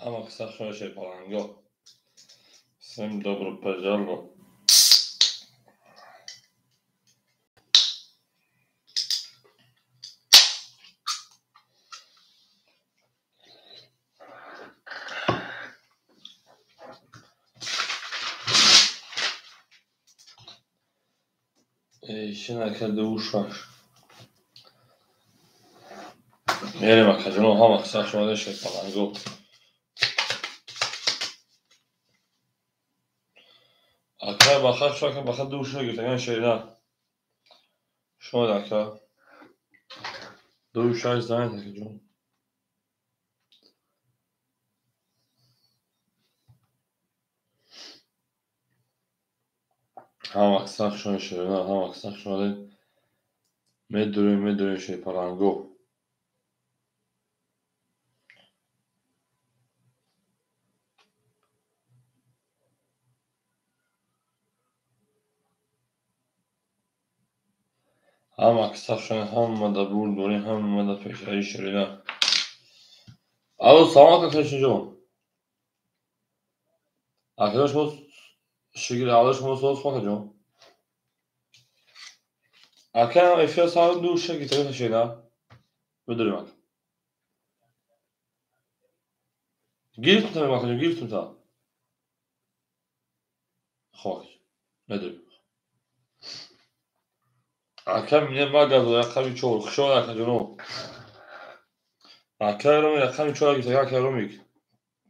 Ҳама киса хуш шерпаланго. Всем добро пожаловать. Ишина душаш. Мерем акаҷоно, ҳама киса хуш омадед шерпаланго. Ака баха шока баха душа гирифтаган шерина. Шумо ака. Душаш занед акаҷон. Ҳама киса хуш омадед шерина, ҳама киса хуш омадед. Медурем, медурем шерпаланго. Ҳама киса хуш омадед, ҳама да бурд дорем, ҳама да пешравӣ шерина. Алло, салом алейкум Шеринҷон. Акаҷон, шумо шигир алло, шумо соз акаҷон. Ака эфир сар душа гирифтаган шерина. Бидурем ака. Гирифтум акаҷон, гирифтум та. Хоб акаҷон, медурем. Ака мине магазо рақами 4. Хуш омадед акаҷоно. Ака Ромик рақами 4 гирифтаган ака Ромик.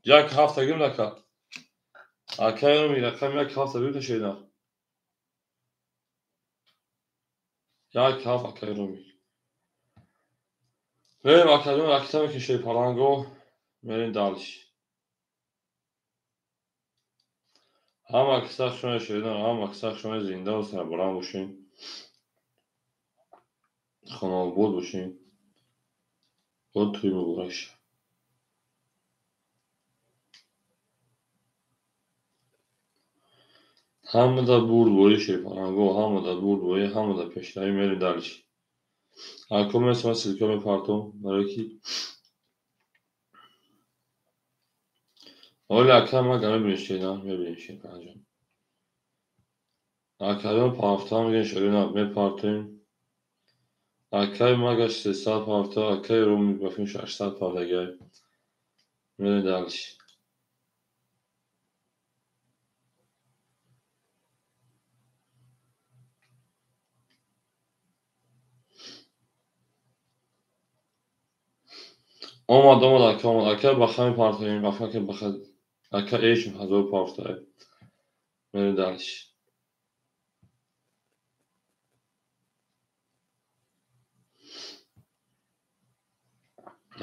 Як ҳафта гирифт ака. Ака Ромик рақами як ҳафта гирифта шерина. Як ҳафт ака Ромик. Мерем акаҷон, акита мекунем шерпаланго. Мерем дальше. Ҳама киса хуш омадед шерина, ҳама киса хуш омадед, зинда ва сарбаланд бошед. Хонаобод бошед. Бо тӯй муборак шавад. Ҳама да бурдборӣ шерпаланго, ҳама да бурдборӣ, ҳама да пешравӣ, мерем дальше. Ако месам ссылка мепартом, барое ки оли ака мага мебинем шерина, мебинем шерпаланҷон. Акаҷон пафта мегӯем шерина, мепартоем. Акаи мага 300 пафта, акаи Ромик ба филм 600 пафтагай. Мерем дальше. Омад, омад ака, омад. Ака баха мепартоем, баха ака баха. Ака эшм 1000 пафта. Мерем дальше.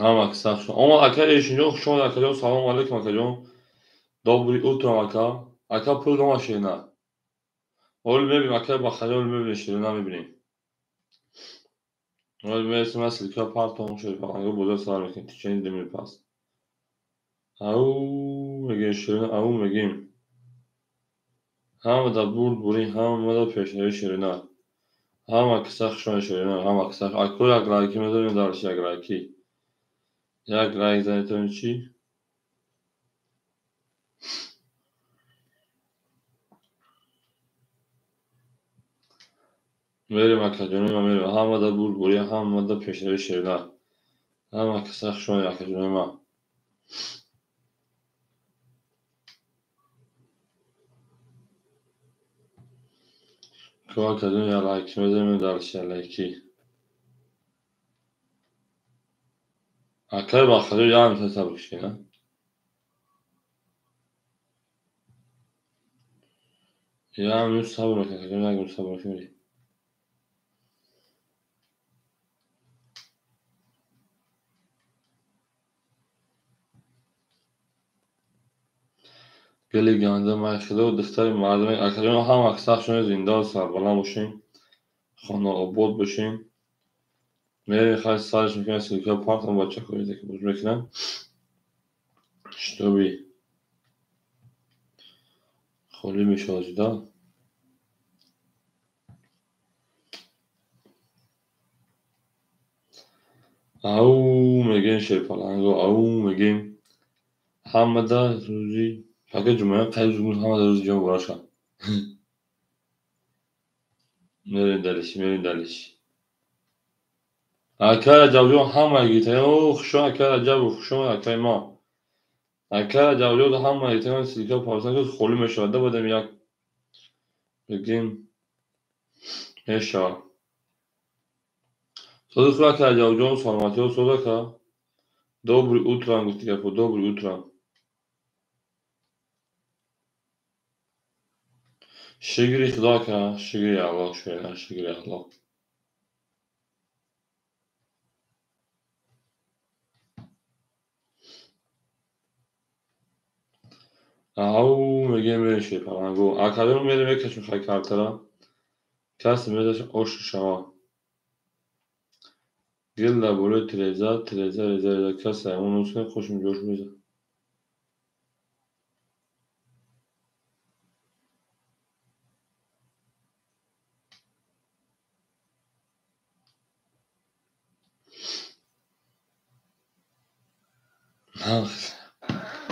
Ҳама киса хуш омад ака Эшинҷон, хуш омадед акаҷон, салом алейкум акаҷон. Добрый утро ака. Ака пул дома шерина. Оли мебинем ака бахаҷон, оли мебинем шерина, мебинем. Оли мерасем аз ссылка партом шерпаланго бозор сар мекунем течение 2 минут пас. Ау мегӯем шерина, ау мегӯем. Ҳама да бурд бурӣ, ҳама да пешравӣ шерина. Ҳама киса хуш омадед шерина, ҳама киса. Ако як лайки мезанем дальше, як лайки. Як лайк занетон чӣ? Мерем акаҷонои ман, мерем. Ҳама да бурд бурӣ, ҳама да пешравӣ шерина. Ҳама киса хуш омадед акаҷонои ман. Ко акаҷон як лайки мезанем дальше, як лайки. Акаи бахаҷон як минута сабр кунед, а? Як минут сабр мекунед, акаҷон, як минут сабр мекунед. Гели ганда майхидо духтари мардуме акаҷон, ҳама киса хуш омадед, зинда ва сарбаланд бошед, хонаобод бошед. Мерем хай сарш мекунем ссылка партом бачаҳое ки боз мекунам, чтобы холӣ мешавад да. Ау мегӯем шерпаланго, ау мегӯем. Ҳамада рӯзи пака ҷумъа қайд ҳамада рӯзи ҷумъа муборак шавад. Мерем далиш, мерем далиш. Акай Раҷабҷон ҳама гирифта. О, хушон акай Раҷабу, хушон акай ма. Акай Раҷабҷон ҳама гирифта, силка павсан холӣ мешавад. Дабадам як бигем мешавад. Сози худ акай Раҷабҷон, саломатиҳо соз ака. Добрый утро гуфти гапо, добрый утро. Шукри Худо ака, шукри Аллоҳ, шукри Аллоҳ. Ау мегем мерем шерпаланго. Акаҷон мерем мекашем хай картара. Касе мезаша ош шава. Гил дар болои тиреза, тиреза, реза, реза. Касе аймон нусхе хушм ҷош меза.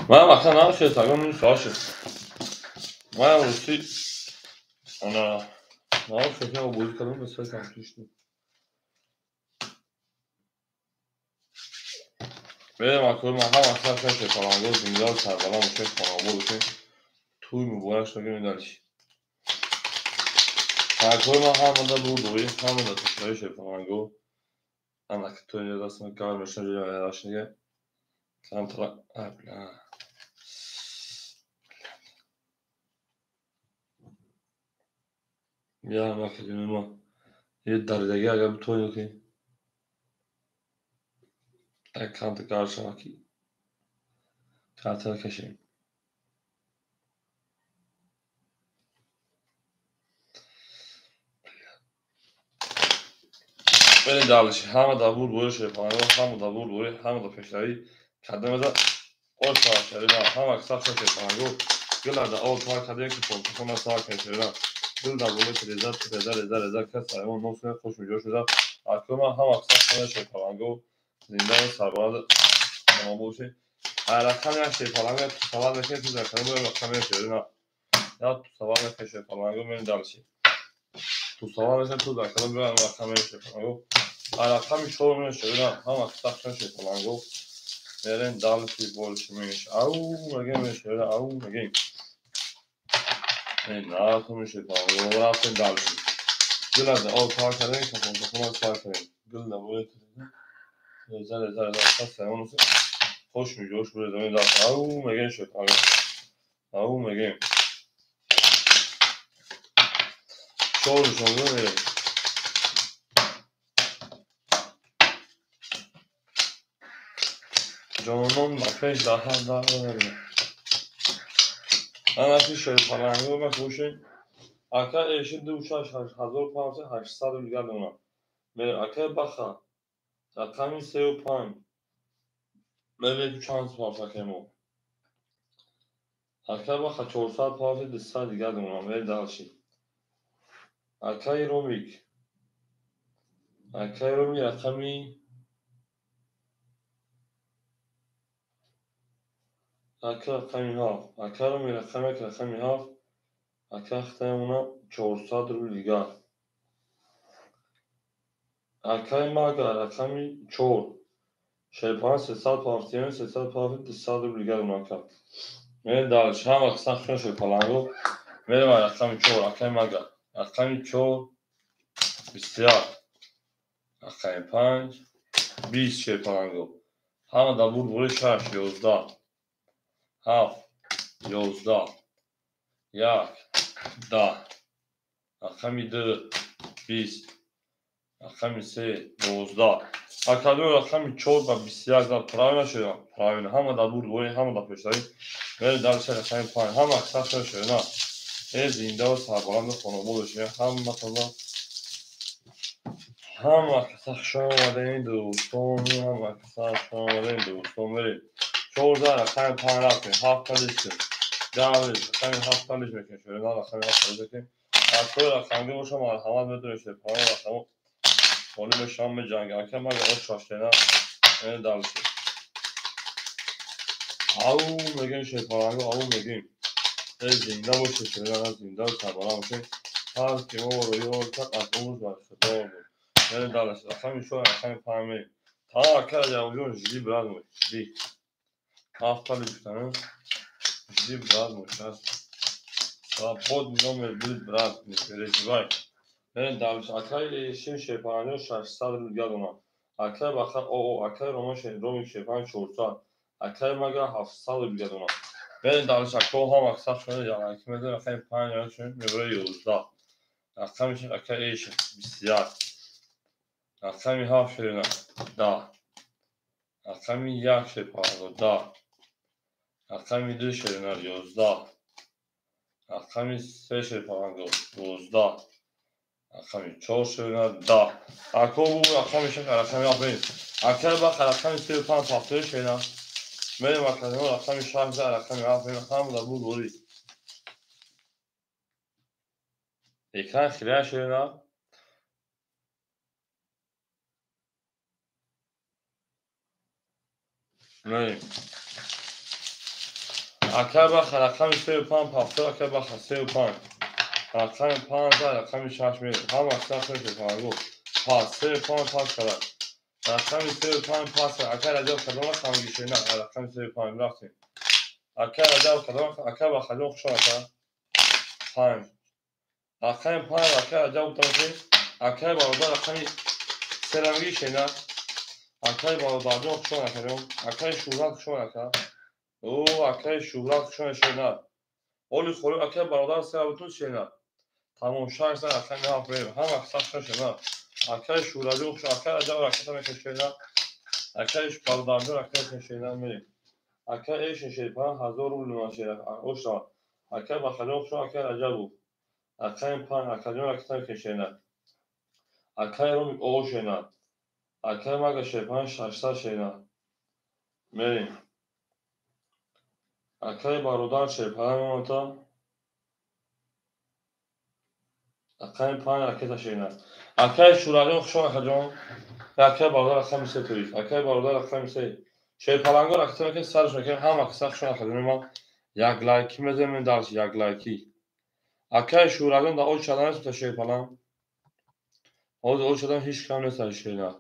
Манам ака намешиносам, ним соат шуд. Манам рости ана намешиносам, бозӣ кардам, ба сари компютер шудем. Мерем акои ман ҳама сар шерпаланго, зинда сарбаланд бошед, хонобод бошед. Тӯй муборак шуд, мегӯем дальше. Акои ман ҳамада бурдуӣ, ҳамада пешравӣ шерпаланго. Ана ки то инҷо дастам гарм мешавад, ҷои арашнига. Камтара, ай бля. Я макаҷони ма. Е даридаги агар битонӣ ки як камта гарм шавад ки картара кашем. Мерем дальше. Ҳама дар бурд борӣ шерпаланго, ҳама дар бурд борӣ, ҳама дар пешравӣ. Кардем ош шавад шерина, ҳама сахт шерпаланго. Гила дар об тар кардем ки понтахона сар кардем шерина. Гил дар болои тиреза, тиреза, реза, реза. Кас аймон носне хушм ҷош мезад. Акои ман ҳама сахт шерпаланго, зинда ва сарбаланд хонобод бошед. Ҳар рақами як шерпаланго як тусавар мекунем, ту дар канал рақами як шерина. Як тусавар мекунем шерпаланго, мерем дальше. Тусавар мекунем, ту дар канал рақами як шерпаланго. Ҳар рақами чор мерем шерина, ҳама сахт шерпаланго. Мерем дальше больше меньше. Ау, мегем шерина, ау, мегем. Наратон шерпаланго, рафтем дальше. Гил аз об тар кардем, кафонтахона сар кардем. Гил дар болои тиреза, реза, реза, реза. Кас аймон нусне хушм ҷош буред, дальше. Ау, мегем шерпаланго. Ау, мегем. Чор шонздаҳ мерем. Ҷонон ба пеш дар ҳар дар мерем. Анаки шерпаланго ма бошем. Ака эши ду шаш ҳазору панҷсад ҳаштсад дигар донам. Мерем акай баха. Рақами сею панҷ. Мебинем чанд пафт акай мо. Акай баха чорсад пафти дусад дигар донам. Мерем дальше. Акай Ромик. Акай Ромик рақами ака рақами ҳафт. Ака Ромик рақами як рақами ҳафт. Ака хитаемона 400 рубл дигар. Акай мага рақами чор. Шерпаланг сесад пафтием, сесад пафти дусад рубл дигар донам ака. Мерем дальше. Ҳама қисм хушон шерпаланго. Мерем рақами чор. Акай мага. Рақами чор 21. Рақами панҷ 20 шерпаланго. Ҳама дар бурд бори шаш 11. Ҳафт 11. Як 10. Рақами ду 20. Рақами се 12. Академия рақами чор ба 21 зад. Правильно шуда? Правильно. Ҳама дар бурд бори, ҳама дар пешравӣ. Мерем дальше рақами панҷ. Ҳама сахт шуда. Э зинда ва сарбаланду хонобод бошед. Ҳаматонро ҳама каса хуш омадем дӯстон, ҳама каса хуш омадем дӯстон. Мерем. Чордаҳ рақами панҷ рафтем. Ҳафт лист. Даҳ лист. Рақами ҳафт лист мекунем. Шуда рақами ҳафт лист мекунем. Акои рақамгӣ бошам, марҳамат метавонед шерпаланг рақамо холӣ мешавам меҷангам. Ака мага ош шаштена. Мерем дальше. Ау мегем шерпаланго, ау мегем. Зинда боше шерпаланго, зинда ва сарбаланд бошед. Ҳар ки мо рӯё кард аз умр бархӯрдор буд. Яъне дар рақами 4, рақами 5 мерем. Та ака Раҷабҷон, жди брат мой, жди. Ҳафта лифтану. Жди брат мой, сейчас. Свободный номер будет, брат, не переживай. Яъне дар акаи Шин шерпаланго 600 рубл гардонам. Акаи Баха ОО, акаи Роман Ромик шерпаланг 400. Акаи Мага 700 рубл гардонам. Яъне дар акаҳо ҳам аксар шуда яланки мезанем, рақами 5 яъне мебарад 11. Рақами 6 акаи Эшин 21. Рақами 7 шерина 10. Рақами 1 шерпаланго 10. Рақами 2 шерина 11. Рақами 3 шерпаланго 12. Рақами 4 шерина 10. Акаҳо бу рақами 6, рақами 7 мерем. Акаи Баха рақами 3 5 ҳафтои шерина. Мерем акаҳо рақами 6 рақами 7 мерем. Ҳамада бу дорӣ. Экран хеле шерина. Мерем. Акаи Баха рақами 3 5 ҳафтои, акаи Баха 3 5. Рақами 5 рақами 6 мерем. Ҳама аксар шерпаланго. Пас 3 5 пас кард. Рақами 3 5 пас кард. Акаи Раҷаб кадом рақам гишена? Рақами 3 5 рафтем. Акаи Раҷаб кадом рақам? Акаи Бахаҷон хуш омад. 5. Рақами 5 акаи Раҷаб гуфтам. Акаи бародар рақами 3 гишена. Акаи бародарҷон хуш омад акаҷон. Акаи Шӯҳрат хуш омад ака. О, акаи Шӯҳрат хуш омад шена. Оли холи акаи бародар 3 бутун шена. Тамом 6 рақами 7 мерем. Ҳама аксар шена. Акаи Шӯҳратҷон хуш, акаи Раҷаб ракета мекашена. Акаи бародарҷон ракета мекашена мерем. Акаи Эшин шерпаланг 1000 рубл ман шера. Ошава. Акаи Бахаҷон хуш, акаи Раҷабу. Рақами 5 акаҷон ракета мекашена. Акаи Ромик О шена. Акаи Мага шерпаланг 600 шена. Мерем. Акаи бародар шерпаланг мемонад. Рақами 5 ракета шена. Акаи Шӯҳратҷон хуш омад акаҷон. Акаи бародар рақами 3 тоист. Акаи бародар рақами 3. Шерпаланго ракета мекунем, сараш мекунем, ҳама аксар хуш омад акаҷон. Ман як лайки мезанем дарс, як лайки. Акаи Шӯҳратҷон дар оч шадан нест шерпаланг. Ҳозир оч шадан ҳеҷ кам нест шена.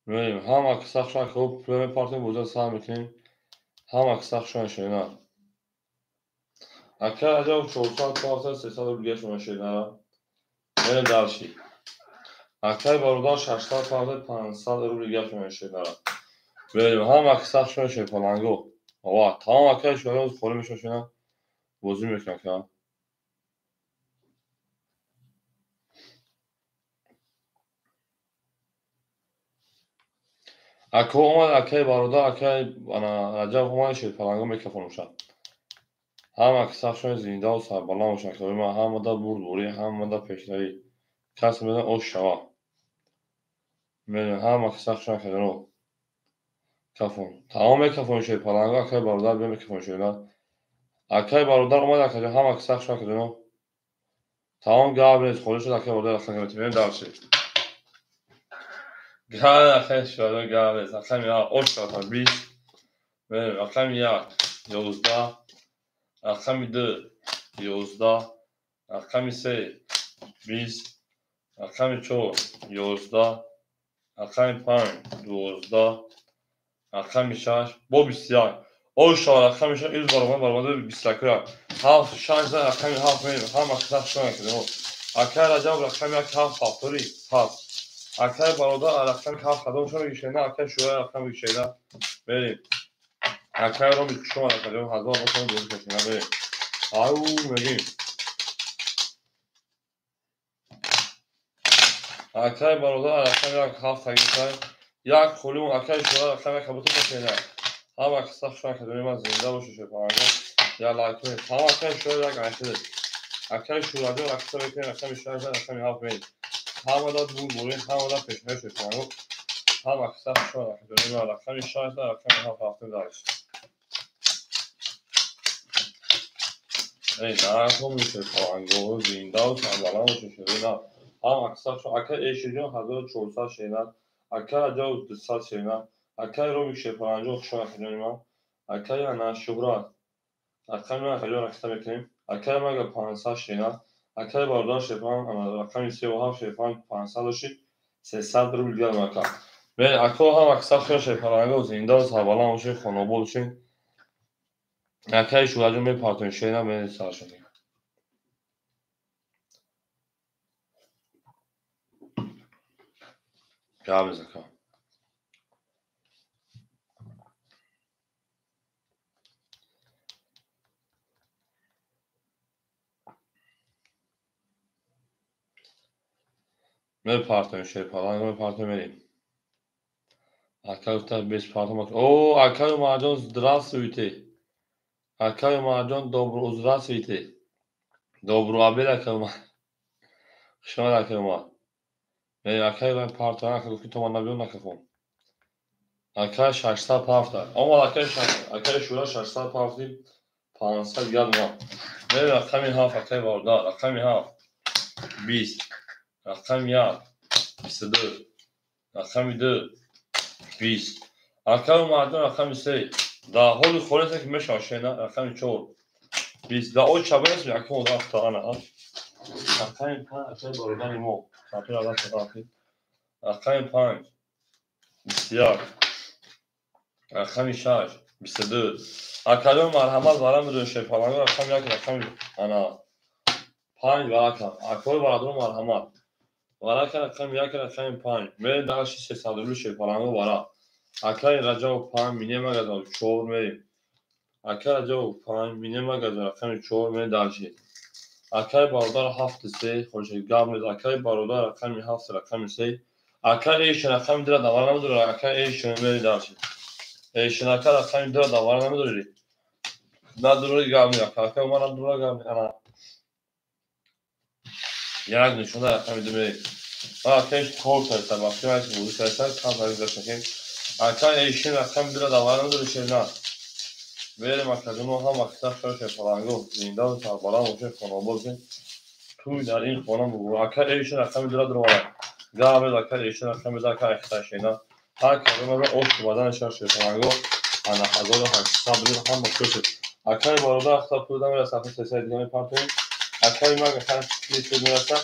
Мерем, ҳама аксар хуш омад, хуб пула мепартем, боза сар мекунем. Ҳама аксар хуш омад шена. Акаи Раҷаб 400 партия 300 рубл гашт шена. Мерем дарши. Акаи бародар 600 партия 500 рубл гашт шена. Мерем, ҳама аксар хуш омад шерпаланго. Ова, тамом акаи Шӯҳратҷон холӣ мешавад шена. Бозӣ мекунам ака. Акаҳо омад, акаи бародар, акаи Раҷаб омад, шерпаланго микрофон мешавад. Ҳама аксар шумо зинда ва сарбаланд бошанд. Акаҳои ман ҳамада бурдборӣ, ҳамада пешравӣ. Кас мезанад ош шава. Мерем, ҳама аксар шумо акаҷоно. Кафон. Тамом микрофон шерпаланго, акаи бародар биё микрофон шена. Акаи бародар омад акаҷон, ҳама аксар шумо акаҷоно. Тамом гап нест, холӣ шуд акаи бародар рақам метем. Мерем дарши. Гап акаи Шӯҳратҷон гап нест. Рақами 1 ош шава 20. Мерем рақами 1 11. Рақами 2 11. Рақами 3 20. Рақами 4 11. Рақами 5 12. Рақами 6 бо 21. Ош шава рақами 6 из баробар баробар 21. 7 6 рақами 7 мерем. Ҳама аксар шумо акаҷон. Акаи Раҷаб рақами 1 7 ҳафтори пас. Акаи бародар рақами 7 кадом шумо гишена, акаи Шӯҳрат рақами гишена. Мерем. Акаи Ромик хуш омад акаҷон, 1000 рубл бозӣ кашена мерем. Ау мегем. Акаи бародар рақами 1 7 тагитай. Як холимон акаи Шӯҳрат рақами 1 кабутар кашена. Ҳама аксар хуш омад акаҷон, ман зинда бошед шерпаланго. Як лайк кунед. Ҳама акаи Шӯҳрат як айхидед. Акаи Шӯҳратҷон ракета мекунем, рақами 6 рақами 7 мерем. Ҳамада бурдборӣ, ҳамада пешравӣ шерпаланго. Ҳама аксар хуш омад акаҷон, ман рақами 6 рақами 7 рафтем дарш. Эй, нархо шерпаланго, зинда ва сарбаланд бошед шерина. Ҳама аксар хуш акаи Эшиҷон 1400 шена. Акай Раҷабов 200 шена. Акай Робик Шерпаланҷон, хуш омад, акаҷони ман. Акай ана Шуҳрат. Рақами ман, акаҷон, ракета мекунем. Акай Мага 500 шена. Акай бародар Шерпалан, рақами 37 Шерпалан 500 дошид. 300 рубл дигар ака. Бе ако ҳам аксар хел Шерпаланго зинда ва сарбаланд бошед, хонобод бошед. Акай Шуҳратҷон мепартоем шена, ме сар шудем. Гап нест, ака. Мепартоем Шерпаланго, мепартоем, мерем. Ака гуфта без партом. О, акай Умарҷон, здравствуйте. Акай Умарҷон, добро, здравствуйте. Добро обед, акай Умар. Хуш омад, акай Умар. Акай вай партоя, ака гуфт ки то ман набиём накафон. Акай 600 пафта. Омад акай, акай Шура 600 пафти, 500 дигар омад. Мерем рақами 7, акай бародар, рақами 7 20, рақами 1 22, рақами 2 20. Акай Умарҷон рақами 3. Дар ҳоли холеса ки мешавад шена, рақами 4 20. Дар ои чабанест акай модар ана. Рақами 5, акай бародари мо. Рақами 5 21, рақами 6 22. Акаҷон марҳамат, вара медонед Шерпаланго, рақами 1, рақами ана 5 варака. Акои бародарон марҳамат. Варака рақами 1, рақами 5. Мерем даши 300 рубли Шерпаланго вара. Акай Раҷабов 5, минема газа 4 мерем. Акай Раҷабов 5, минема газа рақами 4 мерем даши. Акай бародар 7 3, хоша гап нест. Акай бародар рақами 7, рақами 3. Акай Эйшин рақами 2 давар намедорад. Акай Эйшин мери даши. Эйшин ака рақами 2 давар намедорӣ. Надорӣ, гап нест. Ака Умар надорад, гап нест. Ана. Як нишона рақами 2 мери. Акай кор карда, вақти вай бозӣ карда, кам тарик дашт. Акай Эйшин рақами 2 давар намедорӣ шена. Берем акаҷоно ҳам аксар шоша Шерпаланго зинда ва сарбаланд бошед, хонобод бошед. Туй дар ин хона муборак. Акай Эйшин рақами 2 дорад. Гап нест, акай Эйшин рақами 2, акай Ахташина. Ҳар кадомро ош бадан шаш Шерпаланго ана 1800 рубл ҳама кӯшед. Акай бародар ахта пул намераса, ахта 300 дига мепартоем. Акай мага хан пул мераса.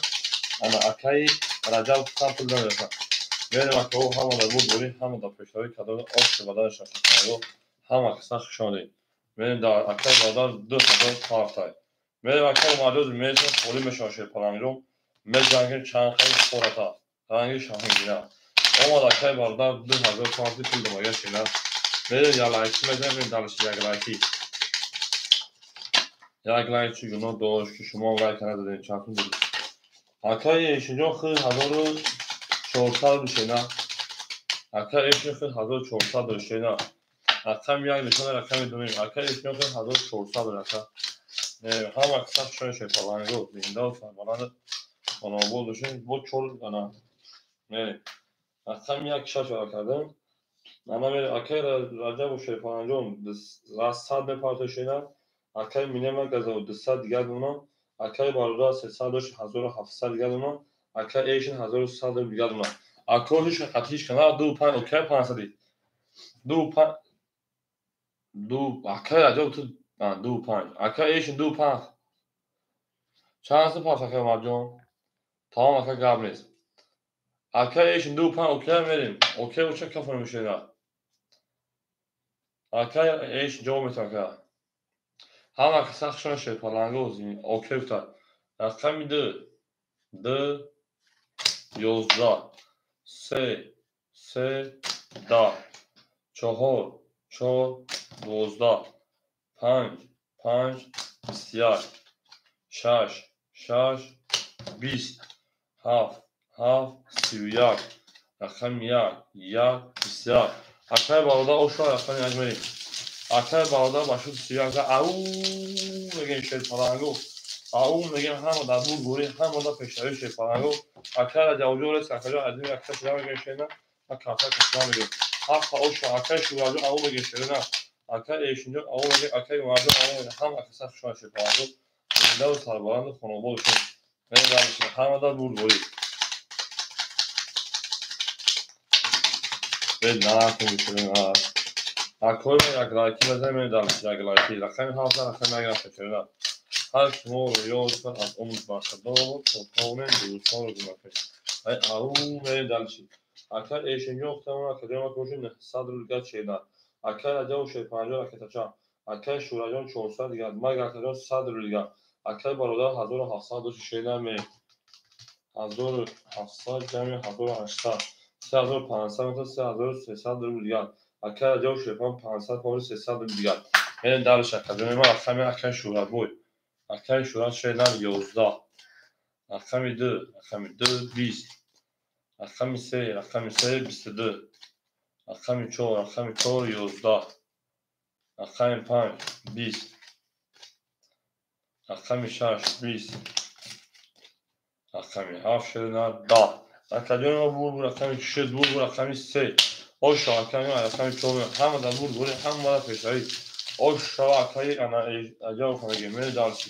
Ана акай Раҷаб хан пул намераса. Берем акаҳо ҳама дар бурдборӣ, ҳама дар пешравӣ кадом ош бадан шаш Шерпаланго ҳама каса хуш омадед. Мерем дар акай бародар 2000 пафтай. Мерем акай Умарҷон мересем, холӣ мешавад Шерпаланго. Меҷангем чанд хел хората. Ранги шаҳингина. Омад акай бародар 2000 пафти пул домага шина. Мерем як лайки мезанем, мерем дарши як лайки. Як лайк чӣ гуноҳ дошт ки шумо лайк надодед, чанд пул додед. Акай Эйшинҷон худ 1400 бишена. Акай Эйшин худ 1400 бишена. Рақами 1 нишона, рақами 2 мем. Акай Эйшинҷон худ 1400 ака. Ҳама каса шони Шерпаланго зинда ва сарбаланд хонобод бошед. Бо чор ана. Мерем. Рақами 1 6 вара кардем. Ана мерем акай Раҷабов Шерпаланҷон 100 мепартои шена. Акай Минема газа 200 дигар дона. Акай бародар 300 дошт 1700 дигар дона. Акай Эйшин 1100 дигар дона. Ако ҳеч қатъи ҳеч кана 2 5 окей 500. 2 5 2 акай Раҷаб ту 2 5. Акай Эйшин 2 5. Чанд сум пафт акай Умарҷон? Тамом ака, гап нест. Акай Эйшин 2 5 окей мерем. Окей оча кафон мешена. Акай Эйшин ҷавоб метавон ака. Ҳама каса хушон Шерпаланго окей гуфта. Рақами 2 2 11 3 3 10 4 4 12 5 5 21 6 6 20 7 7 31 рақами 1 1 21. Акай бародар ошо рақами 1 мерем. Акай бародар ба шуд 31 ау мегем Шерпаланго. Ау мегем ҳама дар бурдборӣ, ҳама дар пешравӣ Шерпаланго. Акай Раҷабҷон рес, акаҷон азим якта шуда мегем шена, ма кафа кашида мегем. Ҳафта ошо акай Шураҷон ау мегем шена. Акай Эйшинҷон ау мегем, акай Умарҷон ау мегем. Ҳама каса хуш омад Шерпаланго. Зинда ва сарбаланду хонобод бошед. Мерем дар ҳама дар бурдборӣ. Бе на. Акои як лайки мезанем, дар як лайки. Рақами ҳафт, рақами як рафта. Ҳар шуморо ёд аз умр бархадор, то тавонем дӯстонро гум накунем. Ай ау мерем дальше. Ака эшинҷон хутамон академия бошед 900 рубл дигар чена. Ака Раҷаб 650 ракетача. Акаи Шӯраҷон 400 дигар. Мага акаҷон 100 рубл дигар. Акаи бародар 1700 дошти шена мерем. 1700 ҷамъи 1800 3500 метр 3300 рубл дигар. Акаи Раҷаб Шерпан 500 поври 300 рубл дигар. Мерем дальше акаҷони ман рақами акаи Шӯрабой. Акаи Шӯра шена 11. Рақами 2, рақами 2 20. Рақами 3, рақами 3 22. Рақами 4, рақами 4 11. Рақами 5 20. Рақами 6 20. Рақами 7 шена 10. Акаҷони мо бурд рақами 6 бурд рақами 3. Ошо акаи рақами 4 ҳама дар бурд бурд ҳама дар пешравӣ. Ошо акаи ана аҷаб хонагӣ мерем дальше.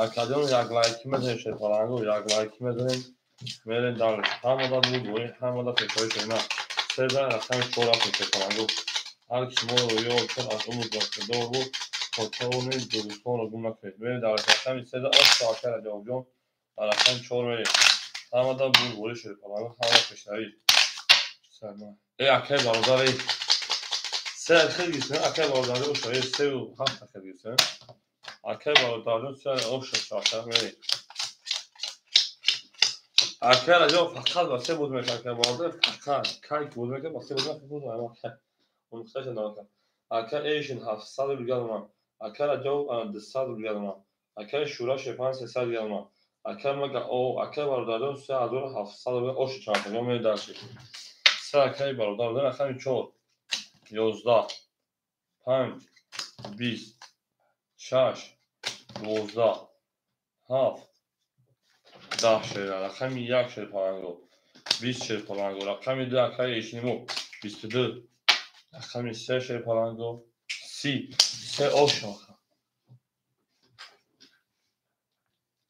Акаҷон як лайки мезанем шерпаланго як лайки мезанем мерем дальше. Ҳама дар бурд бурд ҳама дар пешравӣ шена. Се рақами 4 рафтем шерпаланго. Ҳар ки шуморо ёд кард аз умр бархӯрдор буд, то тавонед дӯстонро гум накунед. Мерем дар рақами 3 ошо акаи Раҷабҷон дар рақами 4 мерем. Ҳама дар бурд бурд шерпаланго ҳама пешравӣ. Э акаи бародар э се хел гирифтем акаи бародари ошо э сеу ҳафт хел гирифтем. Акаи бародарҷон се ошо ака мерем. Акаи Раҷаб фақат ба се буд мекард акаи бародар фақат кай буд мекард ба се буд мекард. Унуқташа нака. Ака эшин 700 рубл дигар омад. Ака Раҷаб 200 рубл дигар омад. Акаи Шӯра Шерпан 300 дигар омад. Ака мага о акаи бародарҷон 3700 рубл ошо чанд мерем дальше. Се акаи бародар рақами 4 11 5 20 6 12 7 10 шера рақами 1 шерпаланго 20 шерпаланго рақами 2 акаи эшинимо 22 рақами 3 шерпаланго 30 се ошо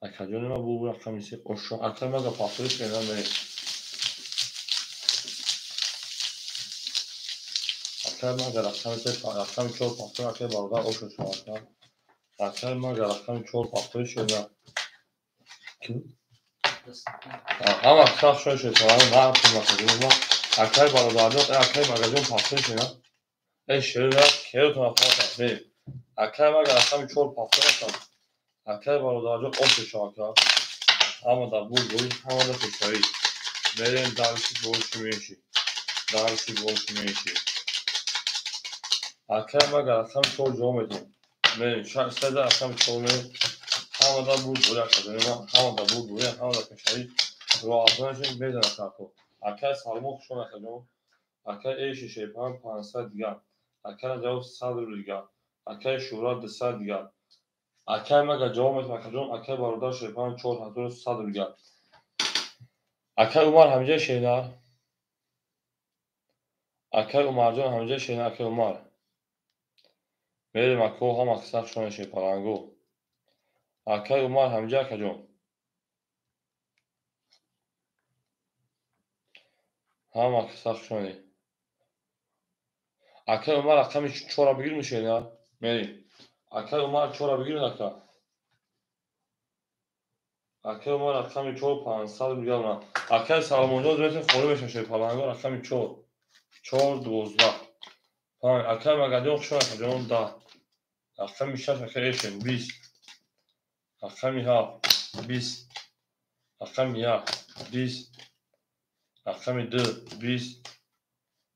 акаҷони ман бу рақами 3 ошо акаи мага пахтори шена мерем. Акаи мага рақами 3 рақами 4 пахтори акаи бародар ошо шава. Акаи мага рақами 4 пахтори шена. Ҳама сахт шои шерпаланго нақл накардем ма. Акаи бародарҷон акаи магаҷон пахтори шена. Э шера керотон пахта мерем. Акаи мага рақами 4 пахтори астам. Акаи бародарҷон ошо шава ака. Ҳама дар бурд бурд ҳама дар пешравӣ. Мерем дальше больше меньше. Дальше больше меньше. Акаи мага рақами 4 ҷавоб медиҳем. Мерем седа рақами 4 мерем. Ҳама дар бурд бурд акаҷони ман ҳама дар бурд бурд ҳама дар пешравӣ. Роҳ афзанашон мезанад акако. Акаи Салмон хуш омад акаҷон. Акаи Эши Шерпан 500 дигар. Акаи Раҷаб 100 рубл дигар. Акаи Шӯра 200 дигар. Акаи мага ҷавоб медиҳем акаҷон. Акаи бародар Шерпан 4100 рубл дигар. Акаи Умар ҳамиҷа шена. Акаи Умарҷон ҳамиҷа шена акаи Умар. Мерем ако ҳама сахт шона шерпаланго. Акаи Умар ҳамиҷа акаҷон. Ҳама сахт шоне. Акаи Умар рақами 4 бигир мешена. Мерем. Акаи Умар 4 бигир ака. Акаи Умар рақами 4 500 рубл дигар омад. Акаи Салмонҷон метавонед холӣ мешавад шерпаланго рақами 4 4 12 5 акаи Магаҷон хуш омад акаҷон 10 рақами 6 акаи Эшин 20 рақами 7 20 рақами 1 20 рақами 2 20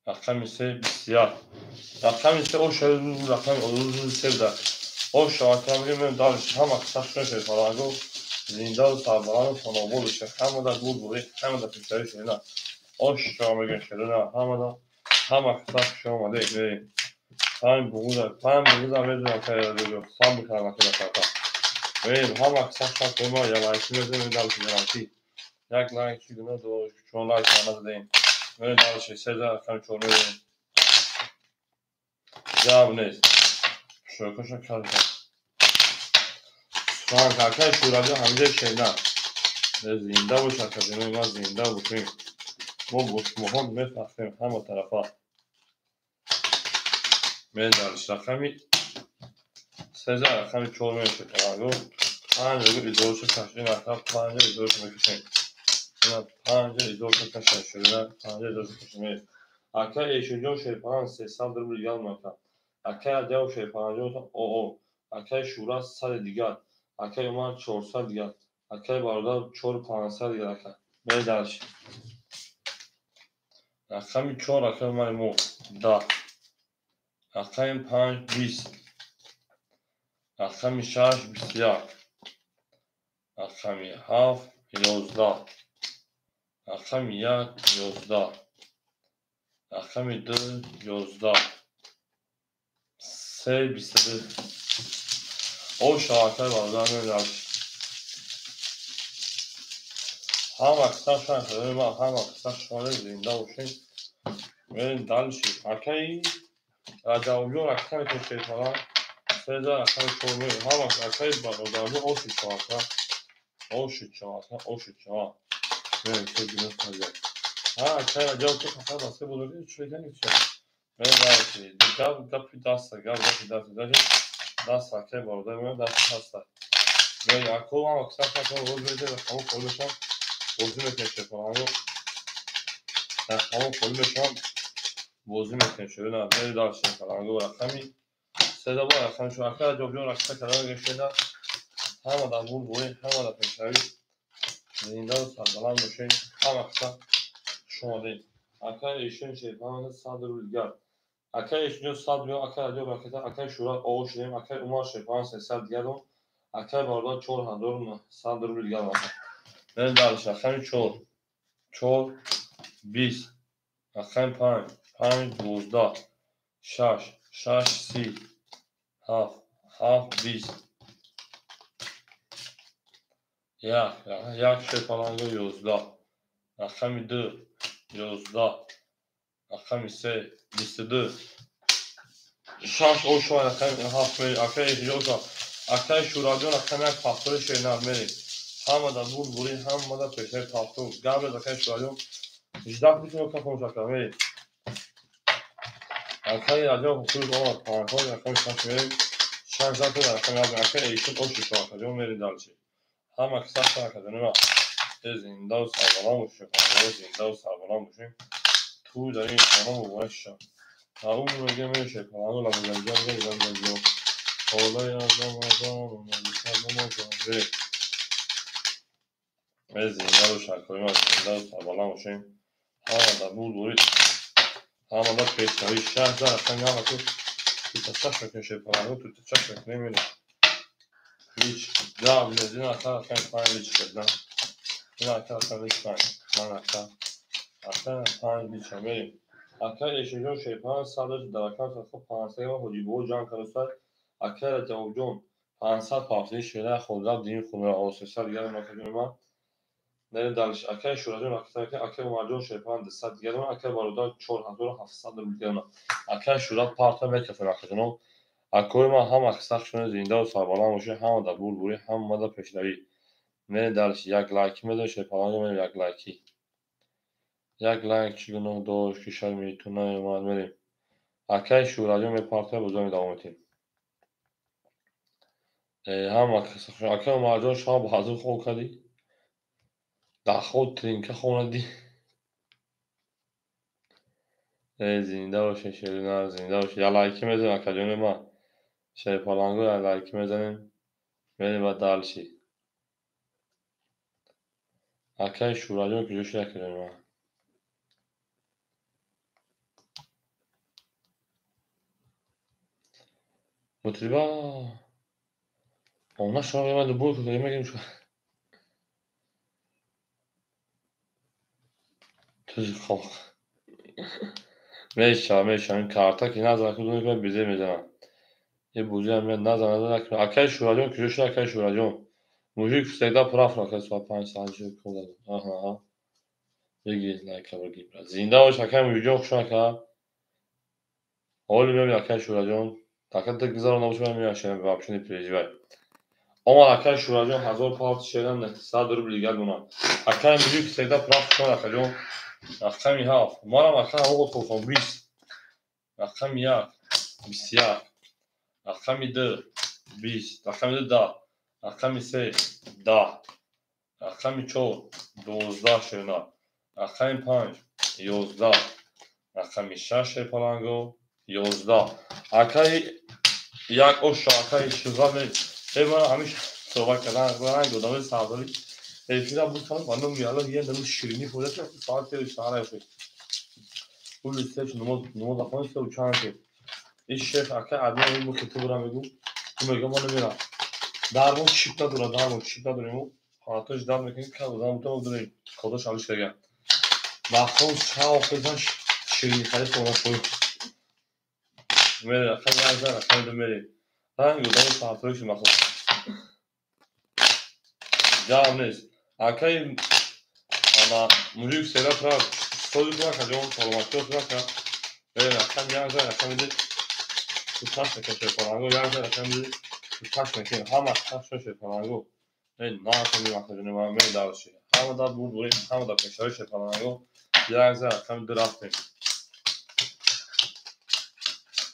рақами 3 21 рақами 3 ошо рақами 3 да ошо ака мегӯем дальше ҳама сахт шона шерпаланго зиндаву сарбаланду хонобод бошед. Ҳама дар бурд бурд ҳама дар пешравӣ шена. Ошо мегӯем шерона ҳама дар ҳама сахт хуш омадед мерем. Панҷ буғуза панҷ буғуза медонам акаи Раҷабҷон сабр кардам акаи дафъа. Мерем ҳама сахт шарт ма як лайки мезанем дальше гарантӣ. Як лайк чӣ гуна чун лайк назадем. Мерем дальше се рақами 4 мерем. Ҷавоб нест. Шӯкаша кардам. Франк акаи Шӯравӣ ҳамиҷа шена. Зинда бош акаҷони ман зинда бошем. Мо бо шумоҳо мефахрем ҳама тарафа. Медарш рақами 13 рақами 4 мешавад. Паланго 5 изорча кашин ака 5 изорча мекашем. Ина 5 изорча кашин шуда 5 изорча кашин. Ака Эшинҷон шерпаланг 300 рубл дигар ака. Акай Раҷаб шерпаланг оо. Акай Шура 100 дигар. Акай Умар 400 дигар. Акай бародар 4500 дигар ака. Медарш. Рақами 4 акай Умари мо 10. Рақами 5 20. Рақами 6 21. Рақами 7 11. Рақами 1 11. Рақами 2 11. 3 22. Оша акай бародар медарш. Ҳама қисса шан ма ҳама қисса шумо зинда бошед. Мерем дальше. Акай Раҷабҷон рақами шерпаланг 13 рақами 4 мерем. Ҳама акай бародарҷон оши чака. Оши чака, оши чака. Мерем 391. Ҳа акай Раҷаб ту фақат басе бузурги чӣ мекунӣ чӣ? Мерем дальше. Гап гапи даста, гап гапи даста. Даст акай бародар меояд, даст ҳаста. Мерем ако ҳама қисса шан рӯз медиҳад, рақамҳо холӣ мешаванд. Бозӣ мекунем шерпаланго. Рақамҳо холӣ мешаванд. Бозӣ мекунем шерпаланго. Мерем дальше шерпаланго рақами 13 бо рақами 4. Акай Раҷабҷон рақса кардан гирифтеда. Ҳама дар бурд бурӣ, ҳама дар пешравӣ. Зиндаву сарбаланд бошед. Ҳама қисса хуш омадед. Акай Эшин шерпаланг 100 рубл дигар. Акай Эшинҷон 100 рубл, акай Раҷаб ракета, акай Шура оғоз шудем, акай Умар шерпаланг 300 дигар дод. Акай бародар 4100 рубл дигар дод. Мерем дальше. Рақами 4 4 20. Рақами 5 5 12. 6 6 30. 7 7 20. 1 1 шерпаланго 11. Рақами 2 11. Рақами 3 22. 6 оша рақами 7 акай Эшинҷон акай Шураҷон рақами 1 пахтори шернар мерем. Ҳама дар бурд бурӣ, ҳама дар пешаи пахтор. Гап акай Шураҷон 18 битун кафон шака мерем. Акай Раҷаб худ омад панҷ рақами 6 мерем. 6 зато рақами 1 акай Эшин оши шо акаҷон мерем дальше. Ҳама қисса акаҷон ма зиндаву сарбаланд бошем, зиндаву сарбаланд бошем. Ту дар ин хона муборак шав. Ау мега меше паланго ламузанҷон ламузанҷон. Холаи азам азам намазам мерем. Зинда бош акои ман, зиндаву сарбаланд бошем. Ҳама дар бурд бурӣ, ҳама дар пешравӣ. 6 за рақами 1 ту тута чаш мекунем шерпаланго, тута чаш мекунем мерем. Ҳеҷ гап нест. Ин ака рақами 5 лич кардан. Ин ака рақами 5. Ман ака. Ака 5 лич мерем. Ака Эшинҷон шерпаланг 100 дар рақами 500 Ҳоҷибобо ҷанг кардааст. Акай Раҷабҷон 500 пафтии шера хонда дини хунра 300 дигар макаҷон ман. Мерем дальше. Акай Шураҷон рақами акай Умарҷон шерпаланг 200 дигар акай бародар 4700 рубл дигар. Акай Шура парта мекафем акаҷонон. Акои ман ҳама қисса шумо зиндаву сарбаланд бошед, ҳама дар бурд бурӣ, ҳама дар пешравӣ. Мерем дальше. Як лайки мезанем шерпаланго мерем як лайки. Як лайк чӣ гуноҳ дошт ки шарми ту наомад мерем. Акай Шураҷон мепартояд, бозам идома медиҳем. Ҳама қисса акай Умарҷон шаб ҳазур хоб кардӣ? Дар хоб тринка хонадӣ? Зинда бошед шерина, зинда бошед. Як лайки мезанем акаҷони ман. Шерпаланго як лайки мезанем. Мерем ба дальше. Акай Шураҷон куҷо шуд акаҷони ман? Мутриба она шумо ман дубор кунед мегем шумо. Тузи хоб. Мешава, мешава. Ин карта ки назан кунед, ман безе мезанам. Е бузӣ ҳам меяд назан назан кунед. Акай Шураҷон куҷо шуд акай Шураҷон? Мужик всегда прав акай соат 5 соат шуд кунад. Аҳа, аҳа. Бигир лайка бигир. Зинда бош акай Мужикҷон хуш ака. Ҳоли мебин акай Шураҷон. Ака ту гузаро набоши ман меяшам вообще не переживай. Омад акай Шураҷон 1000 парт шеран 100 рубл дигар донад. Акай Мужик всегда прав шуд акаҷон. Рақами 7. Манам ака ҳамон хостам 20. Рақами 1 21. Рақами 2 20. Рақами 2 10. Рақами 3 10. Рақами 4 12 шерина. Рақами 5 11. Рақами 6 шерпаланго 11. Акаи як оша акаи шуза ме. Ман ҳамеша суҳбат кардан ранг одамои сардорӣ эфира буд кардам ба номи Аллоҳ я намуд ширинӣ хӯрда шуд соат се саҳар шуд. Рӯзи се намоз хонда се чанд шуд. Ин шеф акаи Аднан ин ки ту бира мегӯ. Ту мегӯ ман намерам. Дармон чип надорад, дармон чип надорем. Фанатош дар мекунем, ки одам то дорем. Кодош алиш кардем. Махсус чао хезан ширинӣ харид хӯрдан пой. Мере, рақами як зан, рақами ду мере. Ранг одамои сардорӣ шуд махсус. Ҷавоб нест. Акаи ана мужик сера тра сози тура каҷон саломатиё тура ка. Мере, рақами як зан, рақами ду. Ту таш мекашед фаланго, як зан, рақами ду. Ту таш мекунем. Ҳама таш шед фаланго. Э, на ками махаҷони ман ме дарши. Ҳама дар бур бурем, ҳама дар пешави шед фаланго. Як зан, рақами ду рафтем.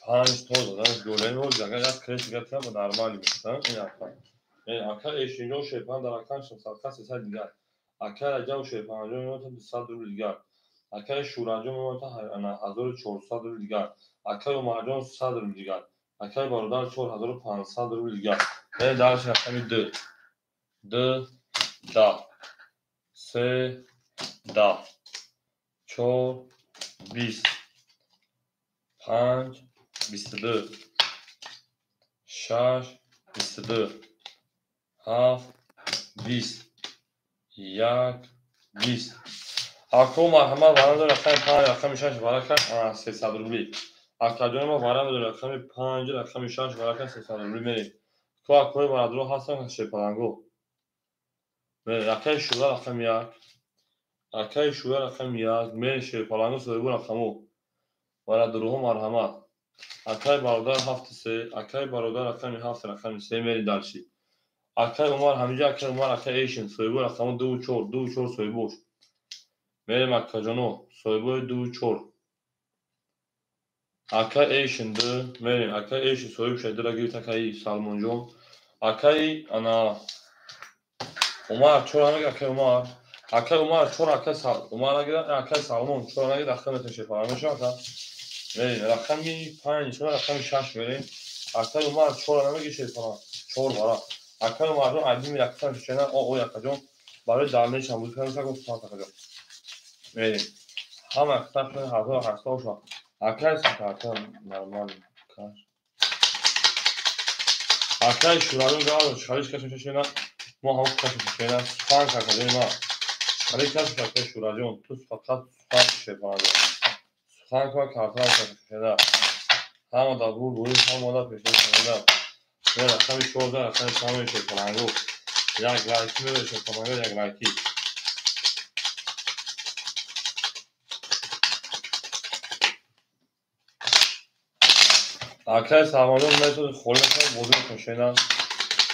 5 то задан голем агар як креш дигар тиям ба нормали мешавад. Ин ака. Ака эшинҷо шерпан дар акан садқа 300 дигар. Ака Раҷаб шерпанҷо мемонад 200 рубл дигар. Акаи Шӯраҷон мемонад 1400 рубл дигар. Акаи Умарҷон 100 рубл дигар. Акаи бародар 4500 рубл дигар. Дарш рақами 2. 2 10. 3 10. 4 20. 5 22. 6 22. 7 20. 1 20. Ако марҳамат варанду рақами 5 рақами 6 варака 300 рубли. Акаҷони мо варанду рақами 5 рақами 6 варака 300 рубли мерем. Ко акои барадро ҳастан шерпаланго. Мерем акаи Шӯра рақами 1. Акаи Шӯра рақами 1 мерем шерпаланго соҳибу рақамо. Барадруҳо марҳамат. Акаи бародар 7 3, акаи бародар рақами 7 рақами 3 мерем дарши. Акаи Умар ҳамиҷа акаи Умар акаи Эйшин соҳибу рақамо 2 4 2 4 соҳибош. Мерем акаҷоно соҳибои 2 4. Акаи Эйшин 2 мерем акаи Эйшин соҳиб шуд дура гирифт акаи Салмонҷон. Акаи ана Умар 4 нагир акаи Умар. Акаи Умар 4 акаи Умар нагир акаи Салмон 4 нагир рақам меташед фаромӯш ака. Мерем рақами 5 рақами 6 мерем. Акаи Умар 4 намегир шерпалан 4 бара. Акаи Умарҷон айдими яксан шушена о о якаҷон барои дарнеи шамбуз кардам гуфт акаҷон. Мерем. Ҳама яксан 1800 шуд. Акаи сакарта нормал каш. Акаи Шӯравӣ гавр шалиш кашем шушена мо ҳам кашем шушена сухан какаҷони ма. Шалиш кашем акаи Шӯраҷон ту фақат сухан шерпаланҷон. Сухан кун карта кашем шушена. Ҳама дар бур бурӣ ҳама дар пешави шушена. Рақами 14 рақами 5 шерпаланго. Як лайки мере шерпаланго як лайки. Акаи Салмонҷон метавонед холӣ накунед бозӣ мекунед шена.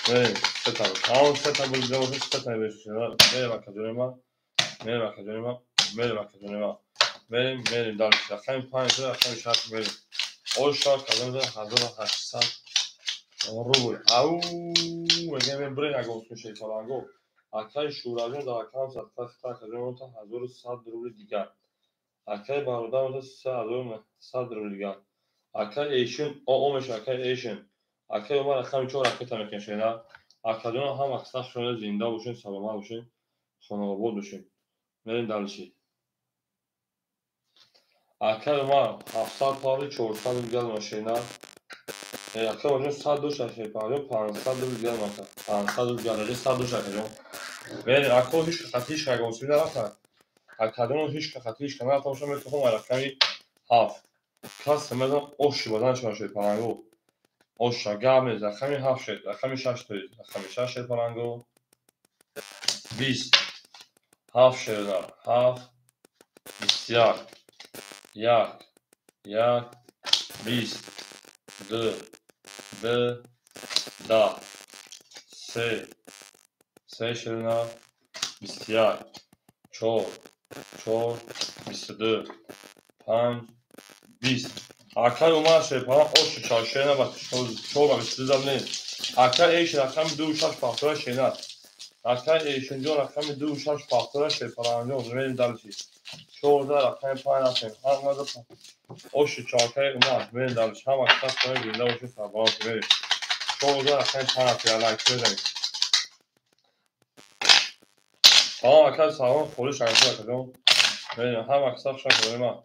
Мерем сета. Тамом сета бозӣ бошад сета мебошад шена. Мерем акаҷони ман. Мерем акаҷони ман. Мерем акаҷони ман. Мерем мерем дар рақами 5 рақами 6 мерем. Оша кадом 1800 рубл. Ау мегӯям мебурем ягон сум шерпаланго. Акаи Шӯраҷон дар акаам садқа хита акаҷон 1100 рубли дигар. Акаи бародарам 3100 рубли дигар. Акаи Эйшин о мешавад акаи Эйшин. Акаи Умар рақами 4 ракета мекунем шена. Акаҷон ҳам аксар шуна зинда бошед, саломат бошед, хонаобод бошед. Мерем дарши. Акаи Умар 700 павли 400 дигар машина. Акаи Умарҷон 100 душ шерпаланҷон 500 рубл дигар мака. 500 рубл дигар, 100 душ акаҷон. Мерем ако ҳеч хати ҳеч ягон нарафта. Акаҷон ҳеч хати ҳеч нарафта бошад метавонам рақами 7. Кас медон оши бадан шума шерпаланго. Оша гап нест рақами 7 шед, рақами 6 тоиз, рақами 6 шерпаланго. 20. 7 шерна, 7 21. 1 1 20 2 2 10 3 3 шерна 21 4 4, 22, 5, 20. Акай Умар шерпаланг оши 4 шена ба 4 ба 22 зад не. Акай Эйшин рақами 2 6 пахтора шена. Акай Эйшинҷон рақами 2 6 пахтора шерпалангҷон. Мерем дальше. 14 рақами 5 рафтем. Ҳамада оши 4 акай Умар. Мерем дальше. Ҳама кас зинда бошед, сарбаланд мерем. 14 рақами 5 рафтем. Лайк мезанем. Салом акай, салом холиш акаҷон. Мерем ҳама каса шакр ма.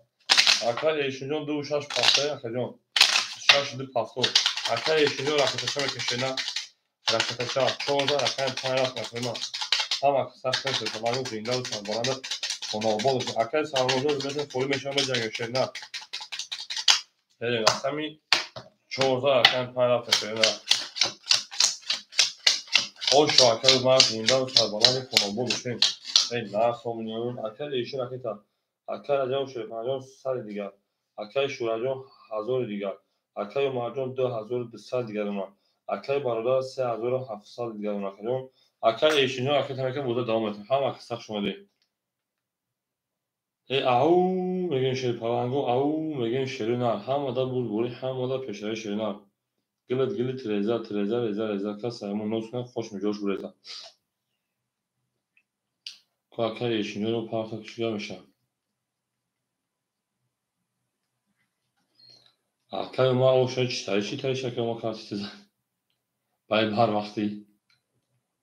Акай Эйшинҷон 2 6 пахтора акаҷон. 6 2 пахтор. Акай Эйшинҷон ракетача мекашена. Ракетача 14 рақами 5 рафтем ма. Ҳама каса шакр зинда ва сарбаланд хонаобод бошед. Акай Саломҷон метавонед холӣ мешавад меҷангем шена. Мерем рақами 14 рақами 5 рафтем шена. Ошо акай Умар зинда ва сарбаланд хонаобод бошед. Эй насомиён акай Эйшин ракета. Акай Раҷаб Шерпалангҷон 100 дигар. Акай Шӯраҷон 1000 дигар. Акай Умарҷон 2200 дигар омад. Акай бародар 3700 дигар омад акаҷон. Акай Эйшинҷон ракета мекунад боза давом метавад. Ҳама каса хуш омадед. Э ау мегӯем шерпаланго, ау мегӯем шери нар. Ҳамада бурдборӣ, ҳамада пешравӣ шери нар. Гилит гилит реза, реза реза реза. Кас аймон ноз кунад, хош миҷош буреза. Ку акай Эйшинҷонро парта чига мешавад? Акай Умар оша читари читари шакай Умар карти тиза. Бай бар вақти.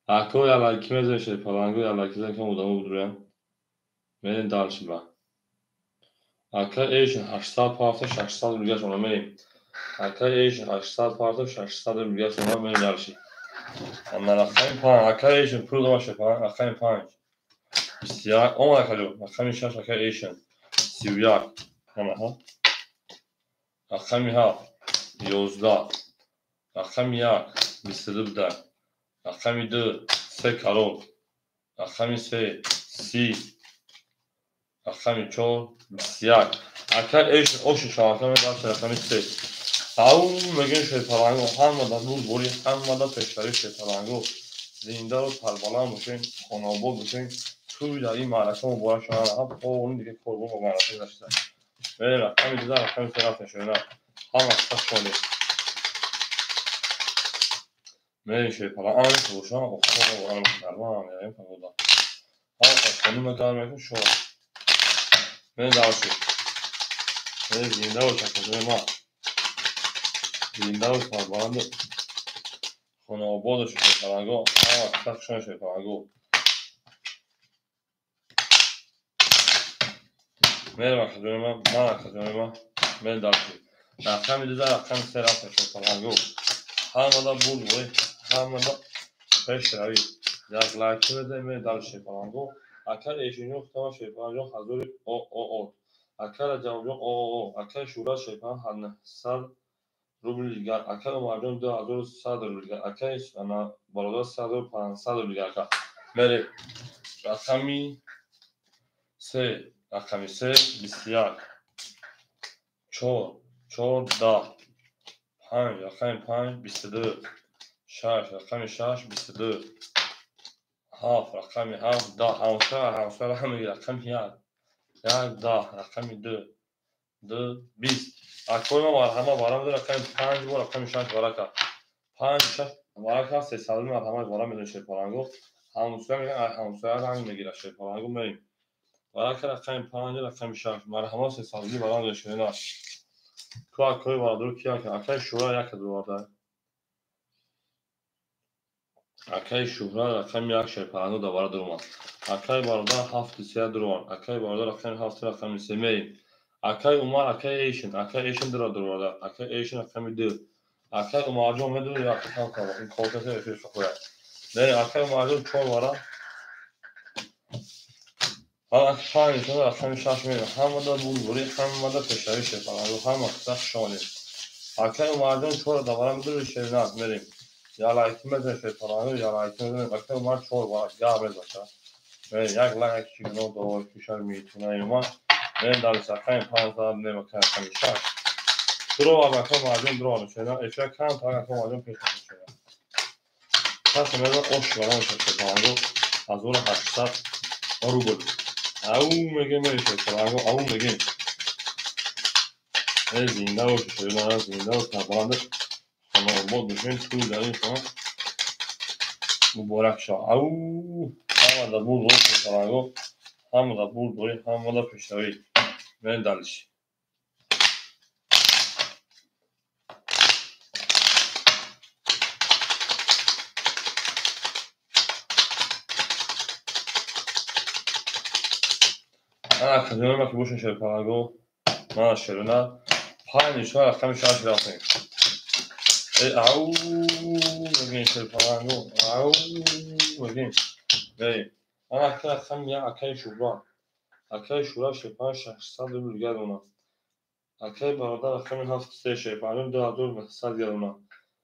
Акой алайки мезанем шерпаланго, алайки зан кам одамо будурям. Мерем дальше ба. Акай Эйшин 800 парта 600 рубл гашт мерем. Акай Эйшин 800 парта 600 рубл гашт мерем дальше. Ана рақами 5 акай Эйшин пул дома шерпаланг рақами 5. 21 омад акаҷон рақами 6 акай Эйшин 31 ҳамаҳо. Рақами 7 11 рақами 1 22 буда. Рақами 2 3 карол. Рақами 3 30. Рақами 4 21. Акай Эйшин оши шавака медарча рақами 3. Ау мегӯем шерпаланго, ҳамада бурдборӣ, ҳамада пешравӣ шерпаланго. Зинда ва сарбаланд бошед, хонаобод бошед. Тӯй дар ин маърака муборак шавад. Ҳам полни дига корбон ба маърака гузашта. Мерем рақами 2 рақами 3 рафтем шена. Ҳама каса хуш омадед. Мерем шерпаланг. Ана бошам, охо ана нормал мерем погода. Ҳама кас хонума гарм мекун шо. Мерем дальше. Мерем зинда бош акаҷони ма. Зинда ва сарбаланд хонаобод бошед шерпаланго. Ҳама каса хуш омадед шерпаланго. Мерем акаҷони ма, ман акаҷони ма. Мерем дальше. Рақами 2 рақами 3 рафтем шерпаланго. Ҳамада бурдборӣ, ҳамада пешравӣ. Як лайк мезанем, мерем дальше шерпаланго. Акай Эйшинҷон хутама шерпалангҷон 1000 о о о. Акай Раҷабҷон о о о. Акай Шӯра шерпаланг 900 рубл дигар. Акай Умарҷон 2100 рубл дигар. Акай бародар 3500 рубл дигар ака. Мерем рақами 3 рақами 3 21 4 4 10 5 рақами 5 22 6 рақами 6 22 7 рақами 7 10 ҳамсоя ҳамсоя рақами 1 1 10 рақами 2 2 20. Акои ма марҳама барам рақами 5 бо рақами 6 барака. 5 6 барака 300 марҳама барам медонем шерпаланго. Ҳамсоя мегӯяд ҳамсоя ранг мегирад шерпаланго мерем. Барака рақами 5 рақами 6 марҳама 300 барам медонем шерина. Ку акои бародару ки ака? Акаи Шӯра як дуварда. Акаи Шӯҳрат рақами 1 шерпаланго давара дуромад. Акаи бародар 7 3 дуромад. Акаи бародар рақами 7 рақами 3 мерем. Акаи Умар, акаи Эйшин, акаи Эйшин дура дуроварда. Акаи Эйшин рақами 2. Акаи Умарҷон медури як кам кам ин коркаси эфир хӯяд. Мерем акаи Умарҷон 4 вара. Ҳама 5 рақами 6 мерем. Ҳамада бурдборӣ, ҳамада пешравӣ шерпаланго, ҳама каса хуш омадед. Акаи Умарҷон 4 давара медури шеринат мерем. Я лайк мезанем шерпаланго, я лайк мезанем. Акаи Умар 4 вара гап мезанад. Мерем як лайк чигно довар кишар метуна Умар. Мерем дальше рақами 5 нема рақами 6. Дуровард акаи Умарҷон дуровард шена. Эфира кам та акаи Умарҷон пеш шена. Пас мезанем ош вара шерпаланго 1800 рубл. Ау мегем шерпаланго, ау мегем. Зинда бошед, шерпаланго, зинда бошед, сарбаланд хона обод бошед, тӯй дар ин хона муборак шавад. Ау ҳама дар бурд дорӣ шерпаланго, ҳама дар бурд дорӣ, ҳама дар пешравӣ. Мерем дальше. Ана акаҷонама ки бошен шерпаланго, мана шерона панҷ нишона рақами шаш рафтем. Ау мегем шерпаланго, ау мегем. Мерем. Ана ака рақами як акаи Шӯра. Акаи Шӯра шерпаланг 600 рубл гардона. Акаи бародар рақами ҳафт се шерпаланг 2900 гардона.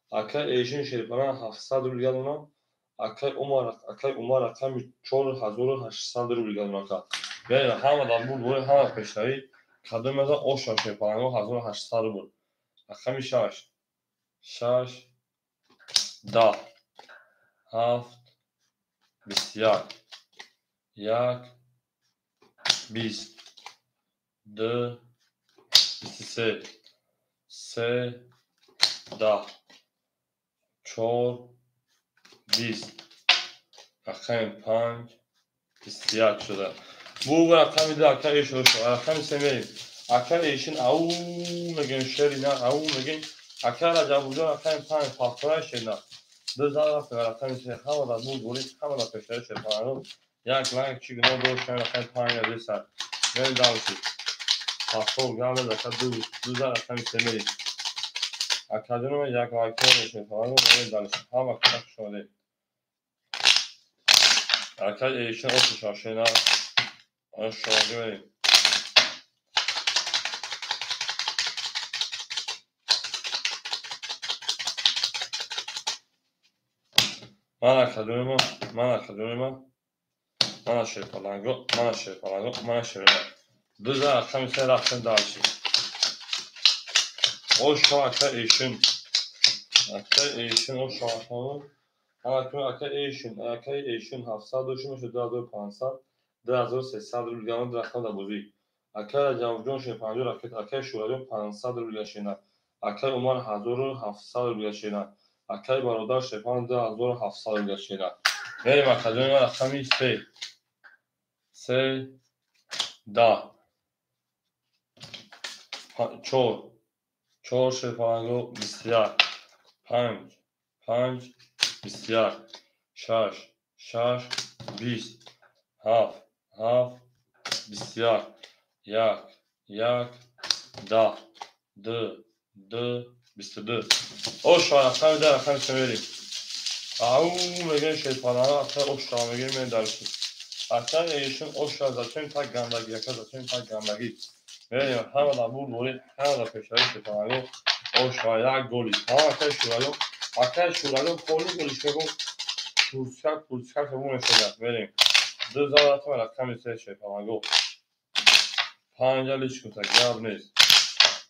Акаи Эшин шерпаланг 700 рубл гардона. Акаи Умар рақами 4800 рубл гардона ака. Мерем ҳама дар бурд дорӣ, ҳама пешравӣ. Кадом мезан оша шерпаланго 1800 рубл. Рақами шаш. Шаш, 10, 7, 21, 1, 20, 2, 23, 3, 10, 4, 20, рақами 5, 21 шуда. Бу рақами ду ака эшин шуда. Рақами се мерем. Ака эшин ау мегем шерина, ау мегем. Ака Раҷабуҷон рақами панҷ пахтора шерина. Ду зан рафтем рақами се. Ҳама дар бурд дорӣ, ҳама дар пешравӣ шерпаланго. Як лайк чӣ гуноҳ дошт, рақами панҷ ду сар. Мерем дальше. Пахтор гамез ака ду зан рақами се мерем. Акаҷонам як лайк шерпаланго, мерем дальше. Ҳама каса хуш омадед. Ака эшин ошу шерина. Шоҳӣ мерем. Ман акаҷонама, ман акаҷонама, мана шерпаланго, мана шерпаланго, мана шерина. Ду зан рақами се рафтем дальше. Ошо ака эшин. Ака эшин ошо ака. Ака эшин, ака эшин 700 дошим шуд 2500, 2300 рубл гардон рақам дар бозӣ. Ака Раҷабҷон шерпанҷо ракет, акаи Шӯраҷон 500 рубл шерина. Акаи Умар 1700 рубл шерина. Акаи бародар шерпанг 2700 рубл шерина. Мерем акаҷони ман рақами се. Се, 10, 4, 4 шерпаланго 21, 5, 5, 21, 6, 6, 20, 7, 7, 21, 1, 1, 10, 2, 2, 22. Оша рақами ду рақами се мерем. Ау мегем шерпаланго, ака оша мегем мерем дальше. Ака эшин оша зачем так гандагӣ, ака зачем так гандагӣ. Мерем ҳама дар бурд дорӣ, ҳама дар пешравӣ шерпаланго. Оша як голи. Ҳама акаи Шӯраҷон, акаи Шӯраҷон поли голиш мегум. Курчак, курчак мешавад. Мерем. Ду зан рафтем рақами се шерпаланго. Панҷа личкута гап нест.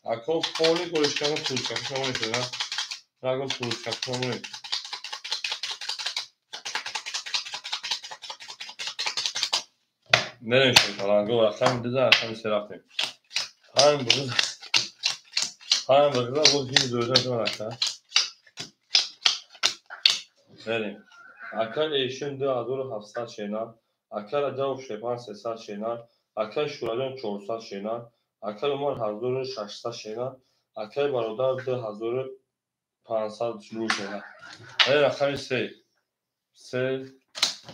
Ако поли голиш мегум курчак мешавад. Рагом курчак мешавад. Мерем шерпаланго рақами ду зан рақами се рафтем. Панҷ буғиз. Панҷ буғиза боз ҳини дӯза шавад ака. Мерем. Ака эшин 2700 шена, ака Раҷабов шерпанг 300 шена, акаи Шӯраҷон 400 шена, акаи Умар 1600 шена, акаи бародар 2500 рубл шена. Мерем рақами се. Се,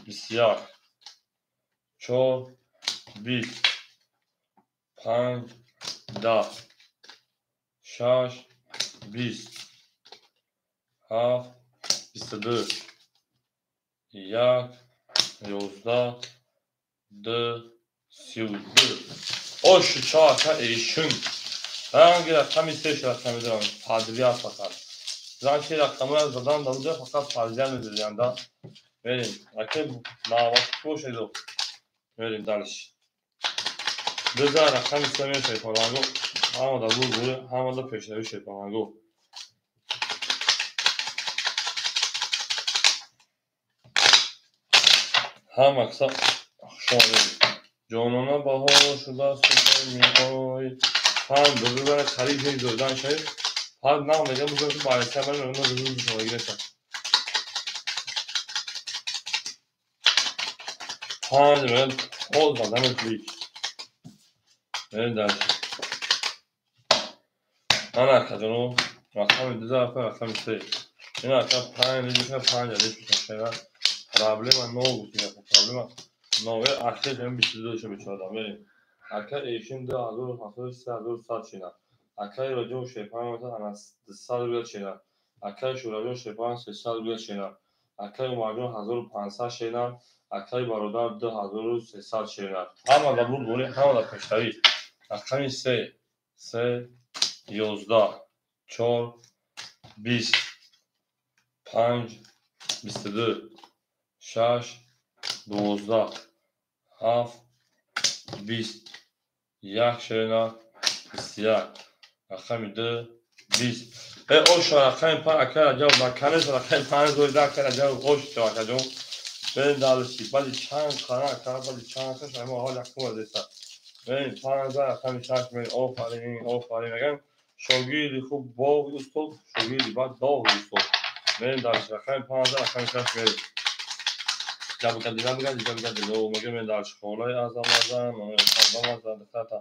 21, 4, 20, 5, 10, 6, 20, 7, 22, 1, 11, 2, 32. Ошу чо ака эшин. Ранги рақами се рақами дорам. Падрият фақат. Занки рақамро задан дамуда фақат падрият медодианда. Мерем. Ака навбат бошед. Мерем дальше. Ду зан рақами се мерем шерпаланго. Ҳама дар бурд дорӣ, ҳама дар пешравӣ шерпаланго. Ҳама каса хуш омадед. Ҷонона баҳор шудааст, сухан меои. Панҷ бузург қариб ҳеҷ додан шавед. Ҳар нағ мегӯям, бузург ки баррасӣ ман мегӯям, рӯз шавагиреса. Панҷ мегӯям, ҳол задам клик. Мерем дальше. Ман акаҷоно рақами ду зарафа, рақами се. Ин ака панҷ лиҷ панҷ лиҷ шава. Проблема нол гуфтем, проблема нол. Аксеш ҳам 22 ша бечора мерем. Ака эшин 2700 3100 шина. Акаи Раҷон шепан ана 200 рубл шина. Акаи Шӯраҷон шепан 300 рубл шина. Акаи Умарҷон 1500 шина. Акаи бародар 2300 шина. Ҳама да бурд борӣ, ҳама да пештарӣ. Рақами 3, 3, 11, 4, 20, 5, 22, 6, 12, 7, 20, 1 шина, 21, рақами 2, 20. Ош рақами 5 акаи Раҷаб, наканес рақами 5 зоида акаи Раҷаб, ош акаҷон. Берем дальше. Баъди чанд қара ака, баъди чанд қаш ҳама ҳол якум вазеса. Берем 5 рақами 6 мерем. Офарин, офарин. Мегӯям шогирди хуб боғи устод, шогирди бад доғи устод. Мерем дальше. Рақами 5 рақами 6 мерем. Ҷабгади набгади ҷабгади ло мегӯям мерем дальше. Холаи азам азам, азам азам духтарта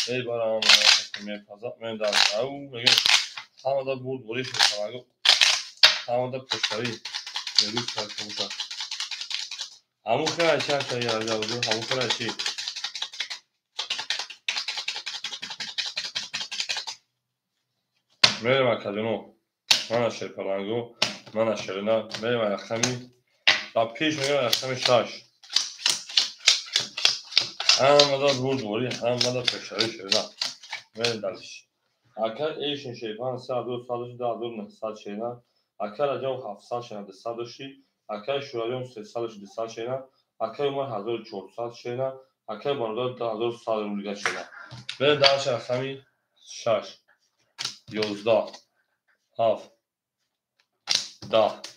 мебарам, мепазам, мерем дальше. Ау мегӯям ҳамада бурд борӣ шуд, ҳамада пештарӣ. Мегӯй чархамуша. Ҳамун хеле чи акаи Раҷаб, ҳамун хеле чи. Мерем акаҷоно. Мана шерпаланго, мана шерина, мерем рақами ба пеш мегӯям рақами 6. Ҳамада бурд борӣ, ҳамада пештарӣ шерина. Мерем дальше. Ака эшин шерпан 3100 2900 шерина. Ака Раҷаб 700 шерина, 200 ши. Акаи Шӯраҷон 300 200 шерина. Акаи Умар 1400 шерина. Акаи бародар 2100 рубл шерина. Мерем дальше рақами 6, 11, 7, 10,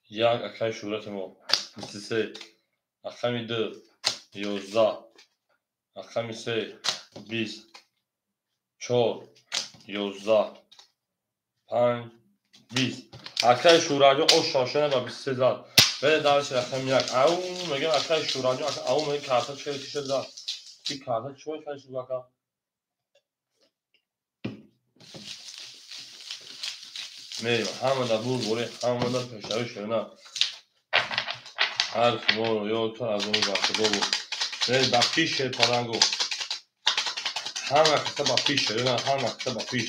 1 акаи Шӯҳрати мо 23, рақами 2, 11, рақами 3, 20, 4, 11, 5, 20. Акаи Шӯраҷон ош шошана ба 23 зад. Берем дальше рақами 1. Ау мегӯям акаи Шӯраҷон, ау мегӯям карта чӣ хеле чӣ зад. Чи карта чӣ хеле шуд ака? Мерем ҳамада бурд борӣ, ҳамада пешравӣ шерина. Ҳар ки моро ёд кар аз он ба худо буд. Мерем ба пиш шерпаланго. Ҳама каса ба пиш шерина, ҳама каса ба пиш.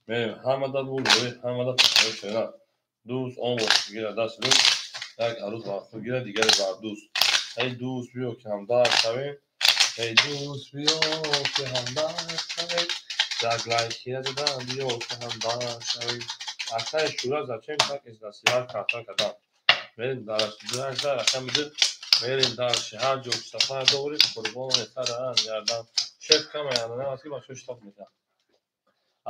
Мерем ҳамада бурд борӣ, ҳамада пешравӣ шерина. Дӯст он бошад ки гирад дасти дӯст, як арӯз бар худ гирад, дигаре бар дӯст. Эй дӯст биё ки ҳамдард шавем, эй дӯст биё ки ҳамдард шавем, як лайкия задан биё ки ҳамдард шавем. Акаи Шӯра зачем так изнасиҳат карта кардам? Мерем дальше. Дальше рақами 2. Мерем дальше. Ҳар ҷо ки сафар дорӣ, қурбони сарам гардам. Шеф кама яна аст ки бачаҳо штаб мекунад.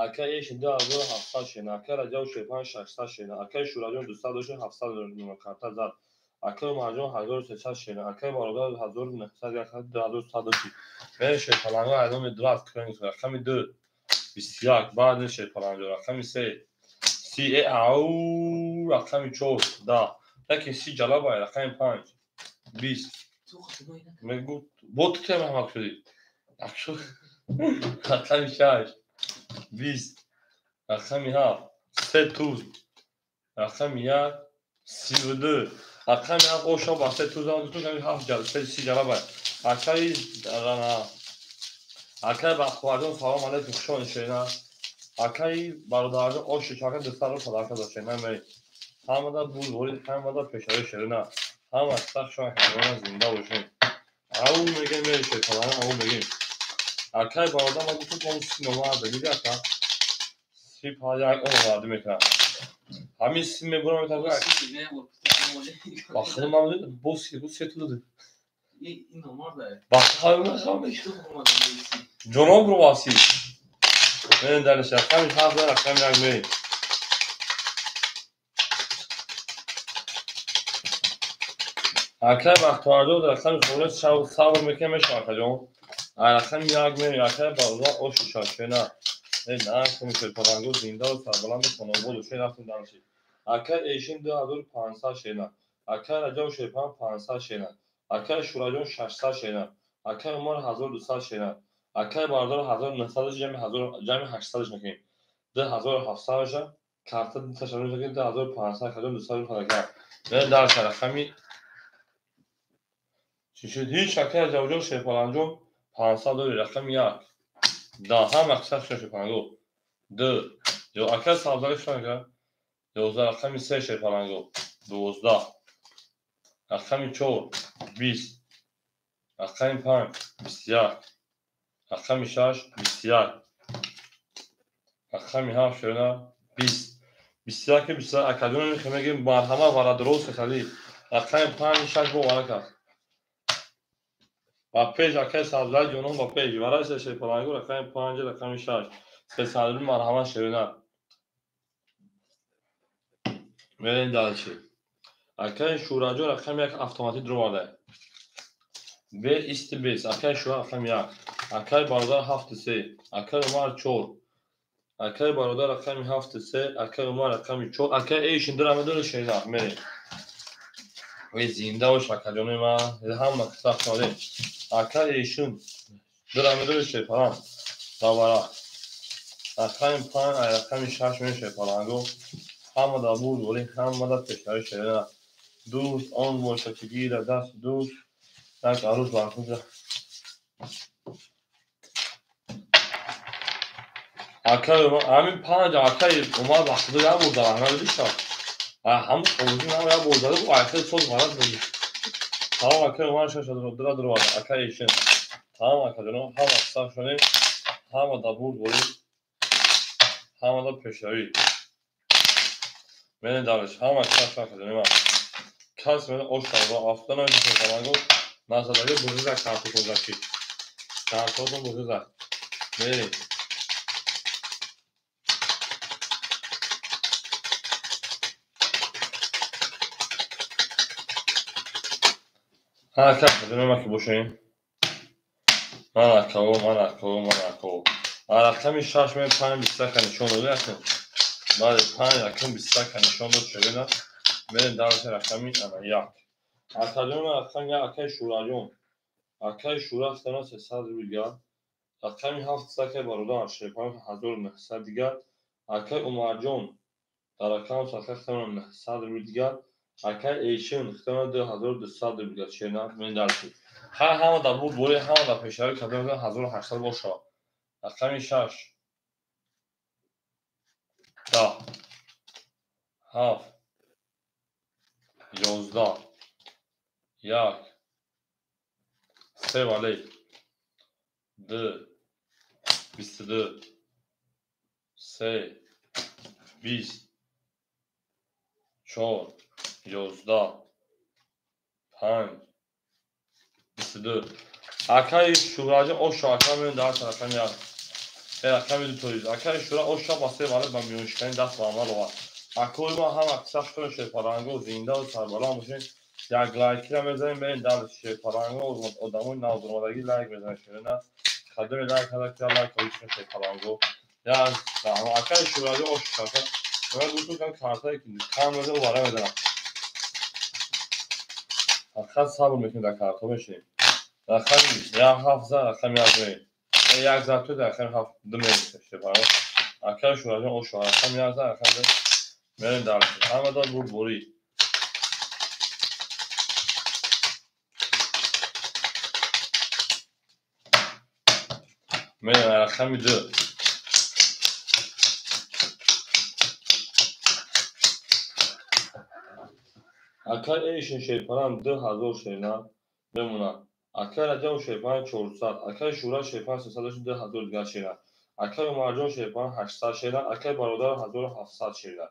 Акаи эшин 2700 шена, акаи Раҷаб шерпан 600 шена, акаи Шӯраҷон 200 700 карта зад. Акаи Умарҷон 1300 шена, акаи бародар 1900 2100 ши. Мерем шерпаланго айдоми 20 кунем рақами 2, 21, баъд шерпаланго рақами 3, 30, ау рақами 4, 10. Яке 30 ҷалаба рақами 5, 20. Мегӯ бо ту кем ҳамак шудӣ? Рақами 6, 20, рақами 7, 3 туз, рақами 1, 32. Рақами 7 оша ба 3 туз ам ту ками 7 ҷал, 3 30 ҷалаба. Акаи акаи Бахтоварҷон салом алейкум, хуш омадед шерина. Акаи бародарҷон оши чака 200 рубл садақа дод шерина. Мерем. Ҳамада бурд борӣ, ҳамада пешравӣ шерина. Ҳама сахт шума ҳайвона зинда бошем. Ау мегӯем мерем шерпалана, ау мегӯем. Акаи бародар ман гуфтам он си номарда, диди ака? Си па як он ваъда мекунад. Ҳамин си мебурам метавонам. Ба худо ман бо си, бо си ту доди. Ба худо ман ҷоноб ру васи. Мерем дальше. Рақами 7, рақами 1 мерем. Акай Бахтоварҷон рақами хона сабр мекунем мешавад акаҷон. Рақами як мерем акай бародар оши шашена. На шерпаланго зинда сарбаланд хонобод шен рафтем дарши. Акай Эшин 2500 шена. Акай Раҷаб шерпалан 500 шена. Акай Шураҷон 600 шена. Акай Умар 1200 шена. Акай бародар 1900 ҷамъи 1000 ҷамъи 800 мекунем. 2700 меша. Карта ташаббус мекунем 2500 акаҷон 200 ака. Мерем дарши рақами чӣ шуд? Ҳеҷ акай Раҷабҷон шерпаланҷон 500 дори рақами 1. Да ҳам аксар шерпаланго. 2. Ё акай Сабзали шунака. 11 рақами 3 шерпаланго. 12. Рақами 4 20. Рақами 5 21. Рақами 6 21. Рақами 7 шона 20. 21 21 акаҷон мегем марҳама варадрост хали. Рақами 5 6 бо варак аст. Ба пеш акай Сабзали ҷонон ба пеш. Вараш шерпаланго рақами 5 рақами 6. 300 марҳама шерина. Мерем дальше. Акай Шураҷон рақами 1 автоматик дуроварда. Б 20. Акай Шура рақами 1. Акай бародар 7 3. Акай Умар 4. Акай бародар рақами 7 3. Акай Умар рақами 4. Акай Эйшин дира медори шерина. Мерем. Эй зинда бош акаҷони ман. Ҳама сахт шудем. Акай Эйшин дира медори шерпалан. Давара. Рақами 5 рақами 6 мешавад шерпаланго. Ҳама дар бурд борӣ, ҳама дар пешравӣ шерина. Дӯст он боша ки гирад даст дӯст, як арӯз бар худ. Акай ҳамин 5 акай Умар ба худо як бор дар аҳна диша. Ҳам овози нам як бор зада, акай соз ғалат буд. Тамом акай Умар шаш дора дуровард. Акай Эшин. Тамом акаҷонон ҳама саф шудем, ҳама дар бурд борӣ, ҳама дар пешравӣ. Мерем дарш. Ҳама саф акаҷони ман. Кас мена ош карда афта намешавад шерпаланго. Назадаги бузиза картокозаки. Картотон бузиза. Мерем. Ҳа, акаҷони ман ки бошем. Ман акао, ман акао, ман акао. Рақами 6 мен 5 21 нишон дода якм. Бале 5 рақам 21 нишон дод шерина. Мерем дарси рақами ана 1. Акаҷон рақами 1 акай Шураҷон. Акай Шура хитана 300 рубл дигар. Рақами 7 акай бародар шерпалан 1900 дигар. Акай Умарҷон дар рақам сака хитана 900 рубл дигар. Акай Эйшин хитана 2200 рубл дигар шерина. Мерем дарси. Ҳар ҳама дар бурд борӣ, ҳама дар пешравӣ кардем 1800 боша. Рақами 6 10 7 11 1 3 вале 2 22 3 20 4 11 5 22. Акай Шураҷон ошо ака мен дар рақами 1. Рақами 2 тоиз. Акай Шура ошо ба 3 вале ба миёншикани даст ба амал овард. Акои ма ҳама сахт шерпаланго зинда ва сарбаланд бошед. Як лайкира мезанем, мерем дар шерпаланго одамои навзуромадагӣ лайк мезанем шерина. Кадоме лайк када ки лайк кардиш шерпаланго. Як акай Шураҷон ошо ака. Ман гуфтам картае ки кам мезанам вара мезанам. Фақат сабр мекунем дар картҳо мешинем. Рақами 1 7 за рақами 1 мерем. 1 за ту рақами 7 2 мерем шерпаланго. Акай Шураҷон ошо рақами 1 за рақами 2 мерем дарси. Ҳама дар бурд борӣ. Мерем рақами 2. Акай Эйшин шерпалан 2000 шерина мемонад. Акай Раҷаб шерпалан 400. Акай Шура шерпалан 300 2000 дигар шерина. Акай Умарҷон шерпалан 800 шерина. Акай бародар 1700 шерина.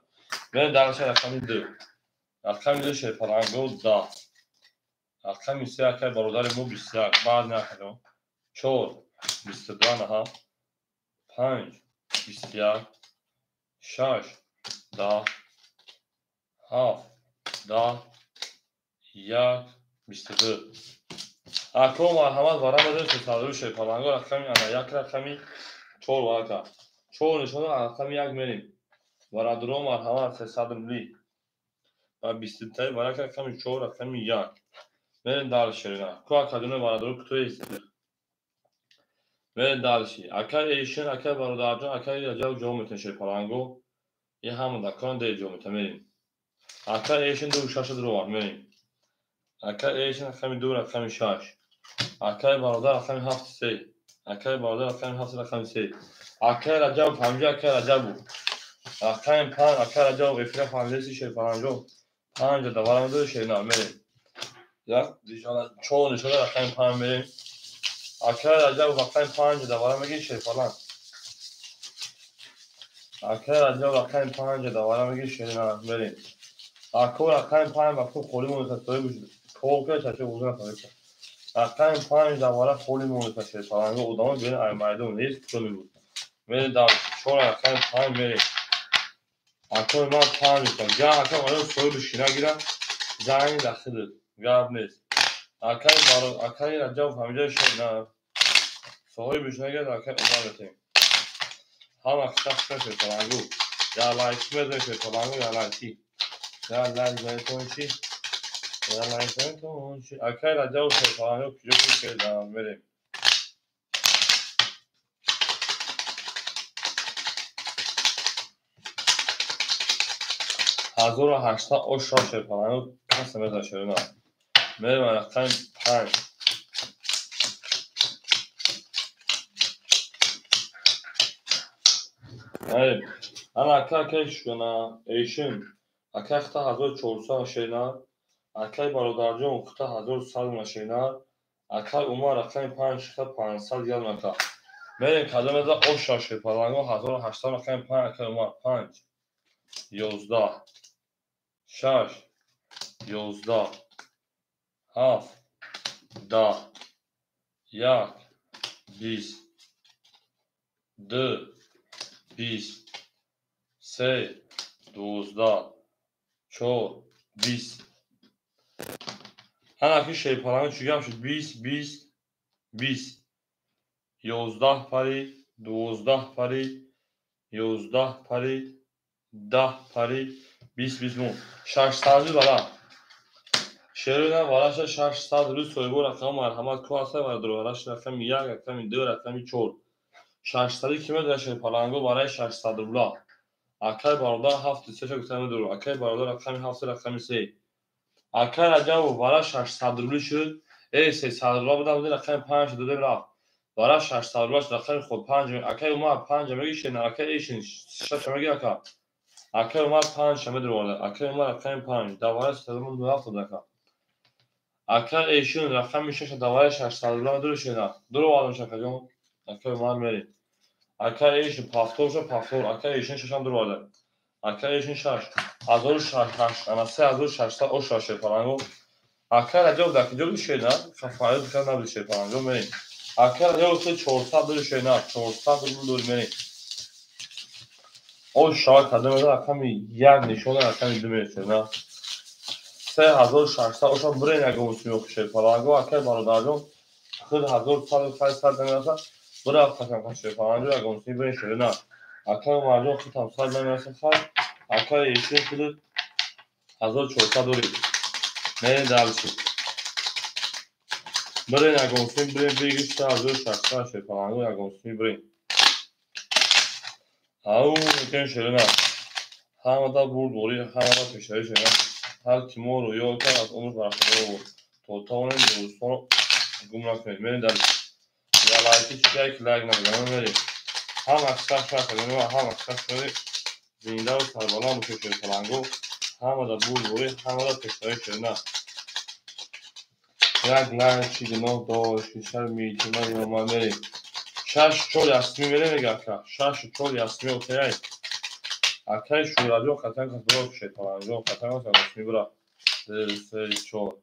Мерем дарси рақами 2. Рақами 2 шерпаланго 10. Рақами 3 акай бародари мо 21. Баъд не акаҷон. 4 22 наҳа. 5 21 6 10 7 10 1 22. Ако марҳамат вара мезанем 300 рубли шерпаланго рақами ана як рақами 4 варака. 4 нишона рақами 1 мерем. Бародарон марҳамат 300 рубли. Ва 22 варака рақами 4 рақами 1. Мерем дальше шерина. Ку акадуна бародарон кто есть? Мерем дальше. Акай Эйшин, акай бародарҷон, акай Раҷаб ҷавоб метавонед шерпаланго. И ҳама дакон де ҷавоб метавонед мерем. Акай Эйшин 2 6 дуровард мерем. Акай Эйшин рақами 2 рақами 6. Акай бародар рақами 7 3. Акай бародар рақами 7 рақами 3. Акай Раҷаб 50 акай Раҷабу. Рақами 5 акай Раҷаб эфира 53 шерпаланго. 5 даварам дор шерина мерем. Як нишона 4 нишона рақами 5 мерем. Акай Раҷаб рақами 5 даварам мегир шерпаланг. Акай Раҷаб рақами 5 даварам мегир шерина мерем. Ако рақами 5 ба худ холӣ монда соҳиб кор чача узун нафариста. Рақами 5 давара холӣ монда шерпаланго одамо берин ай майдон нест куҷо мебуд. Мерем дар 4 рақами 5 мерем. Акои ман 5 мешавад. Га ака оё соҳиби шина гира занг дахил гап нест. Акай баро акай Раҷаб ҳамиҷа шина соҳиби шина гира акай одам метем. Ҳама сахт шерпаланго. Я лайк мезанем шерпаланго я лайки. Я лайк занетон чи? Я лайк занетон чи? Акай Раҷаб шерпаланго куҷо кушедам мерем. Ҳазору ҳаштсад ош шерпаланго кас намезанад шерина. Мерем рақами 5. Ана акай акай шуна Эйшин. Акай хита 1400 шерина. Акай бародарҷон хита 1100 шерина. Акай Умар рақами 5 хита 500 яднака. Мерем кадом меза ош шерпаланго 1800 рақами 5 акай Умар 5 11 6 11 7 10 1 20 2 20 3 12 4 20. Ана ки шерпаланго чӣ гап шуд? 20 20 20 11 парид 12 парид 11 парид 10 парид 20 20 мон 600 рубл бала. Шерина вараша 600 рубл соҳибо рақами марҳамат ку ҳаста бародаро рақами 1 рақами 2 рақами 4. 600 ки медонад шерпаланго барои 600 рубла. Акай бародар 7 3 гуфта медору. Акай бародар рақами 7 рақами 3. Акай Раҷабов бара 600 рубли шуд. 300 рубла будам рақами 5 додем рафт. Бара 600 рубла шуд рақами худ 5. Акай Умар 5 меги шена акай Эйшин 6 меги ака. Акай Умар 5 медору. Акай Умар рақами 5 давара 370 ака. Акай Эйшин рақами 6 давара 600 рубла медору шена. Дуру вадам шакаҷон. Акай Умар мери. Акай Эйшин повтор ша повтор. Акай Эйшин 6 дуру вада. Акай Эйшин 6 1600 ана 3600 ош шерпаланго. Акай Раҷаб дар куҷо буд шена? Хафаёд кар набуд шерпаланго мерем. Акай Раҷаб 400 дури шена 400 рубл дори мерем. Ош шава кадом мезанад рақами 1 нишона рақами 2 мерем. 3600 оша бирен ягон сумёх шерпаланго. Акай бародарҷон худ 1100 намерасад. Бира қасам шерпаланго ягон суми бирен шерина. Акай Умарҷон худ ҳам 100 намерасад хай. Акай Эйшин худ 1400 дори. Мерем дальше. Бирен ягон суми бирен бигир 3600 шерпаланго ягон суми бирен. Ау мекунем шерина. Ҳамада бурдборӣ, ҳамада пешравӣ шерина. Ҳар ки моро ёд кард аз умр бархӯрдор буд. То тавонем дӯстонро гум накунем. Мерем дальше. Я лайки чи як лайк намезанам мерем. Ҳама сахт ҳама сахт зиндаву сарбаланд бошед шерпаланго. Ҳамада бурдборӣ, ҳамада пешравӣ шерина. Як лайк чи гуноҳ дошт, ки шарми тимаи омад мерем. 6 4 ясми мерем мега ака. 6 4 ясми окей. Акай Шӯравиён қатъан кас бира шерпаланго, қатъан кас ясми бира. 2 3 4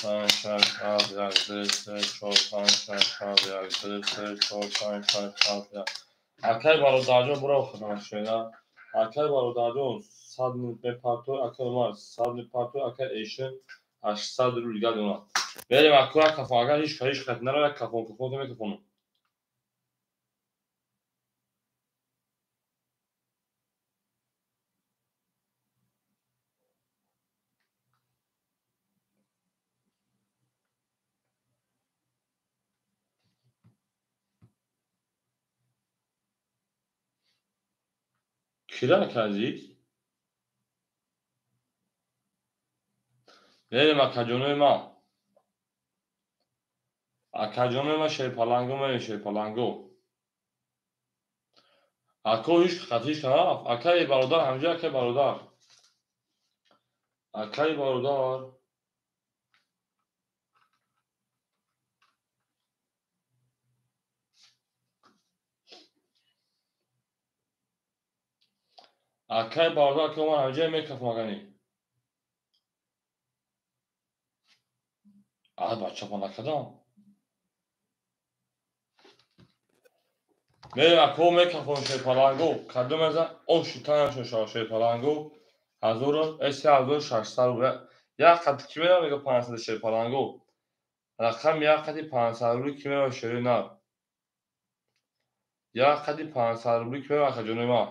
5 6 7 1 2 3 4 5 6 7 1 2 3 4 5 6 7 1. Акай бародарҷон бира худам шена. Акай бародарҷон 100 мепартой, акай Умар 100 мепартой, акай Эйшин 800 рубл дигар дона. Берем акура кафон, агар ҳеч ҳеч хат нара кафон кафон мекафонам. Кира азиз? Берем акаҷонои ма. Акаҷонои ма шерпаланго мерем шерпаланго. Ако ҳеч хат ҳеч нарафт. Акаи бародар ҳамҷо акаи бародар. Акаи бародар. Акаи бародар ака ман ҳамҷо мекафам агани. А бача накардам. Мерем ако мекафам шерпаланго. Кадом аза оши танашон шава шерпаланго. 3600 рубл. Як қати ки мерава мега 500 шерпаланго. Рақам як қати 500 рубли ки мерава шери нар. Як қати 500 рубли ки мерава акаҷонои ма.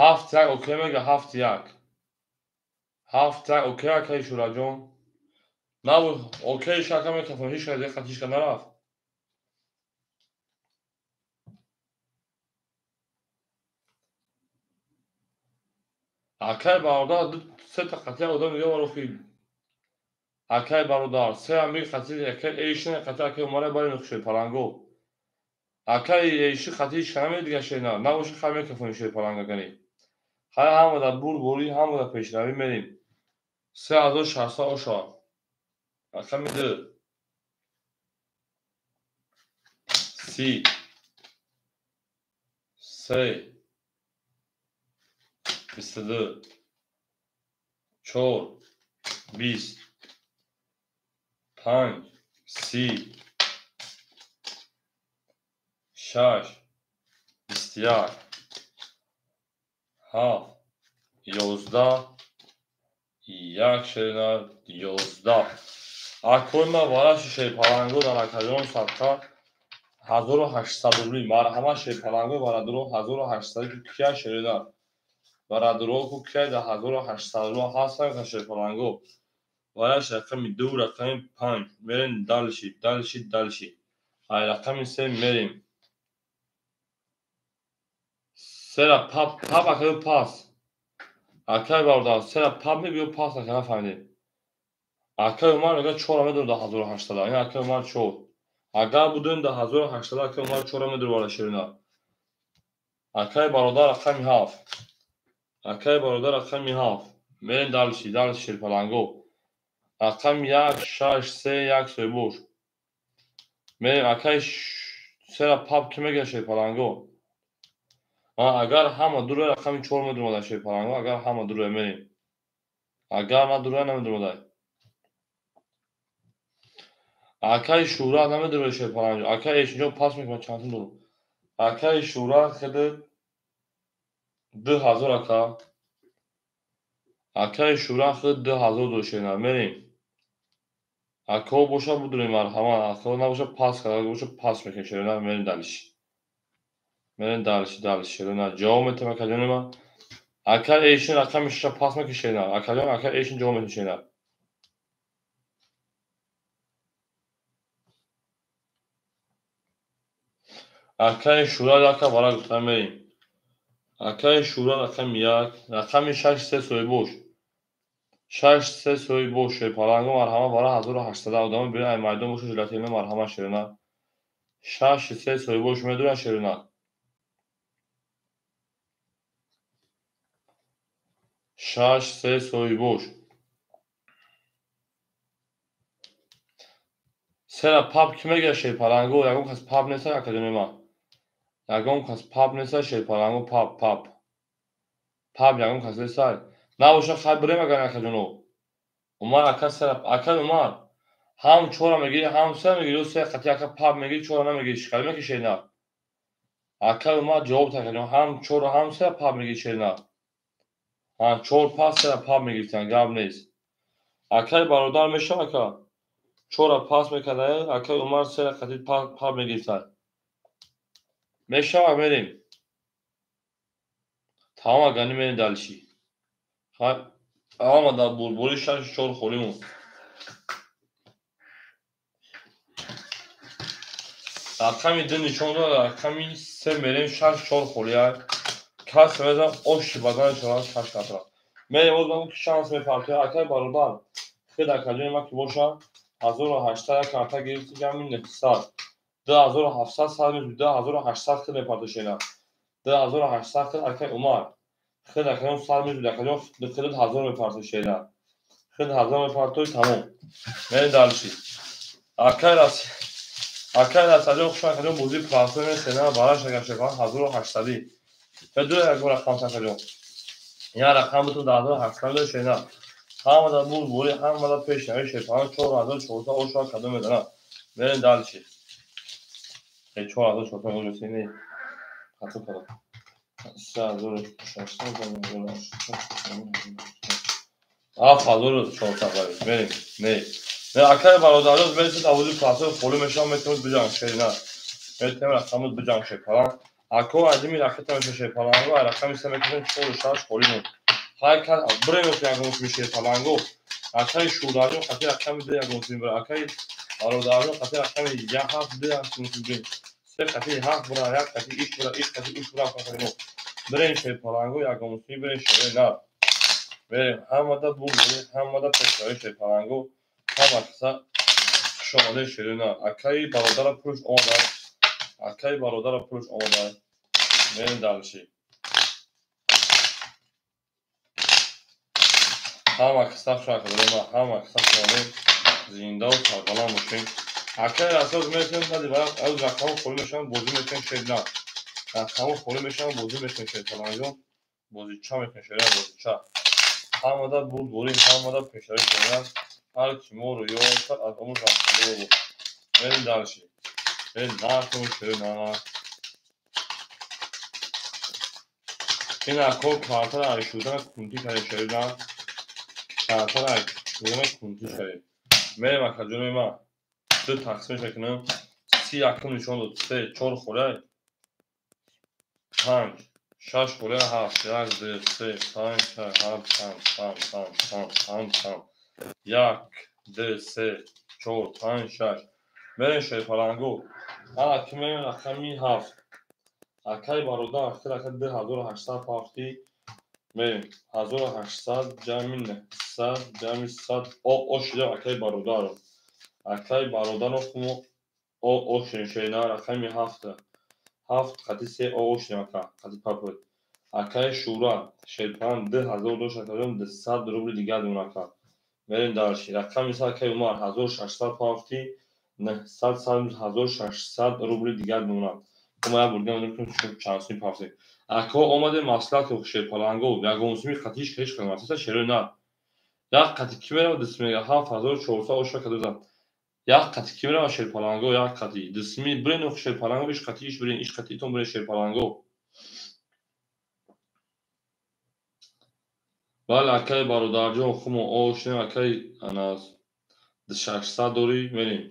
Ҳафт як окей мега ҳафт як. Ҳафт як окей акаи Шураҷон. Набуд окей шака мекафон ҳеч кас як қати ҳеч кас нарафт. Акаи бародар ду сета қати одам дига барохи. Акаи бародар се ами қати акаи эйшин қати акаи Умара бари нухши паланго. Акаи эйши қати ҳеч кас намедига шена. Набоши хай мекафон шерпаланго гани. Хай ҳама дар бурдборӣ, ҳама дар пешравӣ мерем. 3600 оша. Рақами ду. 30. 3. 22. 4. 20. 5. 30. 6. 21. 7. 11. 1 шерина 11. Акои ма вараши шерпаланго дар акаҷон садқа 1800 рубли. Марҳамат шерпаланго барадуро 1800 ку кия шерина. Барадуро ку кия да 1800 рубл ҳастан ка шерпаланго. Вараш рақами 2 рақами 5. Мерем дальше, дальше, дальше. Ай рақами 3 мерем. Сера пап, пап акаю пас. Акай бародар, сера пап мебиё пас ака нафаҳмидем. Акай Умар мега 4 медорам да 1800. Ин акай Умар 4. Агар будем да 1800 акай Умар 4 медорам бара ширина. Акай бародар рақами 7. Акай бародар рақами 7. Мерем дальше, дальше шерпаланго. Рақами 1 6 3 1 3 бош. Мерем акай сера пап ки мега шерпаланго. Агар ҳама дура рақами 4 медурмада шерпаланго, агар ҳама дура мерем. Агар на дура намедурмада. Акаи Шура намедура шерпаланго. Акаи эшинҷо пас мекунад чанд дорум. Акаи Шура хеле 2000 ака. Акаи Шура хеле 2000 дор шерна. Мерем. Ако боша будурем марҳамат, ако набоша пас карда боша пас мекунем шерна, мерем дальше. Мерем дальше, дальше шерна. Ҷавоб метем акаҷони ма. Ака эшин рақами 6 пас мекунем шерна. Акаҷон ака эшин ҷавоб метем шерна. Акаи Шура яка бара гуфта мерем. Акаи Шура рақами 1, рақами 6 3 соҳибош. 6 3 соҳибош шерпаланго марҳамат бара 1800 одам бира ай майдон боша желатина марҳамат шерна. 6 3 соҳибош медуран шерна. 6 3 соҳибош. Сера пап ки мега шерпаланго, ягон кас пап неста акаҷони ма. Ягон кас пап неста шерпаланго пап пап. Пап ягон кас неста. Набоша хай бирем агар акаҷоно. Умар ака сера ака Умар ҳам 4 мегири, ҳам 3 мегири, ё 3 қати ака пап мегири, 4 намегири, шикар мекишед на. Акай Умар ҷавоб такардем. Ҳам чору ҳам сера пап мегирӣ шерина. Ҳа, чор пас сера пап мегирифтан, гап нест. Акай бародар мешава ака? Чора пас мекарда, акай Умар сера қатӣ пап мегирифтан. Мешава мерем. Тамом агани мерем дальше. Ама дар бурбори 6-4 холимон. Рақами 2 нишон дод, рақами 3 мерем 6-4 холия. Кас мезан оши бадан шавад 6 қатра. Мерем боз ман ки шанс мепартоя акай бародар. Хел акаҷони ма ки боша 1800 карта гирифти ҷамъи 900. 2700 сар мешуд 2800 хел мепартошена. 2800 хел акай Умар. Хел акаҷон сар мешуд акаҷон хел 1000 мепартошена. Хел 1000 мепартой тамом. Мерем дальше. Акай рас акай расаҷон хуш акаҷон бозии платформи сена бараш агар шефан 1800. Ду як рақам акаҷон. Я рақам бутун 1800 шена. Ҳамада буд бури ҳамада пеш нави шефан 4400 ошо кадом медана. Мерем дальше. 4400 ошо не. Хато кардам. 3600 7400 мерем. Не. Не акай бародароз мересед авози платформ холӣ мешавам метавонед биҷанг шерина. Метавонед рақамот биҷанг шепалан. Ако адими ракета меша шепаланго, рақами се метавонед 4-6 холӣ мон. Ҳар кас бирем ягон сими шепаланго. Акай шӯраҷон қати рақами 2 ягон сими бира. Акай бародарҷон қати рақами 1 7 2 ягон сими бирем. Се қати 7 бира, 1 қати 3 бира, 3 қати 3 бира қати бирем шепаланго ягон сими бирем шерина. Берем ҳамада буд, ҳамада пешравӣ шепаланго. Ҳама каса хуш омадед шерина. Акаи бародара пулш омада. Акаи бародара пулш омада. Мерем дальше. Ҳама каса хуш омадед, ҳама каса хуш омадед. Зиндаву сарбаланд бошед. Акаи асос метавонем баъди вақт аз рақамҳо холӣ мешаванд, бозӣ мекунем шерина. Рақамҳо холӣ мешаванд, бозӣ мекунем шерпаланҷон. Бозича мекунем шерина, бозича. Ҳамада буд бурӣ, ҳамада пешравӣ шерина. Ҳар ки моро ёд кард аз омӯз рақамҳо буд. Мерем дальше. Мерем нархо шерина. Ин ако картара айшудана кунтӣ кардем шерина. Картара айшудана кунтӣ кардем. Мерем акаҷони ма. Ду тақсим мекунем. 31 нишон дод. 3 4 холия. 5 6 холия 7 1 2 3 5 6 7 5 5 5 5 5 5 1 2 3 4 5 6. Мерем шерпаланго. Ана ки мерем рақами 7. Акай бародар ахир ака 2800 пафти. Мерем 1800 ҷамъи 900 ҷамъи 100 о шуда акай бародаро. Акай бародаро хумо о шудем шерина рақами 7. 7 қати 3 о шудем ака қати папуд. Акай Шура шерпалан 2000 дошт акаҷон 200 рубли дигар дон ака. Мерем дальше. Рақами 100 акай Умар 1600 пафти 900 1600 рубли дигар донад. Ма як бурдем мекунем чанд суми пафтем. Ако омадем маслиҳат ки шерпаланго ягон суми қатиш ҳеч қимат шерои на. Як қати ки мерава дисми 7400 оша кадозан. Як қати ки мерава шерпаланго як қати дисми бирен шерпаланго иш қати иш бирен иш қати итон бирен шерпаланго. Бале акай бародарҷон хумо ошнем акай ана 600 дорӣ мерем.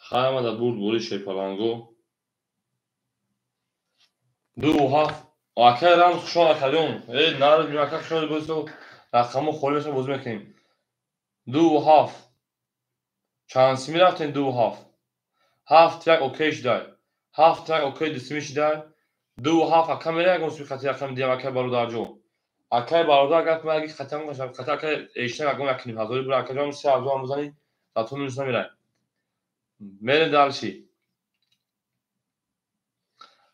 Ҳамада бурд бури шерпаланго. 2 7 акай рамз хуш омад акаҷон. Э нар ака хуш омад бозӣ рақамҳо холӣ мешаванд бозӣ мекунем. 2 7 чанд сими рафтем 2 7 7 1 окей шудай. 7 1 окей дисми шудай. 2 7 ака мере ягон суми қати рақам диям акай бародарҷон. Акай бародар агар ма яги қатам қати акай эшна ягон як ним ҳазори бура акаҷон 3000 ҳам бизанӣ зато минус намерай. Мерем дальше.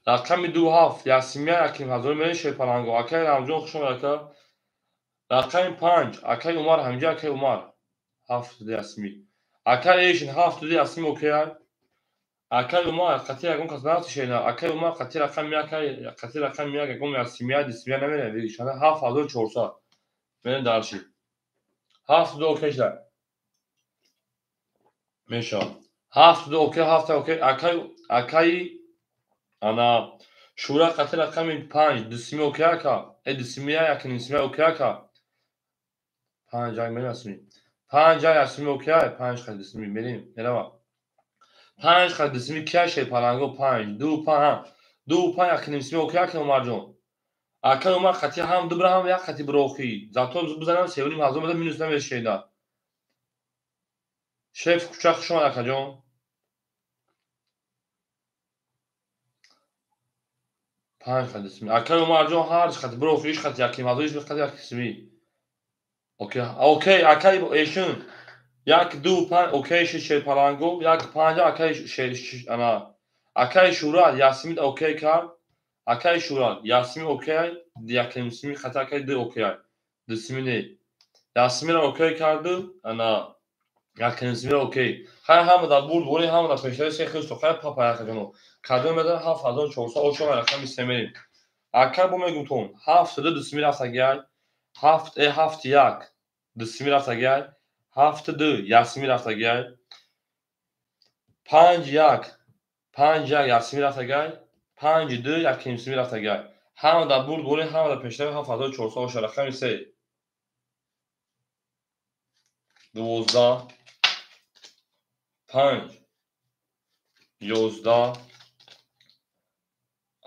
Рақами 2 7 ясимия як ним ҳазори мерем шерпаланго. Акай Рамҷон хуш омад ака. Рақами 5 акай Умар ҳаминҷа акай Умар 7 ясими. Акай эшин 7 ясими окей. Акай Умар қати ягон кас нарафти шерина. Акай Умар қати рақами 1 қати рақами 1 ягон ясимия дисимия намерем. 7400. Мерем дальше. 7 окей шуда. Мешавад. 7 окей 7 окей. Акай ана Шӯра қати рақами 5 дусими окей ака. Дусими як нимсими окей ака. 5 як мерасми. 5 як яксими окей, 5 қати дусими мерим. Мерава. 5 қати дусими кия шерпаланго 5 2 5 2 5 як нимсими окей ака Умарҷон. Ака Умар қати ҳам ду бира ҳам як қати бирохи. Зато бизанам 3,5 ҳазор меда минус намешеда. Шеф кӯча хуш омад акаҷон. 5 қати дусими. Ака Умарҷон ҳар қати бирохи иш қати як ҳазор иш қати як сими. Окей, окей, акай эшун. 1 2 5 окей шерпаланго 1 5 акай шер ана. Акай Шӯра Ясмин окей кард. Акай Шӯра Ясмин окей, якимсими хата акай ду окей. Дусими не. Ясминро окей карду, ана якимсимиро окей. Хай ҳама дар бурд бори ҳама дар пештари се хисто хай папа якаҷоно. Кадом медан 7400 ошо рақами се мерим. Акай бо мегумтон 7 2 дусими рафтагиай. 7 7 1 дусими рафтагиай. 7 2 Ясмин рафтагиай. 5 1 5 1 Ясмин рафтагиай. 5 2 якимсими рафтагиай. Ҳама дар бурд бори ҳама дар пештари 7400 ошо рақами се. 12 5 11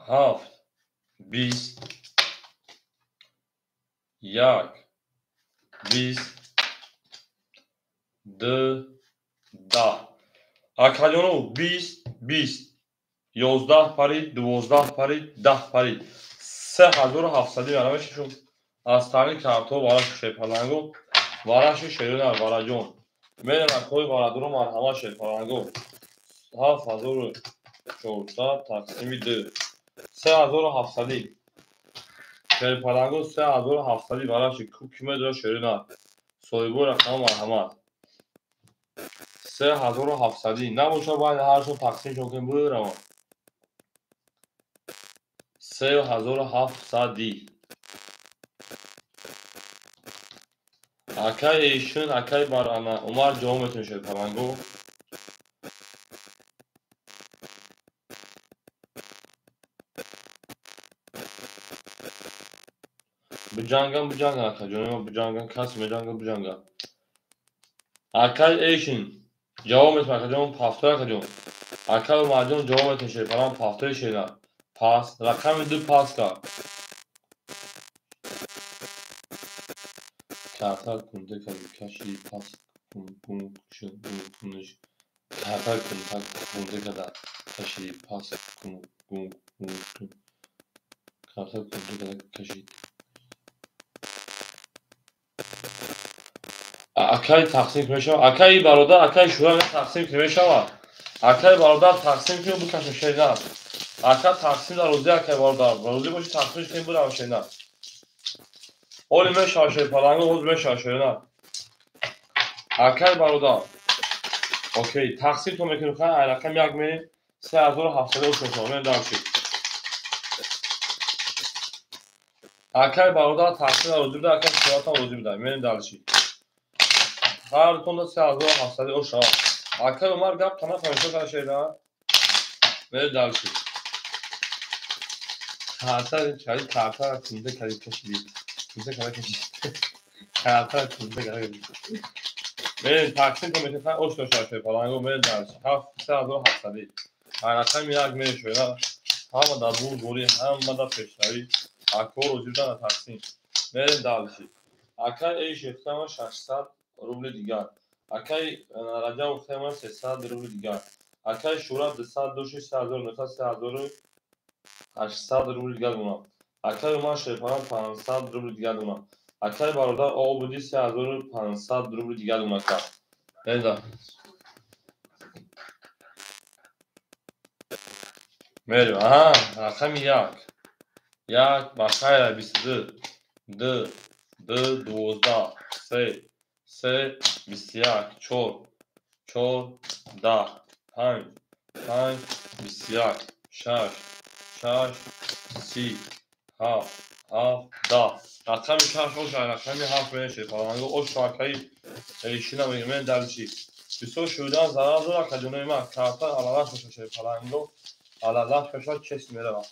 7 20 1 20 2 10. Акаҷоно 20 20 11 парид 12 парид 10 парид 3700 ярамешшум. Аз тари карто вараши шерпаланго вараши шерина вараҷон. Мерем акои варадуро марҳама шерпаланго 7400 тақсими 2 3700 шерпаланго 3700 вараши ки медора шерина соҳибо рақам марҳамат 3700 набоша байни ҳаршон тақсимшон кунем биравам 3700. Акай эшун акай бар ана Умар ҷавоб метавонед шерпаланго. Биҷанган биҷанган акаҷонима биҷанган касе меҷанган биҷанган. Акай эшун ҷавоб метавонед акаҷон пафтой акаҷон. Акай Умарҷон ҷавоб метавонед шерпаланг пафтои шерина. Пас рақами 2 пас кард. Карта кунда каши пас кун куниш. Карта кунда кунда када каши пас кун кун кун. Карта кунда када каши. Акай тақсим мешавад. Акай бародар акай Шӯра тақсим мешавад. Акай бародар тақсим кун бикашем шерина. Ака тақсим дар розӣ акай бародар. Розӣ боши тақсим кунем бурам шерина. Оли мешавад шерпаланго ҳозир мешавад шерина. Акай бародар. Окей, тақсим то мекунем хай ай рақам 1 мерем 3700 ошо мерем дарши. Акай бародар тақсим дар розӣ буда, акай Шӯратам розӣ буда. Мерем дарши. Ҳар тонда 3700 ошо. Акай Умар гап тана фаҳмида кара шерина. Мерем дарши. Карта чай карта кунда кади кашиди. Кунда када кашид. Карта кунда када кашид. Мерем тақсим кун мекунем ош дошта шерпаланго мерем дарши. 3700. Рақами 1 мерем шерина. Ҳама дар бурд бори ҳама дар пешравӣ. Ако розӣ буда на тақсим. Мерем дарши. Акай эй шефтама 600 рубли дигар. Акай Раҷаб хема 300 рубли дигар. Акай Шӯра 200 доши 3900 3800 рубли дигар донам. Акай Умар шерпаланг 500 рубли дигар донам. Акай бародар Обуди 3500 рубли дигар донам ака. Мерем. Мерем. Аҳа, рақами 1. 1 ба хайра 22 2 2 12 3 3 21 4 4 10 5 5 21 6 6 30 7 7 10. Рақами 6 оша рақами 7 мешавад. Паланго ош акаи эшина мегӯям дарчи. Бисёр шудан зарар дорад акаҷонои ман. Карта алалаш мешавад паланго. Алалах мешавад, чест меравад.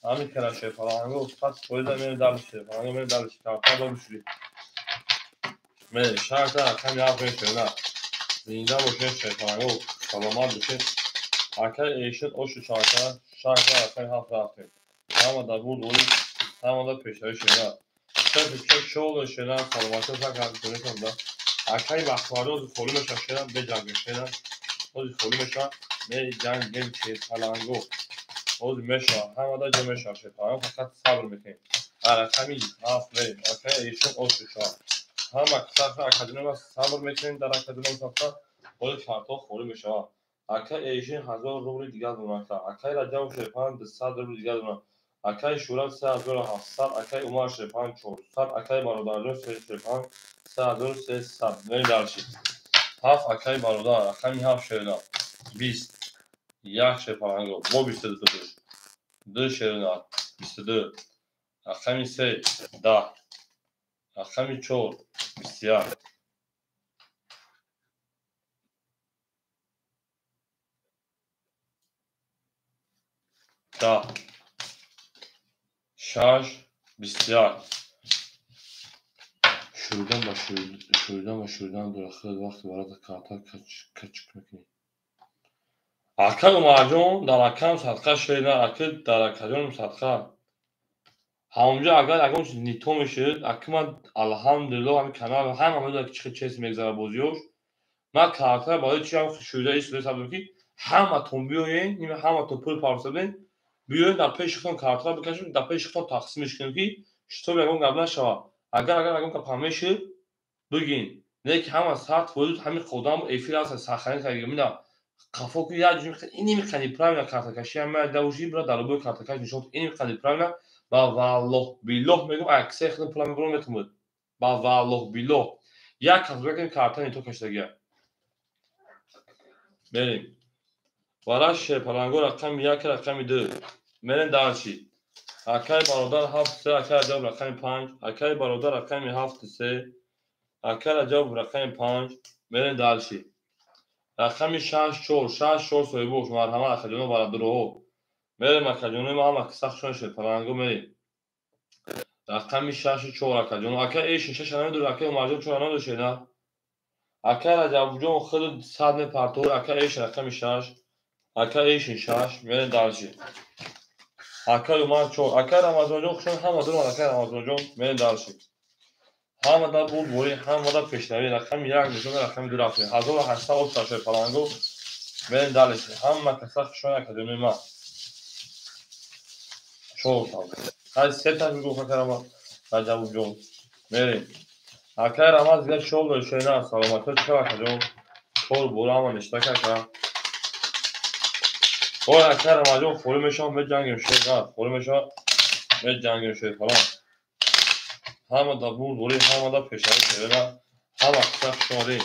Ҳамин хела шерпаланго 100% мерем дальше, шерпаланго мерем дальше. Карта бабушли. Мерем шарта рақами 7 мешавад. Зинда бошед шерпаланго, саломат бошед. Акай эшин ошу шарта, шарта рақами 7 рафтем. Ҳама дар бурд орид, ҳама дар пешравӣ шена. Чак шол шена, саломатӣ сак да. Акай бахтварӣ ози холӣ мешавад шена, беҷанг шена. Ози холӣ мешавад, меҷангем шерпаланго. Ози мешавад, ҳама дар ҷо мешавад шерпаланго, фақат сабр мекунем. Рақами 7 мерем. Акай эшин ошу шавад. Ҳама касафа академия сабр мекунем, дар академия сафта ози шартҳо холӣ мешавад. Акай эшин 1000 рубли дигар дорад. Акай Раҷаб шерпаланг 200 рубли дигар дорад. Акай Шӯрат 3700, акай Умар шерпаланг 400, акай Бародарҷон шерпаланг 3300. Мерем дальше. 7 акай бародар, рақами 7 шерна. 20. 1 шерпаланго. Бо 22 душ. 2 шерна. 22. Рақами 3 10. Рақами 4 21. 10. 6 21. Шуридан ба шуридан ба шуридан дора хеле вақт барои карта качк мекунӣ. Акай Умарҷон дар акам садқа шена, аки дар акаҷон садқа. Ҳамонҷо агар ягон чиз нито мешуд, аки ман алҳамдулиллоҳ ҳамин канал ҳама медонад ки чӣ хел чиз мегзарад бозиёш. Ман картаро барои чи ҳам шурида истода сабаб ки ҳаматон биёен, ҳаматон пул парсаден, биёен дар пеши худтон картаро бикашем, дар пеши худтон тақсимеш кунем ки шитоб ягон гап нашавад. Агар ягон гап ҳам мешуд, бигин. Не ки ҳама 100% ҳамин одам эфир ҳаст, сахани кардагӣ. Мина қафо ки як ҷо ин миқади правильно картакаши ҳам давуши бира дар рӯбои картакаш нишон ин миқади правильно ба валлоҳ биллоҳ мегӯм, аксари худам пулам мебурам метавонад. Ба валлоҳ биллоҳ. Як кас бигӯяд карта нито кашидагия. Мерем. Вараш шерпаланго рақами 1 рақами 2. Мерем дальше. Акай бародар 7 3, акай Раҷаб рақами 5, акай бародар рақами 7 3, акай Раҷаб рақами 5. Мерем дальше. Рақами 6 4, 6 4 соҳибош, марҳамат акаҷоно бародарҳо. Мерем акаҷонои ма ҳама сахтшон шерпаланго мерем. Рақами 6 4 акаҷоно. Акай эшин 6 намедорад, акай Умарҷон 4 намедорад шена. Акай Раҷабҷон худ 100 мепартор, акай эшин рақами 6, акай эшин 6. Мерем дальше. Акай Умар 4, акай Рамазонҷон хушон ҳама доранд, акай Рамазонҷон мерем дальше. Ҳама дар бурдборӣ, ҳама дар пешравӣ, рақами 1 нишон, рақами 2 рафтем. 1800 шерпаланго мерем дальше. Ҳама каса хушон академияи ма. 4 та. Ҳай се та мегуфт акай Раҷабҷон. Мерем. Акай Рамаз дигар 4 дорад шена, саломатӣ чӣ акаҷон? 4 бора ҳама ништа ака. Ой акай Рамазҷон холӣ мешавад, меҷангем шер, холӣ мешавад, меҷангем шерпаланг. Ҳама дар бурдборӣ, ҳама дар пешравӣ шерена, ҳама қисса хушомадед.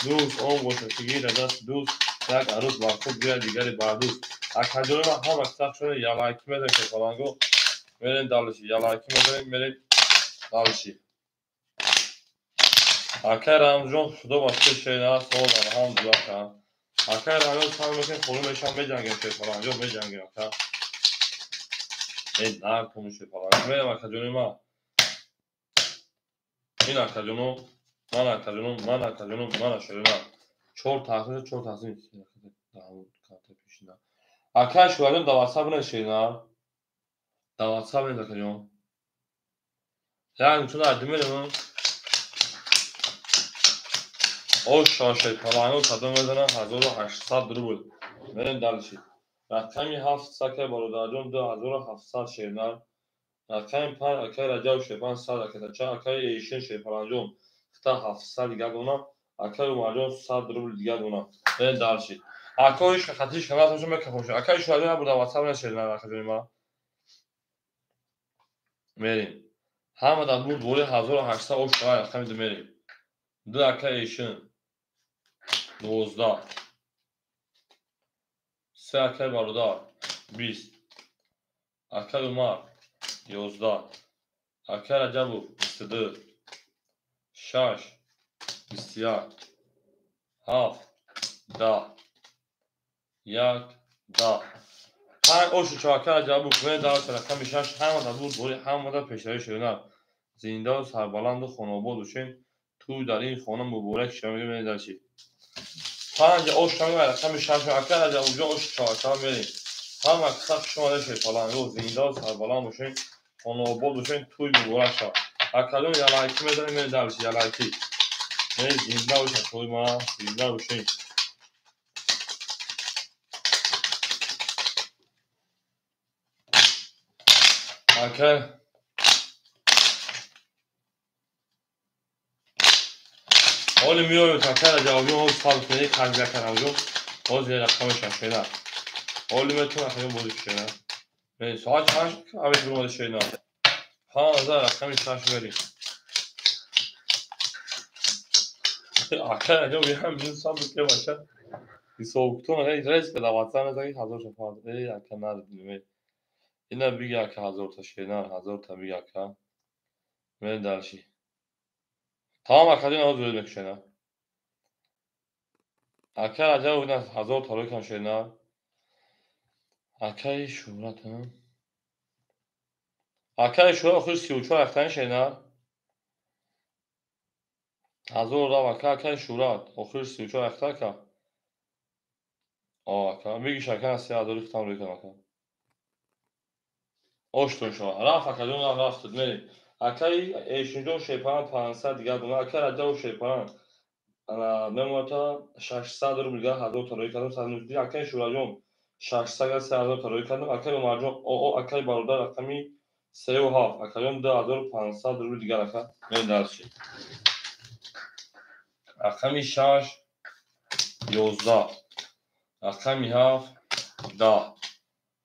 Дӯст он бошад ки гирад дасти дӯст, як арӯс бар худ гӯяд, дигаре бар дӯст. Акаҷони ман ҳама қисса хушомадед. Ялайки мезанем шерпаланго, мерем дальше. Ялайки мезанем, мерем дальше. Акай Рамзҷон худо ба шукр шерена, сол алҳамдулиллоҳ ака. Акай Рамзҷон сабр мекунем, холӣ мешавам, меҷангем шерпаланго, меҷангем ака. Э накун шерпаланго. Мерем акаҷони ман. Ин акаҷоно, ман акаҷоно, ман акаҷоно, ман шерена. 4 тақсим, 4 тақсим. Акай Шӯраҷон дар WhatsApp не шерена. Дар WhatsApp не акаҷон. Як чун адди мерем. Оша шерпаланго кадом мезанам 1800 рубл. Мерем дальше. Рақами 7 акай бародарҷон 2700 шерена. Рақами 5 акай Раҷаб шерпаланг 100 акатача, акай Эшин шерпаланҷон хита 700 дигар дона, акай Умарҷон 100 рубл дигар дона. Мерем дальше. Акай ҳеч хатиш канал мекафош. Акай Шӯраҷон набуда WhatsApp не шерена акаҷони ман. Мерем. Ҳама дар бурдборӣ 1800 ош рақами 2 мерем. 2 акай Эшин 12. 3 акай бародар 20. Акай Умар 11. Акай Раҷабов 22. 6 21. 7 10. 1 10. Панҷ ошу чорака Раҷабу кунед дар рақами 6 ҳамада бурдборӣ, ҳамада пешравӣ ширина. Зиндаву сарбаланду хонаобод бошед. Тӯй дар ин хона муборак шава мегӯем дар чи. Панҷ ош шава рақами 6 ака Раҷабуҷон ошу чорака мерем. Ҳама каса хуш омадед шерпаланго, зиндаву сарбаланд бошед, хонаобод бошед, тӯй муборак шава. Акаҷон ялайки мезанем мерем дар чи ялайки. Зинда бошед тӯй ма, зинда бошед. Ака ҳоли меоем ака Раҷабҷон ҳоз сабр кунед, қарз ака Раҷабҷон ҳоз я рақами 6 шена. Ҳоли метавон акаҷон бозӣ кушена. Соат чанд авед бимода шена? 15 рақами 6 мерем. Ака Раҷаб ям бин сабр кунед бача. Ҳисобкутон ака резко да WhatsApp мезанед 1000 та. Эй ака нарадем. Ина биги ака 1000 та шена, 1000 та биги ака. Мерем дальше. Тамом акаҷон ҳоз рӯй мекушена. Ака Раҷаб ина 1000 та рӯй кан шена. Акаи Шӯҳрат Акаи Шӯҳрат охири 34 рафтани шена. 1000 рав ака, акаи Шӯҳрат охири 34 рафта ака. О ака, бигиш ака 3000 хитам рӯй кан ака. Оштон шава. Рафт акаҷон рафтуд мерем. Акаи Эшинҷон шерпаран 500 дигар дона. Акаи Раҷаб шерпаран мемонад 600 рубл дигар 1000 та рӯй кардам. 190 акаи Шӯҳратҷон 600 гар 3000 та рӯй кардам. Акаи Умарҷон оо акаи бародар рақами 3 7 акаҷон 2500 рубл дигар ака. Мерем дальше. Рақами 6 11, рақами 7 10,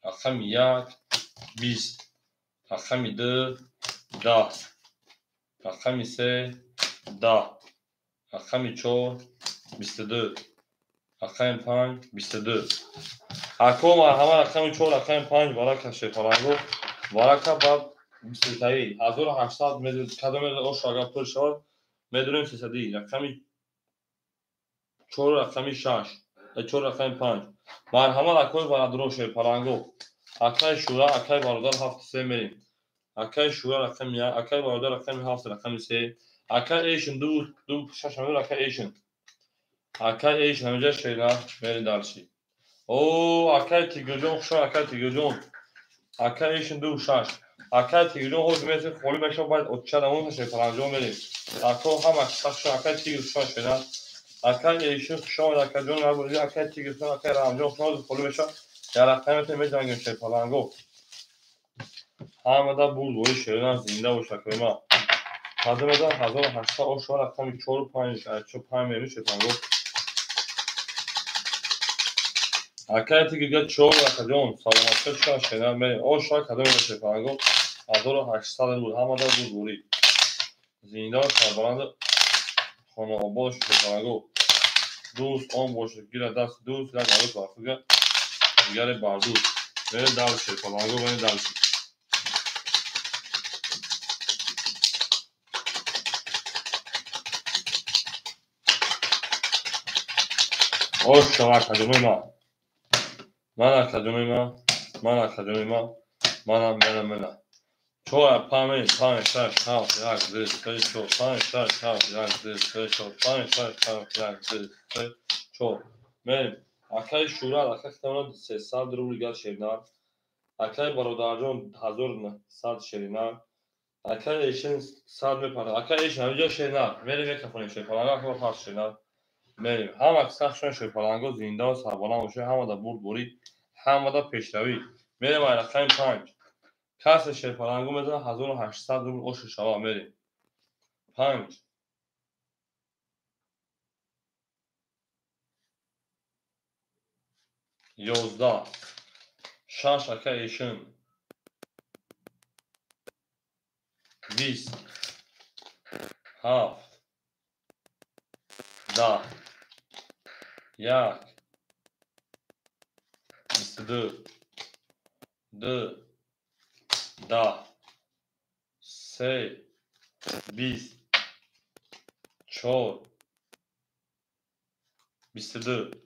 рақами 1 20, рақами 2 10, рақами 3 10, рақами 4 22, рақами 5 22. Ако марҳамат рақами 4 рақами 5 барака шерпаланго барака ба бистутаи 1800 кадоме ошу агар пур шавад медонем сесадӣ. Рақами 4 рақами 6 4 рақами 5 марҳамат акои бародаро шерпаланго. Акаи Шӯра акаи бародар 7 3 мерем. Акаи Шӯра рақами 1, акаи бародар рақами 7 рақами 3, акаи Эшин 2 2 6 ҳамин акаи Эшин. Акаи Эшин ҳаминҷа шена мерем дальше. О акаи Тигрҷон хуш омад акаи Тигрҷон. Акаи Эшин 2 6. Акаи Тигрҷон ҳозир мерасем холӣ мешавад баъд отча дамон шерпаланҷон мерем. Ако ҳама хуш акаи Тигр хуш омад шена. Акаи Эшин хуш омад акаҷон акаи Тигр хуш омад акаи Раҳмҷон хуш омад холӣ мешавад. Я рақамете меҷангем шерпаланго. Ҳамада бурдборӣ шерина зинда бош акои ма. Кадомеда 1800 ошо рақами 4 5 4 5 мерем шерпаланго. Акаи Тигрга 4 акаҷон саломатӣ чӣ шена мерем. Ошо кадомеда шерпаланго 1800 буд ҳамада бурдборӣ. Зинда сарбаланд хонаобод шерпаланго. Дӯст он бошад гира даст дӯст як арӯс бархӯга дигаре бардӯст. Мерем дальше шерпаланго мерем дальше. Ош шава акаҷонои ма. Ман акаҷонои ма, ман акаҷонои ма, манам мена мена. Чор панҷ панҷ шаш ҳафт як ду се чор панҷ шаш ҳафт як ду се чор панҷ шаш ҳафт як ду се чор. Мерем. Акаи Шӯҳрат ака хитамона 300 рубл дигар шеринар. Акаи бародарҷон 1100 шеринар. Акаи Эшин 100 мепарад. Акаи Эшин ҳаминҷо шеринар. Мерем мекафонем шерпаланго ака фарз шеринар. Мерем. Ҳама сахшон шерпаланго зинда сарбаланд бошед, ҳамада бурдборӣ, ҳамада пешравӣ. Мерем ай рақами 5. Касе шерпаланго мезанад 1800 рубл ошу шава мерем. 5 11 6 ака Эшин 20 7 10 1 22 2 10 3 20 4 22.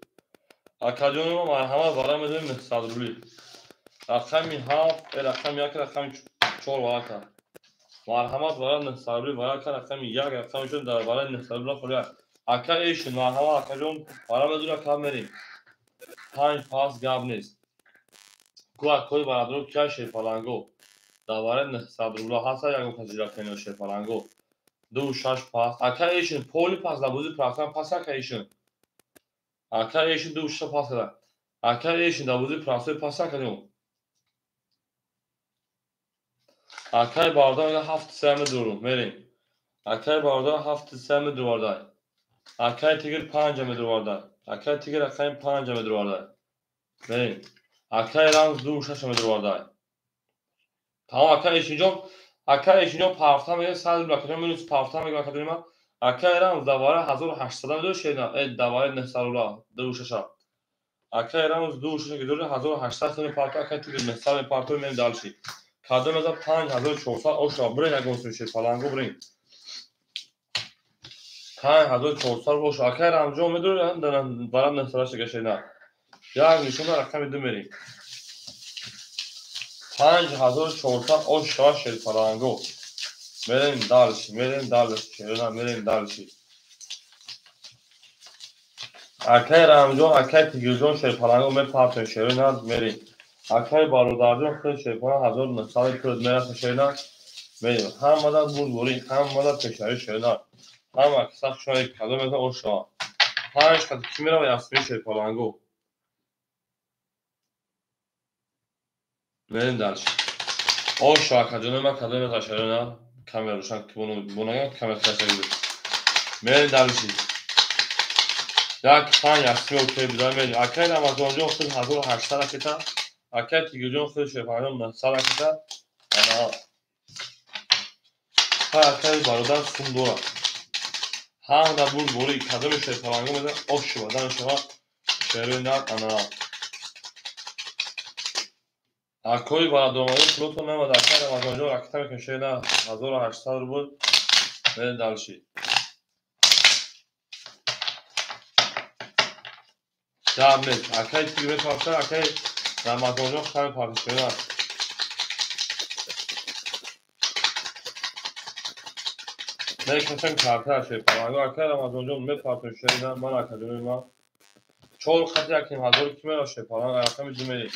Акаҷони ма марҳамат бара медонем 900 рубли. Рақами 7, рақами 1, рақами 4 варака. Марҳамат барои 900 рубли варака, рақами 1, рақами 4 дар барои 900 рубли холия. Ака эшин, марҳамат акаҷон, бара медура кам мерим. 5 пас гап нест. Ку акои бародаро кия шерпаланго. Дар барои 900 рубла ҳаста ягон кас ҷира шерпаланго. 2 6 пас. Ака эшин, поли пас дар бозии процент пас ака эшин. Ака эшин 2 6 пас када. Ака эшин дар бозии процент пас акаҷон. Акай бародар 7 3 медурум, мерем. Акай бародар 7 3 медурвардай. Акай тигр 5 медурвардай. Акай тигр акай 5 медурвардай. Мерем. Акай рамз 2 6 медурвардай. Тамом акай эшинҷон парфта мега 100 рубл акаҷон минус парфта мега акаҷон ма. Акай рамз давара 1800 медур шена, давара 900 рубл 2 6. Акай рамз 2 6 ки дур 1800 сом парфта акай тигр 900 парфта мерем дальше. Кадом аз 5400 оша бирин ягон сум шерпаланго бирин. 5400 оша акай рамҷон медур бара 900 шега шена. Як нишона рақами 2 мерем. 5400 оша шерпаланго. Мерем дальше, мерем дальше, шерона мерем дальше. Акай рамҷон, акай тигирҷон шерпаланго мепартем шерона мерем. Акай бародарҷон худ шерпаланг 1900 пул мераса шерона мерем. Ҳамада бурдборӣ, ҳамада пешравӣ шерона. Ҳама сахт шои кадом мезан оша. 5 қад ки мерава ясмин шерпаланго. Мерем дальше. Оша акаҷони ман кадом мезан шерона? Камера рӯшан ки бунаган камера хасагӣ. Мерем дальше. Як 5 ясмин окей бида мерем. Акай Рамазонҷон худ 1800 ракета. Акай тигирҷон худ шерпаланго 900 ракета. Ана акай бародар сум дорад. Ҳамда бурдборӣ кадоми шерпаланго мезан ош шува шава шерои нар ана. Акои бародаромадо пулотон намад акай Рамазонҷон ракета мекунем шерна 1800 рубл мерем дальше. Гап нест. Акай тигр мепарта, акай Рамазонҷон хами партиш шерна. Мекашам карта шерпаланго. Акай Рамазонҷон мепартем шерна ман акаҷони ман. 4 қати яким ҳазор ки мера шерпаланго рақами 2 мерем.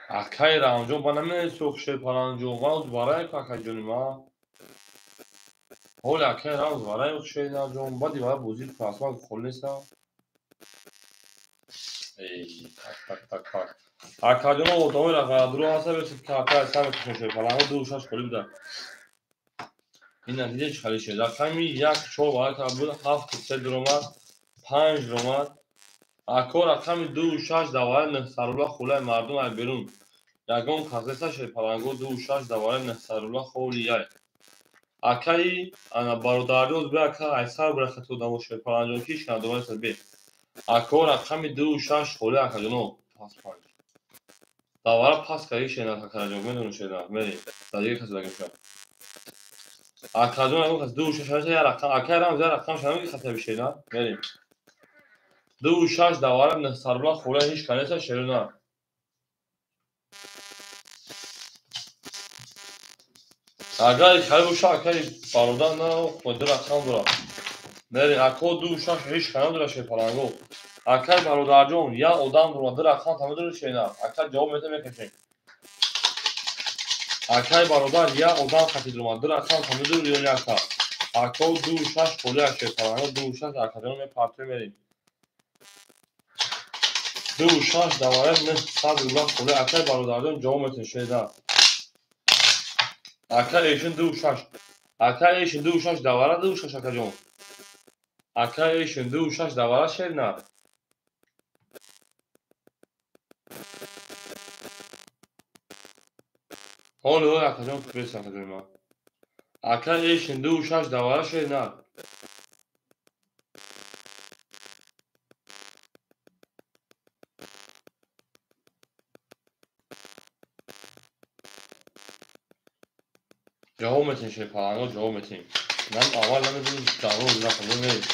Акай Рамҷон ба намересох шерпаланҷон. Ман барай акаҷони ман. Ҳоли акай рамз барай шернаҷон. Баъди бара бозии пласмак хол нестам. Так так так так. Акаҷоно одамои рақадро ҳаста бесид карта сар мекушем шерпаланго 2 6 холи буда. Ина диде чӣ хали шед. Рақами 1 4 варака буд 7 3 дуромад 5 дуромад. Ако рақами 2 6 давари 900 рубла хулаи мардум ай берун. Ягон кас неста шерпаланго 2 6 давари 900 рубла холи яй. Акаи ана бародарҷон бе ака айсар бирахати одамо шерпаланҷон ки шинадома неста бе. Ако рақами 2 6 холи акаҷоно пас 5. Давара пас кари шена акаҷон медонӣ шена мерем. Дар дигар кас дагим шуд. Акаҷон ягон кас 2 6 я рақам акай рамз я рақам шана меги хатаби шена мерем. 2 6 давара 900 рубла холи ҳеҷ кас неста шерона. Агар хали боша акай бародар на ду рақам дорад. Мерем ако 2 6 ҳеҷ кас надорад шерпаланго. Акай бародарҷон як одам дорад ду рақам та медорад шена. Акай ҷавоб медиҳад мекашем. Акай бародар як одам хати дорад ду рақам та медорад ё якта. Ако 2 6 холи шерпаланго 2 6 акаҷон мепартем мерем. 2 6 давара 900 рубла холи акай бародарҷон ҷавоб медиҳад шена. Акай эшин 2 6. Акай эшин 2 6 давара 2 6 акаҷон. Акай эшин 2 6 давара шена. Ҳоли ҳоли акаҷон бес акаҷони ман. Акай эшин 2 6 давара шена. Ҷавоб метиҳем шерпаланго, ҷавоб метиҳем. Нам аввал намедонем давро нахӯрд.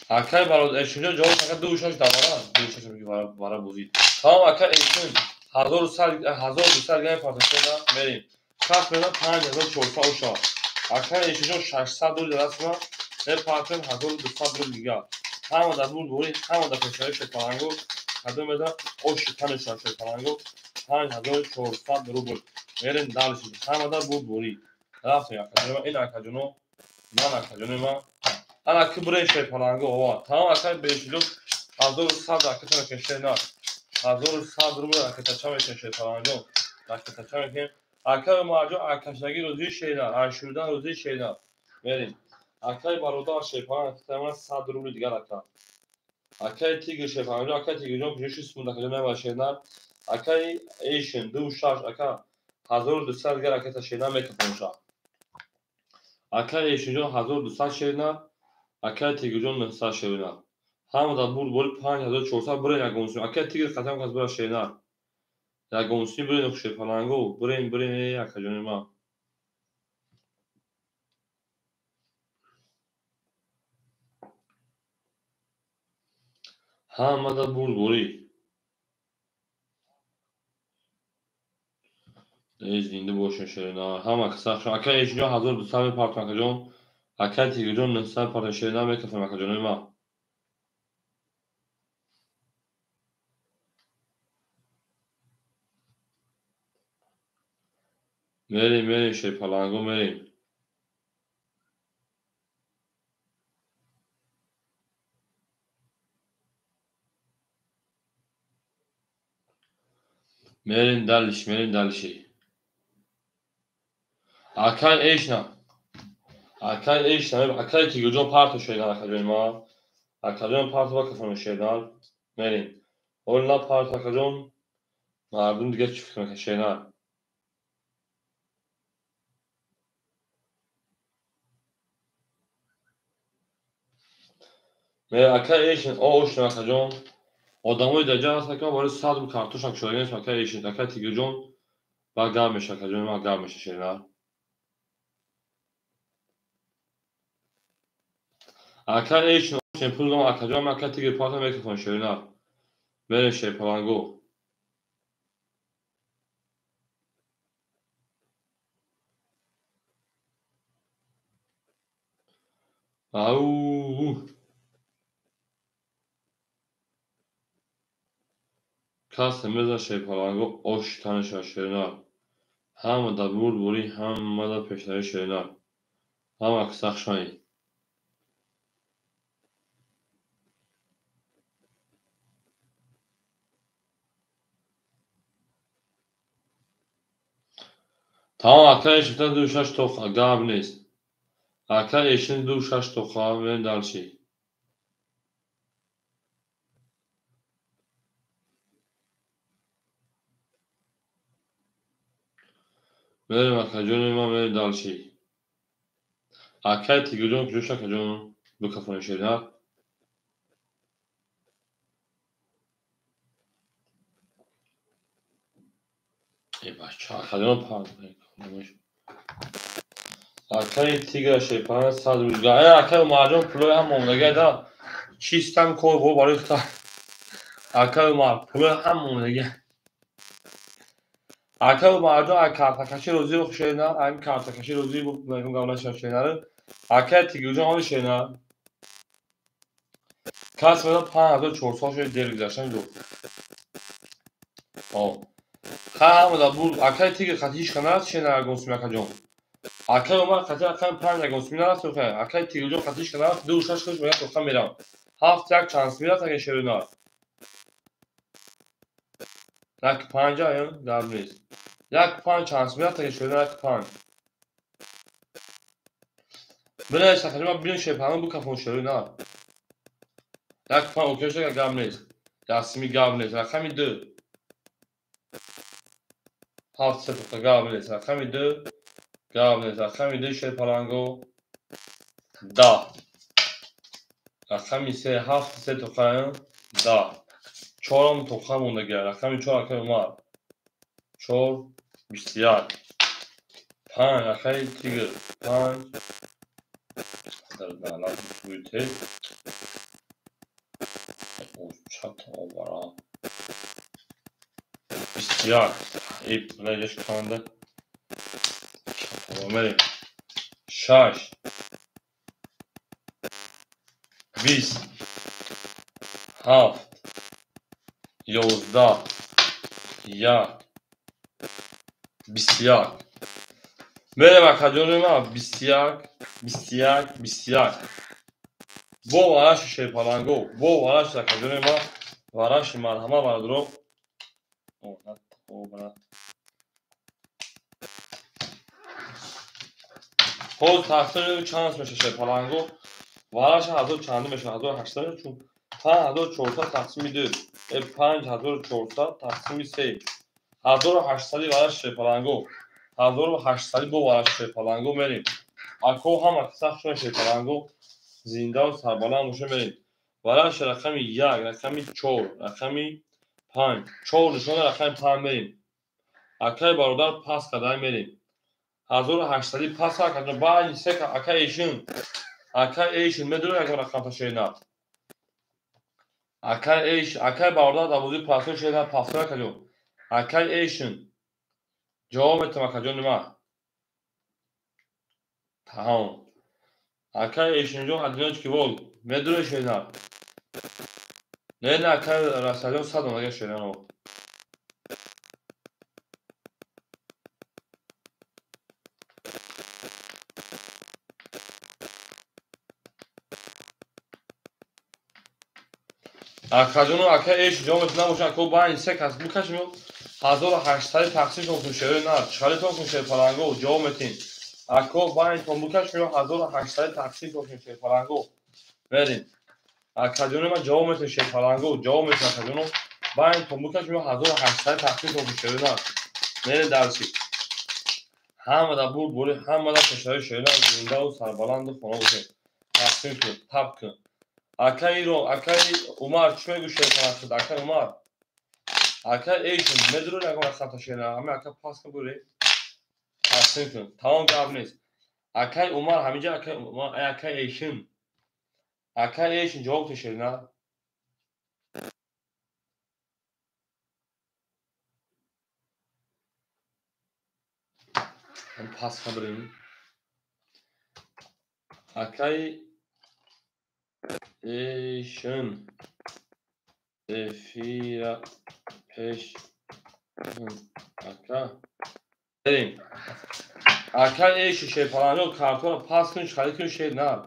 Акай бародар Эшинҷон ҷавоб ака 26 давара, 26 меги вара бозид. Тамом ака Эшин 1100 1200 грамм партошена мерим. Кас мена 5400 оша. Ака Эшинҷон 600 рубл расма, мепартем 1200 рубл дига. Ҳама дар бурдборӣ, ҳама дар пешаи шерпаланго, кадом меда оши таниша шерпаланго 5400 рубл. Мерем дальше. Ҳама дар бурдборӣ. Рафтем акаҷоно, ин акаҷоно, ман акаҷоно ма. Ана ки бурен шерпаланго ова. Тамом акай Бешинҷон 1100 ракета мекунем шерна. 1100 рубл ракетача мекунем шерпаланго. Ракетача мекунем. Акай Умарҷон акашаги рӯзи шерна, айшурдан рӯзи шерна. Мерем. Акай бародар шерпаланг ракета 100 рубл дигар ака. Акай Тигр шерпаланго, акай Тигрҷон 56 сум ракета мева шерна. Акай Эйшин 26 ака 1200 дигар ракета шерна мекунем. Акай Эйшинҷон 1200 шерна, акай Тигрҷон 900 шерна. Ҳама дар бурдбори 5400 бурен ягонсум. Акай Тигр қатам кас бура шерна. Ягонсум бурен шерпаланго, бурен бурен акаҷони ма. Ҳама дар бурдборӣ. Эй зинда бошен шерна. Ҳама каса акай Эйшинҷон 1200 мепартам акаҷон. Акай Тигрҷон 900 мепартам шерна мекафам акаҷони ма. Мерем, мерем шерпаланго мерем. Мерем дальше, мерем дальше. Акай Эйшна. Акай Эйшна, акай Тигрҷон парто шерна акаҷони ма. Акаҷон парто бакафам шерна. Мерем. Оли на парто акаҷон. Мардум дига чӣ фикр мекунад шерна. Акай Эйшин, о ошна акаҷон. Одамои дар ҷа ҳастанд ки ман барои 100 рубл картошка кушода нестам акай Эйшин, акай Тигрҷон ба гап меша акаҷон, ман гап меша шерна. Акай Эйшин, ошна пул дом акаҷон, ман акай Тигр парта мекунам шерна. Мерем шерпаланго. Ау! Касе меза шерпаланго ош таниша шерна. Ҳама дар бурдборӣ, ҳама дар пешравӣ шерна. Ҳама каса хушомадед. Тамом акай Эйшин 26 тоқа, гап нест. Акай Эйшин 26 тоқа, мерем дальше. Мерем акаҷони ман, мерем дальше. Акай Тигрҷон куҷош акаҷон? Бикафонем шерна. Э бача, акаҷон акай Тигр шерпаланг 100 рубл. Э акай Умарҷон пулои ҳам омодагӣ да. Чистам кор бо барои худ. Акай Умар пулои ҳам омодагӣ. Акай Умарҷон ай картакаши розӣ шерна, ай картакаши розӣ мегум гавна шерна. Акай Тигрҷон оли шерна. Кас мена 5400 шуд дер гузаштан ду. О. Ҳама дар бур акай Тигр хати ҳеч кана нараст шерна ягонсум акаҷон. Акай Умар хати акай 5 ягонсум нараст охай. Акай Тигрҷон хати ҳеч кана нараст 26 хуш меяд тоқа мерам. 7 як чанд мерафт ака шерна. Як панҷ аян гап нест. Як панҷ чанд мерафт ака шерна як панҷ. Бинаш акаҷон ман бинам шерпаланг букафон шерна. Як панҷ окей шуд гап нест. Ясми гап нест. Рақами 2. 7 се тоқа гап нест. Рақами 2 гап нест. Рақами 2 шерпаланго 10. Рақами 3 7 се тоқа 10. 4 тоқа мондагӣ. Рақами 4 акай Умар. 4 21. 5 акай Тигр. 5 Бисту як. Иб, мерем. 6, 20, 7, 11, 1, 21. Мерем, акаҷони ман, 21, 21, 21. Бо вараши шерпаланго, бо вараши, акаҷони ман, вараши марҳама, бародаро. Ҳозир тақсим чанд меша шерпаланго? Вараша ҳазор чанду меша? 1800, чун 5400 тақсими 2, 5400 тақсими 3, 1800 вараши шерпаланго, 1800. Бо вараши шерпаланго мерем, ако ҳама сахт шуна, шерпаланго, зиндаву сарбаланд боша. Мерем вараши рақами 1, рақами 4, рақами 5, чор нишона, рақами 5 мерем. Акаи бародар, пас кадай мерем, 1800 пас акаҷон. Байни се ака эшин, ака эшин, медонӣ, ягон рақамта шена, акай эш, акай бародар, дарвозаи пасо шена, пасо, акаҷон. Акай эшин, ҷавоб метам, акаҷони ман. Тамом, акай эшинҷон, одиночки волк, медонӣ, шена не, не, акай Расалҷон, сад омадага шенано. Акаҷону ака эш ҷавоб набошад, ако байни се кас бикашем, 1800 тақсим кун, шерои нар чалитон кун, шерпаланго, ҷавоб метин. Ако байнитон бикашем, 1800 тақсим кун, шерпаланго, мерем. Акаҷони ман, ҷавоб метин, шерпаланго, ҷавоб метин. Акаҷону, байнитон бикашем, 1800 тақсим кун, шерои нар. Мерем дарси. Ҳамада бурд бури, ҳамада пешравӣ, шерои нар, зиндаву сарбаланду хона бошед. Тақсим кун, тап кун. Акаиро, акаи Умар, чӣ мегӯ, шерпаланг? Акаи Умар, акаи эшин, медурони ягон рақамта шера? Ҳами ака пас кун, буре, тақсим кун, тамом, гап нест. Акаи Умар ҳамиҷа, акаи Умар, акаи эшин, акаи эшин, ҷавоб те, шерина. Пас кун, бурем. Акаи эшин, эфира пеш, ака, берем. Ака эши, шерпаланҷо, картора пас кун, харид кун, шер нар.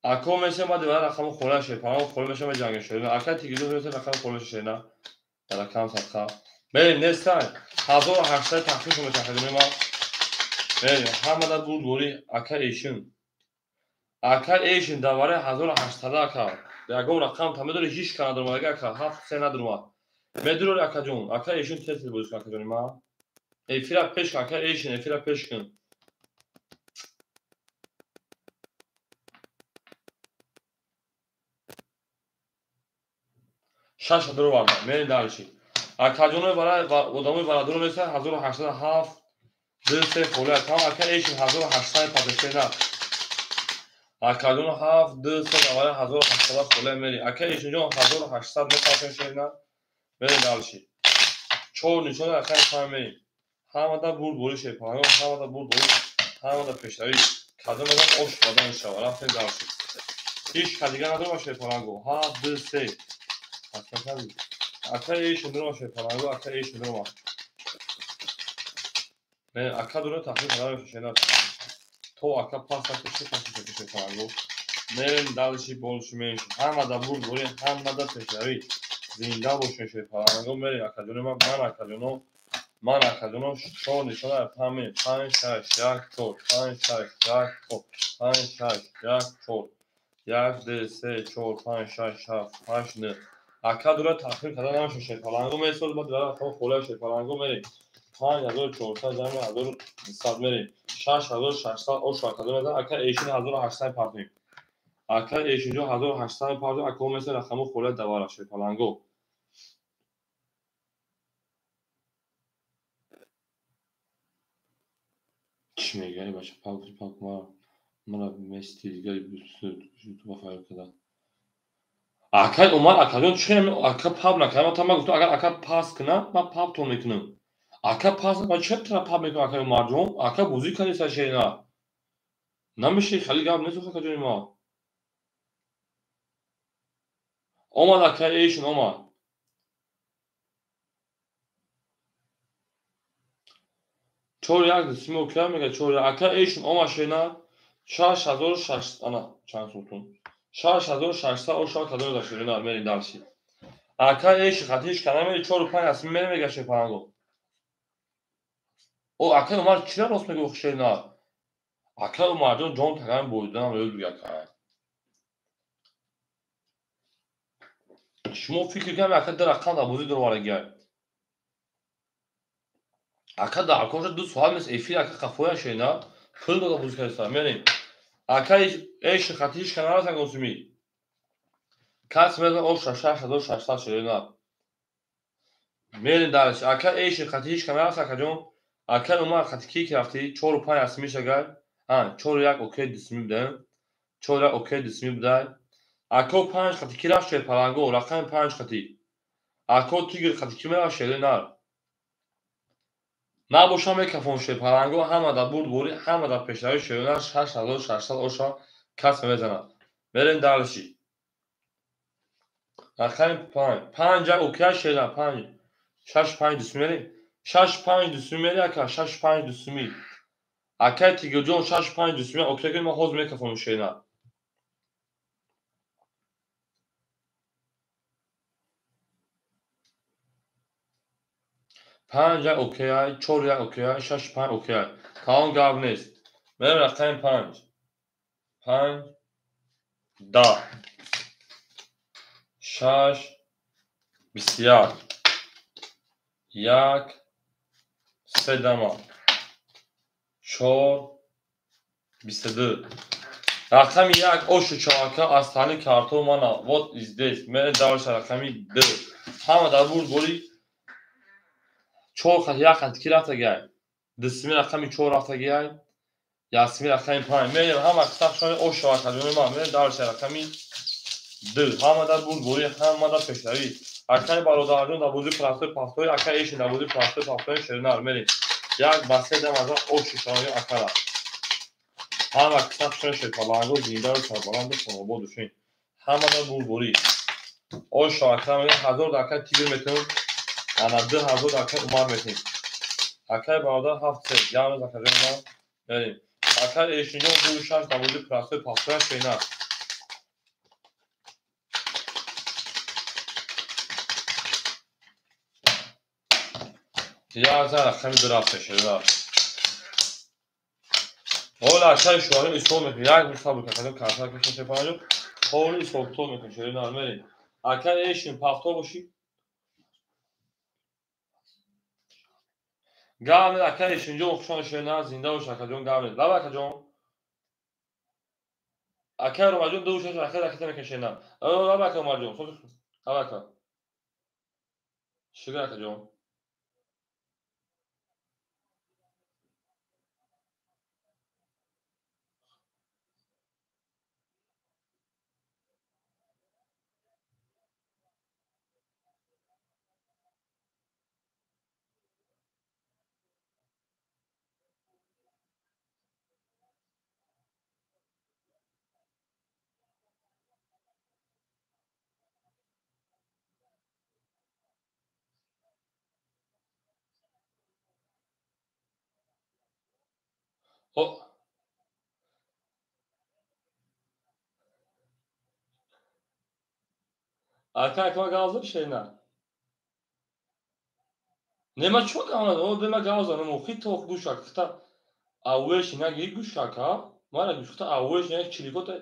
Ако месем, баъди вара рақами хола, шерпаланҷо хола мешам, ҷанги шер. Ака тигилу месем, рақами хола меша, шер нар рақам садқа. Берем, нестай, 1800 тақсим кун меша, ма мерем. Ҳамада бурд бори. Ака эшин, ака эшин, давараи 1800, ака, ягон рақам та медори? Ҳеч ка надорум, ака, ҳафт се надорум, медурори, акаҷон. Ака эшин, тез бозӣ кун, акаҷони ман, эфира пеш кун. Ака эшин, эфира пеш кун. Шаш ҳазор оварда, мерем дальше. Акаҷонои одамои барадоро меса, 1800, ҳафт, ду, се, холия там. Ака эшин, 1800 патеше на. Акаҷоно, ҳафт, ду, се, давари 1800 холия мери. Ака эшинҷон, 1800 мепартем, шерина. Мерем дальше, чор нишона, акаи панҷ мерем. Ҳамада бурд бори, шерпалангон, ҳамада бурд бори, ҳамада пешравӣ. Кадом одам ош бадан шава. Рафтем дальше, ҳеч ка дига надорам, шерпаланго. Ҳафт, ду, се, ака эшин дурома, шерпаланго, ака эшин дурома. Ака дуро тахмин карда меша, шена. То ака пас накуши, пас шерпаланго. Мерем дальше, больше, меньше. Ҳамада бурд бори, ҳамада пешравӣ, зинда бошем, шерпаланго. Мерем, акаҷони ман, ман акаҷоно, ман акаҷоно, чор нишона, панҷ, панҷ, шаш, як, чор, панҷ, шаш, як, чор, панҷ, шаш, як, чор, як, ду, се, чор, панҷ, шаш, ҳафт, ҳашт, нӯ. Ака дура тахмин карда намеша, шерпаланго. Месоз баъд холия, шерпаланго. Мерем, 5400 ҷамъи 1100, мерем, 6600 ошу акаҷо мезан. Ака эшин, 1800 партоем. Ака эшинҷо, 1800 партоем. Ака меса рақаму холия давара, шерпаланго. Чӣ Чӣ мегӯяд ин бача? Пап пап мара мести дигари ютуба файр када. Акай Умар, акаҷон, чӣ ака пап накард? Ман гуфтам, агар ака пас кунад, ман паптон мекунам. Ака пас, ман чӣ тара пап мекунам, акай Умарҷон? Ака бозӣ кардеса шерина. Намеши хеле гап нест, акаҷони ма. Омад акай эшон омад. Чор як дусими окей мега чор як. Ака эшон омад шерина. 6600 ана чанд сутун. 6600 оша кадом да шерина мери дарси. Ака эши хатиш кана мери 4 5 асми мери мега шепанго. О ака Умар чира рост мегӯ шерина? Ака Умарҷон ҷон таган бойданам ёд бига ака. Шумо фикр кунам ака дар рақам дар бозӣ дароварагиай. Ака дар акоша 2 соат нест эфир ака қафоя шерина. Пул дода бозӣ кардиса. Мерем. Ака эши хатиш кана расан госуми. Кас мезан оша 6600 шерина. Мерем дарш. Ака эши хатиш кана расан акаҷон. Ака Умар хати ки рафти 4 5 асми шагай. А 4 1 окей дисми будан. 4 1 окей дисми будай. Ако 5 хати ки рафт шер паланго рақами 5 хати. Ако тигр хати ки мерафт шери нар. Набошам мекафон шер паланго ҳама дар бурдборӣ, ҳама дар пешравӣ шери нар 6600 оша кас мезанад. Мерем дарши. Рақами 5. 5 окей шери нар 5. 6 5 дисми мерем. 6 5 дисми мери ака 6 5 дисми. Акай тигрҷон 6 5 дисми окей кунем, ман ҳозир мекафонам шери нар. Панҷ як окей, чор як окей, шаш панҷ окей. Тамом гап нест. Мерем рақами 5. 5 10 6 21 1 3 дама 4 22. Рақами 1 ошу чака аз тани картон мана вот здесь. Мерем дарша рақами 2. Ҳама дар бурдборӣ 4 хат 1 хат ки рафтагиай. Дисми рақами 4 рафтагиай. Ясми рақами 5. Мерем ҳама қисмшони ошу акаҷони ман. Мерем дарша рақами 2. Ҳама дар бурдборӣ, ҳама дар пешравӣ. Акай бародарҷон дар бозии простой пафтой, акай эшин дар бозии простой пафтой шеринар мерем. 1 ба 3 дам аз ошу шавӣ акара. Ҳама қисмшони шерпаланго зиндару сарбаланду хонобод бошед. Ҳама дар бурдборӣ. Ошу ака мерем 1000 дар акай тигр метавон. Ана 2000 акай Умар метем. Акай бародар 7 3 гамез акаҷони ман мерем. Акай эшинҷон 2 6 дар бозии простой пафтой шеринар. Як зан рақами 2 рафта шеринар. Ҳола акай шуари исоб мекунем. Як мисабр акаҷон карта кашем шепанаҷон. Ҳоли исоб мекунем шеринар мерем. Акай эшин пафто бошӣ. Гавне акай эшинҷон хушон шеринар зинда бош акаҷон гавне. Лаба акаҷон. Акай Ромаҷон 2 6 акай ракета мекунем шеринар. Лаба ака Ромаҷон. Лаба ака. Шугар акаҷон. Ака акма гавза шерина. Нема чо гавна, о бема гавза, немо хито гӯш акта авеш наги гӯш ака, мара гӯш хта авеш на чиликота.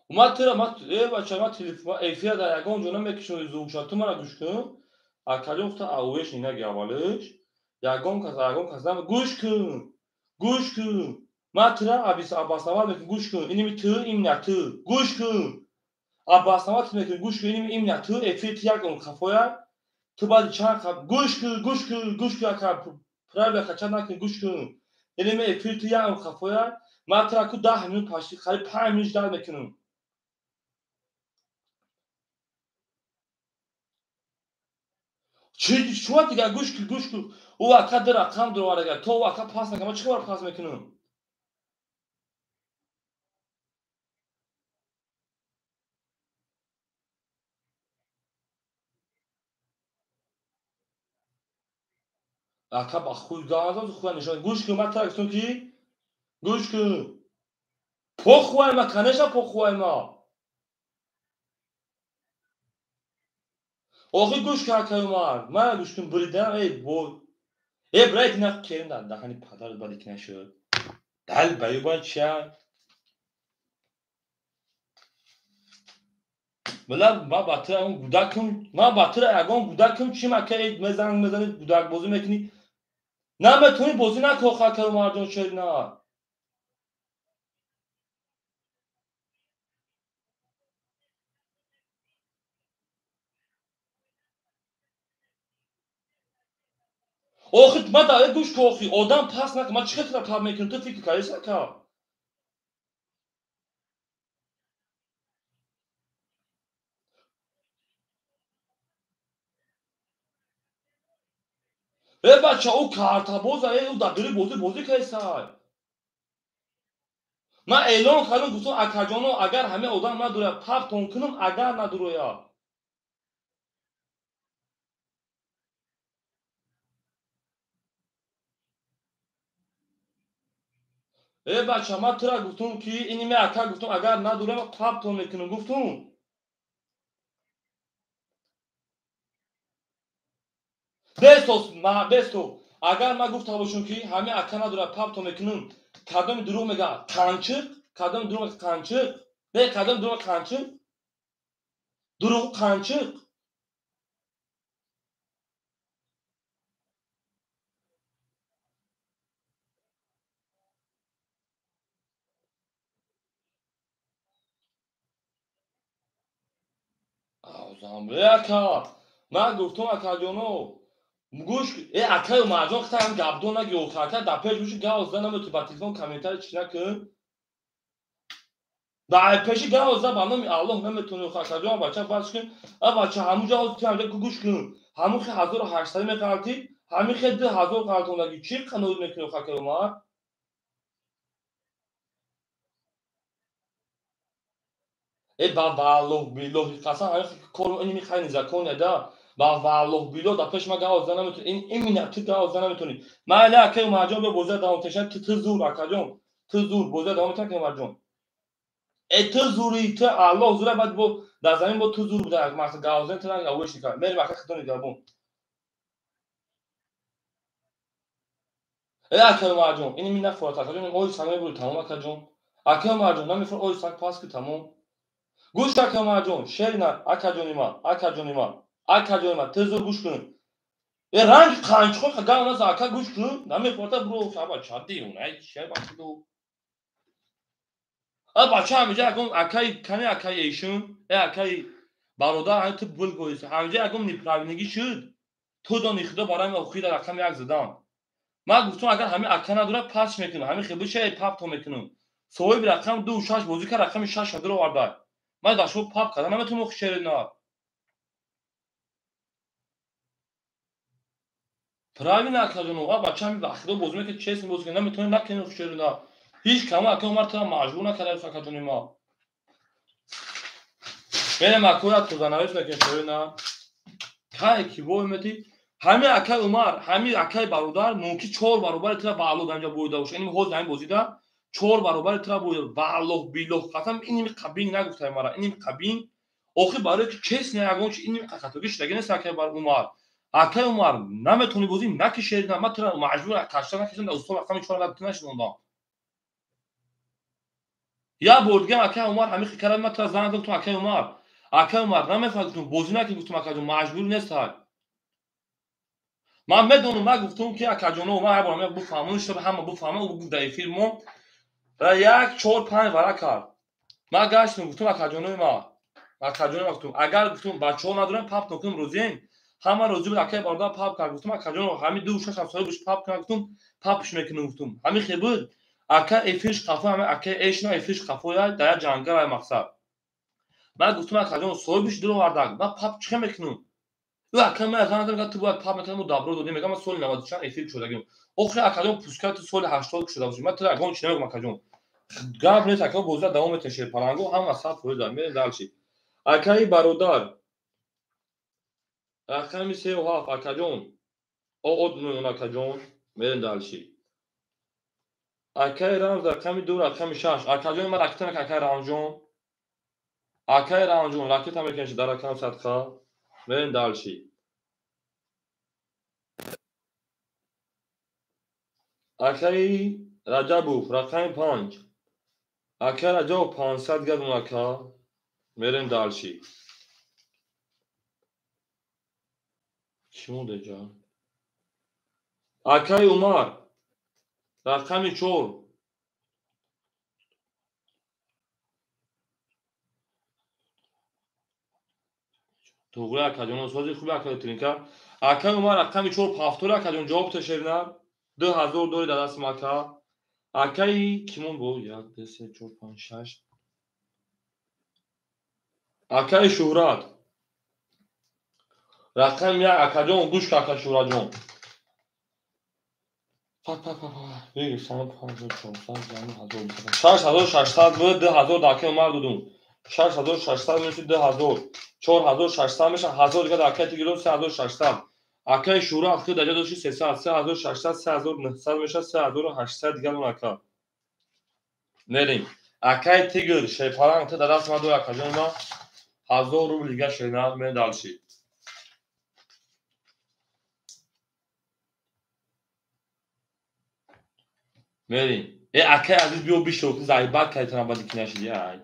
Ма тира ма э бача ма телефон эфир дар ягон ҷо намекишон зугша, ту мара гӯш кун. Акаҷон хта авеш наги аввалиш. Ягон кас нам гӯш кун. Гӯш кун. Ма тира абис абасавал мекун гӯш кун. Иними ту имна ту. Гӯш кун. Абасавал мекун гӯш кун иними имна ту эфир ти як он хафоя. Ту баъди чанд гӯш кун, гӯш кун, гӯш кун ака Правильно качать накун, гӯш кун. Яъне ме эфир ту ям хафоя, ман тура ку 10 минут пашти, қариб 5 минут ждать мекунам. Чӣ чуа дига гӯш кун, гӯш кун. Ӯ ака ду рақам дуроварага, то ӯ ака пас накунад, ман чӣ хабар пас мекунам? Ака ба хуй газад, хуя нишон. Гӯш кун, ман тура гуфтам ки гӯш кун. Похуай ма, конечно похуай ма. Охи гӯш кун, акай Умар. Ман гӯш кун, буридан, эй бо. Эй брат, ина керим дар даҳани падарат бади ки нашуд. Дал баюбан чия? Мила, ман ба тура ягон гудакам, ман ба тура ягон гудакам, чим ака эй мезанг мезанӣ, гудак бозӣ мекунӣ? Наметавонӣ бозӣ накун, охи акай Умарҷон, шерина. Охи, ман дар гӯш кун, охи, одам пас накун, ман чӣ хел тура пап мекунам, ту фикр кардӣ ака? Э бача, ӯ картабоза, э ӯ дар дили бозӣ бозӣ кардисай. Ман эълон кардам, гуфтам акаҷоно, агар ҳама одам надуроя, паптон кунам, агар надуроя. Э бача, ман тура гуфтам ки ини ме ака гуфтам, агар надуроя, паптон мекунам, гуфтам. Бесос, ма бесо. Агар ман гуфта бошам ки ҳама ака надуроя, паптон мекунам, кадоми дурӯғ мегӯяд? Қанчиқ? Кадоми дурӯғ мегӯяд? Қанчиқ? Не, кадоми дурӯғ қанчиқ? Дурӯғ қанчиқ? Ака, ман гуфтам акаҷоно, гӯш, э акай Умарҷон, хита ҳам гапдон наги, охи ака дар пеш боши гап зада наметавонӣ, ба телефон комментарий чӣ накун. Дар пеши гап зада ба номи Аллоҳ наметавонӣ, охи акаҷон, бача бас кун. А бача, ҳамун ҷо ту ҳамҷо гӯш кун. Ҳамун хи 1800 меқалтӣ, ҳамин хи 2000 қалтондаги. Чӣ қаноат мекунӣ, охи акай Умар? Э ба валлоҳ биллоҳи қасам, ҳамин хи кор ин михай незакония да. Ба валлоҳ биллоҳ дар пеш ман гап зада наметавонӣ. Ин именно ту гап зада наметавонӣ. Ман али акай Умарҷон бо бозия давом тешан, ту зур акаҷон, ту зур бозия давом метавон, акай Умарҷон. Э ту зури, ту Аллоҳ зура, баъд бо дар замин бо ту зур буда, мақсад гап зада ту ранг аввалш никард. Мерим ака худо нигаҳбон. Э акай Умарҷон, ин ми нафорат акаҷон, ой саг мебури тамом акаҷон. Акай Умарҷон, намефор ой саг пас ки тамом. Гӯш акай Умарҷон, шерина акаҷони ман, акаҷони ман, акаҷони ман, ту зур гӯш кун. Э ранг қанчхо гап наза ака гӯш кун, намефорта бро, саба чади унай, чӣ бахту. А бача ҳамиҷа ягон акай кани акай эйшун, э акай бародар ҳамин ту бул гӯйс, ҳамиҷа ягон неправильнигӣ шуд, ту дони худо барои ман охир дар рақами як задан. Ман гуфтам агар ҳамин ака надорад пас мекунам, ҳамин хел биша паптон мекунам. Соҳиби рақам 2 6 бозӣ кард, рақами 6 дуроварда. Ман дар шумо пап карда наметавонам охи шерина. Правильно акаҷон, а бача ҳамин вақтиро бозӣ мекунад, честно бозӣ кунад, наметавонӣ накунӣ охи шерина. Ҳеҷ кама ака Умар тура маҷбур накарда акаҷони ма. Мерем акоя тозанавис мекунем шерина. Кай ки бой мети? Ҳамин акай Умар, ҳамин акай бародар мумкин 4 баробари тура ба Аллоҳ дар инҷа боида бошад. Ин ҳозир ҳамин бозида 4 баробари тура боида. Ба Аллоҳ биллоҳ қасам, ин қабин нагуфтай мара, ин қабин. Охир барои ки честно ягон чи ин хатогӣ шудаги нест акай бар Умар. Акай Умар наметавонӣ бозӣ накишед, ман тура маҷбур кашта накишам, дар устод рақами 4 ту нашинондам. Як бор дигам акай Умар ҳамин хел кард, ман тура занг задам, гуфтам акай Умар, акай Умар намефаҳмам, гуфтам бозӣ накун, гуфтам акаҷон маҷбур нестай. Ман медонам, ман гуфтам ки акаҷоно, ман ҳар бор ҳамин буфаҳмон, шуд ҳама буфаҳмон, ӯ гуфт дар эфир мо 1 4 5 вара кард. Ман гаштам, гуфтам акаҷонои ман, акаҷонои ман гуфтам, агар гуфтам бачаҳо надорам, паптон кунам розием, Ҳама розӣ буд, акай бародар пап кард. Гуфтум, акаҷон, ҳами ду шаш ҳафт соҳибаш пап кард, гуфтум, папш мекунам, гуфтум. Ҳами хе буд, ака эфирш қафо, ҳами ака эшна эфирш қафо, дар як ҷангал ай мақсад. Ман гуфтум, акаҷон, соҳибаш дуровардак, ман пап чӣ мекунам? Ӯ ака ман занг мегӯяд, ту бояд пап мекунам, добро додем, мегӯям, ман соли 90 чанд эфир шудагим. Охи акаҷон, пускай ту соли 80 шуда бошӣ, ман туро ягон чӣ намегӯям, акаҷон. Гап нест, ака, бозида давом метавон, шерпаланго ҳама 100% мерем дальше. Акаи бародар, рақами 3 ва 7, акаҷон, оот мемон, акаҷон, мерем дальше. Акаи Рамз, рақами 2, рақами 6, акаҷон, ман ракета мекунам, акаи Рамзҷон, акаи Рамзҷон, ракета мекунем дар рақам садқа, мерем дальше. Акаи Раҷабов, рақами 5, акаи Раҷабов, 500 газ, ака, мерем дальше. Чӣ монда ҷа? Акаи Умар, рақами 4, туғри, акаҷон, сози хуби, акаи тринка. Акаи Умар, рақами 4, пафтор, акаҷон, ҷавоб тешерна, 2000 дори дар дастим, ака. Акаи кимон бо? Як, ду, се, чор, панҷ, шаш. Акаи Шӯҳрат, рақами 1, акаҷон, гӯш ка, ака Шӯҳратҷон. 6600 буд, 2000 дар акаи Умар додум. 6600 минуси 2000, 4600 мешавад, 1000 дига дар акаи Тигирон, 3600. Акаи Шӯҳрат худ дар ҷо дошти 300, 3600, 3900 мешавад, 3800 дигар он, ака. Мерем. Акаи Тигр, шерпаланг, ту дар даст ман дори, акаҷони ман, 1000 рубл дига, шернар, мерем дальше. Мерем. Э, акаи азиз, биё бишо, заебать кардӣ, баъди ки нашидӣ, ай.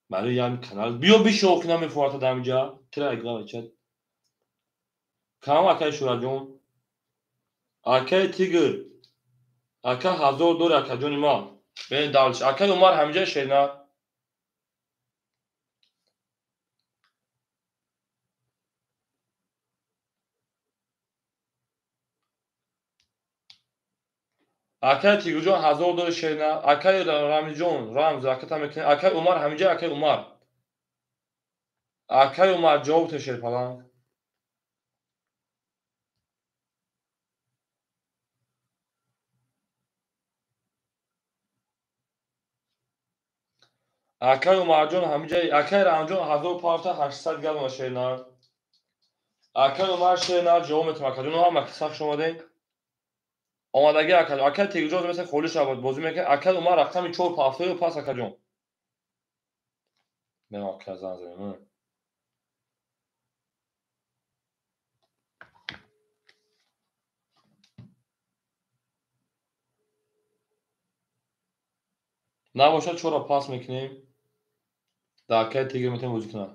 Барои ям канал. Биё бишо, ки намефората дар инҷа. Тира игра чат. Кам, акаи Шӯраҷон. Акаи Тигр. Ака, 1000 дори, акаҷони ман. Мерем дальше. Акаи Умар ҳаминҷа, шернар. Акаи Тигрҷон, 1000 дори, шернар. Акаи Рамиҷон, Рамз, ракета мекунем. Акаи Умар ҳаминҷа, акаи Умар. Акаи Умар, ҷавоб те, шерпаланг. Акаи Умарҷон ҳаминҷа, акаи Рамҷон, 1000 парта, 800 грамм, шернар. Акаи Умар, шернар, ҷавоб метавон, акаҷон, ҳама сахт омадем. Омадагӣ, акаҷон. Акаи Тигрҷон мисли холӣ шавад, бозӣ мекунад. Акаи Умар, рақами 4, пафтою пас, акаҷон. Мем, ака, занг занем. Набошад, чора пас мекунем. Дар акаи Тигр метавонем бозӣ кунад.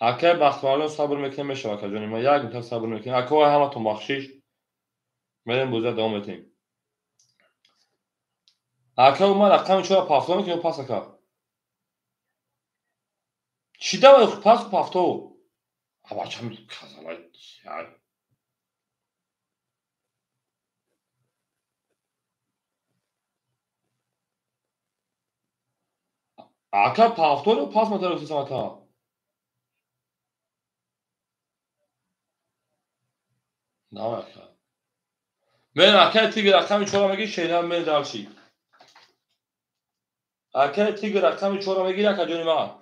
Акаи Бахтмарлон, сабр мекунем, мешавад, акаҷони ман, як муддат сабр мекунем. Акаҳои ҳаматон бахшиш. Мерем, бозиро давом метиҳем. Ака Умар, рақами чора пафто мекунем, пас, ака. Чӣ давай пас пафто? Абачам казалай. Ака, пафторо пас матаросисам, ака. Давай, ака. Мерем, акаи Тигр, рақами 4 мегири, шернар, мерем дальше. Акаи Тигр, рақами 4 мегири, акаҷони ман.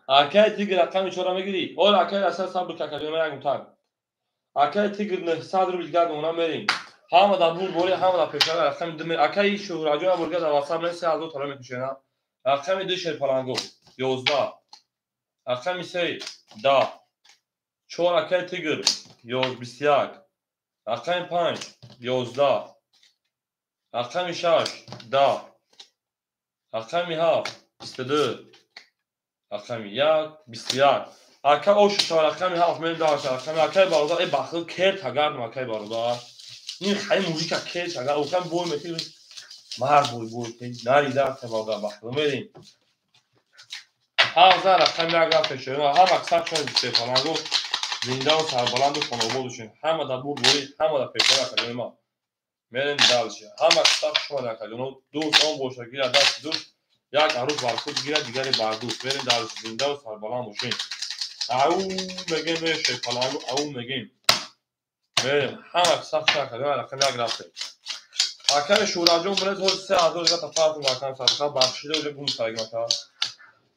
Акаи Тигр, рақами 4 мегири. Ола, акаи Расул, сабр ка, акаҷони ман, як мутак. Акаи Тигр, 900 рубл дигар мемонам, мерем. Ҳама дар бурборӣ, ҳама дар пешава, рақами 2. Акаи Шӯҳратҷон, бурга дар WhatsApp мен 3000 тала мекушена. Рақами 2, шерпаланго, 11. Рақами 3, 10. 4, акаи Тигр, 21. Рақами 5, 11. Рақами 6, 10. Рақами 7, 22. Рақами 1, 21. Ака, ошу шава, рақами 7, мерем дальше. Рақами акаи бародар, э, бахил кер тагардам, акаи бародар. Ин хаи мужика кер тагар, окам бой мети. Мард буй нарида бародар бахтиёр мерем. Ҳар зан рақами як рафте шерона ҳама сахшон шерпаланго зиндаву сарбаланду хонобод бошед. Ҳама дар бурдборӣ, ҳама дар пешравӣ акаҷони ман. Мерем дальше. Ҳама сах шумо акаҷоно дӯст он боша гирад дасти дӯст, як арӯс бар худ гирад, дигаре бар дӯст. Мерем дальше. Зиндаву сарбаланд бошед. Ау мегем мерем шерпаланго, ау мегем. Мерем ҳама сах шумо акаҷоно рақами як рафте. Акаи Шӯраҷон билет ҳози 3000 дига тафартун акам садқа бахшида уже гум кардагим ака.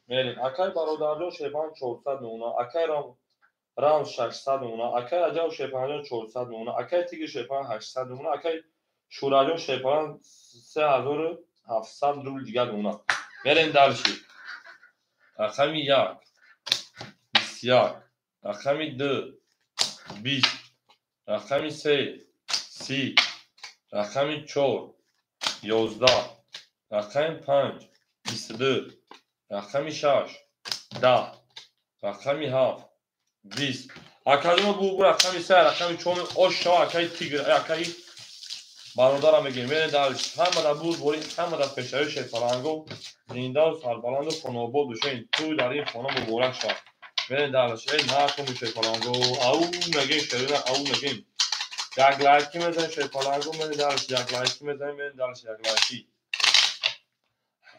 Мерем. Акаи бародарҷон шерпаланг 400 мемона, акаи Рамз 600 мемона, акаи Раҷаб шерпаланҷон 400 мемона, акаи Тигр шерпаланг 800 мемона, акаи Шӯраҷон шерпаланг 3700 рубл дигар мемона. Мерем дальше. Рақами 1 21, рақами 2 20, рақами 3 30, рақами 4 11, рақами 5 22, рақами 6 10, рақами 7 20. Акаҷоно бу рақами 3 рақами 4 ош шава акаи Тигр, акаи бародарам мегем. Мерем дальше. Ҳама дар бурдборӣ, ҳама дар пешравӣ шерпаланго зиндаву сарбаланду хонобод бошед. Тӯй дар ин хона муборак шавад. Мерем дальше. Эй накун шерпаланго, ау мегем шерона, ау мегем. Як лайки мезанем шерпаланго, мерем дальше. Як лайки мезанем, мерем дальше. Як лайки.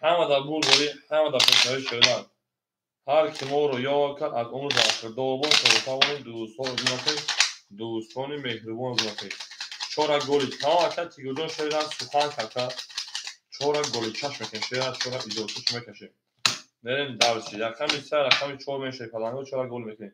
Ҳама дар бурдборӣ, ҳама дар пешравӣ шерона. Ҳар ки моро ёд кард аз умр бархӯрдор бод, то тавонем дӯстҳоро бинохем, дӯстони меҳрубонро бинохем. Чора голи тамом ака Тигрҷон шеран сухан карда, чора голи чашм мекунем, шеран чора изотуш мекашем. Мерем дальше. Рақами 3 рақами 4 мешавад шерпаланго, чора гол мекунем.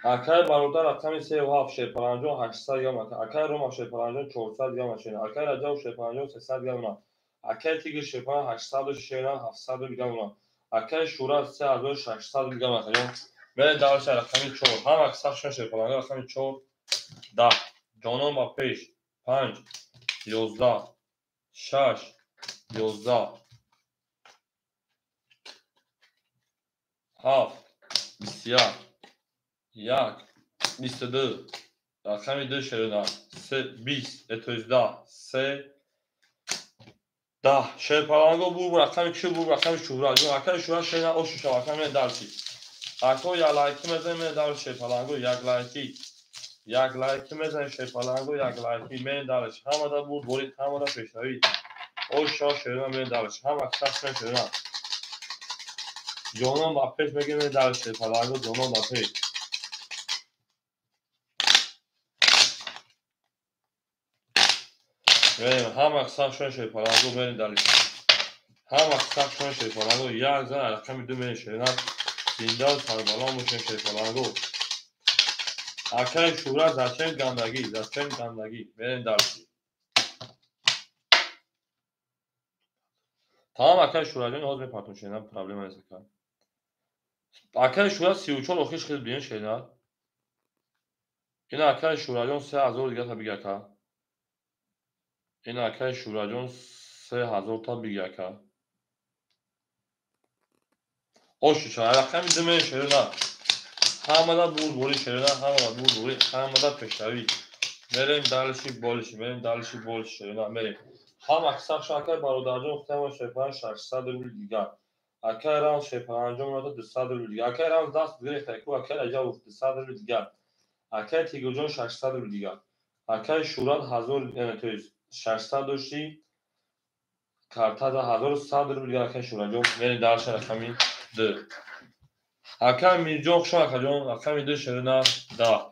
Акаи бародар рақами 3 ва 7 шерпаланҷон 800 грамм, акаи Рома шерпаланҷон 400 грамм шеран, акаи Раҷаб шерпаланҷон 300 грамм, акаи Тигр шерпаланг 800 шеран 700 грамм, акаи Шӯра 3600 грамм акаҷон. Мерем дальше рақами 4. Ҳама сахшон шерпаланго рақами 4 10, ҷонон ба пеш 5 11 6 11 7 21 1 22, рақами 2 шерона 3 20, то есть 10 3 10. Шерпаланго бу рақами чӣ бу рақами Шӯра. Акаи Шӯра шерона ошу шава, акаи мерем дальше. Ако як лайки мезанем, мерем дальше шерпаланго, як лайки. Як лайки мезанем шерпаланго, як лайки, мерем дальше. Ҳама дар бурдборӣ, ҳама дар пешравӣ. Ош шава шерона, мерем дальше. Ҳама сахт шерона. Ҷонон ба пеш мегем, мерем дальше шерпаланго, ҷонон ба пеш. Мерем ҳама сахшон шерпаланго, мерем дальше. Ҳама сахшон шерпаланго, як зан рақами 2 мерем шерона. Зиндаву сарбаланд бошем шерпаланго. Акаи Шӯра зачем гандагӣ, зачем гандагӣ. Мерем дальше. Тамом акаи Шӯраҷон ҳозир мепартом шерона, проблема нест ака. Акаи Шӯра 34 охир хел биен шерона. Ина акаи Шӯраҷон 3000 дига та биги ака. Ина акаи Шӯраҷон 3000 та биги ака. Ошу шава рақами 2 мерем шерона. Ҳама дар бурдборӣ шерона, ҳама дар бурдборӣ, ҳама дар пешравӣ. Мерем дальше больше, мерем дальше больше шерона, мерем. Ҳама сахшо акаи бародарҷон хутама шерпаланг 600 рубл дигар. Акаи Рамз шерпаланҷон меояд 200 рубл дигар. Акаи Рамз даст гирифта, ку акаи Раҷабов 200 рубл дигар. Акаи Тигрҷон 600 рубл дигар. Акаи Шӯрат 1000, то есть 600 дошти, картада 1100 рубл дигар акаи Шӯраҷон. Мерем дальше рақами 2. Акаи Мирҷон хушон акаҷон, рақами 2 шерона 10,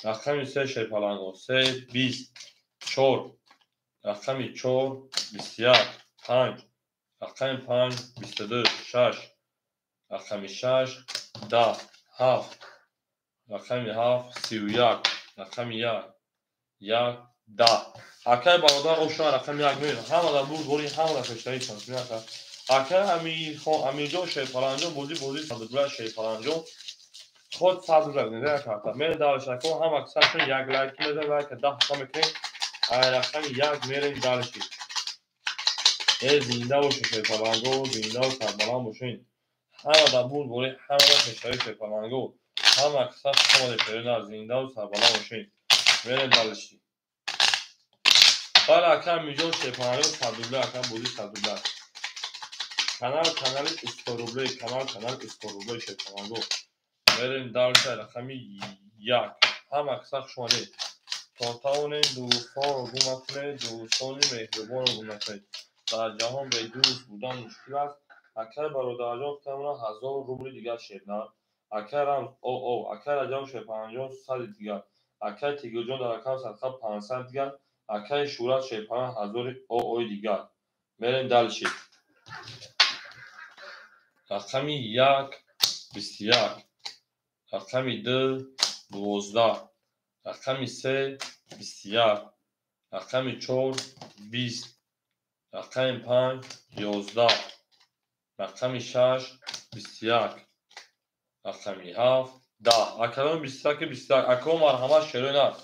рақами 3 шерпаланго 3 20 4, рақами 4 21 5, рақами 5 22 6, рақами 6 10 7, рақами 7 31, рақами 1 1 10. Акаи бародар ошон рақами 1 мерем. Ҳама дар бурдборӣ, ҳама дар пешравӣ чансмин ака. Акаи Амирҷон шерпаланҷон бозӣ бозӣ садрубла шерпаланҷон худ 100 рубла бинед ака. Мерем дальше ака, ҳама сахшон як лайки мезанем, лайка 10 та мекунем. Ай рақами 1 мерем дальше. Э зинда бошед шерпаланго, зиндаву сарбаланд бошед. Ҳама дар бурдборӣ, ҳама дар пешравӣ шерпаланго. Ҳама каса хуш омадед, шерина, зиндаву сарбаланд бошед. Мерем дальше. Бале, ака Амирҷон, шерпаланго 100 рубля, ака бозӣ 100 рубля. Канал канали 100 рублей, канал канал 100 рублей шерпаланго. Мерем дальше, рақами 1. Ҳама каса хуш омадед. То тавонем дӯстонро гум накунед, дӯстони меҳрубонро гум накунед. Дар ҷаҳон бе дӯст будан мушкил аст. Акай бародарҷон худамона 1000 рубли дигар шерна. Акай Рамз оо, акай Раҷаб шерпаланҷон 100 дигар. Акай Тигирҷон дар рақам садқа 500 дигар. Акай Шӯрат шерпалан 1000 оои дигар. Мерем дальше. Рақами 1 21, рақами 2 12, рақами 3 21, рақами 4 20, рақами 5 11, рақами 6 21, рақами 7 10. Акадон 21 21. Ако марҳамат шерои на.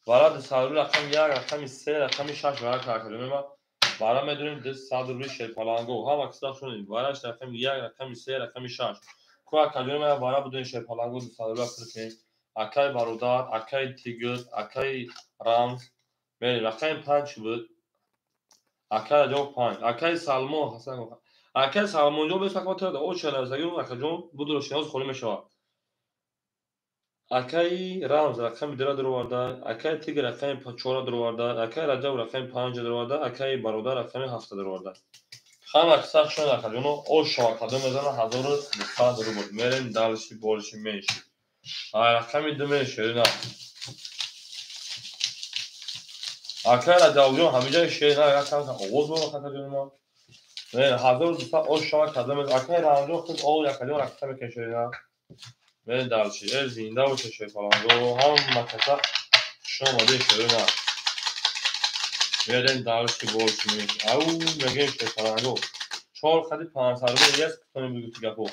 Вара 200 рубли рақами 1, рақами 3, рақами 6 вара акадоми ма. Вара медонем 200 рубли шерпаланго. Ҳама киса шунид. Вараш рақами 1, рақами 3, рақами 6. Ку акадоми ма вара будем шерпаланго 200 рубли пур кунед. Акай бародар, акай Тигр, акай Рамз. Мерем рақами 5 буд. Акай Раҷаб 5. Акай Салмон Ҳасан. Акай Салмонҷон бес акма тра о чанависаги акаҷон будро шинос холӣ мешавад. Акай Рамз рақами 2 дароварда, акай Тигр рақами 4 дароварда, акай Раҷаб рақами 5 дароварда, акай бародар рақами 7 дароварда. Ҳама киса шон акаҷоно о шава кадом мезана 1200 рубл. Мерем дальше больше меньше. Рақами 2 меньше на. Акай Раҷабҷон ҳамиҷа шер на якам оғоз бо акаҷони мо. Не 1200 о шава кадом мезана. Акай Рамзҷон худ о якаҷон рақам мекашад на. Мерем дальше. Зинда бошед шерпаланго. Ҳама каса хуш омадед шерина. Мерем дальше больше меньше. Ау мегем шерпаланго. 4 хади 500 рубл есть кутони бигӯ гапо.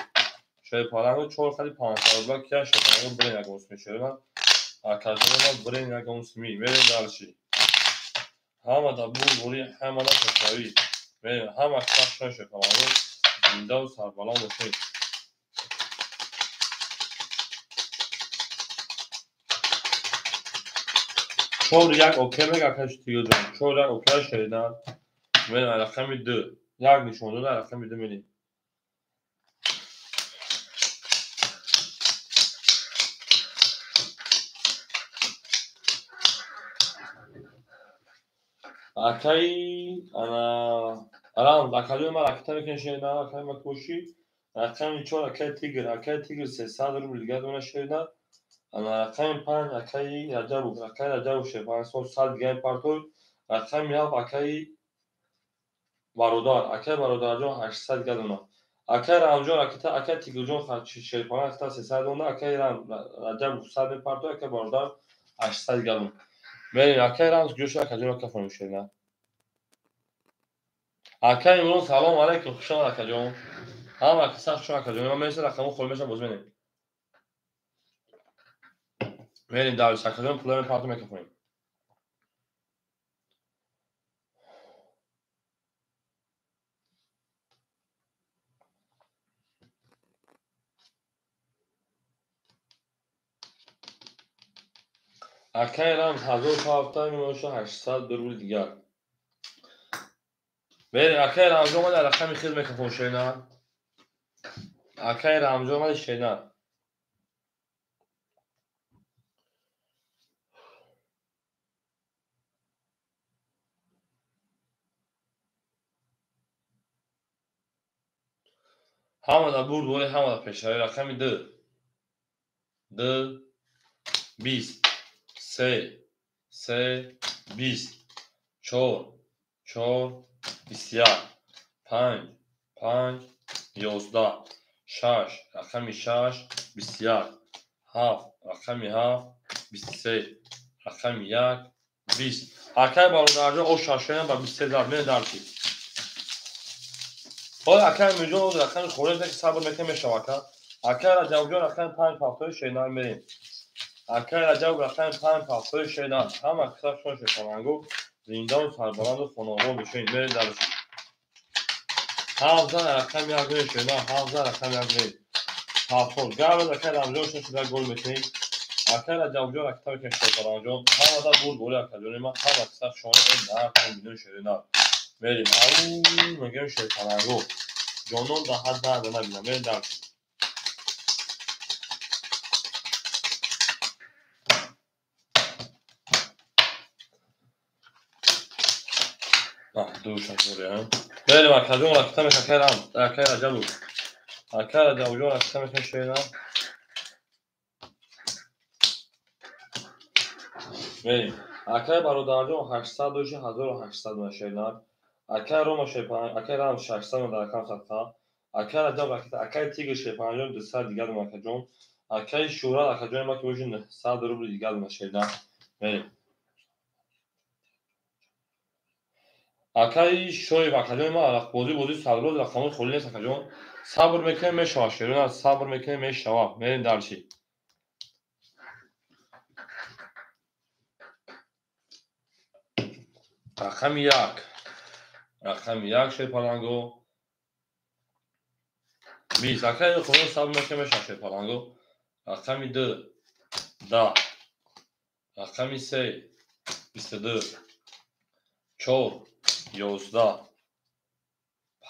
Шерпаланго 4 хади 500 рубл кия шерпаланго брен ягон сми шерина. Акаҷона брен ягон сми. Мерем дальше. Ҳама да бурбури, ҳама да пешравӣ. Мерем ҳама каса хуш шерпаланго. Зиндаву сарбаланд бошед. Чор як окей мега акаш Тигирҷон. 4 1 окей шеридан. Мерем рақами 2. Як нишон дода рақами 2 мерем. Акай ана Рамз акаҷони ман ракета мекунед шеридан, акаи ма коши. Рақами 4 акай Тигр, акай Тигр 300 рубл дигар дона шеридан. Ана рақами 5 акаи Раҷабов, акаи Раҷабов шерпаланго 100 дигар партой. Рақами 7 акаи бародар, акаи бародарҷон 800 дигар дона. Акаи Рамзҷон ракета, акаи Тигирҷон шерпаланго ракета 300 дона, акаи Раҷабов 100 мепартой, акаи бародар 800 дигар дона. Мерем акаи Рамз гӯша акаҷон акафонем шерина. Акаи Имрон салом алайкум, хуш омад акаҷон. Ҳама каса хуш омад акаҷон. Ман мерасам рақамҳо холӣ мешавад, боз мерем. Мерем дальше, акаҷон пуларо парту мекафонем. Акаи Рамз 1007 мемошад 800 рубл дигар. Мерем акаи Рамзҷон омад рақами хел мекафон шерина. Акаи Рамзҷон омад шерина. Ҳама да бурд боре, ҳама да пешравӣ. Рақами 2 2 20 3 3 20 4 4 21 5 5 11 6 рақами 6 21 7 рақами 7 23 рақами 1 20. Акай бародарҷон о шашоям ба 23 зад. Мерем дальше. Ҳоло акай Амирҷон рақами хориҷ ки сабр мекунем мешавад ака. Акай Раҷабҷон рақами 5 ҳафтои шерина мерем. Акай Раҷаб рақами 5 ҳафтои шерина. Ҳама киса шон шерпаланго зиндаву сарбаланду хонобод бошед. Мерем дальше. 7 рақами 1 мерем шерина. 7 рақами 1 мерем. 70. Гап акай Рамҷон шуда гол мекунем. Акай Раҷабҷон ракета мекунем Шерпалангҷон. Ҳамада бурд бори акаҷони ман, ҳама киса шони эн нарх миллион шерина. Мерим. Ау мегем Шерпаланго. Ҷонон да ҳад дарда набинам. Мерим дар. Ду шашмория. Мерим акаҷон ракета мекунем акай Рам, акай Раҷабу. Акай Раҷабҷон ракета мекунем шерина. Мерим. Акай бародарҷон 800 доши 1800 ма шерина. Акай Рома Шерпаланг, акай Рам 600 ма дар рақам садқа. Акай Раҷаб ракета, акай Тигр Шерпалангҷон 200 дигар ма акаҷон. Акай Шӯрат акаҷони ма ки боши 900 рубли дигар ма шерина. Мерим. Акай Шоев акаҷони ма бозӣ бозӣ садроз рақамҳои холӣ нест акаҷон. Сабр мекунем мешава шерина, сабр мекунем мешава. Мерим дарчи. Рақами 1. Рақами 1 Шерпаланго. 20. Акай худо сабр мекунем мешава Шерпаланго. Рақами 2. 10. Рақами 3. 22. 4. 11.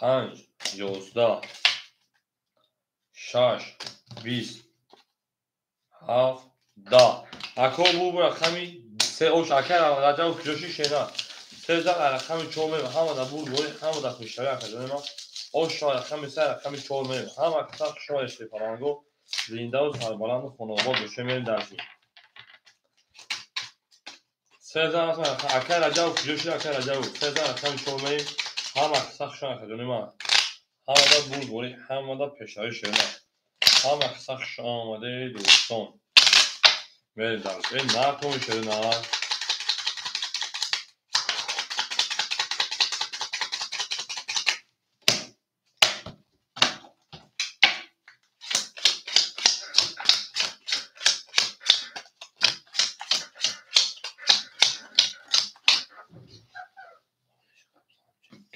5. 11. 6. 20. 7. 10. Ако бу рақами 3 ош акай Раҷаб куҷоши шена. Се зан рақами 4 мерем. Ҳама да бурд бори, ҳама да хушшавӣ акаҷони ман. Ош рақами 3 рақами 4 мерем. Ҳама киса хушшавӣ Шерпаланго. Зиндаву сарбаланду хонаобод боше. Мерем дарси. Се зан акай Раҷаб куҷоши акай Раҷаб. Се зан рақами 4 мерем. Ҳама киса хушшавӣ акаҷони ман. Ҳама да бурд бори, ҳама да пешравӣ шерина. Ҳама киса хуш омаде дӯстон. Мерем дарси. Э накун шерина.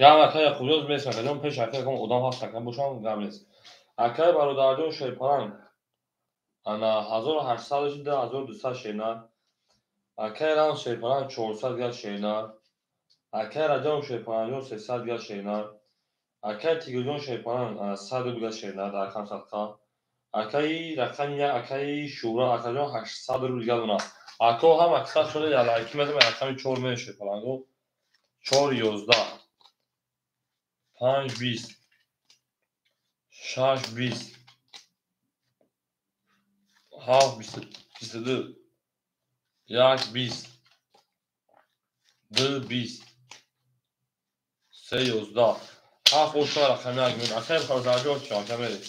Гап акай Яқубҷон нест акаҷон, пеш акай ком одам ҳаст ака бошам гап нест. Акай бародарҷон Шерпаланг ана 1800 2200 шерина. Акай Рам Шерпаланг 400 гал шерина. Акай Раҷаб Шерпалангҷон 300 гал шерина. Акай Тигрҷон Шерпаланг ана 100 рубл гал шерина дар рақам садқа. Акай рақами 1 акай Шӯра акаҷон 800 рубл гал дона. Ако ҳам аксар шуда ялайки мезанам рақами 4 меша Шерпаланго. 4 11. 5 20. 6 20. 7 22. 1 20. 2 20. 3 11. 7 оша рақами 1 меша. Акай бародарҷон чӣ ака мерем.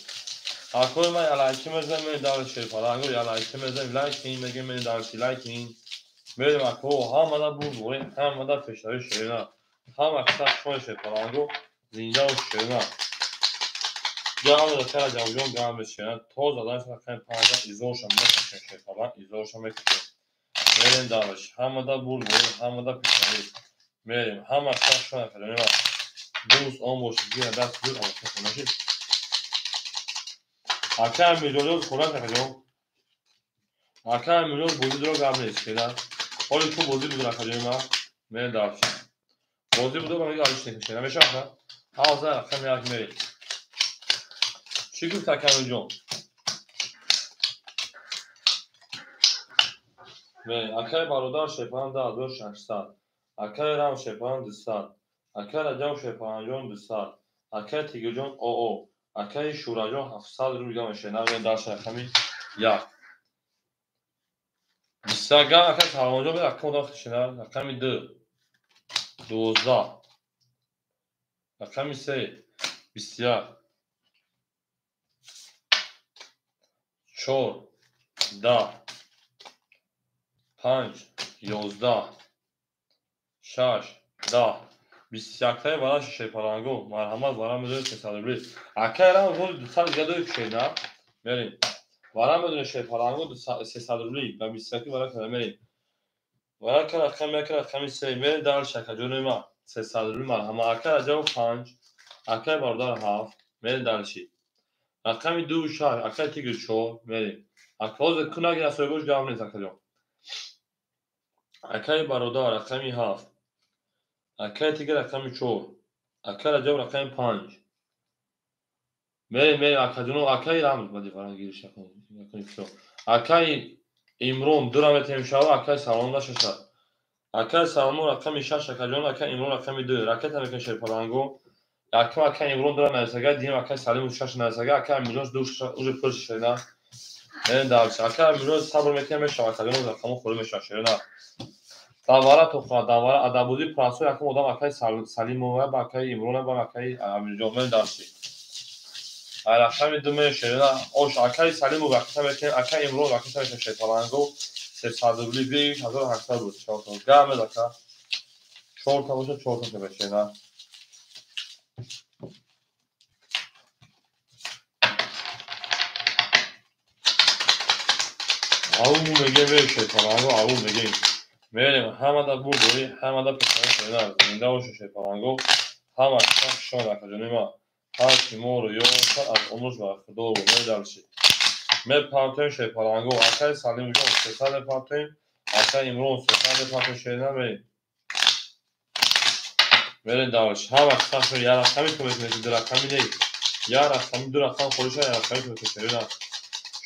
Акои ман ялайки мезанам мерем дар Шерпаланго ялайки мезанам лайкин мегем мерем дарси лайкин. Мерем ако ҳамада бурд бори, ҳамада пешравӣ шерина. Ҳама киса хушшавӣ Шерпаланго. Зиндаву шерина. Гап акай Раҷабҷон гап мешина. То задан рақами 5 изорша мекашем Шерпаланг, изорша мекашем. Мерем дарш. Ҳамада бурд бори, ҳамада пешравӣ. Мерем. Ҳама киса хушшавӣ акаҷони ман. Дӯст он бошед, гира даст гир алоқа нашид. Акай Мирзоҷон хӯрак акаҷон. Акай Мирзоҷ бозӣ дуро гап нест шера. Ҳоли ту бозӣ буд акаҷони ман. Мерем дарш. Бозӣ буд ман алиш некашем. Намешава ака? Ҳазар рақами 1 мерем. Чӣ гуфт акай Мирҷон? Мерем. Акай бародар Шерпаланг 2600. Акай Рам Шерпаланг 200. Акай Раҷаб Шерпалангҷон 200. Акай Тигрҷон ОО. Акай Шӯраҷон 700 рубл гал мешава. Мерем дарси рақами 1. 21 гал акай Салмонҷон бе рақам одам хишина. Рақами 2. 12. Рақами 3. 21. 4. 10. 5. 11. 6. 10. 21-таи вараши Шерпаланго. Марҳамат вара медонед 300 рубли. Акай Рам боз 200 дига доред шерина. Мерем. Вара медонед Шерпаланго 300 рубли ба 21 вара када мерем. Вара ка рақами 1 рақами 3 мерем дарш акаҷони ман. 300 рубли марҳамат. Акай Раҷаб 5. Акай бародар 7. Мерем дарши. Рақами 2 6 акай тигр 4 мерем. Ака ҳозир кунаги насоибош гап нест акаҷон. Акаи бародар рақами 7. Акаи тигр рақами 4. Акаи Раҷаб рақами 5. Мерем, мерем акаҷоно, акаи Рамз бади фарангириш накун. Акаи Имрон 2 метем шава, акаи Салмон да 6. Акаи Салмон рақами 6 акаҷон, акаи Имрон рақами 2. Ракета мекунем шерпаланго. Якум акаи Имрон 2 нарасага, дуюм акаи Салим 6 нарасага, акаи Амирҷон 2 уже пур шуда. Мерем дальше. Акаи Амирҷон сабр мекунем мешава, акаҷон рақамо холӣ мешава шерина. Давара тоха, давара адабуди прасо якум одам акаи Салимова ба акаи Имрона ба акаи Амирҷон. Мерем дальше. Рақами 2 мерем шерина. Ош акаи Салимов ракета мекунем, акаи Имрон ракета мекунем шерпаланго. 300 рубли бигир, 1800 буд. 4 та. Гамед ака. 4 та боша, 4 та мешена. Ау мегем шерпаланго, ау мегем. Мерем, ҳамада бурдорӣ, ҳамада пешана шерина. Зинда боша шерпаланго. Ҳама шон акаҷони ма. Ҳар ки моро ёфтад аз умрш бархӯрдор буд. Мерем дальше. Мепартоем шерпаланго. Акаи Салимҷон 300 мепартоем, акаи Имрон 300 мепартоем шерина. Мерем. Мерем дальше. Ҳама шон як рақами ту метавонед, ду рақами не. Як рақами, ду рақам холӣ шава, як рақами ту метавонед шерина.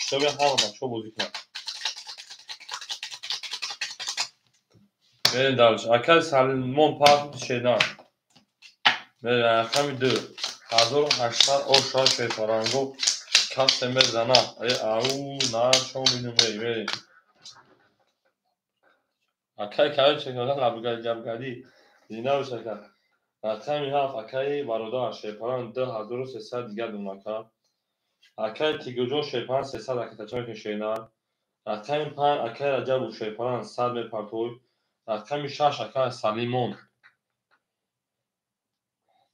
Шитоби ҳама бачаҳо бозӣ кунанд. Мерем дальше. Акаи Салимон партофт шерина. Мерем рақами 2. 1800 оша шерпаланго. Касе мезана. Ау, на, чо бинем, мерем. Акаи Карим чекодан лабгади. Зинда бош ака. Рақами 7 акаи бародар шерпаланг 2300 дигар дум ака. Акаи Тигрҷон шерпаланг 300 ракета ча мекунем шерина. Рақами 5 акаи Раҷабов шерпаланг 100 мепартой. Рақами 6 акаи Салимон.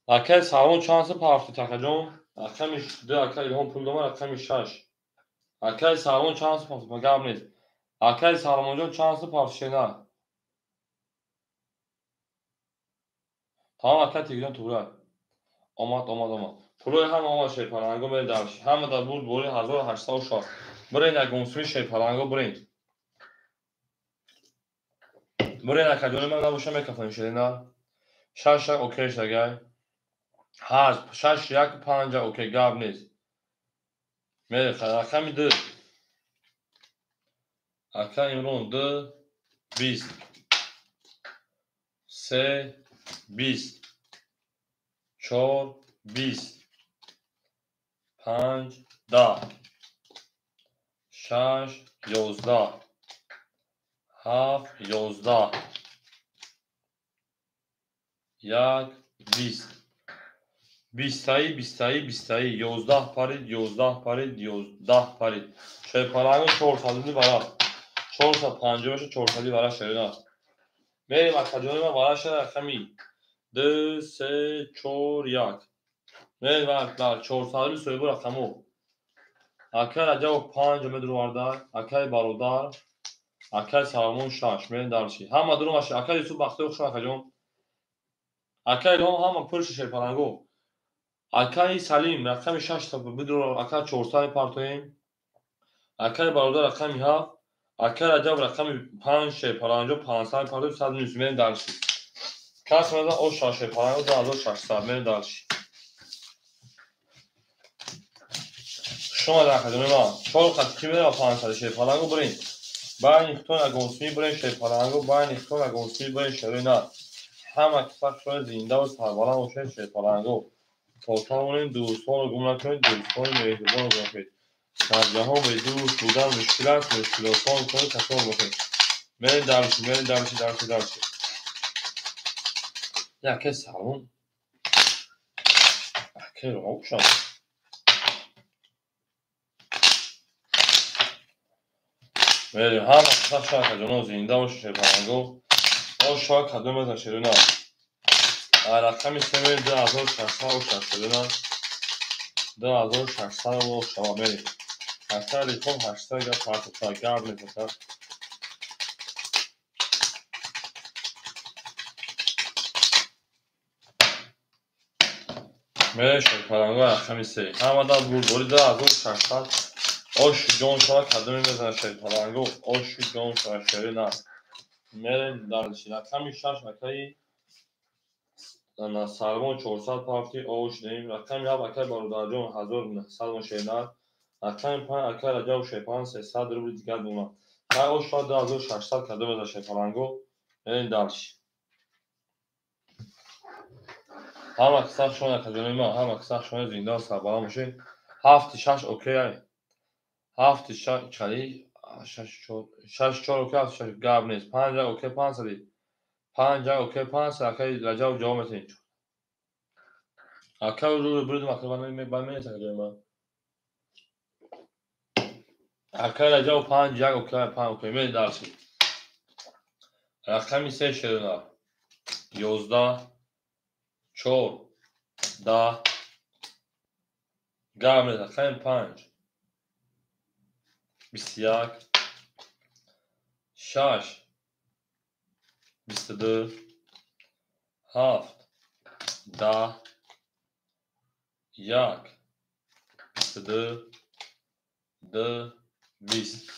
Акаи Салмон чанд сум партофт акаҷон? Рақами 2 акаи Илҳом пул дома, рақами 6. Акаи Салмон чанд сум партофт? Гап нест. Акаи Салмонҷон чанд сум партофт шерина? Тамом акаи Тигрҷон туғра. Омад, омад, омад. Пулои ҳама омад шерпаланго мерем дальше. Ҳама дар бурд бори 1806. Бирен ягон суми шерпаланго бирен. Бирен акаҷони ман набоша мекафонем шерина. 6 1 окей шагай. 8 6 1 5 окей гап нест. Мерем рақами 2. Ака Имрон 2 20 3 20 4 20 5 10 6 11 7 11 1 20 бистаи бистаи бистаи 11 парид 11 парид 11 парид. Шерпаланго 400 вара. 450 боша 400 вара шерина. Мерем акаҷони ман вара шера рақами 2 3 4 1. Мерем вара 400 соҳибу рақамо. Акаи Раҷабов 5 медуроварда, акаи бародар, акаи Салмон 6. Мерем дальше. Ҳама дурума акаи Юсуф Бахтиёр хуш акаҷон. Акаи Илҳом ҳама пурши шерпаланго. Акаи Салим рақами 6 та бидуро ака 400 мепартоем. Акаи бародар рақами 7, акаи Раҷаб рақами 5 шерпаланго 500 мепартоем, 100 минус. Мерем дальше. Кас мезан о 6 шерпаланго 2600. Мерем дальше. Шумо акаҷони ман 4 қат ки мерава 500 шерпаланго бирен. Байни хитон ягонсуми бирен шерпаланго, байни хитон ягонсуми бирен шерина. Ҳама кисак зинда ва сарбаланд бошед шерпаланго. То тавонем дӯстонро гум накунед, дӯстони меҳрубонро гум накунед. Дар ҷаҳон бе дӯст будан мушкил аст, мушкилотон кунед такрор бошед. Мерем дальше, мерем дальше, дальше, дальше. Акаи Салмон. Акаи Ромшан. Мерем ҳама кисак акаҷоно зинда бошед шерпаланго. Оша кадом мезан шерина. Рақами 3 мерем 2600 оша шерина. 2600 оша мерем. Акаи Илҳом 800 гап партофта, гап нест ака. Шерпаланго рақами се. Ҳамада бурдбори 2600 оши ҷон шава кадоме мезана шерпаланго оши ҷон шава шери на. Мерем дальше. Рақами шаш акаи Сарвон 400 партӣ ош дем. Рақами ҳафт акаи Бародарҷон 1900 мон шернар. Рақами панҷ акаи Раҷаб Шерпаланг 300 рубли дигар дона. Ҳай ош шава 2600 кадоме мезана шерпаланго. Мерем дальше. Ҳама кисах шона акаҷони ман, ҳама кисах шона зинда сарбаланд бошед. Ҳафти шаш окей ай. Ҳафти шаш чали шаш чор шаш чор окей ҳафти шаш гап нест. Панҷ окей панҷсади. Панҷ окей панҷсад акаи Раҷаб ҷавоб метиҳед. Акаи рӯ буридум ака ба менест акаҷони ман. Акаи Раҷаб панҷ як окей панҷ окей мерем дальше. Рақами се шерона. 11 4 10 гап нест. Рақами панҷ 21 6 22 7 10 1 22 2 20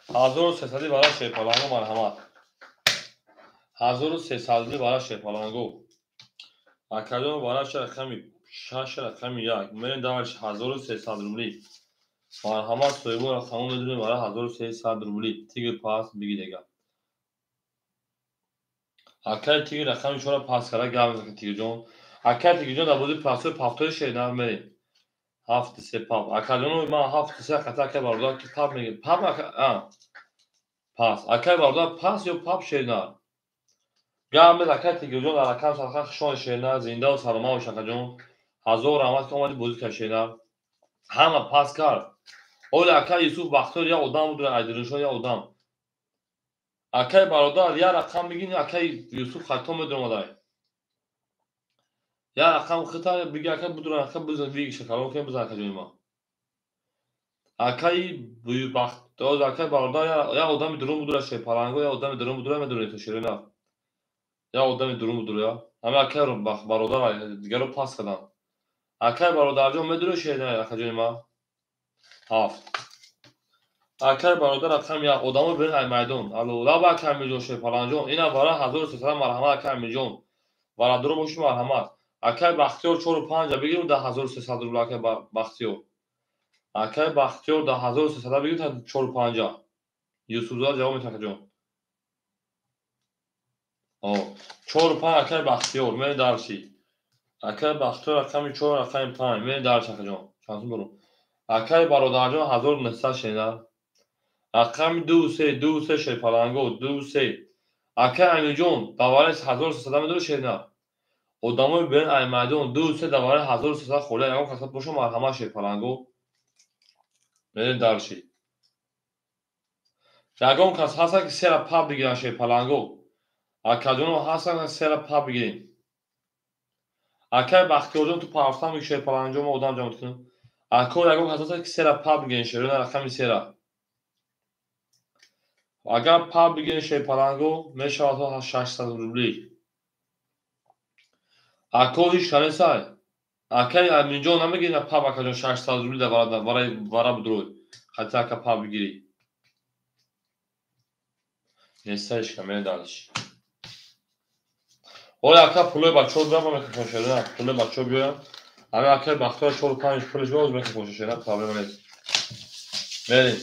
1300 бара шерпаланго марҳамат. 1300 рубли бара шерпаланго. Акаҷон бараша рақами шаш рақами як. Мерем дальше 1300 рубли. Марҳамат соҳибон рақамон медонем бара 1300 рубли. Тигр пас биги дега. Акаи тигр рақами чора пас кара гап мезанад тигрҷон. Акаи тигрҷон дар бозии пасои пафтои шернар мерем. Ҳафти се пап. Акаҷоно ман ҳафти се хата акаи бародар ки пап мегирем. Пап ака пас. Акаи бародар пас ё пап шернар. Гап мез акаи тигрҷон дар рақам садқа хушон шернар зиндаву саломат бош акаҷон. Ҳазор раҳмат ки омадӣ бозӣ кард шернар. Ҳама пас кард. Оли акаи Юсуф Бахтиёр як одам буд, Айдириншоҳ як одам. Акаи бародар як рақам бигин, акаи Юсуф хато медуромадай. Як рақам хита биги ака будура ака бизан виги шакалон кен бизан акаҷони ман. Акаи Бахтиёр акаи бародар як одами дурун будура шерпаланго як одами дурун будура медонед то шерина. Як одами дурун будура. Ҳама акаи бародар дигаро пас карданд. Акаи бародарҷон медонед шерина акаҷони ман? Ҳафт. Акаи бародар рақами як одамо бирин ай майдон. Алло, лаба акаи Амирҷон шерпаланҷон. Ина бара 1300 марҳамат акаи Амирҷон. Барадуро боши марҳамат. Акаи Бахтиёр чору панҷа бигирем 1300 рубл акаи Бахтиёр. Акаи Бахтиёр 1300 бигирем чору панҷа. Юсуфзода ҷавоб метиҳад акаҷон. Чору панҷ акаи Бахтиёр мерем дальше. Акаи Бахтиёр рақами чор рақами панҷ мерем дальше акаҷон. Чанд сум дорум? Акаи бародарҷон 1900 шернар. Рақами ду се ду се шерпаланго ду се. Акаи Амирҷон давари 1300 медори шернар. Одамои берин ай майдон ду се давари 1300 холия ягон касат боша марҳамат шерпаланго. Мерем дальше. Ягон кас ҳастанд ки сера пап бигиранд шерпаланго. Акаҷоно ҳастанд сера пап бигирем. Акаи Бахтиёрҷон ту пафтан биги шерпаланҷон ма одам ҷамъ кунем. Ако ягон кас ҳастанд ки сера пап бигирем шерона рақами сера. Агар пап бигирем шерпаланго мешавад то 600 рубли. Ако ҳеҷ канесай. Акаи Аминҷон намегирӣ пап акаҷон 600 рубли да вара будурой. Хати ака пап бигирӣ. Нестай ҳеҷ кам мерем дальше. Оля ака пулои бачаҳо биёям мекунам шерина. Пулои бачаҳо биёям. Ҳамин акаи Бахтиёр чору панҷ пулиш биёз мекунам шерина проблема нест. Мерем.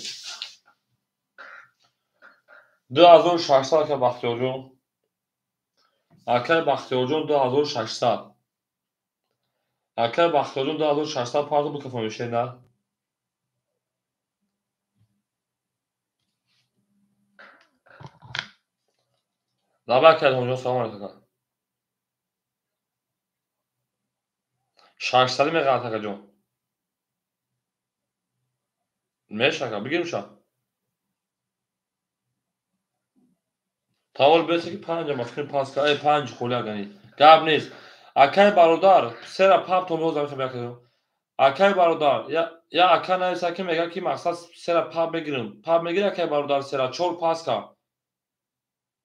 2600 акаи Бахтиёрҷон. Акаи Бахтиёрҷон 2600. Акаи Бахтиёрҷон 2600 парто бикафонем шерина. Лаба акаи Илҳомҷон салом алейкум ака. Шашсади меғалат акаҷон. Меша ака бигирим ша. Тавол бесе ки панҷа ма фикр пас ка панҷ холи агани. Гап нест. Акаи бародар сера пап то боз амиша биякаҷон. Акаи бародар я ака нависа ки мега ки мақсад сера пап бигирим. Пап мегири акаи бародар сера чор пас ка.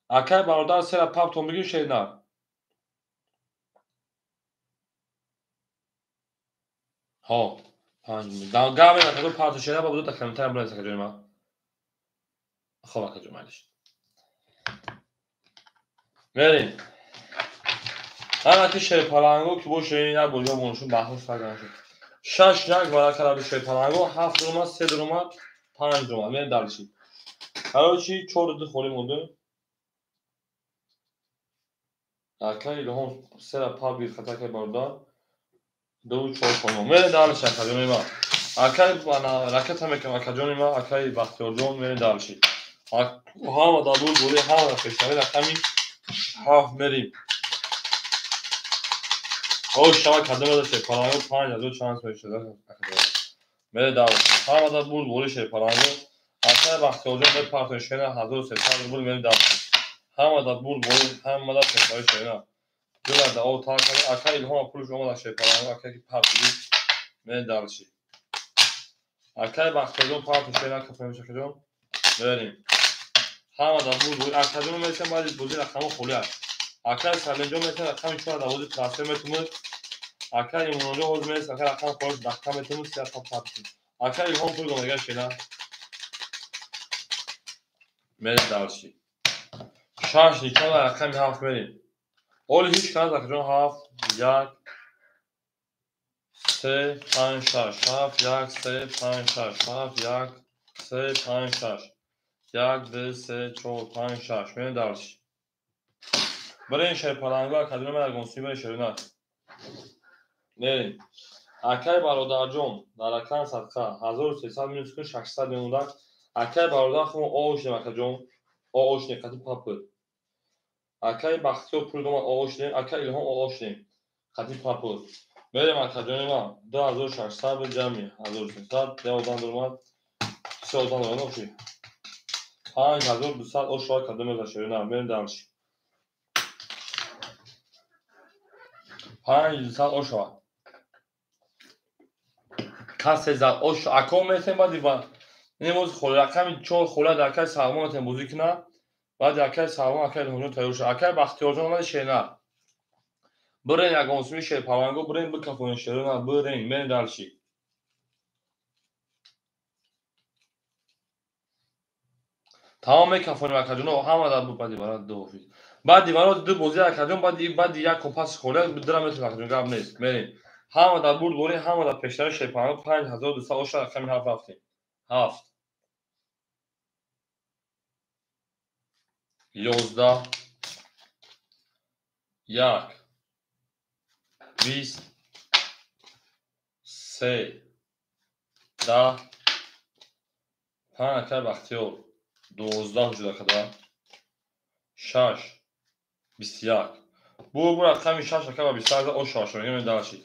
Акаи бародар сера пап то бигирим шерина. Ҳо, 5. Гап акаҷон, парту шера ба буду комментария билед акаҷони ман. Хоб акаҷон, майлиш. Мерем. Ана ки шерпаланго ки боше як бозиҳо моншун баҳру саган шуд. 6 1 вара карда шерпаланго 7 дуромад, 3 дуромад, 5 дуромад. Мерем дальше. Короче, 4 2 холӣ монда. Ака Илҳом сера паб хата ка бародар. 2 4 холӣ. Мерем дальше акаҷони ман. Акай ана ракета мекунам акаҷони ман, акай Бахтиёрҷон, мерем дальше. Ҳама дар буд боли, ҳама дар пешравӣ рақами 7 мерем. Ош шава кадом ада шерпаланго 5000 шанс мешуда. Мерем дальше. Ҳама дар буд боли шерпаланго. Акай Бахтиёрҷон бе партои шена 1300 рубл, мерем дальше. Ҳама дар буд боли, ҳама дар пешравӣ шена. Дила да о тар кардем. Акай Илҳом пулш омада шерпаланго, акай ки партои мерем дальше. Акай Бахтиёрҷон партои шена кафоем шакаҷон. Мерем. Ҳама дар буд боли акаҷон метавонад баъди бозӣ рақамҳо холӣ аст. Акай Салимҷон метавонад рақами 4 дар бозӣ трансфер метавонад. Акай Имонҷон ҳозир мерасад, акай рақами холӣ дахта метавонад, се рақам партои. Акай Илҳом пул омада шена. Мерем дальше. 6 нишон рақами 7 мерем. Оли ҳеҷ каназ акаҷон 7 1 3 5 6 7 1 3 5 6 7 1 3 5 6 1 2 3 4 5 6 мерем дальше. Барем шерпаланго акаҷон ман ягон сими шерина. Мерем. Акай бародарҷон дар рақам садқа 1300 минус кун 600 мемонад. Акай бародар хумо оошнем акаҷон. Оошнем қати папы. Акай Бахтиёр пул домад оошнем, акай Илҳом оошнем қати папы. Мерем акаҷони ман 2600 бе ҷамъи 1300 я одам дормад. 3 одам дормад оши. 5200 ошва кадом меза шерина. Мерем дальше. 5200 ошва. Касе зад ош ако метем баъди ба ин боз холӣ рақами 4 холӣ дар акай Салмон метем бозӣ кунад. Баъди акай Салмон акай Илҳомҷон тайёр шуд. Акай Бахтиёрҷон омади шерина. Бирен ягон суми шерпаланго, бирен бикафонед шерина, бирен, мерем дальше. Тамом мекафонем акаҷоно, ҳама дар баъди вара ду ҳофиз. Баъди вара ду бозӣ акаҷон, баъди як компас холӣ дира метавонем акаҷон, гап нест. Мерем. Ҳама дар бурд борӣ, ҳама дар пешравӣ шерпаланго 5200 оша рақами 7 рафтем. 7 11 1 20 3 10 5 акай Бахтиёр 12 ҳуҷуда када 6 21 бу рақами 6 ака ба 21 оша шо мегем дальше.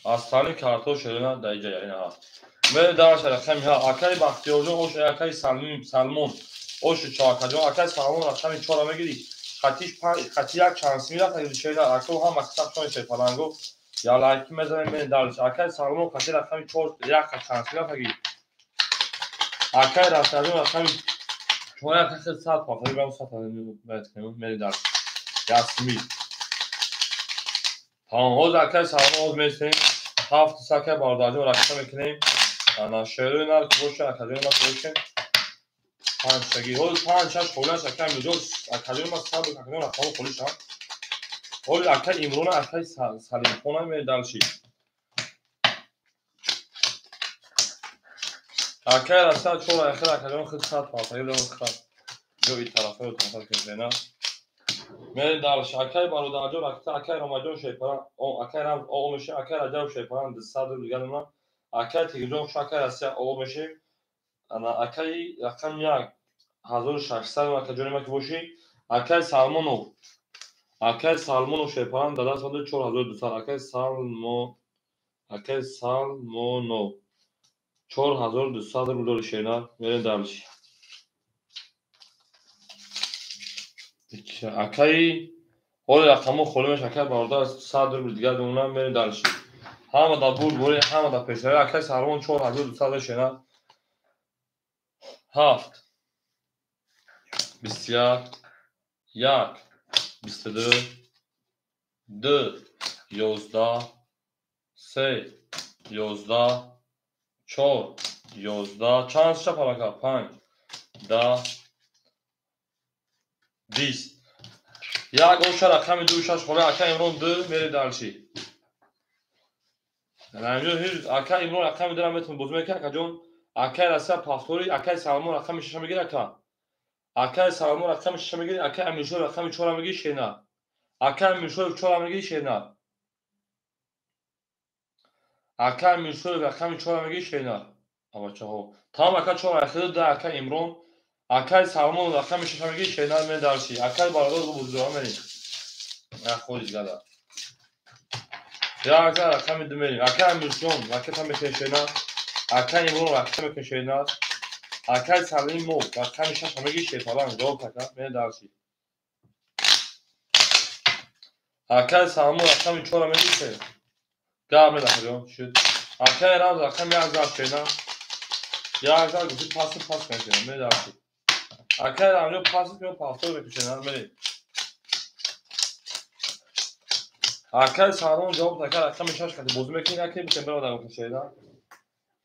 Аз тали карто шерина дар иҷа яъне ҳаст. Мерем дальше рақами 7 акай Бахтиёрҷон оша акай Салмон ошу чо акаҷон акай Салмон рақами 4 мегири. Хатиш 5 хати як шанс мерафт шерина ако ҳам мақсад шон шерпаланго я лайк мезанем мерем дальше. Акай Салмон хати рақами 4 як шанс мерафт. Акай Расаҷон рақами 4 як хати 100 пафари бам 100 мерем дальше. Ясми. Тамом, ҳозир акай Салмон ҳозир мерасем. 7 акай бародарҷон ракта мекунем. Ана шерои нар ки боша акаҷони ман боша. 5 таги. Ҳозир 5 6 холӣ аст акай Мирҷон, акаҷони ман сабр акаҷон рақамҳо холӣ шаванд. Ҳозир акай Имрона, акай Салимхона мерем дальше. Акай Расад 4 ахир акаҷон худ 100 пафари дорам хат. Ё и тарафа ё тарафа кунем. Мерем дальше. Акай бародарҷон, акай Ромаҷон шерпалан, акай Рамз о мешем, акай Раҷаб шерпалан 200 рубл дигар мемонад. Акай Тигирҷон хуш акай Россия о мешем. Ана акай рақами 1 1600 акаҷони ман ки бошӣ. Акай Салмонов. Акай Салмонов шерпалан дар даст монда 4200. Акай Салмо акай Салмонов 4200 рубл дори шерина. Мерем дальше. Акай ҳоли рақамҳо холӣ мешавад. Акай бародар 100 рубл дигар мемонад. Мерем дальше. Ҳама дар бурд борӣ, ҳама дар пешравӣ. Акай Салмон 4200 шерина. 7 21 1 22 2 11 3 11, 4, 11, чанд шапар ака? 5, 10, 20. Як оша рақами 2 6 хола ака Имрон 2 мери дальше. Ака Имрон рақами 2 метон бозӣ мекунад акаҷон. Акаи Россия повтори, акаи Салмон рақами 6 мегирад ака. Акаи Салмон рақами 6 мегирад, акаи Амиршоев рақами 4 мегирад шена. Акаи Амиршоев 4 мегирад шена. Акаи Амиршоев рақами 4 мегирад шена. Абачаҳо. Тамом ака 4 ахир да ака Имрон, акаи Салмон рақами 6 мегирад шена мен дарси. Акаи бародар бузург мерим. Нахориҷ гада. Я ака рақами 2 мерим. Акаи Амиршон ракета мекунад шена. Акаи Имрон ракета мекунад шена. Акаи Салимов рақами 6 мегирад шефалан ҷавоб ака мен дарси. Акаи Салмон рақами 4 мегирад шена. Гап медаҳ шуд. Акаи Рамз рақами 1 зад шена. 1 зад гуфти пас пас кунад шена мен дарси. Акаи Рамзо пас кунад повтор мекунад шена мерем. Акаи Салмон ҷавоб ака рақами 6 кати бозӣ мекунед аки битем бародар шена.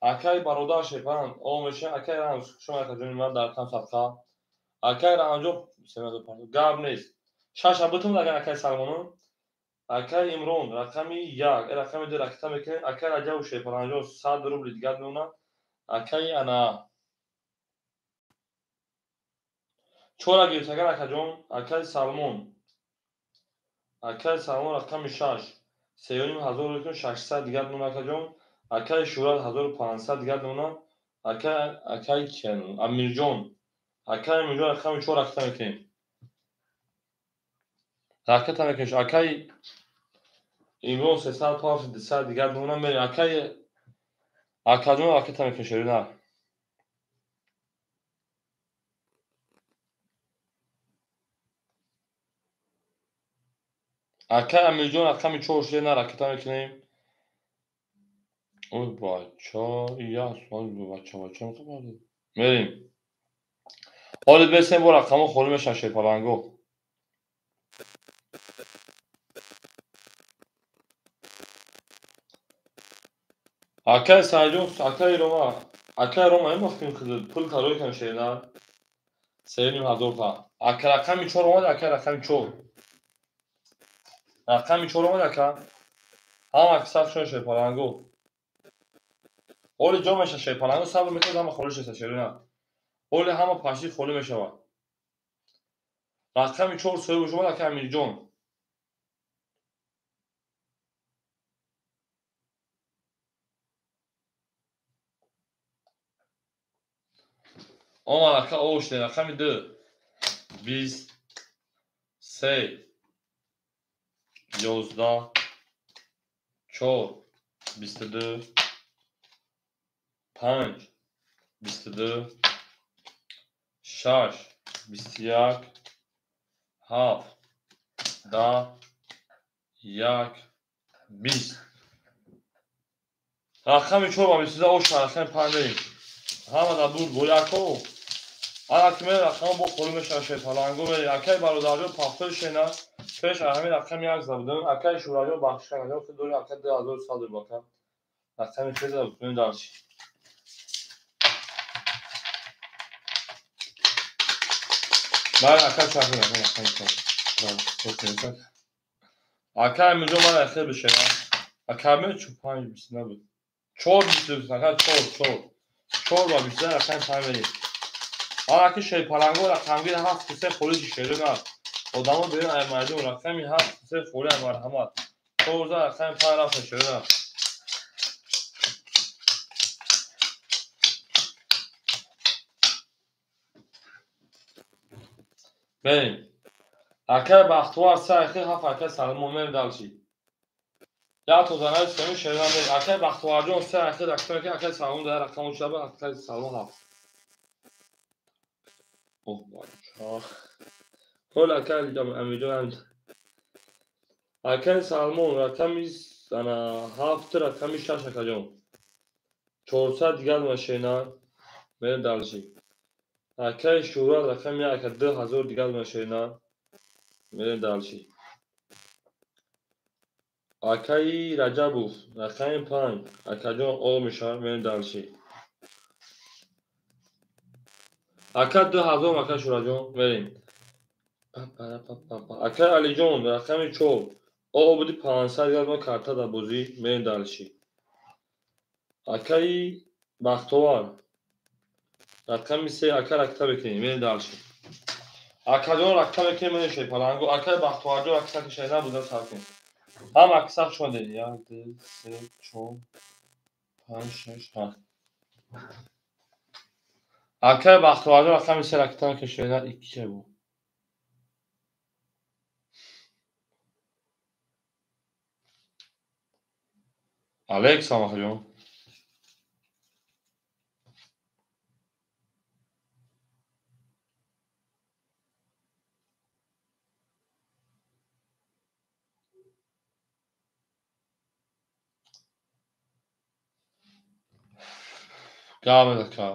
Акаи бародар шефан о меша акаи Рамз шумо ака ҷони ман дар там садқа. Акаи Рамзо гап нест. 6 бутум агар акаи Салмону. Акаи Имрон рақами 1, рақами 2 ракета мекунем. Акаи Раҷаб шефанҷо 100 рубли дигар мемонад. Акаи ана 4 гирифт агар акаҷон, акаи Салмон. Акаи Салмон рақами 6, 3,5 600 дигар мемонад акаҷон. Акаи Шӯрат 1500 дигар мемонад. Акаи киян? Амирҷон. Акаи Амирҷон рақами 4 ракета мекунем. Ракета мекунем. Акаи Имрон 300 паф 200 дигар мемонад мерем. Акаи акаҷон ракета мекунем шерина. Акаи Амирҷон рақами 4 шерина ракета мекунем. Ой бача, я сон бача бача мехабард. Мерем. Ҳоло бесем бо рақамҳо холӣ мешаванд шерпаланго. Акаи Саидҷон, акаи Рома, акаи Рома ин вақт пул тарой кам шерина. 3,5 та. Ака рақами 4 омад, ака рақами 4. Рақами 4 омад ака. Ҳама аксар шон шерпаланго. Оли ҷо меша шерпаланго сабр мекунад ҳама холӣ шеста шерина. Оли ҳама пашти холӣ мешавад. Рақами 4 соҳиб шумад ака Амирҷон. Омад ака оште рақами 2 20 3 11 4 22 5 22 6 21 7 10 1 20. Рақами 4 ба 22 ош рақами 5 мерем. Ҳама дар дур бо яко. Ана ки мерем рақамҳо бо холӣ мешаванд шерпаланго мерем. Акаи бародарҷон повтори шена. Пеш ҳамин рақами 1 зада будем. Акаи Шӯраҷон бахшиш акаҷон худ дори ака 2100 рубл ака. Рақами 3 зада будем дарси. Бале ака чахи рақами 4. Ака Амирҷон ман ахир бишена. Ака ме 5 20 набуд. 4 20 ака 4 4. 4 ба 20 рақами 5 мерем. Ана ки шерпаланго рақамгир 7 3 холӣ шерина. Одамо берун ай майдон рақами 7 3 холӣ ай марҳамат. 4 рақами 5 рафта шерина. Мерем. Акаи Бахтувар 3 ахир 7 акаи Салмон мерем дальше. Я то занаи семи шерина мерем. Акаи Бахтуварҷон 3 ахир рақами ки акаи Салмон дар рақам шаба акаи Салмон 7. Оҳ бача. Ҳол акаи Амирҷон акаи Салмон рақами ана 7 рақами 6 акаҷон. 400 дигар машина мерем дальше. Акаи Шӯрат рақами 1 ака 2000 дигар машина мерем дальше. Акаи Раҷабов рақами 5. Акаҷон о мешавад, мерем дальше. Ака 2000 ака Шураҷон, мерем. Акаи Алиҷон рақами 4. О буди 500 грамм карта дар бозӣ, мерем дальше. Акаи Бахтовар рақами 3. Ака ракта мекунем, мерем дальше. Акаҷон ракта мекунем, мерем шепалангу. Акаи Бахтоварҷон ракта кашида буда сар кунем. Ҳам аксар шумо дидед. 1, 2, 3, 4, 5, 6, 7. Акаи Бахтоварҷон рақами 3 ракта кашида 2 буд. Алекс акаҷон. Гап ака.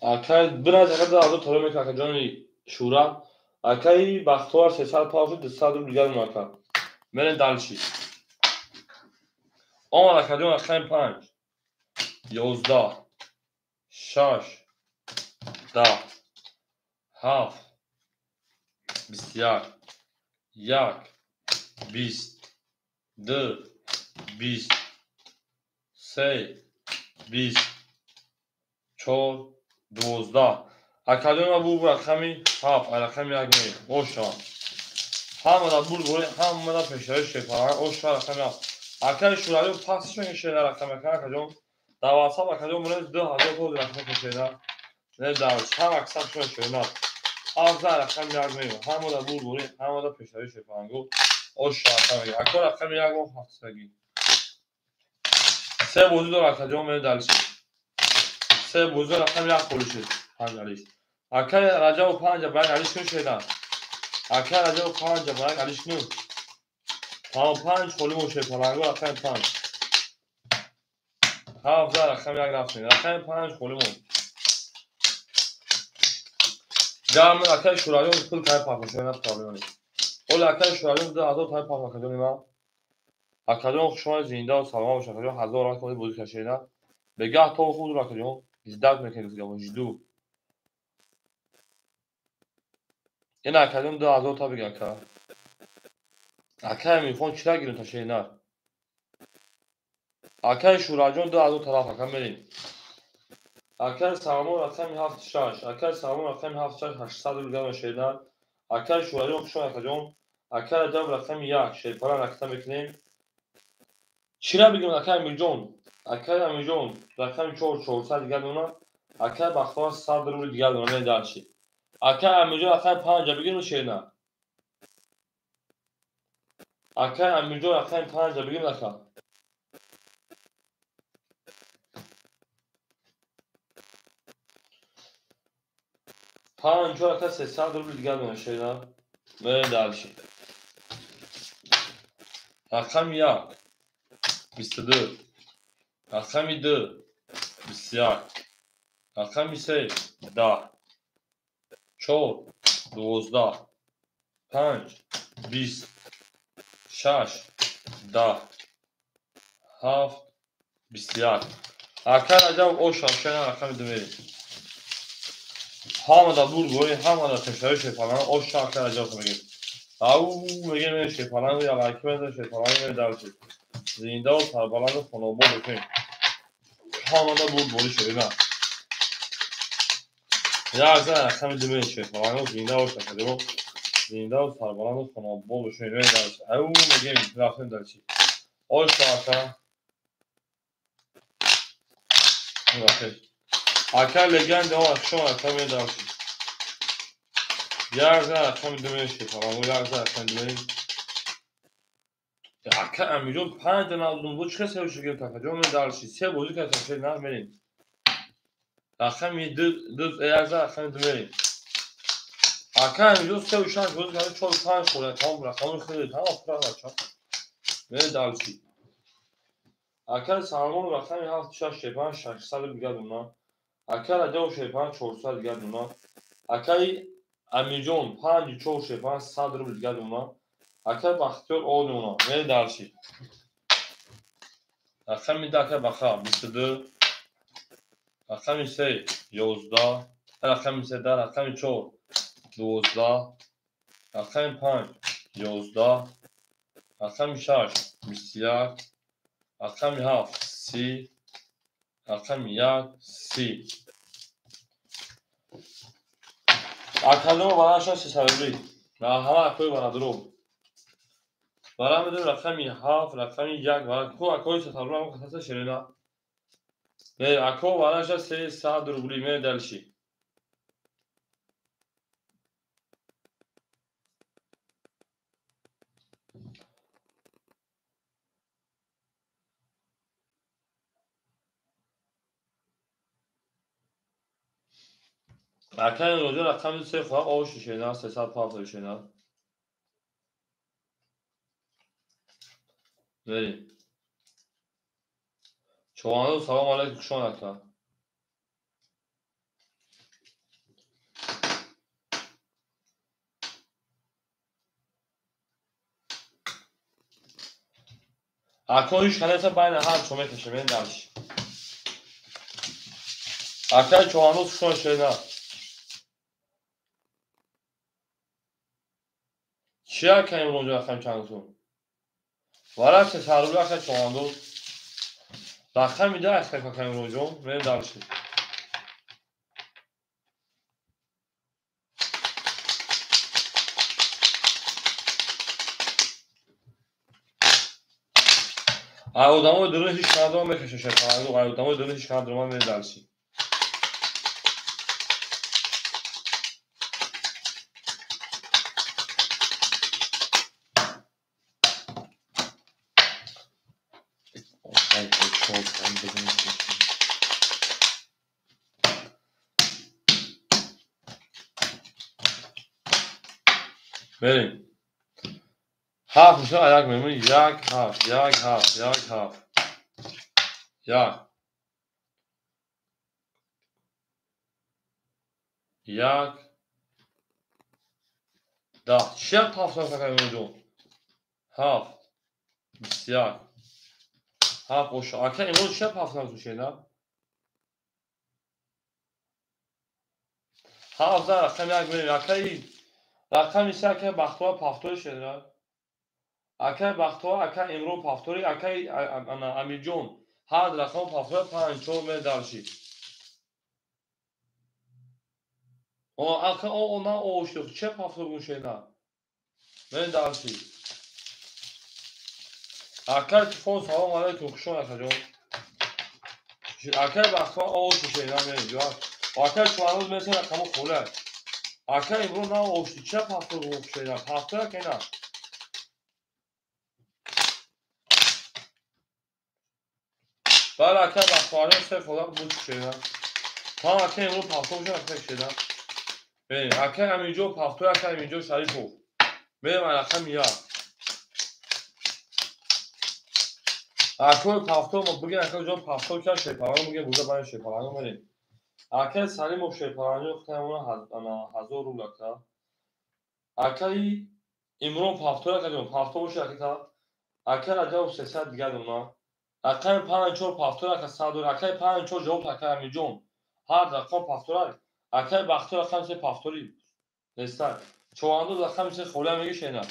Акай биназ ака 2000 тола мекунад акаҷони Шура. Акаи Бахтовар 300 пав шуд, 200 рубл дигар мон ака. Мерем дальше. Омад акаҷон рақами 5. 11, 6, 10, 7, 21, 1, 20, 2, 20, 3, 20, 4, 12. Акаҷон ма бур рақами 7, рақами 1 мерем. Оша. Ҳамада бур бурем, ҳамада пешравӣ шепаланг. Оша рақами 7. Акаи Шӯравӣ пасш мекашед рақам акаҷон. Дар WhatsApp акаҷон монед 2000 то рақам кашеда. Не дар ҳам аксар шумо шуна. Ҳафта рақами 1 мерем. Ҳамада бур бурем, ҳамада пешравӣ шепалангу. Оша рақами 1. Ака рақами 1 мо ҳафтаги. Се бозӣ дор акаҷон, мерем дальше. Се бозӣ дор рақами 1 холӣ шуд. 5 алиш. Акаи Раҷабов 5 ба 1 алиш кун шеда. Акаи Раҷабов 5 ба 1 алиш кун. 5 холӣ мо шепалангу рақами 5. 7 рақами 1 рафтем. Рақами 5 холӣ мо. Ҷамъ акаи Шӯравиён пул кай пахш шуда, проблема нест. Оли акаи Шӯравиён 2000 тай пахш акаҷони ман. Акаҷон хушомад, зинда ва саломат бошед акаҷон. 1000 рақам бозӣ кашида. Бегаҳ то худ акаҷон. Ждать мекунед гапо, жду. Ин акаҷон 2000 та бигир ака. Акаи Амирхон чира гирем та шена? Акаи Шӯраҷон 2000 тараф ака мерем. Акаи Салмон рақами 7 6. Акаи Салмон рақами 7 6 800 рубл гирам шена. Акаи Шӯраҷон хушомад акаҷон. Акаи Раҷаб рақами 1 шерпара ракта мекунем. Чира бигирем акаи Амирҷон? Акаи Амирҷон рақами 4 400 дигар дона. Акаи Бахтовар 100 рубл дигар дона. Мерем дальше. Акаи Амирҷон рақами 5 бигирем шена. Акаи Амирҷон рақами 5 бигирем ака. 5 ака 300 рубл дигар дона шена. Мерем дальше. Рақами 1 22, рақами 2 21, рақами 3 10, 4 12, 5 20, 6 10, 7 21. Ака Раҷаб оша шена рақами 2 мерем. Ҳамада бур бурем, ҳамада пешравӣ шепаланг. Оша ака Раҷаб мегем. Ау мегем мерем шепаланг, ялаки мезанем шепаланг, мерем дальше. Зинда ва сарбаланду хонобод бошем. Ҳамада бур бурӣ шуд. Як зан рақами 2 мерем шепаланг, зинда бош акаҷон. Зинда ва сарбаланду хонобод бошем. Мерем дальше. Ау мегем рафтем дальше. Оша ака. Ака легенда мо шумо ака мерем дальше. Як зан рақами 2 мерем шепаланг, як зан рақами 2 мерем. Ака Амирҷон 5 навдум бу чӣ се шуд акаҷон, мерем дальше. Се бозӣ кард шед на мерем. Рақами 2 2 як зан рақами 2 мерем. Ака Амирҷон 3 6 бозӣ кард 4 5 хӯрд. Тамом рақамро хеле тамом пура бача. Мерем дальше. Ака Салмон рақами 7 6 шепан 600 дигар дона. Ака Раҷаб шепан 400 дигар дона. Акаи Амирҷон 5 4 шепан 100 рубл дигар дона. Акай Бахтиёр о мемонад. Мерем дальше. Рақами 2 акай Баха 22. Рақами 3 11. Рақами 3 10. Рақами 4 12. Рақами 5 11. Рақами 6 21. Рақами 7 30. Рақами 1 30. Акалима бараша 300 рубли. Ҳама акои барадроб. Бара медонем рақами 7, рақами 1 бара ку акои 300 рубли ҳам касаса ширина. Не, ако бараша 300 рубли ме дальше. Акай роҷа рақами 3 хоҳа ош шена 300 павта шена. Мерем. Чованду салом алейкум, хушон ака. Ако ҳеч канеса байна ҳар чо мекашем, мерем дальше. Акай чованду хушон шена. Чи ака имрӯз рақам чанд сум? Вара 300 рубли ака чованду. Рақами 10 ака ака имрӯзҷон, мерем дальше. Ай одамои дурун ҳеч кадом мекашем шерпаланг, ай одамои дурун ҳеч кадом мерем дальше. Мерем. 7 мешавад як мемонӣ 1 7 1 7 1 7 1 1 10. Чи як ҳафт ака имрӯзҷон? 7 21 7 боша. Ака имрӯз чи як ҳафт накушена? 7 рақами 1 мерем. Акаи рақами 3 акаи Бахтова пафтори шена. Акаи Бахтова, акаи Имрон пафтори, акаи Амирҷон. Ҳар рақам пафтори 5 4 мер дальше. О, ака о на о шуд. Че пафтор гуншена? Мер дальше. Акаи Туфон салом алейкум, хушон акаҷон. Акаи Бахтова о шуд шена мер. Акаи Чуануз меса рақамо холе. Ака имрӯз на ошти ча пафтор гуншена? Пафтор акена. Бале ака Бахтоваҷон се хола буд шена. Та ака имрӯз пафтор шуда ака шена. Бе, ака Амирҷон пафтор, ака Амирҷон Шарипов. Мерем рақами 1. Акои пафтор мо бигем акаҷон пафтор кар шерпаланг бигем буда бани шерпаланг мерем. Акаи Салимов шерпаланг хутамона 1000 рубл ака. Акаи Имрон пафтор акаҷон пафтор боша ака. Ака Раҷабов 300 дигар дона. Акаи 5 4 пафтор ака 100. Акаи 5 4 ҷавоб ака Амирҷон. Ҳар рақам пафтор акаи Бахтиёр рақами 3 пафтори. Неста. Човандоз рақами 3 холия меги шена.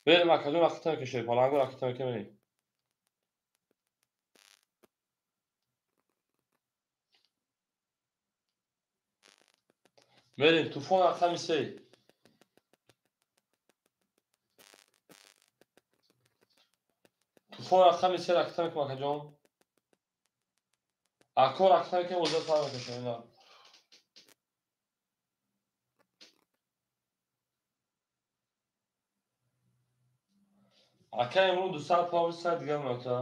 Берем акаҷон рақата мекашем, паланго рақата мекашем. Мерем туфон рақами 3. Туфон рақами 3 рақата мекунем акаҷон. Ако рақата мекунем, оза сар мекашем ина. Ака имрӯз 200 пав 100 дигар мака.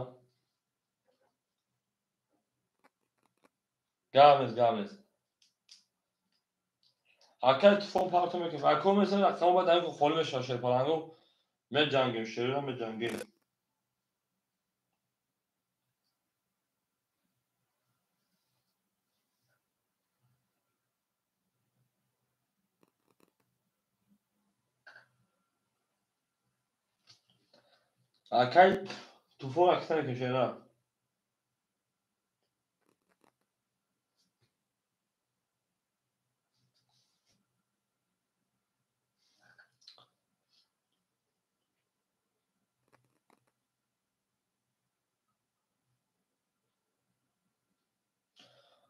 Гап нест, гап нест. Акай туфон парто мекунем. Ако меса рақамо баъд ҳамин холӣ мешавад шерпаланго. Меҷангем, шерира меҷангем. Акай туфон ракета мекунем шерина.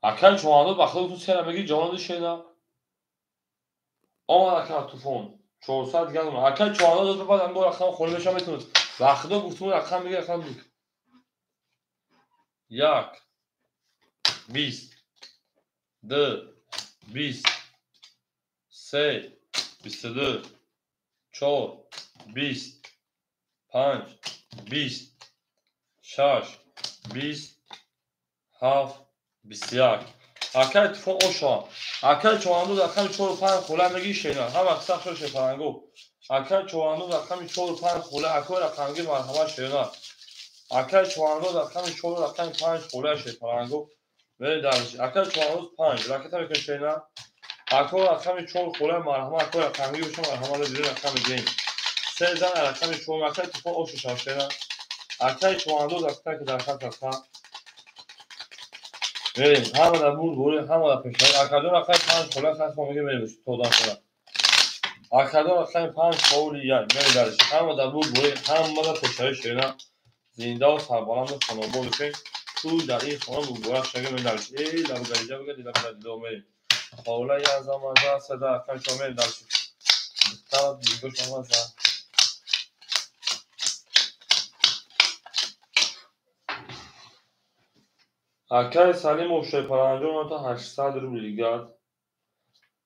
Акай чӯвандоз ба худо ту сера мегӣ ҷавоноди шерина. Омад ака туфон. 400 дигар. Акай чӯвандоз баъд ам бо рақам холӣ мешава метавонад. Ба худо гуфтум рақам мегӣ рақам биг. 1 20 2 20 3 22 4 20 5 20 6 20 7 21. Акай туфон ошо. Акай чӯвандоз рақами 4 5 хола мегӣ шерина. Ҳама сахт шо шефаранго. Акай чӯвандоз рақами 4 5 хола акой рақамги марҳамат шерина. Акай чӯвандоз рақами 4 рақами 5 хола шефаранго. Мере дарш. Акай чӯвандоз 5 ракета мекунем шерина. Акой рақами 4 хола марҳамат акой рақамги боша марҳамат дир рақам мегирем. Се зан рақами 4 акай туфон ошо шав шерина. Акай чӯвандоз ракета ки дар хат аст. Мерем, ҳама дар бурд бурем, ҳама дар пешравӣ. Акадон рақами 5 хола хат хо мегирем мерем то дан хола. Акадон рақами 5 холи 1 мерем дарш. Ҳама дар бурд бурем, ҳама дар пешравӣ шерина. Зиндаву сарбаланду хонобод бошем. Ту дар ин хона муборак шавем мерем дарш. Эй лаб гариҷа бигад, лаб гариҷа мерем. Хола я заман за сада рақами 4 мерем дарш. Духтара дигош ама за. Акай Салимов шерпаранҷон то 800 рубл дигар.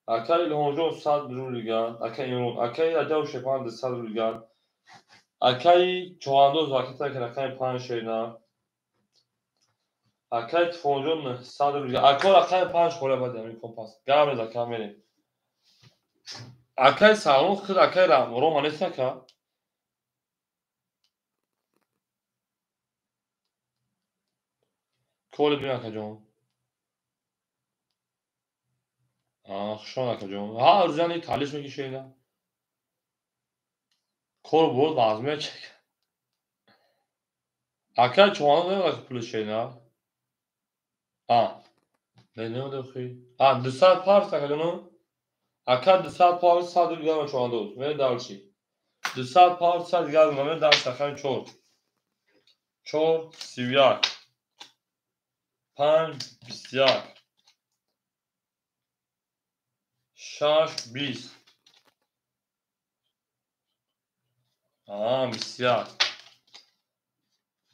Акай Илҳомҷон 100 рубл дигар. Акай Имрон, акай Раҷаб шерпаран 200 рубл дигар. Акай Чӯвандоз ракета ки рақами 5 шерина. Акай Туфонҷон 900 рубл дигар. Ако рақами 5 хола баъд ҳамин компас. Гап нест ака мерем. Акай Салмон худ акай Рома нест ака? Коли бин акаҷон. Хушон акаҷон. Ҳар рӯз яъне талиш мекишед. Кор буд вазмия чек. Акай чӯвандоз намедонад ки пули шерина. Не намедонад хи. 200 парс акаҷон. Ака 200 парс 100 рубл дигар чӯвандоз. Мерем дарчи. 200 парс 100 дигар мерем дарч рақами 4. 4 31 5 21 6 20 21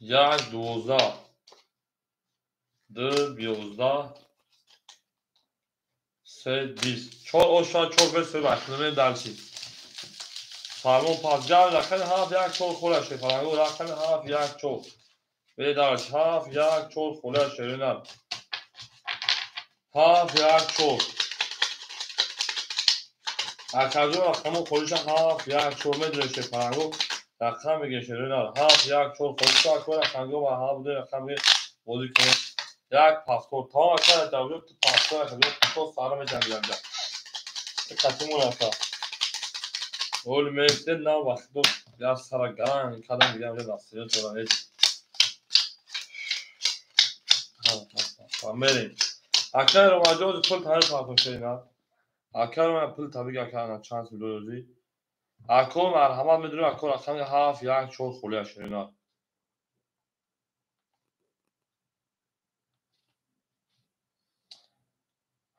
1 12 2 11 3 20 4 оша 4 5 3 бахтнаме дарчи. Фармон пас гав рақами 7 1 4 хола шефаранго рақами 7 1 4 Бе дарч 7 1 4 хола шерина. 7 1 4 Акаҷон рақамо холиша 7 1 4 медонем шефаранго рақам мегирем шерина. 7 1 4 холиша акой рақамго ва ҳа буд рақам бозӣ кунем. 1 паспорт тамом ака ҷавоб ту паспорт акаҷон то сара меҷангидам. Қатимон ака. Ол мефте на вақто як сара гаран кадам дигар дастиё тора нест. Мерем. Акай Ромаҷон пул тари партоф шерина. Акай Рома пул табик ака чанд сум додӣ. Ако марҳамат медонем ако рақами 7 1 4 холия шерина.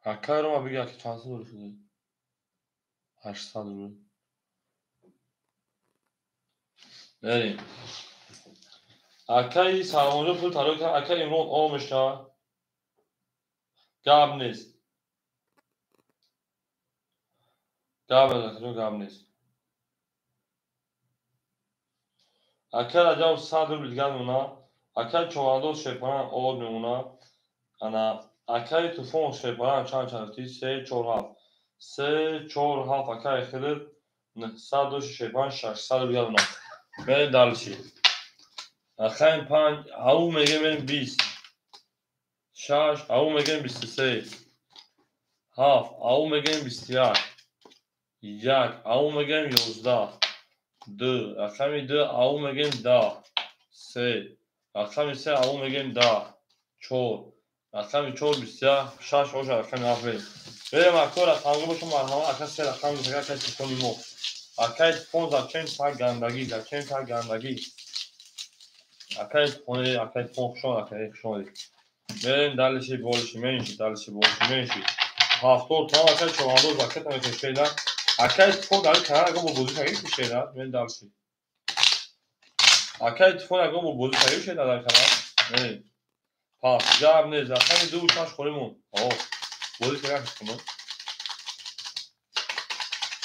Акай Рома биги ака чанд сум додӣ? 800 рубл. Мерем. Акай Салмонҷон пул таро кард. Акай Имрон о мешавад. Гап нест. Гап нест, гап нест. Акай Раҷаб 100 рубл дигар мемонад. Акай Чӯвандоз шерпаран од мемонад. Ана акай Туфон шерпаран чанд чанд 3 4 7. 3 4 7 акай Хидр 900 дошт шерпаран 600 рубл дигар мемонад. Мерем дарчи. Рақами 5 ау мегем мерем 20 6 ау мегем 23 7 ау мегем 21 1 ау мегем 11 Ду рақами ду ау мегем даҳ, се рақами се ау мегем даҳ, чор рақами чор 21, шаш оша рақами ҳафт мерем. Берем ако рақамгӣ бошо марҳама ака се рақам гуфта акай телефони мо. Акай телефон зачем так гандагӣ, зачем так гандагӣ? Акай телефони, акай телефон хушон, акай хушон. Мерем дальше больше, меньше, дальше больше, меньше. Ҳафтод там акай чорандоз акай там шеда. Акай телефон дар канал ака бо бозӣ кардӣ шеда. Мерем дальше. Акай телефон ака бо бозӣ кардӣ шеда дар канал. Мерем. Пас гап нест, рақами ду шаш холимон. О, бозӣ кардӣ кунам.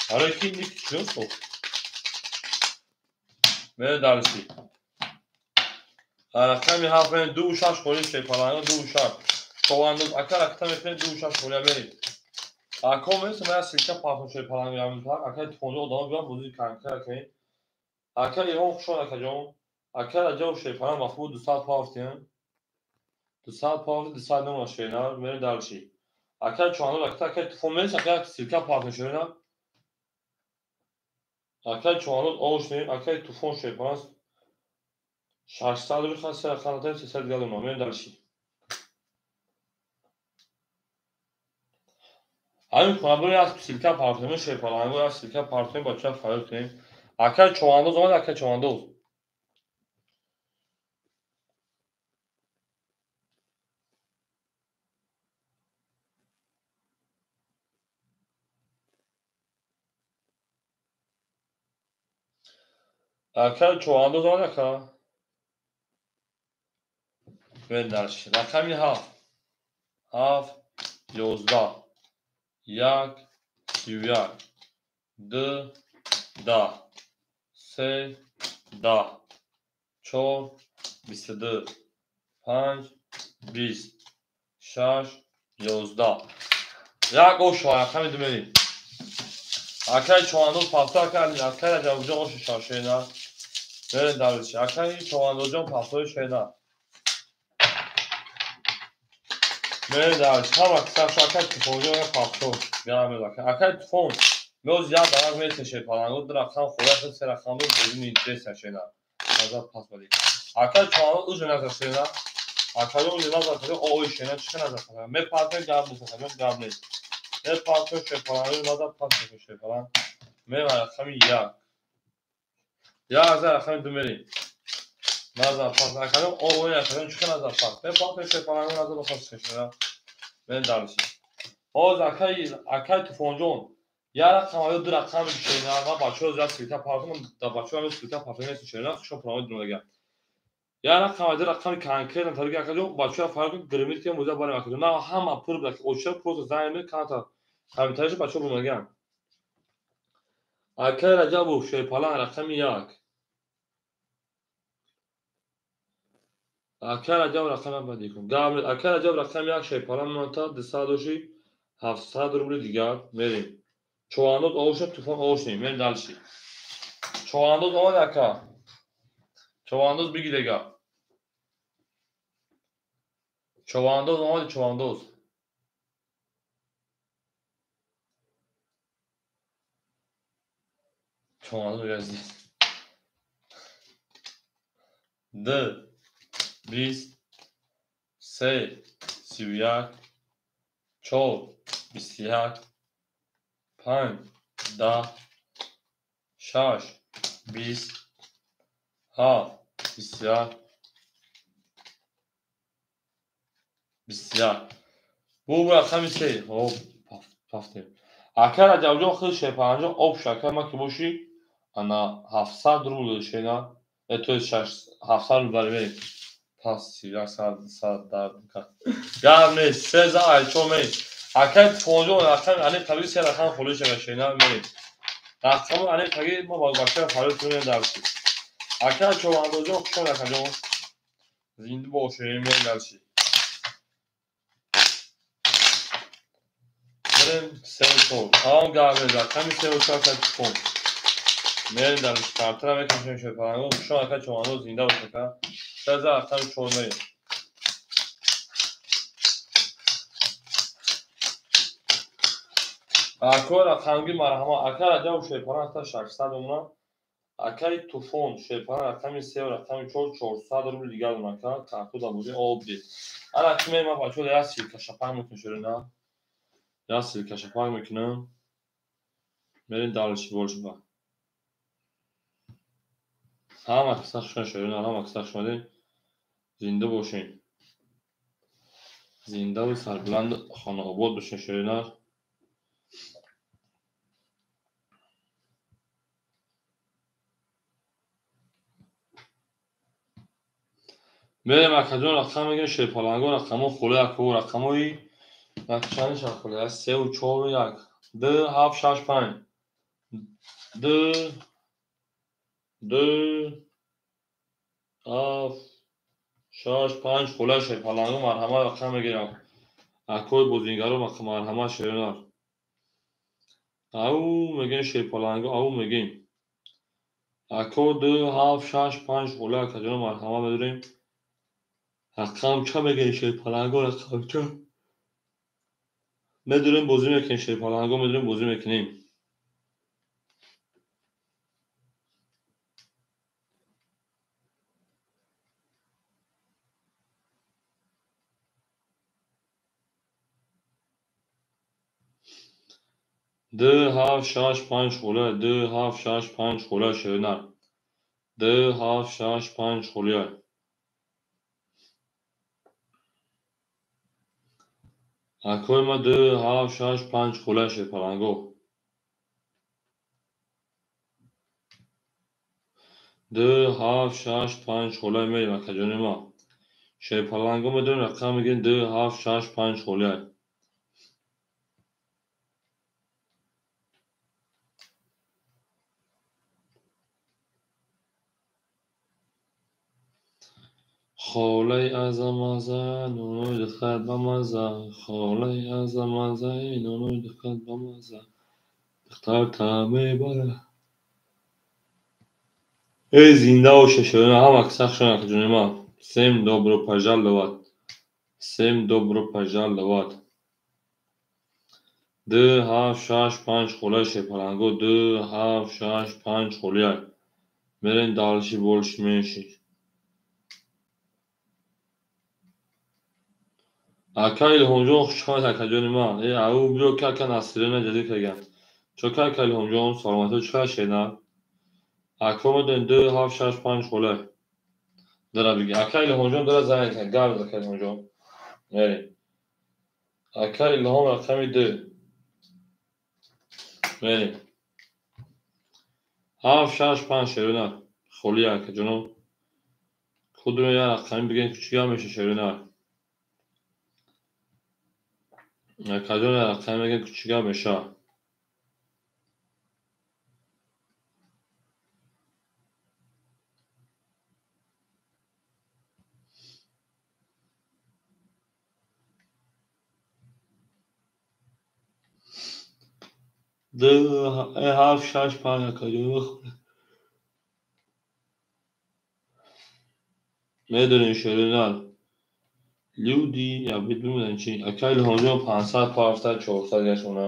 Аре ки ник чиё сохт? Мерем дальше. Рақами ҳафт мерем ду шаш холи шепаланго ду шаш. Чорандоз ака ракта мекунем ду шаш холия мерем. Ако месам я силка пафн шепаланго ямин пак ака телефонҷо одамо биён бозӣ канкара кунем. Ака Ирон хушон акаҷон. Ака Раҷаб шепаланг махбуб 200 пафтем. 200 пафт 200 нома шена мерем дальше. Ака чорандоз ака ака телефон мес ака силка пафн шена. Акай чорандоз ошнем акай телефон шепаланг 600 рубл хаст, рақам 300 дигар донам. Мерем дальше. Ҳамин хонабури аз силка партоем шепаланго, аз силка партоем бача фарёд кунем. Акай чорандоз омад, акай чорандоз. Акай чорандоз омад, ака. Мерем дальше. Рақами ҳафт. Ҳафт, 11, як, 31, ду, 10, се, 10, чор, 22, панҷ, 20, шаш, 11. Як оша рақами ду мерем. Акай чорандоз пафто акай акай Раҷабҷон оша шашена. Мерем дальше. Акай чорандозҷон пафтои шена. Мерем дальше. Ҳама кисашу акай телефонҷон пафто. Гап ака. Акай телефон меоз як дарак месе шепаланго ду рақам хӯра се рақам ду бозӣ неинтересна шена. Назар пас бадӣ. Акай чорандоз уже назар шена. Акаҷон уже назар кардем, ой шена чӣ назар кардем? Мепартем гап нест, акаҷон гап нест. Мепартем шепаланго назар пас мекунем шепаланг. Мерем рақами як. Як аз рақами ду мерем. Назар пас акаҷон ой акаҷон чӣ назар пас? Мепартем шепаланго назар пас шена. Мерем дальше. Ҳоз акай Туфонҷон як рақам ё ду рақам шена, ман бачаҳо як силка партом, дар бачаҳо ҳам силка партом нест шена, хушон пурамои дунёга. Як рақам ё ду рақами конкретно тариқи акаҷон бачаҳо фарқ кун гримит ки мӯза барем акаҷон. На ҳама пур буда, оча просто занг мезанад, канта комментарияшо бачаҳо бумаган. Акай Раҷабов шерпалан рақами як. Акай Раҷаб рақами баъди кун. Гап акай Раҷаб рақами як шерпалан монта 200 доши 700 рубли дигар мерем. Чорандоз оша туфон ошнем, мерем дальше. Чорандоз омад ака. Чорандоз бигир дега. Чорандоз омад, чорандоз. Чорандоз мегазди. Ду, 20, се, 31, чор, 21, панҷ, 10, шаш, 20, ҳафт, 21, 21. Бу рақами се. Ҳоп, пафтем. Ака Раҷабҷон худ шепаланҷон об шакар ма ки бошӣ ана 700 рубл шена, то есть 700 рубл бари мерем. Пас 31 сад дард кард. Гап нест, се за айчо мерем. Акай телефонҷон рақами ани таби се рақам холӣ шава шена мерем. Рақами ани таги мо ба бачаҳо фарёд кунем дальше. Акай чорандозҷон хушон акаҷон. Зинда бошем, мерем дальше. Мерем се чор. Тамом гап нест, рақами се чор акай телефон. Мерем дальше. Картара мекашем шепаланго. Хушон акай чорандоз зинда бош ака. Се за рақами чор мерем. Ако рақамги марҳама ака Раҷаб шерпалан та 600 мемонад. Акаи Туфон шерпаланг рақами 3 ва рақами 4 400 рубл дигар дорам ака. Картода бозӣ обди. Ана ки ман бачаҳо як силка шапанг мекунем шерина. Як силка шапанг мекунем. Мерем дальше больше ба. Ҳама каса хуш омадед шерина, ҳама каса хуш омадед. Зинда бошед. Зиндаву сарбуланду хонаобод бошед шерина. Мерем акаҷон рақам мегирем шерпаланго рақамҳо холӣ аку рақамҳои чанд холӣ аст? 3 4 1 2 7 6 5 2 2 7 6 5 холӣ шерпаланго марҳамат рақам мегирем. Акои бозингаро марҳамат шеринар. Ау мегӯем шерпаланго ау мегӯем. Ако 2 7 6 5 холӣ акаҷон марҳамат медорем. Рақамча мегӯем шерпаланго рақамча. Медорем бозӣ мекунем шерпаланго медорем бозӣ мекунем. Ду ҳафт шаш панҷ холия ду ҳафт шаш панҷ холия шеринар. 2 7 6 5 холия. Акои ма 2 7 6 5 холия шерпаланго. 2 7 6 5 холия мерем акаҷони ма. Шерпаланго медорем рақам мегирем 2 7 6 5 холия. Холаи азамаза нунои духтар бамаза. Холаи азамаза нунои духтар бамаза. Духтар та мебара. Эй зинда боше шерина ҳама каса хуш омадед акаҷони ма. Всем добро пожаловать. Всем добро пожаловать. 2 7 6 5 холия шерпаланго 2 7 6 5 холия. Мерем дальше больше меньше. Ака Илҳомҷон хуш омадед акаҷони ман. Э ау биё ки ака Насрина ҷазир кардаган. Чо ка ака Илҳомҷон саломатӣ чӣ хабар шерина? Ако медонем 2 7 6 5 холия. Дара биги. Ака Илҳомҷон дара занг зан. Гап зан ака Илҳомҷон. Мерем. Ака Илҳом рақами 2. Мерем. 7 6 5 шерина. Холия акаҷоно. Худро як рақами бигем ки чӣ гап меша шерина. Акаҷон як рақами мегӯем ки чӣ гап меша. 2 7 6 5 акаҷон медонем шеринар. Люди я бидумедам чи. Ака Илҳомҷон 500 пафта 400 гашона.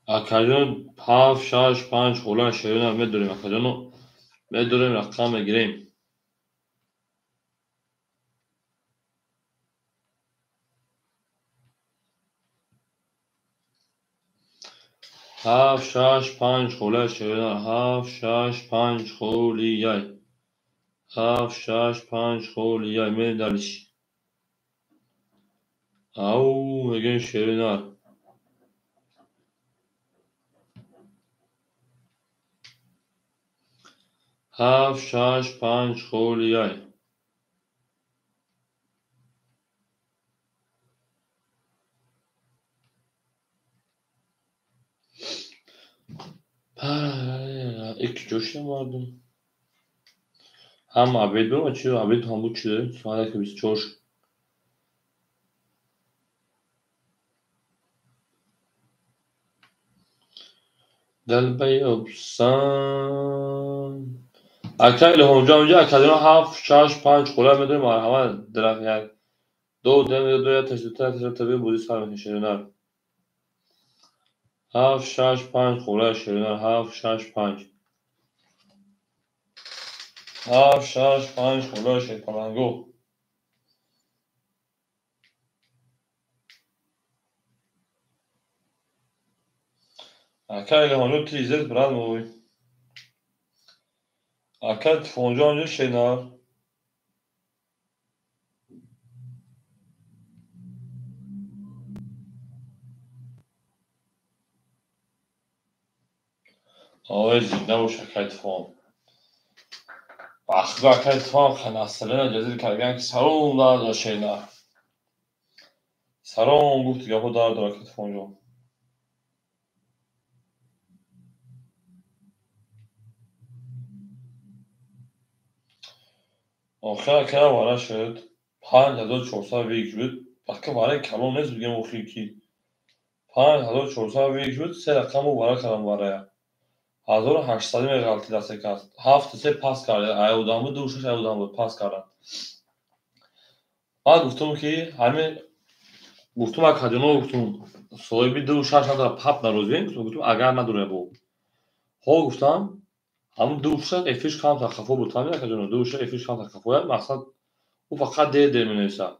Акаҷон 7 6 5 холия шерина медорем акаҷоно. Медорем рақам мегирем. 7 6 5 холия шерина 7 6 5 холия. 7 6 5 холия мерем дальше. Ау мегӯем шерина. 7 6 5 холия. Ик ҷӯшида мардум. Ҳама обед биёма чи обед ҳам буд чида? Соат 1:24 шуд. Далбаёбсан. Ака Илҳомҷон, инҷа академия 7, 6, 5 хола медонем, марҳамат, дарахт 1, 2, 2, 2, 1, 3, 3, 3, бозӣ сар мекунем, шеринар. 7, 6, 5 хола, шеринар, 7, 6, 5. 7, 6, 5 хола, шерпалангу. Ака Илҳомҷон, ты иззат, брат мой. Ака Тифонҷон, инҷа шеринар. Ой, зинда бош, акай Тифон. Бахту акай Тифон ханасалена ҷазир кардан ки салом дард шеринар. Салом гуфти гапо дард дор, акай Тифонҷон. Охир акай вара шуд 5400 вик шуд. Ака вараи калон нест, бигем охир ки 5400 вик шуд, се рақаму вара кардам варая. 1800 меғалтид аст кас. 7 се пас кард, ай одам буд, 2 6 ай одам буд, пас кардам. Баъд гуфтум ки ҳамин гуфтум акаҷоно, гуфтум соҳиби 2 6 надора пап нарозем, гуфтум агар надора бо. Ҳо гуфтам, ҳамун 2 6 эфиш камтар хафо буд, фаҳмидӣ акаҷоно, 2 6 эфиш камтар хафояд, мақсад ӯ фақат дер дер менависад.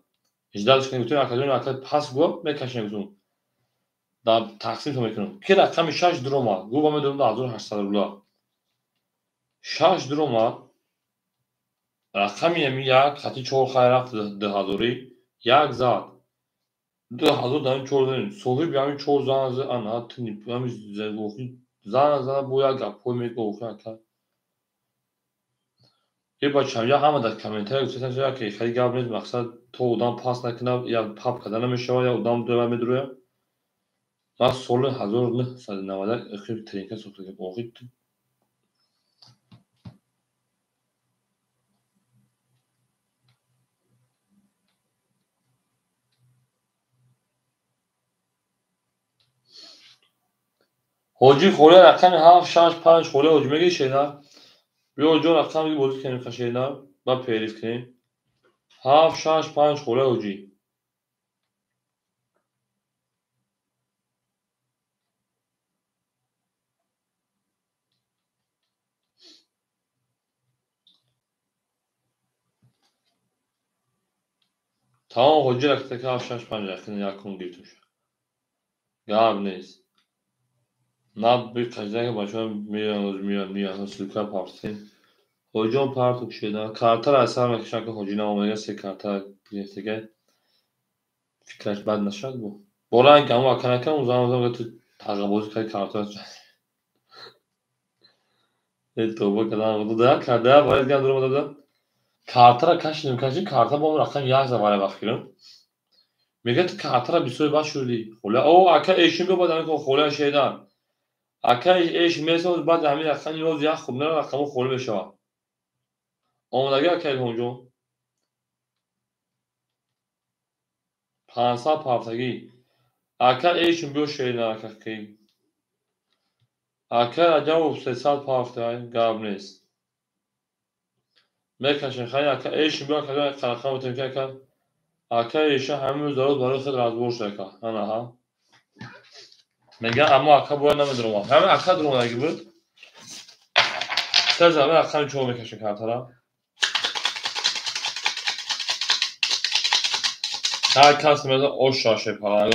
Ждалш кунем, гуфтем акаҷоно, ака пас гӯ мекашем, гуфтум. Дар тақсим то мекунем. Ки рақами 6 дуромад, гӯ ба медонам 1800 рубла. 6 дуромад, рақами ами 1 хати 4 хай рафт 2000 1 зад. 2000 дар 4 задем. Соҳиби ҳамин 4 зан зад, ана тини ҳамин зағохи зан зад бо як гапҳо мегӯ ака. Е бача, я ҳама дар комментария гуфтан ки хеле гап нест, мақсад то одам пас накунад, я пап карда намешавад, я одам дура медурояд. Ман соли 1991 охир тренинга сохта, охир ҳоҷи хола рақами 7, 6, 5 хола ҳоҷи мегири шеринар. Биё ҷон рақам бозӣ кунем шеринар, ба периф кунем. 7, 6, 5 хола ҳоҷи. Тамом ҳоҷи рақами 7, 6, 5 рақами якум гирифтем шуд. Гап нест. На би қаждака бачаҳо меоянд, меоянд, ссылка партем. Ҳоҷиён парту кушидан. Картаро аз сар мекашанд ки ҳоҷи наомадага, се карта гирифтага. Фикраш бад нашавад бо. Боланг ҳамон ака накам, зан зан ту тағабозӣ карди картаро. Э тавба кардам, да карда, бояд гам дур омада. Картаро кашидем, кашидем, карта бо рақам 1 за вара вақт гирам. Мегӯяд ту картаро бисёр бад шудӣ. Хола, о ака эшин биё баъд ҳамин хола шедан. Ака эш месоз баъд ҳамин рақам ёз як хуб мера рақамҳо холӣ мешавад. Омадагӣ ака Илҳомҷон. 500 ҳафтагӣ. Ака эшин биё шедан ака ки. Ака Раҷабов 300 ҳафта гап нест. Мекашем хай ака эшин биё ака рақам бутем ки ака. Ака эша ҳамин рӯз дароз барои худ разбор шуд ака. Ана ҳа. Мегӯям аммо ака бояд намедуромад. Ҳамин ака дуромадагӣ буд. Се зама рақами 4 мекашем картара. Ҳар кас меза ош шаше паланг.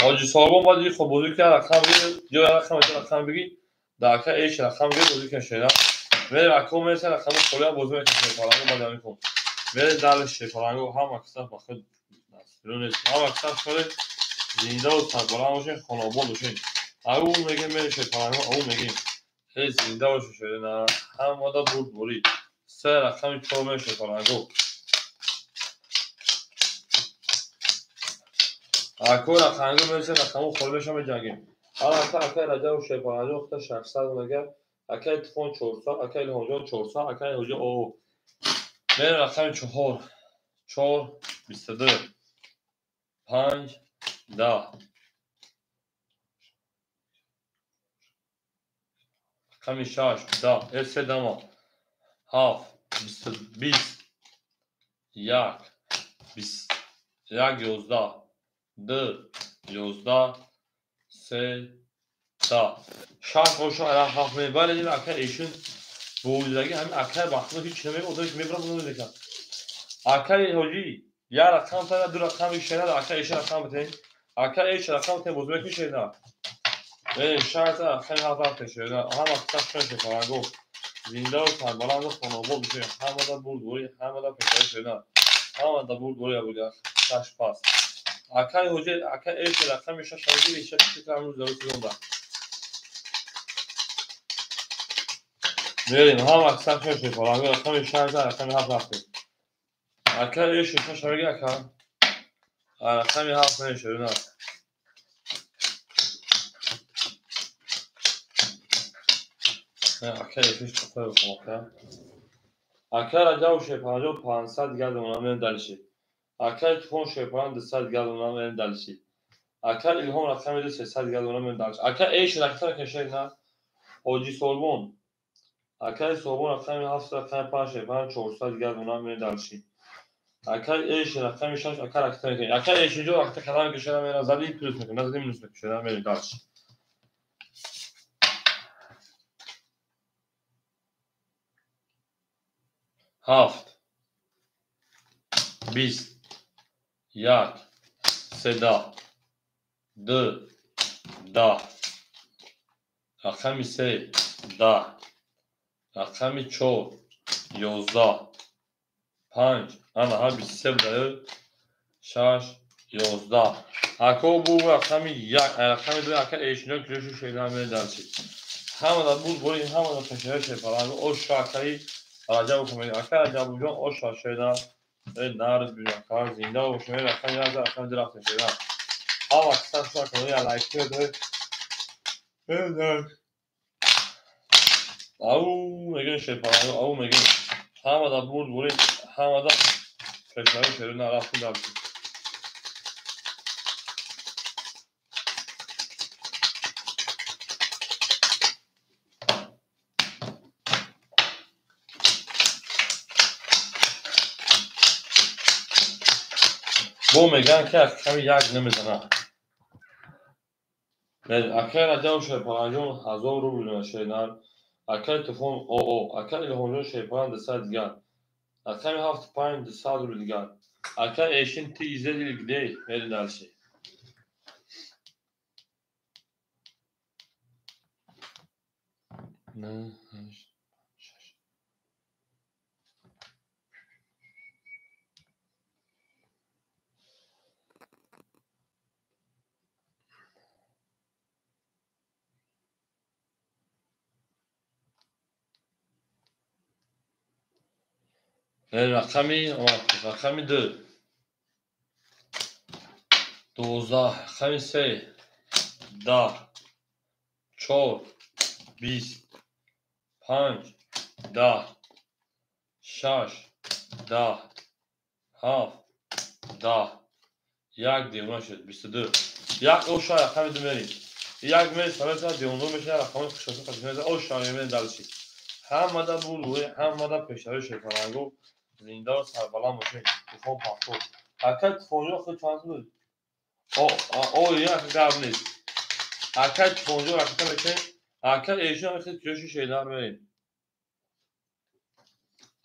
Ҳоҷи соҳибон бояд ин хуб бозӣ кунад, рақам бигир, ё рақам бигир, рақам бигир, дар ака эш рақам бигир, бозӣ кунад шеда. Мерем ака мересад, рақами холиам бозӣ мекунад шепаланг, баъд ҳамин кун. Мерем дале шепаланг, ҳама каса ба худ нест. Ҳама каса шуд зинда ва сарбаланд бошед, хонобод бошед. Ау мегем мерем шепаланг, ау мегем. Хеле зинда бошед шеда, ҳама да бурдборӣ. Се рақами 4 мерем шепаланг. Ако рақамго мересад, рақамҳо холӣ мешавад, меҷангем. Ҳар ака акай Раҷабов шепаланг худаш 600 мегӯяд, акай Тифон 400, акай Илҳомҷон 400, акай Ҳоҷи О. Мерем рақами 4, 4, 22, 5, 10. Рақами 6, 10, э се дама. 7 20 1 21 11 2 11 3 10 6 оша ала 7 мебале ин ака эшин бовидаги ҳамин акаи бахтино ҳеч намега одаме ки мебарад намедека. Акаи ҳоҷӣ як рақам та ду рақам шена ака эшин рақам битен. Ака эш рақам битен боз мекунӣ шена. Шаш рақами ҳафт рафте шена. Ҳама қисса шуна шефаранго. Зиндаву сарбаланду хонобод бошед. Ҳамада бурдборӣ, ҳамада пешравӣ шена. Ҳамада бурдборӣ абуга шаш пас. Акаи ҳоҷӣ ака эш рақами шаш ҳоҷӣ шаш фикр ҳамрӯз дар рӯз мерем. Ҳама қисса шуна шефаранго рақами шаш рақами ҳафт рафте. Ака эш шаш мега ака. Рақами ҳафт мешавад. Ака эфиш чақоя бихом ака. Ака Раҷаб шепаранҷо 500 дигар донам мерем дальше. Акаи Туфон шепаран 200 дигар донам мерем дальше. Ака Илҳом рақами 2 300 дигар донам мерем дальше. Ака эш рақами кашед на. Ҳоҷи Солбон. Акаи Солбон рақами 7 рақами 5 шепаран 400 дигар донам мерем дальше. Акаи эш рақами 6 ака ракта мекунем. Ака эш инҷо ракта кадам кашед мерам зади плюс мекунем, на зади минус мекунем, мерем дальше. 7 20 1 3 10 2 10 рақами 3 10 рақами 4 11 5 ана ҳа 23 буда 6 11 ако бу рақами 1 рақами 2 ака эшино кирошу шеда медарчи. Ҳамада буд бори ҳамада пешаё шепаранго оша акаи Раҷаб мегӯяд. Ака Раҷабҷон оша шеда нарз бинака зинда бошед. Рақами 1 рақами 2 рафта шеда. Ҳама қисса шуна кунед я лайк кунед. Ау мегӯяд шепаранго ау мегӯяд. Ҳамада бурд бори ҳамада пешаё шеда рафтем дальше. Бо мегӯянд ки рақами 1 намезанад. Акаи Раҷаб шепаранҷон 1000 рубл шенар. Акаи Туфон оо. Акаи Илҳомҷон шепаран 200 дигар. Рақами 7 5 200 рубл дигар. Акаи эшин ти изедил где? Мерем дальше. 9 8 6 рақами 2 12 рақами 3 10 4 20 5 10 6 10 7 10 1 девона шуд 22 1 оша рақами 2 мерем. 1 мерем сараса девоно мешавад рақами хушоса қасм оша мерем дальше. Ҳамада бурдборӣ ҳамада пешравӣ шепаранго зиндаву сарбаланд бошед. Туфон пахто. Акаи Туфонҷон худ чанд буд? О як гап нест. Акаи Туфонҷон ракта мекунем. Акаи эшон худ киёши шедар мерем.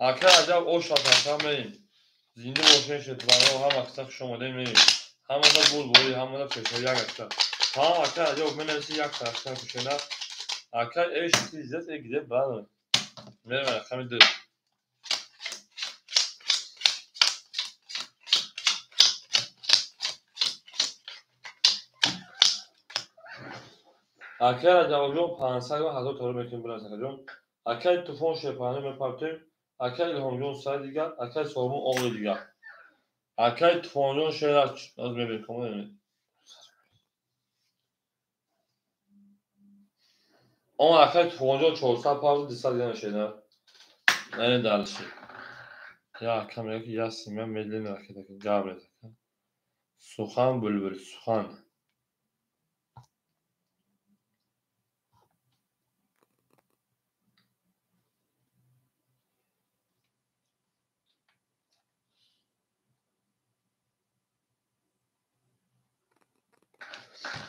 Акаи Раҷаб оша ракта мерем. Зинда бошед шепаранго ҳама қисса хуш омадед мерем. Ҳамада бурдборӣ ҳамада пешравӣ як ракта. Ҳама акаи Раҷаб менависи як ракта кушена. Акаи эш ти зет где брат. Мерем рақами 2. Акаи Раҷабҷон 500 ва 1000 таро мекунем брат Акаҷон. Акаи Туфон шепаранҷон мепартем. Акаи Илҳомҷон 100 дигар, акаи Солмон 10 дигар. Акаи Туфонҷон шеда аз мебинем кому мебинем. Он акаи Туфонҷон 400 павз 200 дигар шеда. Не дальше. Я ака мегӯяд ки я семья медленно ракета гап резака. Сухан булбул сухан.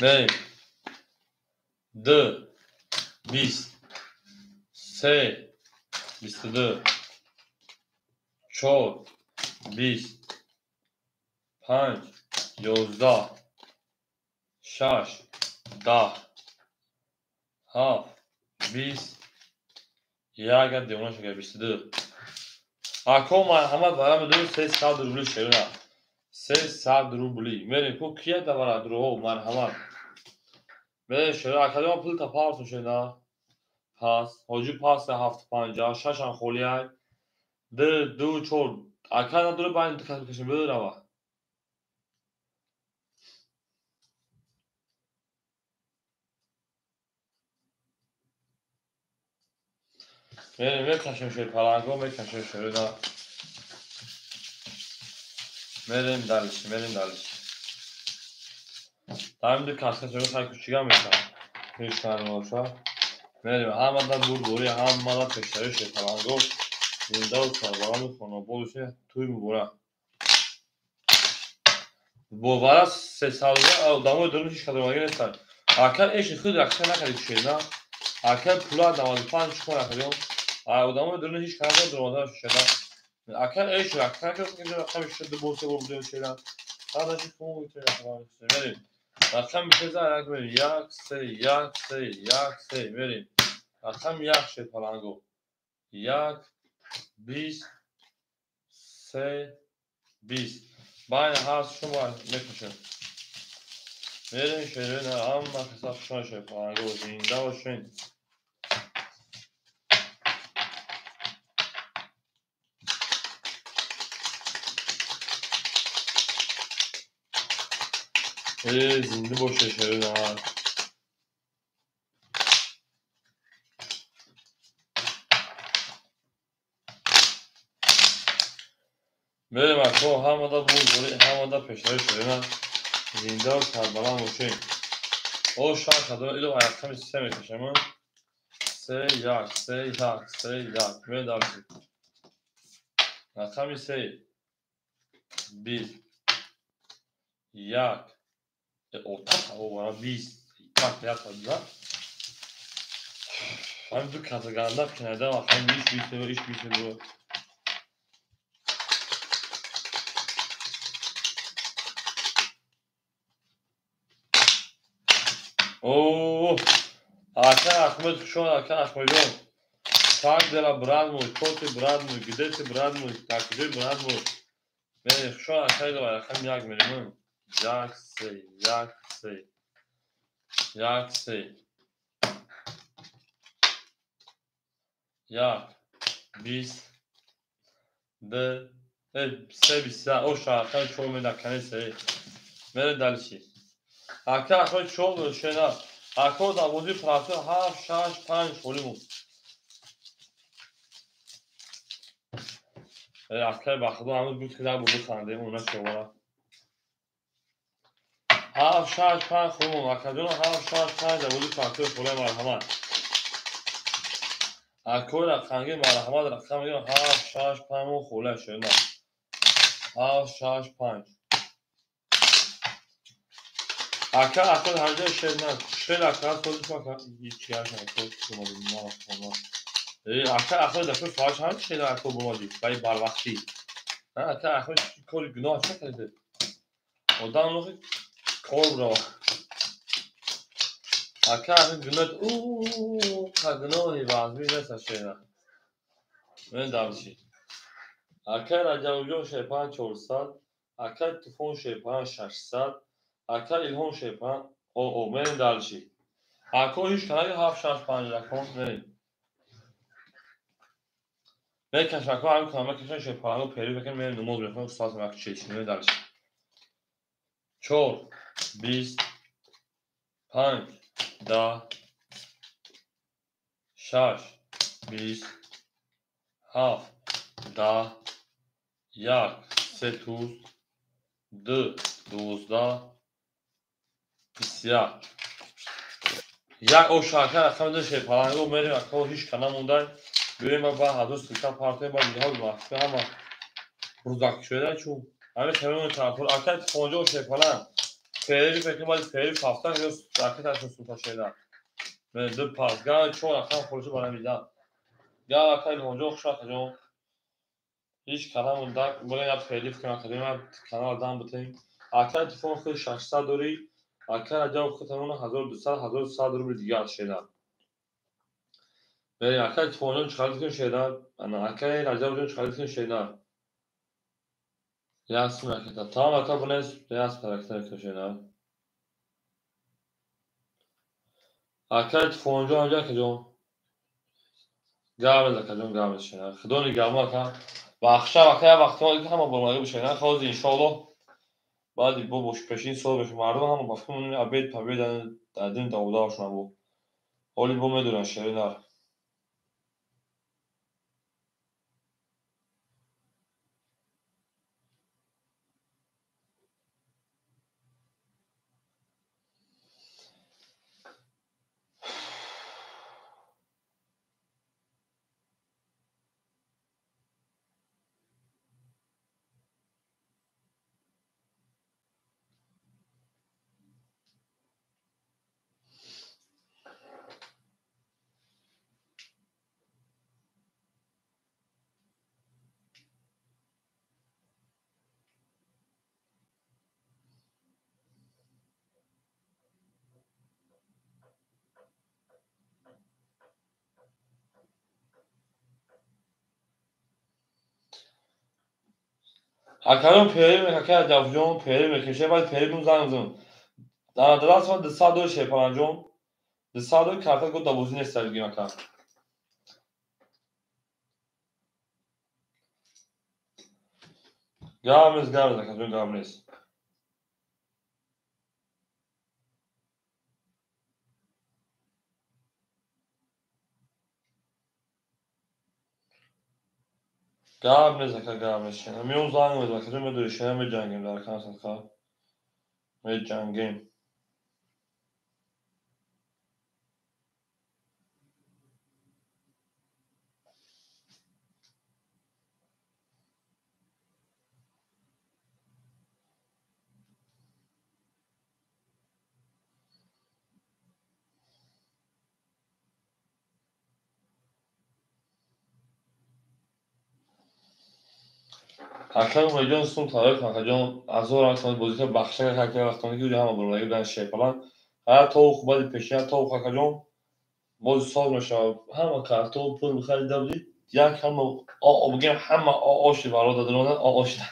Мерем. 2, 20, 3, 22, 4, 20, 5, 11, 6, 10, 7, 20, 1 девона шага 22. Ако марҳамат барам ду 300 рубли шерина. 300 рубли. Мерем ку кия давара дурӯ марҳамат. Мерем шерина академа пул та парсу шерина. Пас, ҳоҷи пас 750, 6 ам холӣ ай. 2 2 4. Ака надура байн кас кашем бирава. Мерем мекашем шер паланго мекашем шерина. Мерем дальше, мерем дальше. Там ду каска шерина хай кучига меша. Пешкан боша. Мерем ҳамада бурдори, ҳамада пештари шер паланго. Зинда ва сарбаланду хонободуше туй муборак. Бовара сесалга одамои дурун ҳеч кадомаги нестанд. Ака эши худ рақса накарди шерина. Ака пула 95 чикор накардем. Одамои дурун ҳеч кадом дуромада шерина. Ака эш рақса накард, ки рақами шуд ду бор се бор будем шерина. Ҳадаши куму митонем мерем. Рақами бисеза як мерем. 1 3 1 3 1 3 мерем. Рақами 1 шер паланго. 1 20 3 20. Байна ҳаст шумо мекушем. Мерем шерина ҳама каса хушон шер паланго зинда бошен. Зинда боше шерина. Мерем ако ҳамада бурдори, ҳамада пешравӣ шерина. Зинда ва сарбаланд бошем. О шаш ҳазор ило рақами се мекашем. 3 1 3 1 3 1 мерем дальше. Рақами 3 20 1 отак овара 20 1 1 1. Ҳамин ду каса ганда кинайда рақами 20 20 20 20. О, ака Ахмед хушон, ака Ахмедҷон. Как дела, брат мой, кто ты, брат мой, где ты, брат мой, так где, брат мой? Мерем хушон, ака давай, рақами 1 мерем. 1 3 1 3 1 3 1 20 2 3 20. О рақами 4 мерем, конец 3. Мерем дальше. Ака Ахмед 4 шена. Ако дар бозии партия 7 6 5 холӣ монд. Акаи ба худо ҳанӯз буд ки дар бор бихандем, она човара. 7 6 5 холӣ монд. Акаҷон 7 6 5 дар бозии партия холӣ марҳамат. Акои рақамгир марҳамат рақам мегирам 7 6 5 мо холӣ шена. 7 6 5. Ака Ахмед ҳамҷа шер на. Шер ака сози шумо ака ҳеч чияш ака шумо ма. Ака Ахмед дафъа фарш ҳам шер ака бомадӣ. Баи барвақтӣ. Ака Ахмед кори гуноҳ чӣ карда? Одам нохи кор бирава. Ака Ахмед гуноҳ ӯ қа гуноҳи вазмин нест шера. Мен дальше. Ака Раҷабҷон шер 400, ака Туфон шер 600, ака Илҳом шер 5. О, мерем дальше. Ако ҳеч канаги 7 6 5 рақам мерем. Мекашам, ако ҳамин кунам, мекашам шер паланго перӣ бекунем, мерем намоз мехонем, соат вақт 6 мерем дальше. 4 20 5 10 6 20 7 10 1 3 туз 2 12 21. Як о шака рақами ду шер паланго мерем, ако ҳеч ка намондай. Биёем ба ҳазор силка партия ба дигаҳо махфӣ ҳама рӯзак шуда чун ҳамин хелони тарафдор. Ака Туфонҷон шер паланг. перерыв мекунем, баъди перерыв ҳафта ракеташон сута шеда. Ду пас. Га чор рақам хурӯҷи барамида. Га ака Илҳомҷон, хуш акаҷон. Ҳеҷ канал дак боле я перерыв кунем акаҷон, я канал дам бутем. Ака телефон худ 600 дорӣ, ака Раҷаб худтон 1200, 1100 рубл дигар шеда. Берем ака телефонҷон чӣ кун шеда? Ана ака Раҷабҷон чӣ кун шеда? Ясм ракета. Тамом ака бунес, ясм ракета кун шеда. Ака телефонҷон анҷа акаҷон. Гап акаҷон, гап шеда. Худо нигаҳбон ака. Бахшам ака, як вақт ки ҳама баромадагӣ бошед. Ҳозир иншоаллоҳ баъди бо бош пешин сол мешавад. Мардум ҳама ба фикр обед побед дадим даводавшон бо. Ҳоли бо медонанд шери нар. Акаҷон перерыв мекунем, ака Раҷабҷон перерыв мекунем. Шер баъди перерыв занг мезанам. Дар даст ман 200 дори Шерпаланҷон. 200 дори карта гуфт бозӣ нест бигем ака. Гап нест, гап нест акаҷон, гап нест. Гап нест ака, гап нест. Меом занг мезанам акаҷон, медонӣ шена меҷангем дар кан садқа. Меҷангем. Ака Умедҷон сум тайёр кун акаҷон. Азор аксон бозӣ кард бахша ака вақтоне ки ҳама баромадагӣ буданд Шерпалан. Ҳар товуқ баъди пешина товуқ акаҷон боз соз мешавад. Ҳама картоф пул харида будӣ, як ҳама бигем ҳама оши барода даромадан ошида.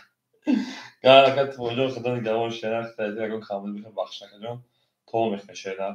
Гар ака Тимурҷон худо нигаҳбон шена харида ягон камбуд бихар бахша акаҷон. Товуқ мехӯрем шена.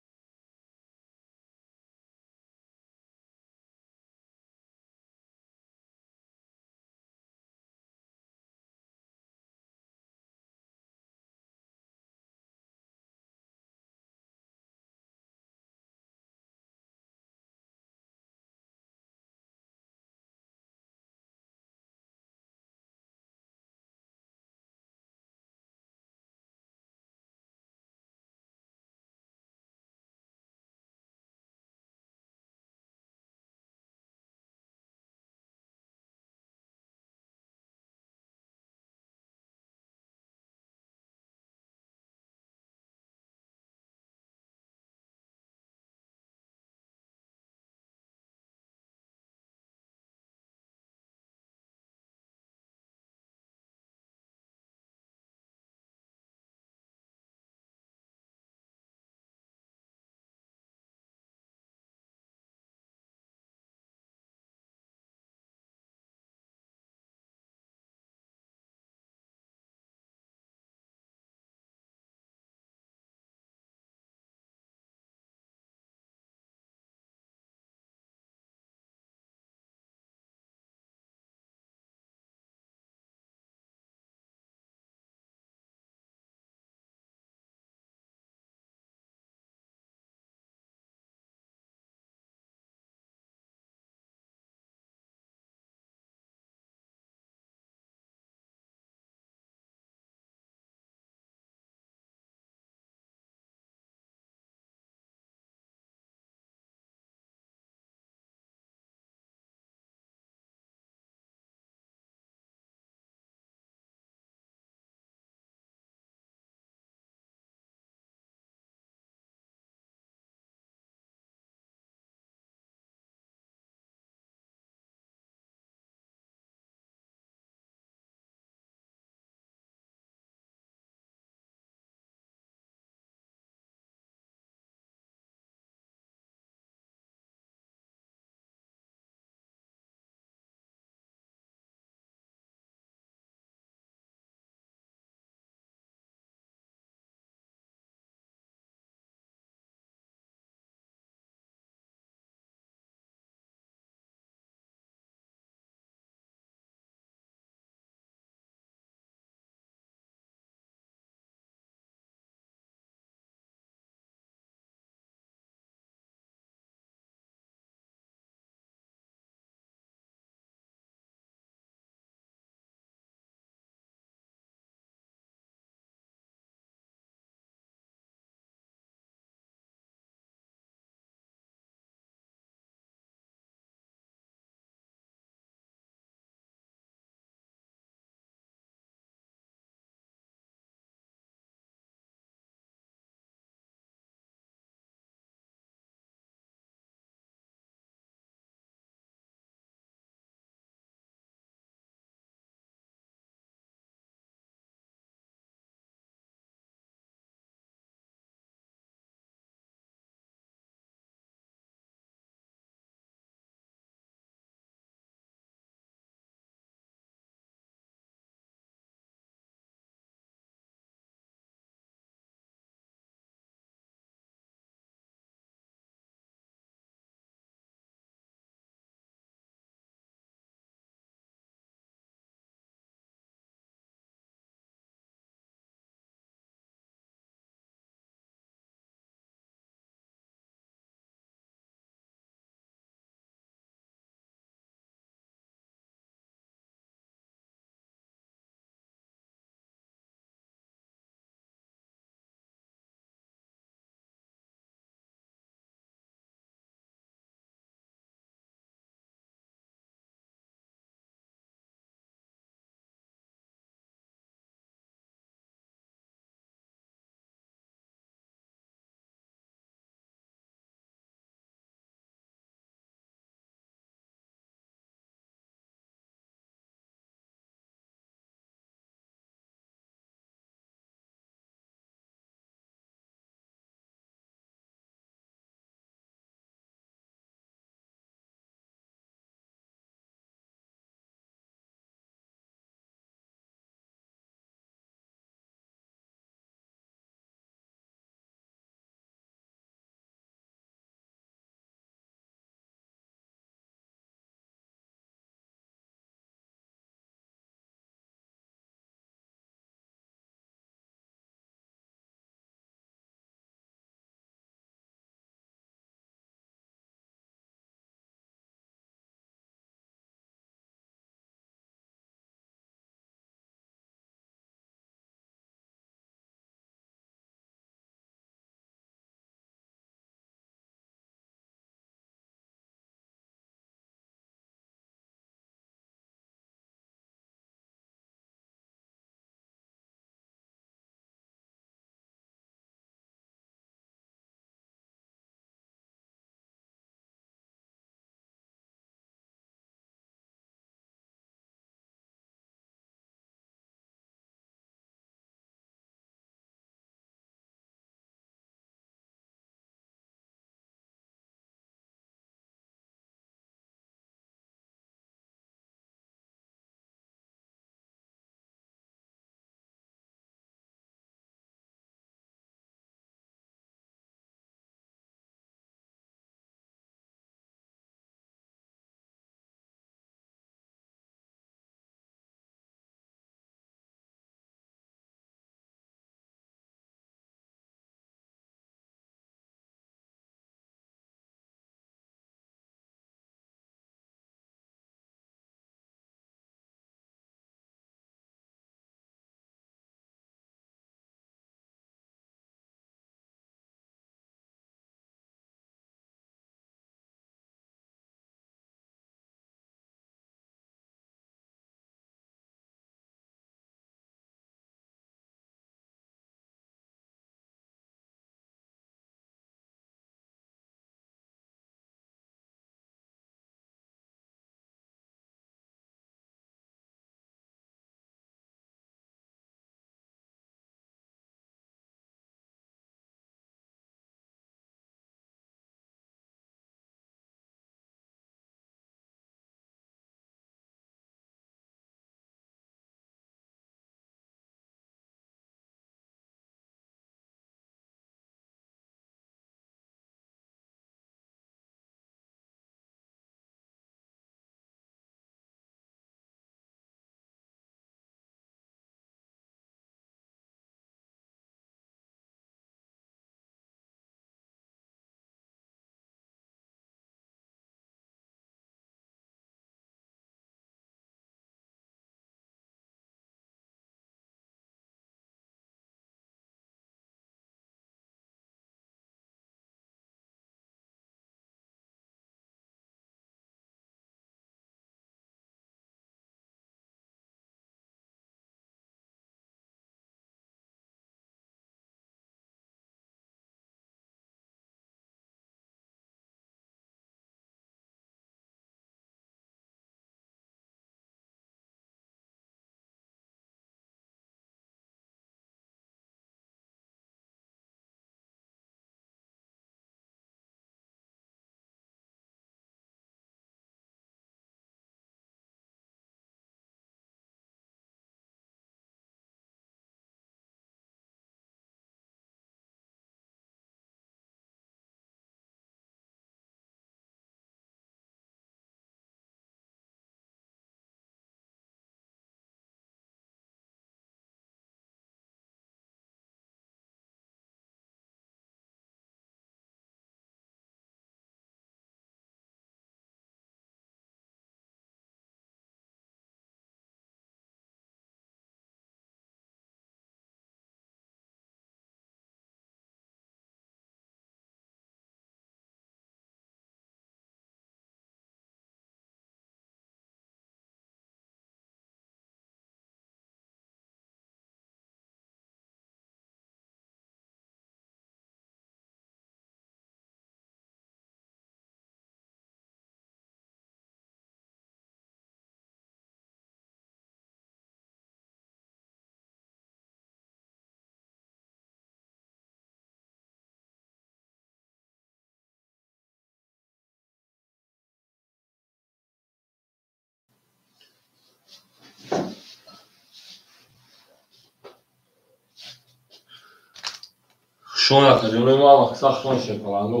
Хушон акаҷон, ма мақсад хушон шерпаланго.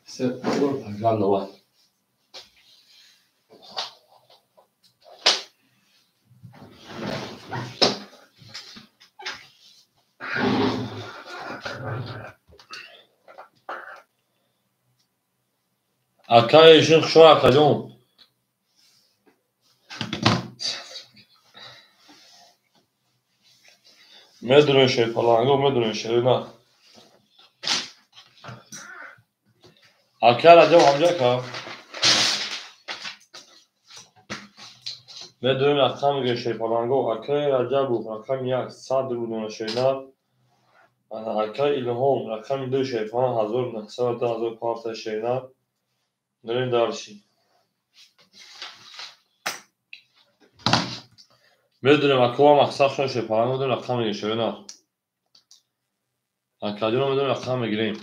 Се паган давай. Акаи ишин хушон акаҷон. Медонем шерпаланго, медонем шерина. Ака Раҷаб ҳамҷа ка. Медонем рақам мегирем шерпаланго. Акаи Раҷабов рақами 1 100 рубл дона шерина. Акаи Илҳом рақами 2 шерпаланг 1900 2000 парта шерина. Мерем дальше. Медонем акова мақсад шон шерпаланг медонем рақам мегирем шерина. Акаҷоно медонем рақам мегирем.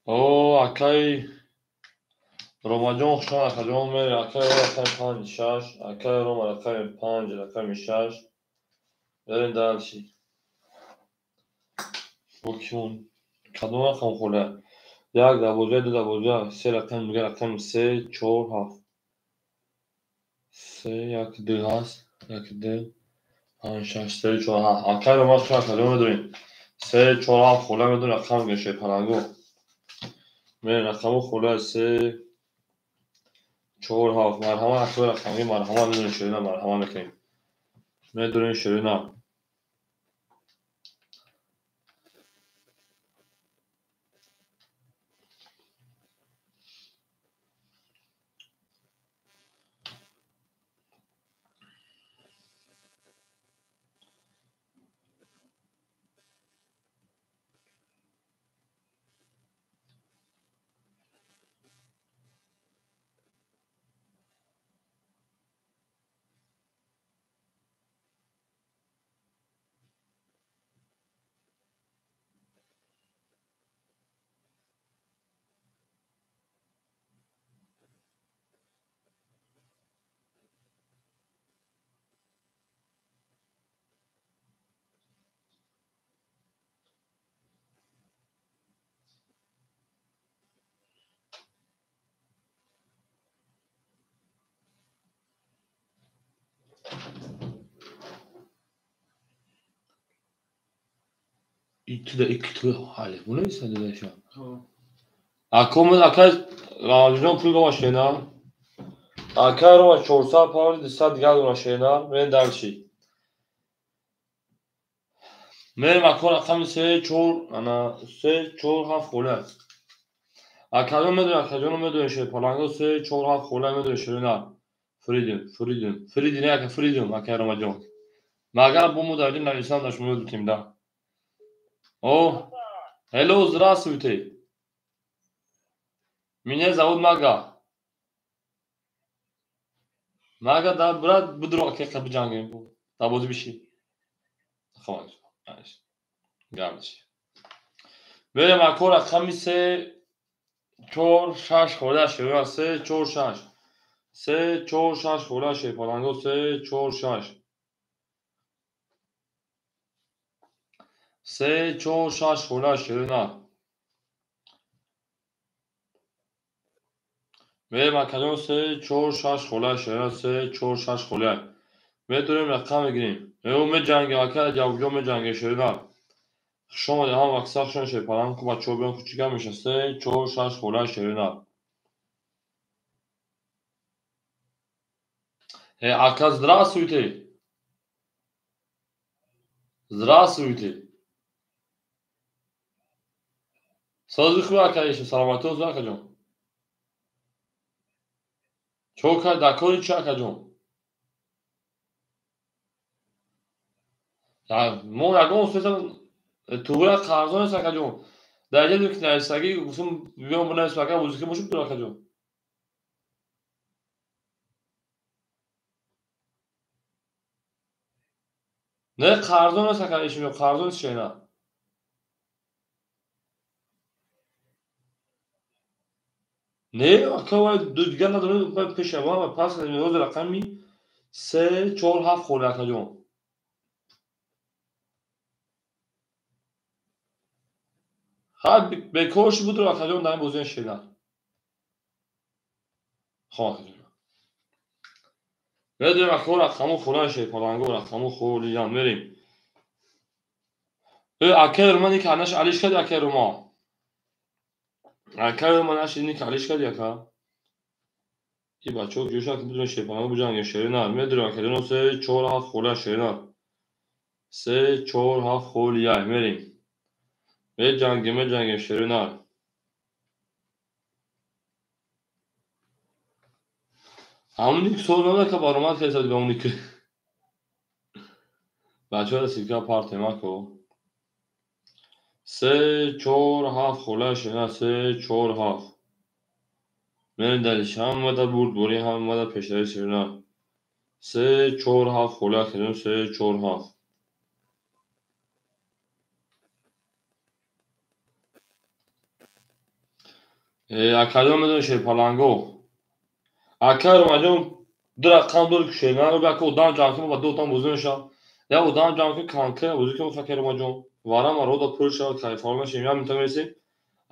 О, акаи Ромаҷон хушон акаҷон мерем. Акаи Рома рақами 5 6, акаи Рома рақами 5 рақами 6. Мерем дальше. Бо кимон? Кадом рақам хӯрда? 1 12 2 12 3 рақами дига рақами 3 4 7. 3 1 2 ҳаст. 1 2 5 6 3 4 7. Акаи Рома хушон акаҷон медонем. 3 4 7 хӯрда медонем рақам мегирем шерпаланго. Мерем рақамҳо хӯрда 3 4 7. Марҳамат акаи рақамги марҳамат медонем шерина марҳамат мекунем. Медонем шерина. Итуда икиту ҳали бунеста дадаша. Акомад акай Рамазонҷон пул дома шена. Акай Рома 400 павли 200 дигар дона шена. Мерем дальше. Мерем ако рақами 3 4 ана 3 4 7 хола. Акаҷон медонем, акаҷон медонем шерпаланго 3 4 7 хола медонем шерина. Фридум, Фридум, Фридум ака Фридум акай Ромаҷон. Магар бо мо дар нависам дар шумо дутем да. О, hello, здравствуйте. Меня зовут Мага. Мага, да, брат, будро акека биҷангем. Да бози биши. Хомаш. Гамч. Мерем ако рақами 3 4 6 хола шева 3 4 6. 3 4 6 хола шерпаланго 3 4 6. 3 4 6 хола шерина. Мерем акаҷон 3 4 6 хола шерина 3 4 6 хола. Медонем рақам мегирем. Ё меҷангем ака Ҷавобҷон меҷангем шерина. Хуш омадед ҳама мақсад хушон шерпаланг ку бачаҳо биён кучика меша 3 4 6 хола шерина. Ака здравствуйте. Здравствуйте. Сози хуби акаиша, саломатӣ озу акаҷон. Чо кар дар кори чи акаҷон? Мо ягон устезам туғра қарзон нест акаҷон. Дар ҷа ки нависагӣ гуфтум биём бинависам ака музика бошад тур акаҷон. Не қарзон нест ака ишим қарзон нест шена. Не, ака вай дигар надорем пеша ва пас ҳозир рақами 3 4 7 холи акаҷон. Ха бекор шуд будро акаҷон дар ин бозиан шена. Хо акаҷон. Медонем ака рақаму хӯран шерпаланго рақаму хӯлиян мерем. Ака Роман ник анаш алиш карди ака Роман. Ака Роман аш ник алиш карди ака. И бачаҳо ҷӯшан ки бидуни шерпаланго биҷангем шеринар. Медонем ака ҷоно 3 4 7 холия шеринар. 3 4 7 холия мерем. Меҷангем меҷангем шеринар. Ҳамун ник соз набуда ка баромад кардисад ба уник. Бачаҳо силка партем ако. 3 4 7 холия шеринар 3 4 7. Мерем далиш ҳамада бурд борӣ ҳамада пешравӣ шеринар. 3 4 7 холия шеринар 3 4 7. Акаҷон медонӣ шерпаланго. Ака Ромаҷон ду рақам дори ки шеринар ака одам ҷамъ кун ба ду одам бозӣ мешавад. Як одам ҷамъ кун конкретно бозӣ кун ака Ромаҷон. Варама рода пур шавад кайфҳо нашем. Як минута мересем.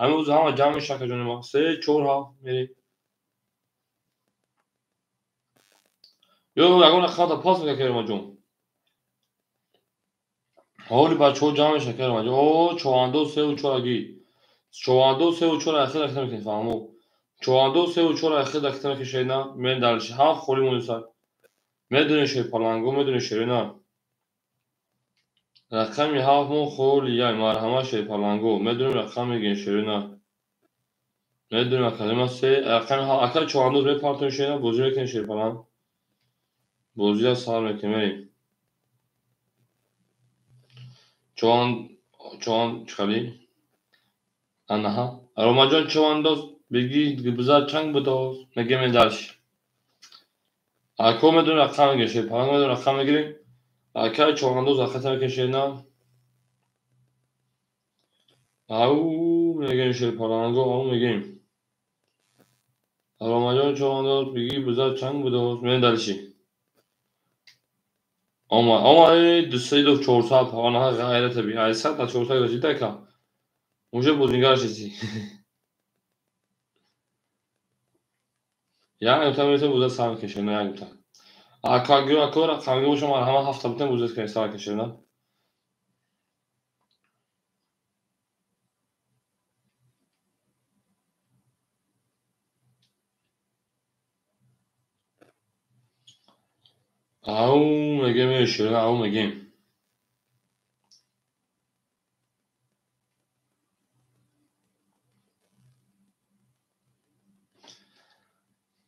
Ҳамин рӯз ҳама ҷамъ мешавад акаҷони ма. 3 4 7 мерем. Ё ягон рақамата пас мекунад ака Ромаҷон. Ҳоли бачаҳо ҷамъ мешавад ака Ромаҷон. О човандоз 3 4 аги. Човандоз 3 4 ахир рақам мекунед фаҳмо. Човандоз 3 4 ахир рақам мекунед шерина. Мен далиш 7 холи монисад. Медонед шерпаланго, медонед шерина. Рақами 7 мо холия марҳама шерпаланго. Медонем рақам мегирем шерина. Медонем академа 3 рақами 7 ака човандоз мепартонем шерина, бозӣ мекунем шерпаланг. Бозиро сар мекунем мерем. Чован чован чӣ Анаҳа. Ромаҷон човандоз бигӣ бизар чанг бидоз. Мегем дальше. Ако медонем рақам мегирем шерпаланг медонем рақам мегирем. Ака човандоз рақам мекунем шерина. Ау мегем шерпаланго, ау мегем. Ромаҷон човандоз бигӣ бизар чанг бидоз. Мерем дальше. Омад, омад, 200 400, анаҳа ғайрата би. 800 та 400 расида ака. Уже бозингар шидӣ. Як минута мересем боза сар мекашем, як минута. Ака гӯ ака рақамгӣ боша марҳама ҳафта бутем боза сар кашем, на? Ау мегем шерина, ау мегем.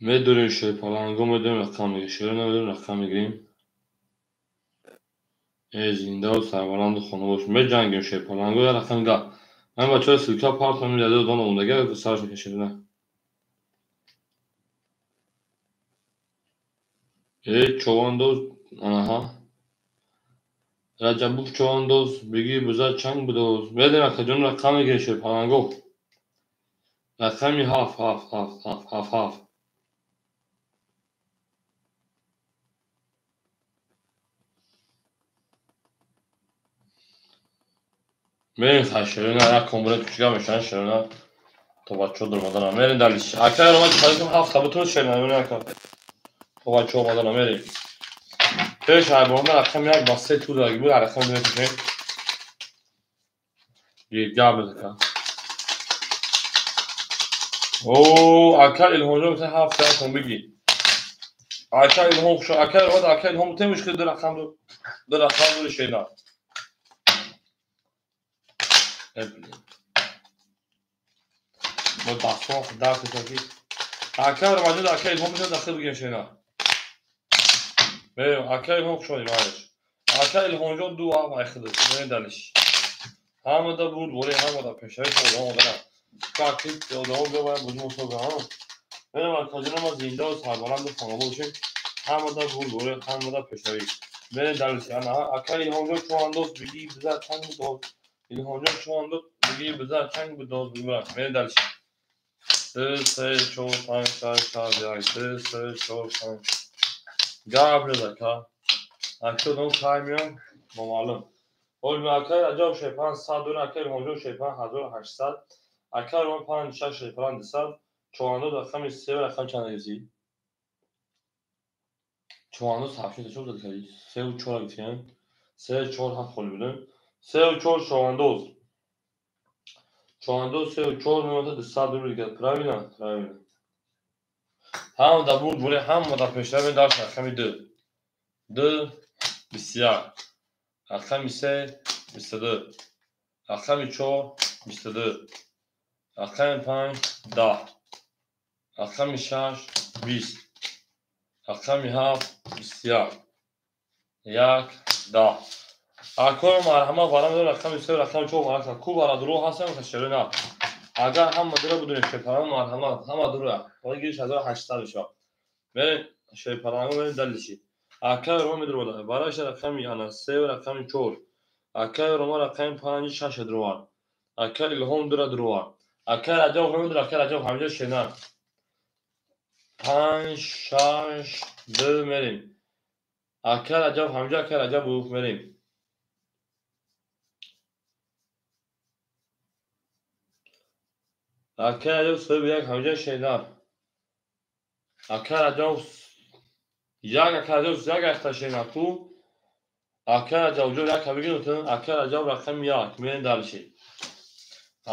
Медонем шерпаланго, медонем рақам мегирем. Шерина медонем рақам мегирем. Зиндаву сарбаланду хона бош. Меҷангем шерпаланго, як рақам га. Ман бачаҳо ссылка партам яде одам омадага сараш мекунем шерина. Човандоз, анаҳа. Раҷабов човандоз, бигӣ бизар чанг бидоз. Медонем акаҷон рақам мегирем шерпаланго. Рақами 7 7 7 7 7 7. Мерем ха шерина, як комбура кучига мешаванд шерина. То бачаҳо дуромаданам. Мерем далиш. Ака Роман чӣ ҳафта бутун шерина, мерем ака. То бачаҳо омаданам мерем. Пеш ҳайвонда рақами 1 ба 3 ту даги буд, рақам мекушем. Гиргап ака. О, ака Илҳомҷон бутун ҳафта кун бигӣ. Ака Илҳом хуш, ака Роман, ака Илҳом бутун мушкил ду рақам ду рақам ду шерина. Мо дастон дард ки. Ака Ромаҷон, ака Илҳом бутун дахил бигем шерина. Мерем, ака Илҳом хуш омадӣ маҳалаш. Ака Илҳомҷон 2 ҳафт айхидаш. Мерем далиш. Ҳамада бурд борӣ, ҳамада пешравӣ одам омадана. Каки одамо биёбаям бозӣ мусобиқа, ҳа? Мерем акаҷон ма зиндаву сарбаланду хона бошем. Ҳамада бурд борӣ, ҳамада пешравӣ. Мерем далиш. Ана ака Илҳомҷон човандоз бигӣ бизар чанг бидоз. Илҳомҷон човандоз бигӣ бизар чанг бидоз. Мерем далиш. 2 3 4 5 6 7 1 2 3 4 5. Гап нест ака. Акшо дом кай меян номаълум. Ҳоли акай Раҷаб шерпаланг 100 дора, акай Илҳомҷон шерпаланг 1800, акай Роман 5 6 шерпаланг 200, човандоз рақами 3 рақам чанд гирифтӣ? Човандоз 7 чор зад кардӣ? 3 4 гирифтем. 3 4 7 холи будем. 3 4 човандоз. Човандоз 3 4 мемонад 200 рубл дигар. Правильно? Правильно. Ҳама дар бурд бурӣ, ҳама дар пешравӣ дар рақами 2. 2 21. Рақами 3 22. Рақами 4 22. Рақами 5 10. Рақами 6 20. Рақами 7 21. 1 10. Акои марҳамат барам дор рақами 3 рақами 4 марҳамат. Ку барадуро ҳастам кашери на. Агар ҳама дура будунед шерпаланг марҳамат, ҳама дура. Ҳоли гириш 1800 мешавад. Мерем шерпаланго мерем далиши. Акай Рома медуровад. Барояш рақами ана 3 рақами 4. Акай Рома рақами 5 6 дуровард. Акай Илҳом дура дуровард. Акай Раҷаб медура, акай Раҷаб ҳамҷо шена. 5 6 2 мерем. Акай Раҷаб ҳамҷо акай Раҷаб мерем. Акай Раҷаб соҳиби як ҳамҷо шена. Акай Раҷаб як акай Раҷаб як ахта шена ку. Акай Раҷаб ҷо як бигиртун. Акай Раҷаб рақами 1 мерем далиши.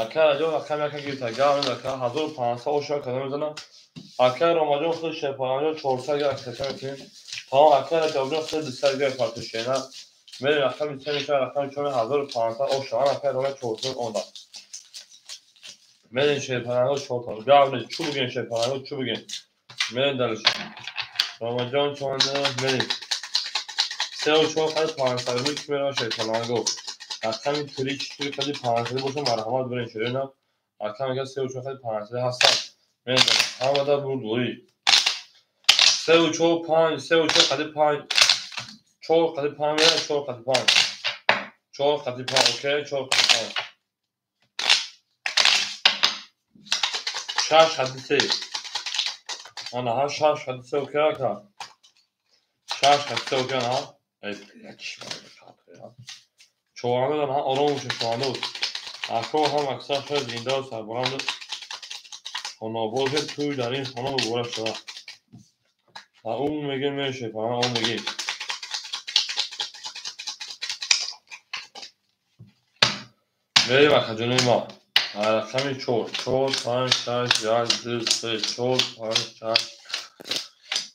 Акай Раҷаб рақами 1 гирифта. Гап ака 1500 оша кадом мезанам. Акай Ромаҷон худ шерпаланҷо 400 гра ахта мекунем. Тамом акай Раҷабҷон худ 200 гра парту шена. Мерем рақами 3 мешавад рақами 4 1500 оша. Акай Рома 400 онда. Мерем шерпаланго 4 та. Гап нест. Чӯ бигем шерпаланго чӯ бигем. Мерем далиши. Ромаҷон чонда мерем. 3 4 қад 500 рубл ки мерава шерпаланго. Рақами 3 4 қади 500 боша марҳамат бирен шерена. Рақам агар 3 4 қади 500 ҳастанд. Мерем ҳама дар бурдворӣ. 3 4 5 3 4 қади 5 4 қади 5 мерава 4 қади 5. 4 қади 5 окей 4 қади 5. 6 қади 3. Ана ҳа 6 қади 3 окей ака. 6 қади 3 окей ана. Эй човандоз ҳам ором боша човандоз. Ако ҳам аксар шояд зинда сарбаланд хонобод тӯй дар ин хона муборак шавад. Ва ӯ мегӯ мешавад, ӯ мегӯ. Мерем акаҷонои мо. Рақами 4 4 5 6 1 2 3 4 5 6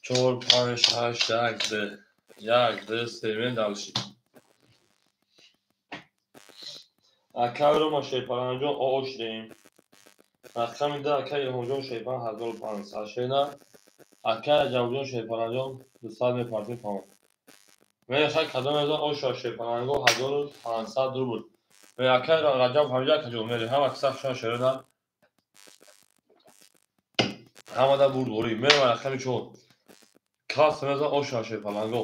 4 5 6 1 2 1 2 3 мерем далиши. Акай Рома шерпаланҷон ош дем. Рақами 2 акай Илҳомҷон шерпаланг 1500 шена. Акай Раҷабҷон шерпаланҷон 200 мепартем тамом. Мехай кадом аз оша шерпаланго 1500 рубл. Акай Раҷаб ҳамҷо акаҷон мерем. Ҳама киса хушон шерена. Ҳама дар бурдворӣ. Мерем рақами 4. Кас мезан оша шерпаланго.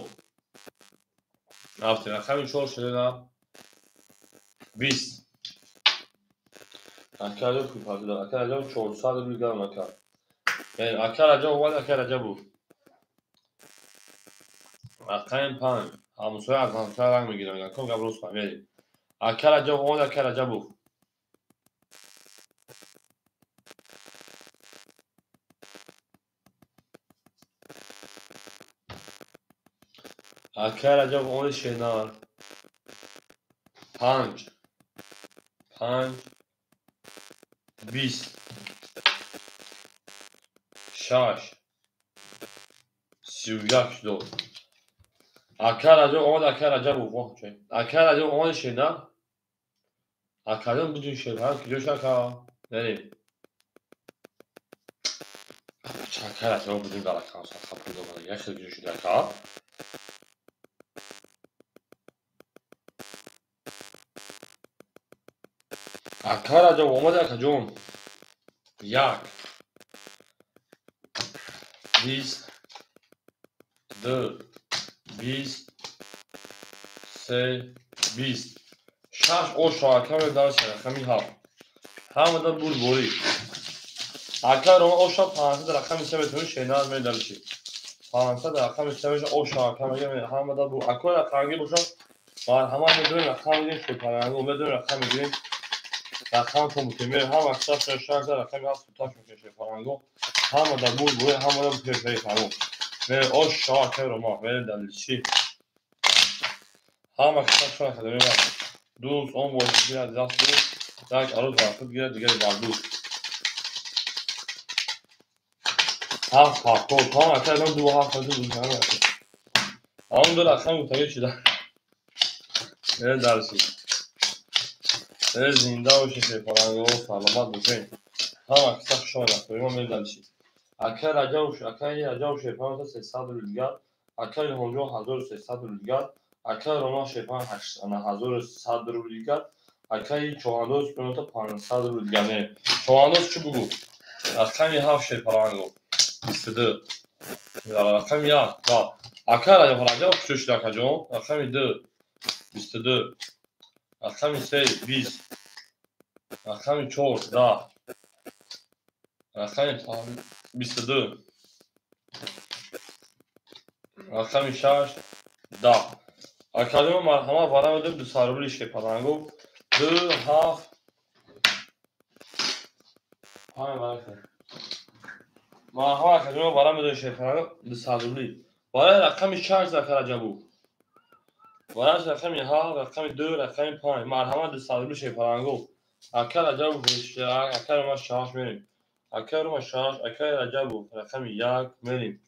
Рафтем рақами 4 шерена. 20. Акай Раҷаб кӯпартида. Акай Раҷаб 400 рубл гарм ака. Акай Раҷаб омад, акай Раҷаб буд. Рақами 5. Ҳамсоя аз ҳамсоя ранг мегирам. Якум гап рост мерем. Акай Раҷаб омад, акай Раҷаб буд. Акай Раҷаб омад шенар. 5 5 20 6 31 дод. Акай Раҷаб омад, акай Раҷаб буд. Акай Раҷаб омад шенар. Акаҷон будун шерпаланг куҷо шака? Мерем. Акай Раҷаб будун дар акам сахаб куҷо як хел куҷо шуда ака? Акай Раҷаб омад акаҷон. 1 20 2 20 3 20 6 оша акаме дар рақами 7. Ҳама дар бурдворӣ. Ака Рома оша 500 рақами се метавонӣ шенар медалиши. 500 рақами се меша оша ака мегем ҳамада бу. Ако рақамги боша марҳамат медонем рақам мегирем шепаланго медонем рақам мегирем. Рақам то мутемер ҳама киса шашда рақами ҳафт таш мекунем шепаланго. Ҳамада бу бу ҳамада пешаи тамом. Ме оша ака Рома медалиши. Ҳама киса шона кадем. Дӯст он боши аз даст як арӯз бар худ гирад дигари бар дӯст. Ҳафт ҳафтод тамом ака одам ду ҳафт ҳафтод ду тамом ака. Ҳамон ду рақам гуфтагӣ шуда. Э дарси. Э зинда бошед шепаланго саломат бошед. Ҳама киса хуш омадед. Мо медалиши. Ака Раҷаб акаи Раҷаб шепаланго 300 рубл дигар. Акаи Илҳомҷон 1300 рубл дигар. Акаи Рома шепаланго 1100 рубл дигар. Акаи Човандоз 500 рубл дигар. Не. Човандоз чӣ бугу? Рақами 7 шепаланго. 22. Рақами 1. Да. Ака Раҷаб куҷо шуд акаҷон? Рақами 2. 22. Рақами 3 20. Рақами 4 10. Рақами 22. Рақами 6 10. Акаҷон марҳамат вара медем 200 рубли шепаланго. 2 7 5 вара. Марҳамат акаҷон вара медем шепаланго 200 рубли. Вара рақами 6 ака Раҷабу. Вара рақами 7, рақами 2, рақами 5. Марҳамат 200 рубли шепаланго. Ака Раҷабу ака Рома 6 мерем. Ака Рома 6, ака Раҷабу рақами 1 мерем.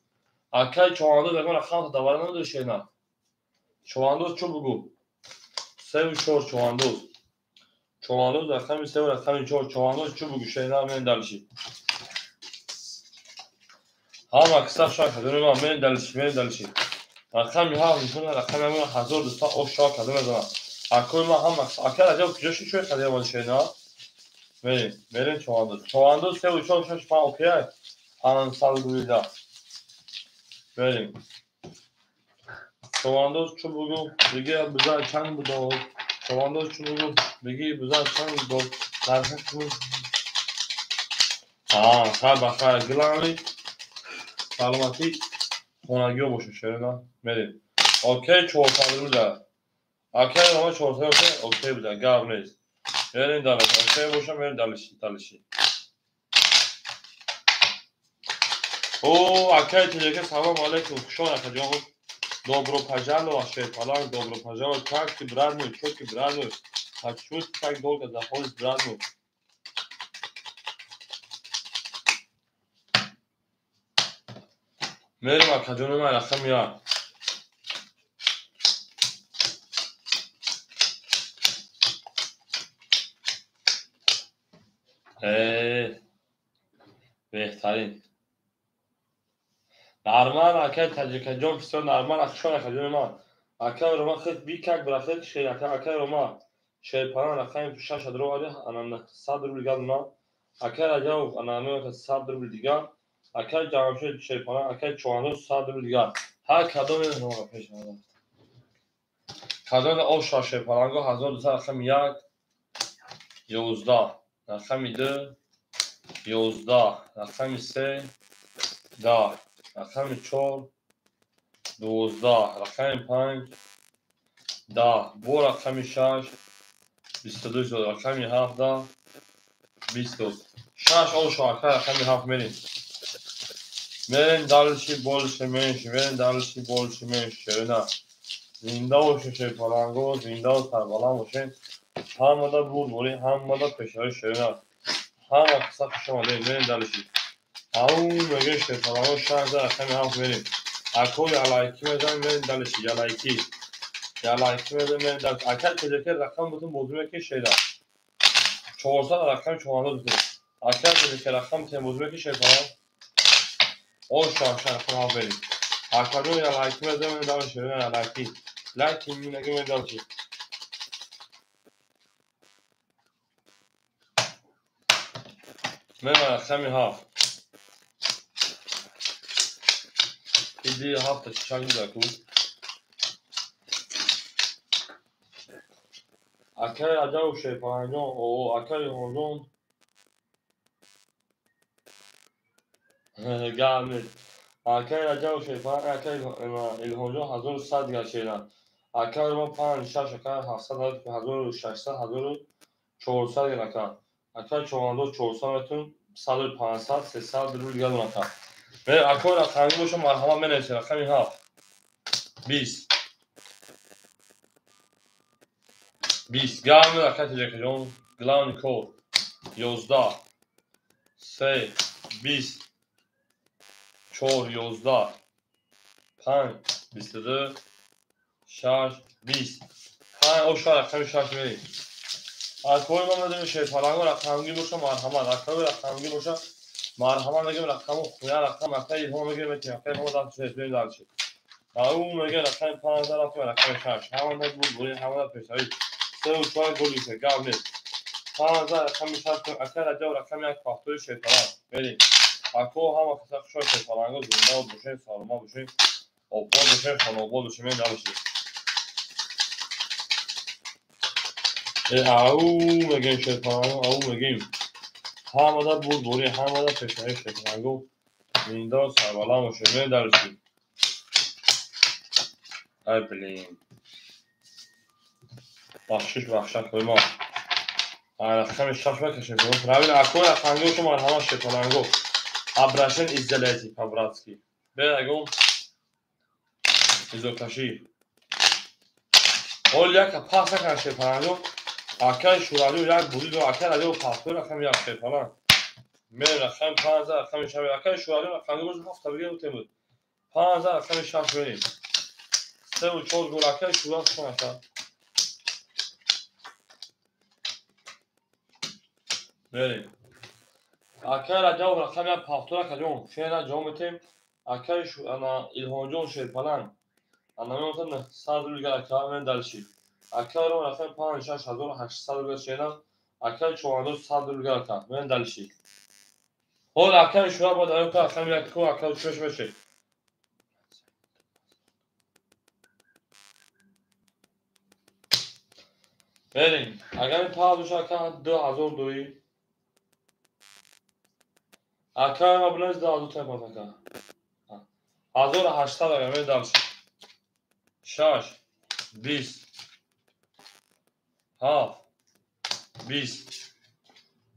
Акаи Човандоз ягон рақам давара надошт на. Човандоз чӣ бугу? 3 4 Човандоз. Човандоз рақами 3 рақами 4 Човандоз чӣ бугу шена мен далиши. Ҳама киса шак кадем ман мен далиши, мен далиши. Рақами 7 нишон рақами 1200 оша кадем мезанам. Акои ман ҳама ака Раҷаб куҷо шуд чӯй кадем ман шена? Мерем, мерем Човандоз. Човандоз 3 4 6 5 окей. 500 рубл. Мерем. Човандоз чӣ бугу? Дига биза чанд будод? Човандоз чӣ бугу? Диги биза чанд будод? Нархи чӣ? Хайр ба хайр гиланли. Саломатӣ хонагиҳо бошед шерина. Мерем. Окей 400 рубл. Окей Рома 400 окей, окей буда, гап нест. Мерем далиш. Окей боша мерем далиши, далиши. О, акай Тоҷика салом алейкум. Хуш омад акаҷон. Добро пожаловать, шепаланг, добро пожаловать. Как ты, брат мой, чё ты, брат мой? Почему ты так долго заходишь, брат мой? Мерем акаҷони ман рақами 1. Беҳтарин. Нормал акай Тоҷикаҷон бисёр нормал хуш акаҷони ман. Акай Рома хел бикак брахел шер акай Рома. Шерпалан рақами 6 адро ана 100 рубл дигар ман. Акай Раҷабов ана 100 рубл дигар. Акай Ҷамшед шерпалан акай Човандоз 100 рубл дигар. Ҳар кадоме Рома пеш омада. Кадоме оша шерпаланго 1200 рақами 1 11 рақами 2 11 рақами 3 10 рақами 4 12 рақами 5 10 бо рақами 6 22 шуд рақами 7 20 6 оша ака рақами 7 мерем. Мерем далиши больше меньше, мерем далиши больше меньше шерина. Зинда бошед шерпаланго, зинда ва сарбаланд бошед. Ҳамада бурдборӣ, ҳамада пешравӣ шерина. Ҳама қисса хуш омадед, мерем далиши. Ау мегӯем шерпаланго 6 рақами 7 мерем. Акои алайки мезанем, мерем далиши, ялайки. Ялайки мезанем, мерем далиши. Акай Тоҷика рақам бутун бозӣ мекунӣ шера. 400 рақами Човандоз бутун. Акай Тоҷика рақам тем бозӣ мекунӣ шерпаланг. Оша рақами 7 мерем. Акаҷон ялайки мезанем, мерем далиши, ялайки. Лайки мегӯем, мерем далиши. Мерем рақами 7. Иди ҳафта чак будаку. Акай Раҷабов шерпаланҷон, о акай Илҳомҷон. Гап нест. Акай Раҷаб шерпаланг, акай Илҳомҷон 1100 дигар шеран. Акай Рома 5, 6, акай 700, 1600, 1400 дигар ака. Акай Човандоз 400 метун, 100, 500, 300 рубл дигар дон ака. Акой рақамӣ боша, марҳамат менависед. Рақами 7, 20, 20. Гап нест, акай Теҷакаҷон, главный кор. 11, 3, 20, 4, 11, 5, 22, 6, 20. 5, оша рақами 6 мерем. Акои ма медонем шерпаланго рақамгӣ боша, марҳамат. Акои рақамгӣ боша, марҳамат мегем рақаму хуя рақам, акай Илҳом мегем метем, акай Илҳом даст шерпаланг дальше. Ау мегем рақами 5 рафтем рақами 6. Ҳамада буд, ҳамада пешравӣ. 3 4 гол гирифта, гап нест. 5 рақами 6, акай Раҷаб рақами 1 пахтои шерпаланг. Мерем. Ако ҳама каса хушҳол шерпаланго, зинда бошем, саломат бошем, обод бошем, хонаобод бошем, мен набошем. Ау мегем шерпаланго, ау мегем. Ҳамада бурдборӣ, ҳамада пешравӣ шерпаланго, зинда сарбаланд бошем, мен даршем. Ай блин. Бахшиш, бахшак қойма. Рақами 6 бакашем. Правильно, акои рақамгӣ боша, марҳамат шерпаланго. Обращение издаляйте по-братски. Берагом изокашӣ. Ҳол яка пас накард шерпаланго. Акай Шӯравӣ як бурид, акай Раҷаб пахтои рақами 1 шерпаланг. Мерем рақами 5, рақами 6. Акай Шӯравӣ рақамгӣ боша, ҳафта бигирем утем буд. 5 рақами 6 мерем. 3 4 гол акай Шӯравӣ хуш ака. Мерем. Акай Раҷаб рақами 1 пахтои акаҷон. Шера ҷавоб метем. Акай Илҳомҷон шерпаланг. Ана меонта 900 рубл дигар ака, мен дальше. Акай Рома рақами 5, 6, 1800 рубл шерам. Акай Човандоз 100 рубл дигар ака, мен дальше. Ҳол акай Шӯра бояд аёка рақами 1 ку акай чӯш мешед. Мерем. Агар ин паҳ боша ака 2000 дои. Акай ма билез 2000 та пас ака. 1800 агар мен дальше. 6, 20, 7, 20,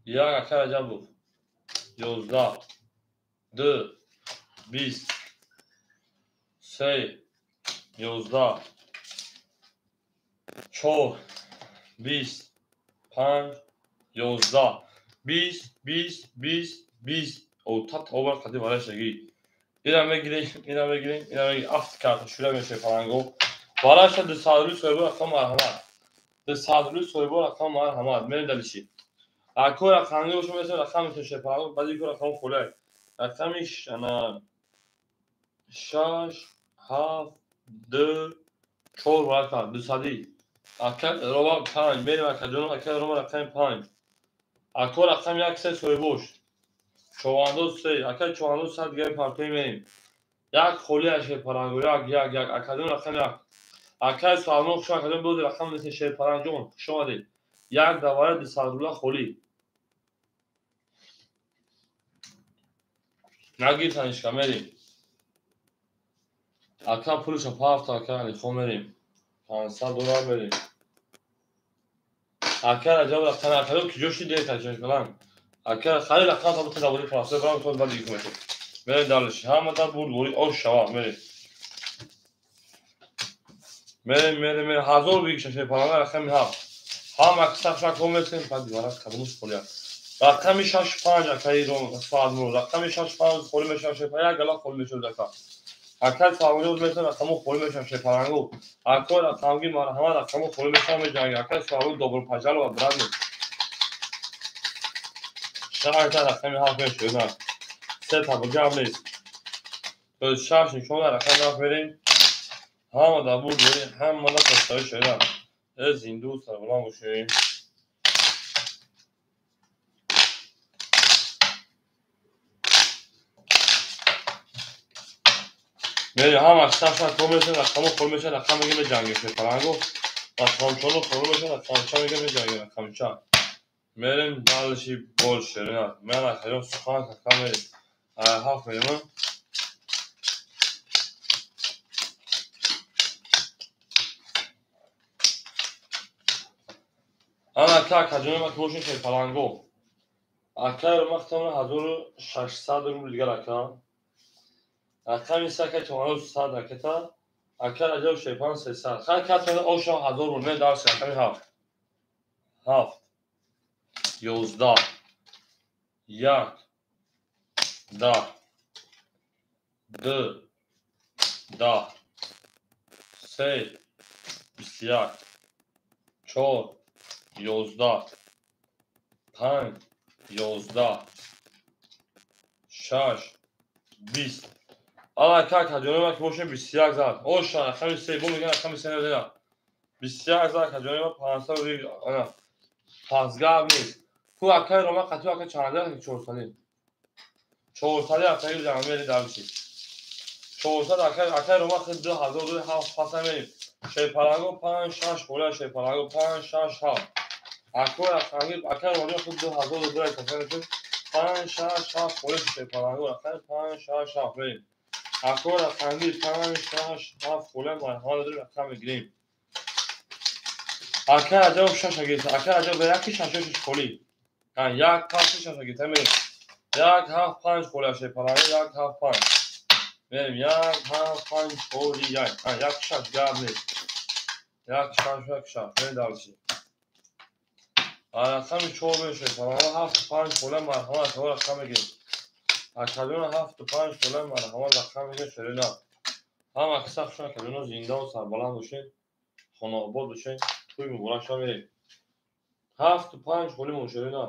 1 акай Раҷабов. 11, 2, 20, 3, 11, 4, 20, 5, 11, 20, 20, 20, 20. О, тат обар қади барашагӣ. Ира мегирем, ира мегирем, ира мегирем. Афт карта шура мешавад паланго. Бараша 200 рубл соҳибо рақам марҳамат. 200 рубл соҳибо рақам марҳамат. Мерем далиши. Ако рақамгӣ боша месем рақам метошад паланго, баъди ку рақам холай. Рақами ана 6, 7, 2, 4 варака 200. Ака Рома 5, мерем акаҷон, ака Рома рақами 5. Ако рақами 1 3 соҳибош. Човандоз 3, акай Човандоз 100 дигар партои мерем. Як холи аз шерпаланго, як, як, як, акаҷон рақами 1. Акай Салмон хуш акаҷон боз рақам нест шерпалангҷон, хуш омадед. Як давара 200 рубла холӣ. Нагир танишка мерем. Ака пулша пафта, ака Алихон мерем. 500 доллар мерем. Ака Раҷаб рақами акаҷон куҷо шидед шерпаланг? Ака хари рақам та бута давори пасте барам то баъд дигар куматем. Мерем дальше. Ҳамада бурдборӣ ош шава мерем. Мерем, мерем, мерем. 1000 бигиша шерпаланга рақами 7. Ҳама киса шакл месем, баъд дивара кадомуш холия. Рақами 6 5 акаи Фазмур, рақами 6 5 холӣ мешавад шерпаланг, як гала холӣ мешавад ака. Акай Фазмур месем, рақаму холӣ мешавад шерпалангу. Акой рақамги марҳамат, рақаму холӣ мешавад меҷанги. Акай Фазмур добро пожаловать, брат. 6 рақами 7 мешавад. Се та гап нест. То 6 нишон рақами 7 мерем. Ҳама дар бурдборӣ, ҳамада пешравӣ шуда. Зинду сарбаланд бошем. Мерем ҳама шаша кор мешавад, рақамо кор мешавад, рақам мегем меҷангем шерпаланго. Рақамчоно кор мешавад, рақамча мегем меҷангем рақамча. Мерем дальше больше. Ман акаҷон сухан кака мерем. Ҳафт мерем. Ана ака акаҷони ма ки бошем шерпаланго. Акаи ромахтамон 1600 рубл дигар ака. Рақами се ака чомано 100 ракета. Ака Раҷаб шерпаланг 300. Хай катмена ошам 1000 рубл. Мен дарси рақами 7. 7 11 1 10 2 10 3 21 4 11 5 11 6 20. Ана ака акаҷони ма ки бошем 21 зад. Оша рақами 3 бо мегӯян рақами 3 назира. 21 зад акаҷони ма 500 рубл. Ана пас гап нест. Ку акаи рома қатъи ака чанда 400. 400 акаи ҷамъ дарси. 400 акаи рома хид 2000 7 паса мерим. Шерпаланго 5 6 хола шерпаланго 5 6 7. Акои рақами акаи рома хид 2000 дурай паса мерим. 5 6 7 хола шерпаланго рақами 5 6 7 мерим. Акои рақами 5 6 7 хола марҳамат дорем рақам мегирем. Акаи Раҷаб 6 гирифт. Акаи Раҷаб 1 6 6 холи. 1 5 6 гирифт мерим. 1 7 5 хола шерпаланго 1 7 5. Мерим 1 7 5 холи 1. 1 6 гап нест. 1 6 1 6. Мерим дарси. Рақами 4 мерим шерпаланго 7 5 хола марҳамат акаҳо рақам мегирем. Акаҷон 7 5 хола марҳамат рақам мегирем шерина. Ҳама киса хушон акаҷоно зиндаву сарбаланд бошед, хонаобод бошед. Тӯй муборак шава мерем. 7 5 холи мошерина.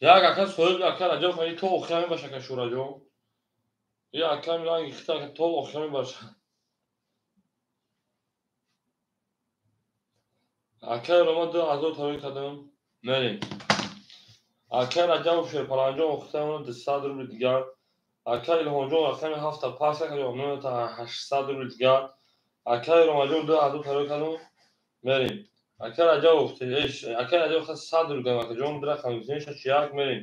Як ака соҳиб ака Раҷаб хоҳӣ то охира мебаша ака Шӯраҷон. Я ака ранги хита ака то охира мебаша. Акаи Рома 2000 тарои кардам. Мерем. Акаи Раҷаб шерпаланҷон охтамон 200 рубл дигар. Акаи Илҳомҷон рақами 7 пас ака 800 рубл дигар. Акаи Ромаҷон 2000 тарои кардам. Мерем. Акаи Раҷаб акаи Раҷаб 100 рубл дигар акаҷон ду рақам гирифтем 6 1 мерем.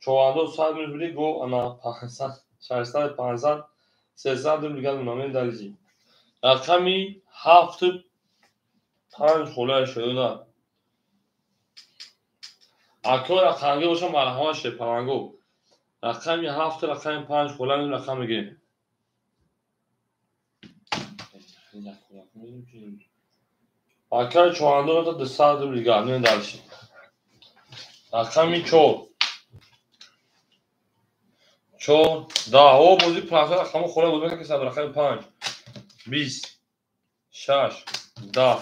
Човандоз 100 рубл го ана 500 600 500 300 рубл дигар намем далиҷи. Рақами 7 5 холаи шоюна. Акои рақамги боша марҳамат шерпаланго. Рақами 7 рақами 5 холаи рақам мегирем. Акаи човандоз 200 рубл дигар мем далиҷи. Рақами 4 4 10. О бози 5 рақами хола бози мекунем ки рақами 5 20 6 10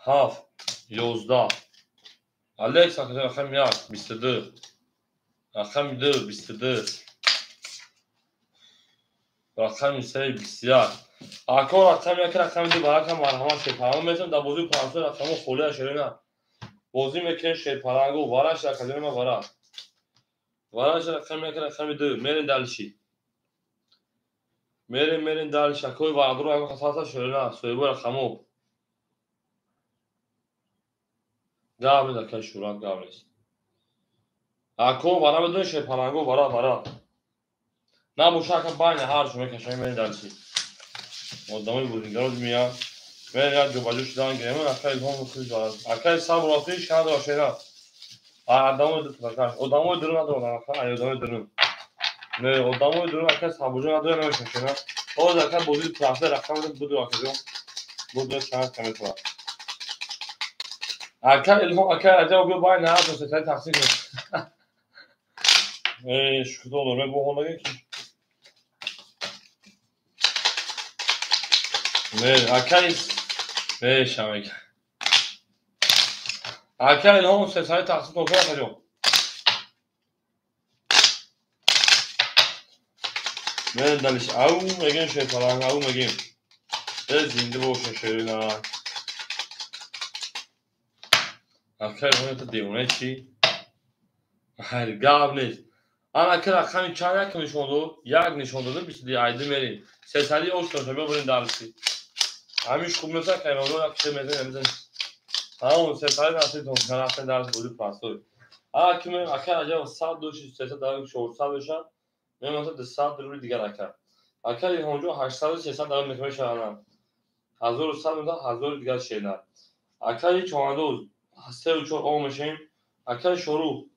7 11. Алекс рақами 1 22 рақами 2 22 рақами 3 21. Ако рақами 1 рақами 2 барака марҳамат шерпаланго метавонем дар бозии 500 рақами холия шерина. Бозӣ мекунем шерпаланго вараш акаҷони ма вара. Вараш рақами 1 рақами 2 мерем далиши. Мерем далиши. Акои варадро ака хасаса шерина соҳиби рақамо. Гап нест акаи Шӯрат гап нест. Ако вара медонӣ шерпаланго вара вара. Набоша ака байни ҳарчо мекашам мерем далиши. Одамои бузингаро меянд. Мерем як ҷобаҷо шудан гирем. Акаи Илҳом хуш дорад. Акаи сабр рафтӣ шанд шера. Одамои дурун одамои дурун надорад ака, ай одамои дурун. Не, одамои дурун ака сабрҷо надорад намешавад шера. Ҳозир ака бозии прафта рақам буду акаҷон. Буду чанд каметавад. Ака Илҳом ака Раҷаб биё байни ҳар ду сетаи тақсим кун. Эй, шукр дорам, бо хонаге ки. Не, акаи мешам ака. Ака Илҳом сетаи тақсим кун акаҷон. Мерем далиш. Ау мегем шерпаланг, ау мегем. Э зинда бошем шерина. Акаи Илҳом это девона чӣ? Хайр, гап нест. Ана ака рақами чанд як нишон дод? Як нишон дод, 22 айди мерем. Сесади ош дошта, биё бурем дарси. Ҳамиш хуб неста, каймоно як чиз мезанем, мезанем. Ҳамон сесади насибтон рафтем дар бозии простой. Ана ки мем ака Раҷаб 100 дошти 300 дар 400 мешавад. Мемонад 200 рубли дигар ака. Ака Илҳомҷон 800 300 дар мешавад. 1100 мешавад, 1000 дигар шена. Акаи Чоҳандоз 3 4 о мешавем. Акаи Шорух.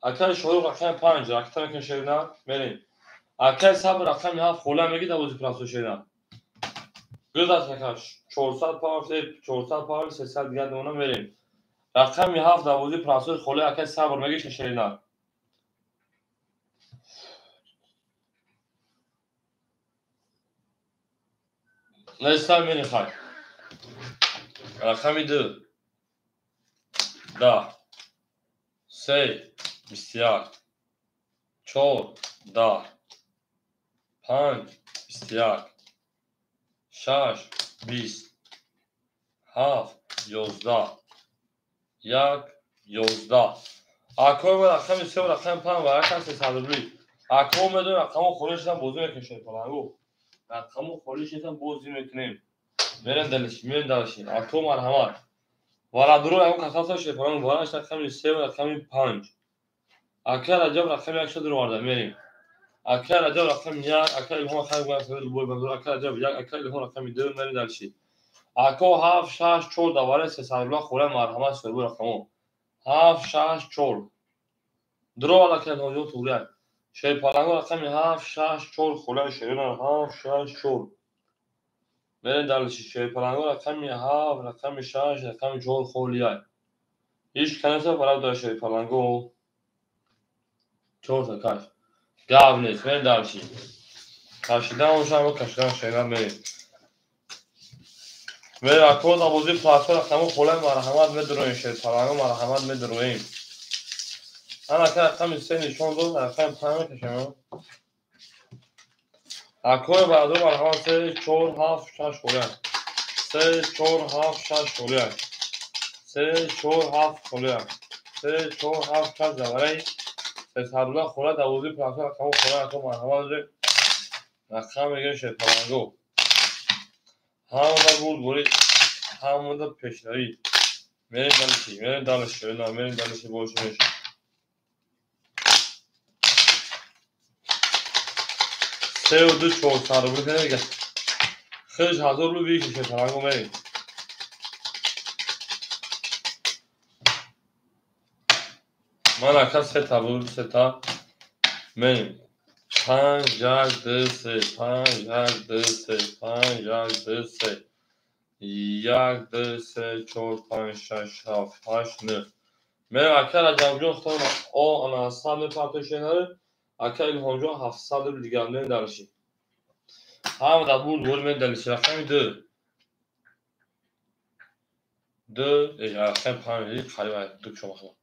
Акаи Шорух рақами 5 ракта мекунем шена. Мерем. Акаи Сабр рақами 7 хола мегирад дар бозии простой шена. Гузашт ака 400 пар, 400 пар, 300 дигар дона мерем. Рақами 7 дар бозии простой хола акаи Сабр мегирад шена. Неста мерем хай. Рақами 2 10 3 21 4 10 5 21 6 20 7 11 1 11. Акои ма рақами 3 рақами 5 ва рақами 300 рубли. Акои медонем рақамо холӣ шудан бозӣ мекунем шерпалангу. Рақамо холӣ шудан бозӣ мекунем. Мерем далиш, мерем далиш. Ако марҳамат. Варадуро ягон касаса шерпалангу вараш рақами 3 рақами 5. Ака Раҷаб рақами 1 шуд оварда мерем. Ака Раҷаб рақами 1, ака Илҳом рақами 2, ака Раҷаб 1, ака Илҳом рақами 2 мерем далиши. Ако 7 6 4 даваре 300 рубла хола марҳамат соҳиби рақамо. 7 6 4. Дро ака Илҳомҷон туғрия. Шерпалангу рақами 7 6 4 хола шерина 7 6 4. Мерем далиши. Шерпалангу рақами 7, рақами 6, рақами 4 холия. Ҳеҷ канеса бараб дар шерпалангу. 4 та каш. Гап нест, мерем далиши. Кашидан бошам, кашидан шерина мерем. Мерем ако дар бозии простой рақамо хола марҳамат медуроем шерпалангу марҳамат медуроем. Ана ака рақами 3 нишон дод, рақами 5 мекашем. Акои бародар марҳамат 3 4 7 6 холия. 3 4 7 6 холия. 3 4 7 холия. 3 4 7 6 давараи 300 рубла хола дар бозии простой рақамо хола ако марҳамат дорем. Рақам мегирем шерпалангу. Ҳамада бурдборӣ, ҳамада пешравӣ. Мерем далиши, мерем далиши, мерем далиши боши мешавад. 3 2 400 рубл кунем. Хеле 1000 рубл бикашем шерпалангу мерем. Ман ака 3 та буд, 3 та мерем. 5 1 2 3 5 1 2 3 5 1 2 3 1 2 3 4 5 6 7 8 9. Мерем ака Раҷабҷон худтон о ана 100 мепартои шенаре. Ака Илҳомҷон 700 рубл дигар мерем далиши. Ҳама дар бурд бурд мерем далиши. Рақами 2 2 рақами 5 қариб 2 шумо худо.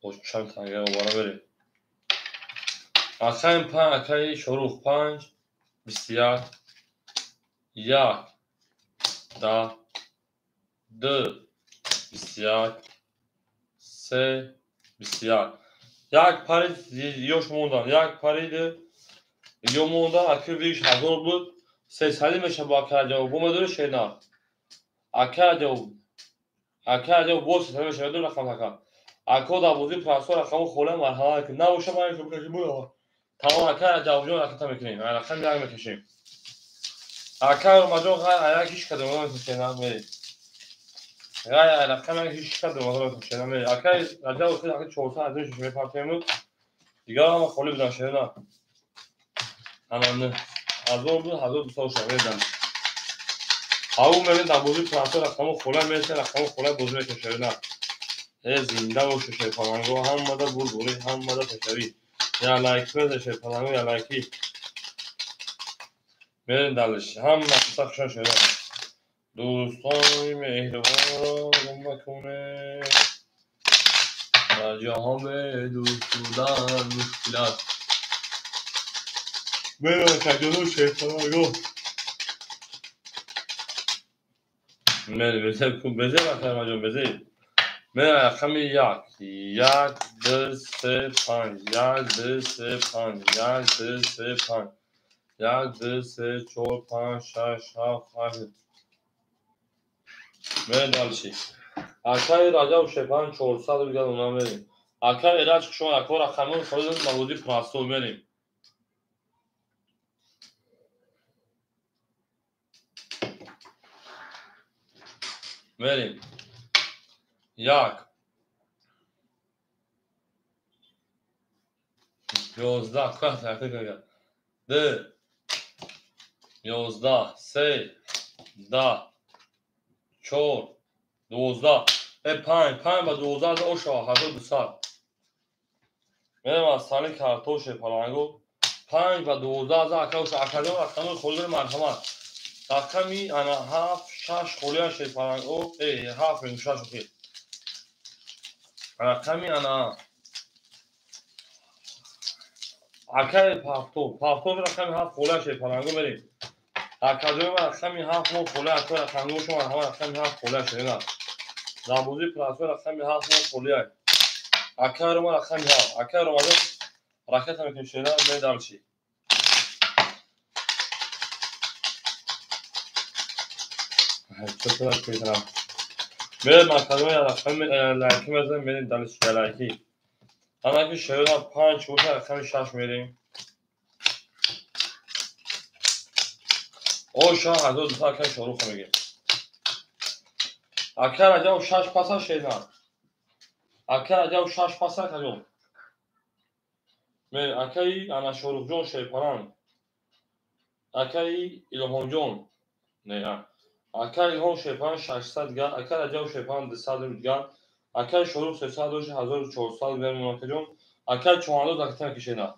Бош чанд танга овара мерем. Рақами 5 акаи Шорух 5 21 1 10 2 21 3 21. Як парид ёш мондан, як парид ё мондан, ака виш 1000 буд, 300 мешавад бо ака Раҷаб. Бо медори шена. Ака Раҷаб, ака Раҷаб боз 300 мешавад, ду рақам ака. Ако дар бозии простой рақамо хола марҳамат кун. Набоша ман иншо бикашем буд. Тамом ака Раҷабҷон рақата мекунем. Рақам 1 мекашем. Ака Ромаҷон ғайр аяк ҳеҷ кадом намекашем, мерем. Ғайр рақам 1 ҳеҷ кадом намекашем, мерем. Ака Раҷаб хеле ака 400 аз ин мепартем. Дигар ҳама холӣ будан шена. Ана 1000 буд, 1200 шуд, мерем. Ау мерем дар бозии простой рақамо хола мересем, рақамо хола бозӣ мекунем шена. Зинда боша шерпалангу, ҳамада бурдборӣ, ҳамада пешравӣ. Я лайк меза шерпалангу, я лайки. Мерем далиш. Ҳама қисса хушон шуда. Дӯстони меҳрибонро гум накунед. Дар ҷаҳон бе дӯст будан мушкил аст. Мерем акаҷону шерпалангу. Мерем, безеб акаҷон, безеб. Мерем рақами 1 1 2 3 5 1 2 3 5 1 2 3 5 1 2 3 4 5 6 7 8. Мерем дальше. Акаи Раҷаб Шепан 400 рубл дигар дона мерем. Акаи Эраҷ хуш омад, ако рақамҳои холӣ маводи простой мерем. Мерем. 1 11 2 11 3 10 4 12 5 5 ба 12 ошава 1200. Мерем аз сани картоше паланго 5 ба 12 ака акаҷон рақами холиро марҳамат. Рақами ана 7 6 холия шепаланго 7 мегӯ 6 охир. Рақами ана акаи пафтов рақами 7 холия шепаланго мерем. Акаҷон рақами 7 мо холия ака рақамго шумо марҳамат рақами 7 холия шерина. Замбузи прасо рақами 7 мо холия. Акаи Рома рақами 7. Акаи Ромаҷон ракета мекунем шерина медалчи. Мерем академия рақами лайки мезанем мерем далчи лайки. Анаки шерина 5 боша рақами 6 мерем. Оша 1200 акаи Шоҳруха мегем. Акаи Раҷаб 6 паса шерина. Акаи Раҷаб 6 паса акаҷон. Мерем акаи ана Шоҳрухҷон Шерпаланг. Акаи Илҳомҷон. Не, акаи Илҳом Шерпаланг 600 дигар, акаи Раҷаб Шерпаланг 200 рубл дигар, акаи Шоҳрух 300 доши 1400 дигар мемонад акаҷон. Акаи Чӯҳандоз аката мекашена.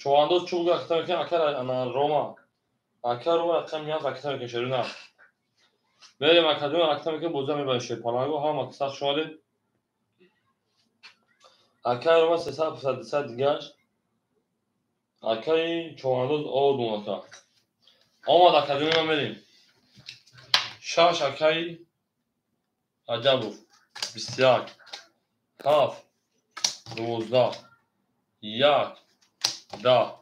Чӯҳандоз чӯ бугӯ аката мекашена, акаи ана Рома. Акаи Рома рақами 7 аката мекашена. Мерем акаҷон аката мекашем боза мебарем Шерпаланго ҳама сахт шумадед. Акаи Рома 300 200 дигар. Акаи Чӯҳандоз одум ака. Омад акаҷони ман мерем. 6 акаи Раҷабов 21 7 12 1 10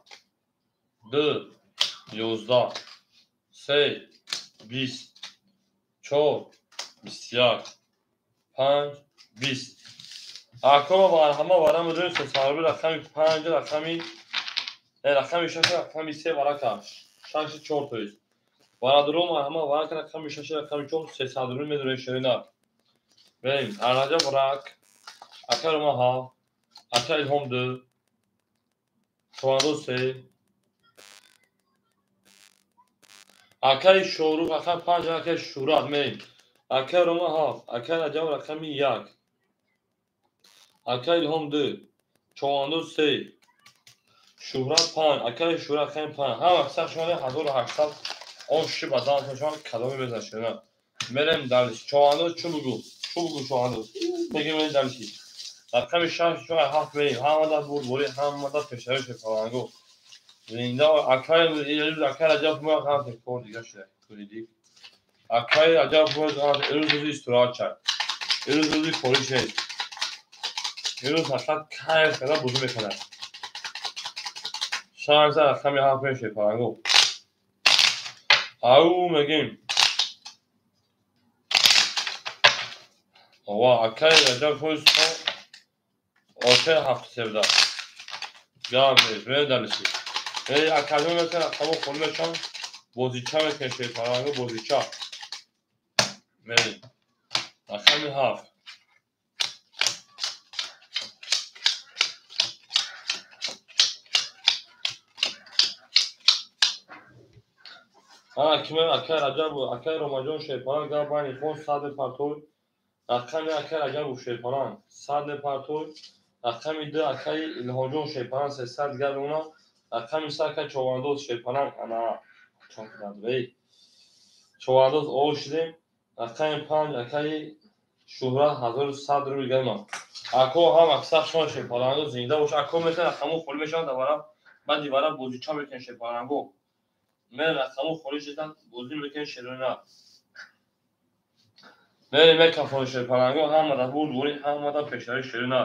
2 11 3 20 4 21 5 20. Акома марҳама варам рӯи сесарби рақами 5 рақами рақами 6 рақами 3 варака 6 4 тоист. Бародарон марҳама варака рақами 6 рақами 4 300 рубл медорем шерина. Мерем Раҷаб рак, ака Рома 7, ака Илҳом 2, Чӯҳандоз 3, акаи Шоҳрух рақами 5, акаи Шӯҳрат мерем. Акаи Рома 7, акаи Раҷаб рақами 1, акаи Илҳом 2, Чӯҳандоз 3, Шӯҳрат 5, акаи Шӯҳрат рақами 5. Ҳама сах шумо 1800 он ши ба дан шумо каломи безан шерина. Мерем далиш. Чӯҳандоз чӯ бугӯ? Чӯ бугӯ Чӯҳандоз? Мегем мерем далиши. Рақами 6 4 7 мерем. Ҳама да бурдборӣ, ҳама да пешравӣ Шерпаланго. Зинда акаи акаи Раҷаб мо ҳам кор дига шуда. Куридӣ. Акаи Раҷаб мо имрӯз рӯзи истироҳат чай. Имрӯз рӯзи кориш нест. Имрӯз фақат кайф карда бозӣ мекунад. 6 рақами 7 мерем Шерпаланго. Ау мегем. Ова акаи Раҷаб фоиз окаи 7 17. Гап нест, мерем далиши. Акаҷон мекунад рақамҳо холӣ мешаванд, бозича мекунем Шерпаланго бозича. Мерем. Рақами 7. Ана киме акаи Раҷаб, акаи Ромаҷон Шерпаланг гап байни хон 100 мепартой. Рақами акаи Раҷабов Шерпаланг 100 мепартой. Рақами 2 акаи Илҳомҷон Шерпаланг 300 дигар мемонад. Рақами 3 акаи Чӯҳандоз Шерпаланг ана чон кунад вей. Чӯҳандоз о шудем. Рақами 5 акаи Шӯҳрат 1100 рубл дигар мемонад. Ако ҳам аксар шумо Шерпаланго зинда бош. Ако метавонад рақамҳо холӣ мешаванд дар вара баъди вара бозича мекунем Шерпаланго. Мерем рақамҳо холӣ шуданд бозӣ мекунем шерона. Мерем мекафон Шерпаланго ҳама да бурдборӣ, ҳама да пешравӣ шерона.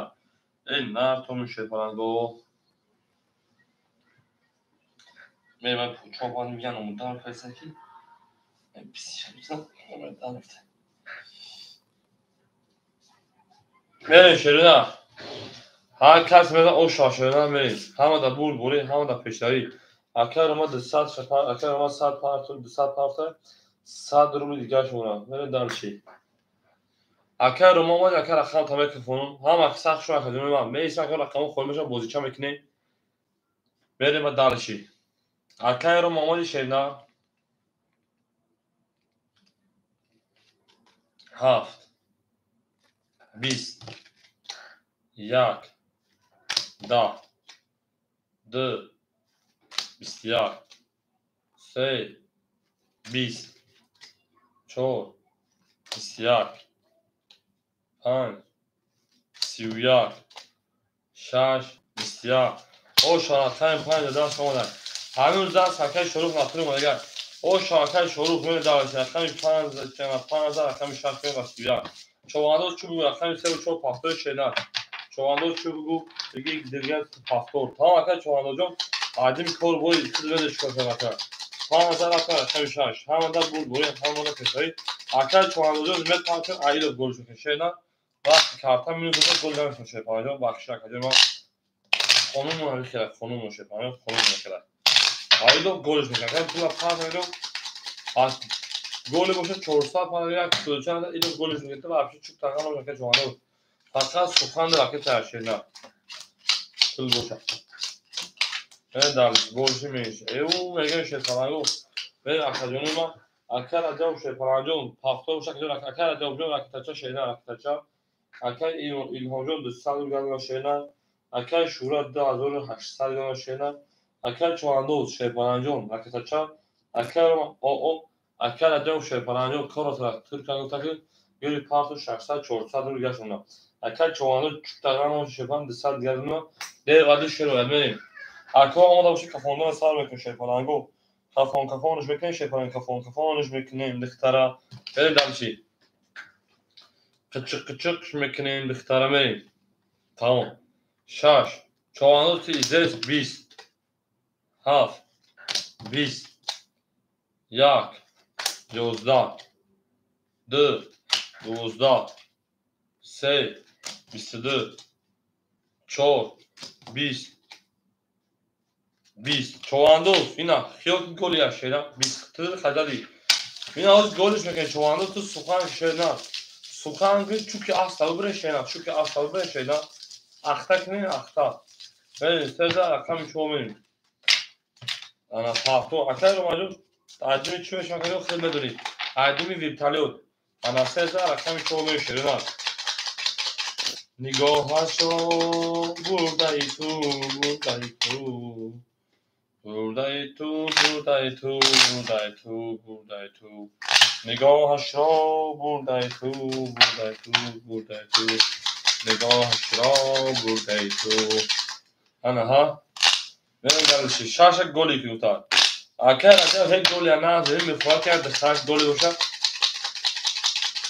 Эй нартоми Шерпаланго. Мерем ман пучо банд меган омода мефариста ки. Мерем шерина. Ҳар кас мезан оша шерина мерем. Ҳама да бур бури, ҳама да пешравӣ. Акай Рома 200 шапар, акай Рома 100 парту, 200 парта, 100 рубли дигар шумора. Мерем дальше. Акай Рома омад, акай рақам та микрофонум. Ҳама сахт шуд акай ҷони ман. Меистам акай рақамон холӣ мешавад, бозича мекунем. Мерем ба дальше. Акай Рома омади шерина. 7 20 1 10 2 21 3 20 4 21 5 31 6 21. О шарақаи 5 даст омаданд. Ҳанӯз даст акаи Шорух натур омадагар. О шарақаи Шорух мере даваш рақами 5 5 рақами 6 ва 31. Човандоз чӯ бугу рақами 3 ва 4 пахтои шена. Човандоз чӯ бугу диги дигар пахтор. Тамом акаи човандозҷон адим кор бой хидмат шуд ака. 5 рақами 6. Ҳамада буд бой ҳамада пешаи. Акаи човандозҷон метавонад аилов гол шуд шена. Вақти карта минус гол намешавад шепанҷон бахшиш акаҷон ман қонун ҳамихела қонун шепанҷон қонун мехела. Аилов голш мекунад. Пула 5 миллион аз голи бошад 400 панҷ чанд илов голш мекунад вообще чук таган бошад човандоз. Фақат сухан ракета шена. Пул бошад. Дальше больше меньше. Эу мегӯям шерпалангу. Бе акаҷони ман ака Раҷаб шерпаланҷон пахто бошад ака Раҷабҷон ракетача шена ракетача. Ака Илҳомҷон 200 грамм шена. Акаи Шӯра 2800 грамм шена. Акаи Човандоз шерпаланҷон ракетача. Акаи оо ака Раҷаб шерпаланҷон коротра туркан гуфта гӯли парту 600 400 рубл гашонда. Акаи Човандоз чуктаган шерпалан 200 грамм дер вади шерояд мерем. Ака омода бошед кафондона сар мекунем шерпалангу. Кафон кафонш мекунем шерпаланг кафон кафонш мекунем духтара. Берем дальше. Қичиқ қичиқ мекунем духтара мерем. Тамом. 6 човандоз ти здесь 20 7 20 1 11 2 12 3 22 4 20 20 човандоз ина хиёл ки голи я шера 20 тир хадади ина ҳоз голиш мекунем човандоз ту сухан шера сухан ки чуки аста бибире шера чуки аста бибире шера ахта кунем ахта мерем сеза рақами чо мерем ана пахто акаи ромаҷон аҷими чӣ мешавад акаҷон хел медонӣ аҷими вертолёт ана сеза рақами чо мерем шерина нигоҳашо бурдаи ту бурдаи ту бурдаи ту бурдаи ту бурдаи ту бурдаи ту нигоҳашро бурдаи ту бурдаи ту бурдаи ту нигоҳашро бурдаи ту анаҳа мерем дальше шаша голи ки гуфтад акай Раҷаб ҳеҷ голи надорем мехоҳад ки як духтарак голи бошад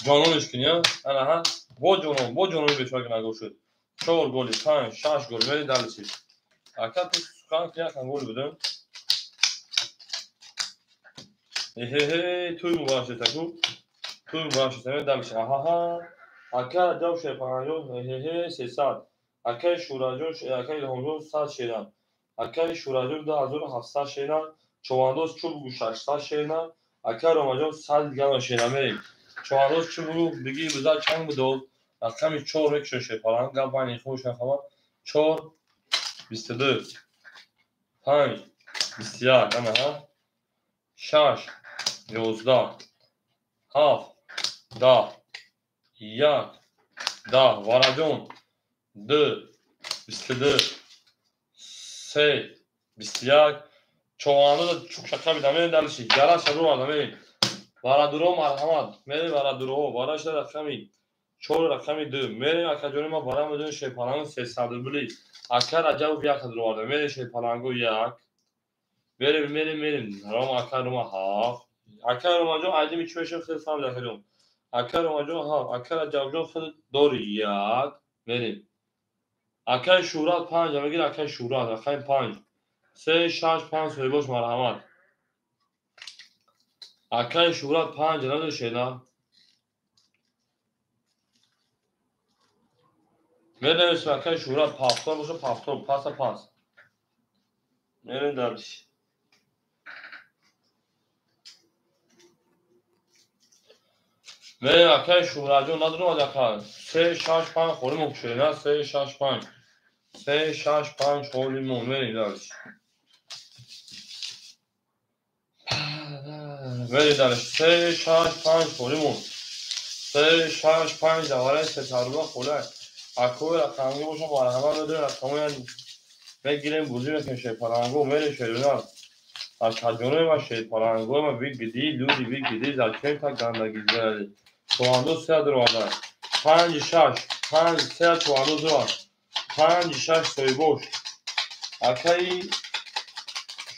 ҷонониш кунӣ анаҳа бо ҷонон бо ҷонони бечора ки нагол шуд 4 голи 5 6 гол мерем дальше ака ту сухан ки якам гол будем эҳеҳе туй муборак шуд туй муборак шуд мерем дальше аҳаҳа ака Раҷаб шерпаланҷон эҳеҳе 300 акаи Шӯраҷон акаи Илҳомҷон 100 шеран акаи Шӯраҷон 2700 шеран човандоз чӯ бугу 600 шеран акаи Ромаҷон 100 дигар шеран мерем човандоз чӯ бугу биги биза чанг бидод рақами 4 мекушем шерпаланг гап байни хуш нахама 4 22 5 21 анаҳа 6 11 7 10 1 10 Вараҷон 2 22 3 21 човандоза чук шақа бидам мерем дальше гараша бироварда мерем варадуро марҳамат мерем варадуроҳо варашда рақами 4 рақами 2 мерем акаҷони ма вара медонем шерпаланг 300 рубли ака Раҷабов як бироварда мерем шерпалангу 1 мерем мерем мерем рома ака Рома 7 ака Ромаҷон айдими чӣ мешавад хеле фаҳмид акаҷон ака Ромаҷон 7 ака Раҷабҷон хеле дори 1 мерем акаи Шӯҳрат 5 мегир акаи Шӯҳрат рақами 5 3 6 5 соҳибош марҳамат акаи Шӯҳрат 5 надошед на Менависем акай Шӯҳрат пафтор боша, пафтор, паса пас. Мерем дальше. Мерем акай Шӯҳратҷон надорам ака. 3 6 5 холимон шуда, 3 6 5. 3 6 5 холимон мерем дальше. Мерем дальше. 3 6 5 холимон. 3 6 5 давара 3 рубла холай. Акои рақамги боша марҳамат медорем, рақамоян мегирем, бузӣ мекунем шерпалангу, мерем шерунар. Акаҷонои ма шерпалангуи ма бигиди, люди бигиди, зачем так гандаги делали? Чувандоз се дуровардан. 5 6 5 3 чувандоз дуран. 5 6 соҳибош. Акаи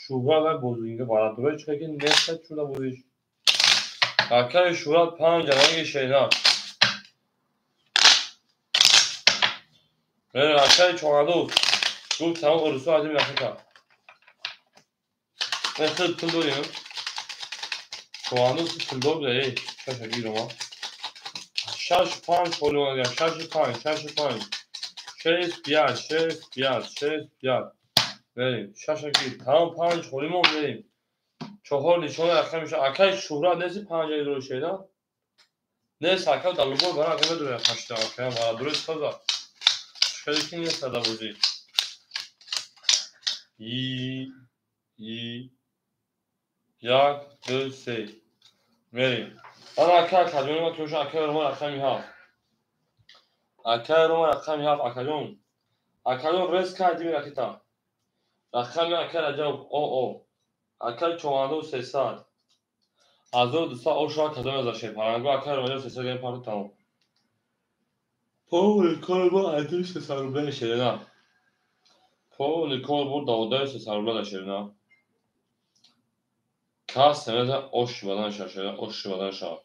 Шӯҳрат вай бозинга барадурай чиқа ки неста чуда бозиш. Акаи Шӯҳрат 5 ранги шернар. Акаи чувандоз гуфт тамом урусу азим рақиқа. Хел пул дорем. Чувандоз пулдор буда, эй, шаша гирама. 6 5 холимон 6 5 6 5 6 5 6 5 6 5 мерем. 6 гир. Тамом 5 холимон мерем. 4 нишона рақам меша. Акаи Шӯҳрат неси 5 дорӣ шеда? Нест ака дар лубор бара ака медорӣ 8 ака бара дурӣ соза. Хеле ки нест дар бозӣ. И 1 2 3 мерем. Ана ака акаҷони ма кӯша акаи Рома рақами 7. Акаи Рома рақами 7 акаҷон. Акаҷон резка адими ракета. Рақами акаи Раҷаб ОО. Акаи Чувандоз 300. 1200 оша кадом аз шерпалангу акаи Ромаҷон 300 грам парт тамом. Полный кор бо адими 300 рубля шерина. Полный кор бо 12 300 рубля шерина. Кас намеда ош бадан ша шерина, ош бадан ша.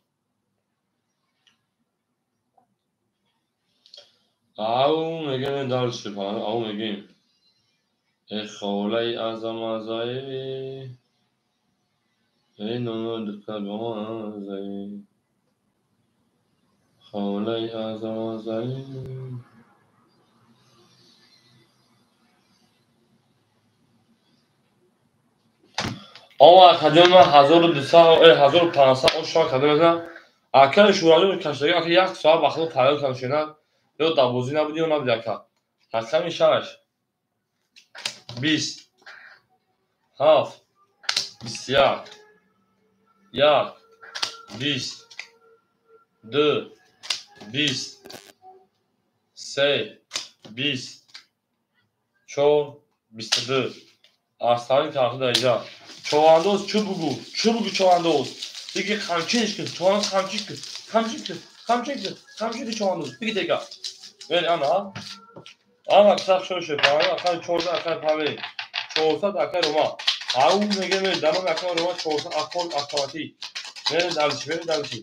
Ау мегем дальше, ау мегем. Э холаи азамазаи. Эй ноно дукабазаи. Холаи азамазаи. Ама акаҷон ман 1200 1500 оша кадом мезанам. Акаи Шӯҳратҷон каштаги ака як соат ба худ тайёр кардам шена. Ё дар бозӣ набуди ё набуди ака. Рақами 6 20 7 21 1 20 2 20 3 20 4 22. Арслани тархи дар инҷа. Чувандоз чӣ бугу? Чӣ бугу чувандоз? Биги қамчинш кун, чувандоз қамчин кун, қамчин кун, қамчин кун, қамчин кун чувандоз. Биги дега. Вели ана. Ана сах шоше, пана акай 400 акай паме. 400 акай Рома. Ау меге ме дамам акай Рома 400 акор автомати. Мери дальше, мери дальше.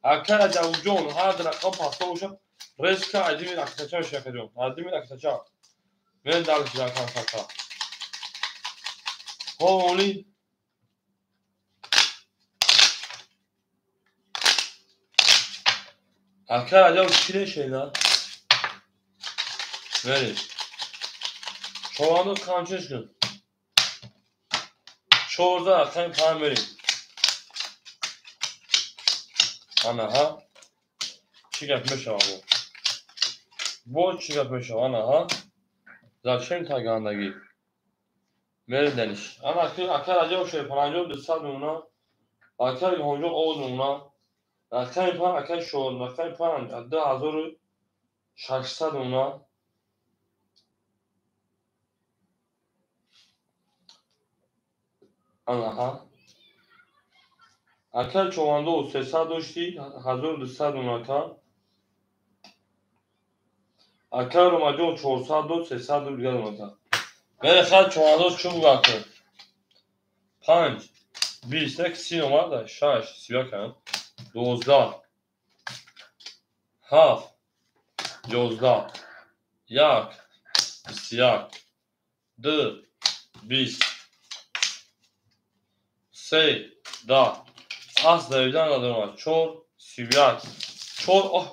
Акай Раҷабҷон ҳар рақам паста боша, резка адими раксача меша акаҷон. Адими раксача. Мери дальше рақам паста. Холи Ака Раҷаб чӣ нешена? Мери. Чувандоз қамчинш кун. 14 рақами 5 мерем. Ана ҳа. Чӣ гап мешава бо? Бо чӣ гап мешава? Ана ҳа. Зачем та гандагӣ? Мерем дальше. Ана ака Раҷаб шерпаланҷон 200 мемона. Ака Илҳомҷон овоз мемона. Рақами 5 акаи Шор, рақами 5 2600 мемона. Ана ҳа. Акаи Чувандоз 300 дошти, 1200 мемона ака. Акаи Ромаҷон 400 дод, 300 дод дигар мемона ака. Мере хай чувандоз чӣ бугу ака? 5 20 1 30 омада, 6 31 12 7 11 1 21 2 20 3 10 8 давидан надорам. 4 31 Чор оҳ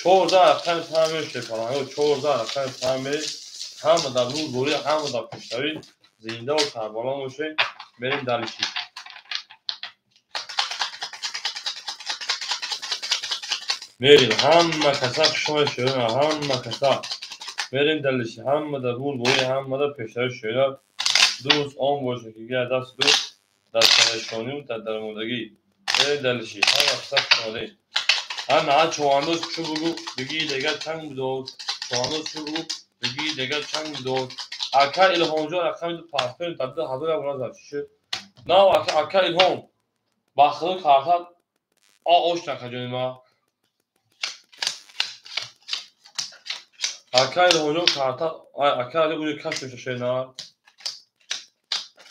чорда рақами панҷ шерпаланго, 14 рақами 5 мерем. Ҳама дар рӯзгорӣ, ҳама дар пешравӣ, зиндаву сарбаланд бошед. Мерем дальше. Мерем ҳама каса хушои шерона, ҳама каса. Мерем дальше. Ҳама дар рӯзгорӣ, ҳама дар пешравӣ шерона. Дӯст он бошад, ки гирад даст дӯст дар парешонию дар дармондагӣ. Мерем дальше. Ҳама каса хушомадед. Ҳама човандоз чӯ бугӯ, бигӣ дегар чанг бидод. Човандоз чӯ бугӯ, бигӣ дегар чанг бидод. Ака Илҳомҷон рақами паспорт дар 2000 абона зад. Чӣ шуд? Нав ака Илҳом ба худо карта ош накаҷони ма. Ака Илҳомҷон карта ака Раҷаб уҷо каш меша шена.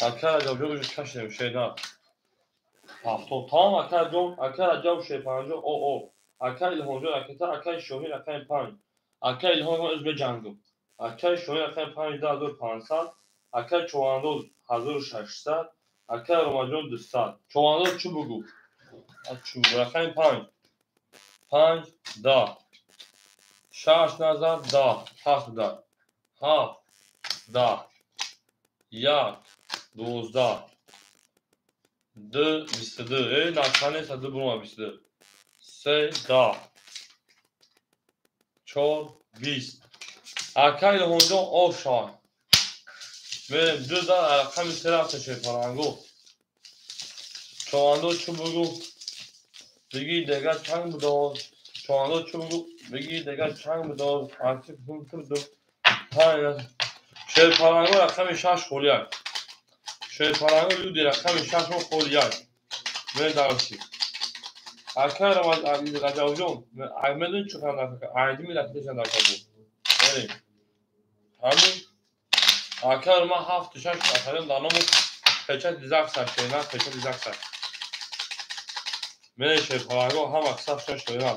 Ака Раҷабҷон уҷо каш меша шена. Ҳафтод тамом ака Раҷаб, ака Раҷаб шепанҷо о о. Ака Илҳомҷон ракета, ака Шоҳин рақами 5. Ака Илҳом ӯз беҷангум. Ака Шоҳин рақами 5 2500, ака Човандоз 1600, ака Ромаҷон 200. Човандоз чӣ бугӯ? Чӯ рақами 5. 5 10. 6 назар 10, 7 10. 7 10. 1 12. 2 22. Эй, наконец-то 2 бурума 22. 3 10. 4 20. Ака Илҳомҷон оша. Мерем 2 да рақами 3 рафта шерпаланго. Човандоз чӯ бугӯ, бигӣ дегар чанг бидод. Човандоз чӯ бугӯ, бигӣ дегар чанг бидод. Шерпаланго рақами 6 холияк. Шерпаланго люди рақами 6 холияк. Мерем дальше. Ака Раҷабҷон, медонӣ чӣ қадар айдими ракеташан дар кабул. Мерем. Ҳамин ака ма 7 6 акаҷон дар ному печати ЗАГСа шена, печати ЗАГСа. Мерем шерпаланго ҳама қисса шош шена.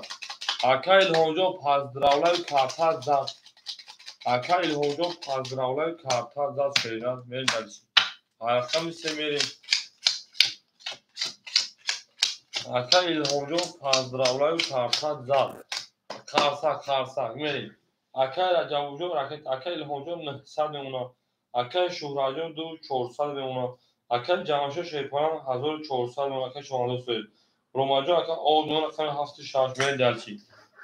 Ака Илҳомҷон поздравляю карта зад. Ака Илҳомҷон поздравляю карта зад шена. Мерем дальше. Рақами 3 мерем. Ака Илҳомҷон поздравляю карта зад. Қарсак, қарсак мерем. Ака Раҷабҷон ракет, ака Илҳомҷон 900 мемонад. Ака Шуҳратҷон 2400 мемонад. Ака Ҷамшед Шерпалан 1400 мемонад. Ака Човандоз соҳиб. Ромаҷон ака Олдон рақами 7 6 мерем дальше.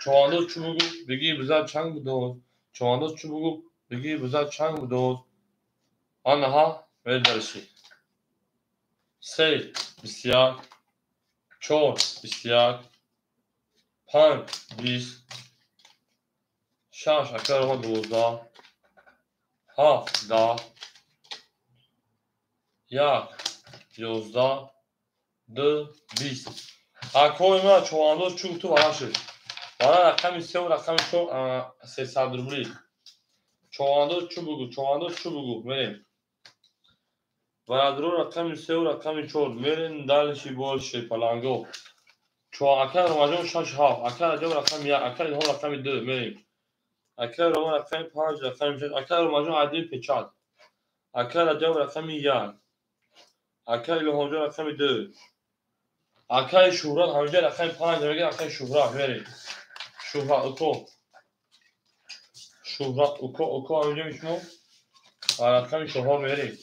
Човандоз чӯ бугӯ, бигӣ бизад чанг бидоз. Човандоз чӯ бугӯ, бигӣ бизад чанг бидоз. Анаҳа мерем дальше. 3 21, 4 21, 5 20, 6 ака Рома 12, 7 10, 1 11, 2 20. Акои ма човандоз чӯ гуфту вара шуд. Вара рақами 3 рақами 4 300 рубли. Човандоз чӯ бугӯ, човандоз чӯ бугӯ, мерем. Бародаро рақами 3 рақами 4 мерем дальше больше паланго. Ака Ромаҷон 6 7, ака Раҷаб рақами 1, ака Илҳом рақами 2 мерем. Ака Рома рақами 5 рақами 6, ака Ромаҷон айдими печат. Ака Раҷаб рақами 1, ака Илҳомҷон рақами 2. Акаи Шуҳрат ҳаминҷа рақами 5 мегӯяд, акаи Шуҳрат мерем. Шуҳрат уко. Шуҳрат уко, уко ҳаминҷа мишмо. Рақами 4 мерем.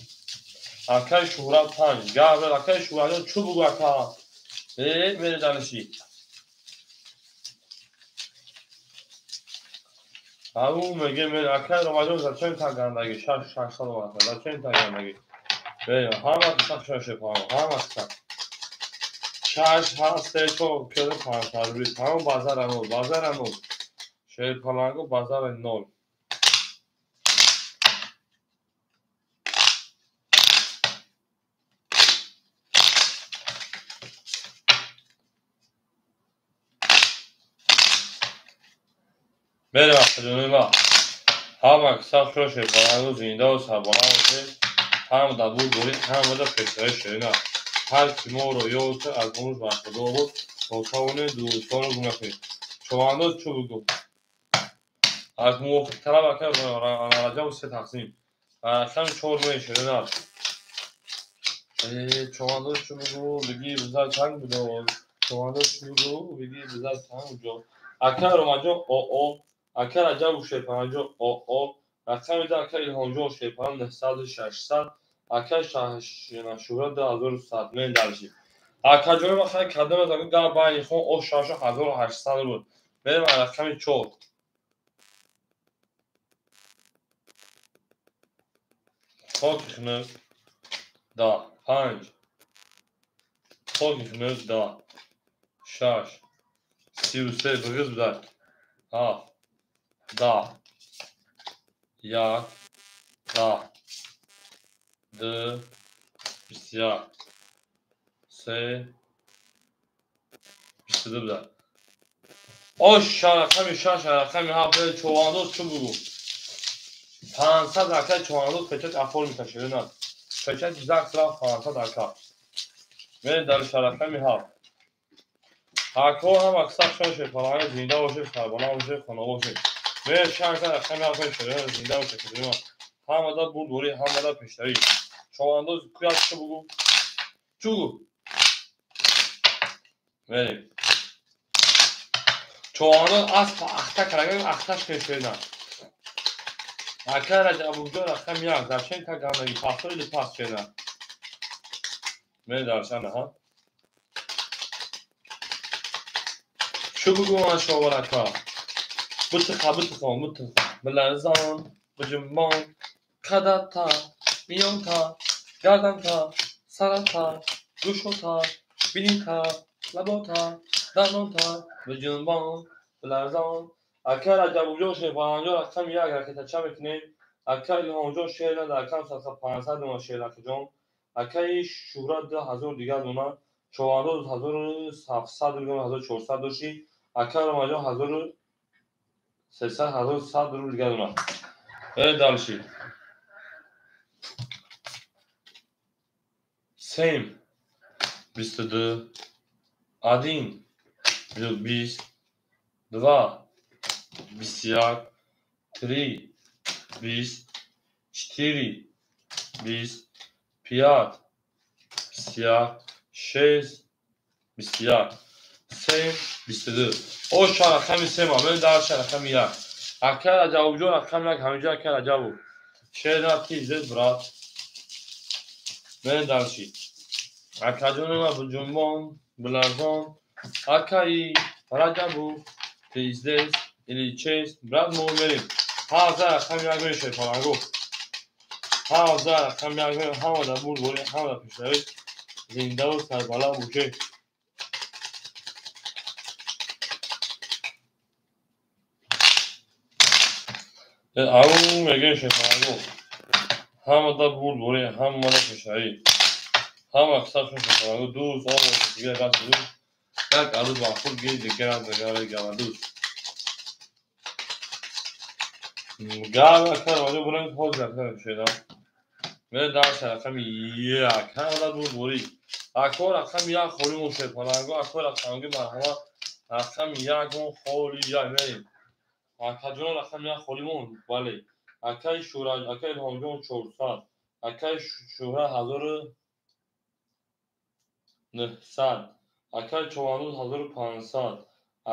Акаи Шуҳрат 5. Гап акаи Шуҳратҷон чӯ бугӯ ака? Мерем дальше. Ау меге мер акаи Ромаҷон зачем так гандаги? 6 600 омад. Зачем так гандаги? Мерем ҳама қисса хушоше паҳам, ҳама қисса. 6 7 3 4 кёда 500 рубли. Тамом базара нол, базара нол. Шерпаланго базара нол. Мерем акаҷони ма. Ҳама қисса хушоше паланго зиндаву сарбаланд бошед. Ҳама дар бурдборӣ, ҳама дар пешравӣ шерина. Ҳар ки моро ёд кард, аз умр бархӯрдор буд, то тавонем дӯстонро гум накунем. Човандоз чӯ бугӯ? Аз мувофиқ талаб ака Раҷаб 3 тақсим. Рақами 4 мерем шерина. Човандоз чӯ бугӯ, бигӣ бизад чанг бидоз. Човандоз чӣ бугӯ? Биги бизад ҳамуҷо. Ака Ромаҷон ОО, ака Раҷабу Шерпанаҷон ОО, рақами ду ака Илҳомҷон Шерпана 900 600, ака Шуҳрат 2100. Мен дарши. Акаҷони ма хай кадом аз гап байни хон о 6800 рубл. Мерем рақами 4. Хоки хунук да 5, хоки хунук да 6, 33 биғиз будай 7, 10, 1, 10, 2, 21, 3, 22 будай. Ош рақами 6, рақами 7. Човандоз чӣ бугӯ? 500 ака човандоз печать оформи кашида. Печать ЗАГС рафт 500 ака. Мерем дар рақами 7. Акҳо ҳам аксар шон шерпаланг зинда бошед, сарбаланд бошед, хона бошед. Мерем шанка рақами 7 шерпаланг зинда бошед. Ҳамада бурдборӣ, ҳамада пешравӣ. Човандоз куяк чӣ бугӯ? Чӣ бугӯ? Мерем. Човандоз асп ахта карда, ахташ пешвена. Ака Раҷабуҷон рақами 1. Зачем так гандаги? Пасто или пас шена? Мерем даршана, ҳа? Чӣ бугӯ ман шовар ака? Бутиқа, бутиқа, бутиқа. Биларзон, биҷунбон, қадата, миёнта, гарданта, сарата, гӯшота, бинита, лабота, дандонта, биҷунбон, биларзон. Ака Раҷабуҷон Шерпанаҷон рақами 1 ракетача мекунем. Ака Илҳомҷон шер дар кам садқа 500 дона шер акаҷон. Акаи Шуҳрат 2000 дигар дона. Човандоз 1700 рубл, 1400 дошти. Ака Ромаҷон 1300, 1100 рубл дигар дона. Дальше. 7, 22, 1, 20, 2, 21, 3, 20, 4, 20, 5, 21, 6, 21, 7, 22. Ош рақами 3 ма, мен дар рақами 1. Ака Раҷабуҷон рақами 1, ҳамиҷо ака Раҷабу. Шер на ты здесь, брат. Мен дальше. Акаҷони ма биҷунбон, биларзон. Акаи Раҷабу, ты здесь или честь, брат, мо мерем. Ҳазар рақами 1 мешавад шерпалангу. Ҳазар рақами 1 мерем, ҳамада бурдборӣ, ҳамада пешравӣ. Зиндаву сарбаланд бошед. Ау мегӯем шерпалангу. Ҳамада бурдборӣ, ҳамада пешравӣ. Ҳама қисмашон шерпалангу дӯст, он дигар даст дӯст. Як арӯз ба худ гир, дигар аз дигар гавадӯст. Гав ака Ромаҷон бурем ҳозир ака шеда. Мерем дар рақами 1. Ҳамада бурдборӣ. Ако рақами 1 холӣ мон шерпалангу, ако рақамги марҳамат рақами 1 мон холӣ 1 мерем. Акаҷон рақами 1 холӣ мон, бале. Акаи Шуҳрат, акаи Илҳомҷон 400, акаи Шуҳрат 1900, акаи Човандоз 1500,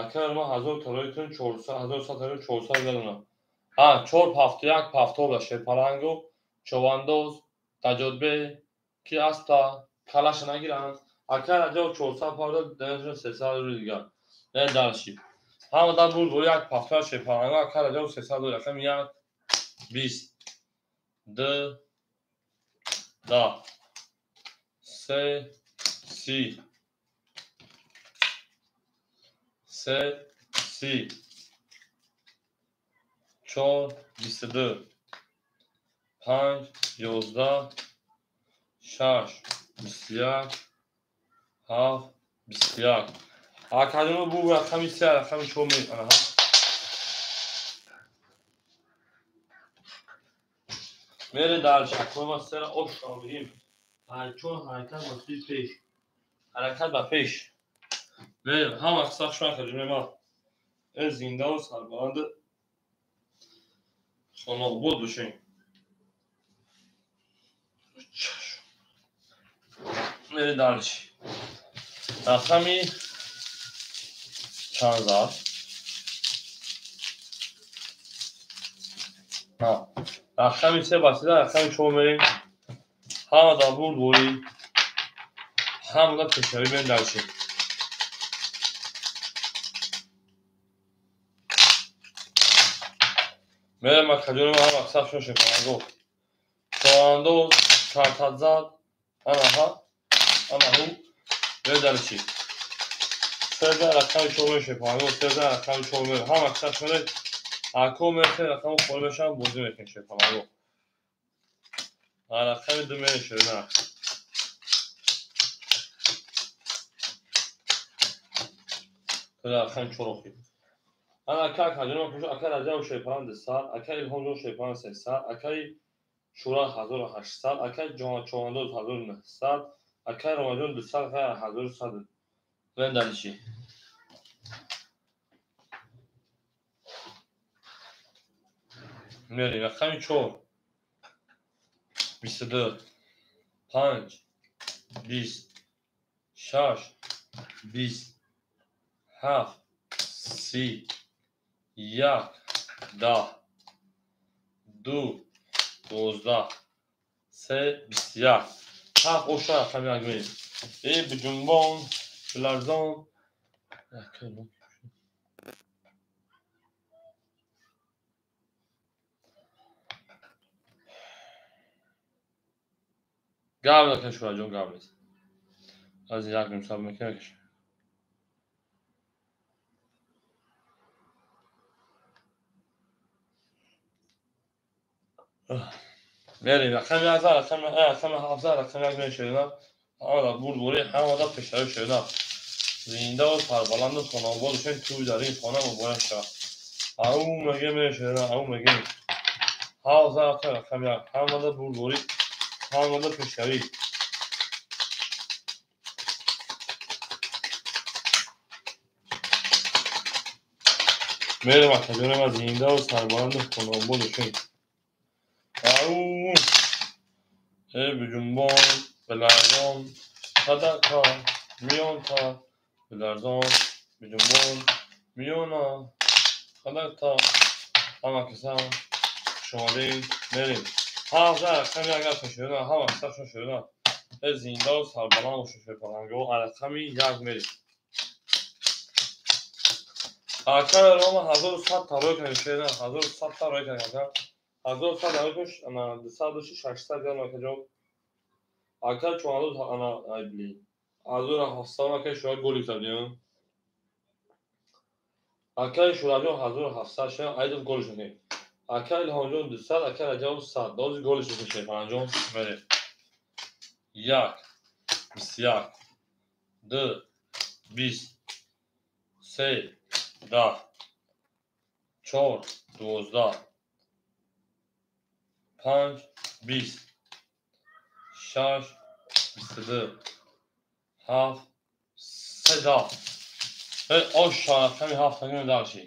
акаи Рома 1000 тароитон 400, 1100 тарои 400 гадона. Ҳа, 4 71 пафтор шерпалангу, Човандоз, Таҷодбе, ки аста калаша нагиранд. Акаи Раҷаб 400 павда, данашон 300 рубл дигар. Не дарши. Ҳамада бурд бо як пафтор шерпалангу, акаи Раҷаб 300 рубл, рақами 1, 20, 2, 10, 3, 30, 3, 30, 4, 22, 5, 11, 6, 21, 7, 21. Акаҷоно бу рақами 3, рақами 4 мекунад. Мере дар шакҳои ма сера ошро бигем. Ҳарчон ҳаракат ба сӯи пеш. Ҳаракат ба пеш. Мерем, ҳама қисса шуна хаҷуни ма. Э зиндаву сарбаланд хонаобод бошем. Мере дальше. Рақами Чанд зад? Рақами се басида, рақами чор мерем. Ҳама дар бурдборӣ, ҳама дар пешравӣ мерем дарчи. Мерем акаҷони ман ҳама саф шон шепаланго. Чорандоз, картазад, анаҳа, анаҳу, мерем дарчи. Сезда рақами чор мерем шепаланго, сезда рақами чор мерем. Ҳама саф мерем. Ако мерем, рақами холӣ мешавам, бозӣ мекунем шепаланго. Рақами ду мерем шерина. Рақами чор охир. Ана ака акаҷони ман ака Раҷаб шепалан 200, ака Илҳомҷон шепалан 300, акаи Шӯра 1800, акаи Чорандоз 1900, акаи Ромаҷон 200, акаи 1100. Мерем дарчи. Мерем рақами чор. 22, 5, 20, 6, 20, 7, 30, 1, 10, 2, 12, 3, 21. 7 оша рақами як мерем. Э биҷунбон, биларзон. Гап накун Шӯраҷон, гап нест. Аз як ним сабр мекунем каш. Мерем рақами як зад, рақами ҳафт зад, рақами як мерем шерина. Ҳама дар бурдборӣ, ҳама дар пешравӣ шерина. Зиндаву сарбаланду хонобод бошем, тӯй дар ин хона муборак шавад. Ау мегем мерем шерина, ау мегем. Ҳафт зад, рақами як, ҳама дар бурдборӣ, ҳама дар пешравӣ. Мерем акаҷони ман зиндаву сарбаланду хонобод бошем. Ау э биҷунбон, биларзон, садақа, миёнта, биларзон, биҷунбон, миёна, садақа. Ҳама каса хуш омадед. Мерем. Ҳафт зад рақами як пешравӣ, ҳама каса хуш шуда. Э зиндаву сарбаланд бошед шепаланго. Рақами як мерем. Акаи Рома 1100 та рой кардем шерина, 1100 та рой кардем ака. 1100 рой кардем, ана 200 600 грамм акаҷон. Ака чорандоз ана ай блин. 1700 акаи Шӯра голи кардем. Акаи Шӯраҷон 1700 шера, айдов голиш мекунем. Акаи Илҳомҷон 200, акаи Раҷаб 100. Дози голиш мекунем шепаланҷон. Мерем. 1, 21, 2, 20, 3, 10, 4, 12, 5, 20, 6, 22, 7, 3, 10. Оша рақами ҳафт мегӯем дарчи.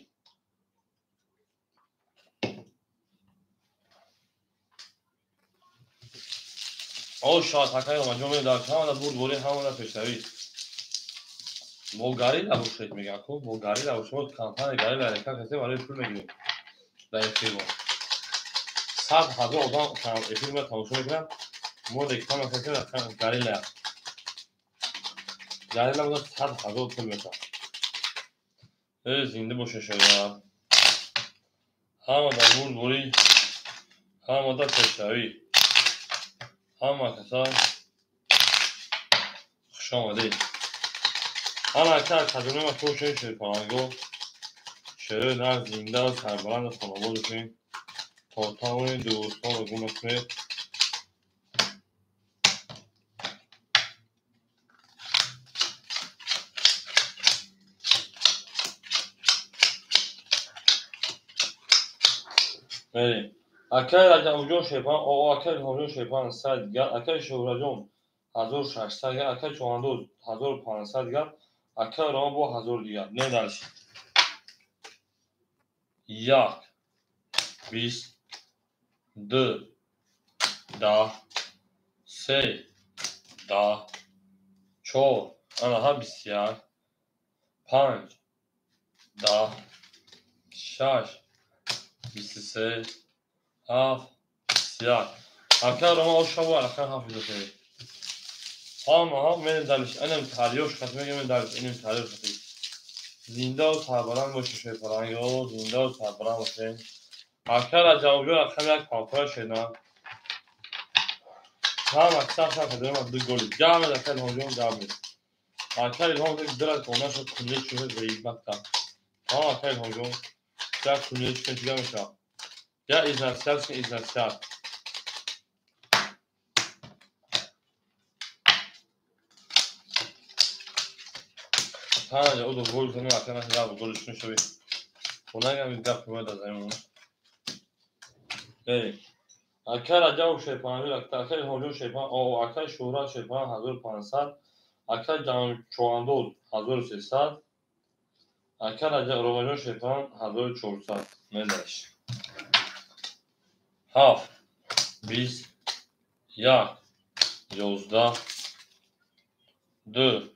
Оша акаи Ромаҷон мерем дарчи. Ҳама дар бурдборӣ, ҳама дар пешравӣ. Бо горилла бошед мегӯям ку, бо горилла бошед. Мо компания горилла ҳаракат кардем, барои пул мегирем дар эфирмо. 100 000 одам эфирро тамошо мекунанд. Мо реклама кардем горилла. Горилла буда 100 000 пул мекунад. Э зинда бошед шояд. Ҳама дар бурдборӣ, ҳама дар пешравӣ. Ҳама каса хуш омадед. Ҳама ака акаҷони ман бошед шерпаланго. Шерои нар зинда, сарбаланду хонобод бошед. То тавонед дӯстонро гум накунед. Мерем. Акаи Раҷабҷон шерпалан, акаи Илҳомҷон шерпалан 100 дигар, акаи Шӯҳраҷон 1600 дигар, акаи Чорандоз 1500 дигар, акаи Рома бо 1000 дигар. Не дарчи. 1, 20, 2, 10, 3, 10, 4, анаҳа 21, 5, 10, 6, 23, 7, 21. Ака Рома ошава рақами 7 видохе. Ҳама ҳам менем далиш. Инам тариёш хат мегем далиш. Инам тариёш хат. Зинда ва сарбаланд бошед шерпаланго, зинда ва сарбаланд бошед. Ака Раҷабҷон рақами 1 пампора шена. Ҳама сах сах дорем ду голи. Гам ака Илҳомҷон гам. Ака Илҳом дира кона шуд кунле чуҳе заибат кард. Ҳа ака Илҳомҷон як кунле чуҳе чига мешавад. Я изнасият изнасият. Панҷ одо гол занем ака наша гап голи шуни шави. Хонагам гап бояд азаем. Эй. Ака Раҷаб Шерпанҷ, ака Илҳомҷон Шерпанҷ, ака Шӯҳрат Шерпанҷ 1500, ака Ҷамчоандоз 1300, ака Ромаҷон Шерпанҷ 1400. Медаш. 7, 20, 1, 11, 2,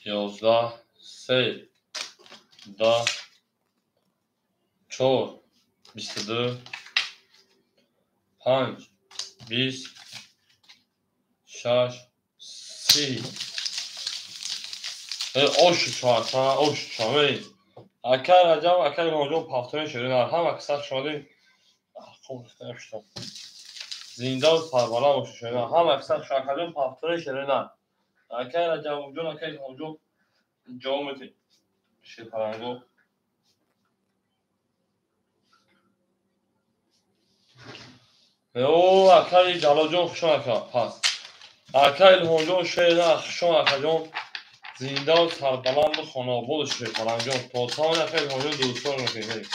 11, 3, 10, 4, 22, 5, 20, 6, 30. Ош чорта, ош чорта. Ака Раҷаб, ака Илҳомҷон пафтони ширина. Ҳама касах шоди. Хуб, шуд. Зинда ва сарбаланд бошед ширина. Ҳама касах шакаҷон пафтони ширина. Ака Раҷабҷон, ака Илҳомҷон ҷавоб медиҳед. Шерпаланго. О, акаи Ҷалолҷон хушон ака, пас. Ака Илҳомҷон шерина хушон акаҷон. Зинда ва сарбаланду хонаободу шерпалангҷон. То тамоми ака Илҳомҷон дӯстон мекунед.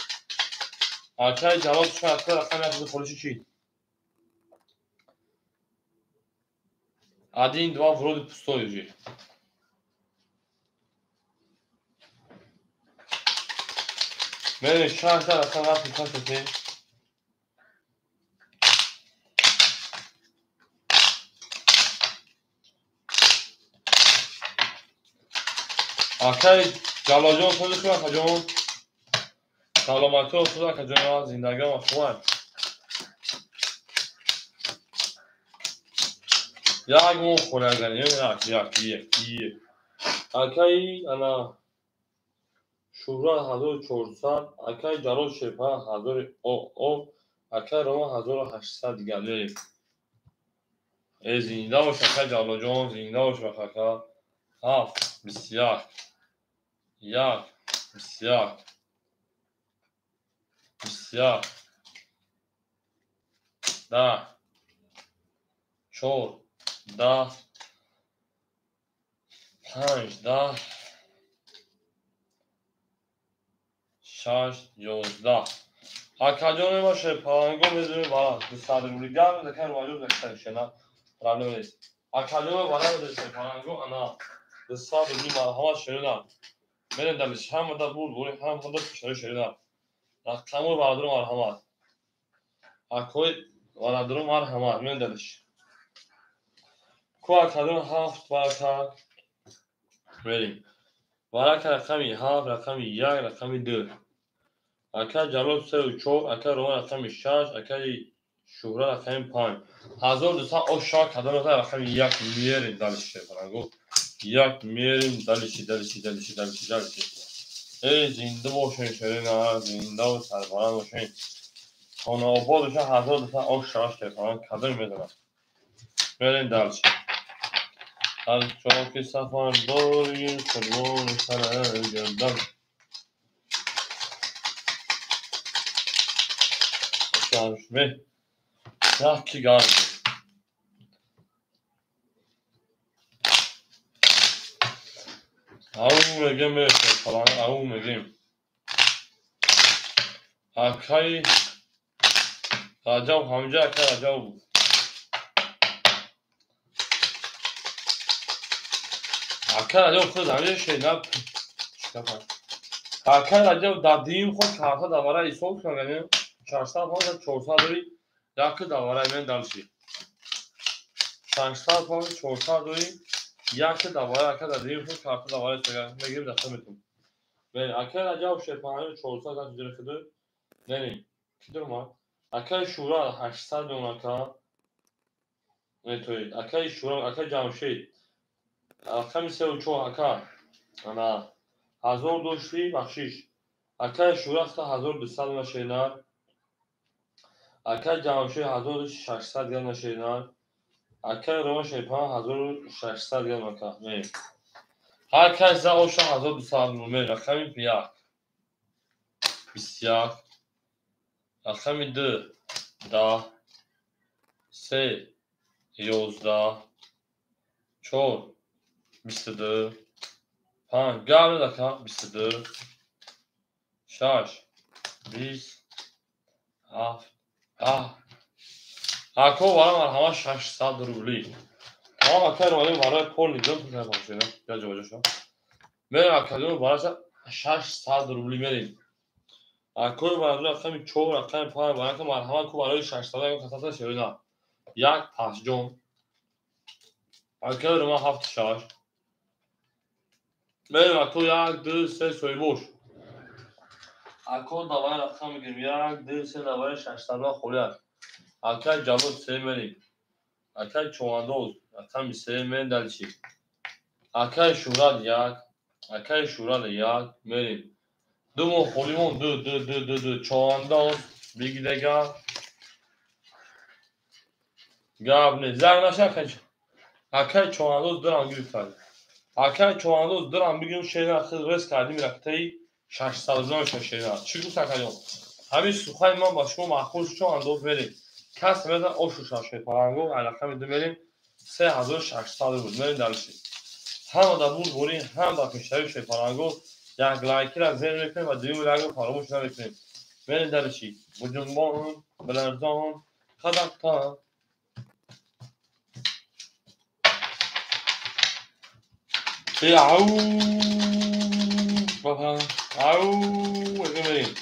Акаи Ҷалол хушон ака рақами 1 холиши чӣ? 1, 2 вроде пустой уже. Мерем 6 рақам рафт касоте. Акаи Ҷалолҷон сози хуб акаҷон. Саломатиро худ акаҷон, зиндагиам хуб. Як моҳ хӯрагани, як, як, як, як. Акаи ана Шӯҳрат 1400, акаи Ҷалол Шерпанҷ 1000 о, акаи Рома 1800 дигар. Э, зинда бош акаи Ҷалолҷон, зинда бош ака. 7, 21, 1, 21, 21, 10, 4, 10, 5, 10, 6, 11. Акаҷони ма шерпаланго медонем бара 200 рубли. Гам закай Ромаҷон закай шена. Проблема нест. Акаҷони бара шерпаланго ана 200 рубли марҳамат шерина. Мерем далиш ҳамада буд, бури ҳамада пешари шерина. Рақаму бародару марҳамат. Акои бародару марҳамат мерем далиш. Ку акаҷон 7 барака. Мерем. Барака рақами 7, рақами 1, рақами 2. Ака Ҷалол 3 4, ака Рома рақами 6, акаи Шӯҳрат рақами 5. 1200 оша кадом рақами 1 мерем далиш шерпаланго. 1 мерем далиши, далиши, далиши, далиши, далиши. Эй, зинда бошед шерина, зинда ва сарбаланд бошед. Хонаобод бошед 1200 оша шерпаланго кадом медонад. Мерем далиши. Ҳар ҷо ки сафар дорӣ, қурбони сарат гардам. Яки гарм. Ау мегем шерпаланг, ау мегем. Акаи Раҷаб ҳамҷа акаи Раҷаб буд. Ака Раҷаб худ ҳамҷа шена чикапа. Ака Раҷаб дар дим худ карта давара ҳисоб кунад, 600 панҷ 400 дори як давара мен далши. 600 панҷ 400 дори як давара ака дар дим худ карта давара ҳисоб мегирем даста метум. Мерем. Акай Раҷаб шерпаҳанҷо 400 грамм ҷири хиду. Мерем. Ки дуромад? Акай Шӯра 800 меон ака. Метоед. Акай Шӯра, акай Ҷамшед. Рақами 3 4 ака. Ана 1000 дошти, бахшиш. Акай Шӯра 1200 машинар. Акай Ҷамшед 1600 грамм машинар. Акай Роман шерпаҳан 1600 грамм ака. Мерем. Ҳар кас за оша 1200 рубл. Рақами 1 21, рақами 2 10, 3 11, 4 22, 5 гап ака 22, 6 20, 7 10. Ако барам марҳамат 600 рубли. Тамом акай ромадем барои пол нидон я ҷобаҷо шо. Мерем академия бараша 600 рубли мерем. Акои барои рақами 4, рақами 5 барака марҳамат ку барои 600 як касата шерина. Як пасҷон. Акай рома 7 6. Мерем ако 1 2 3 соҳибош. Ако давай рақам мегирем 1 2 3 давай 600 холӣ аст. Акай Ҷалол 3 мерем. Акай Човандоз рақами 3 мерем дальше. Акай Шӯҳрат 1, акай Шӯҳрат 1 мерем. Ду моҳ холӣ мон 2 2 2 2 2 Човандоз бигидега. Гап не, занг наша акай. Акай Човандоз дурам гирифтад. Акай Човандоз дурам бигирем шерина хел рес кардим рактаи 600 рубл мешава шерина. Чӣ гуфт акаҷон? Ҳамин сухани ман ба шумо маъқул шуд Човандоз мерем. Кас мезан ошу шашпаланго рақами 2 мерем 3600 рубл мерем дальше. Ҳама дар бурдборӣ, ҳам дар пешравии шерпаланго як лайкира зер мекунем ва дуюми лайкро фаромӯш намекунем. Мерем дальше. Буҷунбон, биларзон, қадақта. Ау, баба, ау, мерем.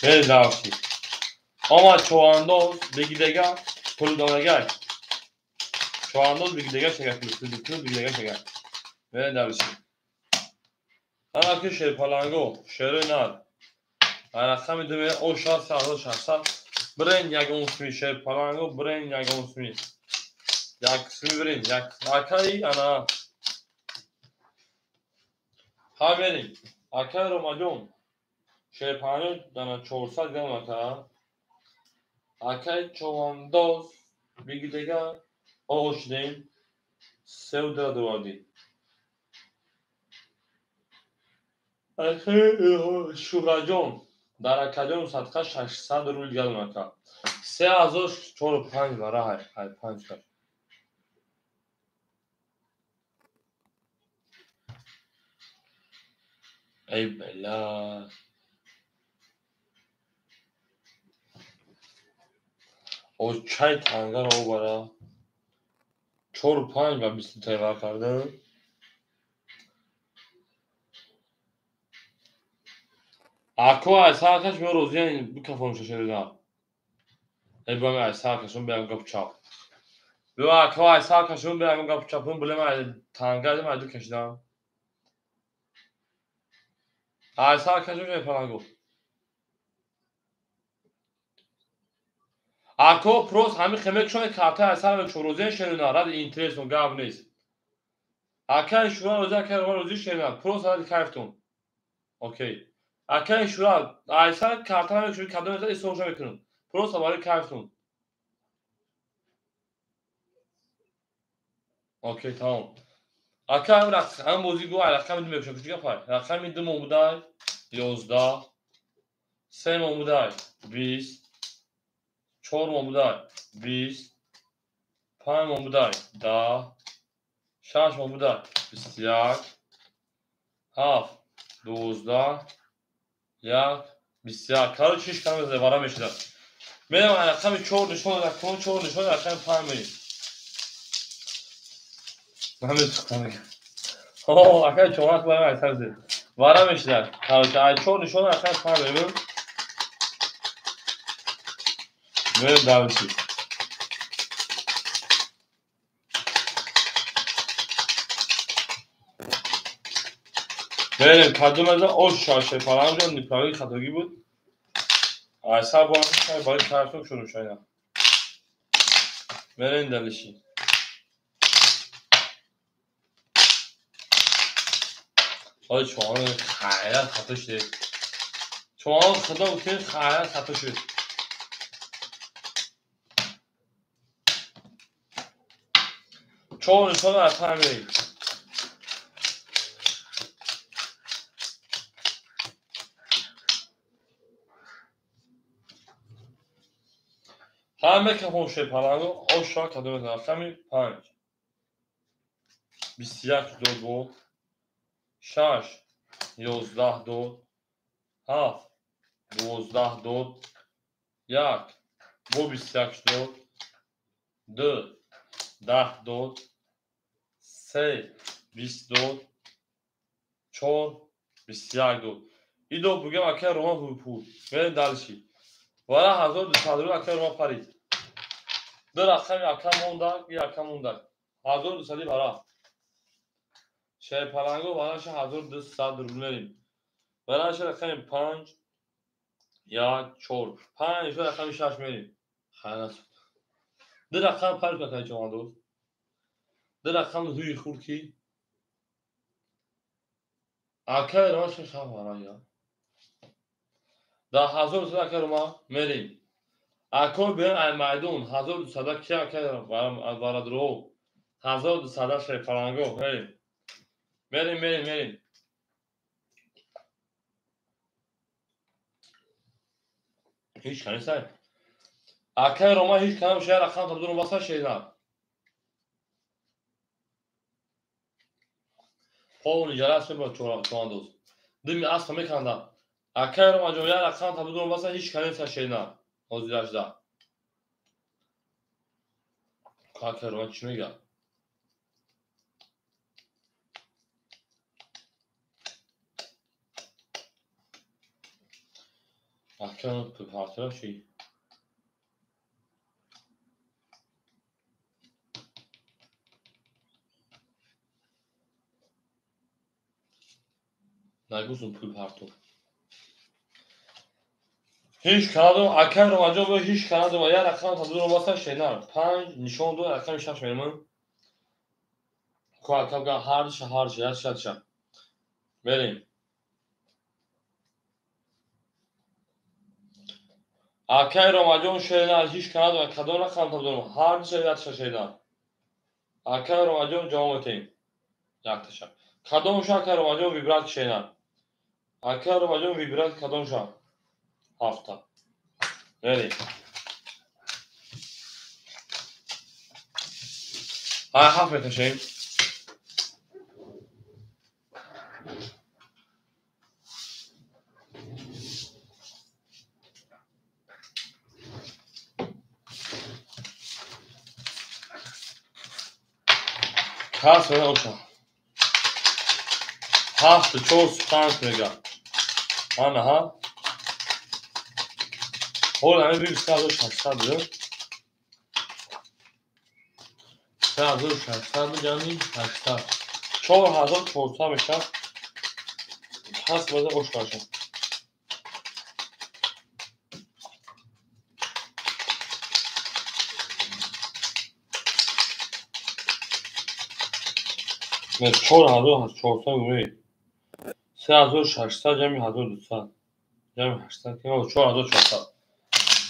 Мерем дальше. Омад Човандоз бигидега пулдонагай. Човандоз бигидега шага пул бигидега шага. Мерем дальше. Ана ки шерпаланго, шери нар. Рақами 2 мерем оша 3600. Бирен ягон суми шерпаланго, бирен ягон суми. Як суми бирен, як акай ана. Ҳа мерем. Акай Ромаҷон. Шерпаланго дана 400 грамм ака. Акай Човандоз бигидега оғоз шудем. Сеу дира дувардӣ. Акай Шӯҳраҷон дар акаҷон садқа 600 рубл грамм ака. 3045 бара ҳай 5 каш. Эй бела. Очай тангаро бара. 4 5 ба 20 тайёр кардам. Ако ай саркаш ме розиян бикафон шашерида. Эй ба ай саркашон биям гап чап. Биё ако ай саркашон биям гап чапун билем ай танга дим ай ду кашидам. Ай саркашон шепаланго. Ако просто ҳамин хемекшони карта ай сар мекшон розиян шерина ради интересно гап нест. Акай Шӯра розия, акай Роман розия шерина просто ради кайфтон. Окей. Акай Шӯра ай сар карта мекшон кадом мезад ҳисобша мекунам. Просто барои кайфтон. Окей, тамом. Акай ҳам бозӣ гу ай рақами 2 мекшон. Кучи гапай? Рақами 2 момудай 11, 3 момудай 20, 4 момудай 20, 5 момудай 10, 6 момудай 21, 7 12, 1 21. Короче, ҳеч кам вара мешуда. Мерам рақами 4 нишон, рақами 4 нишон, рақами 5 мерем. Намесухтам. О, акай чомак барам айтарзе. Вара мешуда. Короче, ай 4 нишон, рақами 5 мерем. Мерем дальше. Мерем кадом аз ош шаше фаланҷон неправильный хатогӣ буд. Ай саб барои тараф шурӯъ шуда. Мерем дальше. Ой, чон хайрат хато шуд. Чон худо гуфт хайрат хато шуд. Чор нишон аз панҷ. Ҳама кафон шепаланго оша кадом рақами 5 21 дод бо 6 11 дод 7 12 дод 1 бо 21 дод 2 10 дод 3 20 дод 4 21 дод. Идо бугем акай Рома пул. Мерем дальше. Вара 1200 рубл акай Рома парид. Ду рақами ака мондак, и ака мондак. 1200 вара. Шерпаланго вараша 1200 рубл мерем. Вараша рақами 5 1 4 5 рақами 6 мерем. Хайр. Ду рақам парид акай чомандоз. Ду рақам ҳуи хурд ки акай Рома 6 вара я. Да 1200 акай Рома мерем. Акой биён ай майдон 1200 ки акай варадро 1200 шерпаланго мерем. Мерем, мерем, мерем. Ҳеч кани сай. Акай Рома ҳеч канам шая рақам табдурум баса шейна. Полни ҷарас мебарад чорандоз. Дими асп меканда. Акай Рома ҷон я рақам табдурум баса ҳеч кани сай шейна. Ҳозирашда. Акай Рома чӣ мегӯяд? Акай партира чӣ? Нагузум пул партов. Ҳеч канадом акай Ромаҷон бо ҳеч канадом я рақам табдурум баса шейна. 5 нишон дод рақами 6 мерем. Ко ака бигам ҳарча ҳарча яча яча. Мерем. Акай Ромаҷон шейна ҳеч канадом кадом рақам табдурум ҳарча яча шейна. Акай Ромаҷон ҷавоб метем. Якташа. Кадомша акай Ромаҷон вибрат шейна. Акай Ромаҷон вибрат кадомша? Ҳафта. Мерем. Ай ҳафт мекашем. Кас оша. 7 4 5 мега. Ана ҳа. Ҳол ҳамин бигӯ 3600 буд. 3600 ҷамъи 800. 4400 мешавад. Пас боза ош кашам. 4400 гӯй. 3600 ҷамъи 1200. Ҷамъи 800 ки 4400.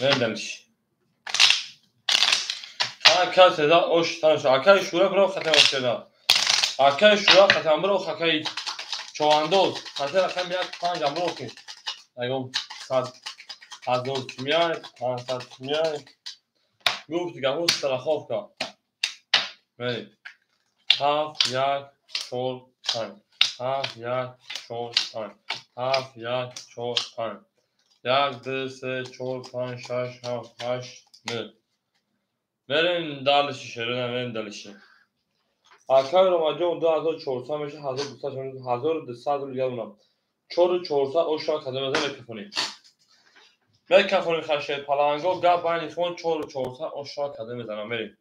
Мерем дальше. Акай седа ош танша. Акай шура бро хатам седа. Акай шура хатам бро акай човандоз. Хатар рақам 1 5 амбро ки. Ягон 100 1000 сумяй, 500 сумяй. Гуфт гапо страховка. Мерем. 7 1 4 5 7 1 4 5 7 1 4 5 1, 2, 3, 4, 5, 6, 7, 8, 9. Мерем дальше, шерина, мерем дальше. Акай Ромаҷон 2400 меша, 1200, 1200 рубл дигар. 4400 оша кадом мезан мекафонем. Мекафонем хашер паланго гап байни фон 4400 оша кадом мезанам мерем.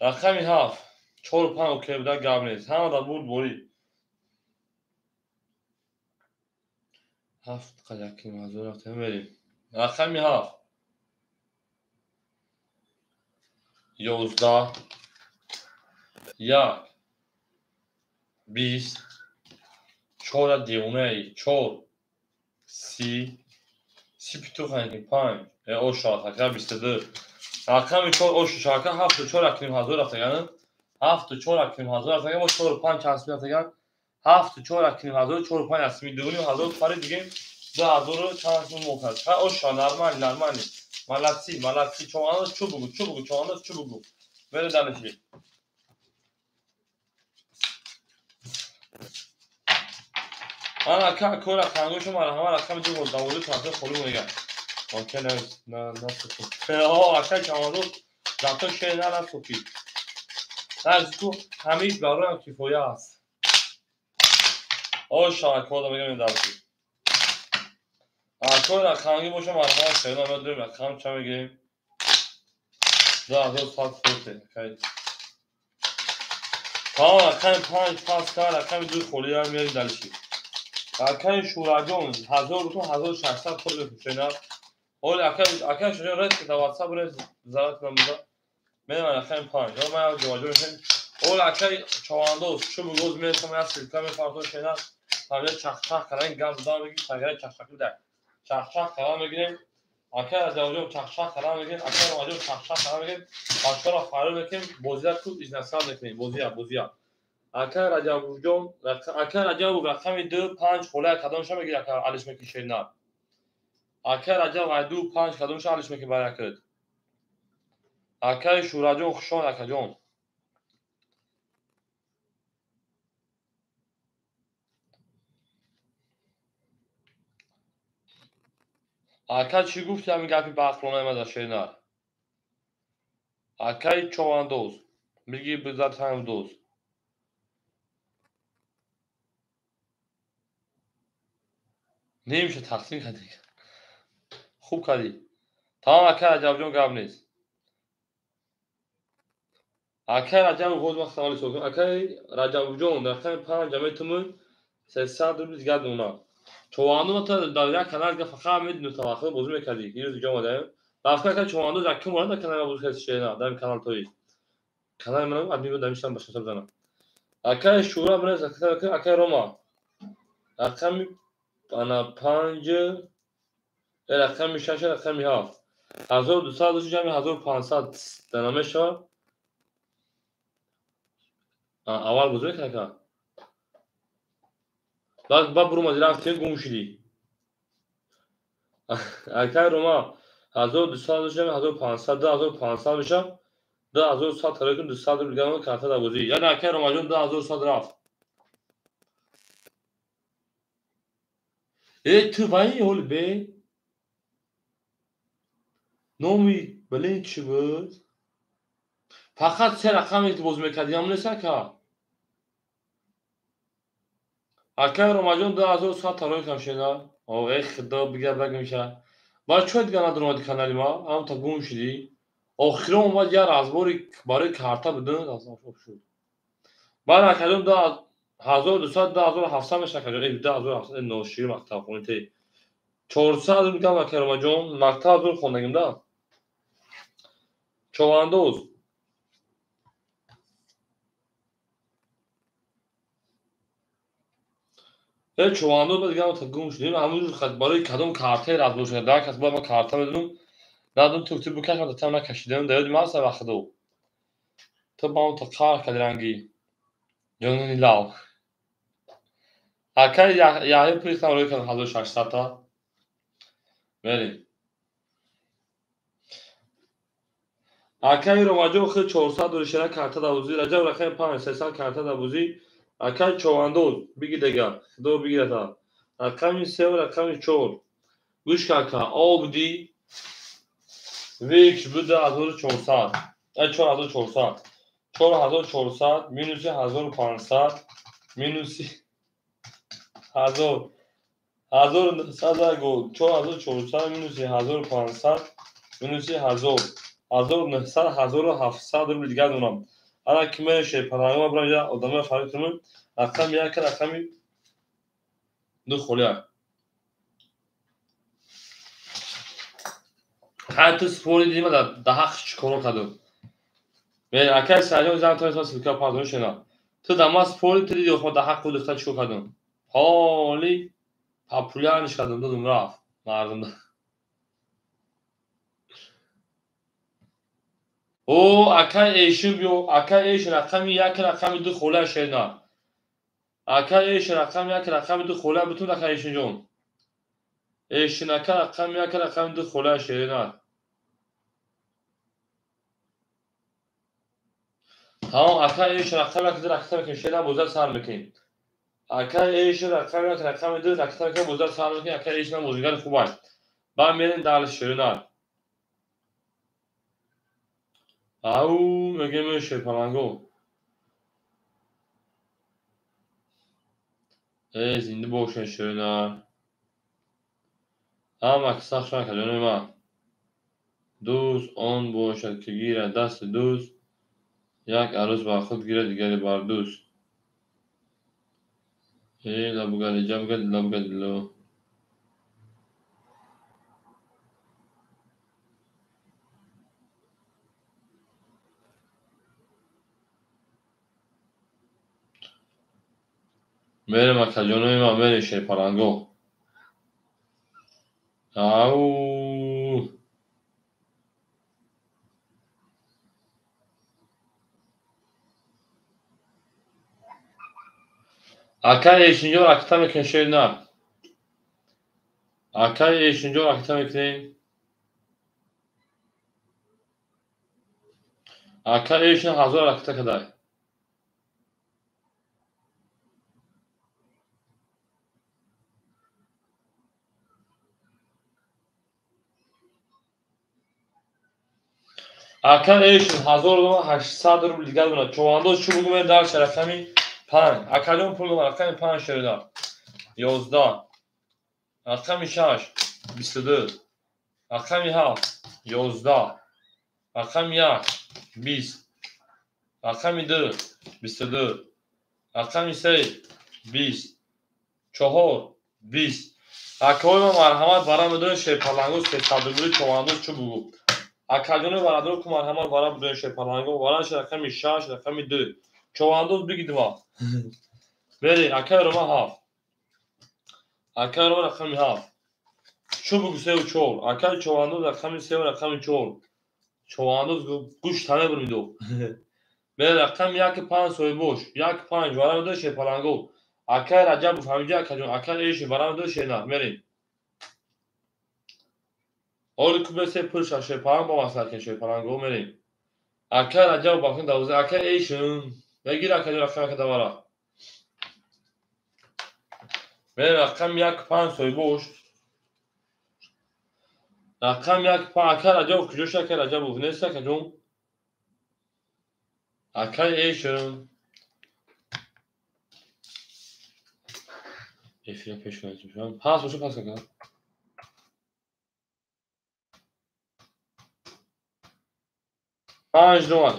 Рақами 7 4 5 окей буда гап нест. Ҳама да бурд борӣ. 7 қадаким ҳазор рафта мерем. Рақами 7 11 1 20 4 девонаи 4 30 30 питух 5 оша ака 22 рақами 4 оша ака 7 4 акним ҳазор рафтаган 7 4 акним ҳазор рафтаган бо 4 5 асми рафтаган 7 4 акним ҳазор 4 5 асми 2 ҳазор пари дигем 2 ҳазор чанд асми мо кард. Оша нормал нормал молодцы молодцы чоғандоз чӯ бугу чӯ бугу чоғандоз чӯ бугу мере дальше. Ман ака кора қангошо марҳама рақами ду давози тафсир холӣ мегам. Окей, на на на. Ака чоғандоз зато шер на насупи. Аз ту ҳамиш бароям кифоя аст. Оша акода мегам дальше. Акои рақамги боша марҳама шерна медорем рақам ча мегирем? 2100 форте. Окей. Тамом рақами 5 пас кар рақами 2 холӣ меорем дальше. Акай Шураҷон 1000 рубл 1600 пул мефурӯшена. Оли акай акай Шураҷон рест дар WhatsApp рест зарат намуда. Мерам рақами 5. Ё ман ҷавоҷо мешем. Оли акай чавандоз чӯ бугоз мерасам я ссылка мефартошена. Ҳамя чахчах кардан гап зада мегирем, тағйира чахчах буда. Чахчах кардан мегирем. Акай Раҷабҷон чахчах кардан мегирем, акай Ромаҷон чахчах кардан мегирем. Бачаҳоро фарёд мекунем, бозия ку изнасал мекунем, бозия, бозия. Акай Раҷабҷон, акай Раҷабов рақами 2 5 холая кадомша мегирад, ака алиш мекунӣ шерина. Акай Раҷаб ай 2 5 кадомша алиш мекунӣ баракат. Акай Шураҷон хушон акаҷон. Ака чӣ гуфти ҳамин гапи баҳқлона омада шерина? Акай Човандоз, биги бизатангдоз. Немиша тақсим кардӣ. Хуб кардӣ. Тамом акай Раҷабҷон гап нест. Акай Раҷаб боз ман саволи сокун. Акай Раҷабҷон рақами 5 метумун 300 рубл дигар дона. Човандоз та дар як канал га фақат медуни таваққуф бозӣ мекардӣ. Ирӯз дига омадаем. Рафта акай Човандоз якум бора дар канал бозӣ карди шерина дар канал тои. Канали ман админ дар мишам башта бизанам. Акай Шура бирез акай Рома. Рақами ана 5 рақами 6 рақами 7 1200 ҷамъи 1500 дана мешавад. Аввал бозӣ мекунад ака. Баъд ба буромади рафтем гум шудӣ. Акай Рома 1200 ҷамъи 1500 2500 мешавад. 2100 тарои кун 200 рубл дигар карта дар бозӣ. Яъне акай Ромаҷон 2100 рафт. Э ту вай ҳоли бе номи блин чӣ буд? Фақат се рақаме бозӣ мекардӣ, ҳам нест ака? Акай Ромаҷон 2100 тарои кам шуда. О, э худо бигар багмиша. Баъд чой дигар надоромади канали ма? Ҳам та гум шудӣ. Охирон омад як разбори барои карта будун шуд. Баъд акаҷон 1200 2700 мешавад акаҷон. Э 2700 ношир мактабхони те. 400 рубл акай Ромаҷон, мактаб зур хондагим да. Човандоз. Э човандоз ба дигар та гум шудем. Ҳамун рӯз барои кадом картаи разбор шуда. Дар кас бояд ман карта медонам. Надум тук бикашам та там накашидам. Дар ёди ман аст вақтдо. Ту ба он та қаҳр кардӣ ранги. Ҷонони лав. Акай Яҳё пулистам рӯй кардам 1600 та. Мерем. Акай Ромаҷон худ 400 дори шера карта дар бозӣ. Раҷаб рақами 5 300 карта дар бозӣ. Акай Човандоз биги дигар. Худо бигирата. Рақами 3 ва рақами 4. Гӯш ака, Обди Викш буда 1400. 4400. 4400 минуси 1500 минуси 1000. 1900 го 4400 минуси 1500 минуси 1000. 1900 1700 рубл дигар донам. Ана ки меше паланго брам я одамои харид кунам. Рақами як, рақами ду холия. Ҳай ту спори дима да ҳақ чӣ коро кардам. Мен акай саҷон зан то ссылка пардон шена. Ту да ма спори ту диди хо да ҳақ духта чӣ кор кардам. Ҳоли популярниш кардам, додум рафт мардум. О, акай эшин биё, акай эшин рақами як, рақами ду холия шена. Акай эшин рақами як, рақами ду холия бутун акай эшин ҷон. Эшин ака рақами як, рақами ду холия шена. Тамом, акай эшин рақами як, ду ракта мекунем, шена бозар сар мекунем. Акай эшин рақами як, рақами ду ракта мекунем, бозар сар мекунем, акай эшин бозигари хуб аст. Баъд мерем дар шерина. Ау, мегем шерпаланго. Эй, зинда бошен шерина. Ҳама сахт шудан каҷонои ман. Дӯст он бошад, ки гирад дасти дӯст, як арӯс бар худ гирад, дигаре бар дӯст. Эй, лабугали ҷабгали лабугали. Мерем акаҷонои ман, мерем шерпаланго. Ау. Акай эшинҷо ракта мекунем шерина. Акай эшинҷо ракта мекунем. Акай эшин 1000 ракта кадай. Ака эшин 1800 рубл дигар донад. Човандоз чӣ бугум дар рақами 5. Акаҷон пул донад рақами 5 шерида. 11. Рақами 6 22. Рақами 7 11. Рақами 1 20. Рақами 2 22. Рақами 3 20. 4 20. Акаҳои ман марҳамат вара медонед шерпаланго 300 рубли човандоз чӣ бугум. Акаҷони бародаро ку марҳамат вара бидонед шерпаланго вараш рақами 6 рақами 2. Човандоз биги два. Бери акай рома 7. Акай рома рақами 7. Чӯ бугу 3 4. Акай човандоз рақами 3 рақами 4. Човандоз гӯш тане бурмидо. Бери рақами 1 5 соҳибош. 1 5 вара бидонед шерпаланго. Акай Раҷабов ҳамиҷа акаҷон, акай эшин вара бидонед шерна. Мерем. Оли кубесе пул шерпаланг бо маслиҳат кунем шерпаланго мерем. Акай Раҷабов бахтин 12, акай эшин бегир акаҷон рақами як давара. Мерем рақами 1 5 соҳибош. Рақами 1 5 акай Раҷабов куҷош акай Раҷабов нест акаҷон. Акай эшин эфира пеш кунем. Пас боша пас ака. 5 доллар.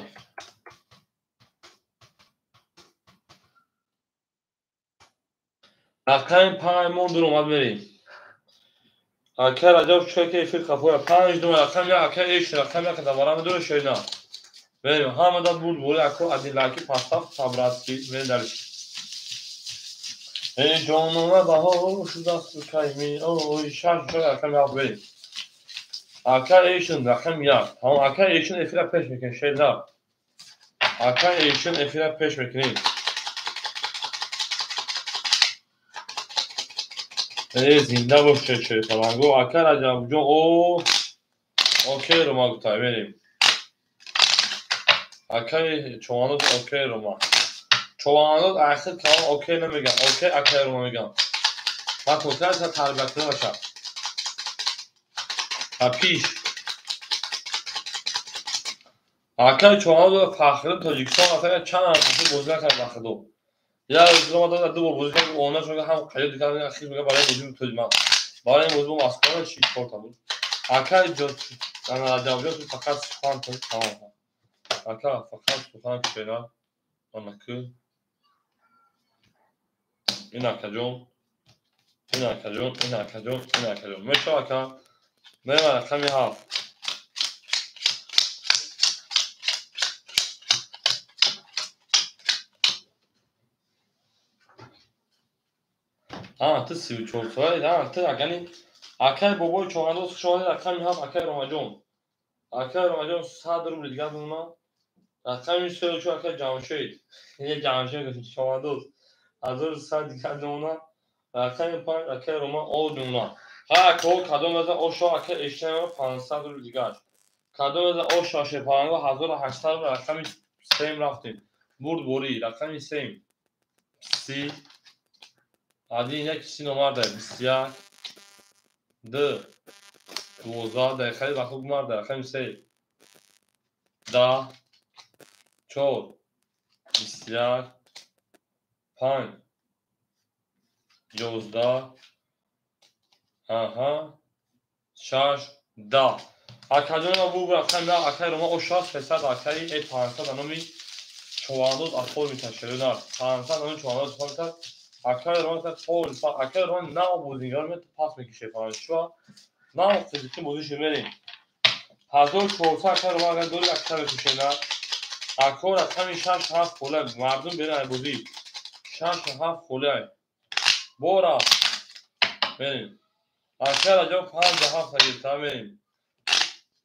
Рақами 5 мон дуромад мерем. Акай Раҷаб чӯ ки эфир қафоя 5 доллар рақами 1 акай эшин рақами 1 давара медора шерина. Мерем ҳамада буд боли ако адилаки пастав табратки мерем дариш. Эй ҷонона баҳор шудаст кайми ой 6 рақами 7 мерем. Акай эшин рақами 1. Тамом, акай эшин эфира пеш мекунем шерина. Акай эшин эфира пеш мекунем. Эй зинда бош шерпаланго. Акай Раҷабҷон о окей рома гуфта мерем. Акай човандоз окей рома. Човандоз ахир калон окей намеган, окей акай рома меган. Ман токар тарбият кунам аша. Апиш. Акай чоҳандоз фахри Тоҷикистон ака чанд ҳафта бозӣ накард ба худо. Я рӯз омада ду бор бозӣ кард, она шуд ҳам қайд кард, хис мекард барои бозӣ тоҷ барои бозӣ бо Москва чи кор табуд. Акай ҷо ана Раҷабҷон ту фақат сухан кун, тамом. Ака фақат сухан кушена. Ана ку. Ин акаҷон. Ин акаҷон, ин акаҷон, ин акаҷон. Мешава ака. Мева рақами 7. А, ту 34 сола, а, ту агани акай бобои чоҳандоз хуш омадед, рақами 7 акай Ромаҷон. Акай Ромаҷон 100 рубл дигар бимона. Рақами 34 акай Ҷамшед. Е Ҷамшед чоҳандоз 1100 дигар бимона. Рақами 5 акай Рома ол бимона. Ҳа акаҳо кадом аза ошо акай Эштанова 500 рубл дигар. Кадом аза ошо Шепаланго 1800 рубл рақами 3 рафтем. Бурд борӣ рақами 3. 30 1 1 си номарда 21 2 12 дақиқаи вақт марда рақами 3 10 4 21 5 11 аҳа 6 10. Акаҷон бу рақами акаи Рома оша 300 акаи э 500 номи чоҳандоз оформита шерунар 500 номи чоҳандоз оформита. Акаи Рома та пол акаи Рома нав бозингар мет пас мекише фараншва нав қизики бозише мерем 1400 акаи Рома агар дори акса мекишена. Ако рақами 6 7 хола мардум беран бозӣ 6 7 хола бора мерем. Акаи Раҷаб 5 7 гирифта мерем.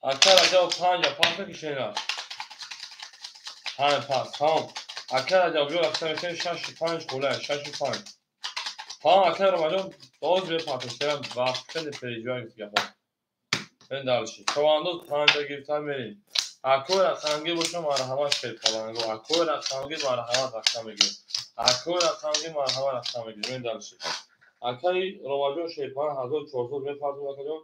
Акаи Раҷаб 5 пас мекишена. 5 пас тамом. Акаи Раҷабҷон акса мекишем 6 5 хола 6 5. Ҳа акаи Ромаҷон боз мепартошем вақт хеле переживай гапо. Мен дальше. Чоҳандоз 5 гирифта мерем. Акои рақамгир боша марҳамат шерпаланго. Акои рақамгир марҳамат рақам мегирем. Акои рақамгир марҳамат рақам мегирем. Мен дальше. Акаи Ромаҷон шерпаланг 1400 мепартом акаҷон.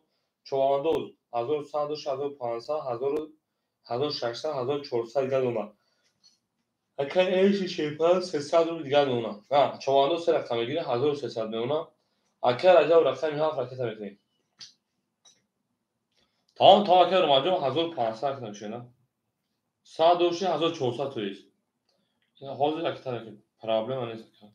Чоҳандоз 1100, 1500, 1600, 1400 дигар дона. Акаи Эши шерпаланг 300 рубл дигар дона. А, чоҳандоз се рақам мегирем 1300 меона. Акаи Раҷаб рақами 7 ракета мекунем. Тамом то акаи Ромаҷон 1500 ракета мекушена. 100 доши 1400 то есть. Ҳозир ракета мекунем. Проблема нест ака.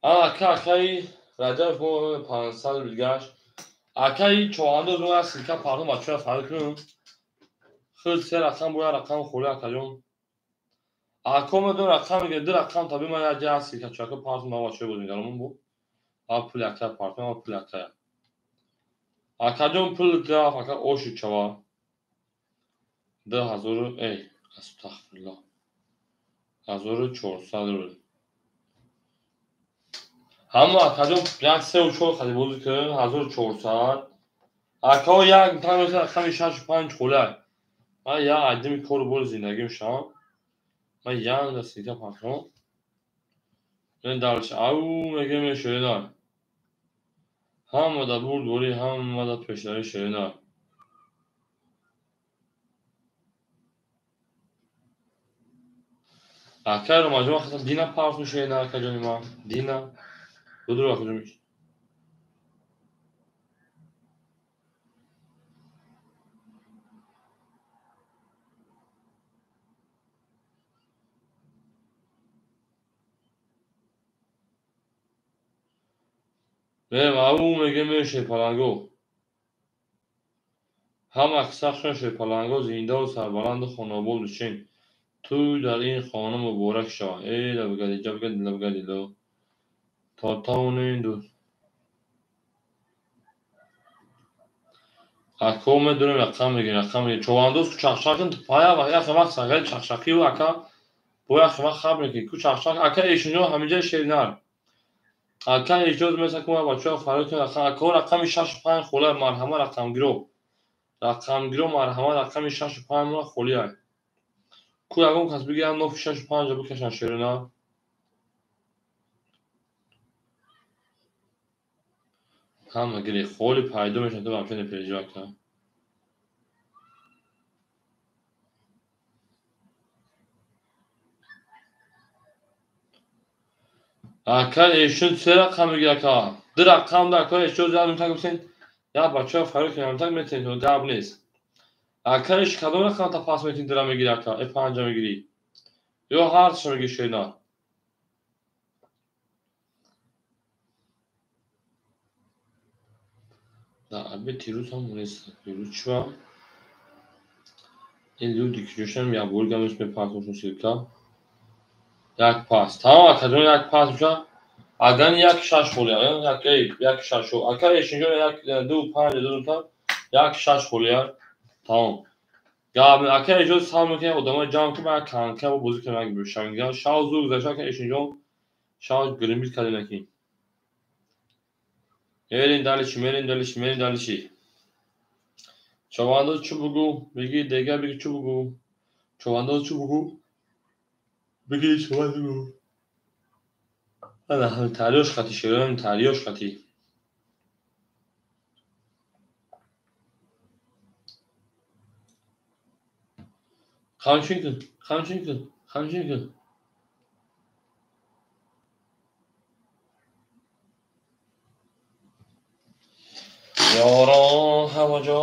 Ака акаи Раҷаб мо 500 рубл гашт. Акаи чоҳандоз мо як силка пардом бачаҳо фарқ кунем. Худ се рақам бояд рақам холи акаҷон. Ако ма ду рақам мегирем, ду рақам таби ма як ҷа силка чака партом ма бачаҳо бозигармон бу. А пули ака партом, а пули ака. Акаҷон пул рафт, ака оши чава. 2000 эй, астағфируллоҳ. 1400 рубл. Ҳама акаҷон як 3 4 хади бозӣ кунем 1400. Акаҳо як танҳо рақами 6 5 хола. Ман як адими кору бори зиндагим шавам. Ман янда силка партом. Мен дальше ау мегем шерина. Ҳама да бурд бори, ҳама да пешравӣ шерина. Акаи Ромаҷон хата дина парту шерина акаҷони ман. Дина. Дуду акаҷон. Мерем ау мегем шерпаланго. Ҳама аксаршон шерпаланго зиндаву сарбаланду хонобод бошен. Ту дар ин хона муборак шава. Эй лабгади ҷабгади лабгади ло. То тавонем ду. Ако медонем рақам мегирем, рақам мегирем. Чоҳандоз ку чақчақ кун, пая ва яхе вақт сагари чақчақиву ака бо яхе вақт хабр мекунӣ. Ку чақчақ ака эшинҷо ҳаминҷа шернар. Ака эҷоз меса ку бачаҳо фарёд кунед рақам. Ако рақами 6 5 хола марҳама рақамгиро. Рақамгиро марҳамат, рақами 6 5 мо холӣ ай. Ку ягон кас бигирам нофи 6 5 бикашан шерина. Ҳама гири холи пайдо мешавад, ту вообще не переживай ка. Ака эшун се рақам мегир ака. Ду рақам да ака эшун зиёд мутак бисен. Я бачаҳо фарқ кунам метен, гап нест. Ака эш кадом рақам та пас метин дира мегир ака? Э панҷа мегирӣ. Ё ҳар чӣ мегир шена. Да аби тирӯз ҳам нест. Тирӯз чӣ ва? Ин люди ки ҷӯшам я бургам нест мепартошун силка. Як пас. Тамом ака ҷон як пас меша. Агар як шаш холия, як эй, як шаш. Ака эшинҷо як ду панҷ ду та як шаш холия. Тамом. Гап ака эҷо сал мекунем одамои ҷамъ кун як канка бо бозӣ кунем як бишанга. Шав зур гузашта ака эшинҷо шав гримбит кардем аки. Мерин далиши, мерин далиши, мерин далиши. Човандоз чӣ бугу? Биги дега биги чӣ бугу? Човандоз чӣ бугу? Биги човандоз бугу. Ана ҳамин тариёш хати шероям тариёш хати. Қамчин кун, қамчин кун, қамчин кун. Ёрон ҳама ҷо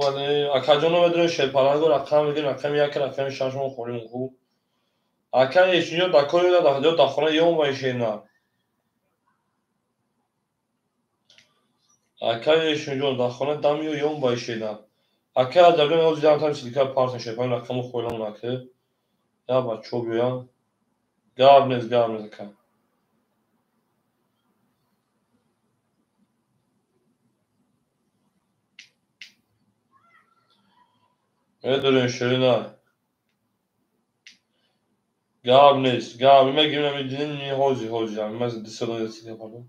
вале акаҷоно медонем шерпаланго рақам мегирем, рақами як, рақами шаш мо холим хуб. Ака эшинҷо дар кори ё дар хона ём ва ишена. Ака эшинҷо дар хона дам ё ём ва ишена. Ака Раҷабҷон ҳозир ям там силка парсен шерпаланг рақаму хойлам ака. Я бачо биёям. Гап нест, гап нест ака. Медонем шерина. Гап нест, гап мегирем намединем ҳозир ҳозир ам маз дисадон силка пардон.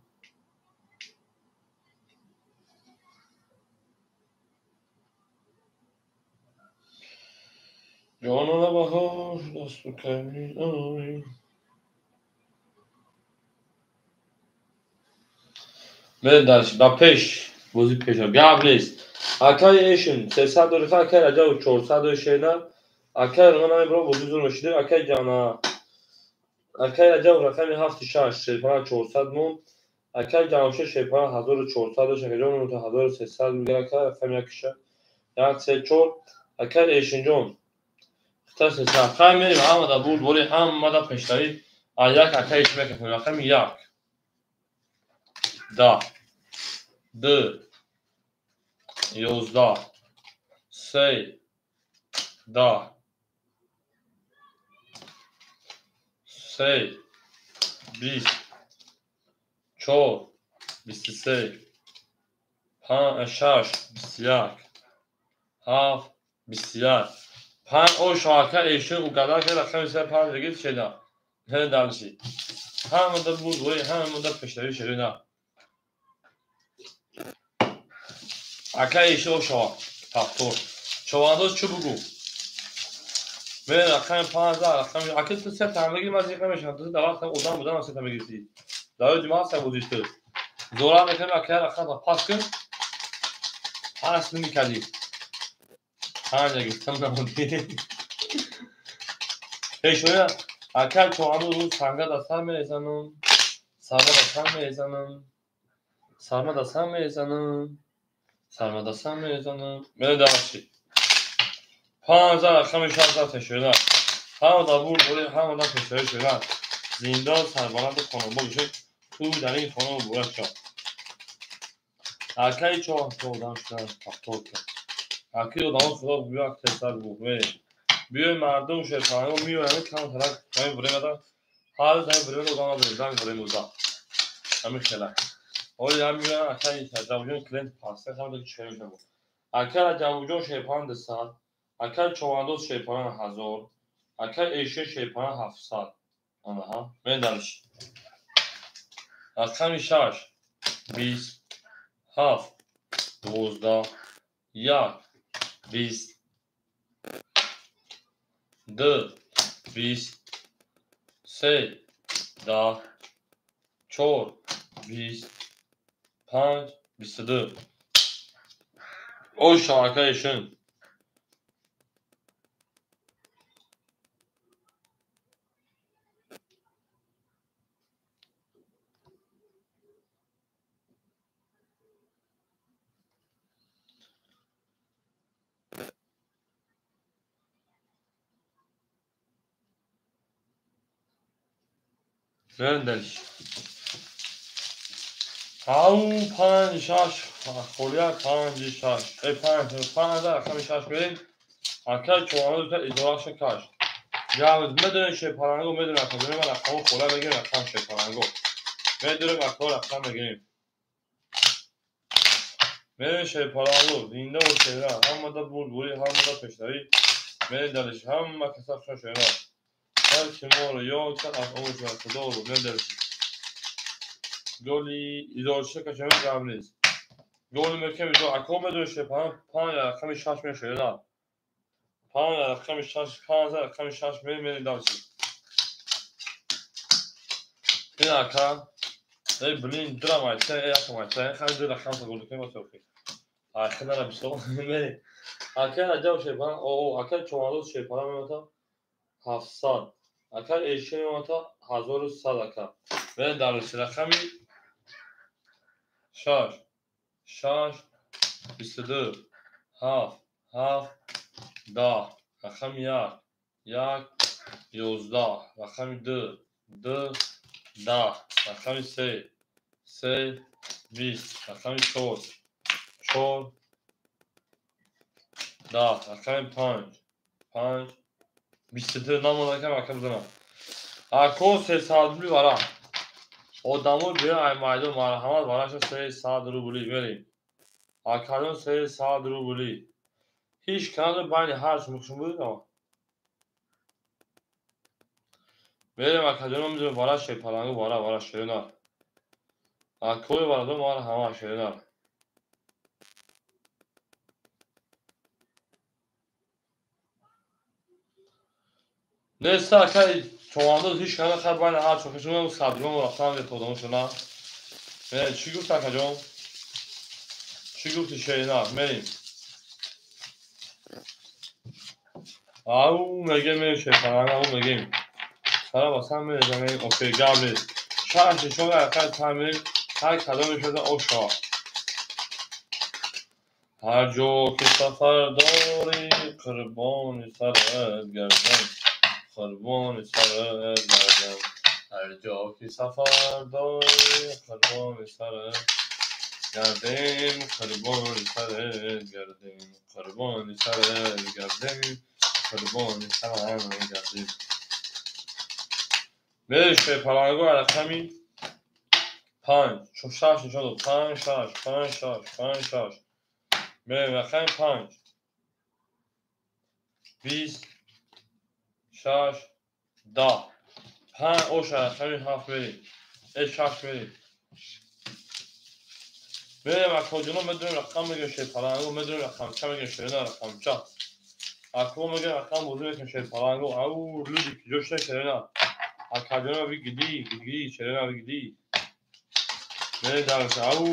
Ҷонона баҳор дасту ками ой. Мерем дальше, ба пеш, бозӣ пеш. Гап нест. Акаи эшин 300 дори ха, акаи Раҷаб 400 дори шена. Акаи ман намебарам бозӣ зур мешидем. Акаи ҷана акаи Раҷаб рақами 7 6 шерпана 400 мон. Акаи Ҷамшед шерпана 1400 дошт, акаи ҷон 1300 мегирад ака рақами 1 6 1 3 4. Акаи Эшинҷон хита 300. Хай мерем ҳама да бурд бори ҳама да пештарӣ. А як акаи чӣ мекунем? Рақами 1 10 2 11 3 10 3 20 4 23 5 6 21 7 21 5 о шоака эшин угадар ки рақами 3 5 дигар шеда. Не дальше. Ҳама да бурд бори ҳама да пештарӣ шерина. Ака эшин о шоа пахтор. Човандоз чӣ бугу? Мен рақами 5 рақами ака ту се та мегири ман зиқ намешавам. Ту дар вақт одам будам се та мегирифтӣ. Дар ёди ман се бозӣ ту. Зора мекунем ака рақам та пас кун. Пас намекардӣ. Панҷ гирифтам намондӣ. Пешоя ака човандоз рӯз санга дар сар мерезанам. Сарма дар сар мерезанам. Сарма дар сар мерезанам. Сарма дар сар мерезанам. Мерем дальше. 5 рақами 6 пешоя. Ҳама дар бурд бори ҳама дар пешоя шуда. Зиндон сарбаланду хонобод бошед. Ту дар ин хона муборак шав. Акаи чор одам шудан пахтор кард. Акаи одамо худо биё як тесар буд. Биёи мардум шерпаланго меоянд камтарак ҳамин времяда ҳар рӯз ҳамин времяда одам надорем ҳамин времяда. Ҳамин хела. Оли ҳам меоянд акаи Раҷабҷон клиент паста ҳама ки чӣ мешавад. Акаи Раҷабҷон шерпаланг 200, акаи Човандоз шерпаланг 1000, акаи Эшин шерпаланг 700. Анаҳа, мерем дальше. Рақами 6 20 7 12 1 20, 2, 20, 3, 10, 4, 20, 5, 22. Ош ака ишин. Дальше. Ау 5 6 холия 5 6. 5 5 рақами 6 мерем. Ака чоануз идораша каш. Гавд медонем шепаланго медонем ака дорем рақаму хола мегирем рақам шепаланго. Медонем ака рақам мегирем. Мерем шепаланго зинда ва шера ҳамада бурдборӣ ҳамада пешравӣ. Мерем дальше ҳама каса хуш шера. Ҳар ки моро ёд кард аз он шавад худоро медарши. Голи изорча кашами гап нест. Голи мекем изор ако медонем шепаланго 5 рақами 6 мешавад. 5 рақами 6 5 рақами 6 мерем дальше. Ин ака эй блин драмайта эй акамайта хай ду рақам та гол кунем басо. Ахнара бисо мерем. Ака Раҷаб шепаланго о ака Чомадоз шепаланго мемонад 700. Ака Эшин мемонад 1100 ака. Мерем дальше рақами 6 6 22 7 7 10 рақами 1 1 11 рақами 2 2 10 рақами 3 3 20 рақами 4 4 10 рақами 5 5 22 намонда ака бизанам. Ако 300 рубли вара. Одамо биё ай майдон марҳамат вараша 300 рубли мерем. Акадон 300 рубли. Ҳеҷ канадо байни ҳар шумукшум буд. Мерем акадоно мизем вара шепаланго вара вара шерина. Акои варадо марҳамат шерина. Неста акай чомандоз ҳеҷ канадо хай байни ҳар шумукшум садрон рафтан методам шуна. Мерем чӣ гуфт акаҷон? Чӣ гуфти шерина? Мерем. Ау мегем мерем шепаланго ау мегем. Сара басан мерезанем окей гап нест. 6 нишон акай тамир ҳар кадоме шуда оша. Ҳар ҷо ки сафар дорӣ қурбони сарат гардам. Қурбони сарат гардам. Ҳар ҷо ки сафар дорӣ қурбони сарат гардем. Қурбони сарат гардем. Қурбони сарат гардем. Қурбони сарат гардем. Мерем шепаланго рақами 5 6 нишон дод 5 6 5 6 5 6. Мерем рақами 5 20 6 10 5 оша рақами 7 мерем. 6 мерем. Мерем акоҷоно медонем рақам мегирем шепаланго медонем рақамча мегирем шерина рақамча. Ако мегирем рақам бозӣ мекунем шепаланго. Ау люди куҷо шуда шерина. Акаҷоно вигиди гиди шерина вигиди. Мерем дальше. Ау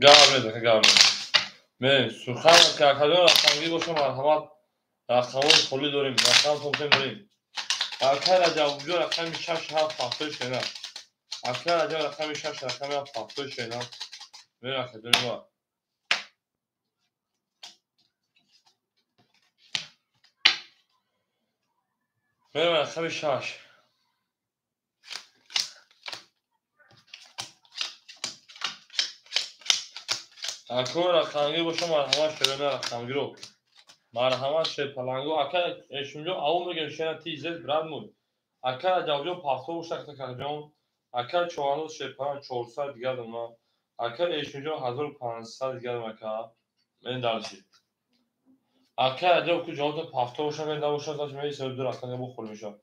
гап нест ака гап нест. Мерем сухан ки акаҷон рақамгир боша марҳамат рақамҳои холӣ дорем рақам тонтем дорем. Ака Раҷабҷон рақами 6 7 7 шена. Ака Раҷаб рақами 6 рақами 7 7 шена. Мерем акаҷони ма. Мерем рақами 6. Ако рақамгир боша марҳамат шерина рақамгиро. Марҳамат шепаланго ака эшунҷо ау мегем шера ти зед брат мой. Ака Раҷабҷон пафто боша акаҷон. Ака Чомандоз шепаланго 400 дигар дона. Ака эшунҷон 1500 дигар ака. Мен дальше. Ака Раҷаб ку ҷавобто пафто боша мен набоша значит мен 32 рақам бухӯр мешавад.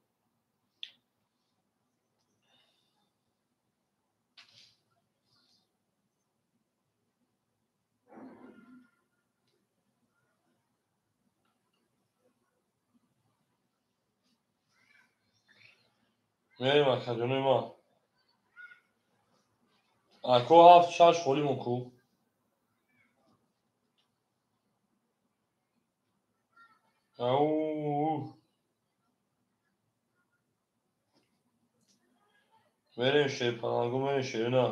Мерем акаҷонои ман. Ако ҳафт шаш холимон ку. Ау. Мерем шерпаланго, мерем шерина.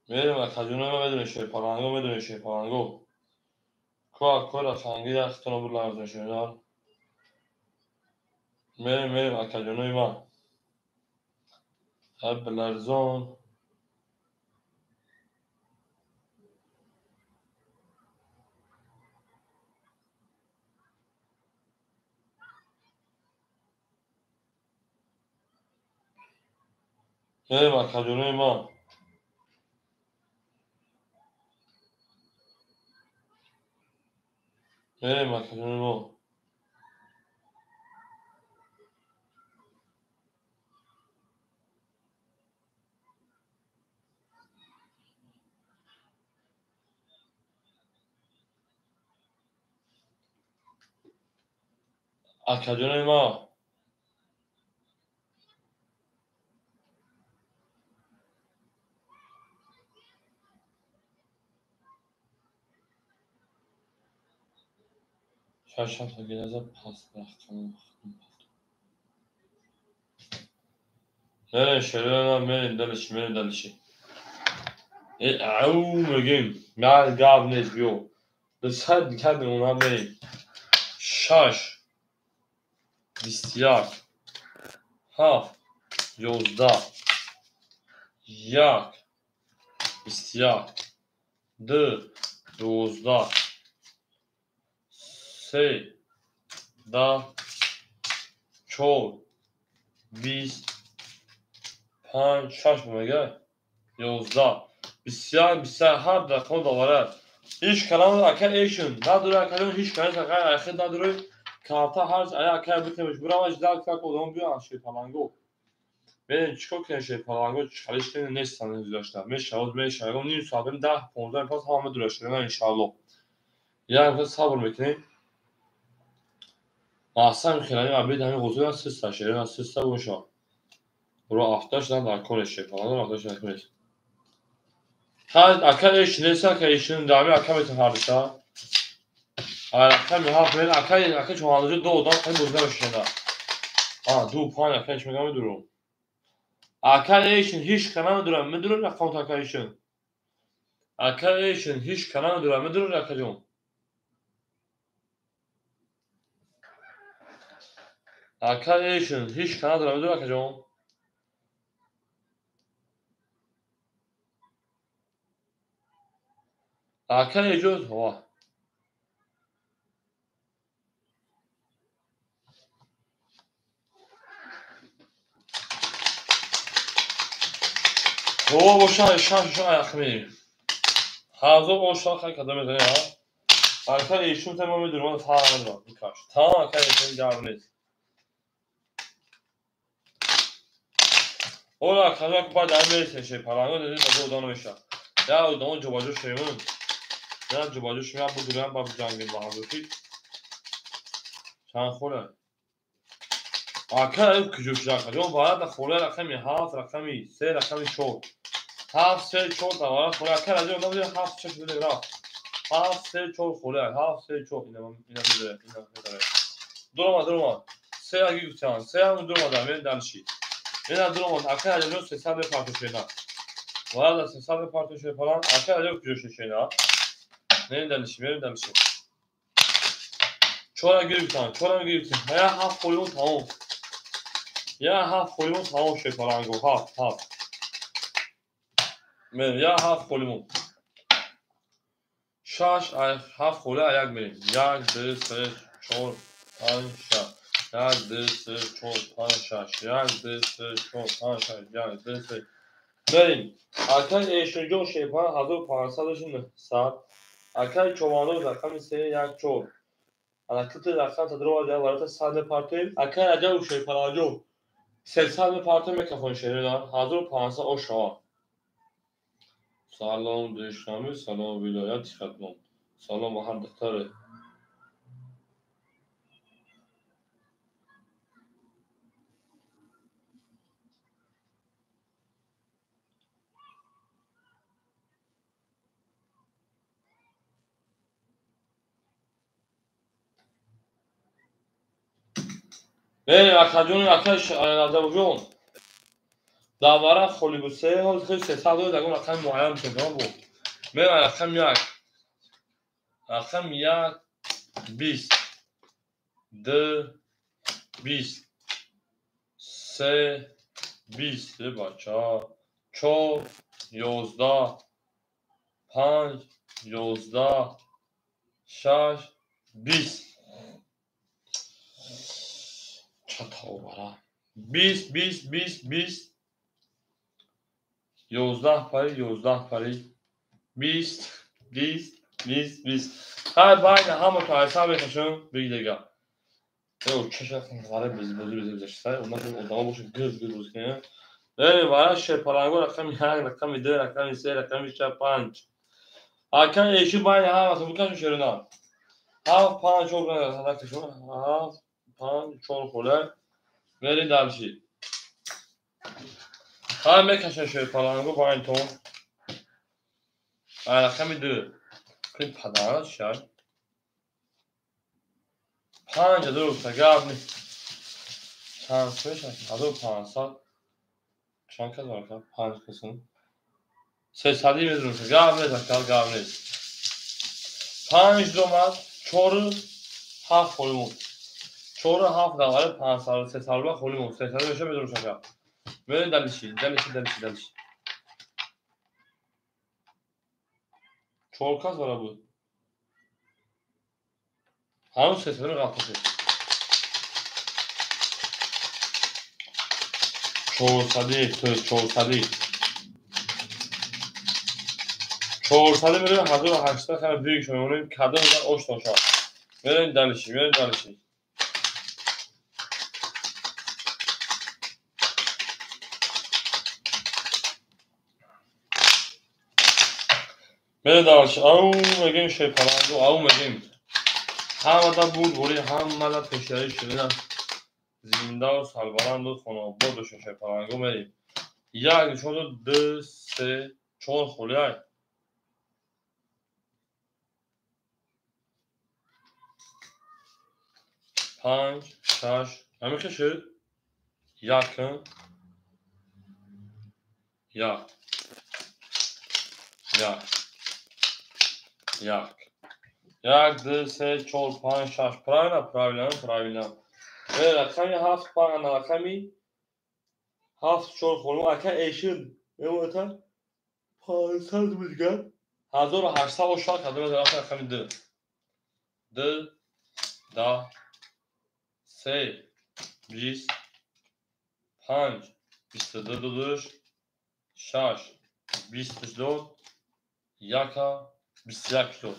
Мерем акаҷонои ман, медонем шерпаланго, медонем шерпаланго. Ку акои раханги яхтона бурларзон шерина. Мерем, мерем акаҷонои ман. Ҳай биларзон. Мерем акаҷонои ман. Мерем акаҷонои мо. Акаҷонои ман. Шаш ҳафта гелаза пас рахтам. Мерем шерина, мерем далиши, мерем далиши. Ау мегем. Ман гап нест биё. Дусад кардем она мерем. 6 21 7 11 1 21 2 12 3 10 4 20 5 6 мега 11 21 27 рақам доварад. Ҳеҷ калам ака эшн надора ака ҳеҷ калам ака ахир надора карта ҳар ая ака битемеш бурамаш дар как одам биён шерпаланго. Бибин чикор кунем шерпаланго чалиш кунем нестан гузашта. Мешавад мешавад ним соат 10 15 пас ҳама дура шуда иншааллоҳ. Як вақт сабр мекунем. Аслан хелани абед ҳамин ғузура систа шерина систа боша. Ро афташ дан дар кор шерпаланго афташ накунед. Ака эш нест ака эшин дами ака метон ҳардиша. Ака меҳафт мен ака ака чоҳандоҷа ду одам хеле бозида мешинда. А ду панҷ ака эш мегам медурум. Ака эшин ҳеҷ кана медурам медурум рақам ака эшин. Ака эшин ҳеҷ кана медурам медурум ака ҷон. Ака эшин ҳеҷ кана медурам медурум ака ҷон. Ака эҷоз ҳо. Ҳо боша шаш аяқ мерем. Ҳазор оша хай када мезанем ҳа. Ака эшун та мо медурам ман фарқ надорам. Икаш. Тамом ака эшун гап нест. Ола ака баъд ам мересем шерпаланго дедем ба одам меша. Я одам ҷобаҷо шевун. Я ҷобаҷо шевун будурам ба ҷангем ба ҳазорки. Чанд хола? Ака куҷо шуда ака ҷон варад хола рақами 7 рақами 3 рақами 4. 7 3 4 тавара хола ака раҷо одам 7 6 шуда рафт. 7 3 4 хола 7 3 4 ина ина медора ина медора. Дурома дурома. 3 аги гуфтан 3 ҳам дурома дар мен далши. Ина дурома ака раҷо ҷон 300 мепарту шена. Варад 300 мепарту шена фалан ака раҷо куҷо шена. Мен далши мен далши. 4 гирифтан 4 гирифтан. Я 7 холимон тамом. Я 7 холимон тамом шерпаланго 7 7. Мен я 7 холимон. 6 7 хола як мерем. 1 2 3 4 5 6. 1 2 3 4 5 6. 1 2 3 4 5 6. 1 2 3. Мерем. Ака эшунҷон шерпалан 1500 900. Акаи човандоз рақами 3 1 4. Ана кити рақам тадрова дар варата 100 мепартоем. Акаи Раҷаб шерпаланҷо 300 мепартоем микрофон шерина 1500 ошава. Салом Душанбе, салом вилояти Хатлон. Салом ба ҳар духтаре. Мерем акаҷон, ака Раҷабҷон. Дар варақ холи буд се, ҳозир хеле 300 доред, ягон рақами муайян мекунам бо. Мерем рақами як. Рақами як 20, 2 20, 3 20, бача, 4 11, 5 11, 6 20. Чатовара. 20 20 20 20 11 пари 11 пари 20 20 20 20. Хай байна ҳама то ҳисоб мекашам, биг дига. Э, чаша вара без бози без гузашта. Онда одамо боша гирд гирд бози кунем. Э, вара шерпаланго рақами 1, рақами 2, рақами 3, рақами 4, 5. Ака эши байна ҳама то бикашам шерина. 7 5 4 садакашон. 7 5 4 хола. Мери дальше. Ҳа мекашам шерпаланго байнтон. Рақами 2. Кун падара шай. 5000 рупия гап нест. Чанд мешавад? 1500. Чанд кас бар? 5 касм. 300 мезанам. Гап нест, ака, гап нест. 5 домад, 4 7 холӣ монд. 4 7 давари 500 300 ба холӣ монд. 300 мешавад мезанам шака. Мерем далиши, далиши, далиши, далиши. 4 кас бара буд. Ҳанӯз 300 ғалташед. 400, то есть 400. 400 мерем 1800 хеле биг шуд. Мемонем кадом дар ош тоша. Мерем далиши, мерем далиши. Мерем далиши. Ау мегем шерпаланго, ау мегем. Ҳамада буд бури, ҳамада пешари ширина. Зиндаву сарбаланду хонаобод бошед шерпаланго мерем. 1 нишон дод 2 3 4 холиай. 5 6 ҳамин шуд. 1 1 1 1 1 2 3 4 5 6. Правильно, правильно, правильно. Рақами 7 5 рақами 7 4 холим. Ака эшин мемонад 500 буд гап. 1800 ошад кадом рақами 2. 2 10 3 20 5 22 додуш 6 22 1 21 дод.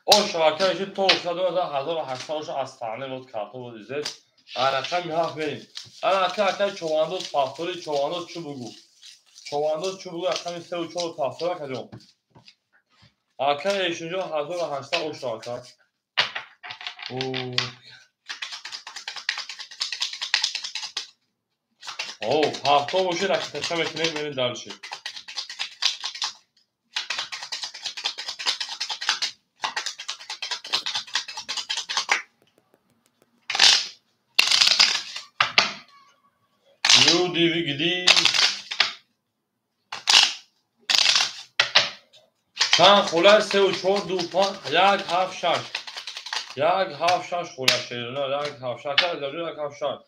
О шабака эшин то 1800 оша аз саҳна буд карто буд изес. Рақами 7 мерем. Ака ака човандоз пахтори човандоз чӣ бугу? Човандоз чӣ бугу? Рақами 3 4 пахтори акаҷон. Ака эшинҷо 1800 оша ака. О, ҳафто бошед, ракеташа мекунем, мерем дальше. Люди вигди. Чанд хола 3 4 2 5 1 7 6. 1 7 6 хола шерина, 1 7 6. Ака, 1 7 6.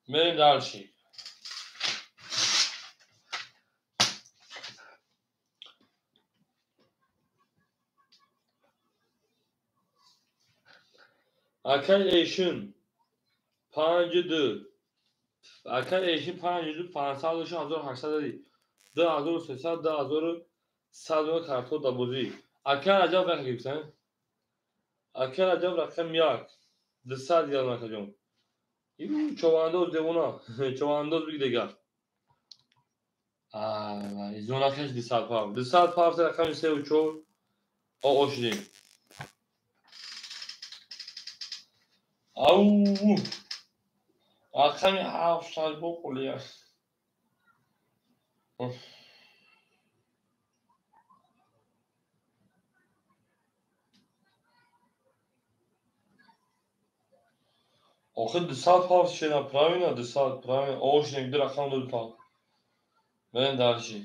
Мерем дальше. Акай эшин 5 2. Акай эшин 5 2 500 1800 2300 2100 карто да бозӣ. Акай Раҷаб рақам гирифтан. Акай Раҷаб рақам 1. 200 гирам акаҷон. Човандоз девона. Човандоз биг дигар. Изонакаш 200 пав. 200 пав рақами 3 4 ошидем. Ау! Рақами ҳафт шаш бо холия. Охир 200 ҳафт шена, правильно 200, правильно. Ошинем ду рақам ду та. Мерем дальше.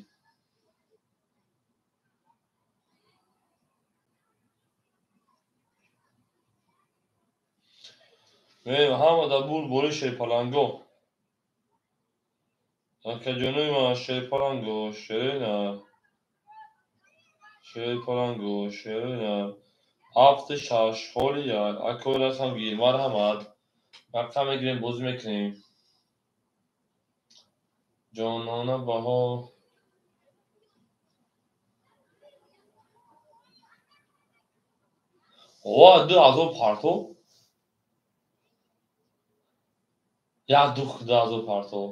Мерем ҳама дар бур бори шерпаланго. Акаҷонои ман шерпаланго, шерина. Шерпаланго, шерина. Ҳафту шаш холия. Акои рақам гир, марҳамат. Рақам мегирем, бозӣ мекунем. Ҷонона баҳо. Ова 2000 партов. Як дух 2000 партов.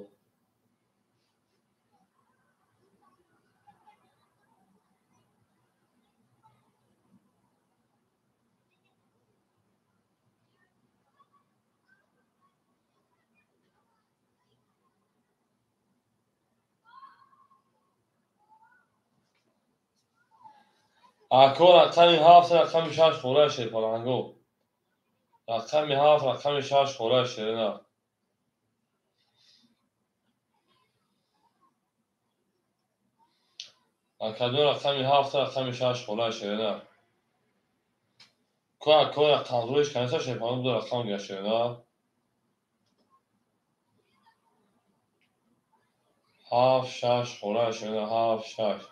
Ако рақами ҳафт, рақами шаш хора шерпаланго. Рақами ҳафт, рақами шаш хора шерина. Акадон рақами ҳафт, рақами шаш хора шерина. Ко ако рақамзоиш каниса шерпаланго ду рақам гира шерина. Ҳафт, шаш хора шерина, ҳафт, шаш.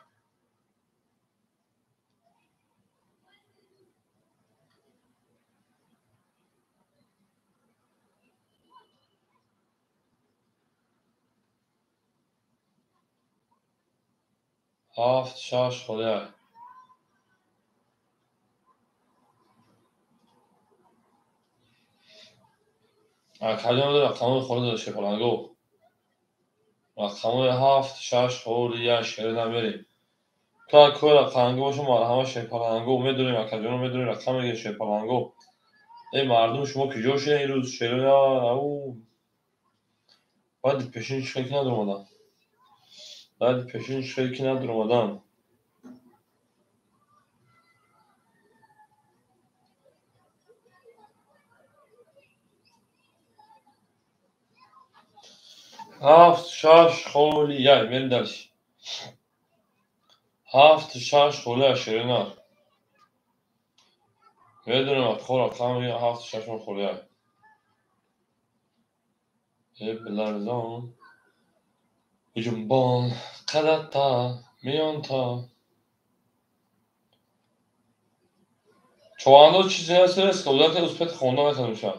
Ҳафт, шаш холия. Акаҷон рақамҳои холӣ дошт шерпаланго. Рақамҳои ҳафт, шаш холия шерина мерем. То акои рақамго боша марҳама шерпаланго. Медонем акаҷоно, медонем рақам мегирем шерпаланго. Эй мардум, шумо куҷо шудед имрӯз шерина? Ау. Баъди пешин чӣ хел ки надуромадам. Баъди пешин чӣ хел ки надуромадам. Ҳафт, шаш холия. Мерем дальше. Ҳафт, шаш холия шерина. Медонем акҳо рақам мегирем ҳафт, шаш холия. Э биларзон. Ҷунбон қадата миёнта. Човандоз чизе нест, кӯдаке успет хонда накардам.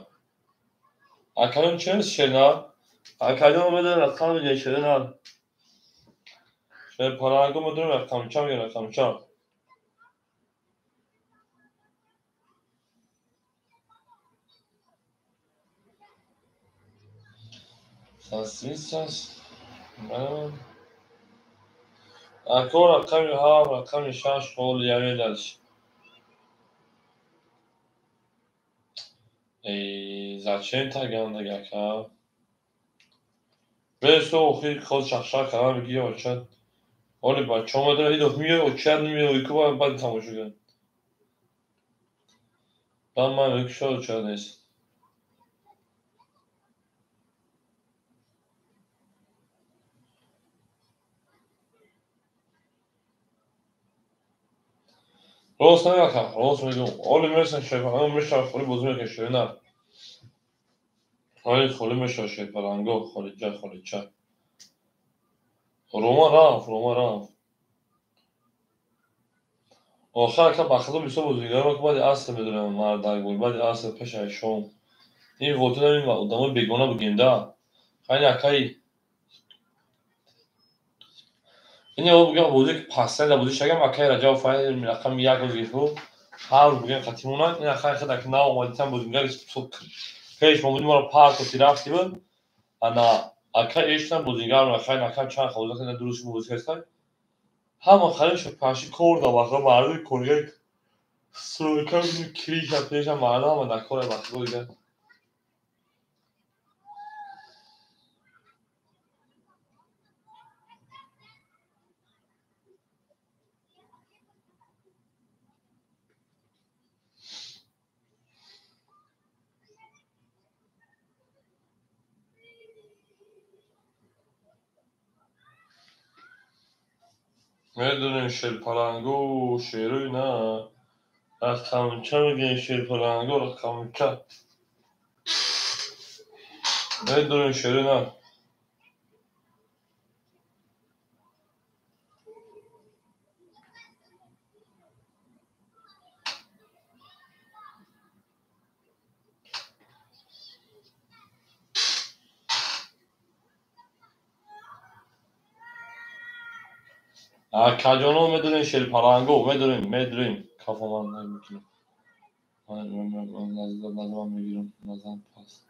Акаҷон чи нест шерина? Акаҷон медонем рақам мегирем шерина. Шерпаланго медонем рақамча мегирем рақамча. Сас. Ако рақами ҳафт, рақами шаш холия медальше. Эй, зачем так гандаги ака? Бесо охир хоз шахшах кардан мегӣ очад. Оли бачаҳо медонад ҳидоф меояд, очад меояд, ку баъд тамошо кунад. Баъд ман мегӯям ки шояд очад нест. Рост намегӯям ака, рост мегӯям. Оли мерасем шерпаланго мешавад холӣ бозӣ мекунем шерина. Оли холӣ мешавад шерпаланго, холиҷа, холича. Рома рафт, Рома рафт. Охир ака ба худо бисёр бозигаро ки баъди аср медонам мардак буд, баъди аср пешаи шом. Ин вотина ин одамои бегона бугем да. Хайни акаи ин бугем бозӣ ки пасанда бозӣ шагам акаи Раҷабов файз рақами як боз гирифт. Ҳар рӯз бугем қатимона ин акаи худ аки нав омадитан бозигари пеш мо будим моро партофти рафти буд. Ана ака эштан бозигар акаи ака чанд хавза када дуруст бозӣ карданд. Ҳама харид шуд паши кор да вақт мардуми коргар стройка криша пеша мардум ҳама дар кор вақт дигар. Медонем шерпалангу шеруй на. Рақамча мегӯем шерпалангу рақамча. Медонем шеруй на. Акаҷоно медонем шерпаланго, медонем, медонем. Кафо ман намекунам. Назарам мегирам, назарам пас.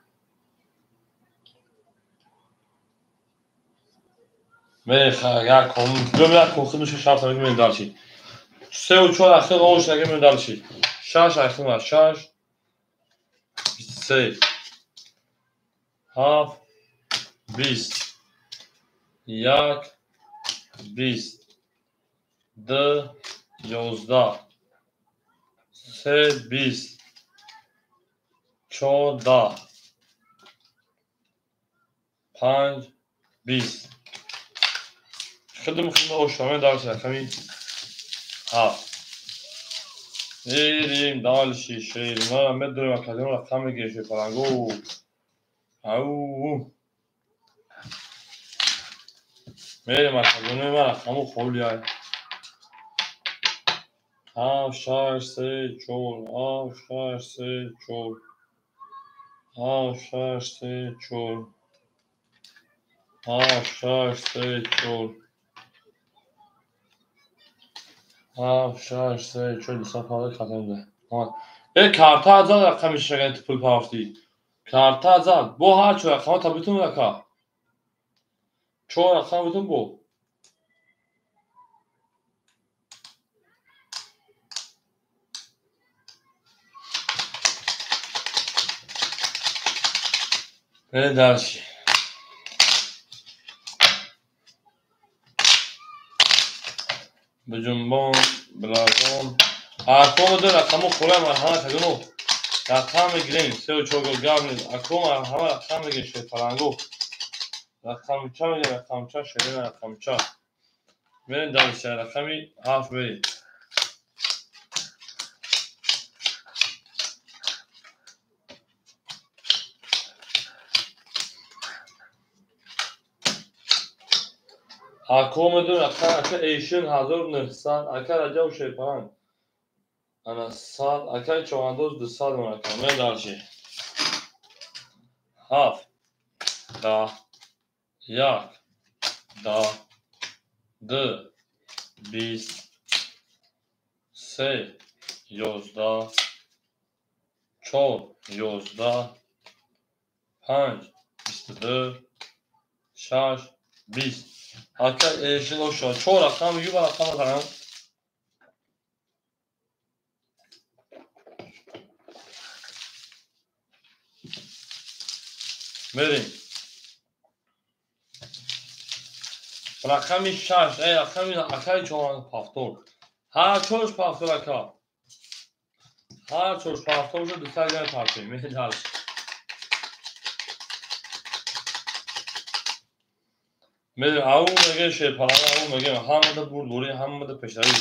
Як ком, як ком худаш шарт мегирем дальше. Се ва чор ахир ош нагирем дальше. Шаш ахир шаш. 23 7 20 1 20 2 11 3 20 4 10 5 20. Хидм хидм ошаме дальше рақами 7. Мерим дальше шерина медонем академ рақам мегирем шерпалангу. Ау. Мерим академ ман рақаму холиай. 7 6 3 4 7 6 3 4 7 6 3 4 7 6 3 4 7 6 3 4 дусад павда картамда. Э карта зад рақами шагани ту пул пафтӣ. Карта зад. Бо ҳар чор рақама та битун рака. Чор рақам битун бо. Дальше. Биҷунбон, биларзон. Акома ду рақаму хӯла марҳама кадуну. Рақам мегирем, сеу чор гол гап нест. Акома ҳама рақам мегирем, шерпалангу. Рақамча мегирем, рақамча, шерина рақамча. Мерем дальше, рақами 7 мерем. Ако медон ака ака эйшин 1900 ака Раҷаб шерпаланг. Ана 100 ака Човандоз 200 мон ака. Мен дальше. 7 10 1 10 2 20 3 11 4 11 5 22 6 20. Ака эшин ошо чор рақам юба рақам дорам. Мерим. Рақами 6, рақами акаи чор пафтор. Ҳар чорш пафтор ака. Ҳар чорш пафтор шуд 200 грамм пафтем. Мерим дальше. Медонем, ау мегӯем шерпаланг, ау мегӯем ҳамада бурдборӣ, ҳамада пешравӣ.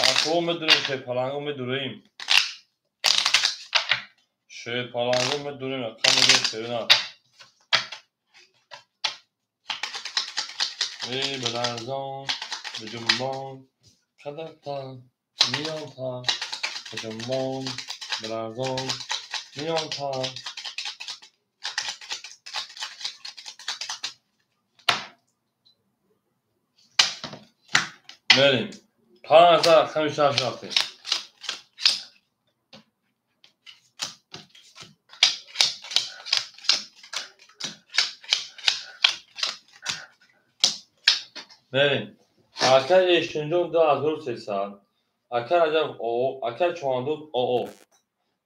Ако медонем шерпалангу медурем. Шерпалангу медурем, рақам мегӯем шерина. Эй биларзон, биҷунбон, қадарта, миёнта, биҷунбон, биларзон, миёнта. Мерим. 5 рақами 6 рафтем. Мерим. Ака Эшинҷон 2300, ака Раҷаб О, ака Човандоз ОО.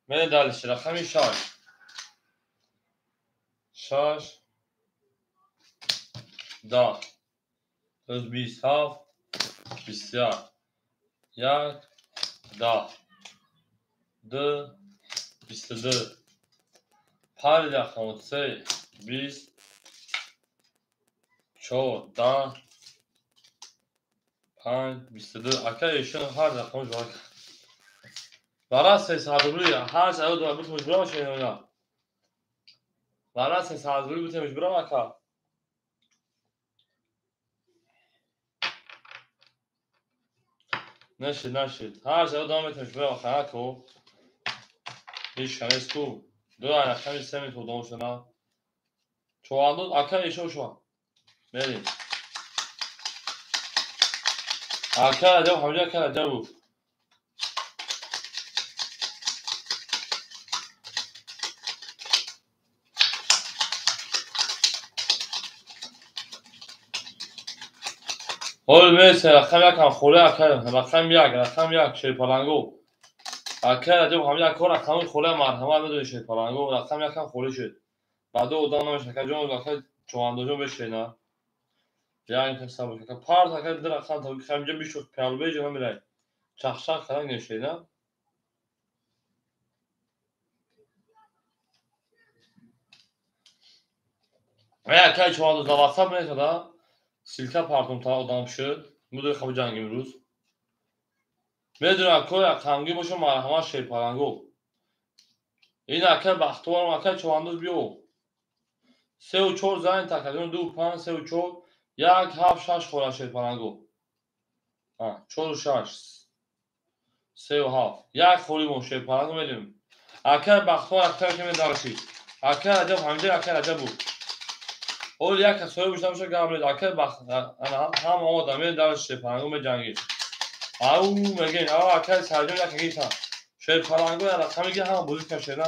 Мерим дальше. Рақами 6. 6 10 27 21 1 10 2 22 5 рақам 3 20 4 10 5 22 ака эшон ҳар рақам ҷо бара 300 рубли ҳар саёд ва бутмуш бирам шена бара 300 рубли бутмуш бирам ака нашид нашид ҳар саёд ва бутмуш бирам ака ко ҳеч камес ку ду рақами се методом шена чоандоз ака эшон шуа мерим ака раҷаб ҳамҷа ака раҷабов ҳол мерсе рақам якам холе ака рақам як шерпаланго ака раҷаб ҳамҷа ака рақами холе марҳамат медони шерпаланго рақам якам холе шуд баъду одам намеша ака ҷон ака чоандоҷон бешена як сабр ака парт ака ду рақам та ҳамҷа бишуд пиалбеҷа намерай чахчах кардан гешена ака чоандоз дар ватсап месада ссылка партум та одам шуд мудои хаби ҷанг имрӯз медонам акои рақамгӣ боша марҳамат шерпаланго ин ака бахтоварам ака чоандоз биё 3 4 зайн такадон 2 5 3 4 1 7 6 хора шерпаланго 4 6 3 7 1 холи мон шерпаланго медем ака бахтовар ака ки медарши ака раҷаб ҳамҷа ака раҷабу ҳол як соҳиб бошта боша гап нед ака бахт ҳама одам медарши шерпаланго меҷангӣ ау мегин ау ака сарҷон як гита шерпаланго рақами ки ҳама бозӣ кашена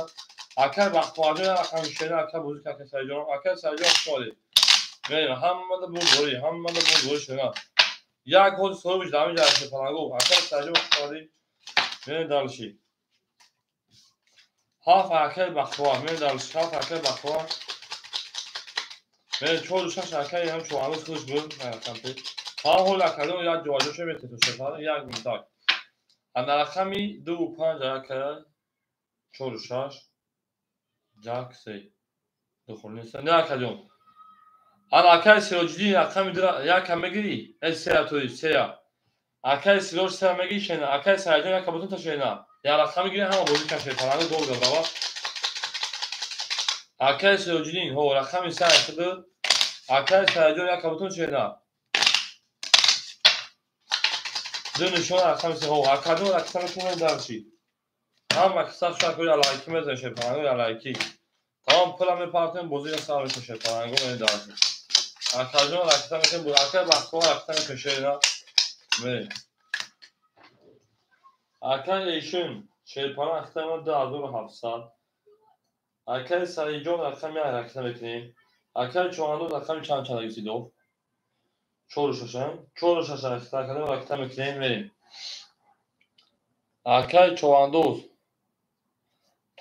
ака бахтоварҷон як рақами шена ака бозӣ ака сарҷон ака сарҷон хушомадед мерем ҳамада бурдорӣ ҳамада бурдорӣ шена як ҳол соҳибш дар ҳамин ҷа шерпаланго ака сарҷон хушомадед мерем дальше ҳафт акаи бахтовар мерем дальше ҳафт акаи бахтовар мерем 4 6 акаи ҳам чоандоз худаш буд ҳа ҳол акадон як ҷоаҷо ша метету шерпаланго як минтак ана рақами 2 5 ака 4 6 1 3 духол нест не акаҷон ана акаи сироҷиддин рақами яка мегирӣ э сея тои сея акаи сироҷ сея мегирӣ шена акаи саидҷон яка бутун та шена як рақам мегирӣ ҳама бозӣ кан шерпаланго долго брава акаи сироҷиддин ҳо рақами сея худу акаи саидҷон яка бутун шена ду нишон рақами се ҳо акаҷон рақам мекунем дарши ҳама киса шакои алайки мезанем шерпаланго алайки тамом пула мепартем бозиро сар мекунем шерпаланго медарши акаҷон ракта мекунем акаи бахтовар ракта мекунем шена мерем акаи эшун шерпаланг ракта мекунем 2700 акаи саидҷон рақами як ракта мекунем акаи чоандоз рақами чанд чанд гисидов 4 6 4 6 ракта кардем ракта мекунем мерем акаи чоандоз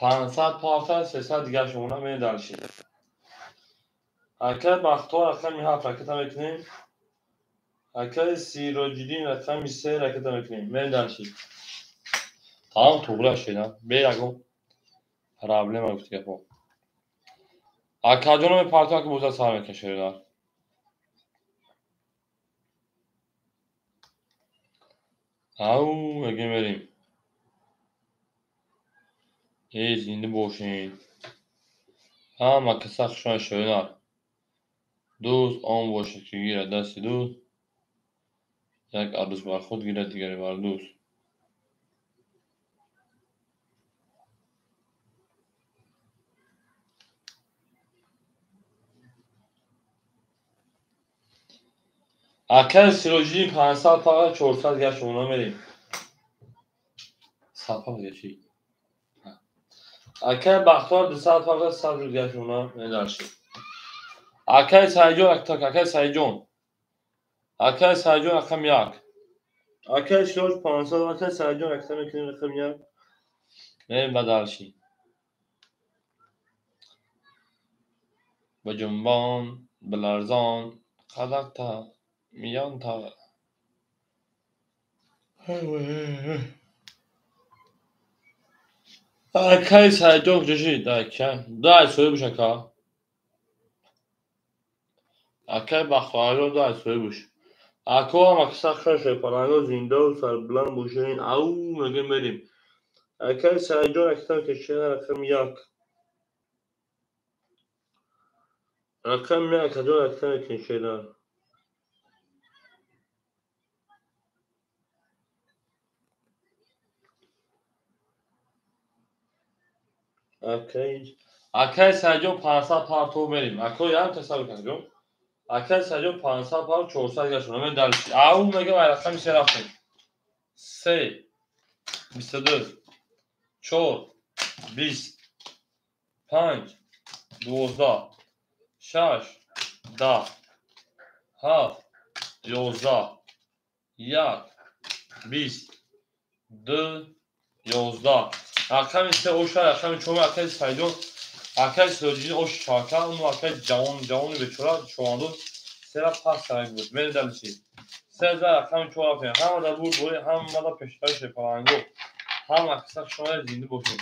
500 парта 300 дигар шумона мерем дальше акаи бахтовар рақами 7 ракета мекунем акаи сироҷиддин рақами 3 ракета мекунем мерем дальше тамом туғра шена бе ягон проблема гуфти гапо акаҷоно мепартам ки боза сар мекунем шеридар ау мегем мерем э зинда бошед ҳама каса хушомад шеринар дӯст он бошад ки гирад дасти дӯст як арӯс бар худ гирад дигаре бар дӯст акаи сироҷиддин 500 пара 400 дигар шумона мерем 100 пара дигар чӣ акаи бахтовар 200 пара 100 дигар шумона медарши акаи саидҷон акаи саидҷон акаи саидҷон рақами 1 акаи сироҷ 500 акаи саидҷон ракта мекунем рақами 1 мерем ба дальше ба ҷунбон биларзон қадақта миёнта акаи саидҷон куҷо шид дай соҳибуш ака акаи бахтоварҷон дай соҳибуш Ако ҳама сахт шепаланго зиндаву сарбуланд бошед. Ау мегӯем мерем. Акаи Саидҷон акитам ки шена рақами 1. Рақами 1 акаҷон акитам ки шена. Акаи Саидҷон 500 партов мерем. Ако ям тасаввур кунед. Акаи Саидҷон 500 партов 400 гашт. Мен дар ау мегӯям ай рақами 3 рафтем. 3 22 4 20 5 12 6 10 7 11 1 20 2 11. Рақами 3 оша, рақами 4 акаи Саидҷон, акаи Сироҷиддин ош чака, уну акаи ҷавон, ҷавони бечора човандоз сера пас сарак буд. Мерем далиши. 3 за рақами 4 рафтем. Ҳама дар бур бори, ҳама дар пешрави шепаланго. Ҳама қисса шумо зинда бошед.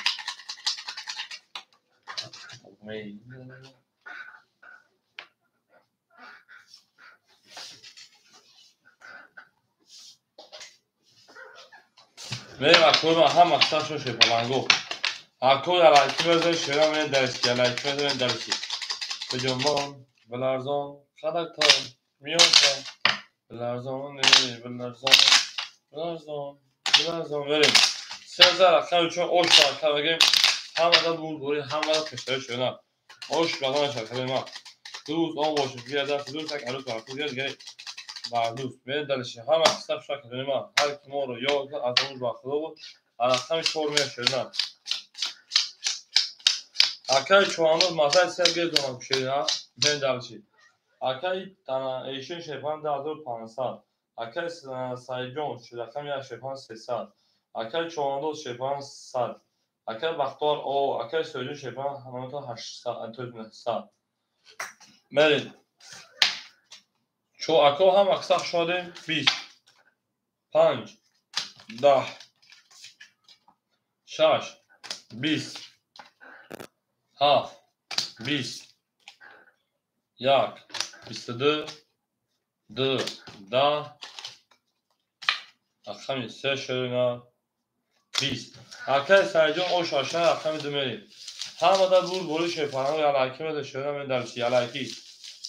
Мерем акои ман ҳама қисса шумо шепаланго. Ако ялайки мезанем шера мерем дарси, ялайки мезанем дарси. Биҷонбон, биларзон, қадактон, миёнтон, биларзон, биларзон, биларзон, биларзон мерем. 3 за рақами 4 ош шарка мегӯем. Ҳама дар бур бори, ҳама дар пешрави шера. Ош бадон шарка мегӯем. Дӯст он бошед, гиря даст дӯст як арӯс бар худ гиря бар дӯст. Мерем далиши. Ҳама қисса шарка мегӯем. Ҳар ки моро ёд кард аз он ба Худо буд. Рақами 4 меояд шера. Акаи човандоз масаи сер гирдонам шера. Мерем далиши. Акаи эшин шепан 2500. Акаи Саидҷон рақами 1 шепан 300. Акаи човандоз шепан 100. Акаи Бахтовар о, акаи Сироҷиддин шепан 800. Мерем. Ако ҳама қисса хуш омадем. 20 5 10 6 20 7 20 1 22 2 10 рақами 3 шерина 20. Акаи Саидҷон ош ашна рақами 2 мерем. Ҳама дар бур бори шепаланго ялайки мезанем шерина мерем дарси ялайки.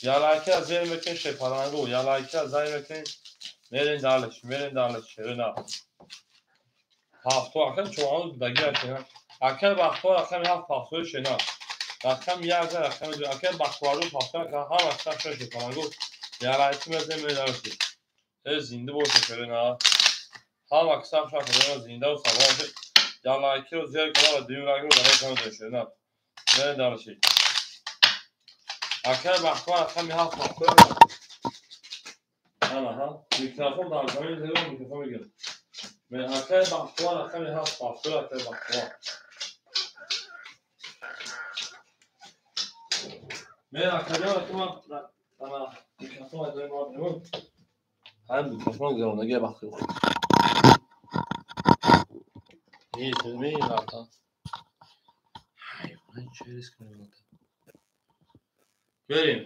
Ялайки аз зер мекунем шепаланго, ялайки аз зер мекунем мерем далиш, мерем далиш шерина. Ҳафто акаи човандоз даги шерина. Акаи Бахтовар рақами 7 пахтои шерина. Рақами 1 рақами 2 акаи Бахтоварҷон пахтои ҳама қисса шепаланго ялайки мезанем мерем дарси. Э зинда бошед шерина. Ҳама қисса шерина зиндаву саломат бошед. Ялайкиро зер кунад ва дуюм рангро дар он кунад шерина. Мерем дарси. Акаи Бахтовар рақами 7 пахтои. Ана микрофон дар замин зеро микрофон мегирам. Акаи Бахтовар рақами 7 пахтои акаи Бахтовар. Мен акаҷон ана микрофон аз ҷои мо мемон. Ҳам микрофон гирондаги Бахтовар. Мерем.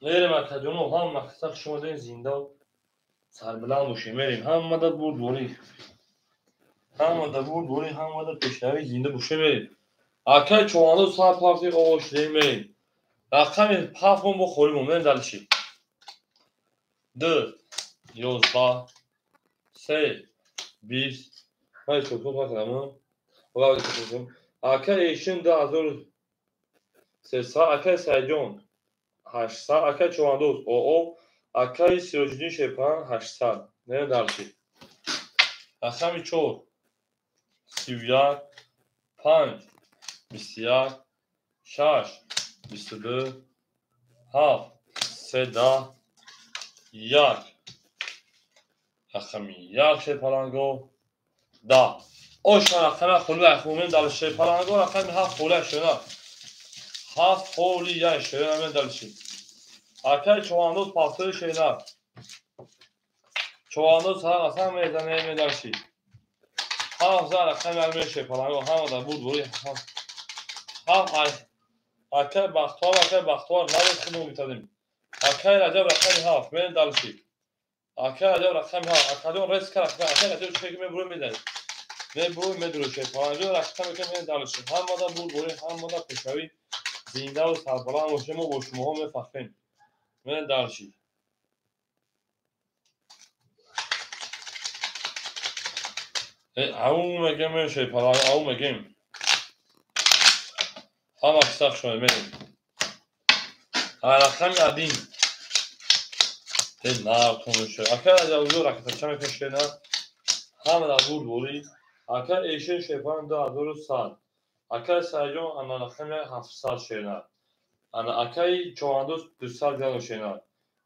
Мерем акаҷоно, ҳама қисса хуш омадем, зинда сарбуланд бошем. Мерем. Ҳама дар бурдборӣ. Ҳама дар бурдборӣ, ҳама дар пешравӣ зинда бошем. Мерем. Акаи човандоз сар пафти ош дем мерем. Рақами 7 мон бо холӣ мон. Мерем далиши. 2 11 3 20 ман чокор пакардам. Акаи Эшин 2300, акаи Саидҷон 800, акаи човандоз оо, акаи Сироҷиддин шепан 800. Мерем далиши. Рақами 4 31 5 21 6 22 7 3 1. Рақами 1 шепаланго 10. Ош рақами холи ахумин дал шепаланго рақами 7 холи шена. 7 холи 1 шена мен далши. Акаи човандоз пахтои шена. Човандоз ҳам асан мезане медалши. 7 за рақами 1 шепаланго ҳама дар буд бори. Ҳафт акай Бахтовар, акай Бахтовар набуд худмо битадем. Акай Раҷаб рақами ҳафт, мерем дальше. Акай Раҷаб рақами ҳафт, акаҷон резка рақами акай Раҷаб чӣ мебурем меданем. Мебурем медурӯшем. Паланҷон рақам мекунем мерем дальше. Ҳамада бурдборӣ, ҳамада пешравӣ, зиндаву сарбаланд бошем, мо бо шумоҳо мефахрем. Мерем дальше. Ау мегем, шерпаланг, ау мегем. Ҳама қисса шумо мерем. Рақами один. Нартон ака Раҷаб ракета ча мекунем ҳама дар бурдборӣ. Ака Эшин шерпаланг 2100. Акай Саидҷон ана рақами 700 шерна. Ана акаи Човандоз 200 грамм шерна.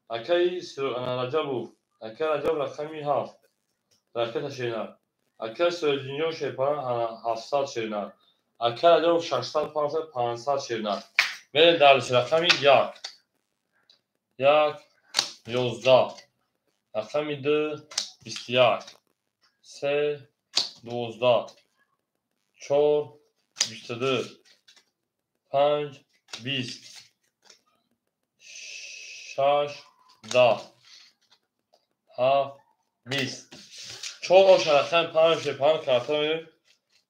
Акаи Раҷабов, акаи Раҷаб рақами 7 ракета шерна. Акаи Сироҷиддинҷон шерпаланг ана 700 шерна. Акаи Раҷабов 600 500 500 шерна. Мерем дальше рақами 1. 1 11. Рақами 2 21. 3 12. 4 22. 5 20. 6 10. 7 20. 4 оша рақами 5 шерпаланг карта мерем.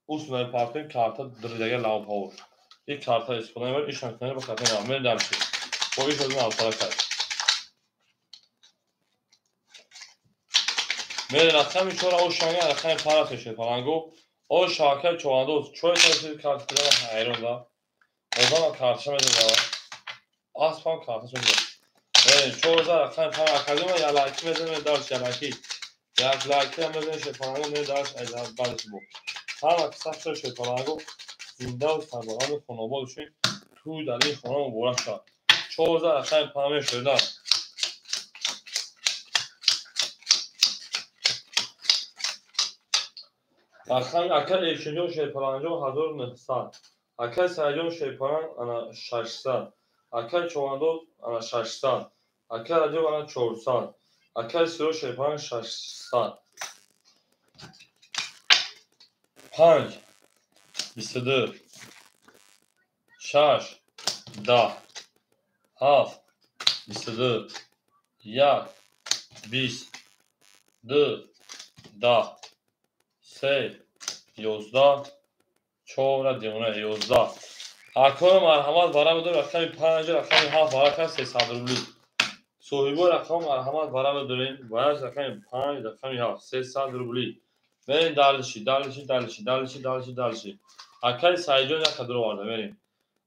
Усмай партем карта дирдага лавпавур. Ин карта истифода мебарем, иш накунем ба карта нав. Мерем дальше. Бо иш аз навтара кард. Мерем рақами 4 ошанга рақами 5 шерпалангу. Оша акай Човандоз чой таси карта кидама ҳайрон да. Одама карташа мезанад. Аспам карташа мезанад. Мерем 14 рақами 5 академа я лайки мезанем дальше я лайки. Як лайки мезанем шерпалангу мерем дальше дальше бо. Ҳама қисса шерпалангу зиндаву сарбаланду хонобод бошед. Тӯй дар ин хона муборак шавад. 14 рақами 5 мешояд. Рақами акай Эшинҷон шерпаланҷон 1900. Акай Саидҷон шерпаланг ана 600. Акай Човандоз ана 600. Акай Раҷаб ана 400. Акай Сироҷ шерпаланг 600. 5 22 6 10 7 22 1 20 2 10 3 11 4 11. Акои марҳамат вара бидор рақами 5 рақами 7 вара кар 300 рубли. Соҳибои рақам марҳамат вара бидорем. Бояд рақами 5 рақами 7 300 рубли. Мерем дальше, дальше, дальше, дальше, дальше, дальше. Акаи Саидҷон як қадр оварда, мерем.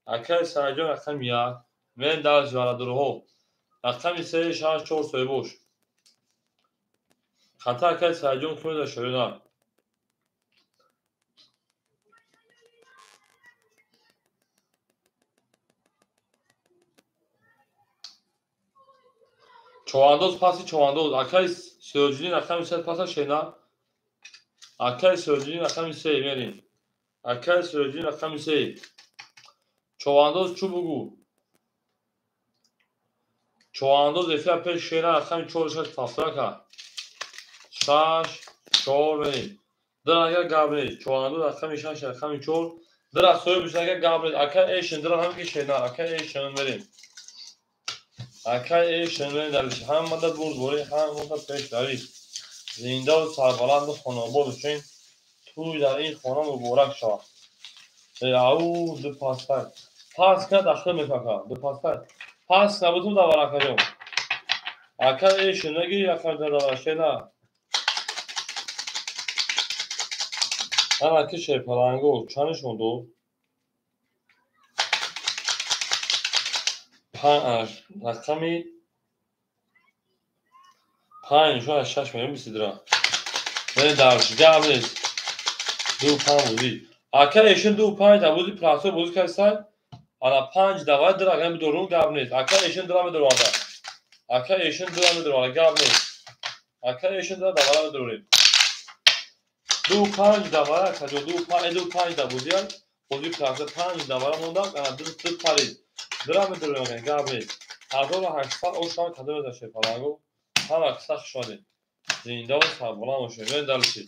Акаи Саидҷон рақами 1. Мерем дальше варадорҳо. Рақами 3 6 4 соҳибош. Хата акаи Саидҷон кунед шоёна. Човандоз паси Човандоз. Акаи Сироҷиддин рақами 3 паса шена. Акаи Сироҷиддин рақами 3 мерем. Акаи Сироҷиддин рақами 3. Човандоз чӯ бугӯ. Човандоз эфира пеш шена рақами 4 6 тафтира кард. 6 4 мерем. Дир агар гап нест. Човандоз рақами 6 рақами 4. Дир аз соҳиб бишин агар гап нест. Акаи Эшин дир ҳам ки шена. Акаи Эшин мерем. Акаи Эшин мерем дальше. Ҳамада бурдборӣ, ҳамада пешравӣ. Зиндаву сарбаланду хонобод бошед. Тӯй дар ин хона муборак шавад. Ау ду пастай. Пас кунад ахир мекака. Ду пастай. Пас набудум давар акаҷон. Ака Эшин нагири рақами давар шена. Ана ки шерпалангу чанд нишон дод? Рақами 5 нишон аз 6 миллион 22. Мерем дальше. Гап нест. 2 5 бозӣ. Ака Эшин 2 5 да бозӣ простой бозӣ кардисай. Ана 5 давай дир агар бидорум гап нест. Ака Эшин дира медорвада. Ака Эшин дира медорвада гап нест. Ака Эшин дира давара медорем. 2 5 давара акаҷон 2 5 2 5 да бозӣ. Бозӣ простой 5 давара монда. Ана 2 парид. Дира медорем гап нест. 1800 ошам кадом мезанад шерпалангу. Ҳама қисса хуш омадед. Зиндаву сарбаланд бошед. Мерем дальше.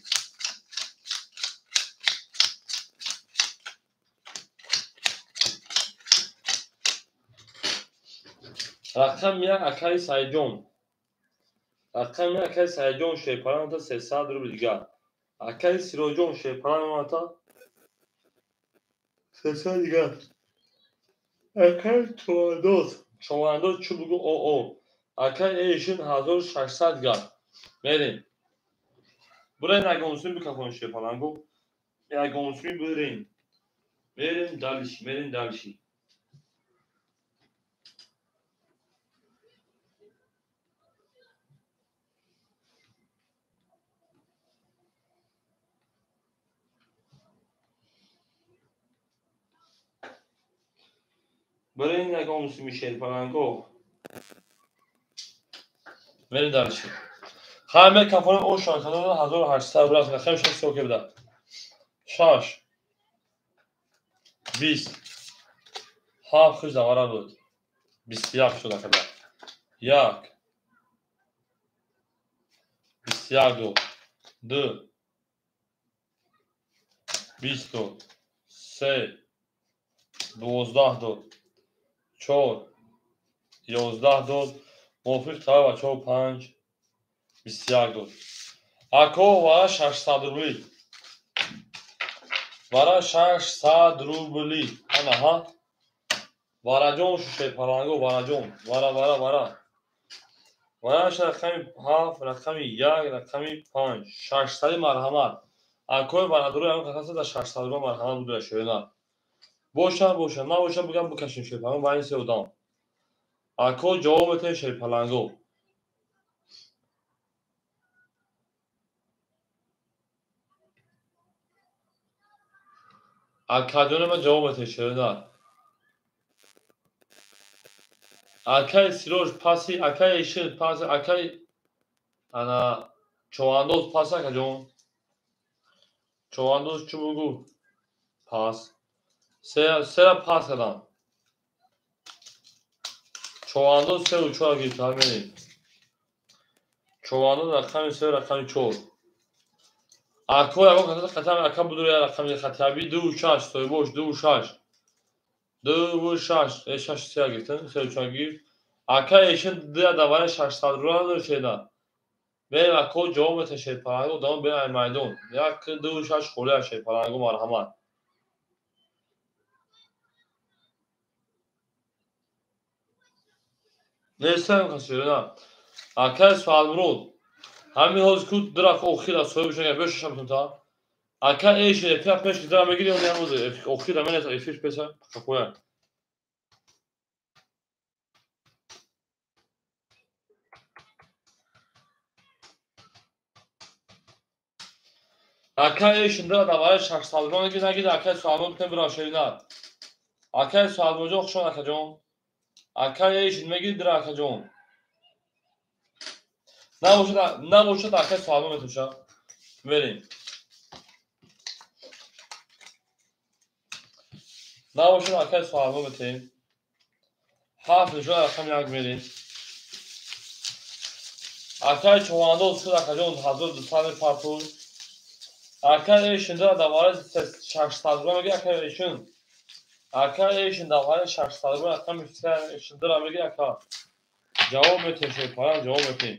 Рақами 1 акаи Саидҷон. Рақами 1 акаи Саидҷон шерпаланг 300 рубл дигар. Акаи Сироҷон шерпаланг 300 дигар. Акаи Човандоз. Човандоз чӣ бугу ОО. Акаи Эшин 1600 дигар. Мерем. Бурен ягонсуми бикафон шерпалангу. Ягонсуми бурем. Мерем дальше, мерем дальше. Бурен ягонсуми шерпаланго. Мерем дальше. Ҳама кафони ошон канал 1800 рубл рақами 6 соки буда. 6 20 7 хуш давара буд. 21 шуд акада. 1 21 2 20 3 12 дод 4 11 дод мувофиқ тава 4 5 21 дод. Ако вара 600 рубли. Вара 600 рубли. Ана ҳа. Вараҷон шерпаланго вараҷон. Вара вара вара. Вара рақами 7, рақами 1, рақами 5. 600 марҳамат. Акои варадури ҳам касаса да 600 рубл марҳамат буда шояна. Боша боша, набоша бугам бикашем шерпаланго ба ин се одам. Ако ҷавоб метаҳем шерпаланго. Акаҷони ман ҷавоб метаҳед шояна. Акаи Сироҷ паси, акаи Эшин паси, акаи ана Човандоз пас акаҷон. Човандоз чӣ бугу? Пас. Сера пас кардам. Човандоз 3 4 гирифт, мерем. Човандоз рақами 3, рақами 4. Ако ягон касата хатам ака будур я рақами хатаби 2 6 соҳибош 2 6 2 6 6 3 гирифтан 3 4 гирифт. Ака эшин 2 давара 600 рубл дошеда. Мерем ако ҷавоб метаҳед шерпаланго давом берем ай майдон. 1 2 6 холия шерпаланго марҳамат. Нестам касирна. Акаи Суалмурод ҳамин ҳозир ку дираф охира соҳиб шага бешашам тунта. Ака эшин эфир пеш дира мегири он ҳамоз охира мен эфир песа қафоя. Ака эшин дира давари 600 рубл мегири нагири акаи Суалмурод битен бира шерина. Акаи Суалмурод хушон акаҷон. Акаи эшин мегири дира акаҷон. Набошад акаи Суалмурод метуша. Мерем. Набошад акаи Суалмурод метем. 7 нишон рақами 1 мерем. Акаи Човандоз шуд акаҷон 1200 партур. Акаи эшин дира давари 600 рубл мегири акаи эшин. Акаи эшин давари 600 рубл рақами 3 эшин дира мегири ака. Ҷавоб метем шерпаланг ҷавоб метем.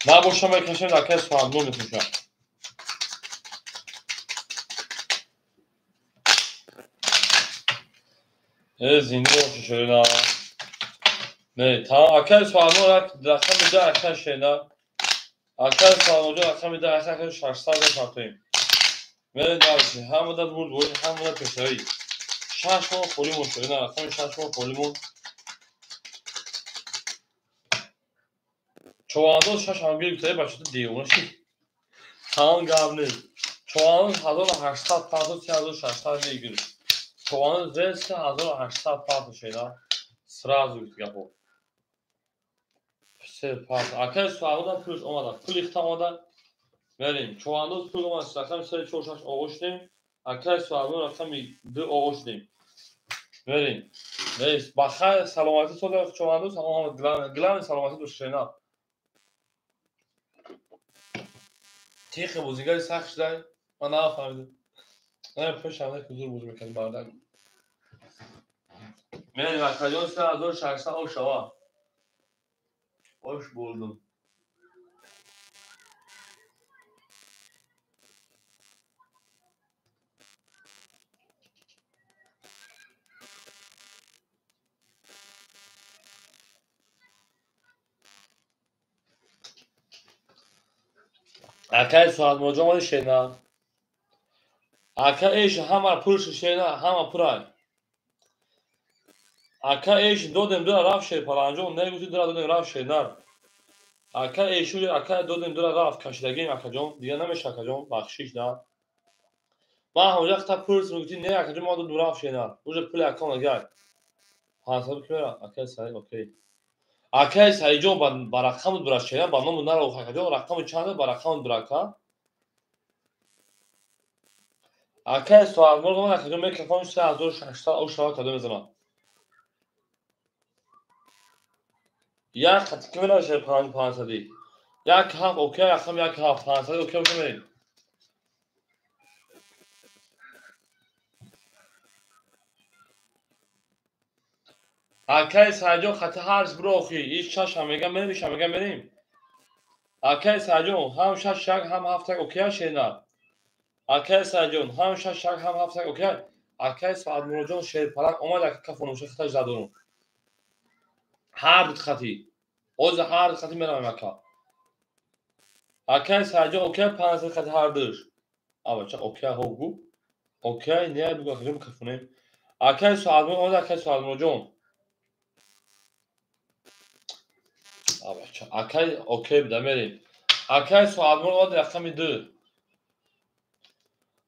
Набошам мекашем акаи Суалмурод метуша. Зинда боши шерина. Не, та акаи Суалмурод рақами 2 акаи шерина. Акаи Суалмурод рақами 2 акаи 600 партоем. Мерем дальше. Ҳамада бурд бо ҳамада пешравӣ. 6 моҳ холимон шерина, рақами 6 моҳ холимон. Човандоз 6 ҳам гирифта, бачата девона шид. Тамом гап нест. Човандоз 1800 парту 3600 мегирифт. Човандоз 3800 парту шена. Сразу гуфт гапо. Се парту. Акаи Суалмурод пулш омада. Пул ихта омада. Мерем. Човандоз пул омада. Рақами 3 4 6 оғоз шудем. Акаи Суалмурод рақами 2 оғоз шудем. Мерем. Нест. Ба хайр саломатӣ сода Човандоз омад. Главное саломатӣ дошт шена. Тихо бозигари сахт шудай. Ман нафаҳмидам. Не пешам не ҳузур бозӣ мекард мардак. Мерем акаҷон 3600 ош шава. Ош бурдум. Акай соатмоҷон омади шена. Ака эш ҳама пулш шена, ҳама пурай. Ака эш додем дура рафт шерпаланҷон, негуфти дура додем рафт шернар. Ака эшу ака додем дура рафт кашидагим акаҷон, дига намеша акаҷон, бахшиш да. Ман ҳамҷа хата пулс мегуфти не акаҷон ма додем рафт шернар. Уже пули ака омадагай. 500 кимера акай саид окей. Акай Саидҷон ба рақамут бура шена, ба ному наро акаҷон, рақаму чанд ба рақамут бура ака. Акай соатмурод омад акаҷон микрофон 3600 ош шава кадом мезанад. Як хати ки мерава шер 500. Як ҳафт окей, рақам як ҳафт 500 окей окей мерем. Акай Саидҷон хати ҳарс буро охи, иш шаш ҳам мегам мерем, иш ҳам мегам мерем. Акай Саидҷон ҳам шаш як ҳам ҳафт як окей шернар. Акай Саидҷон ҳам шаш як ҳам ҳафт як окей. Акай Соатмуроджон шерпалак омад ака кафонуша хаташ задорум. Ҳар ду хати. Оз ҳар ду хати меравем ака. Акай Саидҷон окей 500 хати ҳар душ. Абача окей ҳо гу. Окей не бугу акаҷон кафонем. Акай Соатмурод омад акай Соатмуроджон. Акай окей буда мерем. Акай Соатмурод омад рақами 2.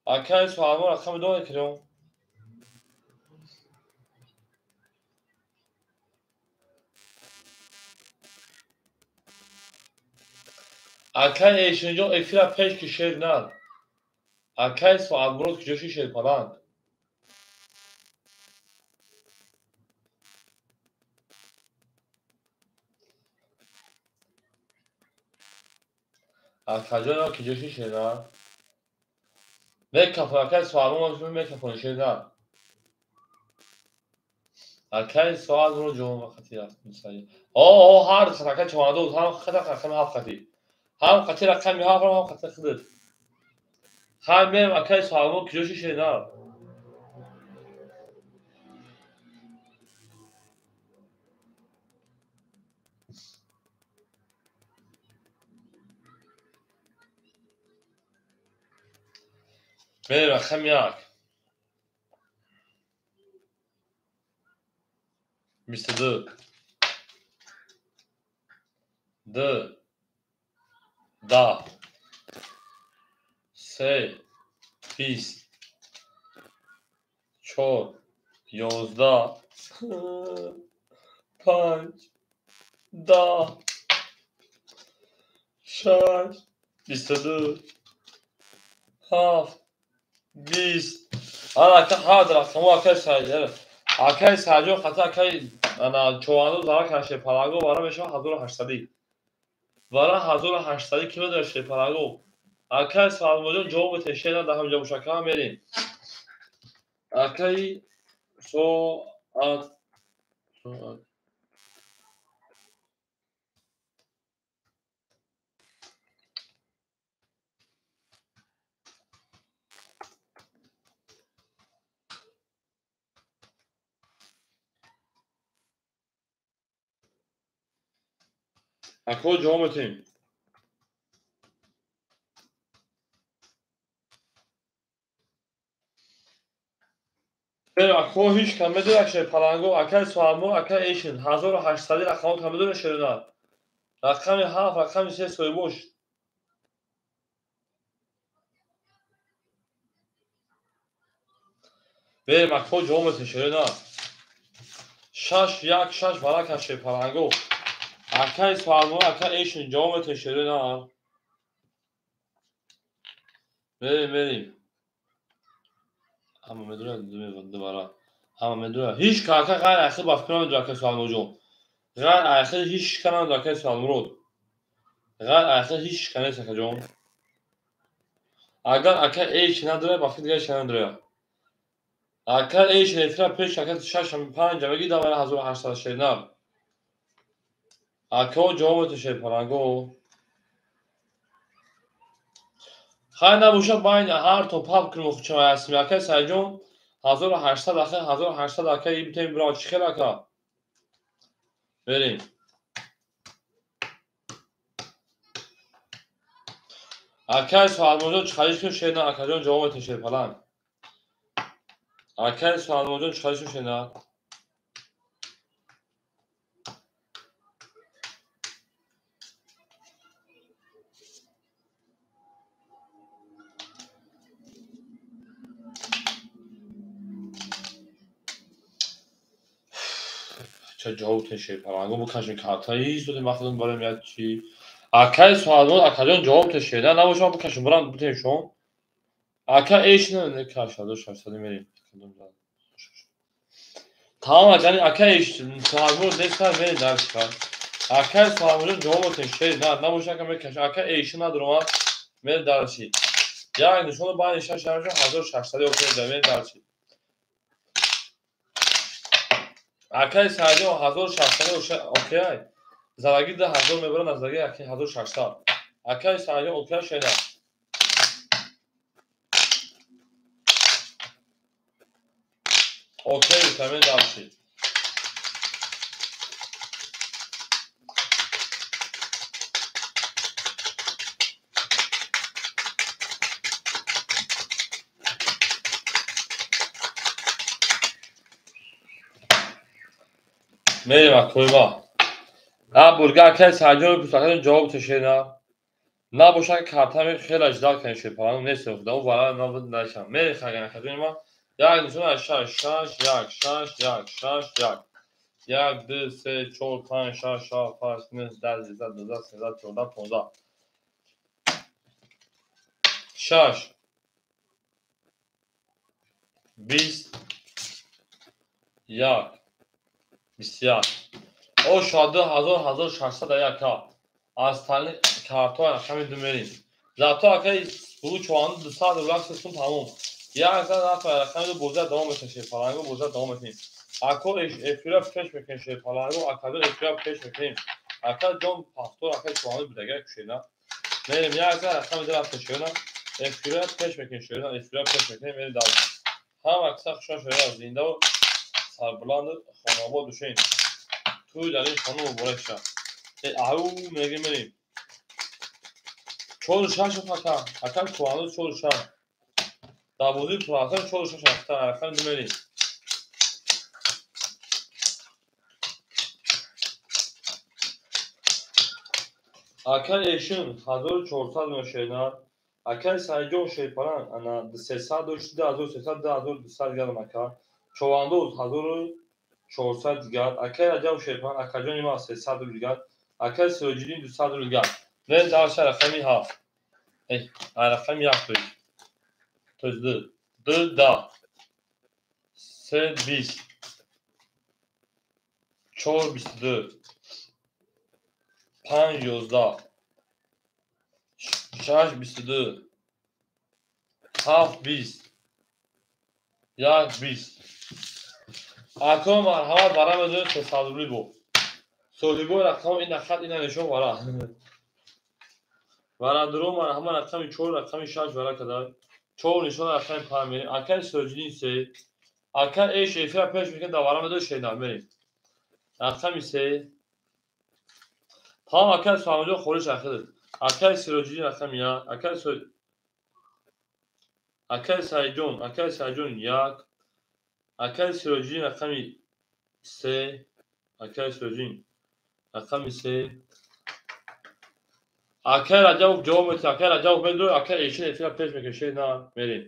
Акай Соатмурод рақами 2 мекунем. Акай Эшинҷон эфира пеш ки шер нар. Акай Соатмурод куҷоши шерпаланг. Акаҷон куҷоши шернар. Мекафон акай Соатмурод мекафон шернар. Акай Соатмурод ҷон вақти рафт. О, ҳар хат акай чавандоз ҳам хат рақами ҳафт хати. Ҳам хати рақами ҳафт ҳам хати худат. Ҳам мерем акай Соатмурод куҷоши шернар. Мерем рақами 1. 22. 2. 10. 3. 20. 4. 11. 5. 10. 6. 22. 7. 20. Ана ака ҳар рақаму акай Саид. Акай Саидҷон хата акай ана човандоз вара кан шерпаланго вара мешава 1800. Вара 1800 ки медора шерпаланго. Акай Соатмуроджон ҷавоб бите шена да ҳамҷа мушака мерем. Акай соат Ако ҷавоб метем. Ако ҳеҷ кам медора шерпаланго, акай Соатмурод, акай Эшин 1800 рақамҳо кам медора шернар. Рақами 7, рақами 3 соҳибош. Берем ако ҷавоб метем шернар. 6 1 6 варака шерпаланго. Акай Соатмурод, акай Эшин ҷавоб метем шернар. Мерем, мерем. Ҳама медонад дубара. Ҳама медонад. Ҳеҷ ка ака ғайр ахир ба фикр намедонад акай Соатмуроджон. Ғайр ахир ҳеҷ ка намедонад акай Соатмурод. Ғайр ахир ҳеҷ ка нест акаҷон. Агар ака Эш надорад, ба фикр дигар ҳеҷ ка надорад. Ака эш эфира пеш ака 6 5 меги давай 1800 шернар. Ака ҷавоб шерпаранго. Хай набоша байн ҳар то пап кунем хучам ҳастим. Ака Сайҷон 1800 ака 1800 ака ибтем бира чӣ хел ака? Берем. Акай Суалмоҷон чӣ кун шерна акаҷон ҷавоб шерпаланг. Акай Суалмоҷон чӣ кун шерна. Ча ҷавоб шерпаланго букашем картаи истодем вақтон барем як чи. Акай Суалмоҷон акаҷон ҷавоб шерна набошам букашем барам бутем шон. Ака эш не каш 1600 мерем. Тамом акани ака эш Суалмоҷон нест мерем дарс кар. Акай Суалмоҷон ҷавоб шерна набошам ака мекашам. Ака эш надорам мерем дарси. Як нишон байни 6 1600 окей мерем дарси. Акай Сайҷон 1600 окей. Зараги 2000 мебарад аз зараги 1600. Акай Сайҷон окей шена. Окей, витамин дарси. Мерем акоима. Бурга акай Сайҷон пусакаҷон ҷавоб тешена. Набоша картами хеле ждал кунем шерпаланг нест худа у вара набуд нашам. Мерем хаган акаҷон ма. Як нишон аз 6 6 1 6 1 6 1 1 2 3 4 5 6 7 8 9 10 11 12 13 14 15 6 20 1 21 О 2000 1601 аз тани картҳо рақами ду мерем. Зато акай буру чоанду 200 рубл сесун тамом. Як зад рақами ду боза давом мекунем шерпаланго боза давом мекунем. Ако эфира пеш мекунем шерпаланго акаҷон эфира пеш мекунем. Ака ҷон пахтор акай чоанду бидага кушена. Мерем як зад рақами ду рафта шерна. Эфира пеш мекунем шерна эфира пеш мекунем мерем дар. Ҳам акса хушон шерна зиндаву сарбуланду хонобод бошед. Туй дар ин хона муборак шавад. Ау мегем мерем. 4 6 ака. Ака чоанду 4 6. Дар бозии пурасар 4 6 рафта рақами ду мерем. Ака эшин 1400 мешена. Акай Сайҷон шерпаланг ана 300 дошт 2300 2200 дигар ака. Човандоз 1400 дигар. Акай Раҷаб шерпаланг акаҷони ма 300 рубл дигар. Акай Сироҷиддин 200 рубл дигар. Мерем дарса рақами 7. Рақами 1 то есть 2 2 10 3 20 4 22 5 11 6 22 7 20 1 20. Ако марҳамат вара медонед 300 рубли бо. Соҳибои рақам ин хат ина нишон вара. Вара дуро марҳамат рақами 4 рақами 6 вара кадай. 4 нишон рақами 5 мерем. Акай Сироҷиддин 3. Акай эш эфира пеш мекунем дар вара медонед шена мерем. Рақами 3. Тамом акай Суҳамаҷон холиш ахир. Акай Сироҷиддин рақами 1. Акай Сайҷон, акай Сайҷон 1. Акай Сироҷиддин рақами 3. Акай Сироҷиддин рақами 3. Акай Раҷабов ҷавоб медиҳад. Акай Раҷабов медиҳад. Акай эшин эфира пеш мекунем. На мерем.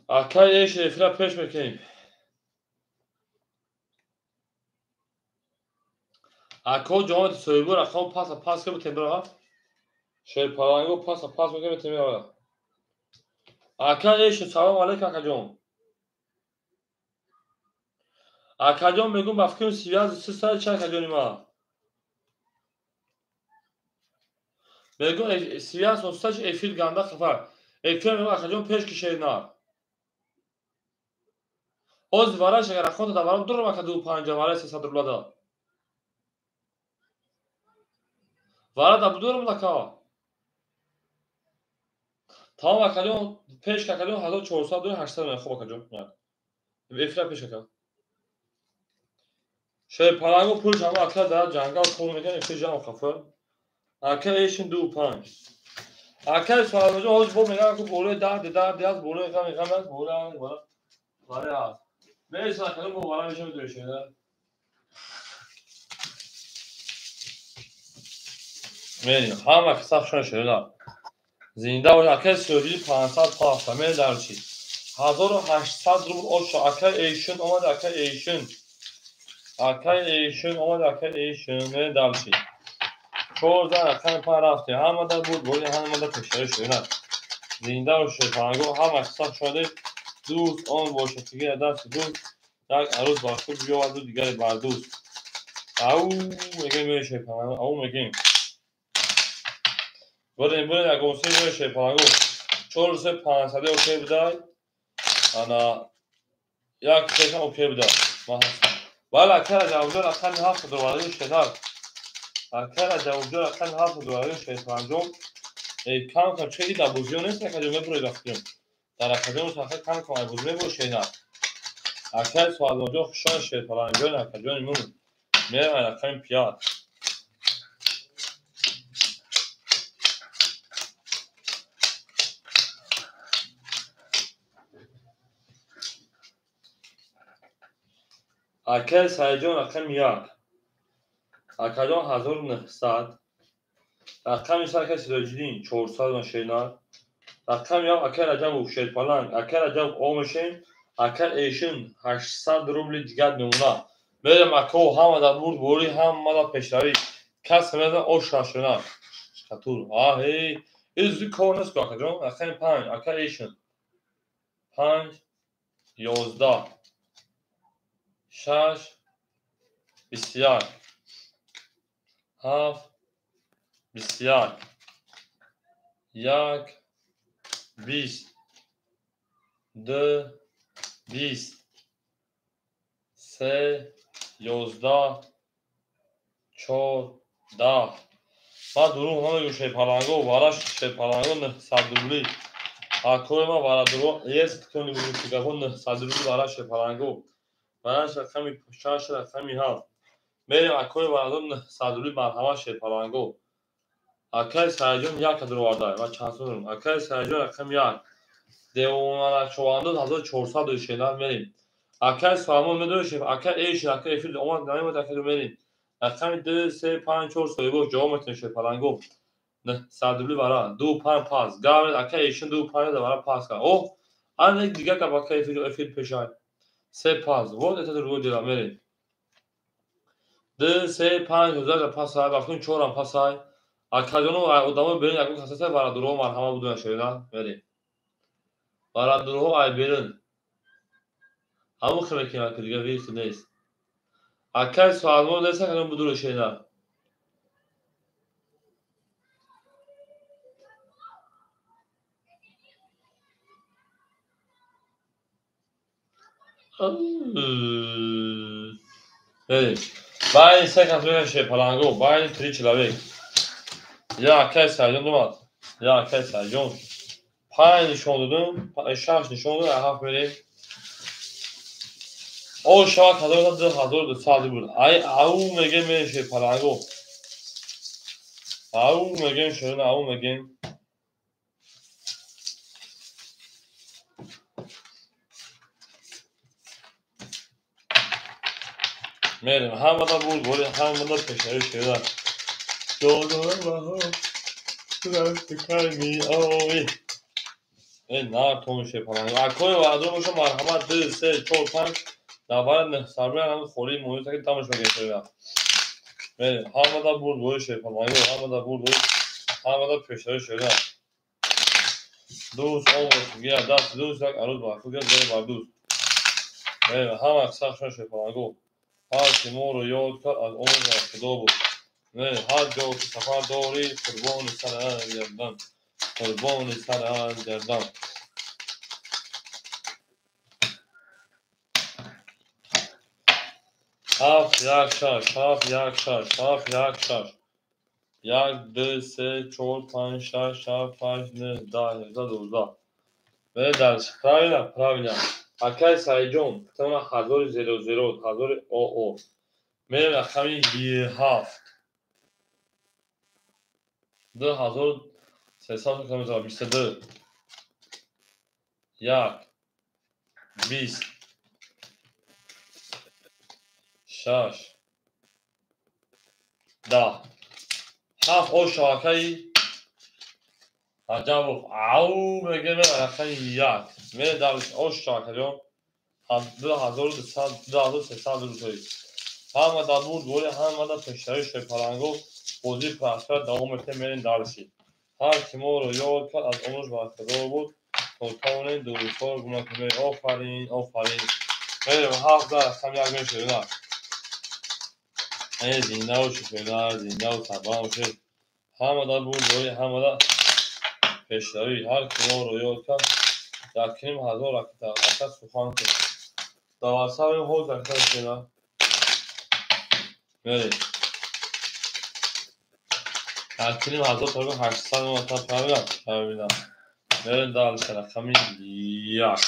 Акай эшин эфира пеш мекунем. Ако ҷавоб соҳибо рақам паса пас ка бутем бира. Шерпаланго паса пас мекунем бутем бира. Ака эшин салом алейкум акаҷон. Акаҷон мегӯм ба фикрам связи си сари чанд акаҷони ма. Мегӯ связь ҳосташ эфир ганда хафа. Эфир мегӯ акаҷон пеш ки шернар. Оз вараш агар ахонта да варам дурам ака 2.50 вара 300 рубла да. Вара да будурам ака. Тамом акаҷон пеш ки акаҷон 1400 дорем 800 меям хуб акаҷон. Эфира пеш ака. Шерпаланго пулш ҳама ака дар ҷангал кор мекунад эфир ҷамъ хафа. Ака эшин 2.5. Ака суалоҷон ҳоз бо мегӯям ку болои дарди дарди аст болои ғами ғам аст болои вара аст. Мерса акаҷон бо вара мешавад дӯшена. Мерим ҳама қисса хушон шуда. Зинда бош ака сӯҷи 500 паста мер чи 1800 рубл оша ака эшин омад ака эшин. Ака эшин омад ака эшин мер чи 14 рақами пан рафтем. Ҳамада буд боли ҳамада пешари шуда. Зинда бош панго ҳама қисса шуда. Дӯст он бошад ки даст дӯст як арӯз бар худ биёварду дигаре бар дӯст. Ау мегем мешепанго ау мегем. Бурем бурем ягонси мешепанго. 4 3 500 окей будай. Ана як сешам окей будай. Ма ҳастам. Бале ака Раҷабҷон рақами 7 дуварди шетар. Ака Раҷабҷон рақами 7 дуварди шетпанҷом. Кам кам чӣ дар бозиё нест акаҷон мебуред вақтиён. Дар акаҷон саха кам кам ай бозӣ мебуред шенар. Акаи Суалмоҷон хушон шерпаланҷон акаҷони мун. Мерам рақами 5. Акаи Саидҷон рақами 1. Акаҷон 1900. Рақами 3 акаи Сироҷиддин 400 шернар. Рақами 7 акаи Раҷабов шерпаланг. Акаи Раҷабов омешем. Акаи Эшин 800 рубли дигар мемона. Мерем акао ҳама дар бурд борӣ ҳама дар пешравӣ. Кас мезан ош шашона. Шатур. Аҳей. Изу кор нест ку акаҷон. Рақами 5 акаи Эшин. 5 11 6 21 7 21 1 20 2 20 3 11 4 10. Ма дурӯғ намегӯ шерпаланго вараш шерпаланго 900 рубли. Акои ма вара дурӯғ есть кто-нибудь гапо 900 рубли вара шерпаланго. Вараш рақами 6 рақами 7. Мерем акои варадор 900 рубли марҳамат шерпаланго. Акаи Саидҷон 1 кадр оварда. Ма чанд сум дорам. Акаи Саидҷон рақами 1. Девоналачовандоз 1400 дори шернар мерем. Акаи Суалмон медори шеф. Акаи Эшин акаи эфир омад намемад акаи мерем. Рақами 2 3 5 4 соҳибо ҷавоб метавонед шерпаланго. 900 рубли вара 2 5 пас. Гавред акаи Эшин 2 5 вара пас кард. Оҳ, ана дигар гап акаи эфир пешай. 3 пас. Вот это другое дело мерем. 2 3 5 11 пасай, вақтун 4 пасай. Акаҷоно одамо берин ягон касаса барадурҳо марҳама будуна шерина мерем. Барадурҳо ай берин. Ҳамон хел мекунем ака дигар вирус нест. Акаи Суалмон нест акаҷон будура шерина. Мерем. Байни се кас мекунем шерпаланго, байни 3 человек. Я акаи Саидҷон омад. Я акаи Саидҷон. 5 нишон додум, 6 нишон додум, 7 мерем. О шавад 1200 буд. Ай ау мегем мерем шерпаланго. Ау мегем шерина, ау мегем. Мерем ҳамада бурд боли ҳамада пешари шерина. На тон шерпаланго. Акои ваъдо боша марҳамат 2 3 4 5 дар бари 900 рубли ҳам холии моҳи таки тамош мегем шерина. Мерем ҳамада бурд боли шерпаланго, ҳамада бурд боли ҳамада пешари шерина. Дӯст он бош гия даст дӯст як арӯз бар худ гия бар дӯст. Мерем ҳама қисса хушон шерпаланго. Ҳар ки моро ёд кард аз он бар Худо буд. Не, ҳар ҷо ки сафар дорӣ, қурбони сарат гардам, қурбони сарат гардам. Ҳафт, як, шаш, ҳафт, як, шаш, ҳафт, як, шаш. Як, ду, се, чор, панҷ, шаш, ҳафт, ҳашт, нӯҳ, 10, 11, 12. Бе дальше. Правильно, правильно. Акай Саидҷон, тама ҳазори зеро зеро, ҳазори оо. Мерем рақами ҳафт. 2300 километр, 22. Як, 20, шаш, 10. Ҳафт ош акаи Раҷабов ау мегӯем рақами як. Мерем дальше ош акаҷон. 2200, 2300 рӯзҳои. Ҳама дар бурдборӣ, ҳама дар пешравӣ шоҳпаланго бозии пурасрор давом медиҳем, мерем дальше. Ҳар ки моро ёд кард, аз умраш бархӯрдор буд, то тавонем дурустҳоро гум накунем. Офарин, офарин. Мерем ҳафт дар рақами як мешавем. Э, зинда бошед, зиндаву сарбаланд бошед. Ҳама дар бурдборӣ, ҳама дар пешравӣ. Ҳар ки моро ёд кард, 1500 ракета сухан кун. Дар ватсапи ҳоз ракета шуда. Мерем. 1500 то 800 маротиба правильно? Правильно. Мерем дальше рақами як.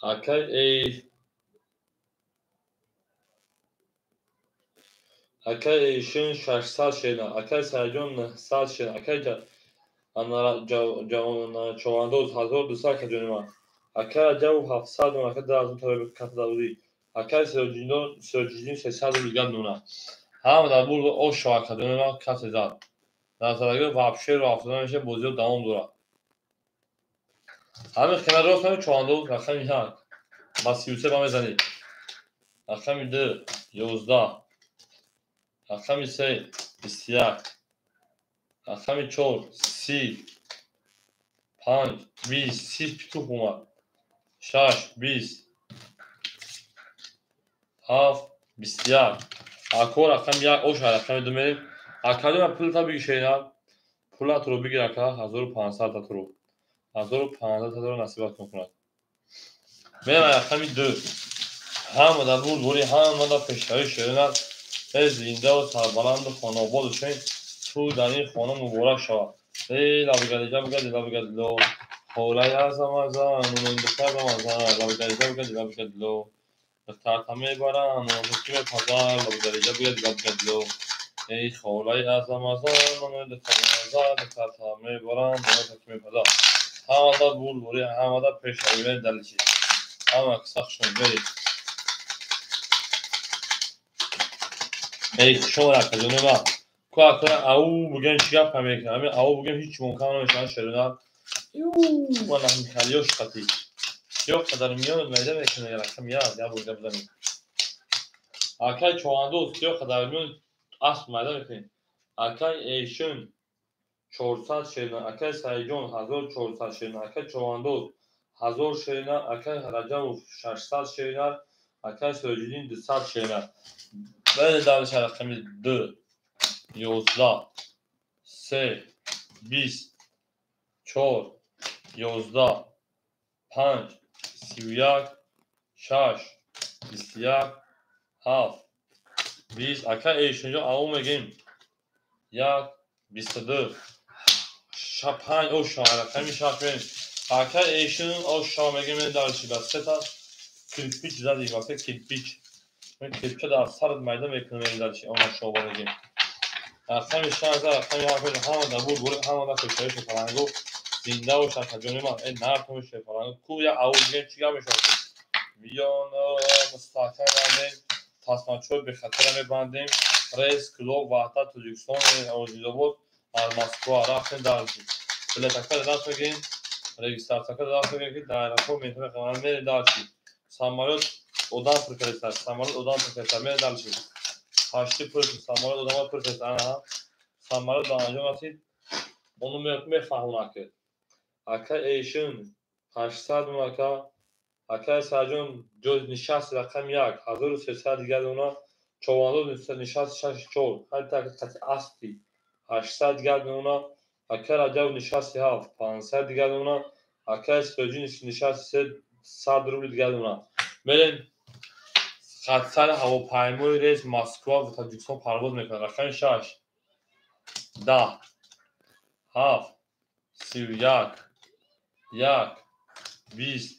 Акай эй акай эйшин 600 шена, акай Саидҷон 900 шена, акай Човандоз 1200 акаҷони ман, акай Раҷабов 700 дона, акай 2000 тарои ката дарудӣ, акай Сироҷиддин 300 рубл дигар дона. Ҳама дар бурд ошо акаҷони ман касе зад. Назарагӣ вообще роҳ афтода мешавад, бозиҳо давом дорад. Ҳамин хела рост ҳамин Човандоз рақами як ба 33 ба мезанӣ. Рақами ду 11, рақами се 21, рақами чор 30, панҷ 20, 30 питух омад, шаш 20, ҳафт 21. Ако рақами як ош рақами ду мерем. Акаҷон пулата бигир шена, пулатро бигир ака, 1500 татро. 1500 татро насибатон кунад. Мерем рақами ду. Ҳама дар бурдборӣ, ҳама дар пешравӣ шерина. Э, зиндаву сарбаланду хонаобод бошед. Ту дар ин хона муборак шавад. Эй, лабигади лабигади лабигади ло. Холаи азамазан, духтар бамазан, лабигади лабигади лабигади ло. Духтарта мебарам, ки мепазам, лабигади лабигади лабигади ло. Эй, холаи азамазан, духтар бамазан, духтарта мебарам, ки мепазам. Ҳама дар бурдборӣ, ҳама дар пешравӣ, мерем дальше. Ҳама сахт шуд, мерем. Эй, хушомад акаҷони ман. Ку ака ау бугем чӣ гап мекунам? Ҳамин ау бугем ҳеҷ мумкин намешавад шерина. Ю, ман ҳамин халиёш қатӣ. Ё қадар миёнат майда мекунад рақам як, як бор гап занем. Акай Човандоз, ё қадар миён асп майда мекунед. Акай Эйшин 400 шерина, акай Саидҷон 1400 шерина, акай Човандоз 1000 шерина, акай Раҷабов 600 шерина, акай Сироҷиддин 200 шерина. Бале дальше рақами ду 11, се 20, чор 11, панҷ 31, шаш 21, ҳафт 20. Акай Эйшинҷон ау мегем. Як 22, панҷ ошо рақами шаш мерем. Акай Эйшин ошо мегем дальше ба сета кирпич задӣ, ба се кирпич. Мен кирпича дар сарат майда мекунем дальше, она шоба мегем. Рақами шаш, рақами ҳафт, ҳама дар бурдборӣ, ҳама дар пешравӣ шоҳпаланго. Зинда бошад акаҷони ман. Э, нартон шоҳпаланго. Ку як ау бигем чӣ гап мешавад? Миён мустаҳкам бандем, тасмачҳои бехатара мебандем. Рейс клуб Ваҳдат Тоҷикистон Озидобод аз Москва рафтем дальше. Билетака даст мегирем, регистратсияка даст мегирем, ки дар аэропорт метавонем мерем дальше. Самолёт одам пур кардааст, самолёт одам пур кардааст, мерем дальше. Ҳашти пур шуд, самолёт одама пур кардааст. Аҳа, самолёт ба анҷом расид, оно мефаҳмонад ки. Ака Эйшин 800 мон ака, Акай Саҷон нишасти рақами 1 1300 дигар дона. Човандоз нишасти 6 4 ҳатто қати аспи 800 дигар дона. Акай Раҷаб нишасти 7 500 дигар дона. Акай Сироҷи нишасти 3 100 рубли дигар дона. Мерем хатсари ҳавопаймои рейс Москва ва Тоҷикистон парвоз мекунад. Рақами 6 10 7 31 1 20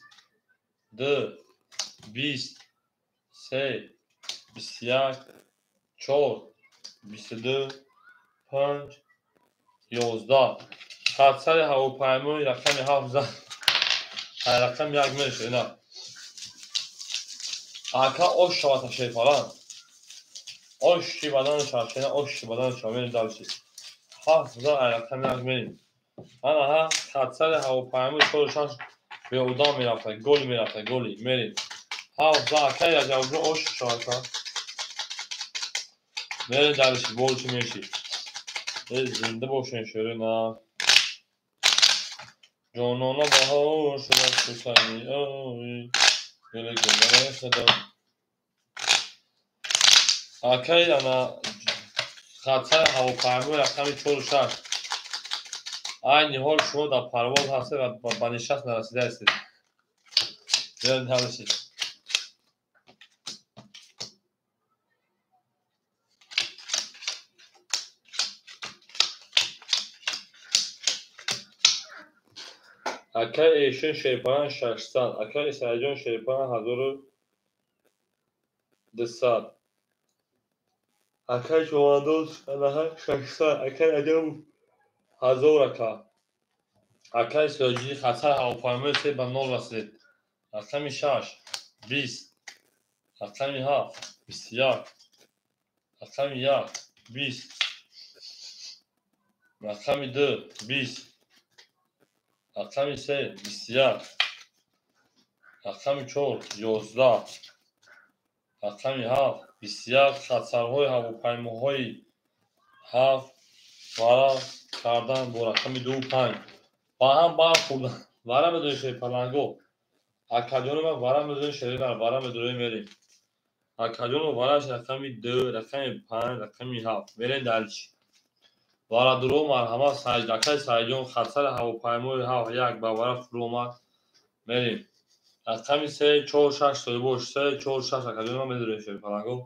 2 20 3 21 4 22 5 11. Хатсари ҳавопаймои рақами 7 рақами 1 мешавад. Ака ош шавад шерпалан. Оши бадан шавад, оши бадан шавад. Мерем дальше. 7 рақами 1 мерем. Ана ҳа хатсари ҳавопаймои 46 беодам мерафта, голи мерафта, голи мерем. 7 акай Раҷабҷон ош шавад. Мерем дальше, больше меши. Зинда бошен шерина. Ҷонона баҳор шудааст хусайни ой. Гули гулбарои худо. Акай ана хатсари ҳавопаймои рақами 46. Айни ҳол шумо дар парвоз ҳастед ва ба нишаст нарасида ҳастед. Мерем дальше. Акай Эшин Шерпаран 600, акай Саидҷон Шерпаран 1200, акай Човандоз 600, акай Раҷаб 1000 ака. Акай Сироҷиддин хатсари ҳавопаймои 3 ба 0 расид. Рақами 6 20, рақами 7 21, рақами 1 20, рақами 2 20, рақами 3 21, рақами 4 11, рақами 7 21. Хатсарҳои ҳавопаймоҳои 7 вара кардан бо рақами 2 5 ба ҳам бархӯрдан. Вара медонед шерпаланго. Акаҷоно вара медонед шеринар, вара медонед мерем. Акаҷоно вараш рақами 2, рақами 5, рақами 7. Мерем дальше. Варадуро марҳамат акай Саидҷон хатсари ҳавопаймои 7 1 ба вара фурӯ омад. Мерем. Рақами 3 4 6 соҳибош 3 4 6 акаҷоно медонед шерпаланго.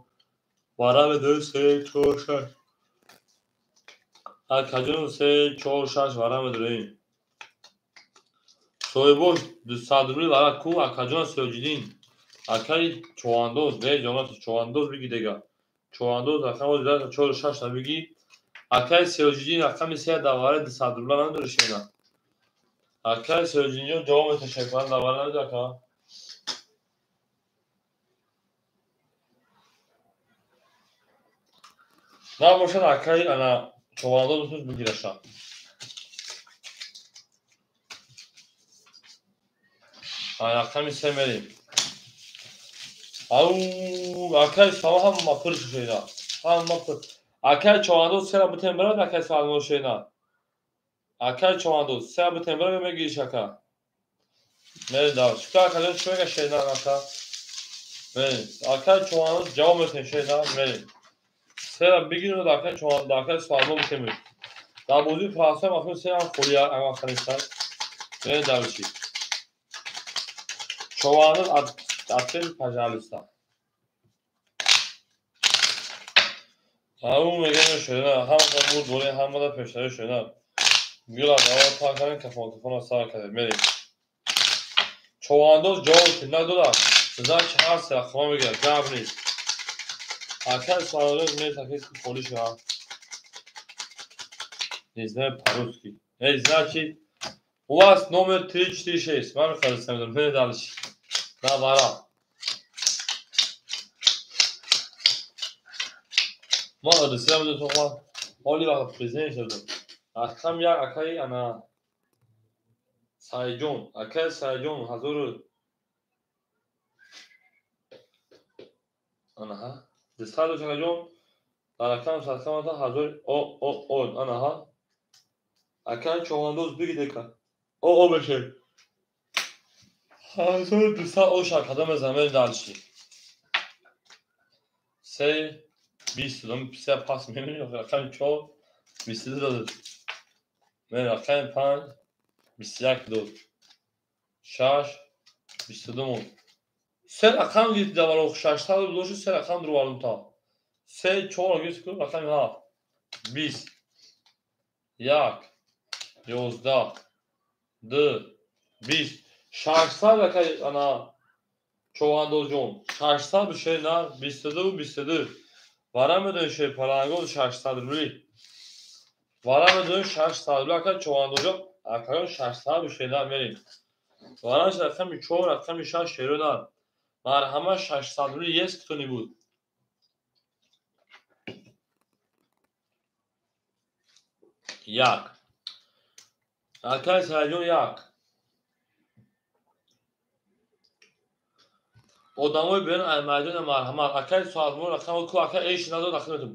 Вара медонед 3 4 6. Акаҷоно 3 4 6 вара медонем. Соҳибош 200 рубли вара ку акаҷон Сироҷиддин. Акаи Човандоз, бе ҷонат Човандоз биги дега. Човандоз рақами 4 6 на биги. Акаи Сироҷиддин рақами 3 дар вараи 200 рубла намедори шена. Акаи Сироҷиддинҷон ҷавоб метавон шерпалан дар вара намедори ака. Набошад акаи ана Човандоз метавонист бигираша. Рақами 3 мерем. Ау акаи Сава ҳама пур шуда. Ҳама пур. Акай Човандоз сера битен бирад, акай Салмон шена. Акай Човандоз сера битен бирад, мегириш ака. Мерем дальше. Чӣ акаҷон чӣ мега шена ака? Мерем. Акай Човандоз ҷавоб метавон шена, мерем. Сера бигирем акай Човандоз, акай Салмон битен. Дар бозии Фаронса мафҳум сера холия ама хариста. Мерем дальше. Човандоз ответь, пожалуйста. Ау мегӯям шуда, ҳама буд боле ҳамада пештари шуда. Гула давар пак кардем, кафон кафонро сар кардем, мерем. Човандоз ҷавоб шуд, надодад. Значит ҳар се рақама мегирад, гап нест. Акай Салмон метакист холӣ шуда. Не знаю по-русски. Эй, значит, у вас номер 3 4 6. Ман мехоҳам медонам, дальше. На вара. Ма одисия медонам тоқма. Ҳоли вақт президент шудам. Рақам 1 акаи ана Саидҷон, акаи Саидҷон 1000 ана ҳа 200 дошт акаҷон. Дар рақам садқамата 1000 о о о ана ҳа. Акаи Човандоз бигид ака. О о бешед. 1200 оша кадом мезанем дальше. 3 20 пися пас мемонем рақами 4 22 дод. Мен рақами 5 21 дод. 6 22 мон. Се рақам гирифт даваро 600 рубл шуд, се рақам дурвардум та. 3 4 гирифт рақами 7 20 1 11 2 20 600 акай ана Човандозҷон 600 бишед на 22 22 вара медонӣ шер палангоз 600 рубли вара медонӣ 600 рубли акай Човандозҷон акайон 600 бишед на мерим вара рақами 4 рақами 6 шеро на марҳама 600 рубли есть кто-нибудь. Як акай Саидҷон як. Одамои берун ай майдона марҳамат. Акай соатмон рақам ку акай эши надод рақам метум.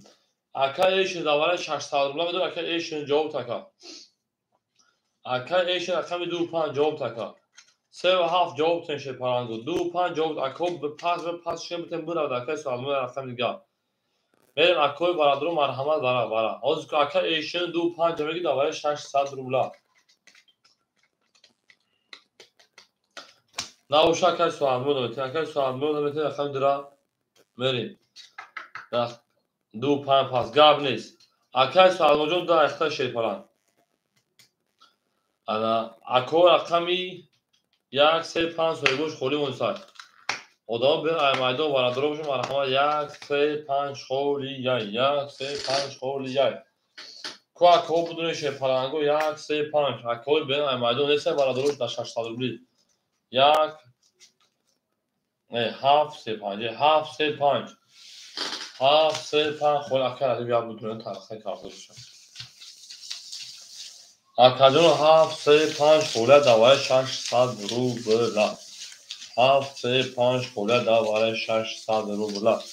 Акай эши давара 600 рубла медод акай эши ҷавоб така. Акай эши рақами 2 5 ҷавоб така. 3 ва 7 ҷавоб тен шер паранго. 2 5 ҷавоб ако пас ба пас шер битен бурад акай соатмон рақами дигар. Мерем акои бародаро марҳамат вара вара. Ҳозир ку акай эши 2 5 меги давара 600 рубла. Набоша акай соатмон метен, акай соатмон метен рақами дира мерем. 2 5 пас гап нест. Акай соатмонҷон да ахта шерпалан. Ана ако рақами 1 3 5 соҳибош холӣ монсад. Одамо бен ай майдон бародаро бошем марҳамат 1 3 5 холӣ яй 1 3 5 холӣ яй. Ку ако будуне шерпаланго 1 3 5 акои бен ай майдон нест бародарош дар 600 рубли. 1 7 3 5 7 3 5 7 3 5 хол ака радим як будуне тарихи карда бошам. Акаҷон 7 3 5 хола даваи 600 рубла. 7 3 5 хола даваи 600 рубла.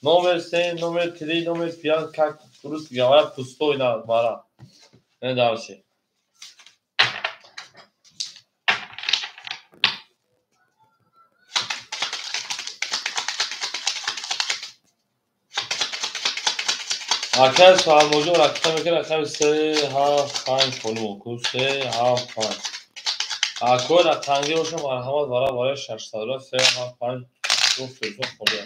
Номер 7, номер 3, номер 5 как русский говорят пустой на мара. Не дальше. Акай соатмоҷон рақам мекунад рақами 3 7 5 холӣ ку 3 7 5. Акои рақамгӣ бошам марҳамат вара барои 600 рубла 3 7 5 гуфт телефон холӣ.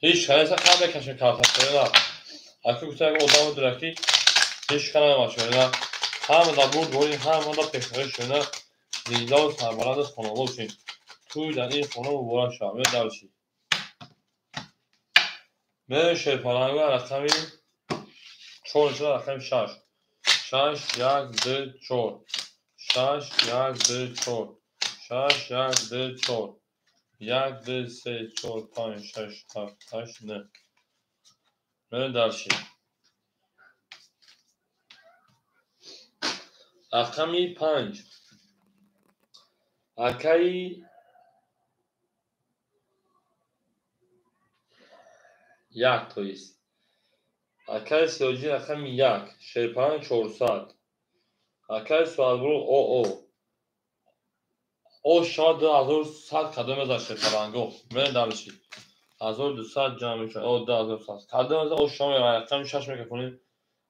Ҳеҷ касе хам мекашем картафои на. Аку гуфта як одамо дора ки ҳеҷ кара намашои на. Ҳама да бурд борин, ҳама да пешравӣ шои на. Зиндаву сарбаланду хонавод шин. Туй дар ин хона муборак шавад. Меояд дальше. Мерем шерпаланго рақами 4 шуда рақами 6. 6 1 2 4. 6 1 2 4. 6 1 2 4. 1 2 3 4 5 6 7 8 9. Мерем дальше. Рақами 5. Акаи 1 то есть. Акай Сиёҷӣ рақами 1, шерпаланг 400. Акай Суалбург ОО. О шава 2100 кадом мезад шерпаланго. Мерем дальше. 1200 ҷамъ мешавад. О 2100. Кадом мезад о шава рақами 6 мекунем.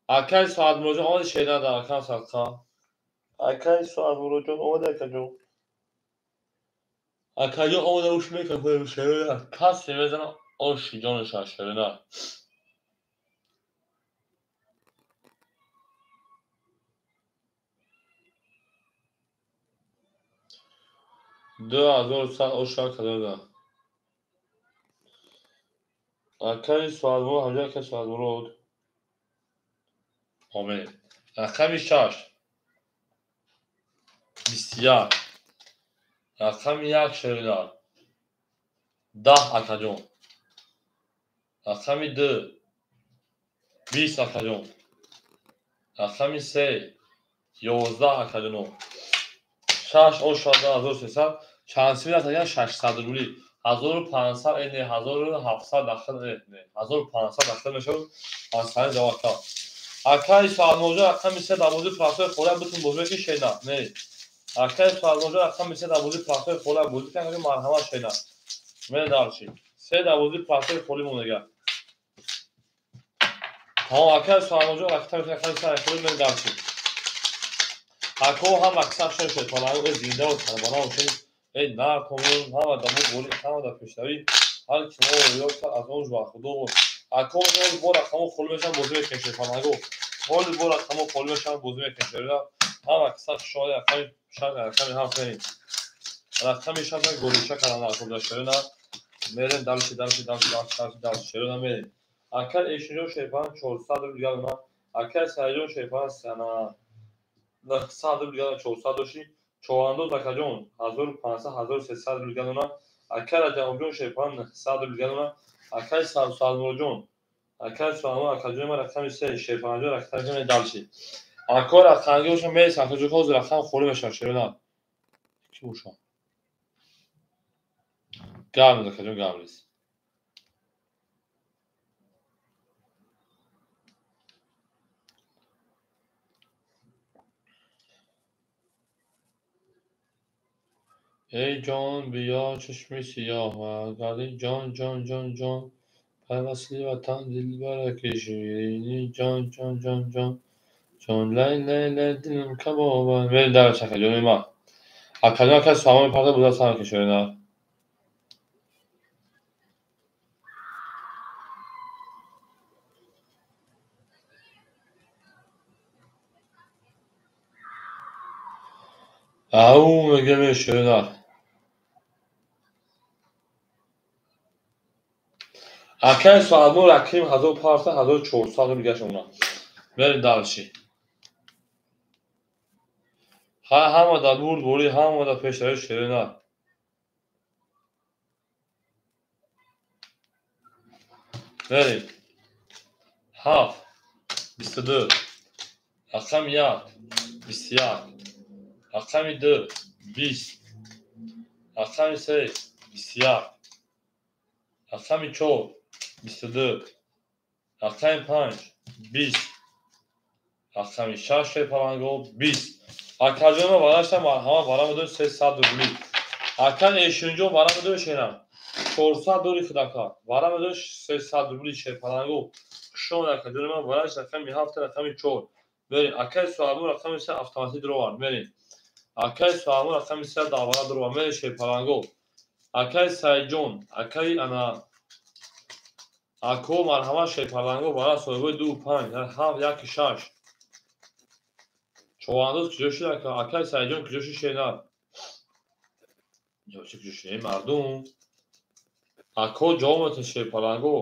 Акай Соатмуроҷон омади шеър дар рақам садқа. Акай Соатмуроҷон омади акаҷон. Акаҷон омада уш мекунем шеър. Касе мезанад оши ҷонаш аз шеър на. 2100 оша кадода. Акаи Соатмурод ҳамҷа акаи Соатмурод. Омед. Рақами 6 21. Рақами 1 шеър 10 акаҷон. Рақами 2 20 акаҷон. Рақами 3 11 акаҷоно. 6 оша 2300. Чанд симин аст агар 600 рубли. 1500 не 1700 дахил не 1500 дахил мешавад. Аз сари ҷавоб. Акай Салмонҷон рақами 3 дар бозии простой хола битун бозӣ ки шена. Не. Акай Салмонҷон рақами 3 дар бозии простой хола бозӣ кан марҳамат шена. Мерем дальше. 3 дар бозии простой холи монега. Тамом акай Салмонҷон рақами 3 холи мерем дальше. Ако ҳам аксар шуд паланг зинда ва сарбаланд бошед. Эй наркомон ҳама дар мо борӣ ҳама дар пешравӣ ҳар ки мо ёд кард аз он ба худо буд. Ако бо рақамо холӣ мешаванд бозӣ мекунем шерпаланго. Ҳоли бо рақамо холӣ мешаванд бозӣ мекунем шерпаланго. Ҳама аксар шояд рақами шаш рақами ҳафт мерем. Рақами шаш голиша кардан дар худаш шерона мерем дальше дальше дальше дальше дальше дальше шерона мерем. Ака Эшинҷон шерпаланг 400 рубл дигар ма. Ака Саидҷон шерпаланг сана 900 рубл дигар 400 доши. Човандоз акаҷон 1500 1300 рубл дигар дона. Акай Раҷабҷон шерпаланг 900 рубл дигар дона. Акай Салмурҷон, акай Салмур акаҷони ман рақами 3 шерпалангҷон рақами дальше. Ако рақамги бошам мересам акаҷон ҳозир рақам холӣ мешавад шерона. Ки бошам? Гап нест акаҷон гап нест. Эй ҷон биё чашми сиёҳ варгардӣ ҷон ҷон ҷон ҷон пайвастли ватан дилбараки ширини ҷон ҷон ҷон ҷон ҷон лай лай лай дилам кабоб. Мерем дальше акаҷони ман. Акаҷон ака саломи парта буда сар кишорина. Ау мегӯям шерина. Акай Салмон рақим 1000 парта 1400 рубл гашона. Мерем дальше. Ҳа ҳама дар бурд борӣ ҳама дар пешравӣ шерина. Мерем. 7 22 рақами 1 21 рақами 2 20 рақами 3 21 рақами 4 22 рақами 5 20 рақами 6 шерпаланго 20. Акаҷон варашта марҳамат вара медои 300 рубли. Ака Эшинҷон вара медои шерам 400 дори худака вара медои 300 рубли шерпаланго. Хушон акаҷони ман вараш рақами 7 рақами 4. Мерем. Акаи Суалмон рақами 3 автоматӣ дуровард. Мерем. Акаи Суалмон рақами 3 давара дуровард. Мерем шерпаланго. Акаи Саидҷон, акаи ана ако марҳамат шерпаланго вара соҳибои 2 5 7 1 6. Човандоз куҷо шуд ака? Акаи Саидҷон куҷо шуд шернар? Ё чӣ куҷо шуд? Эй мардум. Ако ҷавоб метон шерпаланго.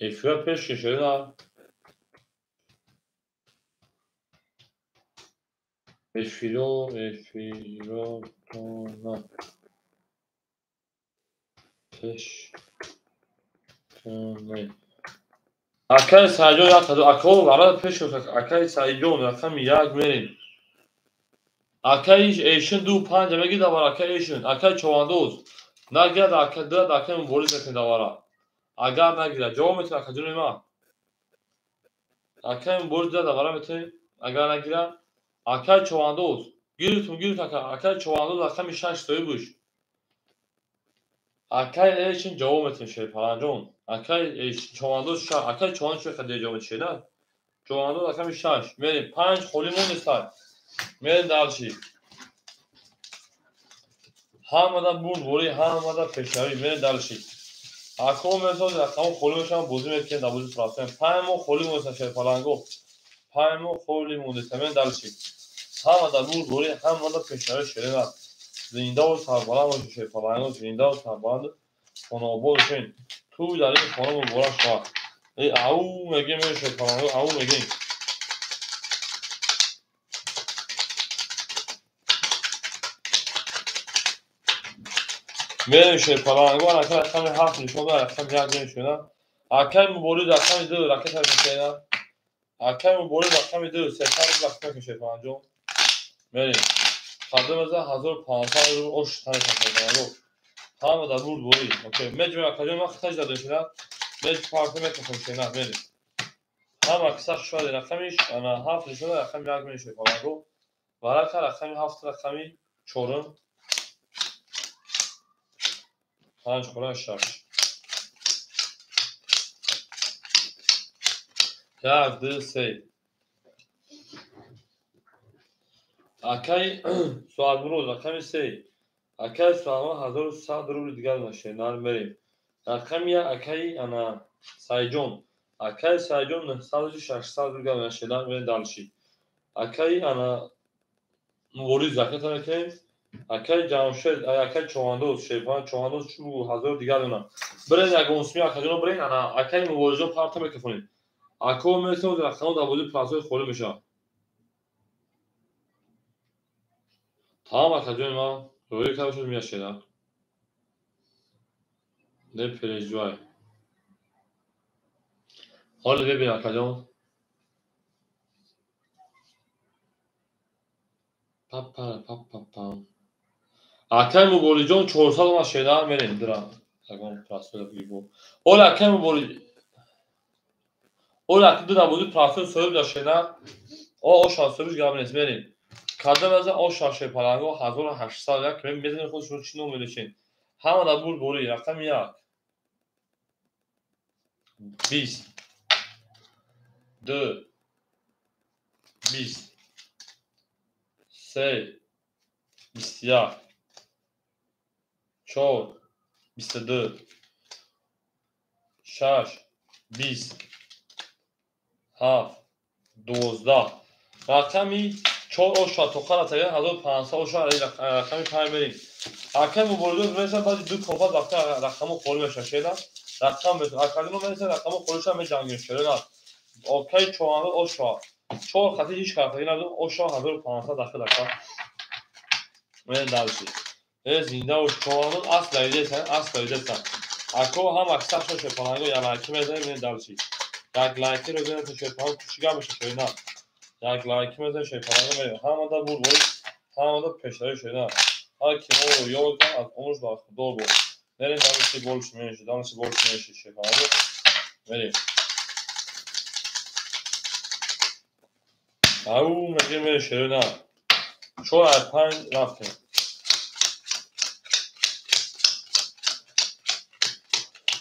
Эфира пеш ки шернар. Эфиро, эфиротона пеш кунед. Акаи Саидҷон як ҳазор ако вара пеш акаи Саидҷон рақами 1 мерем. Акаи Эшин 2 5 мегӣ давара акаи Эшин, акаи Човандоз нагирад ака дирад акаи мубориз мекунед давара. Агар нагирад ҷавоб метавонад акаҷони ман. Акаи мубориз дирад давара метавонед агар нагирад. Акаи Човандоз гирифтум гирифт ака акаи Човандоз рақами 6 соҳиб. Акаи Эшин ҷавоб метавонед шерпаланҷон. Акаи Човандоз 6 акаи Човандоз чӣ қадар ҷавоб метавонед шерна? Човандоз рақами 6 мерем 5 холӣ монеста. Мерем дальше. Ҳамада бурд борӣ ҳамада пешравӣ мерем дальше. Ако месоз рақамо холӣ мешаванд бозӣ мекунем дар бозии простой. 5 мо холӣ монеста шерпаланго. 5 мо холӣ монеста мерем дальше. Ҳамада бурд борӣ ҳамада пешравӣ шерина. Зиндаву сарбаланд бошед шерпаланго, зиндаву сарбаланд хонаобод бошед. Тӯй дар ин хона муборак шавад. Эй ау мегӯем шерпаланго, ау мегӯем. Мерем шерпаланго, ака рақами 7 нишон дод, рақами 1 мешавад. Акаи мубориз рақами 2 ракета мешавад. Акаи мубориз рақами 2 300 рубл рақам шерпаланҷон. Мерем. Қадам 1500 рубл ош тани шерпаланго. Ҳама дар бурд борӣ. Окей, меҷмӯи акаҷон ман хаташ додам шуда. Беч парта мекунем шена мерем. Ҳама киса хушвади рақами ана 7 нишона рақами 1 мешавад паланго. Варақа рақами 7 рақами 4 5 хӯра 6. 1 2 3. Акай Суалмурод рақами 3. Акай Суалмурод 1100 рубли дигар нашед. Мерем. Рақами 1 акай ана Сайҷон. Акай Сайҷон 900 600 рубли дигар нашед. Мерем дальше. Акай ана Мубориз заката мекунем. Акай Ҷамшед, акай Човандоз, Шерпан Човандоз чу 1000 дигар дона. Бирен ягон сми акаҷоно бирен ана акай Муборизҷон парта микрофонед. Ако мерасем рақамҳо дар бозии пласҳои холӣ мешавад. Тамом акаҷони ман рӯи карда шуд меяшед. Не переживай. Ҳоло бибин акаҷон. Па-па-па-па-па. Акай Мубориҷон 400 омад шеда мерем дира. Ягон пласҳои бигӯ. Ҳоло акай Мубориҷ Ола ки ду бозӣ пласҳои соҳиб дошт о оша соҳибш гап нест мерем. Кадом аз оша шепаланго 1801 мезанем худшон чӣ ном медошед. Ҳама дар бур борӣ рақами 1 20 2 20 3 21 4 22 6 20 7 12 рақами 4 оша тоқара таган 1500 оша рақами 5 мерем. Акай Муборизҷон мерасад баъди ду компас вақта рақамҳо холӣ мешавад шеда. Рақам акадино мерасад рақамҳо холӣ шавад меҷангем шеда. Акай Човандоз оша 4 хати ҳеч картаги надорем оша 1500 дахил ака. Мерем дальше. Зинда бош Човандоз асл давидесан, асл давидесан. Ако ҳам аксар шоша паланго я лайки мезанем мерем дальше. Як лайки ро бинед шерпаланг чӣ гап мешавад шоина. Як лайки мезанем шерпаланг мерем. Ҳамада бур бой, ҳамада пешравӣ шоина. Ҳар ки моро ёд кард аз умрш бархӯрдор буд. Мерем дальше больше меньше, дальше больше меньше шерпаланг мерем. Ау мегем мерем шоина. 4 аз 5 рафтем.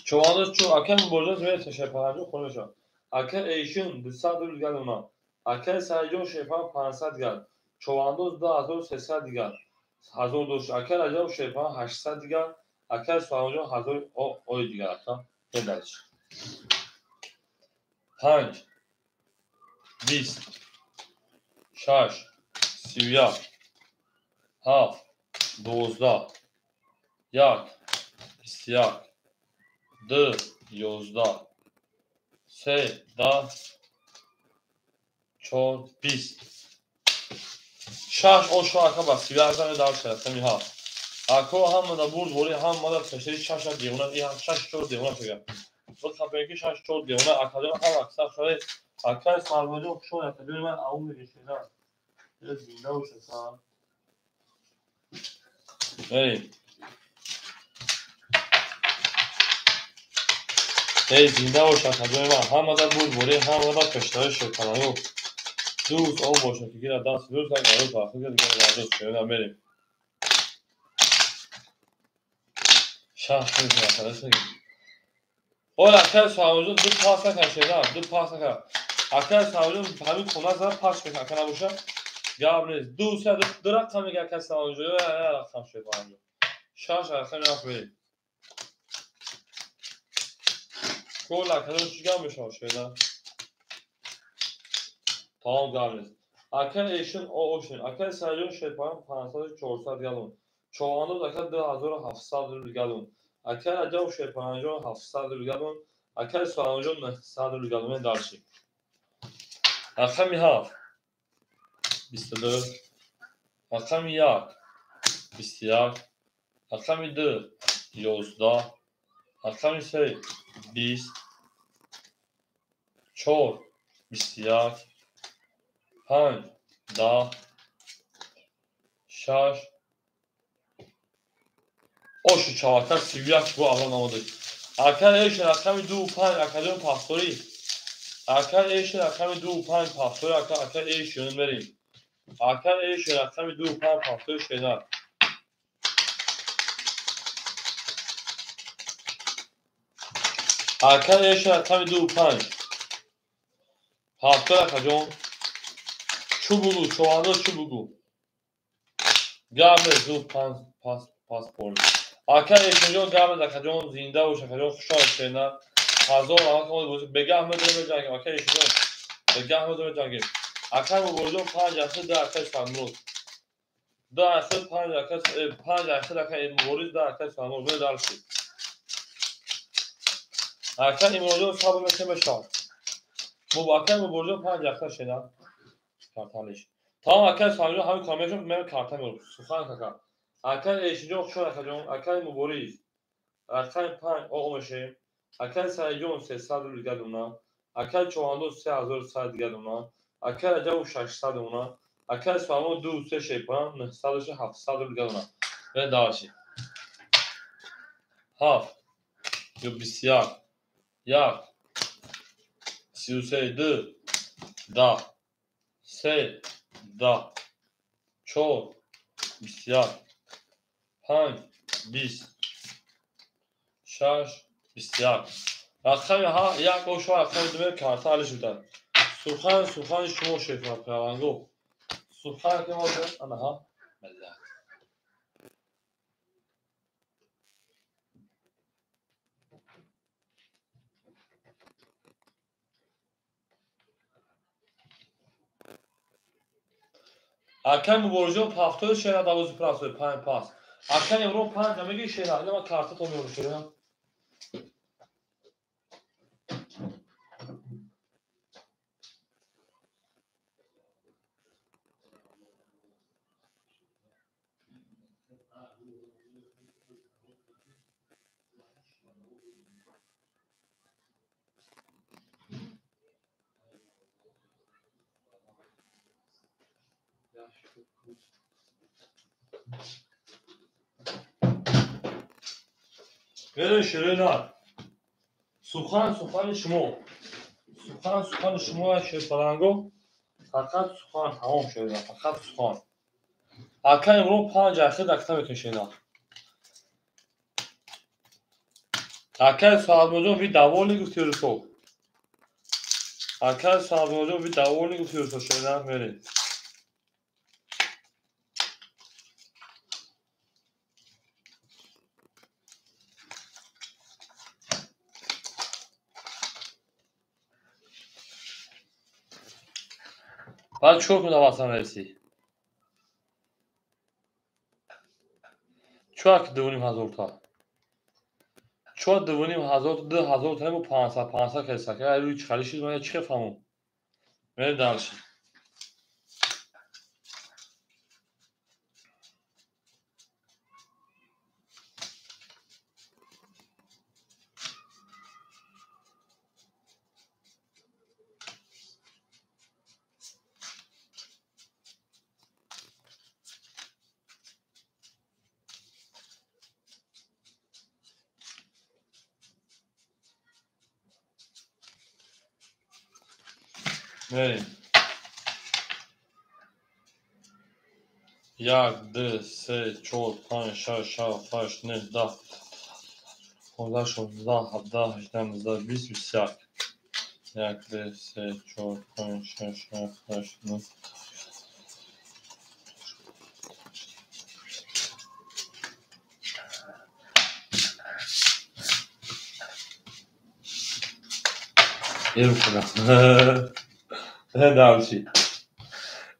Човандоз чу акай Мубориҷон мерасад шерпаланг хона мешавад. Акай Эйшун 200 рубл дигар дона. Акай Сайҷон шерпаланг 500 дигар. Човандоз 2300 дигар. 1000 дош. Акай Раҷаб шерпаланг 800 дигар. Акай Суҳаймонҷон 1000 ой дигар ака. Дальше. 5 20 6 31 7 12 1 21 2 11 3 10 4 20 6 оша ака ба 31 зане дар рақами 7. Ако ҳамада бурд борӣ ҳамада пешари 6 девона 6 4 девона шага. Бихапем ки 6 4 девона акаҷон ҳам аксар шаве. Акай Сарваҷон хуш омад акаҷони ман ау мегешена. Зинда бошед са. Мерем. Эй зинда бош акаҷони ман ҳамада бурд борӣ ҳамада пешравӣ шерпаланго. Дӯст он бошад ки гира даст дӯст як арӯз бархӯрд дигар дӯст шоина мерем. 6 акаҷон. Ола акай Суҳаймонҷон ду пас накард шеда, ду пас накард. Акай Суҳаймонҷон ҳамин хона зад пас мекард ака набошад. Гап нест. Ду се ду рақам мега акай Суҳаймонҷон, я рақам шерпаланго. 6 рақами 7 мерем. Кол акаҷон чӣ гап мешавад шеда? Тамом гап нест. Акай Эйшун ошин. Акай Сайҷон шерпаланг 500 400 галон. Човандоз ака 2700 рубл галон. Акай Раҷаб шерпалангҷон 700 рубл галон. Акай Суҳаймонҷон 900 рубл галон. Мерем дальше. Рақами 7 22 рақами 1 21 рақами 2 11 рақами 3 20 4 21 5 10 6 ошу чавака 31 бо аввал намодед. Ака эш рақами 2 5 акаҷон пахторӣ. Ака эш рақами 2 5 пахторӣ ака, ака эш ён мерем. Ака эш рақами 2 5 пахторӣ шенар. Ака эш рақами 2 5 пахторӣ акаҷон. Чӯ бугу, човандоз чӯ бугу. Гап ду панҷ пас пас пол. Ака эшинҷон гап акаҷон зинда бош акаҷон хушҳол шена. Ҳазор раҳмат бегаҳ медорем меҷангем ака эшинҷон. Бегаҳ медорем меҷангем. Ака муборизон панҷ ахир да ака Самруд. Ду ахир панҷ ака панҷ ахир ака мубориз да ака Самруд бе дарси. Ака Имронҷон сабр мекунем мешавад. Ака муборизон панҷ ахир шена. Карталиш. Тамом ака Самруд ҳамин кор мешавад мен карта меорам. Сухан ака. Ака эшинҷон хушҳол акаҷон. Акаи мубориз. Рақами панҷ оғо мешавем. Акаи Саидҷон 300 рубл дига дона. Акаи Човандоз 3100 дига дона. Акаи Раҷабов 600 дона. Акаи Сулаймон ду се шепан 900 700 рубл дига дона. Бе дальше. Ҳафт ё 21 як 33 ду 10 се 10 чор 21 панҷ 20 шаш 21 рақами ҳа як ошо рақами думе карта али шуда. Сухан сухани шумо шеф-паланго. Сухан ки ҳозир анаҳа миллат. Акай муборизҷон пафтои шера давози прасои панҷ пас. Акай Имрон панҷ намеги шера, ина ман карта то меорам шера. Берин ширина. Сухан сухани шумо. Сухан сухани шумо шерпаланго. Фақат сухан тамом ширина, фақат сухан. Ака Имрон панҷ ахир дакта мекунем ширина. Акай Саадмоҷон вы довольны гуфти Юрусов. Акай Саадмоҷон вы довольны гуфти Юрусов ширина мерем. Баъд чикор кунам асан раиси? Чӯ ак 2,5 ҳазорта? Чӯ 2,5 ҳазор 2 ҳазорта бо 500 500 кесак. Ай рӯи чӣ шид ман чӣ фаҳмам? Мерем дальше. Мерем. Як, ду, се, чор, панҷ, шаш, ҳафт, ҳашт, нӯҳ, 10, 15, 16, 17, 18, 19, 20, 21. Як, ду, се, чор, панҷ, шаш, ҳафт, ҳашт, нӯҳ. Дальше.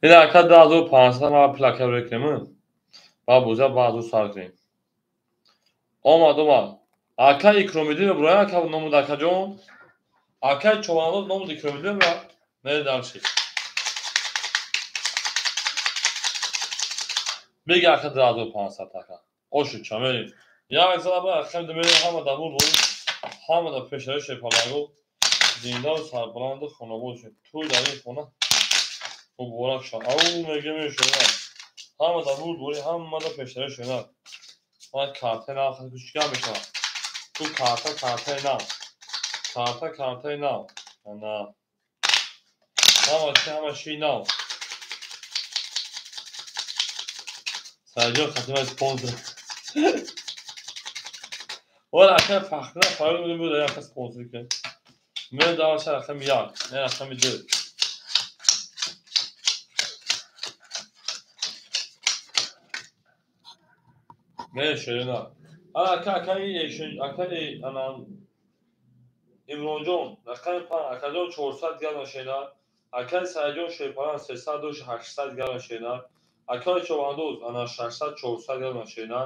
Ин ака 2500 ма плака рекунем. Ба боза баъзу сар кунем. Омад, омад. Ака Икромиддин Иброҳим ака номуд акаҷон. Акаи Чобандоз номуд Икромиддин ва мерем дальше. Беги ака 2500 ака. Ошуд ча мерем. Як заба акам мерем ҳама да бурд ҳама да пешари шепалаго зиндаву сарбаланду хонобод шуд. Тӯй дар ин хона муборак шавад. Ау мегӯем шунад. Ҳама да бурд бори ҳама да пешари шунад. Ман карта нахад кучикам мешавад. Ту карта картаи нав. Карта картаи нав. Ана. Ҳама чи ҳама чи нав. Саидҷон хатимаи спонсор. Ола ака фахрина фарёд будем буд яка спонсор кунем. Мен давша рақами 1, мен рақами 2. Мен шерина. Ана ака акаи эшин акаи ана Имронҷон рақами 5 акаҷон 400 грамм шена. Акаи Саидҷон шерпаран 300 дош 800 грамм шена. Акаи Човандоз ана 600 400 грамм шена.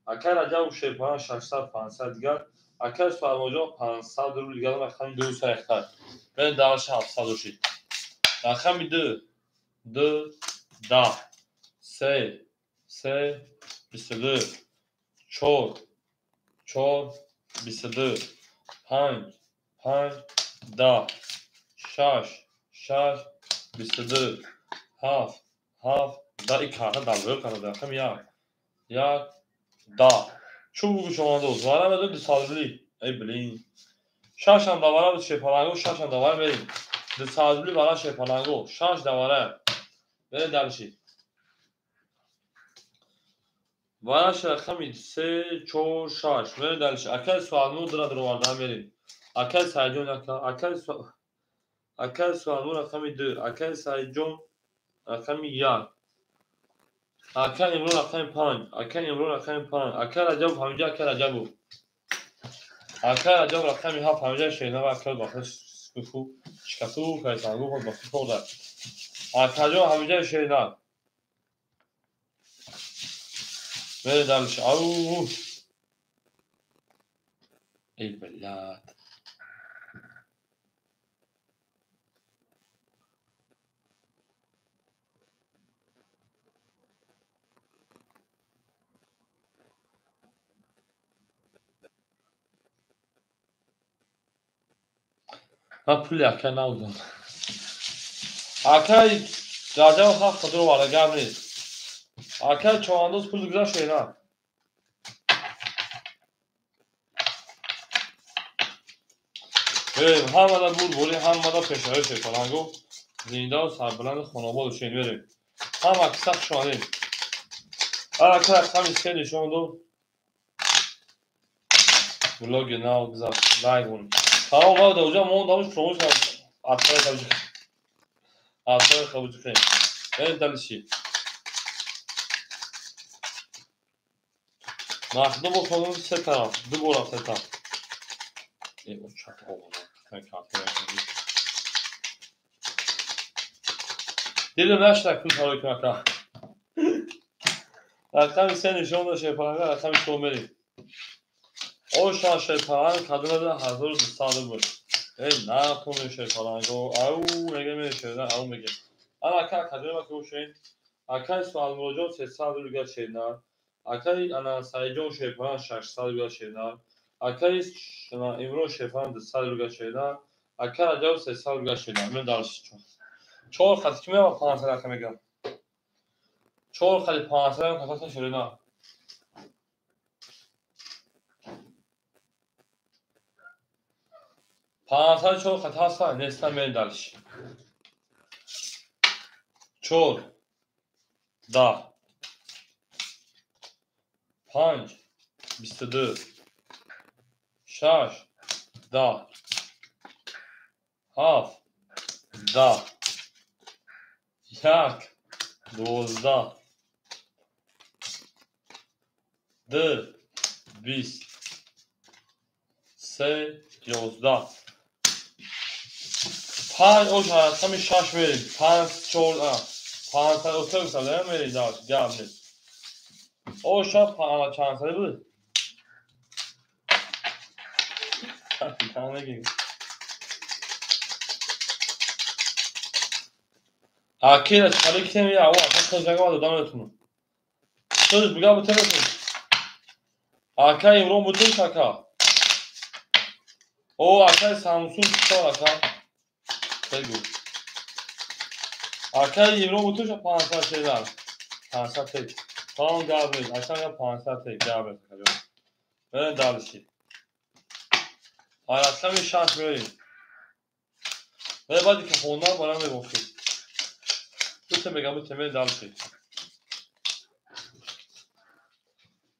Акаи Раҷабов шерпаран 600 500 грамм. Акаи Суалмоҷон 500 рубл грамм рақами 2 саихтар. Мен давша 700 дошид. Рақами 2 2 10 3 3 22 4 4 22 5 5 10 6 6 22 7 7 10. И карта далбоё карда рақами 1 1 10. Чӯ бугу шомандоз вара медон 200 рубли. Эй блин. 6 ам давара буд шерпаланго, 6 ам давара мерим. 200 рубли вара шерпаланго, 6 давара. Мерем дальше. Вараш рақами 3 4 6. Мерем дальше. Акаи Суалмур дра дароварда мерим. Акаи Саидҷон акаи Суалмур рақами 2, акаи Саидҷон рақами 1. Акаи Имрон рақами 5, акаи Имрон рақами 5, акаи Раҷабов ҳаминҷа, акаи Раҷабов. Акаи Раҷабов рақами 7 ҳаминҷа шернава акаи бахш куфу шикасту кайсангу ход бахш хӯрда. Акаҷон ҳаминҷа шернав. Мерем дальше. Ау! Эй, блядь. Ман пули ака надодам. Акаи Раҷабов ҳафт қадр оварда, гап нест. Акаи Човандоз пул гузашт ё на? Мерем, ҳамада бурборӣ, ҳамада пешравӣ шерпаланго, зиндаву сарбаланду хонобод бошед. Мерем. Ҳама киса хуш омадед. Ака рақами 3 нишон дод. Блоги нав гузашт. Лайк монед. Тамом, баъд оҷа мондамуш фуромӯш кардам. Атфаи қабуҷи. Атфаи қабуҷи кунем. Мерем дальше. Махдум бо се тараф, ду бора се тараф. Э, очат овона. Дилам нашта пул фарой кунам ака. Рақами 3 нишон дод шерпаланга, рақами 4 мерем. Оша шерпаланг кадомада 1200 рубл. Эй, нахуни шерпаланго. Ау, мега мешерна, ау мега. Ана ака кадома ки ошен. Акаи Суалмуроҷон 300 рубл шерна. Акаи ана Саидҷон шерпаланг 600 рубл шерна. Акаи Имрон шерпаланг 200 рубл шерна. Акаи Раҷабов 300 рубл шерна. Мен дальше чор. 4 хати ки мева 500 ака мегам. 4 хати 500 ам касаса шерна. Панҷсад чор хат ҳаста, неста, мерем дальше. 4 10 5 22 6 10 7 10 1 12 2 20 3 11 5 ош рақами 6 мерем. 5 4 500 30 мерем дальше. Гап нест. Оша чанд сада буд? Акира чалик теми я, ва, хел жага додам метунам. Сӯз буга бутенетун. Ака Имрон бутен ака. О, акаи Самсунг чор ака. Бегу. Акаи Имрон бутен 500 шедар. 500 тек. Тамом гап нест. Ака 500 тек гап нест. Мерем дальше. Рақами 6 меорем. Баъди ки хондан барам мебохӣ. Дута мегам, дута ме дальше.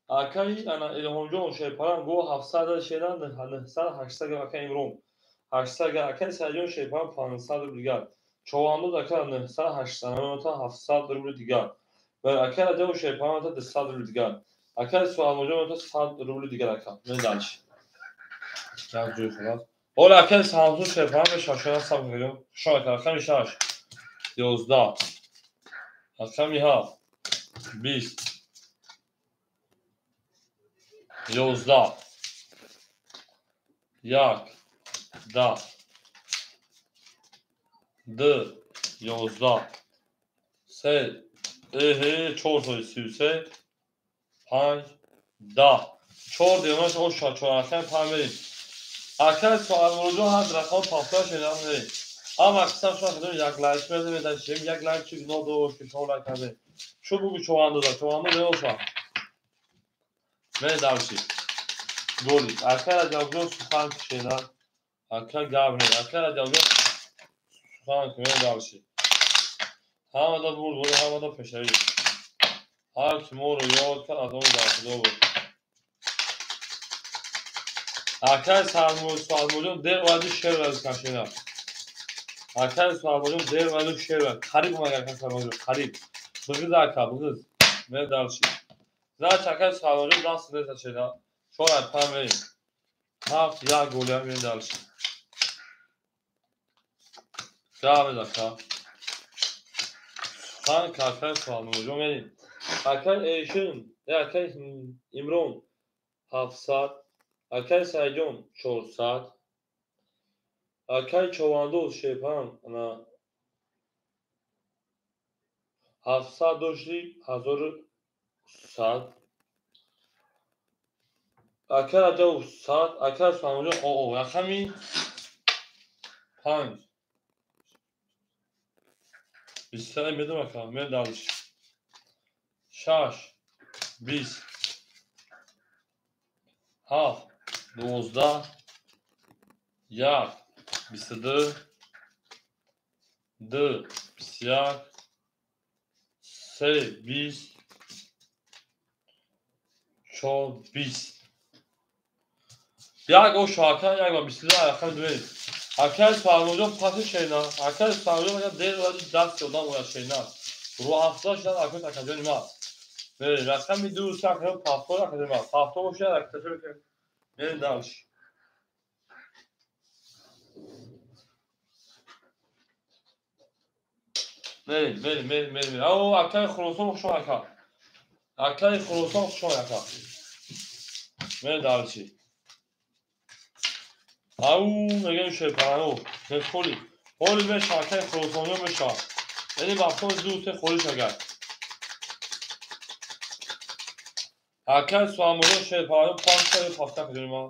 Акаи ана Илҳомҷон Шерпарам го 700 шера 900 800 грамм, акаи Имрон 800 грамм, акаи Саидҷон Шерпарам 500 рубл дигар. Човандоз ака 900 800 700 рубл дигар. Акаи Раҷаб Шерпарам 200 рубл дигар. Акаи Суалмоҷон 100 рубл дигар ака. Ме дальше. Як ҷои хулас. Ола акаи Самсун Шерпарам шашона саб мекунем. Шон ака рақами 6 11 рақами 7 20 11 1 10 2 11 3 4 33 5 10 4 девонаш оша 4 рақами 5 мерем. Акаи Суалмуроҷон ҳар рақам пафта шуда мерем. Ҳам аксар шумо худам як лайк мезанед, як лайк чи гуноҳ дошт ки шумо лайк кардед. Шу бугу човандоза, човандоз оша. Ме дальше. Голи. Акаи Раҷабҷон сухан кишена. Ака гап не. Акаи Раҷабҷон сухан ме дальше. Ҳамада бурд, боли ҳамада пешавӣ. Ҳар ки моро ёд кард, аз он дар Худо буд. Акаи Суалмуроҷон дер вади шер вади кашена. Акаи Суалмуроҷон дер вади шер вади. Қариб омад акаи Суалмуроҷон, қариб. Бигиз ака, бигиз. Ме дальше. Значит, акаи Суалмуроҷон даст неста шена. 4 5 мерем. 7 1 голия мерем дальше. Гап ака. Сухан акаи Суалмуроҷон мерем. Акаи Эшин, акаи Имрон 700, акаи Саидҷон 400, акаи Човандоз Шерпарам ана 700 дошти 1100, акаи Раҷабов 100, акаи Суалмуроҷон оо рақами 5 23 медам ака, ме дальше. 6 20 7 12 1 22 2 21 3 20 4 20 як оша ака, як ба 22 рақами 2. Акаи Суалмуроҷон паси шена. Акаи Суалмуроҷон ака дер вади дасти одам ояд шена. Рӯ афзал шудан акаи акаҷони ма. Рақами 2 3 акаҷон пафтор акаҷони ма. Пафтор бошад акаҷони мерем дальше. Мерем, мерем, мерем, мерем. Ау, акаи Хуросон хуш омад ака. Акаи Хуросон хуш омад ака. Мерем дальше. Ау, мегӯем Шерпарану. Холи. Холи меша, акаи Хуросонҷон меша. Яъне бафтон 2 3 холиш агар. Акаи Суалмуроҷон Шерпарану 5 пафта кардем ма.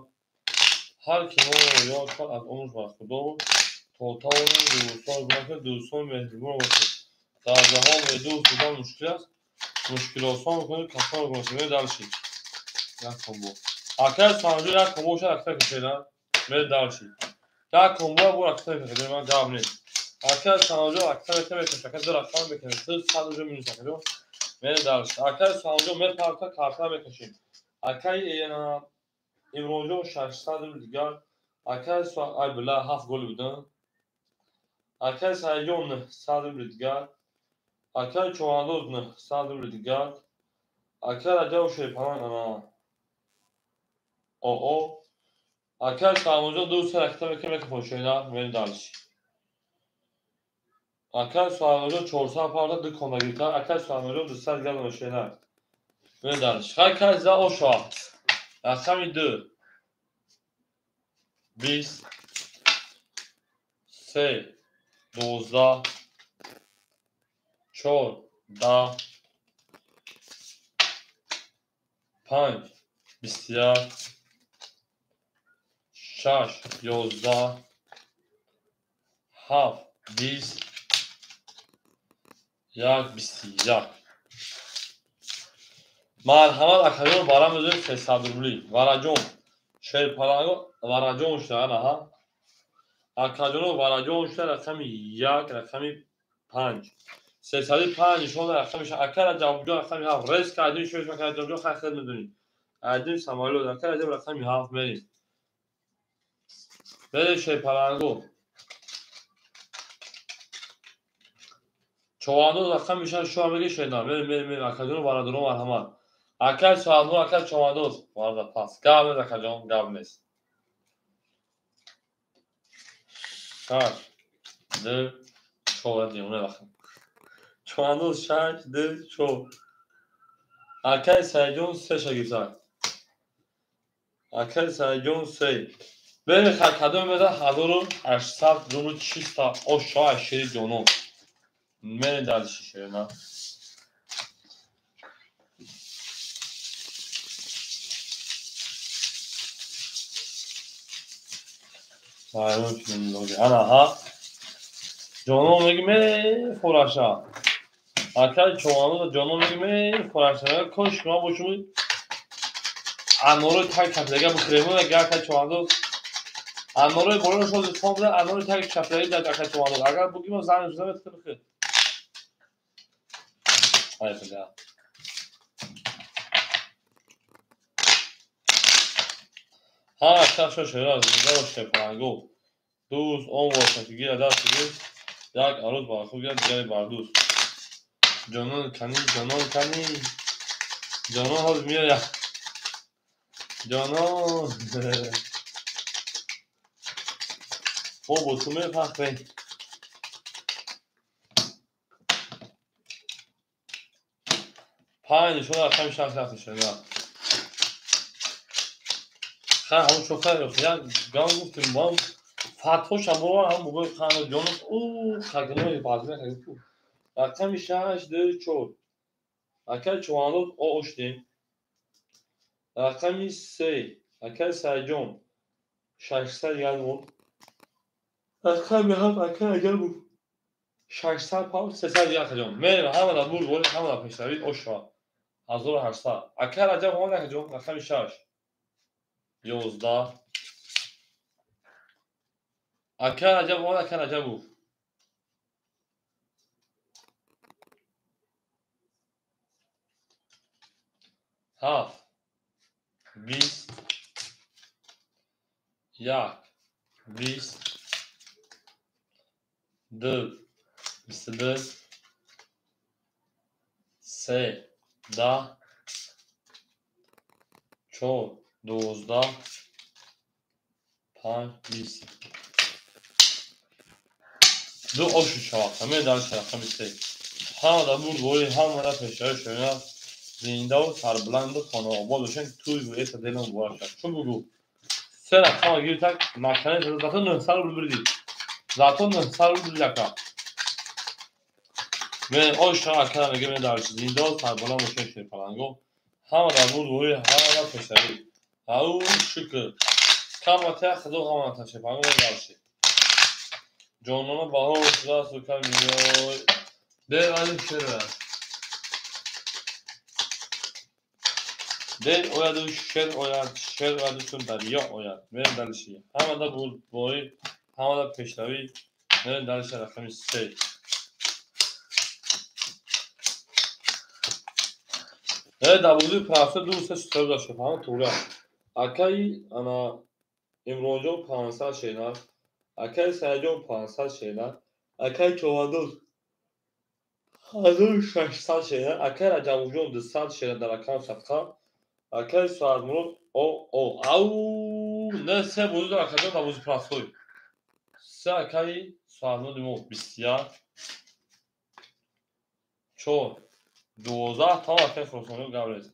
Ҳар ки моро ёд кард, аз умрш бар Худо буд. То тавонем дӯстон гунаҳ дӯстон меҳрибон бошед. Дар ҷаҳон бедӯст будан мушкил аст. Мушкилосон мекунед, касон мекунед. Дальше. Як комбо. Акаи Суалмуроҷон як комбо бошад, акта кашена. Ме дальше. Як комбо бо акта кашена, ман гап нест. Акаи Суалмуроҷон акта мекашад, ака ду рақам мекашад, 100 уже минус акаҷон. Ме дальше. Акаи Суалмуроҷон мепарта, карта мекашем. Акаи Имронҷон 600 рубл дигар. Акаи ай била 7 гол будан. Акаи Саидҷон 900 рубл дигар. Акаи Човандоз 900 рубл дигар. Акаи Раҷаб Шерпарам ана оо. Акаи Суалмуроҷон 2 3 ракета мекунем, мекунем шена, мерем дальше. Акаи Суалмуроҷон 400 парта ду конда гирифта. Акаи Суалмуроҷон 200 дигар мешена. Мерем дальше. Хай кай за оша. Рақами 2 20 3 12 4 10 5 21 6 11 7 20 1 21. Марҳамат акаҷон, барам бизоред 300 рубли. Вараҷон Шерпаланго вараҷон шуда, анаҳа. Акаҷоно вараҷон шуда, рақами 1, рақами 5. 305 нишон рақами 6. Ака Раҷабҷон рақами 7. Резко один шош ака Раҷабҷон хай хел медонӣ. Один самолёт ака Раҷаб рақами 7 мерем. Мерем шерпаланго. Човандоз рақами 6 шуа меги шена. Мерем, мерем, мерем. Акаҷоно варадорон марҳамат. Акай Соатмурод, акай Човандоз. Варда пас. Гап нест акаҷон, гап нест. 6 2 4 димона вақт. Човандоз 6 2 4. Акай Саидҷон 3 шагирдак. Акай Саидҷон 3. Бере кадом меза 1800 рубл чиста ошо шири ҷонон. Мере дальше ширина. Анаҳа. Ҷонон меги мефураша. Акай Човандоз ҷонон меги мефураша. Кош ма бошум анорои таг чаплага бихӯрем. Акай Човандоз анорои боло шоз фон буда, анорои таг чаплаги дар акай Човандоз. Агар бугим занг зада бихӯр. Ай бля. Ҳа, шаш шера зинда бош паланго. Дӯст он бошад ки гирад даст дӯст, як арӯз бар худ гирад, дигаре бар дӯст. Ҷонон кани, ҷонон кани. Ҷонон ҳозир меояд. Ҷонон. Мо бо ту мефахрем. Панҷ нишон рақами 6 рафт шуда. Хай ҳамон чоха як гам гуфтем ман фатҳоша бовар ҳам бугӯи қанд ҷонон ӯ хагинои базме хагиту. Рақами 6 2 4. Акай Човандоз о оштем. Рақами 3 акай Саидҷон 601 буд. Рақами 7 акай Раҷабов 605 301 акаҷон. Мерем ҳама дар бурд борем, ҳама дар пешравӣ ошва. 1800. Акай Раҷаб омад акаҷон рақами 6. 11. Акай Раҷаб омад акай Раҷабов. 7 20 1 20 2 22 3 10 4 12 5 20. Ду ошу шавад. Ҳамаи дар рақами 3. Ҳама дар бурд бори, ҳама дар пешравӣ шуда. Зиндаву сарбаланду хонаобод бошед. Туй эса делон муборак шавад. Чун бугу се рақама гирифтак накане зато 900 рубл бирдӣ. Зато 900 рубл бирдӣ ака. Мен оша ака мега мен дар зиндаву сарбаланд бошед шерпаланго. Ҳама дар бурд бори, ҳама дар пешравӣ. Ау шукр. Каматя худо ҳама шерпаланго дарши. Ҷонона баҳор шудааст ука миёй. Дер али шера. Дер ояду шер ояд, шер ояду чун дарё ояд. Мерем дальше. Ҳамада бурдборӣ, ҳамада пешравӣ. Мерем дальше рақами 3. Дар бозии прафта 2 3 4 дошт. Ҳама тура. Акаи ана Имронҷон 500 шена, акаи Саидҷон 500 шена, акаи Човандоз 1600 шена, акаи Раҷабовҷон 200 шена дар рақами садқа, акаи Соатмурод о о ау не се бозӣ дар акаҷон дар бозии прафтой. Се акаи Соатмуроди мо 21 4 12 тамом акаи Хуросониё гап нест.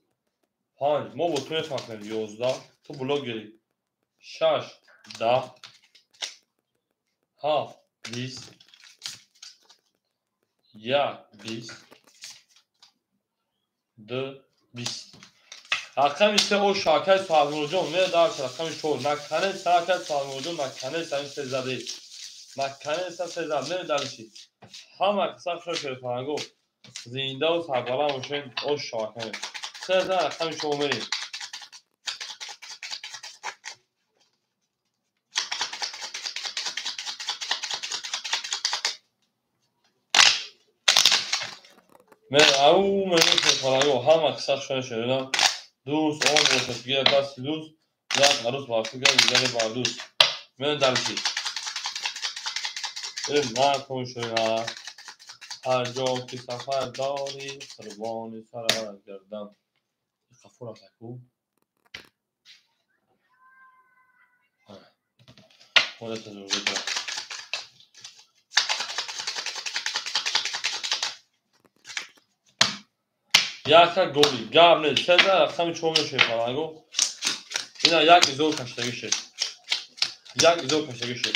5 мо бо ту мефахрем 11 ту блогери 6 10 7 20 1 20 2 20. Рақами 3 ош акаи Соатмуродҷон мере дар рақами 4. Наконец акаи Соатмуродҷон наконец ҳамин се заде. Наконец се зад мере дарши. Ҳама қисса шо шерпаланго. Зиндаву сарбаланд бошед ош акаи. Се зад рақами 4 мерем. Ау мефараго ҳама қисса шуна шуда. Дӯст он бошад, гира дасти дӯст, як арӯс бахшига дигаре бар дӯст. Мен дарши. Накун шуна. Ҳар ҷо ки сафар дорӣ, қурбони сарат гардам. Қафур атаку. Яка голи, гап нест, сеза рақами чор мешавад фаранго. Ина як изор каштагӣ шуд. Як изор каштагӣ шуд.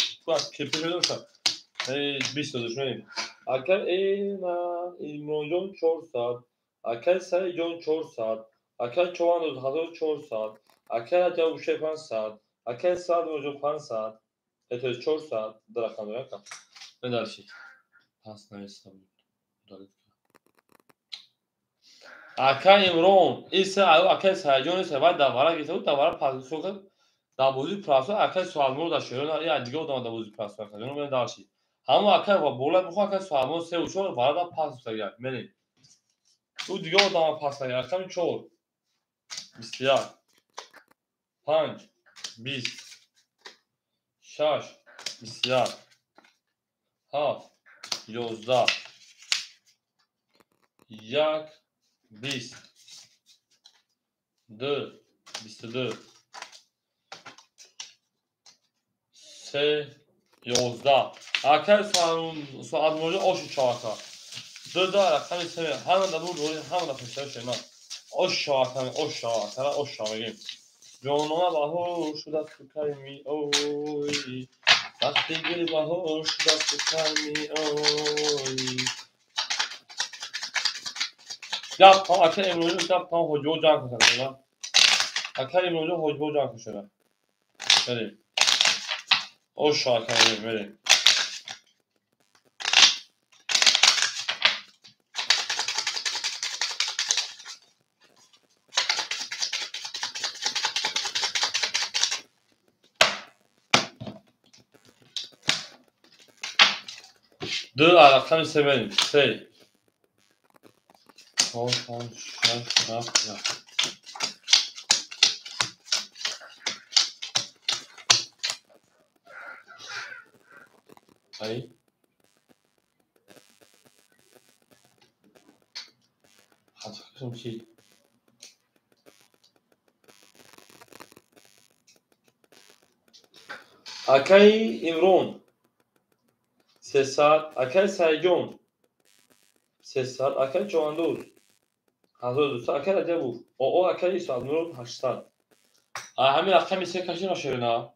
Кирпич медошад. 20 додаш мебинем. Акай ина Имронҷон 400, акай Саидҷон 400, акай Човандоз 1400, акай Раҷаб 500, акай Саадмурҷон 500, это 400 дар рақам дорад. Дальше. Пас нависам. Акай Имрон, иса акай Саидҷон иса вай давара гирифта буд, давара пас кард. Дар бозии прасо акай Суалмур дар шерона я дига одам дар бозии прасо кард. Мен дальше. Ҳамо акай ва бола бихо акай Суалмур 3 4 варада пас кард. Мене. Ӯ дига одам пас кард. Рақами 4 21 5 20 6 21 7 11 1 20 2 22 3 11. Акай Суалмурҷон оши чорака. 2 да рақами 3 ҳама да буд, ҳама да пешаи шена. Ош чорака, ош чорака, ош чорака. Ҷонона баҳор шуда сукай меои. Вақти гули баҳор шуда сукай меои. Гап там акай Имронҷон гап там ҳоҷибо ҷанг кунад. Акай Имронҷон ҳоҷибо ҷанг кунад. Мерем. Ош чорака мерем. 2 рақами 3 мерем. 3 4 5 6 7 8. Ай. Хатам чи? Акай Имрон 300, акай Саидҷон 300, акай Човандоз 1200, акай Раҷабов, оо акай Суалмурод 800. Ҳамин рақами 3 каши нашерина.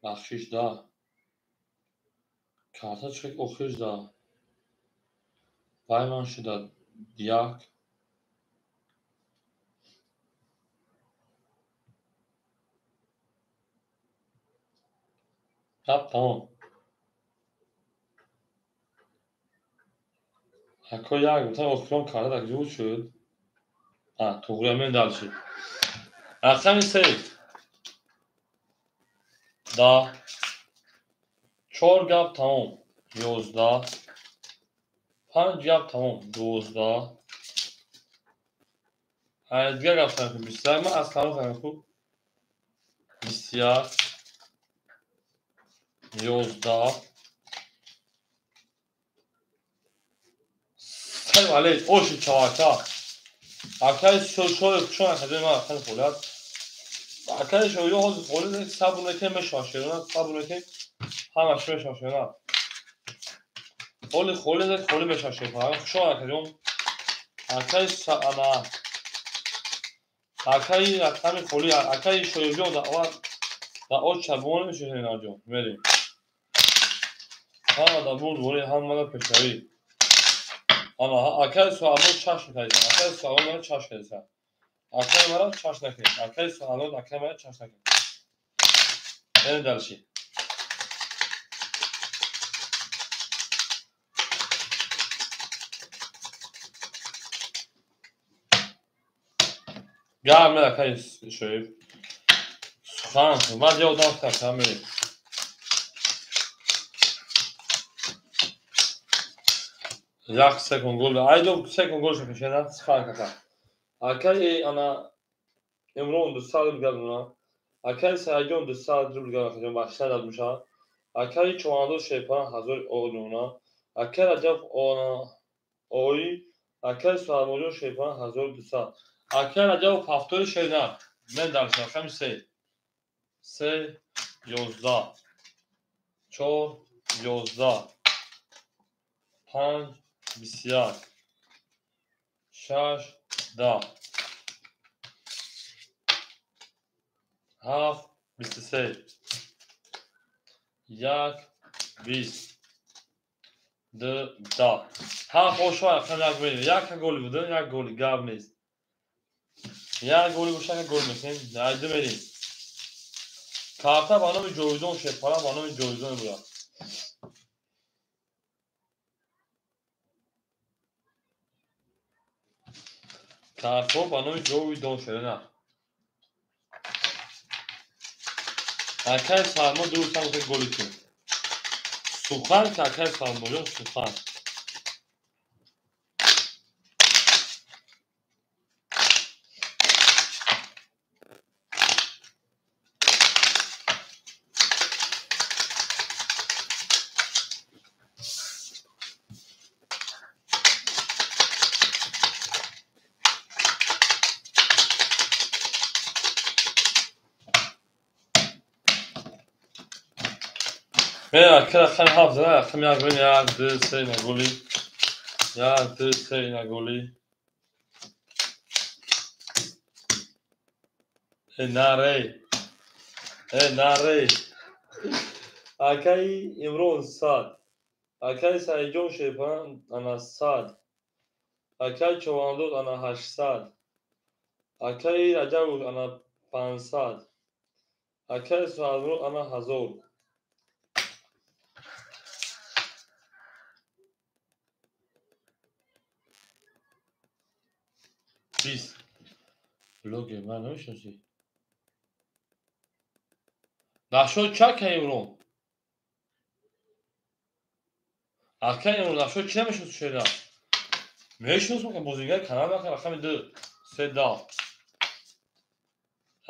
Бахшиш да. Карта чӣ охир да. Вай ман шуда як. Гап тамом. Ако як гуфтам охирон карта дар куҷо шуд? Туғри мен дальше. Рақами 3 10 4 гап тамом 11 5 гап тамом 12 дигар гап тамом 21. Ман аз тамом тамом хуб 21 11 сай алей оши чавака. Акай шои хушон акаҷои ман рақами холиат. Акай шоиё ҳозир холи сабр мекунем мешавад шерона, сабр мекунем ҳамаш мешавад шерона. Холи холи холи мешавад шерона. Хушон акаҷон. Акай ана акай рақами холи акай шоиёҷон даъват да оч чабон мешавад шеронаҷон. Мерем. Ҳама да бурд бори ҳама да пешравӣ. Ана акай Суалмур чашм кардисан. Акай Суалмур мара чашм кардисан. Акай мара чашм накунед. Акай Суалмур акай мара чашм накунед. Мерем дальше. Гап мед акай Шоиб. Сухан баъд я одам така мерем. Як секунд гол. Айдо секунд гол шакашена сухан кака. Акай ана Имрон 200 рубл гадуна. Акай Саидҷон 200 рубл гадуна. Бахшида дадмуша. Акай Човандоз Шерпаран 1000 одуна. Акай Раҷаб она ой. Акай Суҳармоҷон Шерпаран 1200. Акай Раҷаб ҳафтори шерна. Мен дар рақами 3. 3 11 4 11 5 21 6 10 7 23 1 20 2 10. Ҳафт ошо рақам як мерем. Як голи буда, як голи гап нест. Як голи боша, як гол мекунем. Айду мерем. Карта ба номи Ҷовидон Шерпаран, ба номи Ҷовидон буда. Картҳо ба номи Ҷовидон Шерна. Акай Сармо дуруст ҳам голи кун. Сухан ки акай Сармоҷон сухан. Рақами ҳафт, рақами як, як, ду, се, наголи. Як, ду, се, наголи. Э, наре. Э, наре. Акаи Имрон 100. Акаи Саидҷон Шерпаран ана 100. Акаи Човандоз ана 800. Акаи Раҷабов ана 500. Акаи Суҳармурод ана 1000. Бист. Блогер ман намешиносӣ? Нашод ча акай Имрон? Акай Имрон нашод чӣ намешиносӣ шера? Мешиносам ка бозигари канал ака рақами 2 3 10.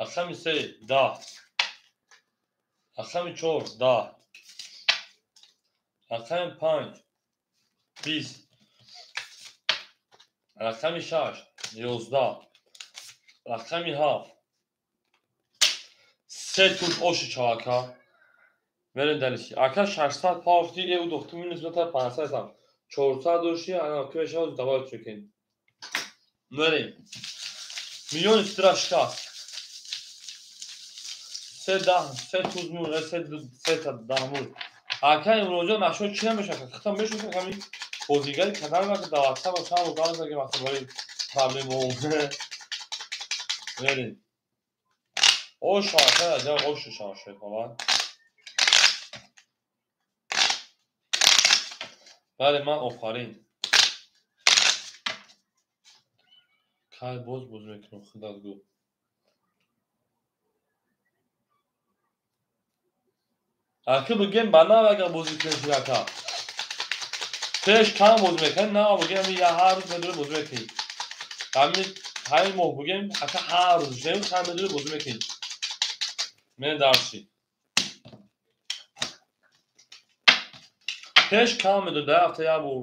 Рақами 3 10. Рақами 4 10. Рақами 5 20. Рақами 6 11. Рақами 7. Се туш оши чавака. Мерем далиши. Ака 600 пафти, э удохту минус мета 500 сам. 400 доши, ана ки мешавад давай чекин. Мерем. Миллион истира шикаст. Се даҳ, се туз мур, се се та даҳ мур. Ака Имронҷон нашод чӣ намешавад? Хитам мешавад ҳамин бозигари канал ка дар WhatsApp чанд рӯз гап задем масалан барои проблемаҳо. Мерем. Ош ака Раҷаб ош шава Шерпаран. Бале ман офарин. Кай боз боз мекунам худат гӯ. Ака бигем ба нав агар бозӣ кунем ака. Пеш кам бозӣ мекунем, нав бигем я ҳар рӯз медуре бозӣ мекунем. Ҳамин моҳ бигем ака ҳар рӯз шем кам медуре бозӣ мекунем. Мен дарси. Пеш кам медуре дар ҳафта як бор.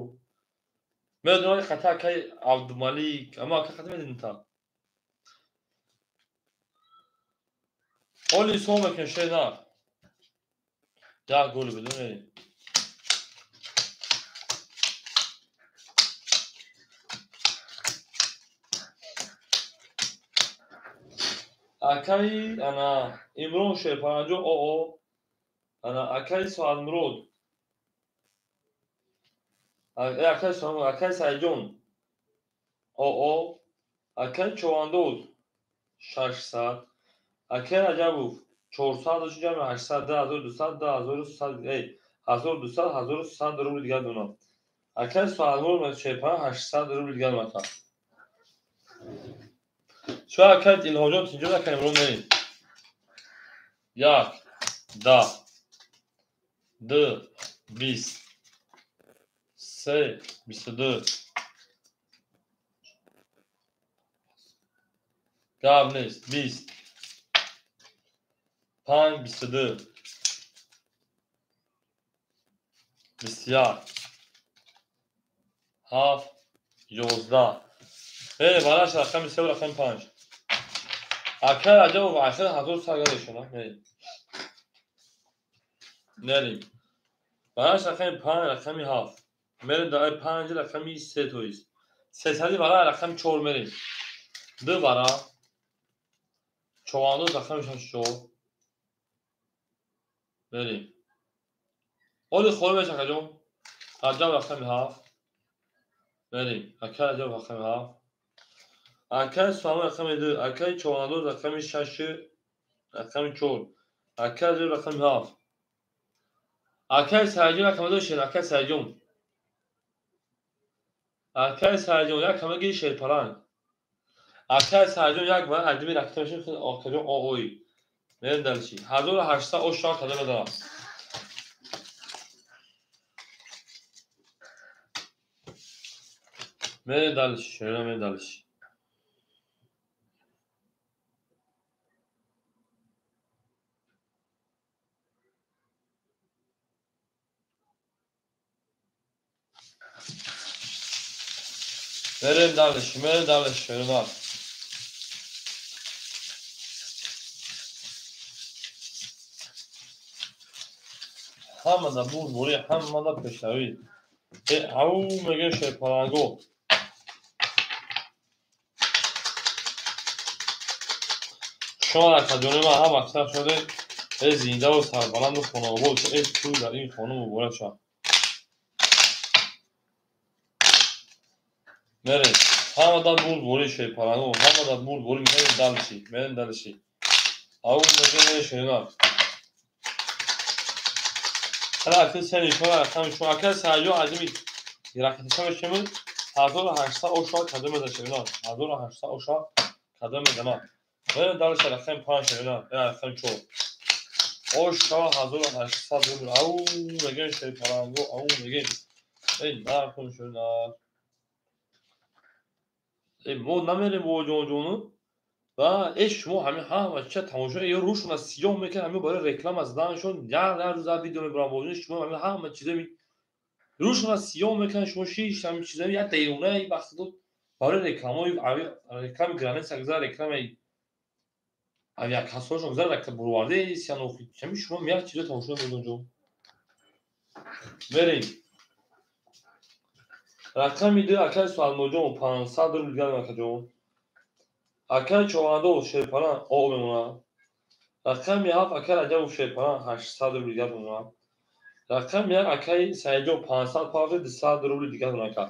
Медонам хата акаи Абдумалик, аммо ака хата медонӣ та. Оли сом мекунем шер на. Як голи бидуне. Акаи ана Имрон Шерпаранҷон оо ана акаи Суҳармурод. Акаи Суҳармурод, акаи Саидҷон оо акаи Човандоз 600, акаи Раҷабов 400 дошт ҷамъи 800 2200 2300 1200 1300 рубл дигар донам. Акаи Суҳармурод Шерпаран 800 рубл дигар донам. Чӯ акаи Илҳомҷон тинҷо акаи Имрон мерем. 1 10 2 20 3 22. Гап нест. 20. 5 22. 21. 7 11. Бараш рақами 3 рақами 5. Ака Раҷабов ахир 1000 сар гадешона. Мерим. Бараш рақами 5 рақами 7. Мерим дар 5 рақами 3 то есть. Сесади вара рақами 4 мерим. 2 вара. Човандоз рақами 6 4. Мерим. Оли холӣ меша акаҷон. Раҷаб рақами 7. Мерим. Ака Раҷаб рақами 7. Акаи Сулаймон рақами 2, акаи Човандоз рақами 6, рақами 4, акаи Раҷаб рақами 7. Акаи Саидҷон як ҳама шер, акаи Саидҷон. Акаи Саидҷон як ҳамаги шерпаланг. Акаи Саидҷон як ва адими ракта мешин акаҷон оой. Мерем дальше. 1800 ош шава када медарам. Мерем дальше, шера мерем дальше. Мерем дальше, мерем дальше, шерина. Ҳамада бурдборӣ, ҳамада пешравӣ. Ау мегӯем шерпаланго. Шумо акаҷони ман ҳам аксар шудед, э зиндаву сарбаланду хонаобод, э тӯй дар ин хона муборак шавад. Мерем. Ҳамада бурдборӣ шерпаланго, ҳамада бурдборӣ, мерем дальше, мерем дальше. Ау мегӯем шерина. Ҳала ака се нишон рақами шумо ака Саидҷон азими ракеташа мешемуд 1800 оша када меза шерина. 1800 оша када мезана. Мерем дальше рақами 5 шерина, рақами 4. Оша 1800 рубл. Ау мегӯем шерпаланго, ау мегӯем. Эй накун шерина. Мо намерем боҷонҷону ва э шумо ҳамин ҳама чиза тамошо ё рӯшона сиёҳ мекунад, ҳамин барои реклама заданашон як рӯз видео мебарам боҷон, шумо ҳамин ҳама чиза рӯшона сиёҳ мекунад, шумо шиш ҳамин чиза як деюнаи вақт барои рекламаи реклами граница гузар, рекламаи авиакассаҳошон гузар, бурварде сиянохи ҳамин шумо як чиза тамошо мекунед. Мерем. Рақами 2 акаи Суалмоҷон 500 рубл дигар акаҷон. Акаи Човандоз шерпаланг о мемонад. Рақами 7 акаи Раҷабов шерпаланг 800 рубл дигар мемонад. Рақами 1 акаи Саидҷон 500 павзи 200 рубл дигар мемонад ака.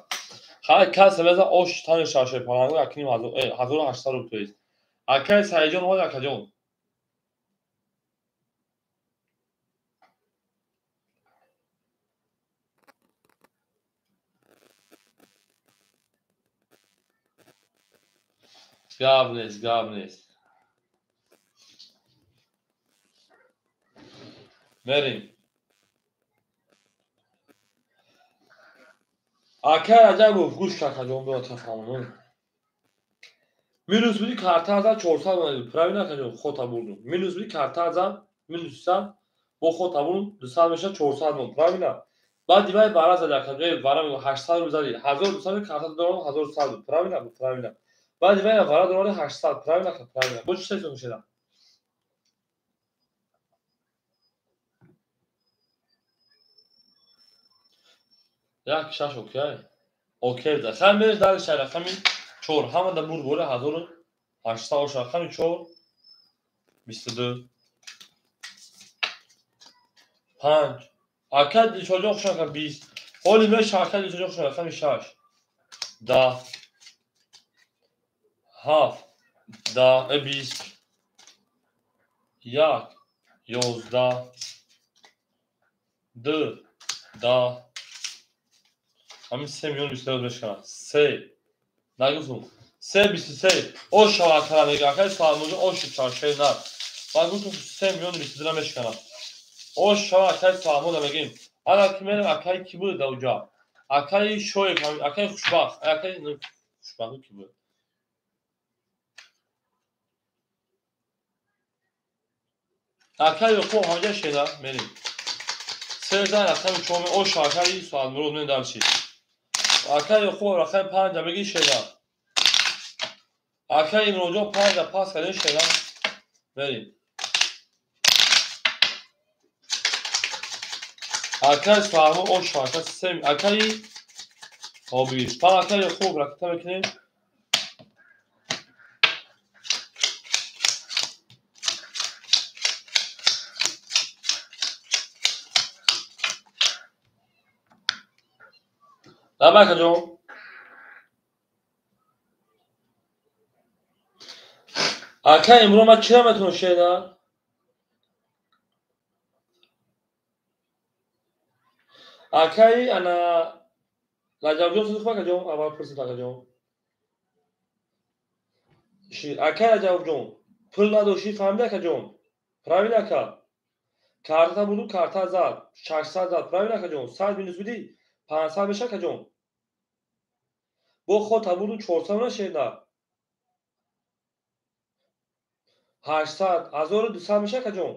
Ҳар касе меза ош тани шава шерпаланго якним 1800 рубл то есть. Акаи Саидҷон омад акаҷон. Гап нест, гап нест. Мерем. Акаи Раҷабов гӯш кард акаҷон, биё тафаҳмон. Минус буди карта аза 400 монад. Правильно акаҷон, хота бурдум. Минус буди карта аза минус 300 бо хота бурдум 200 мешавад 400 мон. Правильно? Баъд дивай бара зади акаҷон, бара 800 рубл зади. 1200 карта дорам 1100. Правильно? Правильно. Баъд дивай вара дорам 800. Правильно? Правильно. Бо чӣ чиз мешавад? Як шаш окей. Окей да. Хай мереш дар шай рақами 4. Ҳама да бур боре 1800 ош рақами 4 22 5. Ака Дилшодҷон хуш ака 20. Ҳоли меш ака Дилшодҷон хуш рақами 6 10 7 10 20 1 11 2 10. Ҳамин 3 миллион 22 мешавад. 3 нагуфтум. 3 23. Ош шава акара мега. Акаи Салмоҷон ош чаршаи нар. Ман гуфтум 3 миллион 22 мешканад. Ош шава акаи Салмода мегем. Ана ки мерем акаи ки буд дар уҷа? Акаи Шоев, акаи Хушбахт, акаи Хушбахт ки буд? Акаи Ёқуб ҳамҷа шена мерем. Се зан рақами чор оша акаи Суадмурод мен дарчи. Акаи Ёқуб рақами панҷа беги шена. Акаи Имронҷон панҷа пас кардем шена. Мерем. Акаи Суадмурод оша ака се акаи Обиш. Па акаи Ёқуб ракета мекунем. Давай, акаҷон. Ака Имрон ман чира метавонам шена? Акаи ана Раҷабҷон сидиқ акаҷон, аввал пурсид акаҷон. Акаи Раҷабҷон, пул надошти фаҳмиди акаҷон? Правильно ака? Карта буду карта зад, 600 зад, правильно акаҷон? 100 минус бидӣ, 500 меша акаҷон? Бо хота буду 400 нашена? 800, 1200 меша акаҷон?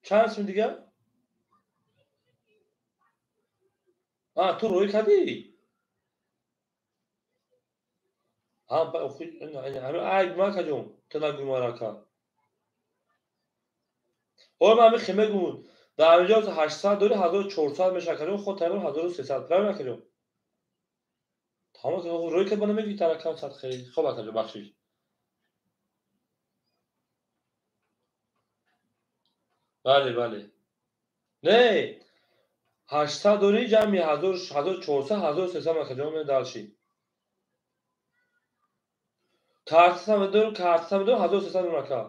Чанд сум дига? А, ту рӯй кардӣ? Айб ма акаҷон, ту нагӯй мара ака. Ой, ман ҳамин хел мегӯм. Дар инҷо 800 дори 1400 меша акаҷон, ход таймор 1300, правильно акаҷон? Тамом, рӯй кард ба намегӯӣ таракам сад хел. Хоб акаҷон, бахшиш. Бале, бале. Не, 800 дори ҷамъи 1400, 1300 акаҷон медарши. Картасам медорам, картасам медорам, 1300 мемон ака.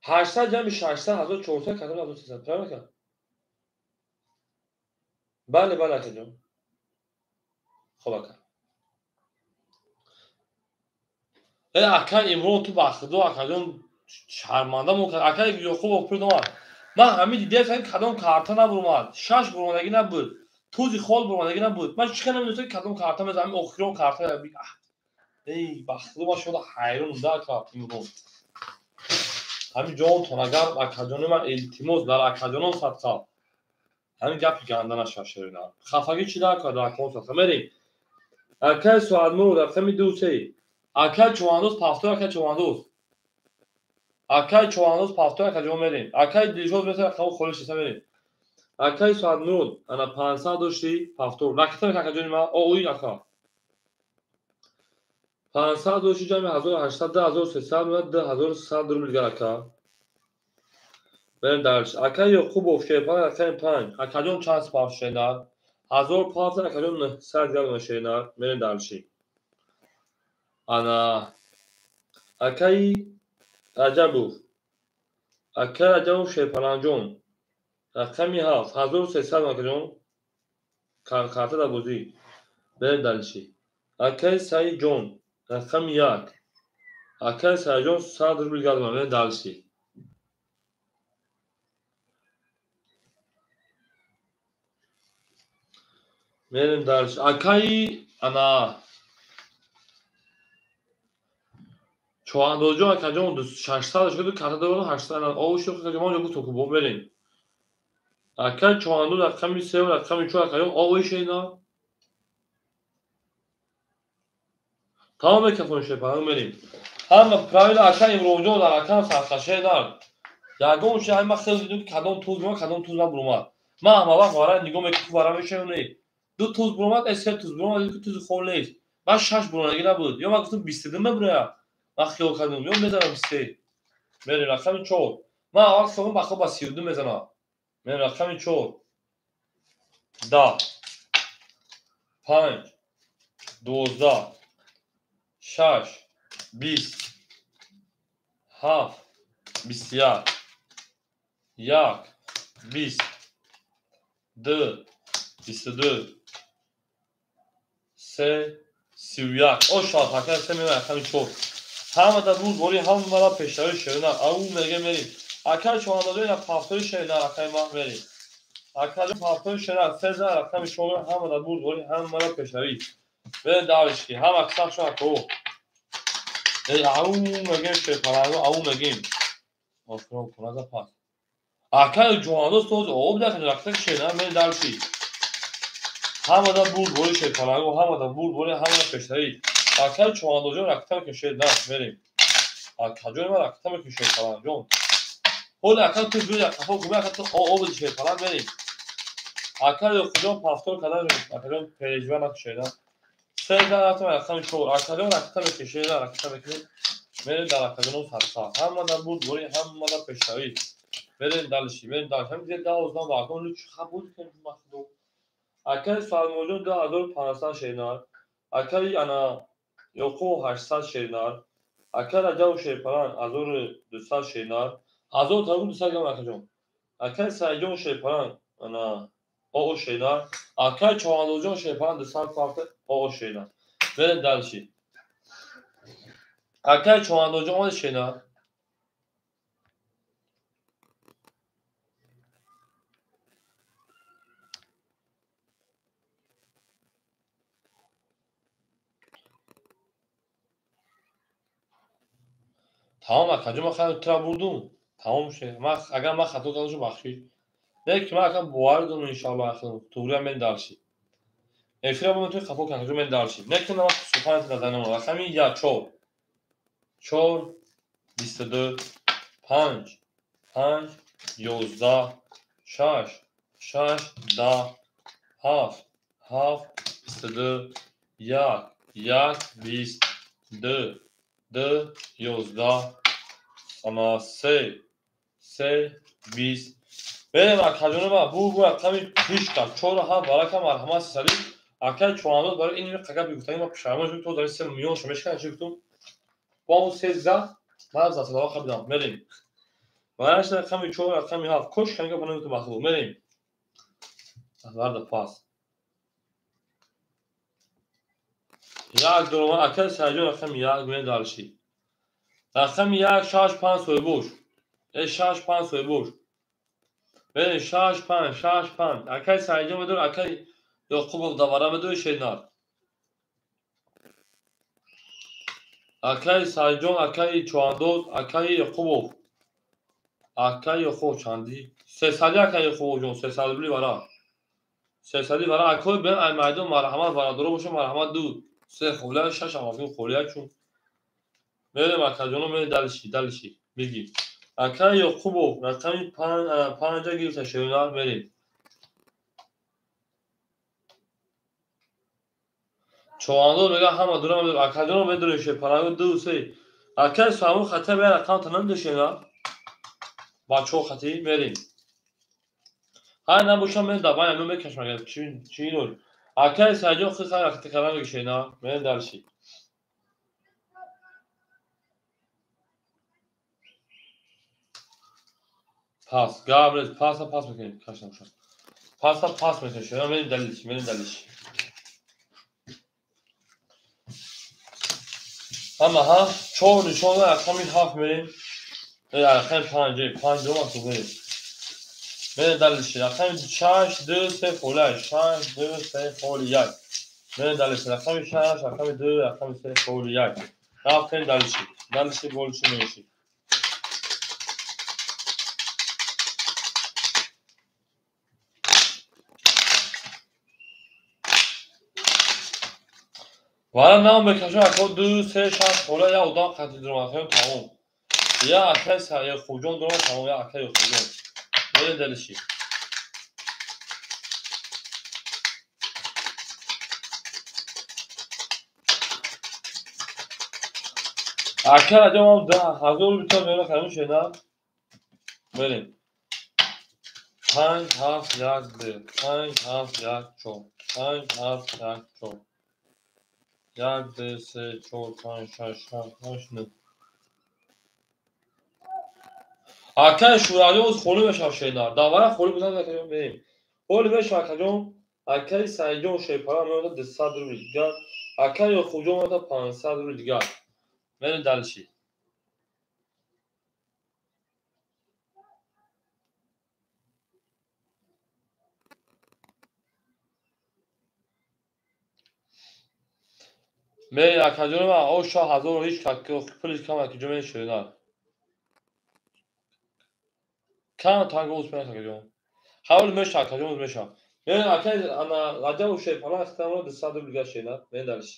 800 ҷамъи 600, 1400, картам 1300, правильно ака? Бале, бале акаҷон. Хоб ака. Э, ака Имрон ту ба худо акаҷон шарманда мо кард. Ака Ёқубов пул номад. Ман ҳамин дидем кадом карта набуромад. Шаш буромадагӣ набуд. Тузи хол буромадагӣ набуд. Ман чӣ хел намедонистам кадом карта мезанам, ҳамин охирон карта. Эй, ба худо ман шуда ҳайрон да ака Имрон. Ҳамин ҷонтон агар акаҷони ман илтимос дар акаҷонон садқа. Ҳамин гапи ганда нашавад шерина. Хафагӣ чӣ дар ака дар акаон садқа. Мерем. Акаи Суадмурод рақами ду се. Акаи Чувандоз пафтор, акаи Чувандоз. Акаи Чувандоз пафтор, акаҷон мерем. Акаи Дилшод меса рақами холиш шиса мерем. Акаи Суадмурод ана 500 дошти пафтор. Ракета мекунад акаҷони ман. О, уй ака. 500 дошти ҷамъи 1800, 2300 меояд, 2100 рубл дигар ака. Мерем дарш. Акаи Ёқубов шерпан рақами 5. Акаҷон чанд пафт шенар? 1500 акаҷон 900 дигар шенар. Мерем дарши. Ана акаи Раҷабов. Акаи Раҷабов шерпаланҷон. Рақами 7, 1300 акаҷон. Карта дар бозӣ. Мерем дарши. Акаи Саидҷон рақами 1. Акаи Саидҷон 100 рубл дигар мерем дарши. Мерем дарш. Акаи ана Чоандозҷон акаҷон 600 шуд, карта дорам 800. Ош акаҷон ман ҷо гуфтам ку бо мерем. Акаи Чоандоз рақами 3 ва рақами 4 акаҷон ош ина. Тамом микрофон шепан мерем. Ҳама правила ака Имронҷон дар акам сархаше нар. Ягон чи ҳама хел дидум ки кадом туз меомад, кадом туз набуромад. Ман ҳама вақт вара нигоҳ мекунам, вара мешавам не. Ду туз буромад, се туз буромад, ки тузи хол нест. Ман шаш буромадагӣ набуд. Ё ман гуфтам 22 мебурояд. Ман хиёл кардам, ё мезанам 23. Мерем рақами 4. Ман аввал хиёлам ба хоб ба 32 мезанам. Мерем рақами 4. 10 5 12 6 20 7 21 1 20 2 22 3 31. Оша ака се меояд рақами 4. Ҳама дар рӯз бори ҳамара пешравӣ шерина. Ау мега мерем. Акай чоҳандозо ина пафтори шернар акай ма мерем. Акаҷон пафтори шернар сеза рақами шоро ҳамада бурдборӣ ҳамада пешравӣ. Берем далишки ҳама кисақ шо ако. Эй ау мегем шерпаланго ау мегем. Охирон кунада пас. Акай ҷоҳандоз тоз об дахи рақта шернар мерем далишки. Ҳамада бурдборӣ шерпаланго ҳамада бурдборӣ ҳамада пешравӣ. Акай чоҳандозҷон рақта мекунем мерем. Акаҷон ма рақта мекунем шерпаланҷон. Ҳоли ака ту ҷӯя қафо гума ака ту об шерпалан мерем. Ака ёқуҷон пафтор кардан акаҷон пережива накушеда. Сеза рафтам рақами чор. Акаҷон рақта мекунем рақта мекунем. Мерем дар акаҷоном сарса. Ҳамада бурдборӣ ҳамада пешравӣ. Мерем далиши мерем далиши. Ҳам зе давоздам ва акон луч хабуд кунем махлуқ. Акаи Салмонҷон 2500 шернар. Акаи ана Ёқуб 800 шернар. Акаи Раҷаб шерпалан 1200 шернар. 1000 таргу 200 грамм акаҷон. Акаи Саидҷон шерпалан ана оо шернар. Акаи Чоҳандозҷон шерпалан 200 пафта оо шернар. Берем далиши. Акаи Чоҳандозҷон омади шернар. Тамом акаҷон ман хайр тура бурдум. Тамом шуд. Ман агар ман хато карда бошам бахшиш. Не ки ман ака боварӣ дорам иншоаллоҳ туғриам мен дарши. Эфира бо метавонӣ қафо кунӣ акаҷон мен дарши. Не ки ман суханат назанам. Рақами 1 4 4 22 5 5 11 6 6 10 7 7 22 1 1 20 2 2 11 ана 3 3 20. Берем акаҷонома бу рақами ҳишта 4 7 барака марҳамат сисади. Акай чоҳандоз барои ин қага бигуфтани ма пушаймон шуд то дар се миён шо мешкан чи гуфтум. Бо ҳамун се зад ман за садоқа қабидам. Мерем. Вараш рақами 4 рақами 7 кош канга бана гуфтум махлуқ. Мерем. Варда пас. Як дорома акай Саидҷон рақами 1 мен дарши. Рақами 1 6 5 соҳибош. 6 5 соҳибош. Берем 6 5 6 5. Акай Саидҷон медор, акай Ёқубов давара медори шернар. Акай Саидҷон, акай Чоҳандоз, акай Ёқубов. Акай Ёқубов чанди? 300 акай Ёқубовҷон, 300 рубли вара. 300 вара акой бен ай майдон марҳамат варадоро боша марҳамат 2 3 ховля 6 амафин холия чун. Мерем акаҷоно мерем далиши далиши биги. Акай Ёқубов рақами 5 гирифта шернар мерем. Чоҳандоз мега ҳама дура медор акаҷоно медорем шерпаланго 2 3. Акай Саҳмон хата бе рақам та намедошена. Бачаҳо хати мерем. Ҳай набошам мен дабай ами мекашам агар чи ино. Акай Саидҷон хи хай рақти кардан мекашена. Мерем далиши. Пас, гап нест, паса пас мекунем, каш набошад. Паса пас мекунем, шена мерем далиши, мерем далиши. Ҳама ҳа 4 нишона рақами 7 мерем. Рақами 5, 5 ду мерем. Мерем далиши. Рақами 6 2 3 хола 6 2 3 холи 1. Мерем далиши. Рақами 6, рақами 2, рақами 3 холи 1. Рафтем далиши. Далиши болиши мениши. Вара нам мекашам ако 2 3 6 хола я одам қати дурам акаем тамом. Я акай Ёқубҷон дурам тамом я акай Ёқубҷон. Мерем далиши. Ака Раҷаб ам 1000 рубл меёра харем шена. Мерем. 5 7 1 2 5 7 1 4 5 7 1 4 1 2 3 4 5 6 7 8 9. Акай Шӯравӣ оз холӣ мешавад шернар. Давара холӣ будан акаҷон мерем. Холӣ мешавад акаҷон. Акаи Саидҷон шерпалан меояд 200 рубл дигар. Акаи Ёқубҷон меояд 500 рубл дигар. Мерем далиши. Мерем акаҷони ман оша ҳазору ҳеҷ пулиш кам акаҷон мерем ширинар. Кам танго успеем акаҷон. Ҳавол меша акаҷон меша. Мерем акай ана Раҷабу Шерпаланг хитамро 200 рубл дига ширинар. Мерем дальше.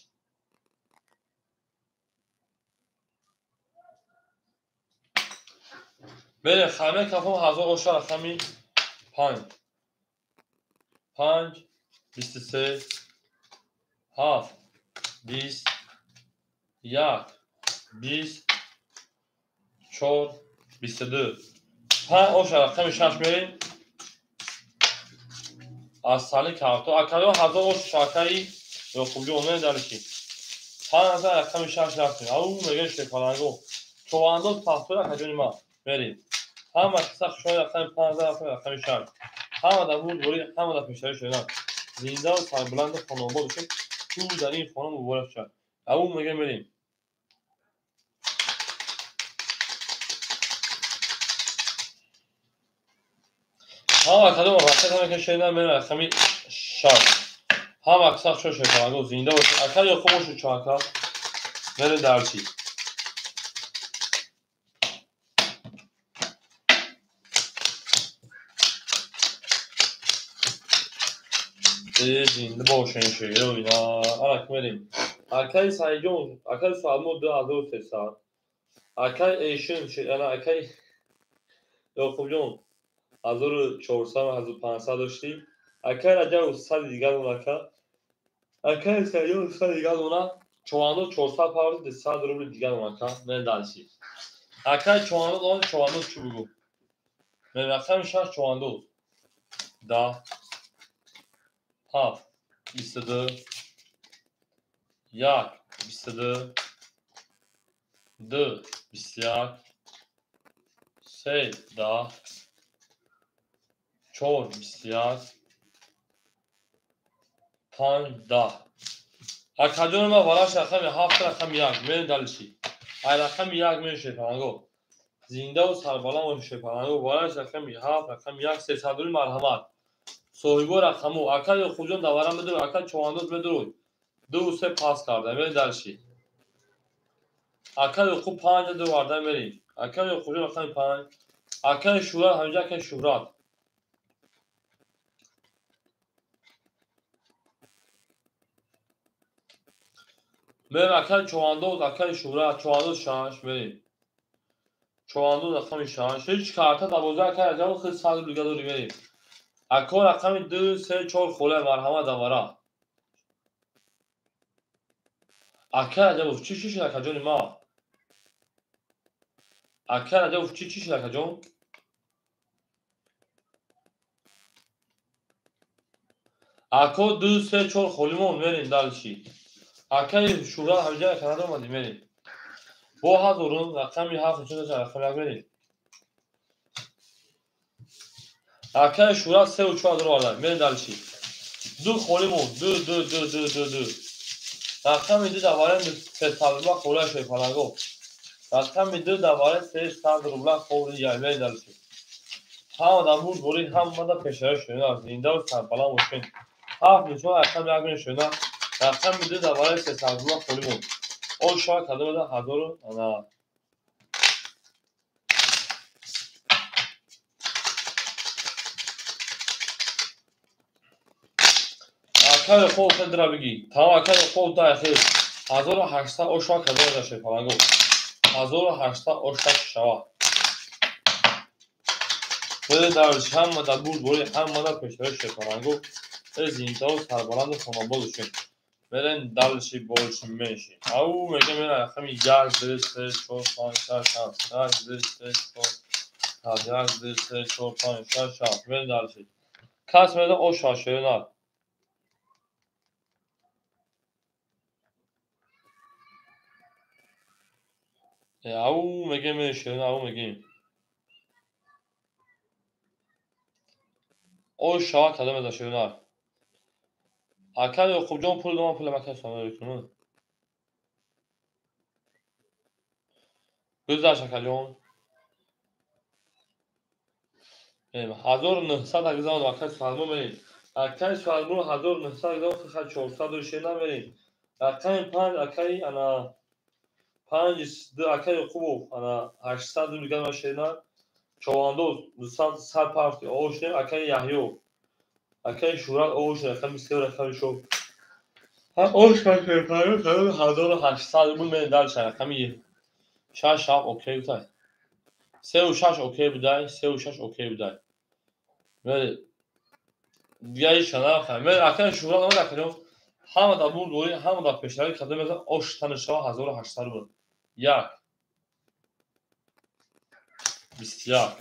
Мерем хаме кафом ҳазор оша рақами 5 5 23 7 20 1 20 4 22 5 оша рақами 6 мерем. Аз сали карто акаё ҳазор ош шакаи Ёқубҷон мерем дальше. 5000 рақами 6 рафтем. Ау мегӯем Шерпаланго. Човандоз пахтор акаҷони ман. Мерем. Ҳама қисса хушҳои рақами 5000 рафтем рақами 6. Ҳама дар бурдборӣ, ҳама дар пешравӣ шуданд. Зиндаву сарбуланду хонобод бошед. Ту дар ин хона муборак шавад. Ау мегӯем мерем. Ҳама кадом рақам ҳама ки шунидам мерем рақами 6. Ҳама қисса хушҳои Шерпаланго зинда бошед. Ака Ёқуб бошед чо ака. Мерем дальше. Зинда бошен шеро ина. Ана мерем. Акай Сайҷон, акай Салмо 2300. Акай Эшин, ана акай Ёқубҷон 1400 1500 доштӣ. Акай Раҷаб 100 дигар он ака. Акай Сайҷон 100 дигар она. Човандоз 400 павр 200 рубл дигар он ака. Мерем дальше. Акай Човандоз он Човандоз чӣ бугу? Мерем рақами 6 Човандоз. 10 7 22 1 22 2 21 3 10 4 21 5 10. Акаҷони ман вараш рақами 7 рақами 1. Мерем дальше. Ай рақами 1 мерем Шерпаланго. Зиндаву сарбаланд бошед Шерпаланго. Вараш рақами 7 рақами 1 300 рубл марҳамат. Соҳибо рақаму ака Ёқубҷон давара медурӯй, ака Човандоз медурӯй. 2 3 пас карда мерем дальше. Ака Ёқуб 5 ду варда мерем. Ака Ёқубҷон рақами 5. Акаи Шӯҳрат ҳаминҷа акаи Шӯҳрат. Мерем акаи Човандоз, акаи Шӯҳрат, Човандоз 6 мерем. Човандоз рақами 6. Ҳеҷ карта 12 акаи Раҷабов хел 100 рубл дига дорӣ мерем. Ако рақами 2 3 4 холе марҳамат давара. Ака Раҷабов чӣ чӣ шуд акаҷони ма? Ака Раҷабов чӣ чӣ шуд акаҷон? Ако 2 3 4 холимон мерем дальше. Акаи Шӯҳрат ҳаминҷа ака надомадӣ мерем. Бо ҳазорум рақами 7 чӣ дошт рақами 1 мерем. Акаи Шӯҳрат 3 4 ҳазор оварда мерем дальше. 2 холимон 2 2 2 2 2 2. Рақами 2 даварем 300 рубла хола Шерпаланго. Рақами 2 даварем 300 рубла холи мерем дальше. Ҳама дар бурдборӣ, ҳама дар пешравӣ шуданд. Зиндаву сарбаланд бошед. 7 нишон рақами 1 мерем шуданд. Рақами 2 даварем 300 рубла холимон. Он шояд кадом ада ҳазору ана Акаи Ёқуб хел дира бигӣ. Тамом акаи Ёқуб дай хел 1800 ошва кадом ада Шерпаланго. 1800 ошва шава. Мерем дальше. Ҳама дар бурдборӣ, ҳама дар пешравӣ Шерпаланго. Зиндаву сарбаланду хонобод бошед. Мерем дальше больше меньше. Ау мегӯем мерем рақами 1 2 3 4 5 6 7 1 2 3 4 7 1 2 3 4 5 6 7 мерем дальше. Кас меда оша ширинар. Ау мегӯем мерем ширинар, ау мегӯем. Оша кадом меда ширинар. Ака Ёқубҷон пул доман пулам ака салом алейкум. Гузашт акаҷон. 1900 агзамон акаи Салмон мерем. Акаи Салмон 1900 агзамон 400 шена мерем. Рақами 5 акаи ана 5 2 акаи Ёқубов ана 800 рубл дигар шена. Човандоз 200 100 парти ош акаи Яҳё. Акаи Шӯҳрат ош рақами 3 рақами 4. Ош 1800 рубл мен дальше рақами 6 7 окей будай. 3 6 окей будай, 3 6 окей будай. Мери дигари шана мер акаи Шӯҳрат омад акаҷон. Ҳама дар бур дорӣ, ҳама дар пешравӣ карда мезан ош танишава 1800 рубл. 1 21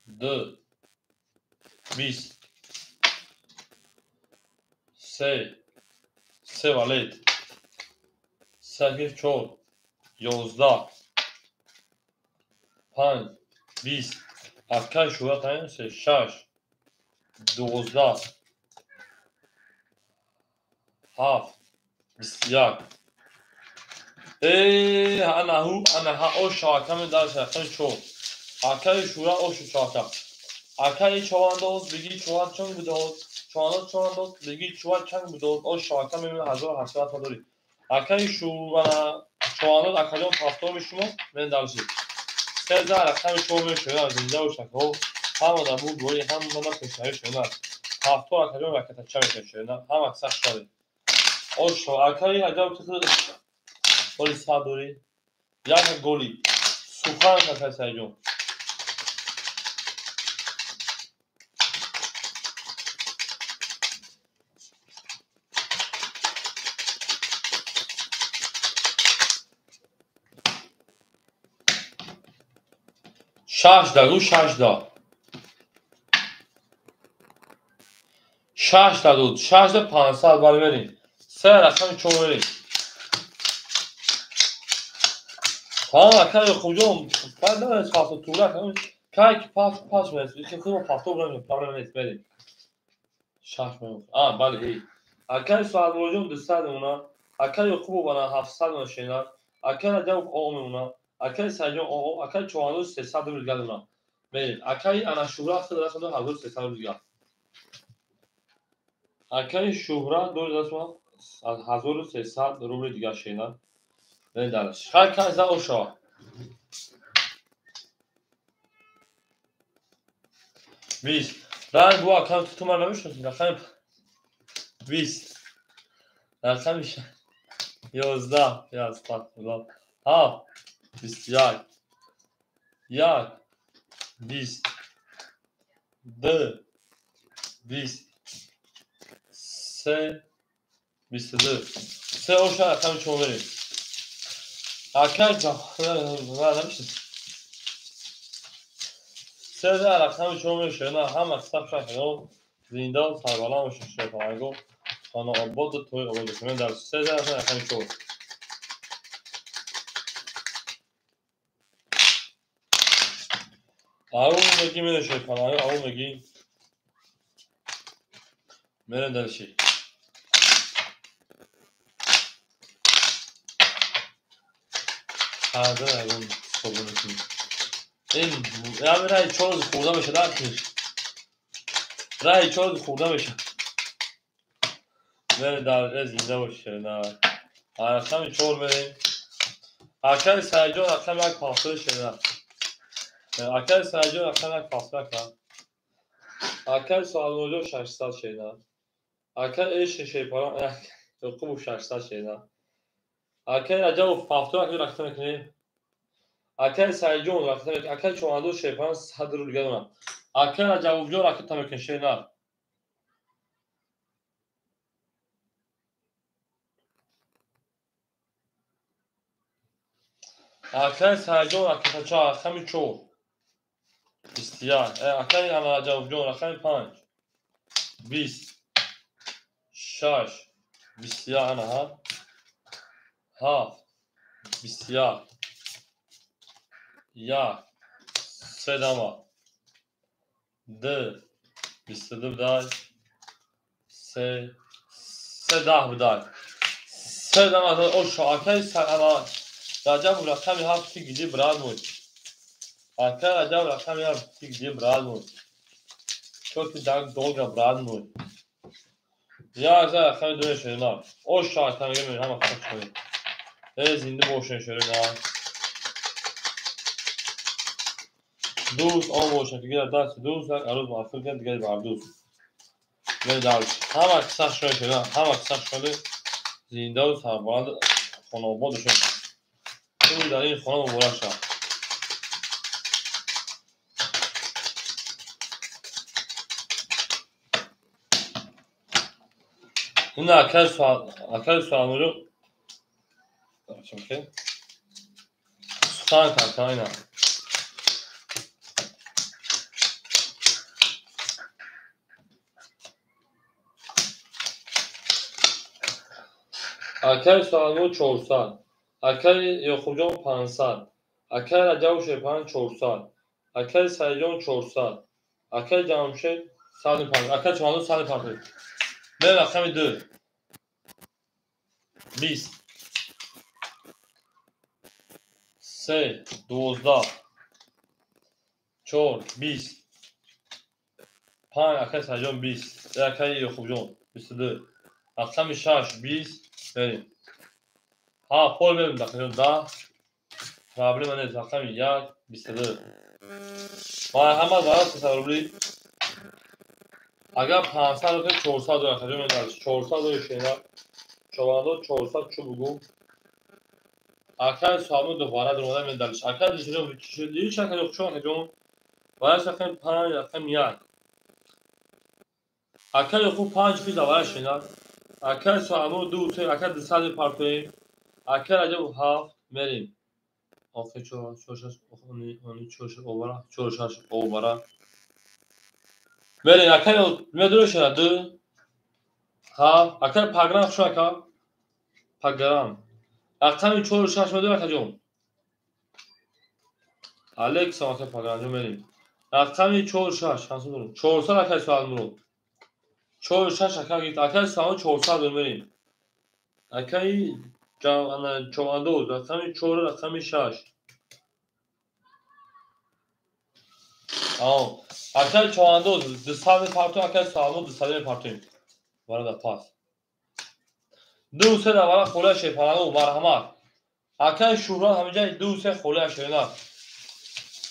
2 20 3 3 валет 8 4 11 5 20 акаи Шӯҳрат 3 6 12 7 21 анаҳу анаҳа ош шаваками дар рақами 4 акаи Шӯҳрат ошу шавака. Акаи Човандоз бигӣ чуват чанг бидод, Човандоз Човандоз бигӣ чуват чанг бидод, ош шавака мебинад 1800 та дорӣ. Акаи Шӯана Човандоз акаҷон ҳафтоми шумо мен дарси. 13 рақами 4 мешавад зинда бош акаҳо. Ҳама дар бур дорӣ, ҳама дар пешравӣ шавад. Ҳафто акаҷон ракетача мешавад, ҳама сахт шавад. Ош акаи аҷаб голи 100 дорӣ. Як голи. Сухан акаи Саидҷон. Шаш да, гу 6 да. 6 да дод, 6 да 500 бар мерим. 3 рақами 4 мерим. Ҳа, акаи Ёқубҷон, баъд намедонам пафто тура, кай ки пафт пас мерасад, ки худ пафто бурам, проблема нест, мерим. 6 мерим. А, бале, эй. Акаи Суҳадмуродҷон 200 мемонад, акаи Ёқубов ана 700 мемонад шена, акаи Раҷабов оо мемонад, акаи Саидҷон оо, акаи Човандоз 300 рубл дигар мемонад. Мерим. Акаи ана Шӯҳрат 1300 рубл дигар. Акаи Шӯҳрат 1300 рубл дигар шена. Мерим дальше. Хай кай за оша. 20. Ранг бу акам ту ман намешносӣ. Рақами 20. Рақами 11. Я астағфируллоҳ. 7 21 1 20 2 20 3 22 3 оша рақами 4 мерим. Акаи намешносӣ. 3 рақами 4 мешавад. На ҳама саб шахино зинда ва сарбаланд бошед шоҳпаҳанго. Хона обод ва тӯй обод бошед. Дар 3 рақами 4. Ару мегӣ мере шоҳпаҳанго, ару мегӣ мере дарши. Ҳазар ягон ҳисоб мекунӣ. Ин ҳамин раи 4 рӯз хӯрда мешавад ахир. Раи 4 рӯз хӯрда мешавад. Мере дар зинда бошед. Рақами 4 мерем. Акаи Саидҷон рақами 1 пафто шена. Акаи Саидҷон рақами 1 пафто ака. Акаи Суҳадмуродҷон 600 шена. Акаи Эшин Шерпарон Ёқубов 600 шена. Акаи Раҷабов пафто ракета мекунем. Акаи Саидҷон ракета мекунем. Акаи Човандоз Шерпарон 100 рубл дигар дорад. Акаи Раҷабовҷон ракета мекунем шена. Акаи Саидҷон ракетача рақами 4 21. Акаи Раҷабовҷон рақами 5 20 6 21 анаҳа 7 21 1 3 дама 2 22 будай 3 3 10 будай 3 дама ош акаи Раҷабов рақами 7 ты где брат мой? Акаи Раҷабов рақами 7 ты где брат мой? Чё ты так долго, брат мой? Як за рақами 2 шерина. Ош шаҳр мегем ҳама хато шуд. Зинда бошен шерина. Дӯст он бошад ки гирад дасти дӯст, як арӯз мафтун кунад дигари бар дӯст. Медалш. Ҳама қисса шуд шерина, ҳама қисса шуд. Зиндаву сарбаланд хонаобод шуд. Ту дар ин хона муборак шав. Ина акай суалмуҷо сухан кард ина. Акай Суалмур 400, акай Ёқубҷон 500, акай Раҷабу Шерпаҳан 400, акай Саидҷон 400, акай Ҷамшед 150, акай Чомандоз 150. Бе рақами 2. 20. 3, 12. 4, 20. 5, акай Саидҷон 20, акай Ёқубҷон 22. Рақами 6, 20. Берем. Ҳа, пол берем рақами 10. Проблема нест. Рақами 1, 22. Марҳамат барои 300 рубли. Агар 500 рубли 400 дорад, хаҷо медард. 400 дорад шена. Човандоз 400 чӯ бугу. Акай Суалмур дубора дуромада медард. Акай Дишҷон чӣ иш акай чӯ акаҷон. Барои рақами 5, рақами 1. Акай Ёқуб 5 фи давара шена. Акай Суалмур 2, 3, акай 200 партоем. Акай Раҷаб 7 мерем. Охи 4, 6, 4, 6 овара, 4, 6 овара. Мерем, акай медуре шена 2, 7, акай Паграм хуш ака. Паграм. Рақами 4, 6 медуре акаҷон. Алекса акай Паграм ҷон мерем. Рақами 4, 6, ҳансу дорум. 400 акай Суалмур. 4, 6 ака гирифт. Акай Суалмур 400 дорум мерем. Акай Човандоз рақами 4, рақами 6. Акай Човандоз 200 партоем, акай Суалмур 200 партоем. Варада пас. 2, 3 давара холия шерпалангу марҳамат. Акай Шуҳрат ҳаминҷа 2, 3 холия шерна.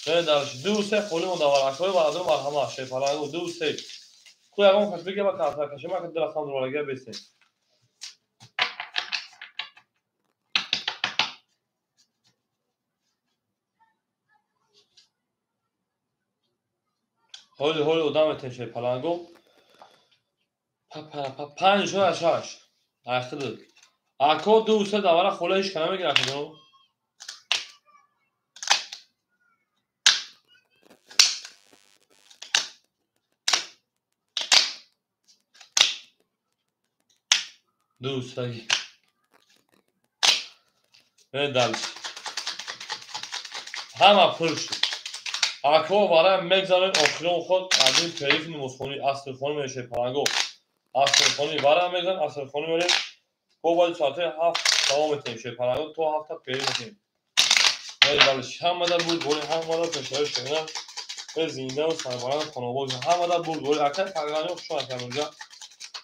2, 3 холӣ мондавара. Акай бараду марҳамат шерпалангу 2, 3. Ку ягон кас бигӯ ба картар кашем, ака ду рақам дуралага бесем. Ҳоли ҳоли одам метем шерпалангу. 5, 6. Айхиди. Ако 2, 3 давара хола ҳеч кана мегирад акаҷон. Ду, се. Дальше. Ҳама пур шуд. Ако барои мегзанем охирон худ аз ин тариф намозхонӣ асрхонӣ мешавад палангу. Асрхонӣ барои мегзан асрхонӣ мерем. Бо баъди соати 7 давом метем шерпалангу то 7 периф метем. Дальше. Ҳамада бурд бори ҳамада пешаи шуна. Зинда ва сарбаланд хонобод ҳамада бурд бори акай пагранё хуш омад камонҷа.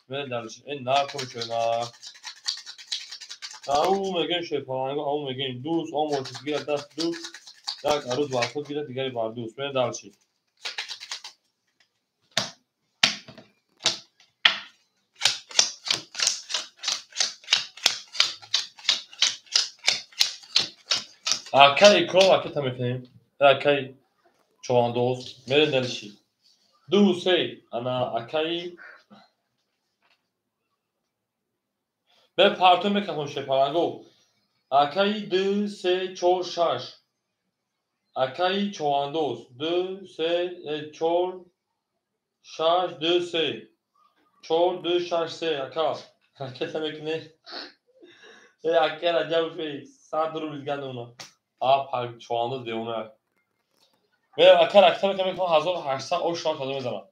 Дальше. Ин нархо шуна. Ау мегем шерпалангу, ау мегем дӯст, он бошад гирад даст дӯст, як арӯз бар худ гирад дигари бар дӯст. Дальше. Акай Икром акета мекунем. Акай Човандоз мерем дальше. 2, 3 ана акай бе партоем мекунем шерпалангу. Акай 2, 3, 4, 6. Акай Човандоз 2, 3, 4, 6, 2, 3. 4, 2, 6, 3. Ака. Ракета мекунем. Акай Раҷаб 100 рубл гандуна. А пак Човандоз девона. Ака ракета мекунем 1800 ош шон таза мезанам.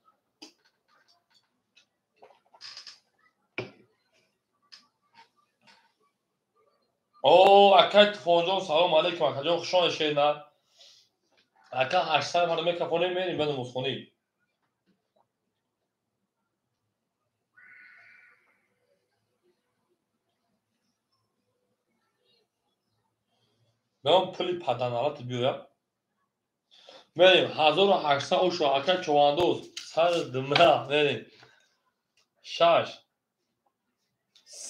О, акай Туфонҷон, салом алейкум, акаҷон, хуш омадед шерина. Ака 800 мара мекафонем, мерем ба намозхонӣ. Меом пули паданалат биёя. Мерем 1800 ошо ака човандоз сар дмра мерем. 6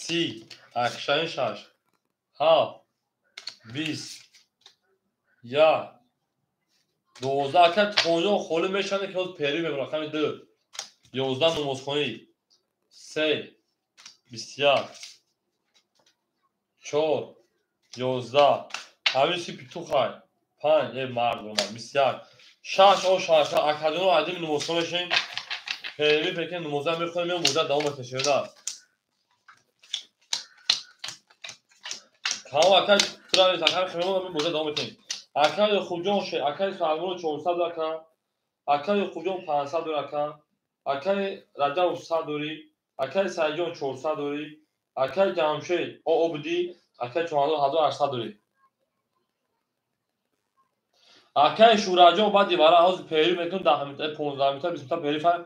30 акшаи 6 7 20 1 12 ака хонҷон холӣ мешавад ки ҳоз пери мебарад рақами 2 11 намозхонӣ 3 21 4 11 ҳамин си петухай 5 мард омад 21 6 о 6 акаҷоно айдими намозхон мешавем пери пекен намоза мехонем меом боза давом мекашем. Тамом ака тура ака хемон боза давом мекунем. Ака Ёқубҷон акаи Салмон 400 ака, акаи Ёқубҷон 500 ака, акаи Раҷаб 100 дорӣ, акаи Саидҷон 400 дорӣ, акаи Ҷамшед Обдӣ, акаи Чомандоз 1800 дорӣ. Акаи Шураҷон баъди вара ҳозир пери мекунем 10 минута, 15 минута, 20 минута пери фаҳм.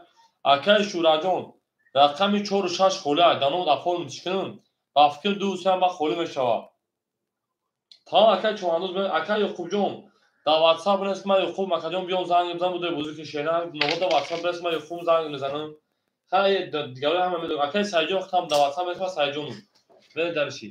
Акаи Шураҷон рақами 4 6 холӣ даном оформить кунем, ба фикр 2 3 ба холӣ мешавад. Тамом акаи Чомандоз, акаи Ёқубҷон дар WhatsApp бинавис ман Ёқуб акаҷон биём занг бизанам будай бозӣ ки шена новода WhatsApp бинавис ман Ёқуб занг мезанам. Хай дигаро ҳама медонам. Акаи Саидҷон худам дар WhatsApp бинавис ман Саидҷонам. Бинед дарши.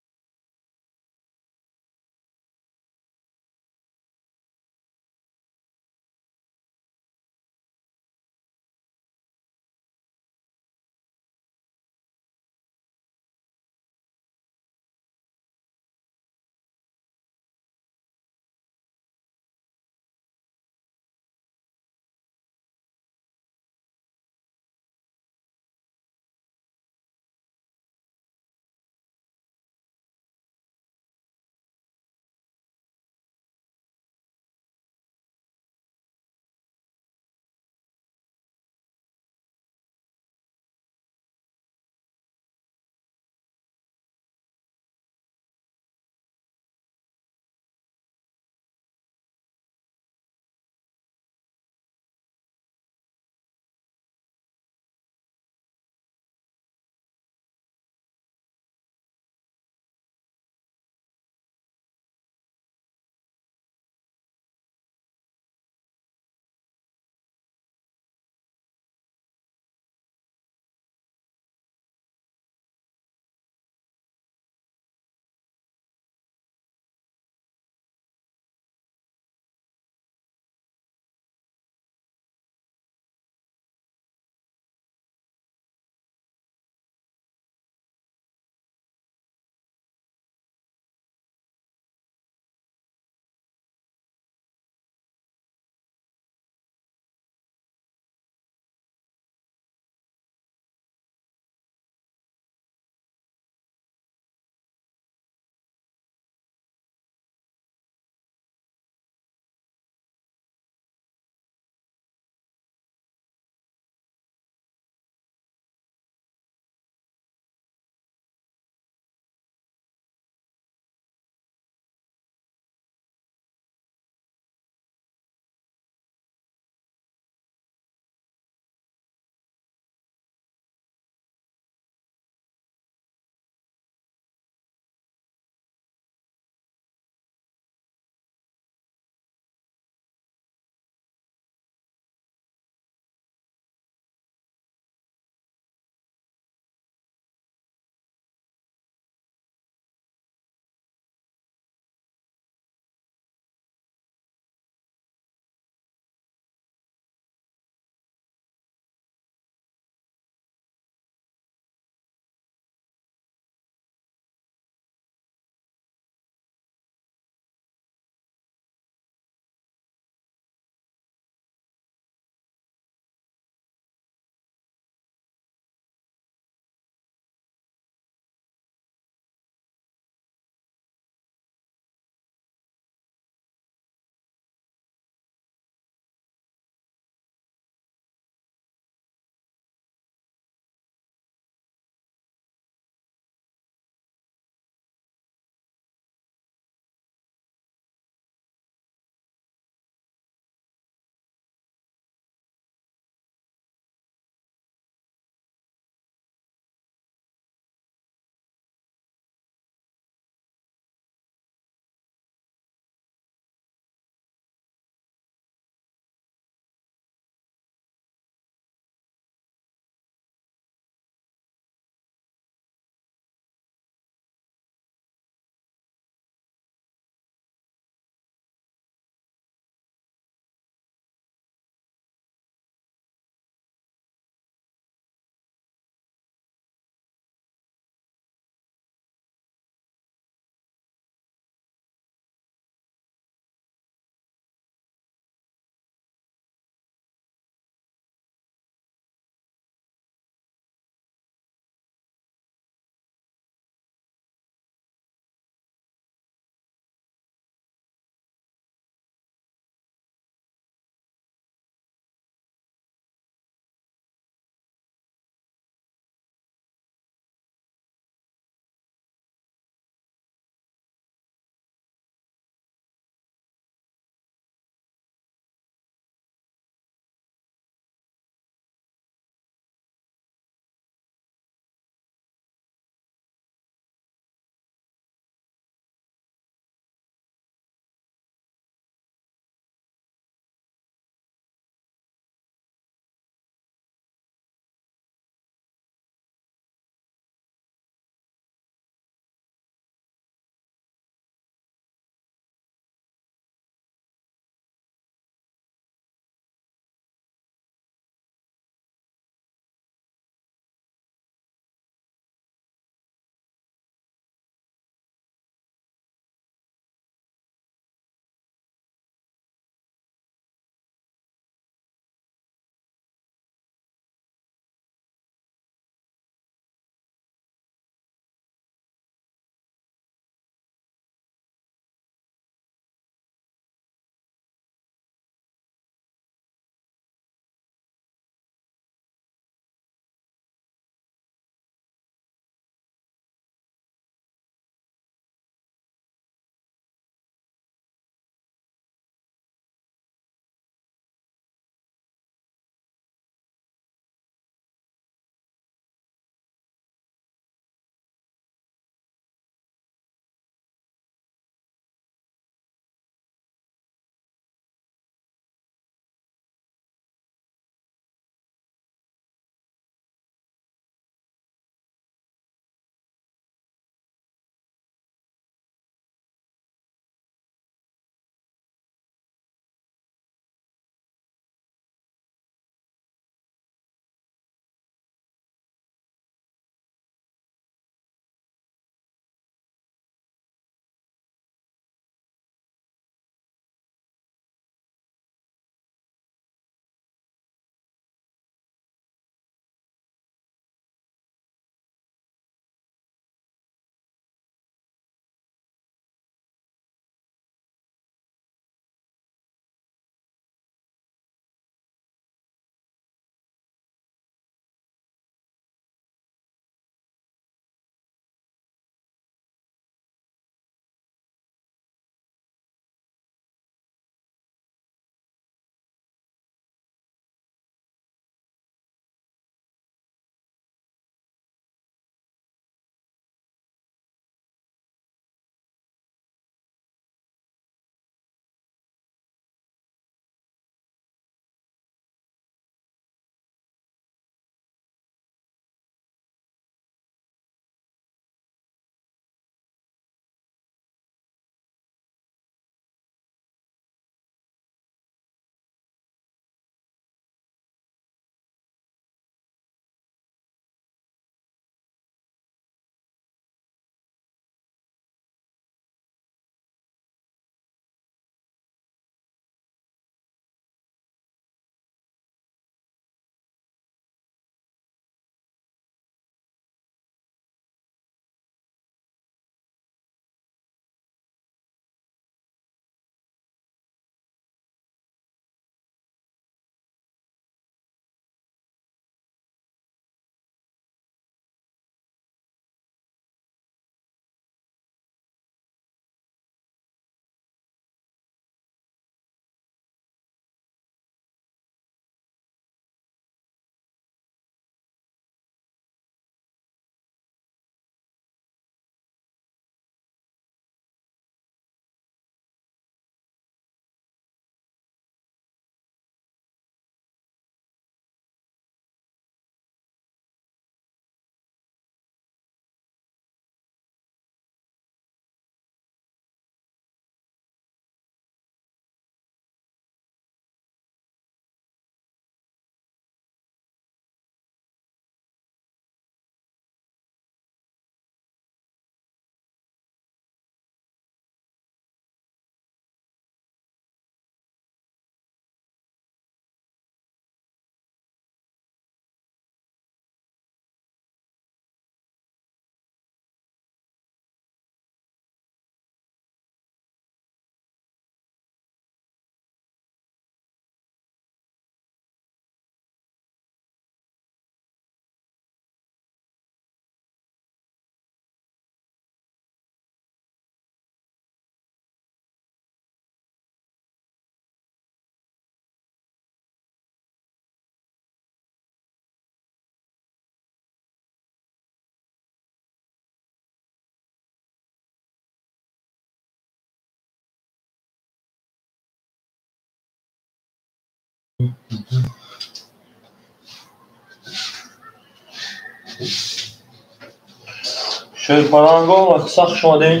Шерпаланго сахт хуш омадем.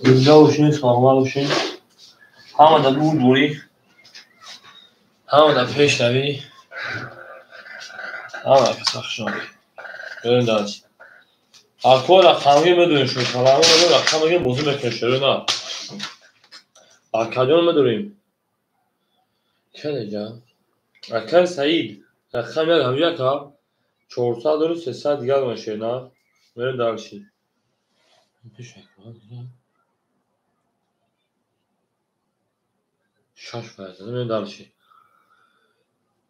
Зинда бошед, саломат бошед. Ҳама дар бурдборӣ, ҳама дар пешравӣ, ҳама сахт хуш омадем. Берем дарс. Ако рақамги медонем, шерпаланго медонем, рақам мегем, бозӣ мекунем, шеро на. Акаҷон медорем. Калеҷа. Акай Саид, рақам як ҳамҷа ака, 400 дору 300 дигар дорем, шер на. Мерем дальше. Шаш файз, мерем дальше.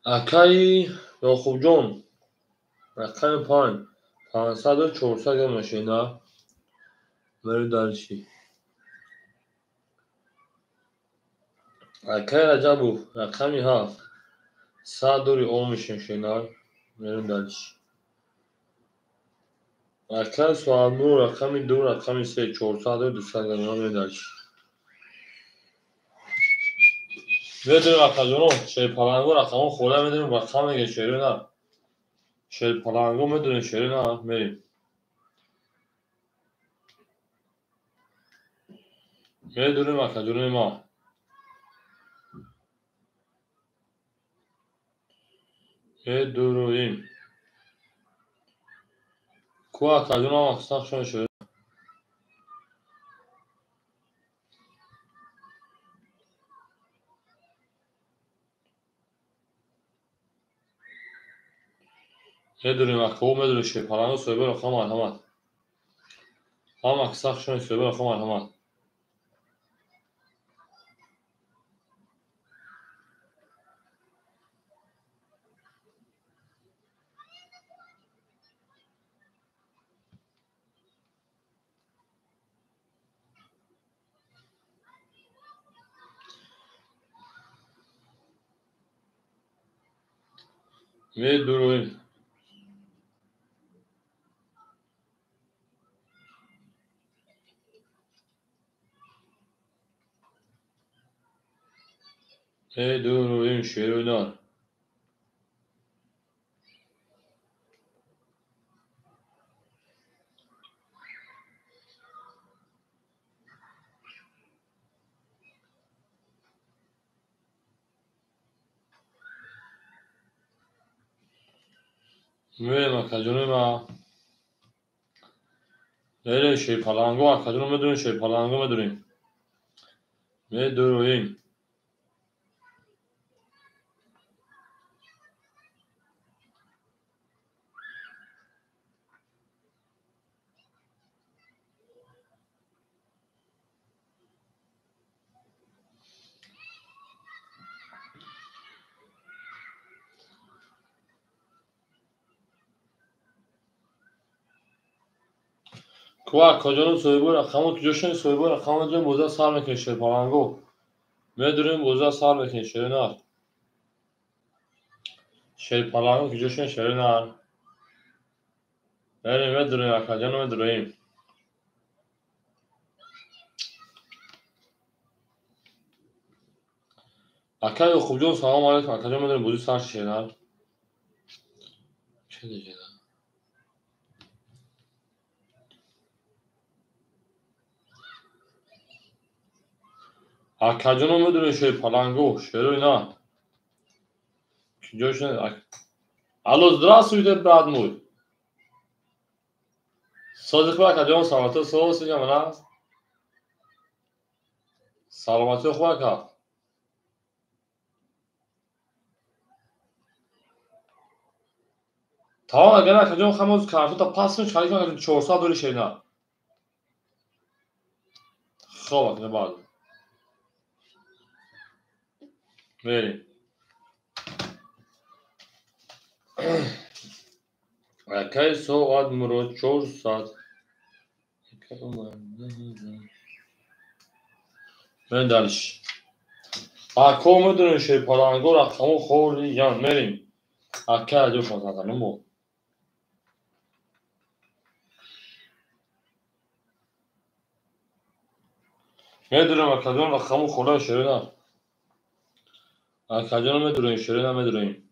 Акаи Ёқубҷон, рақами 5, 500 400 грамм шена. Мерем дальше. Акаи Раҷабов, рақами 7, 100 дори омишем шена. Мерем дальше. Акаи Суаднур, рақами 2, рақами 3, 400 дори 200 грамм. Мерем дальше. Медонем акаҷонон, шерпаланго рақамҳо хола медонем, рақам мегем, шеро на. Шерпаланго медонем, шеро на, мерем. Медонем акаҷонои ма. Медуроем. Ку акаҷонам аксар шумо шеро. Медонем акаҳо, медонем шерпаланго соҳиби рақам марҳамат. Ҳама аксар шумо соҳиби рақам марҳамат. Медуроем. Медуроем шерои нар. Мерем акаҷонои ма. Мерем шерпаланго, акаҷоно медонем, шерпаланго медонем. Медуроем. Ку акаҷоно соҳиби рақамҳо куҷошон соҳиби рақамҳо медонем, боза сар мекунем шерпаланго. Медонем боза сар мекунем шерои нар. Шерпаланго куҷошон шерои нар. Мерем, медонем акаҷоно медонем. Ака Ёқубҷон, салом алейкум. Акаҷон медонем бозӣ сар шер нар. Чӣ дигар? Акаҷоно медонем шерпаланго, шерои на. Куҷошон? Алло, здравствуйте, брат мой. Содиқ акаҷон, саломатӣ соз ман аст. Саломатӣ хуб ака. Тамом, агар акаҷон хамоз картота пас кун, чалик акаҷон 400 дори шер на. Хоб акаҷон баъд. Мерем. Акаи соат мурод 400. Мерем дальше. Ако медонем шерпаланго рақамҳо холиян. Мерем. Ака ҷошон сатанум бо. Медонем акаҷон рақамҳо холия шеро на. Акаҷон медуроем, шерина медуроем.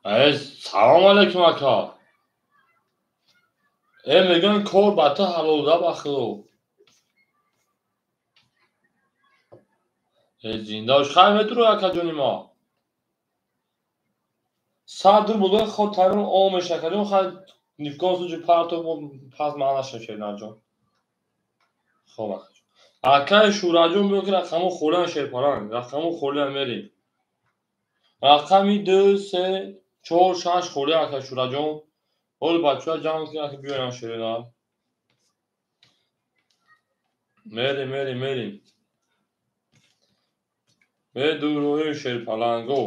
Салом алейкум ака. Мегӯян кор ба ту ҳалолда ба худо. Зинда бош, хайр медурои акаҷони ма. 100 рубл дод, ход тайёр о меша акаҷон, хайр нифкон суҷи парто пас маъна шернаҷон. Хоб акаҷон. Акаи Шӯраҷон биё ки рақамо холиан шерпаранг, рақамо холиан мерем. Рақами 2, 3, 4, 6 холия ака Шӯраҷон. Ҳол бачаҳо ҷамъ кунед ки биёянд шерина. Мерем, мерем, мерем. Медуроем шерпаланго.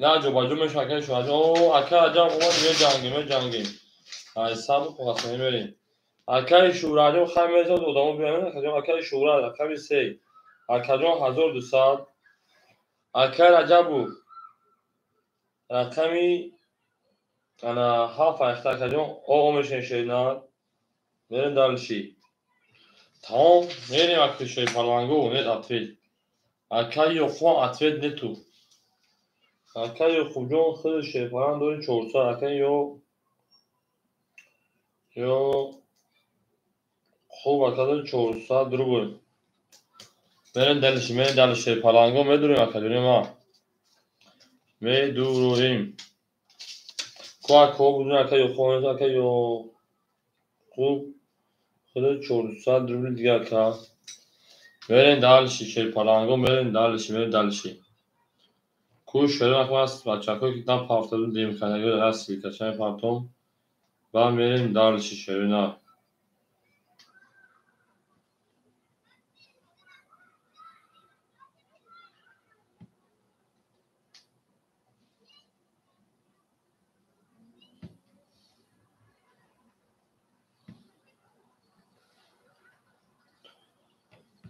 На ҷобаҷо мешавад акаи Шӯраҷон. О, ака Раҷаб омад, меҷангем, меҷангем. Ай сабр қоғазхона мерем. Акаи Шӯраҷон хай мерасад, одамо биёянд. Акаҷон, акаи Шӯра рақами 3. Акаҷон 1200. Акаи Раҷабу рақами ана 7 айхта акаҷон о мешавем шерина. Мерем дальше. Тамом, мерем акаи шерпаланго, нет ответ. Акаи Ёқуб ответ нету. Акаи Ёқубҷон худи шерпаланг дори 400. Акаи ё хуб ака дори 400 рубл. Мерем дальше, мерем дальше шерпаланго медурем акаҷони ма. Медурем. Ку ака будун ака Ёқуб, ака Ёқуб худи 400 рубл дига ака. Мерем дальше шерпаланго, мерем дальше, мерем дальше. Ку шерин ака аст бачаҳое ки там пафтаду дим кардагиро даст кашани партом. Ва мерем дальше шерина.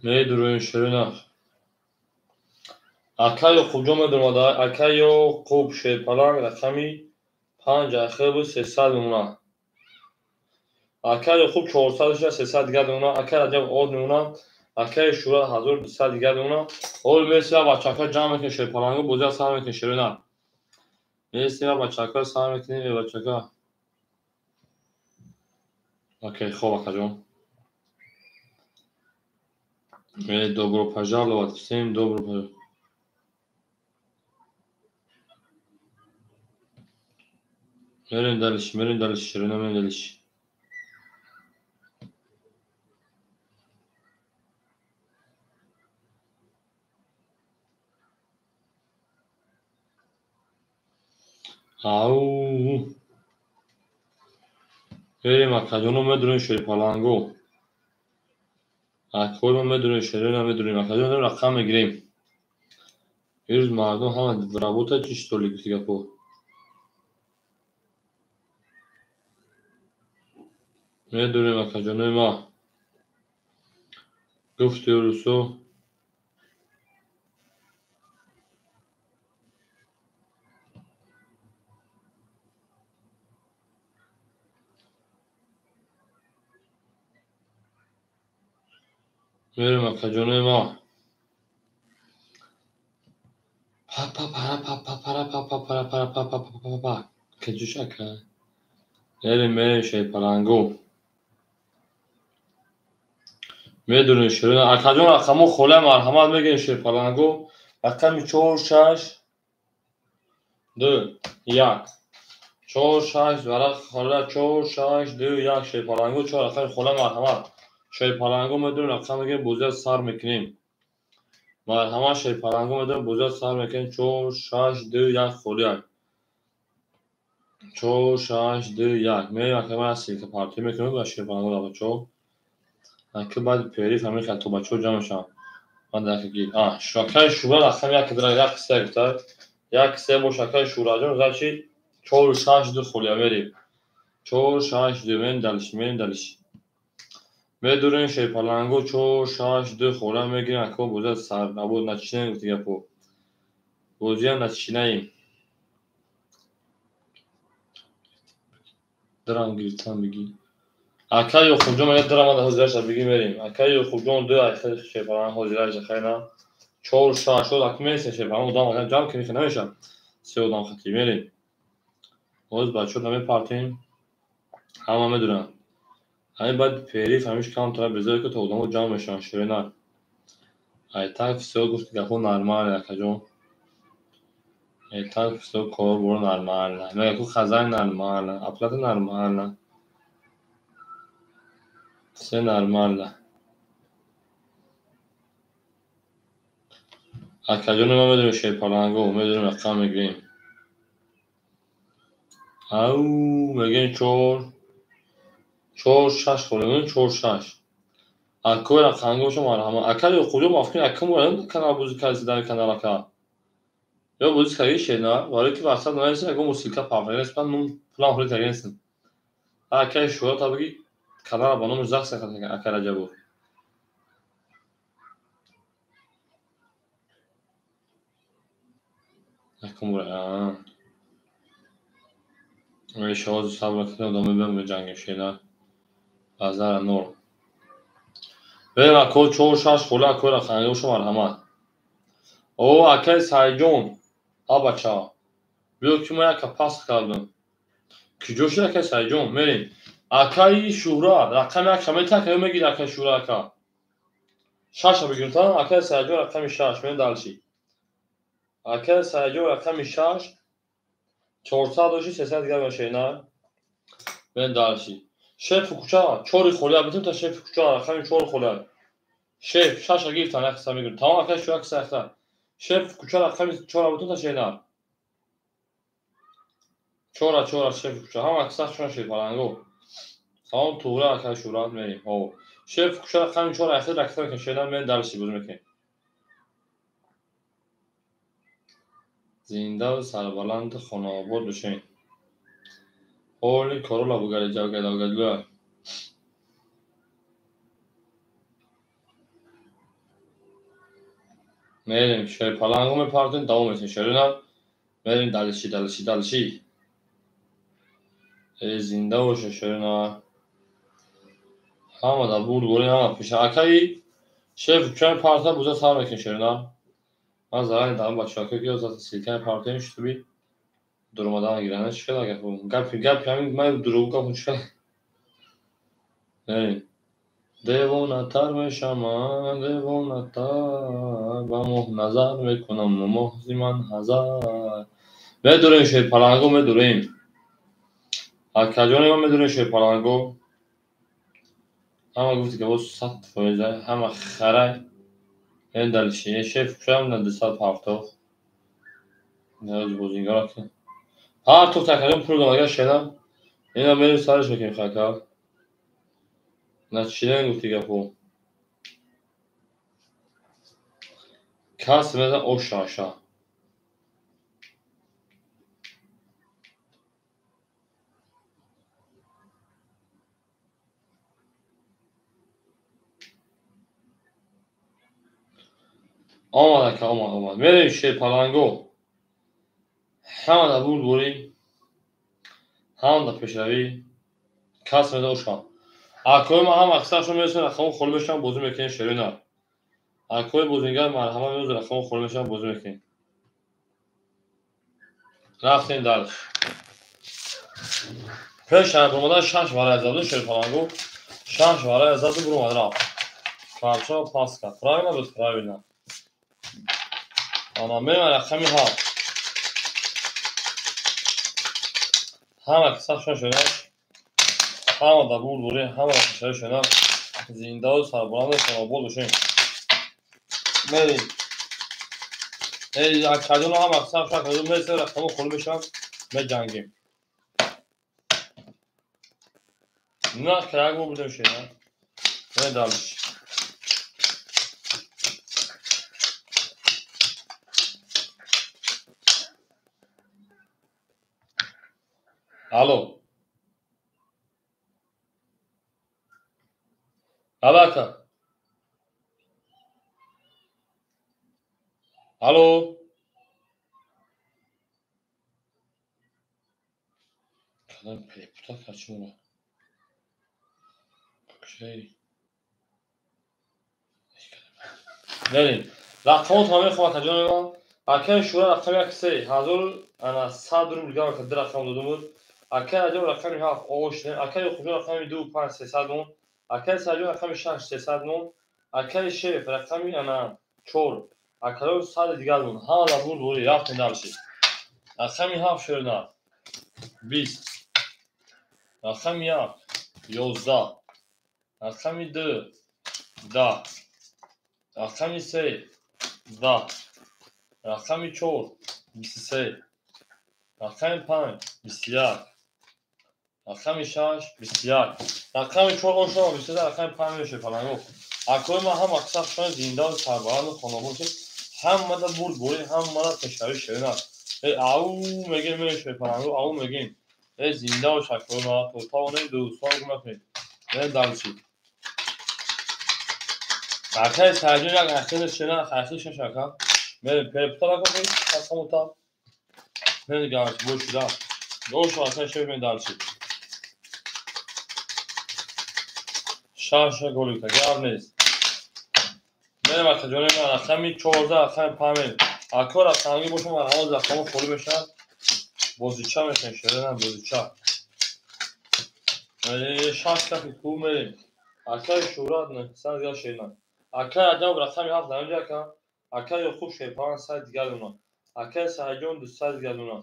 Медуроем шерина. Акаи Ёқубҷон медурмад, акаи Ёқуб шерпаланг рақами 5 ахир буд 300 мемонад. Акаи Ёқуб 400 шуда 300 дигар мемонад. Акаи Раҷаб од мемонад. Акаи Шӯра 1200 дигар мемонад. Ҳол мерасем бачаҳо ҷамъ мекунем шерпаланго, бозиро сар мекунем шерина. Мерасем бачаҳо сар мекунем бачаҳо. Окей, хоб акаҷон. Добро пожаловать, всем добро пожаловать. Мерем дальше, мерем дальше, ширина, мерем дальше. Ау. Мерем акаҷоно медурем шерпаланго. Акоро медурем, шерина медурем. Акаҷон рақам мегирем. Ирӯз мардум ҳама работа чи что ли гуфти гапо. Медурем акаҷонои ма. Гуфти русо. Мерем акаҷонои ма. Па па пара па па пара па па пара пара па па па па па. Каҷуш ака. Мерем, мерем шерпаланго. Медурем шерина. Акаҷон рақамо холия марҳамат мегирем шерпаланго. Рақами 4, 6, 2, 1. 4, 6 варақ холия 4, 6, 2, 1 шерпаланго 4 рақами холия марҳамат. Шерпаланго медурем рақам мегирем бозиро сар мекунем. Марҳамат шерпаланго медурем бозиро сар мекунем 4, 6, 2, 1 холия. 4, 6, 2, 1. Мерем акаи ссылка партӣ мекунем ба шерпаланго бачаҳо. Аки баъди периф ҳамин хел то бачаҳо ҷамъ мешаванд. Ман дақиқи. Акаи Шӯра рақами 1 дара 1 3 гуфта. 1 3 бош акаи Шӯраҷон, значит 4, 6, 2 холия мерем. 4, 6, 2 мерем дальше, мерем дальше. Медурем шерпаланго 4, 6, 2 холия мегирем, ака бозиро сар набуд начинем гуфти гапо. Бозия начинаем. Драм гирифтан бигӣ. Ака Ёқубҷон мега драмада ҳозираша бигӣ мерем. Ака Ёқубҷон ду айхел шерпаланг ҳозираша хайна. 4 6 шуд ака мересем шерпаланг одам ака ҷамъ ки мехе намешам. Се одам хати мерем. Боз бачаҳо намепартем. Ҳама медонанд. Ҳамин баъд периф ҳамиш камтара безор ки то одамо ҷамъ мешаванд ширина. Ай так всё гуфти гапҳо нормально акаҷон. Ай так всё кор боро нормально. Мега ку хазай нормально, оплата нормально. Все нормально. Акаҷони ман медонем шерпаланго, медонем рақам мегирем. Ау, мегӯем 4 4 6 холем, 4 6. Акои рақамго боша марҳамат. Ака Ёқубҷон мафкун якум бора канал бозӣ кардӣ дар канал ака. Ё бозӣ кардӣ шена, барои ки ватсап нависем, ягон мусилка пафрестам, нум пулам хӯрӣ кардем. Акаи шӯҳрат бигӣ канала ба номи Закс ака Раҷабов. Якум бора. Шоҳози сабр кунед, одам мебиям меҷангем шена. Базара нор. Берем ако 4 6 хола ако рақамго боша марҳамат. О, акаи Сайҷон, а бача. Биё ки ма яка пас кардам. Киҷо шуд акаи Сайҷон? Мерем. Акаи Шӯҳрат, рақами якша метака ё мегири акаи Шӯҳрат ака? 6-ша бигирем та? Акаи Сайҷон рақами 6, мерем дальше. Акаи Сайҷон рақами 6, 400 доши, 300 дигар мешавад, на? Мерем дальше. Шефи кӯча, 4 холия битем та шефи кӯча, рақами 4 холия. Шеф, 6-ша гирифтан, як қисм мегирем. Тамом акаи Шӯҳрат қисм якта. Шеф кӯча рақами 4 битем та шена. 4 4 шефи кӯча, ҳама қисм шона шерпаланго. Салом туғра акаи Шӯҳрат мерем. Ҳо. Шеф кӯча рақами 4 ахир ракта мекунем, шена мерем дальше бозӣ мекунем. Зинда ва сарбаланд хонаобод бошед. Ҳоли корола бугари ҷавгадавгадлуя. Мерем шерпаланго мепартем, давом метем шерина. Мерем дальше, дальше, дальше. Э, зинда боша шерина. Ҳама дар бурд борем, ҳама пеша. Акаи шеф кӯча мепартам, буза сар мекунем шерина. Ман зарар дам бачаҳо ки ссылка мепартем, шуби дуромадан гиранд. Чӣ хел гап? Гапи гапи ҳамин ман дурӯғ гап чӣ хел? Мерем. Девонатар мешавам, девонатар, ба моҳ назар мекунам, моҳ зи ман ҳазар. Медурем шерпаланго, медурем. Акаҷони ман медурем шерпаланго. Ҳама гуфти ки боз 100%, ҳама харай. Ин дальше шеф кушам на 270. Ниёз бозингара ки. Партофт акаҷон пул дом агар шена. Ина мерем сараш мекунем хака. Начинаем гуфти гапо. Кас мезан оша аша. Омад ака, омад, омад. Мерем шерпаланго. Ҳама дар бурд борӣ, ҳама дар пешравӣ. Кас мезан оша. Акои ман ҳама аксарашон мерасанд, рақамҳо холӣ мешаванд, бозӣ мекунем шерина. Акои бозингар марҳамат меоз, рақамҳо холӣ мешаванд, бозӣ мекунем. Рафтем дальше. Пеш аз омадан 6 варая заду шерпаланго. 6 варая заду буромад рафт. Парчаро пас кард. Правильно буд, правильно. Ана мерем рақами 7. Ҳама қиссашон шуда. Ҳама дар бурд борем, ҳама дар пешравӣ шуда. Зиндаву сарбаланду хонаобод бошем. Мерем. Эй, акаҷон ҳама қиссашон акаҷон мересем, рақамҳо холӣ мешаванд, меҷангем. На, як бор будем шена. Мерем дальше. Алло. Алло ака. Алло. Кадам перепутал качмуро. Кушай. Мерем. Рақамотро мехоҳам акаҷони ман. Акаи Шӯра рақами 1 3 1100 рубл гам ака, ду рақам додум буд. Акаи Раҷаб рақами 7 оғоз шудем. Акаи Ёқубҷон рақами 2 5 300 мон. Акаи Саидҷон рақами 6 300 мон. Акаи Шеф рақами ана 4. Акаён 100 дигар мон. Ҳама дар бурд борӣ рафтем дальше. Рақами 7 шӯрна 20. Рақами 1 11. Рақами 2 10. Рақами 3 10. Рақами 4 23. Рақами 5 21. Рақами 6 21. Рақами 4 ошо 23, рақами 5 мешавад паланго. Акои ман ҳам аксар шумо зинда ва сарбаланд хонобод шуд. Ҳамада бурд борӣ, ҳамада пешравӣ шавед. Э ау мегем мешавад паланго, ау мегем. Э зинда бош акои ман, то тавонем дӯстон гум накунед. Э дальше. Акаи Саидҷон як ахир шена, ахир шаш ака. Мерем перепутал акои, пасамота. Мерем гаш бош шуда. Бош акаи шеф мен дальше. Шаша голикта, гап нест. Мерем акаҷони ман рақами 14, рақами 5. Ако рақамги бошам, марҳамат рақамо холӣ мешавад. Бозича мешавем, шерена бозича. Шаш кафи ку мерем. Акаи Шӯҳрат 900 дигар шерена. Акаи Раҷаб рақами 7 дар инҷа ака. Акаи Ёқуб шерпалан 100 дигар дона. Акаи Саидҷон 200 дигар дона.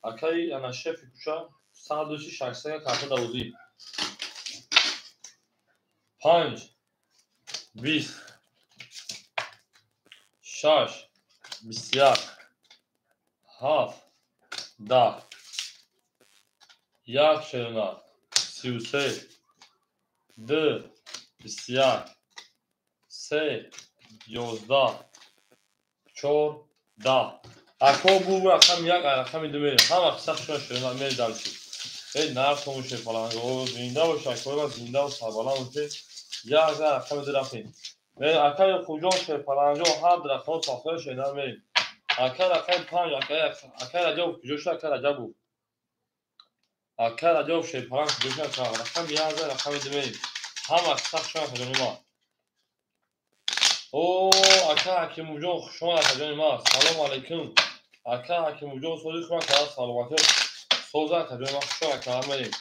Акаи ана шефи кӯча 100 600 карта дарозӣ. 5 20 6 21 7 10 1 шерена 33 2 21 3 11 4 10. Ако бу рақами 1, рақами 2 мерем. Ҳама қисса шуна шерена мерем дальше. Эй нарх томоше паланго, зинда бош акои ман, зинда ва сарбаланд бошед. Як рақами 2 рафтем. Мерем акаи Ёқубҷон шерпаланҷон ҳар рақамо сохта шерена мерем. Акаи рақами 5, акаи Раҷабов куҷо шуд? Акаи Раҷабов. Акаи Раҷабов шерпаланг куҷо шуд? Рақами 1, рақами 2 мерем. Ҳама қисса шуна акаҷони ман. О, ака Ҳакимовҷон хуш омад акаҷони ман. Салом алайкум. Ака Ҳакимовҷон сози хуб ака, саломатӣ соза акаҷони ман, хуш омад ака, мерем.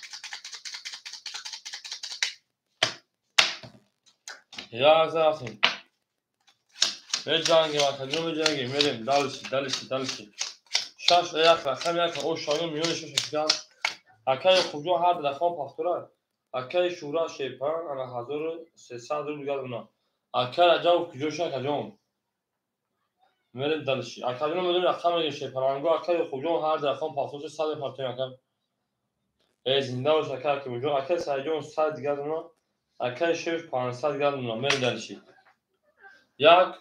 Як рафтем. Меҷангем акаҷон, меҷангем, мерем дальше, дальше, дальше. 6 1 рақами 1 ош шагон миёни 6 шикан. Акаи Ёқубҷон ҳар рақам пафтора. Акаи Шӯҳрат шерпалан ана 1300 рубл гардона. Акаи Раҷабов куҷо шуд акаҷон? Мерем дальше. Акаҷон медонем рақам мегирем шерпаланго. Акаи Ёқубҷон ҳар рақам пафтора 100 мепартоем ака. Э зинда бош акаи Ҳакимовҷон. Акаи Саидҷон 100 дигар дона. Акаи Шеф 500 дигар дона. Мерем дальше. 1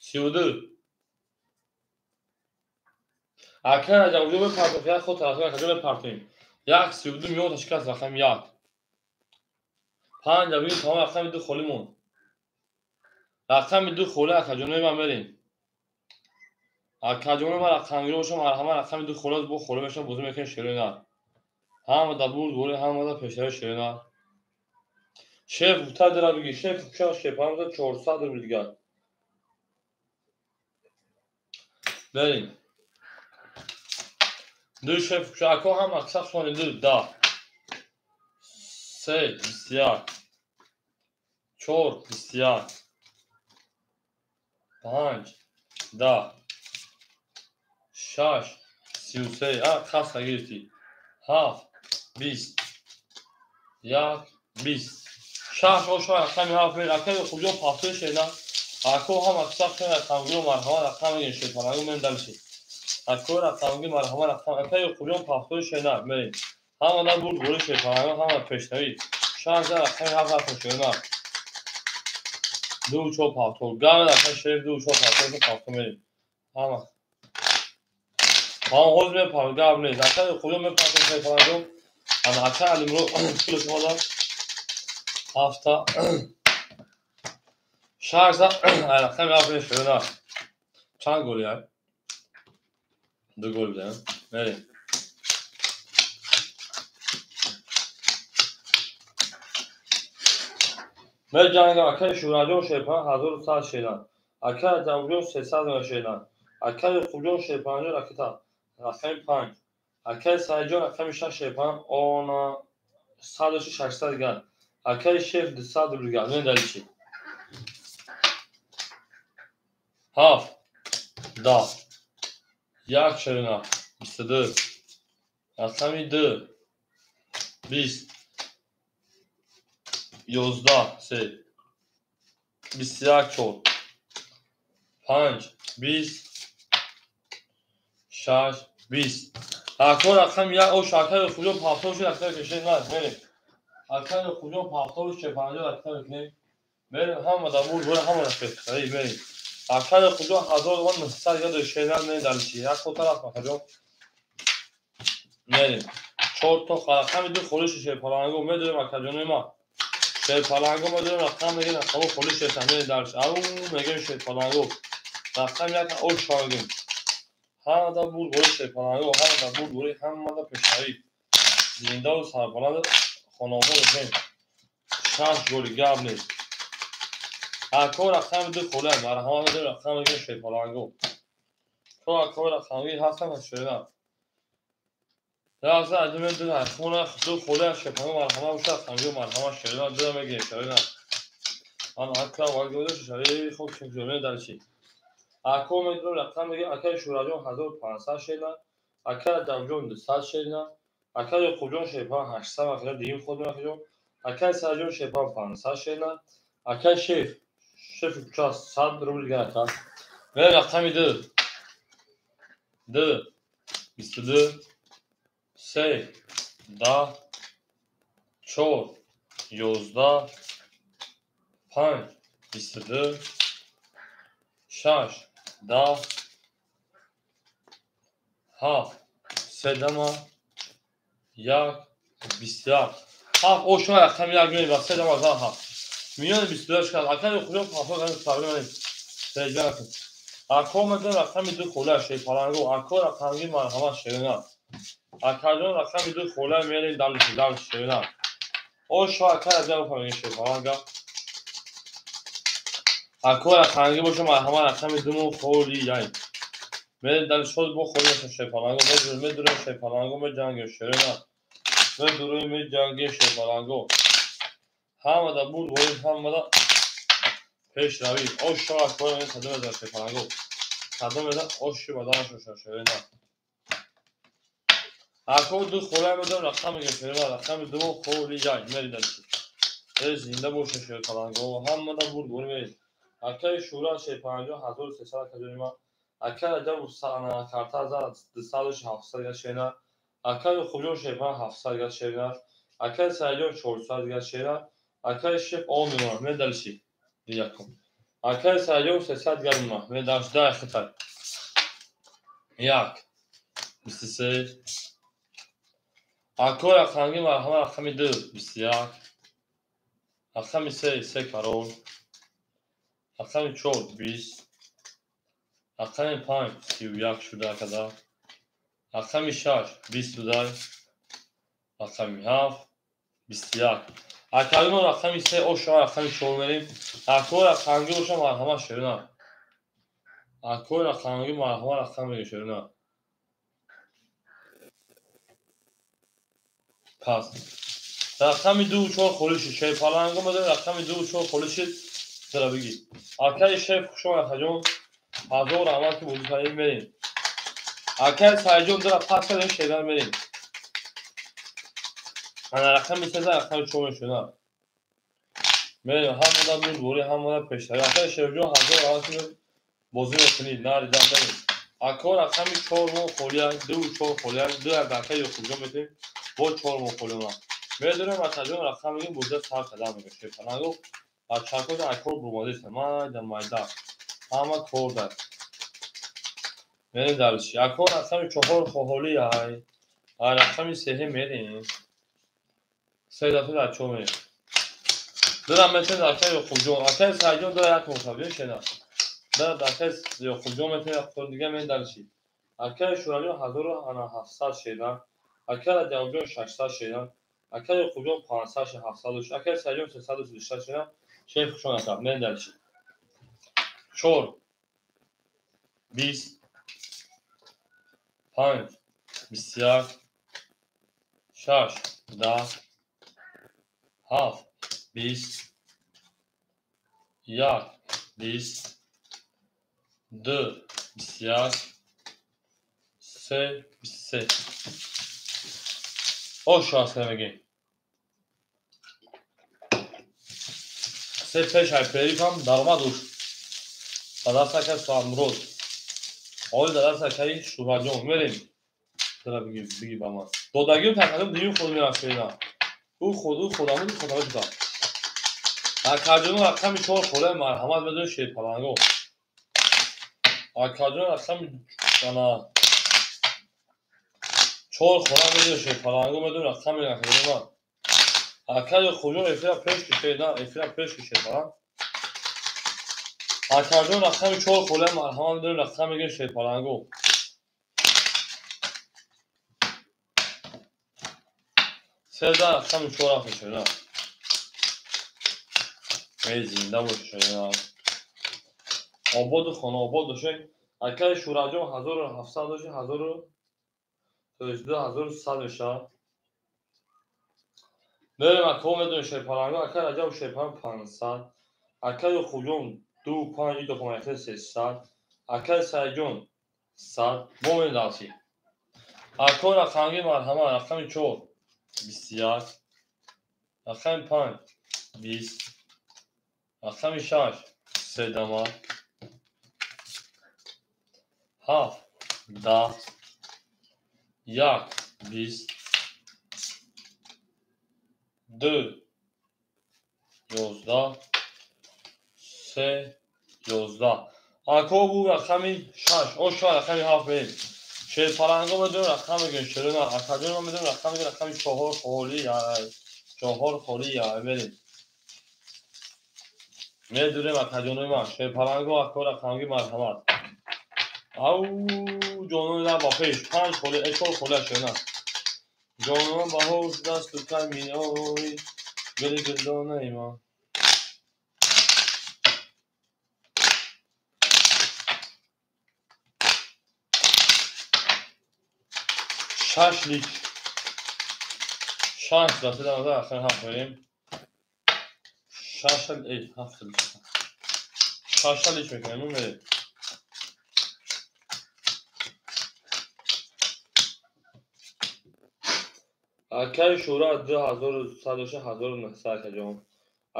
32. Акаи Раҷабовҷон мепартоем, як ход тараф акаҷон мепартоем. 1 32 миён ташкил аст рақами 1. 5 аввал тамом рақами 2 холӣ монд. Рақами 2 холӣ акаҷонои ман мерем. Акаҷонои ман рақамгиро бошам, марҳамат рақами 2 холӣ аст, бо холӣ мешавам, бозӣ мекунем шерои нар. Ҳама дар бурд борӣ, ҳама дар пешравӣ шерои нар. Шеф гуфта дира бигӣ, шеф кӯча шефам 400 рубл дигар. Мерем. 2 шеф кӯча ако ҳам аксар шумо 2 10 3 21 4 21 5 10 6 33 а хаста гирифтӣ 7 20 1 20 6 оша рақами 7 мерем. Акаи Ёқубҷон пафтои шена. Ако ҳам аксар шумо рақамгиро марҳамат рақам мегирем шерпаланго мерем дальше. Ако рақамги марҳамат рақам акаи Ёқубҷон пафтои шена мерем. Ҳама дар бурд борӣ шерпаланго, ҳама пешравӣ. 6 рақами 7 рафтем шерена. 2 4 пафтор. Гав рақами шериф 2 4 пафтор, пафтор мерем. Ҳама. Ҳам ҳозир мепартем, гап нест. Акаи Ёқубҷон мепартем шерпаланго. Ана акаи Алимурод пулаш омада. 7 6 рақами 7 шерена. Чанд гол я? 2 гол бидем. Мерем. Меҷангам акаи Шӯраҷон шерпанҷ 1100 шеран. Акаи Раҷабҷон 300 шеран. Акаи Ёқубҷон шерпанҷо ракета рақами 5. Акаи Саидҷон рақами 6 шерпанҷ она 100 600 дигар. Акаи шеф 200 рубл дигар. Мен дальше. 7 10 1 шерина 22 рақами 2 20 11 3 21 4 5 20 6 20. Ако рақами 1 ош акаи Ёқубҷон 70 ракета кашед на мерем. Акаи Ёқубҷон 70 50 ракета мекунем. Мерем ҳама дар бурд ҳама ракета мерем. Акаи Ёқубҷон 1900 дигар шеран мерем дальше. Як хо тараф акаҷон. Мерем. 4 то рақами 2 холиш шерпаланго медорем акаҷони ма. Шерпаланго медорем рақам мегем рақамо холиш шерпаланго мерем дальше. Ау мегем шерпаланго. Рақами 1 ош мегем. Ҳамада бурд бори шерпаланго, ҳамада бурд бори, ҳамада пешравӣ. Зиндаву сарбаланд хонобод бошем. 6 голи гап нест. Ако рақами 2 холӣ аст. Марҳамат медорем рақам мегем шерпаланго. То ако рақамгир ҳастам шерна. Рафта аҷиб ду хона ду холӣ аст шерпаланго марҳамат боша рақамгир марҳамат шерна ду мегем шерна. Ан акра вагода шари хоб шерна дальше. Ако медорем рақам мегем акаи Шӯраҷон 1500 шерна, акаи Раҷабҷон 200 шерна, акаи Ёқубҷон шерпанҷ 800 махиҷон дигим ход махиҷон, акаи Саидҷон шерпанҷ 500 шерна, акаи шеф шефи кӯча 100 рубл дигар ака. Мерем рақами 2 2 22 3 10 4 11 5 22 6 10 7 3 дама 1 21 7 ошма рақами 1 меем ва 3 дама зан 7 миёни 22 шуд. Акаи Ёқубҷон 70 рақами сабр менем. Сеҷа ако медорем рақами 2 холӣ шерпаланго. Ако рақамгир марҳамат шерина. Акаҷон рақами 2 холӣ мерем дальше дальше шерина. Ошо акаи Раҷаб мегем шерпаланга. Ако рақамгир боша марҳамат рақами 2 мо холӣ яй. Мерем дальше шод бо холӣ мешем шерпаланго. Медурем шерпаланго меҷангем шерина. Медурем меҷангем шерпаланго. Ҳамада бурд борем ҳамада пешравӣ. Ошо акои мегем садо мезанад шерпаланго. Садо мезанад оши баданаш мешавад шерина. Ако ду холӣ медорем рақам мегем шерина. Рақами 2 мо холӣ яй мерем дальше. Э зинда боша шерпаланго. Ҳамада бурд борем мерем. Акаи Шӯра шерпанҷо 1300 акаҷони ма. Акаи Раҷаб карта зад 200 700 дигар шерина. Акаи Ёқубҷон шерпанҷ 700 дигар шерина. Акаи Саидҷон 400 дигар шерина. Акаи шеф он мемонад. Мерем дальше. Якум. Акаи Саидҷон 300 дигар мемонад. Мерем дальше. Дай хитай. 1 23 Ако рақамгир марҳамат рақами 2 21 рақами 3 3 карол рақами 4 20 рақами 5 31 шуда акада рақами 6 20 будай рақами 7 21. Акаи мо рақами 3 оша рақами 4 мерем. Ако рақамгир боша марҳамат шерина. Ако рақамгир марҳамат рақам мегем шерина. Пас рақами 2 4 холӣ шуд. Шерпаланго медорем рақами 2 4 холӣ шуд. Дара бигӣ. Акаи шеф хуш омад акаҷон. 1000 раҳмат ки бозӣ кардем мерем. Акаи Саидҷон дара пас кардем шеран мерем. Ана рақами 3 рақами 4 мешуда. Мерем ҳамада бурд борӣ ҳамада пешравӣ. Акаи шефҷон 1000 раҳмат ки бозӣ мекунӣ. Наридан мерем. Ако рақами 4 мо холӣ аст, 2 4 холӣ аст. 2 акаи Ёқубҷон метавонем бо 4 мо холӣ ма. Медорем акаҷон рақам мегем бозида сар кардам мегем шерпаланго. Бачаҳо акор бурмадист. Майда майда. Ҳама кор дар. Мерем дальше. Ако рақами 4 холӣ ай. Ай рақами 3 мерем. 3 дафъа дар 4 мерем. Дора метавонед акаи Ёқубҷон. Акаи Саидҷон дора як мошав. Биё шена. Дора акаи Ёқубҷон метавонед як дига мерем дальше. Акаи Шӯраҷон 1700 шена. Акаи Раҷабҷон 600 шена. Ака Ёқубҷон 500 шид, 700 шид. Ака Саидҷон 346 шид. Шеф хушон ака. Мен дальше. 4 20 5 21 6 10 7 20 1 20 2 21 3 23. Ош аст мегем. Се пеш ай перифам даромад уш. Ба даст ака Суамрод. Оли да даст акаи Шураҷон. Мерем. Тара биги биги ба ман. Додагим такадим дуюм худ мерафт. Ӯ худ ӯ худамуд худамуд да. Акаҷон рақами 4 холе марҳамат медонӣ шерпаланго. Акаҷон рақами ана 4 хона медонӣ шерпаланго медонӣ рақами рақами. Ака Ёқубҷон эфира пеш кишед, на эфира пеш кишед, ҳа? Акаҷон рақами 4 холе марҳамат медонӣ рақам мегирӣ шерпаланго. Сездаҳ рақами 4 рафт шуда. Эй зинда бошед. Ободу хона обод бошед. Акаи Шураҷон 1700 бошед, 1000 то есть 2100 мешавад. Мерем ака медонем шерпаланго, ака Раҷаб шерпаланг 500, ака Ёқубҷон 2 5 и допомаихе 300, акаи Саидҷон 100. Бо мерем дальше. Ака рақамги марҳамат, рақами 4 21, рақами 5 20, рақами 6 3 7 10 1 20 2 11 3 11. Ако бу рақами 6, о 6 рақами 7 мерем. Шерпаланго медонем рақам мегирем, шерона акаҷон медонем рақам мегирем, рақами 4 холи, 4 холи мерем. Медурем акаҷонои ман, шерпаланго ако рақамги марҳамат. Ау ҷонони дар ба пеш, 5 холи, 4 холи шерона. Ҷонон ба ҳош дасту камиёи гули гулдонаи ман. Шаш лик. Шаш дастидан ахир ҳафт мерем. Шаша эй ҳафт лик. Шаша лик мекунем, мерем. Акаи Шура 2100 бошад, 1900 акаҷон.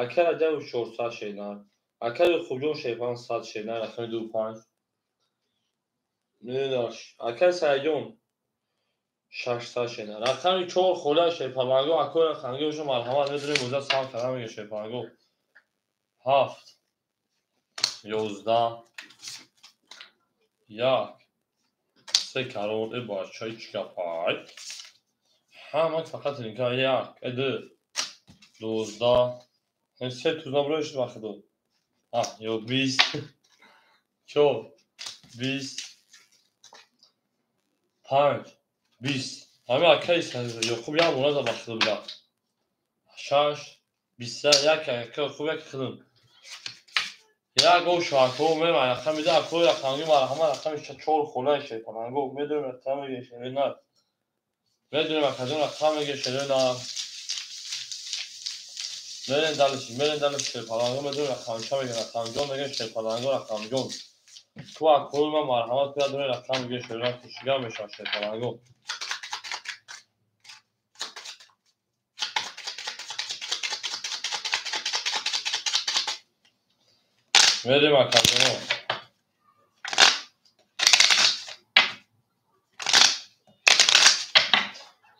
Акаи Раҷаб 400 шеднар. Акаи Ёқубҷон шерпаланг 100 шеднар, рақами 2 5. Медаш. Акаи Саидҷон 600 шеднар. Рақами 4 хола шерпаланго, акаи рақамги бошад марҳамат медонем муза сам кардам мега шерпаланго. 7 11 1 3 карон э бачаи чӣ гапай? Ҳама фақат ника 1 2 12 се тузна броиш вақт. А, ё 20 4 20 5 20. Ҳами акаи Ёқуб як бора за вақт буда. 6 21 ака Ёқуб як хидм. Як гов шоако мерам рақами 2 акои рақамги марҳамат рақами 4 холаи шерпаланго медонем рақам мегирем шерона. Медонем акаҷон рақам мегирем шерона. Мерем дальше, мерем дальше шерпаланго медонем рақамча мегирем рақамҷон мегирем шерпаланго рақамҷон. Ту акои ман марҳамат кунад донем рақам мегирем шерона кушига мешавад шерпаланго. Мерем акаҷоно.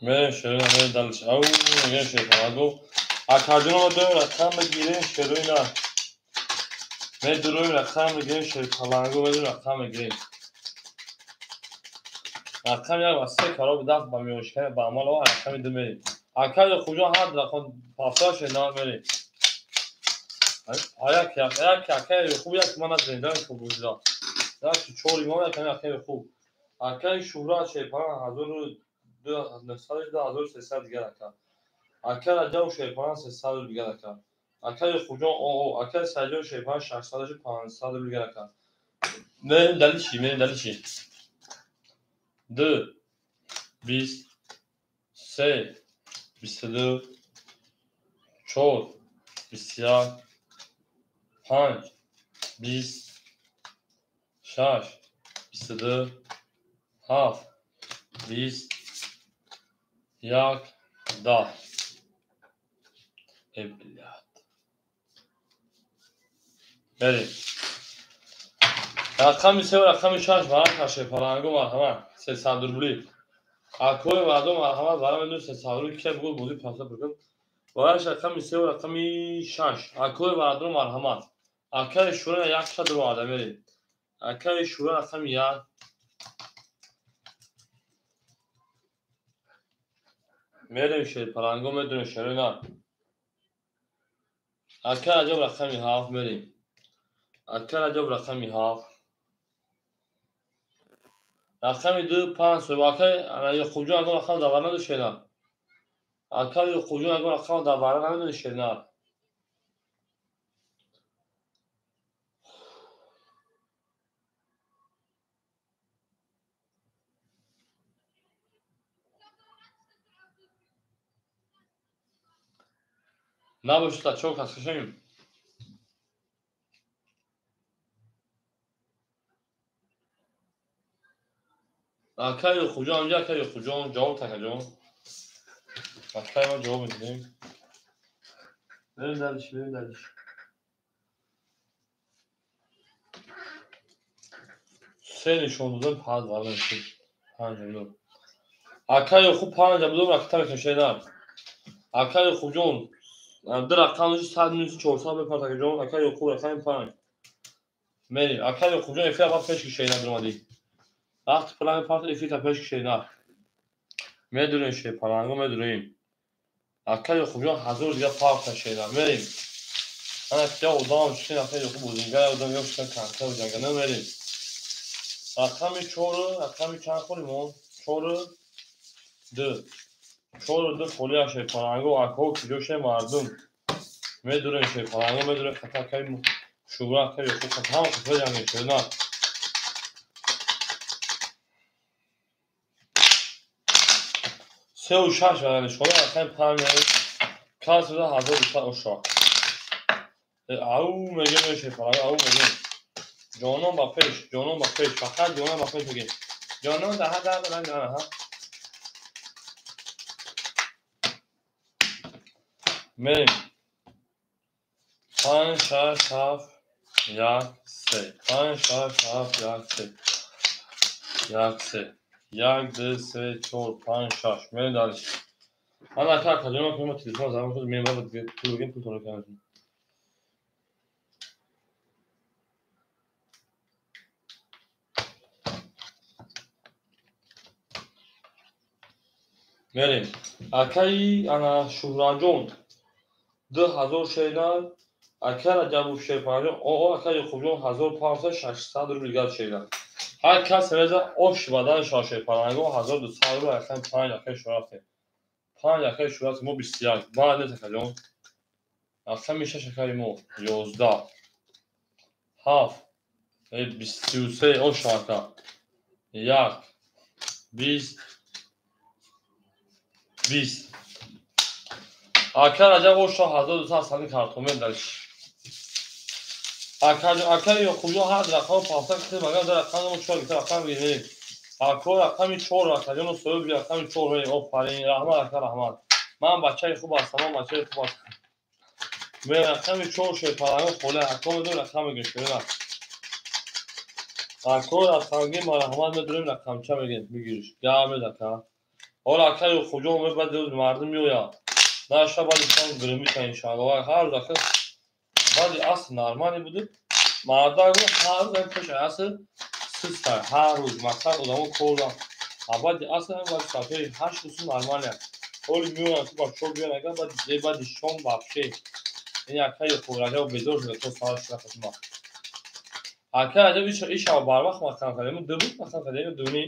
Мерем шерона, мерем дальше. Ау, мегирем шерпаланго. Акаҷоно медонем рақам мегирем шерона. Медуроем рақам мегирем шерпаланго, медонем рақам мегирем. Рақам 1 ва 3 кароб дафт ба миёшкани ба амал овар рақами 2 мерем. Ака Ёқубҷон ҳар рақам 7 шерона мерем. Як як як акаи Ёқуб як ман назанидам хуб буда. Як 4 имом як акаи Ёқуб. Акаи Шуҳрат шерпаланг 1900 2300 дигар ака. Ака Раҷаб шерпаланг 300 рубл дигар ака. Ака Ёқубҷон о ака Саидҷон шерпаланг 600 500 рубл дигар ака. Мерем дали чӣ? Мерем дали чӣ? 2 20 3 22 4 21 5 20 6 22 7 20 1 10. Э, блядь. Мерем. Рақами 3 ва рақами 6 варақ шерпалангу марҳамат 300 рубли. Акои мардум марҳамат варақ медонед 300 рубли ки бугул бозӣ паса бикун. Вараш рақами 3 ва рақами 6. Акои мардум марҳамат. Акаи Шура як шад рӯ мерем. Акаи Шура рақами 1. Мерем шерпалангу медонем шерина. Ака Раҷаб рақами 7 мерем. Ака Раҷаб рақами 7. Рақами 2 5 сӯ. Ака Ёқубҷон ягон рақам дар вара надошт шерина. Ака Ёқубҷон ягон рақам дар вара намедонед шерина. Набошад та чор кас кашем. Ака Ёқубҷон инҷа ака Ёқубҷон ҷавоб такаҷон. Акаи ма ҷавоб медиҳем. Мерем далиш, мерем далиш. Се нишон додем панҷ вара мешуд. 5 буд. Ака Ёқуб 5 буд ракта мекунем шерина. Ака Ёқубҷон ду рақам дошт 100 минус 400 бепарт акаҷон. Ака Ёқуб рақами 5. Мерем. Ака Ёқубҷон эфир аввал пеш ки шерина биромадӣ. Вақти пула мепарт эфир та пеш ки шерина. Медурем шерпалангу медурем. Ака Ёқубҷон 1000 дига парта шерина. Мерем. Ана ки одам шин ака Ёқуб бозингар одам ё шин канта ҷанга намерем. Рақами 4, рақами чанд холи мо? 4 2. 4 2 холи шерпалангу акҳо киҷо мардум. Медурем шерпалангу медурем хата акаи Шура ака Ёқуб хата ҳама хата ҷанга шерина. 3 ва 6 вара нишона рақами 5 мерем. Кас буда 1200 оша. Ау мегем шерпалангу ау мегем. Ҷонон ба пеш, ҷонон ба пеш, фақат ҷонон ба пеш мегем. Ҷонон даҳа дар ранг аҳа. Мерем. 5 6 7 1 3 5 6 7 1 3 1 3 1 2 3 4 5 6. Мерем далиш. Ман ака акаҷон ки мо телефон занг шуд, мебарад пул бигем пул тона кардем. Мерем. Акаи ана Шуҳраҷон 2000 шерина. Ака Раҷабов шерпаланҷон о ака Ёқубҷон 1500 рубл дигар шерина. Ҳар кас реза ош бадан шава шерпалангу 1200 рубл рақами 5 акаи Шура рафтем. 5 акаи Шура мо 21. Баъд нест акаҷон. Рақами 6 акаи мо 11 7 23 ош ака 1 20 20. Ака Раҷаб оша 1200 сани картомен далиш. Ака Ёқубҷон ҳар рақам пафта китем агар дар рақам мо 4 гита рақам бигирем. Ако рақами 4 акаҷон соҳиби рақами 4 мерем. Офарин, раҳмат ака раҳмат. Ман бачаи хуб ҳастам, ман бачаи хуб ҳастам. Ме рақами 4 шерпалангу холе ако медонем рақам мегирем шерина. Ако рақамги марҳамат медонем рақамча мегирем бигириш. Гап мед ака. Ҳола ака Ёқубҷон баъд мардум меояд. Наша баъди шом гирмита иншааллоҳ. Ҳар рӯз ака баъди аср нормале буд. Мардак ҳар рӯз пеш аср систа ҳар рӯз мақсад одамо кор доранд. А баъди аср ҳам баъди соатҳои 8 рӯз нормале. Ҳоли меоянд ки бачаҳо биёянд агар баъди шом вообще. Ин ака Ёқуб Раҷаб безор шуда то саҳар шуда хатма. Ака Раҷаб ишава барвақт маҳкам кардем. Ду буд маҳкам кардем, дуни.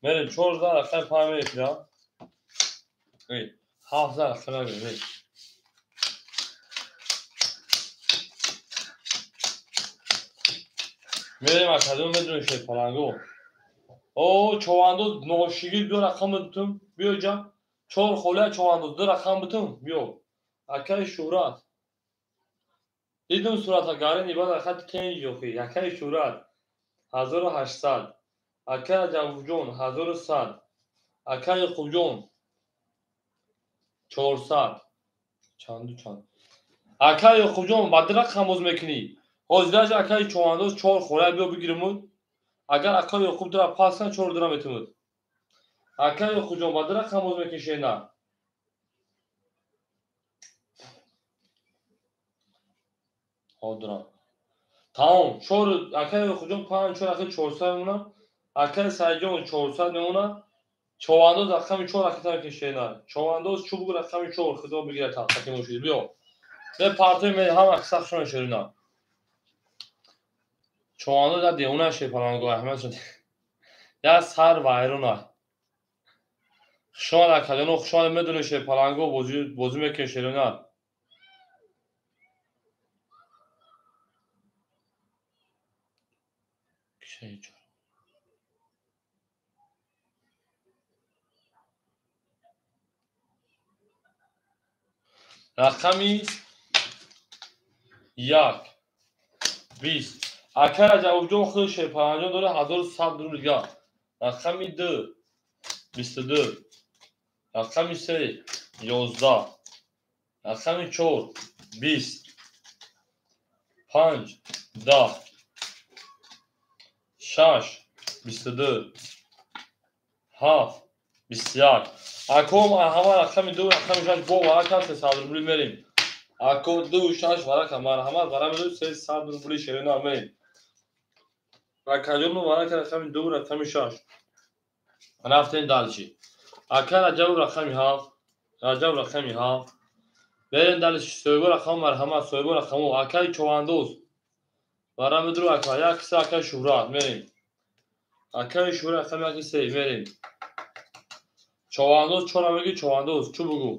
Мерем 14 рақами 5 мерем. 7 рақам мегирем. Мерем академ медонем шерпаланго. О, човандоз ношигир биё рақам битум. Биё ҷа. 4 холия човандоз 2 рақам битум. Биё. Акаи Шӯҳрат. Дидум сурата гарин ибад хат кенҷ ёхи. Акаи Шӯҳрат 1800. Акаи Раҷабҷон 1100. Акаи Яқубҷон 400. Чанду чанд. Акаи Яқубҷон ба 2 рақам боз мекунӣ. Ҳозираш акаи човандоз 4 холия биё бигиримуд. Агар акаи Яқуб дира пас кан 4 дира метумуд. Акаи Яқубҷон ба 2 рақам боз мекунӣ шена. Ҳодира. Тамом. 4 акаи Яқубҷон 5 4 акаи 400 мемонад. Акаи Саидҷон 400 мемонад. Човандоз рақами 4 ракета мекунӣ шена. Човандоз чӯб рақами 4 худо бигирад тахтаки мошид. Биё. Ме партои ме ҳама сахшон шерина. Човандоз я девона шерпаланго аҳмад шуд. Я сар вайрона. Хушомад акаҷоно, хушомад медонӣ шерпаланго бозӣ мекунӣ шерина. Рақами 1 20. Акаи Раҷабҷон худ шерпаланҷон дора 1100 рубл дигар. Рақами 2 22. Рақами 3 11. Рақами 4 20. 5 10. 6 22. 7 21. Ако ҳама рақами 2 рақами 6 бо варака 300 рубли мерем. Ако 2 6 варака марҳамат вара меду 300 рубли шерина мерем. Акаҷону варака рақами 2 рақами 6. Рафтем дальше. Ака Раҷаб рақами 7. Раҷаб рақами 7. Берем дальше. Соҳибо рақам марҳамат соҳибо рақаму акаи човандоз. Вара меду ака 1 3 акаи Шӯҳрат мерем. Акаи Шӯҳрат рақами 1 3 мерем. Човандоз чора меги човандоз чӯ бугу.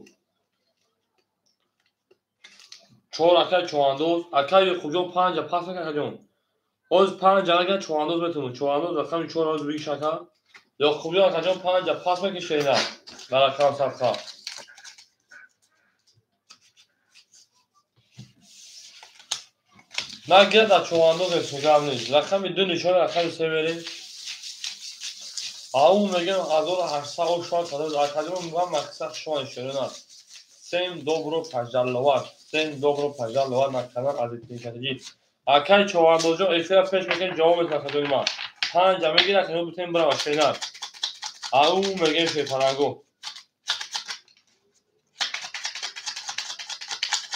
4 акаи човандоз, акаи Яқубҷон 5 пас мекунад акаҷон. Ҳоз 5 агар човандоз метавонад. Човандоз рақами 4 ҳоз бигиш ака. Яқубҷон акаҷон 5 пас мекунад шерина. Ба рақам садқа. На гирад аз човандоз гап нест. Рақами 2 нишона рақами 3 мерем. Ау мегӯям 1800 ошон кадо акаҷон ман мақсад шумо шерина. Всем добро пожаловать. Всем добро пожаловать на канал Азизтинкатаҷи. Акаи човандозҷон эфира пеш мекунем ҷавоб метавонад акаҷони ман. 5 мегирад акаҷон битем бирава шерина. Ау мегӯем шерпаланго.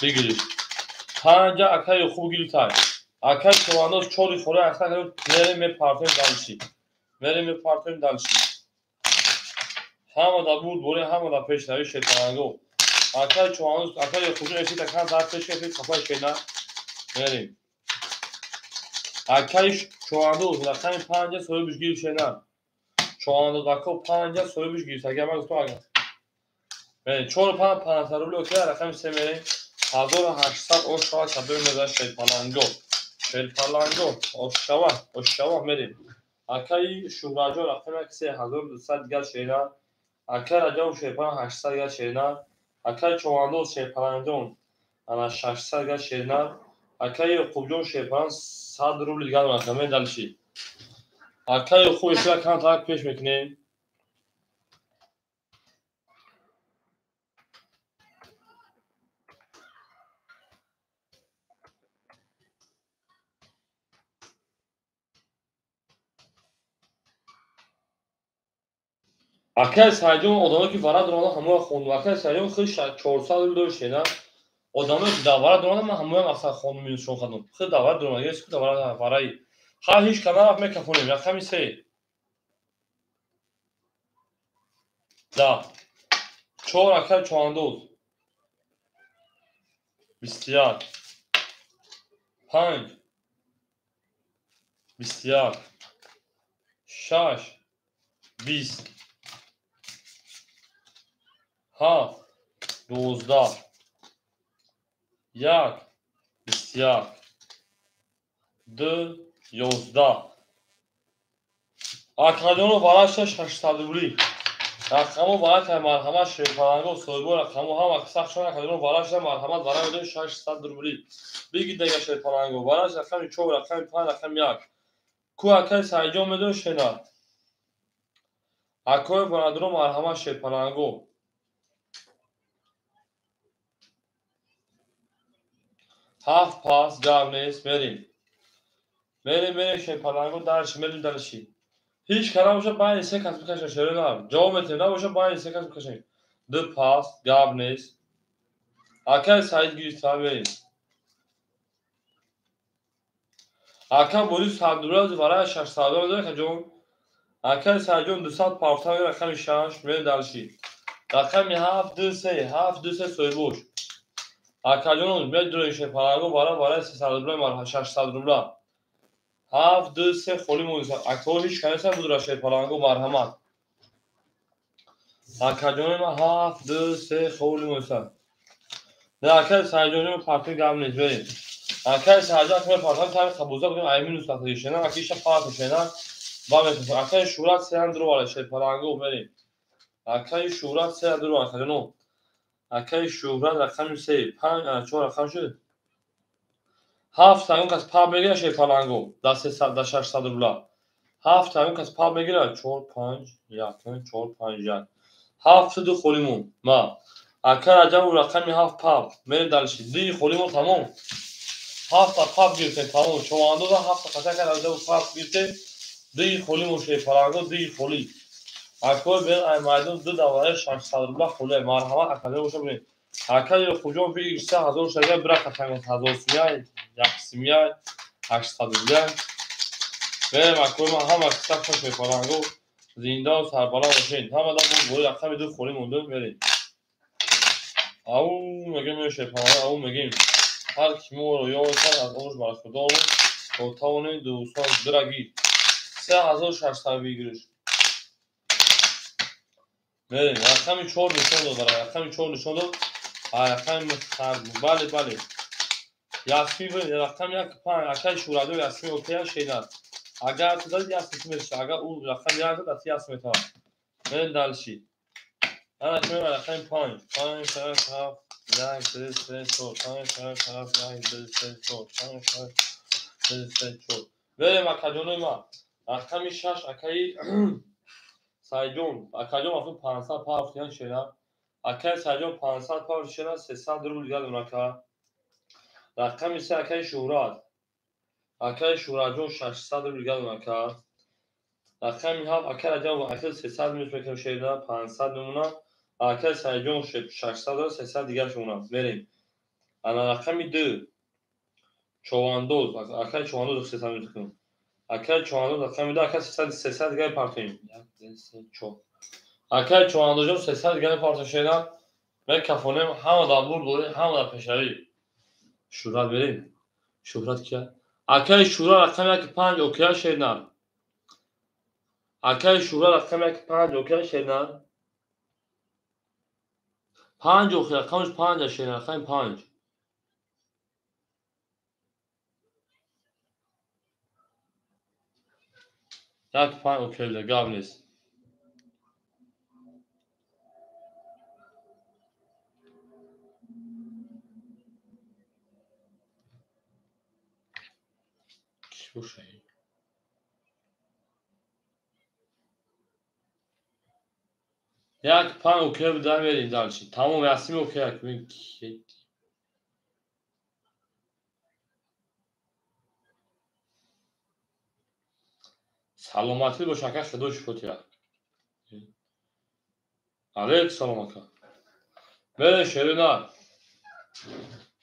Бигириш. 5 акаи Яқуб гирифтай. Акаи човандоз 4 хора ахта мерем мепартоем дальше. Мерем мепартоем дальше. Ҳама да буд боре ҳама да пеш нави шерпаланго. Акаи човандоз акаи Яқубҷон эфир такан дар пеш эфир қафай шена. Мерем. Акаи човандоз рақами 5 соҳибиш гирифт шена. Човандоз ако 5 соҳибиш гирифт. Агар ман гуфтам агар. Мерем 4 5 500 рубли окей рақами 3 мерем. 1800 ошава кадои мезан шерпаланго. Шерпаланго ошава, ошава мерем. Акаи Шӯҳратҷон рақами 3 1200 дигар шена. Акаи Раҷаб шерпаланг 800 дигар шена. Акаи човандоз шерпалангҷон ана 600 дигар шена. Акаи Яқубҷон шерпаланг 100 рубли дигар рақами дальше. Акаи Яқуб эфира камтар пеш мекунем. Акаи Саидҷон одамое ки вара доранд ҳамоя хонум. Акаи Саидҷон худ 400 рубл дошт шена. Одамое ки дар вара доранд ман ҳамоя мақсад хонум минусшон кардам. Худ дар вара доранд, ес ку дар вара вараи. Ҳар ҳеҷ кас нарафт мекафонем. Рақами 3. 10. 4 акаи човандоз. 21. 5. 21. 6. 20. 7. 12, 1, 21, 2, 11. Акаҷоно вараша 600 рубли. Рақамо вараша марҳамат шерпаланго соҳибо рақамо ҳама сахшон акаҷоно вараша марҳамат вара медои 600 рубли. Бигид дега шерпаланго вараш рақами 4, рақами 5, рақами 1. Ку акаи Сайҷон медои шена. Акои бародаро марҳамат шерпаланго. Ҳафт пас гап нест, мерим. Мерим, мерим шерпаланго дарши, мерим дарши. Ҳеҷ кара боша байни се кас бикашем шеро нар. Ҷавоб метем, набоша байни се кас бикашем. Ду пас, гап нест. Акаи Саид гирифта мерим. Ака Борис 100 рубла варай 600 рубла медои акаҷон. Акаи Саидҷон 200 парфта мегирад рақами 6, мерим дарши. Рақами 7, 2, 3, 7, 2, 3 соҳибош. Акаҷон медрои шерпаланго вара варай 300 рубла, 600 рубла. 7, 2, 3 холи монда. Акаҳо ҳеҷ канеса будра шерпаланго марҳамат. Акаҷони ман 7, 2, 3 холи монда. Не акаи Саидҷон парти гап нест, берем. Акаи Саидҷон акаи партам тари қабуза будем, ай минус тахти шена, аки иша парти шена. Ба метавон. Акаи Шӯҳрат 3 дуру шерпаланго берем. Акаи Шӯҳрат 3 дуру акаҷоно. Акаи Шӯҳрат рақами 3, 5, 4 рақам шуд. 7 тагон кас паб мегирад шерпаланго да 300 да 600 рубла. 7 тагон кас паб мегирад 4 5 1 4 5 1. 7 ду холимон. Ма. Ака Раҷаб рақами 7 паб. Мерем дальше. Ди холимон тамом. 7 та паб гирифтем тамом. Човандоза 7 та қата ка Раҷаб паб гирифтем. Ди холимон шерпаланго ди холи. Акои бен ай майдон ду давраи 600 рубла холи. Марҳамат акаҷон боша бинед. Акаи Хуҷон бигир 3000 шага бира қатангон 1000 сумя, як сумя, 800 рубля. Берем акои ман ҳама қисса шерпаланго зинда ва сарбаланд бошед. Ҳама да бо рақами 2 холи монда мерем. Ау мегем шерпаланго, ау мегем. Ҳар ки моро ёд кард аз онш бархӯрдор то тавонем дӯстон дираги 3600 бигириш. Мерем рақами 4 нишон дод, рақами 4 нишон дод. Рақами бале бале. Ясмин рақами 1 5 акаи Шӯҳратҷон Ясмин окея шенад. Агар ту дадӣ Ясмин ту мешавад, агар ӯ рақами 1 дад Ясмин метавад. Мерем дальше. Ана чӣ мебарад рақами 5 5 6 7 1 2 3 4 5 6 7 1 2 3 4 5 6 2 3 4. Мерем акаҷонои ман. Рақами 6 акаи Сайҷон. Акаҷон афтод 500 пафтиян шенад. Акаи Сайҷон 500 пафт шенад, 300 рубл дигар дорад ака. Рақами 3 акаи Шӯҳрат. Акаи Шӯҳратҷон 600 рубл дигар дорад ака. Рақами 7 акаи Раҷаб акаи 300 минус мекунем шенад, 500 мемонад. Акаи Сайҷон 600 дорад, 300 дигар мемонад. Мерем. Ана рақами 2 Човандоз, акаи Човандоз 300 минус мекунем. Акаи Човандоз рақами 2 акаи 300 дигар партоем. 1 2 3 4. Акаи Човандозҷон 300 дигар партоем шенад. Мекафонем, ҳама дар бурд дорем, ҳама дар пешравӣ. Шӯҳрат берем. Шӯҳрат кия? Акаи Шӯҳрат рақами 1 5 окея шенад. Акаи Шӯҳрат рақами 1 5 окея шенад. 5 охи рақамаш 5 шенад, рақами 5. Як 5 окея, гап нест. Слушай. Як 5 окея буда мерем дальше. Тамом Ясмин окея. Саломатӣ бош ака, худо шукр. Алейк салом ака. Мерем шерина.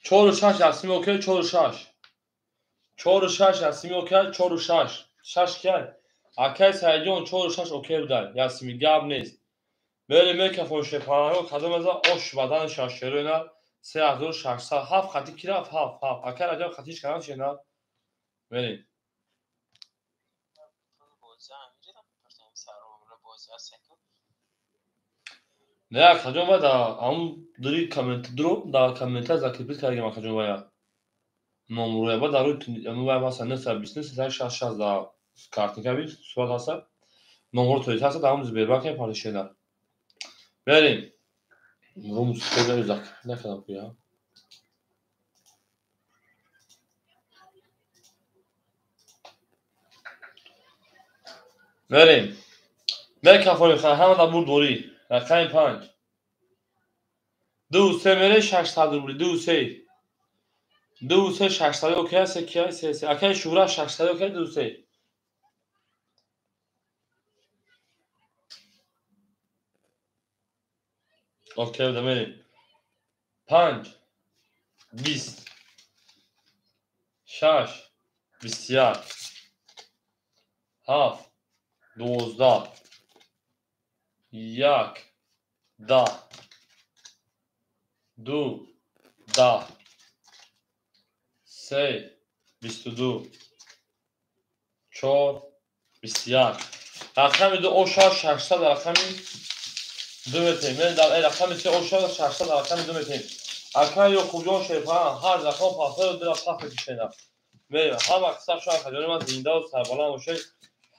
4 6 Ясмин окея 4 6. 4 6 Ясмин окея 4 6. 6 кия? Акаи Сайҷон 4 6 окея буда. Ясмин гап нест. Мерем мекафон шерпаланго кадом аза ош бадан шашерина 3600 7 хати ки рафт 7 7. Акаи Раҷаб хатиш кардам шенад. Мерем. Не, акаҷон, вай да ҳамун дури коммент дуро дар комментар закрепить кардагим, акаҷон, вая номроя ба дар рӯи вай ҳаста 929 360 60 дар картинка би сурат ҳаста, номро тоҷик ҳаста, дар ҳамун Сбербанк партишена. Мерем. Румс закрепить накардам ку я. Мерем. Мекафонем ҳама дар бурдборӣ. Рақами 5. 2 3 мере 600 рубли, 2 3. 2 3 600 окей, се ки се се. Акай Шура 600 окей, 2 3. Окей, да мерем. 5 20 6 21 7 12 1 10 2 10 3 22 4 21. Рақами 2 оша 600 рақами 2 метем. Мен дар рақами 3 оша 600 рақами 2 метем. Акай Ёқубҷон Шерпан ҳар рақам пасо ду рақам мекишена. Мерем ҳама қисса шояд хаҷони ман зинда ва сарбаланд бошед.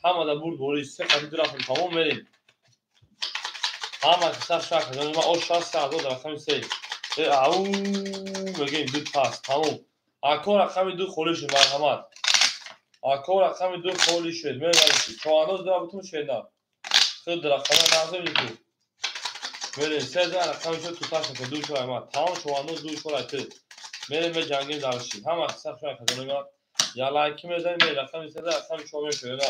Ҳама дар бурдборӣ се қати ду рақам тамом мерем. Ҳама қисса шояд хаҷони ман оша 3000 рақами 3. Ау мегем ду пас тамом. Ако рақами 2 холӣ шуд, марҳамат. Ако рақами 2 холӣ шуд. Мерем чоандоз ду бутун шуд. Худ рақама нағзем ку. Мерем се да рақами шуд туташ шуд ду шуд ма. Тамом чоандоз ду шуд ту. Мерем ҷангем дарши. Ҳама қисса шояд хаҷони ман я лайки мезанем, рақами 3 да рақами 4 мешуд.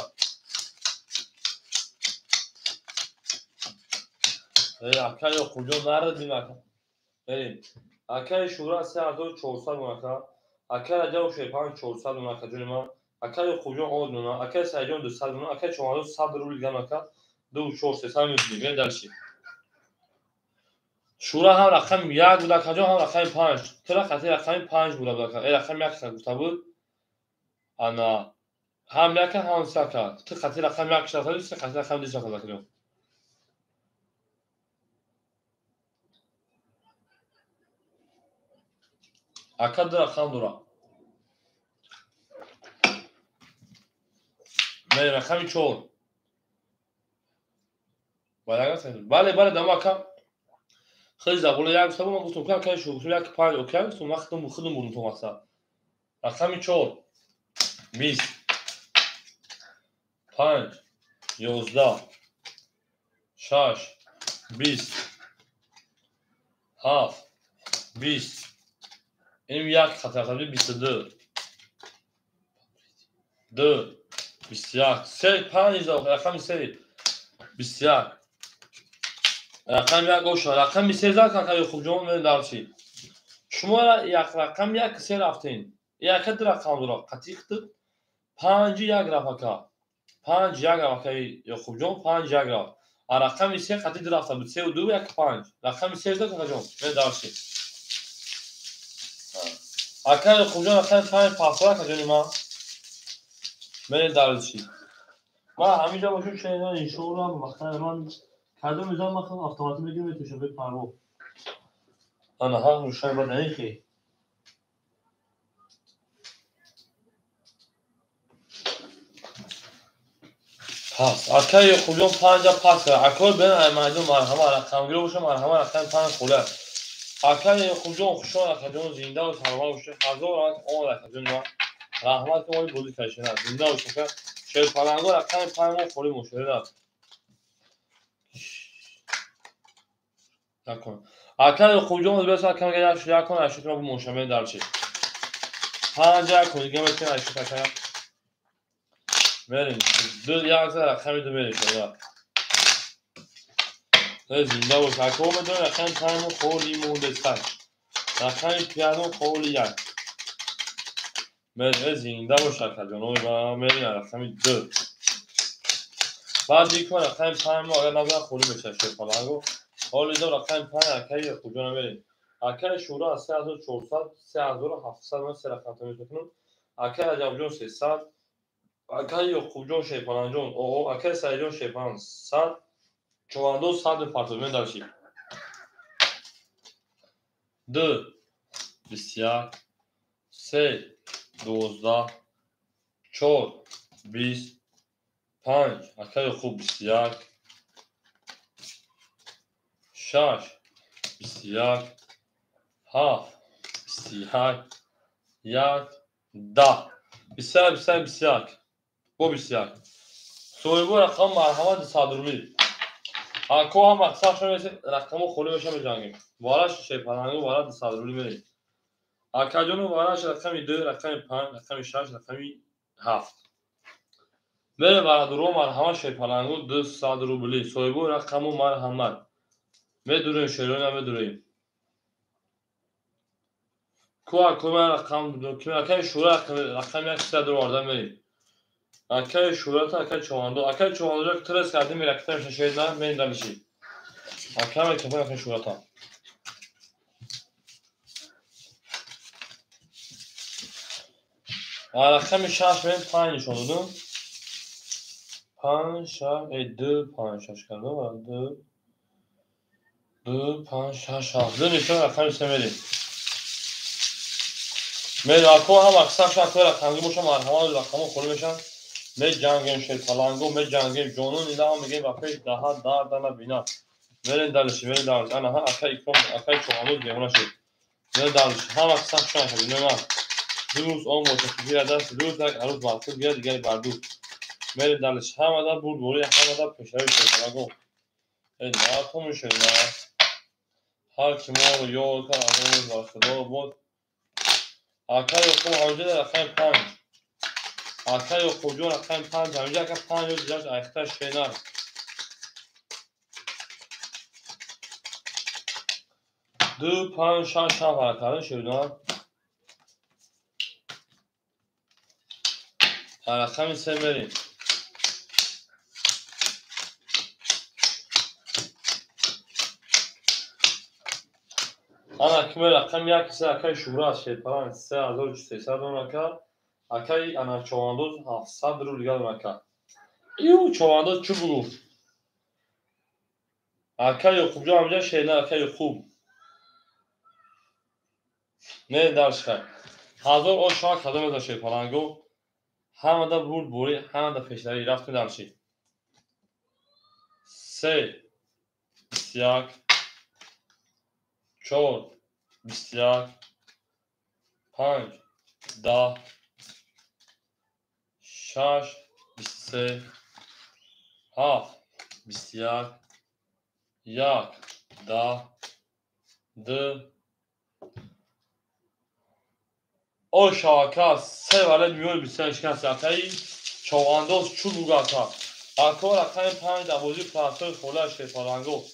Акай Ёқубҷон нарадим ака. Мерем. Акай Шура 3400 мон ака. Акай Раҷаб Шерпан 400 мон ака ҷони ман. Акай Ёқубҷон 10 мон, акай Саидҷон 200 мон, акай Чомадоз 100 рубл дигам ака. 2 4 300 мебинем. Мерем дальше. Шура ҳам рақами 1 буд акаҷон, ҳам рақами 5. Тира қати рақами 5 буд ака. Рақами 1 гуфта буд. Ана ҳам 1 ҳам 3 ака. Ти қати рақами 1 шафта, се қати рақами 2 шафта акаҷон. Ака ду рақам дора. Мерем рақами 4. Бале, бале, дама ака. Хеле забола як гуфта буд, ман гуфтам, ки акай шу гуфтам 1 5 окей гуфтам, ман худам бурдум то мақсад. Рақами 4 20 5 11 6 20 7 20 Ин як хатар 22 2 21 3 5 рақами 3 21 рақами 1 оша рақами 3 зад кака Ёқубҷон мен дарчи. Шумо як рақами 1 3 рафтен. Як ду рақам дора қатиқ 5 1 рафт ака. 5 1 рафт ака Ёқубҷон 5 1 рафт. А рақами 3 қатиқ ду рафта буд 3 2 1 5. Рақами 3 зад какаҷон мен дарчи. Акай Ёқубҷон рақами 5 пасора акаҷони ман. Мерем дарчи. Ман ҳаминҷа бошум шунидам иншоаллоҳ вақта ман кадом мизан ман худам автоматик мегирам метушам бе парво. Ана ҳа рӯшан бад наихи. Пас акай Ёқубҷон 5 пас кард. Акой бен аймайдон марҳама рақамгиро боша марҳама рақами 5 холӣ. Акай Ёқубҷон хушон акаҷон зинда ва саломат бошед. Ҳазор раҳмат омад акаҷон ман. Раҳмат ки моли бозӣ кардед. Зинда бошед. Шерпаланго рақами 5 мо холӣ мошед. Накун. Акай Ёқубҷон бес акам га як як кун ашут ма бумошам дарчи. 5 як кун дига метем ашут акам. Мерем. 2 1 рақами 2 мерем шумо. Зинда бош. Ако медонем рақами 5 мо холӣ монде сад. Рақами 5 мо холӣ 1. Мерем зинда бош акаҷон. Ой ба мерем рақами 2. Баъд икон рақами 5 мо агар набарам холӣ мешавад шерпаланго. Ҳоло идо рақами 5 акаи Ёқубҷон мерем. Акаи Шура аз 3400 3700 ман се рақам тамиз мекунам. Акаи Раҷабҷон 300, акаи Ёқубҷон Шерпаланҷон, акаи Саидҷон Шерпалан 100, Човандоз 100 партов мен дарши. 2 21 3 12 4 20 5 ака Ёқуб 21 6 21 7 21 1 10 21 21 21 бо 21 соҳибо рақам марҳамат 100 рубли. Ако ҳам аксар шумо рақамо холӣ меша меҷангем. Вараш шепалангу вара 200 рубли мерем. Акаҷону вараш рақами 2, рақами 5, рақами 6, рақами 7. Мерем барадуро марҳамат шепалангу 200 рубли. Соҳибо рақаму марҳамат. Медурем шероина медурем. Ку ако ман рақам акаи шура рақами 1 3 оварда мерем. Акаи шурата акаи човандо. Акаи човандо трес кардем ракта шешена мерем далиши. Акаи микрофон акаи шурата. Рақами 6 мерем 5 нишон додем. 5 6 2 5 6 кардем. 2 2 5 6 7 2 нишон рақами 3 мерем. Мерем ако ҳам аксар шакл рақамги боша марҳамат рақамо холӣ мешан. Меҷангем шерпалангу меҷангем ҷонон илаҳам мегем ба пеш даҳа дарда набина. Мерем далиши мерем далиши. Ана ҳа акаи икром акаи човандоз бемона шуд. Мерем далиши ҳам аксар шудан шуд. Мема дӯст он бошад ки гирад даст дӯст як арӯз бар худ гирад дигари бар дӯст. Мерем далиши ҳамада бурдборӣ ҳамада пешравии шерпалангу. Э натомӣ шуд на. Ҳар ки моро ёд кард аз он рӯз бар худо бод. Акаи Ёқуб ҳамҷа рақами 5. Акаи Ёқубҷон рақами 5 ҳамҷа ака 5 ёд ҷаш айхта шенар. 2 5 6 7 ҳаракат шудан. Рақами 3 мерем. Ана киме рақами 1 се акаи Шура аз Шерпаланг 3300 дон ака. Акаи ана човандоз 700 рубл дигар дон ака. Ию човандоз чӣ бугуфт? Акаи Ёқубҷон ҳамҷа шена акаи Ёқуб. Не дарш хай. 1000 ош шоа кадом меза Шерпалангу. Ҳамада бурд бурӣ, ҳамада пешравӣ рафтем дарши. 3 21 4 21 5 10 6 23 7 21 1 10 2 Оша ака се валет миёни 21 шикаст акаи човандоз чӯ бугу ака. Ако рақами 5 дар бозии простой хола шерпалангу.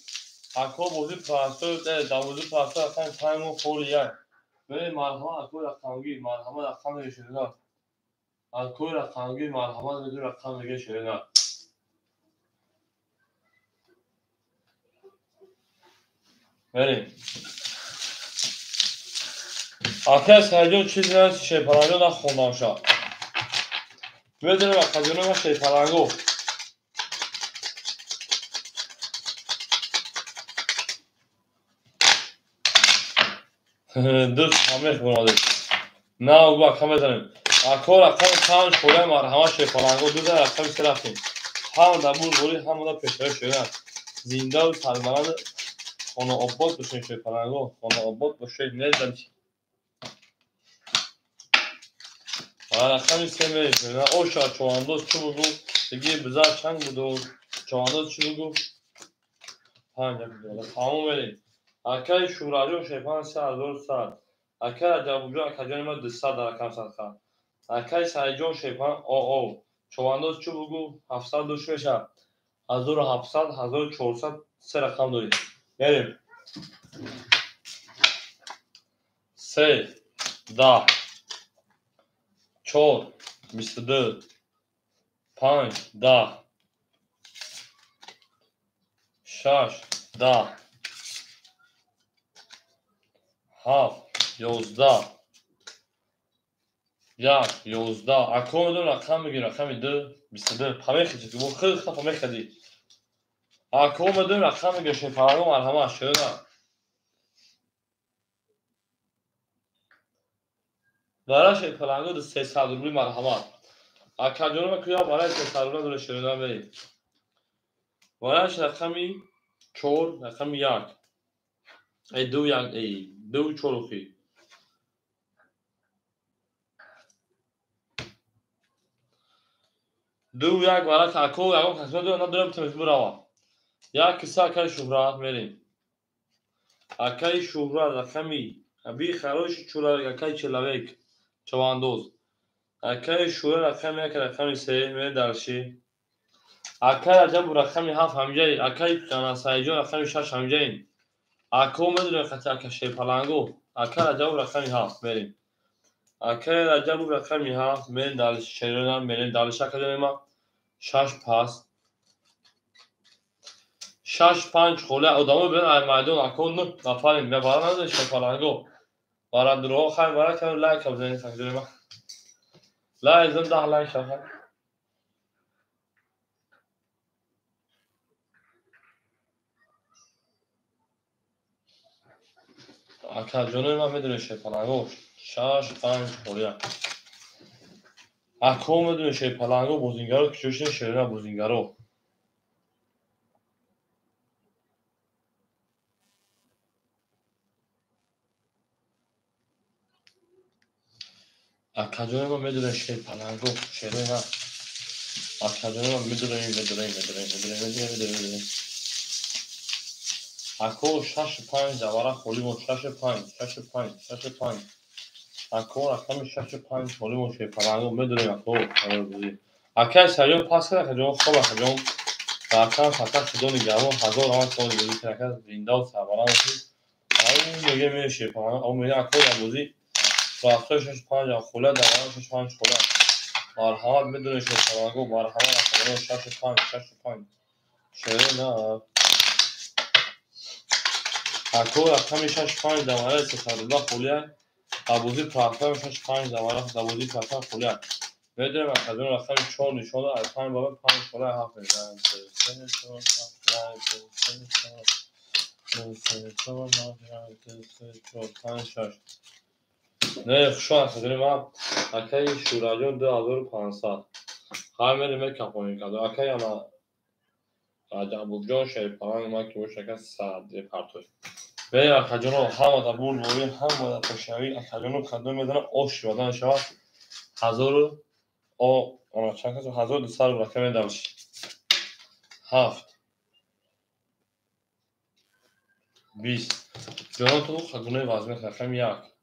Ако бозии простой дар бозии простой рақами 5 мо холи як. Мерем марҳамат акои рақамгир марҳамат рақам мега шерина. Акои рақамгир марҳамат меду рақам мега шерина. Мерем. Акаи Саидҷон чизе наст шерпалангу нахондам ша. Медонем акаҷоно ма шерпалангу. Дӯст ҳамех буромадед. На угу ака мезанем. Ако рақами 5 холаи марҳамат шерпалангу ду дар рақами 3 рафтем. Ҳамада бурдборӣ ҳамада пешравӣ шуда. Зиндаву сарбаланд хонаобод бошед шерпалангу. Хонаобод бошед незам. Рақами 3 мерем. Оша човандоз чӣ бугу? Диги бизар чанд буду? Човандоз чӣ бугу? 5 буду. Тамом мерем. Акаи Шураҷон шерпаланг 3100. Акаи Раҷабуҷон акаҷони ма 200 дар рақам садқа. Акаи Саидҷон шерпаланг ОО. Човандоз чӣ бугу? 700 душ мешавад. 1700, 1400 се рақам дорем. Мерем. 3 10 4 22 5 10 6 10 7 11 1 11. Ако медонам рақам мегирем рақами 2 22 памехи ки бо хел хафа мехади. Ако медонам рақам мегирем шерпалангу марҳамат шуда. Вара шерпаланго 300 рубли марҳамат. Акаҷонова куя вараи 300 рубли дора шерона мерем. Вараш рақами 4, рақами 1. Эй 2 1, эй 2 4 охи. 2 1 вара ако ягон кас надора надора битавонед бирава. Як киса акаи Шуҳрат мерем. Акаи Шуҳрат рақами аби хороший человек, акаи человек чавандоз. Акаи Шуҳрат рақами 1, рақами 3 мерем дарши. Акаи Раҷаб рақами 7 ҳамҷаи, акаи Сайҷон рақами 6 ҳамҷаин. Ако медонем қати ака Шерпаланго, ака Раҷаб рақами 7 мерем. Акаи Раҷаб рақами 7 мерем дарши шерона мерем дарши акаҷонема 6 пас. 6 5 хола одамо бен ай майдон ако 9 нафарин мебара надорем Шерпаланго. Барандуро хай бара кам лайк бизанед акаҷонема. Лайк зан 10 лайк шаха. Акаҷонои ман медонед Шерпаланго 6 5 холия. Ако медонед Шерпаланго бозингаро ки ҷошина шерона бозингаро. Акаҷонои ман медонед Шерпаланго шерона. Акаҷонои ман медонем медонем медонем медонем медонем медонем. Ако 6 5 давара холимо 6 5 6 5 6 5. Ако рақами 6 5 холимо Шерпаланго медонем ако. Акаи Сайён пас кард акаҷон хоб акаҷон. Акам фақат худо нигаҳбон 1000 раванд соли бозӣ кард ака зиндаву сарбаланд бошед. Ау мега мея Шерпаланго ау мега ако дар бозӣ рафтори 6 5 хола давара 6 5 хола. Марҳамат медонем Шерпаланго марҳамат акаҷон 6 5 6 5. Шерона ако рақами 6 5 давара 300 рубла холия. Дар бозӣ платформ 6 5 давара дар бозӣ платформ холия. Медонем акаҷон рақами 4 нишон дод, аз 5 баба 5 хола 7 мезанем. 3 4 5 3 4 3 4 5 3 4 5 6. Не, хушҳол акаҷони ман. Акаи Шӯраҷон 2500. Хай мерем мекапонем кадо. Акаи ана Раҷабуҷон Шерпаланг ман ки боша ака 100 партой. Мерем акаҷоно ҳамада бурдборӣ, ҳамада пешравӣ. Акаҷоно кадом медонам ош шивадан шавад. 1000 о ана чанд кас 1200 рубл ака медам. 7 20 ҷонон ту хагунаи вазмин рақами 1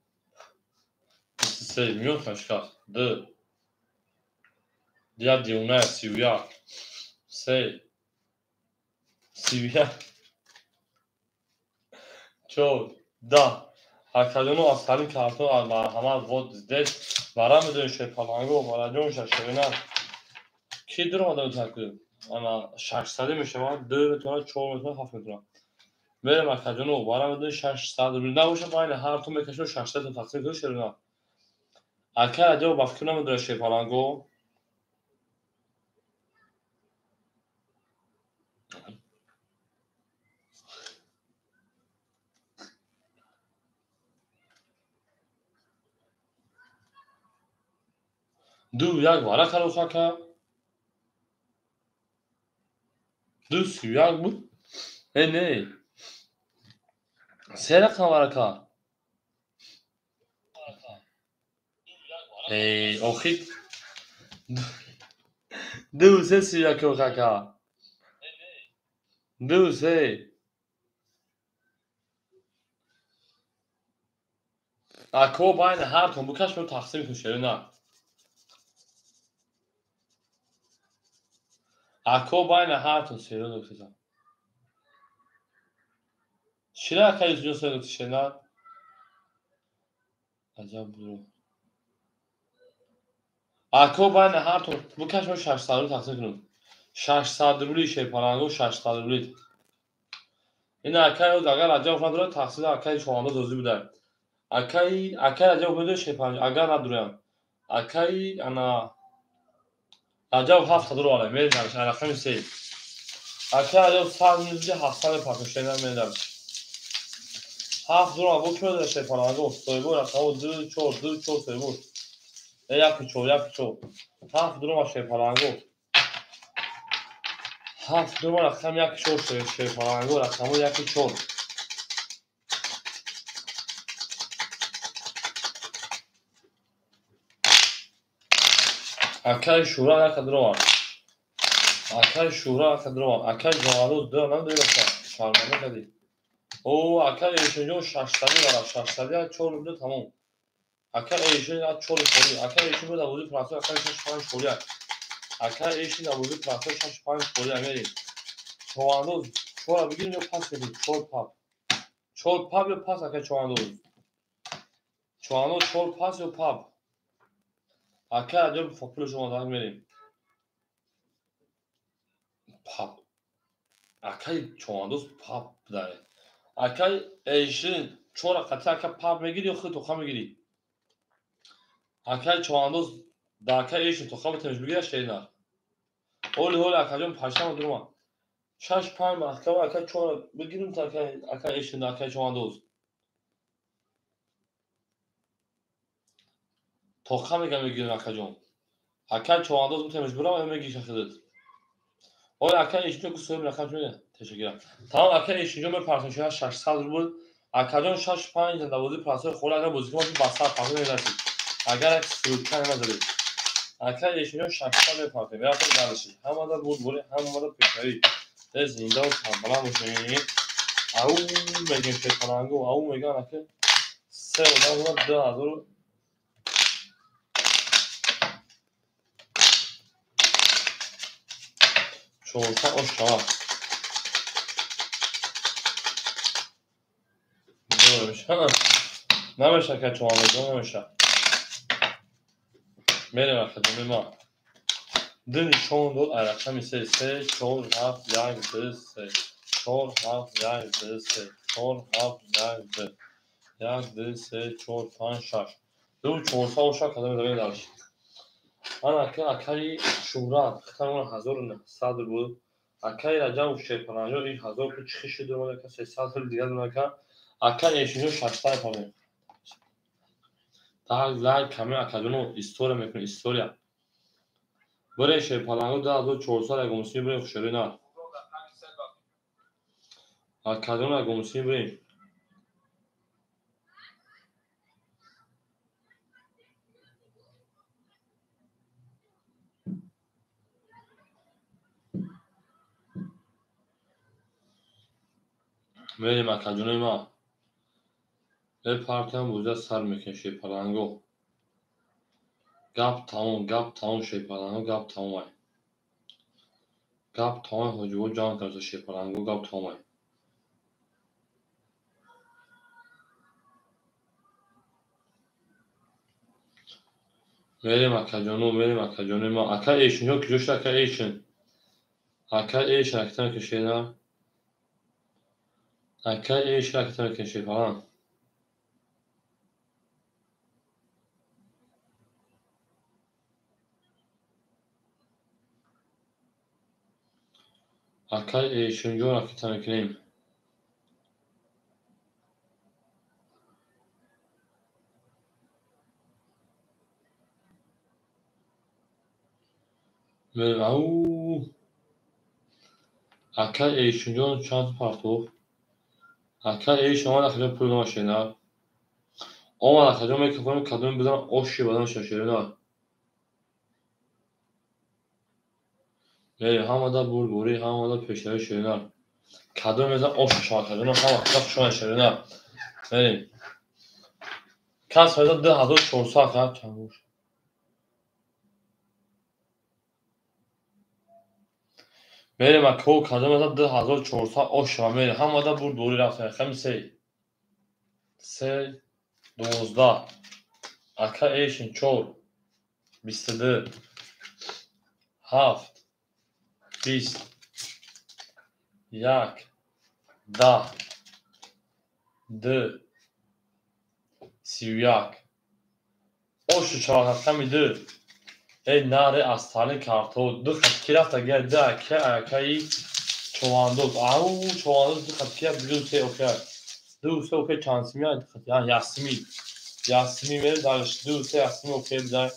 23 миён хашкас 2 1 дивона 31 3 31 4 10. Акаҷоно аз ҳамин картон аз марҳамат вот здесь вара медонед Шерпаланго вараҷон шашерина ки дуромада метавонад ана 600 мешавад 2 метавонад 4 метавонад 7 метавонад. Мерем акаҷоно вара медонед 600 рубл набошад байни ҳар ту мекашед 600 то тақсим кунед шерина. Ака Раҷаб ба фикр намедонад Шерпаланго. 2 1 вара кард ака. 2 31 буд. Не не. 3 рақам вара кард. Эй, охи 2 3 31 ака. 2 3. Ако байни ҳартон букаш мо тақсим кун шерона. Ако байни ҳартон серёзно гуфтам. Чира ака Юсуфҷон серёзно гуфти шерона? Аҷаб буро. Ако байни ҳартон букаш мо 600 рубл тақсим кунем. 600 рубли Шерпаланго 600 рубли. Ин акаи агар Раҷаб надорад тақсим акаи Шоҳандоз розӣ буда. Акаи Раҷаб медонед Шерпаланго агар надорам. Акаи ана Раҷаб 700 рубл мерем рақами 3. Ака Раҷаб 100 мезди 700 пакошена мерем. 7 рубл бо ки медонад Шерпаланго? Соҳибо рақамо 2 4 2 4 соҳибо. Яки чор, яки чор. Ҳафт дурума шерпаланго. Ҳафт дурума рақам яки чор шерпаланго, рақамҳо яки чор. Акаи Шӯра яка дурума. Акаи Шӯра яка дурума. Акаи Ҷавандоз ду намедонӣ баша. Шарманда кардӣ. О, акаи Эшинҷон шашсадӣ бара, шашсадӣ чор рубля тамом. Ака Эшин як чор холӣ. Ака Эшин буд абузи прасо, ака Эшин панҷ холӣ. Ака Эшин абузи прасо шаш панҷ холӣ мерем. Човандоз чора бигирем ё пас бигирем? Чор пап. Чор пап ё пас ака човандоз? Човандоз чор пас ё пап? Ака аҷаб пули шумо дар мерем. Пап. Акаи човандоз пап дай. Акаи Эшин чора қатъи ака пап мегири ё худ тоқа мегирӣ? Акаи човандоз да акаи Эшин тоқа битемеш бигираш шерина. Оли ҳоли акаҷон паштама дурума. Шаш панҷ маҳкама ака чора бигирим та акаи Эшин да акаи човандоз. Тоқа мегам мегирим акаҷон. Акаи човандоз битемеш бирава ё мегириш ахидат? Оли акаи Эшинҷон ку соҳиби рақам чӣ мегӯяд? Ташаккур. Тамом акаи Эшинҷон мепартем шояд 600 рубл. Акаҷон шаш панҷ давози прасои холи агар бозикун бошед ба сар партон мерасид. Агар як ссылка намезадед. Акаи Эшинҷон 600 мепартем. Мерафтем дальше. Ҳамада бурдборӣ, ҳамада пешравӣ. Зиндаву сарбаланд бошед. Ау мегем шерпалангу, ау меган ака се одам омад ду ҳазору чорсад ош шавад. Намеша ака човандозон намеша. Мерем акаҷони ма. Ду нишон дод ай рақами се, се, чор, ҳафт, як, ду, се, чор, ҳафт, як, ду, се, чор, ҳафт, як, ду, як, ду, се, чор, панҷ, шаш. Ду чорсад оша кадом медавем дальше. Ана ака акаи Шӯҳрат хитамон 1900 рубл. Акаи Раҷабов шерпаланҷо ин ҳазор пул чихи шуд ака 300 рубл дигар дорад ака. Акаи Эшинҷон 600 памем. Так лайк каме акаҷоно история мекунем, история. Бирем шерпаланго 2400 ягонсӣ бирем хушёрӣ на. Акаҷоно ягонсӣ бирем. Мерем акаҷонои ма. Мепартам бозиа сар мекунем шерпаланго. Гап тамом, гап тамом шерпаланго, гап тамомай. Гап тамом ҳоҷибо ҷамъ карда шерпаланго, гап тамомай. Мерем акаҷоно, мерем акаҷонои ма. Ака Эшинҷон куҷо шуд ака Эшин? Ака Эшин акитам кашена. Ака Эшин акитам кашена шерпаланг. Акаи Эшинҷон акита мекунем. Мерем ау. Акаи Эшинҷон чанд партофт? Акаи Эшин омад акаҷон пул намашена. Омад акаҷон мекунем кадоме бизанам оши бадан шашерена. Мерем ҳамада бурдборӣ, ҳамада пешравӣ шерина. Кадоме мезанам ош шавад акаҷоно ҳама хушона шерина. Мерем. Кас мезанад 2400 ака чанд бош. Мерем ака кадоме мезанад 2400 ош шавад мерем. Ҳамада бурдборӣ рафтем. Рақами се. Се, 12. Ака Эшин чор, 22, ҳафт, 20, як, 10, ду, 31. Ошу шавад рақами ду. Эй наре аз таълим картҳо ду хат ки рафт агар ду ака акаи човандоз. Ау човандоз ду хат ки рафт ду се окей. Ду се окей чанд сими ду хат ясми. Ясми мерем дальше ду се ясми окей бидай.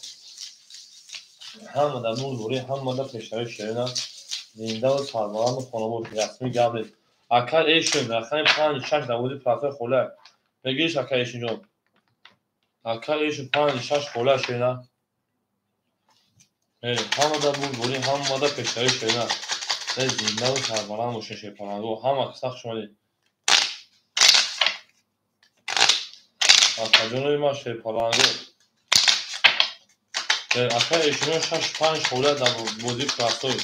Ҳамада бурдборӣ, ҳамада пешравӣ шерина. Зиндаву сарбаланду хонобод. Расмӣ гап нест. Ака Эшин рақами 5-6 дар бозии простой холия. Бегириш ака Эшинҷон. Ака Эшин 5-6 холия шерина. Ҳамада бурдборӣ, ҳамада пешравӣ шерина. Зиндаву сарбаланд бошед шерпаланго. Ҳама каса хуш омадед. Акаҷонои ман шерпаланго. Ака Эшинҷон 6-5 холия дар бозии простой.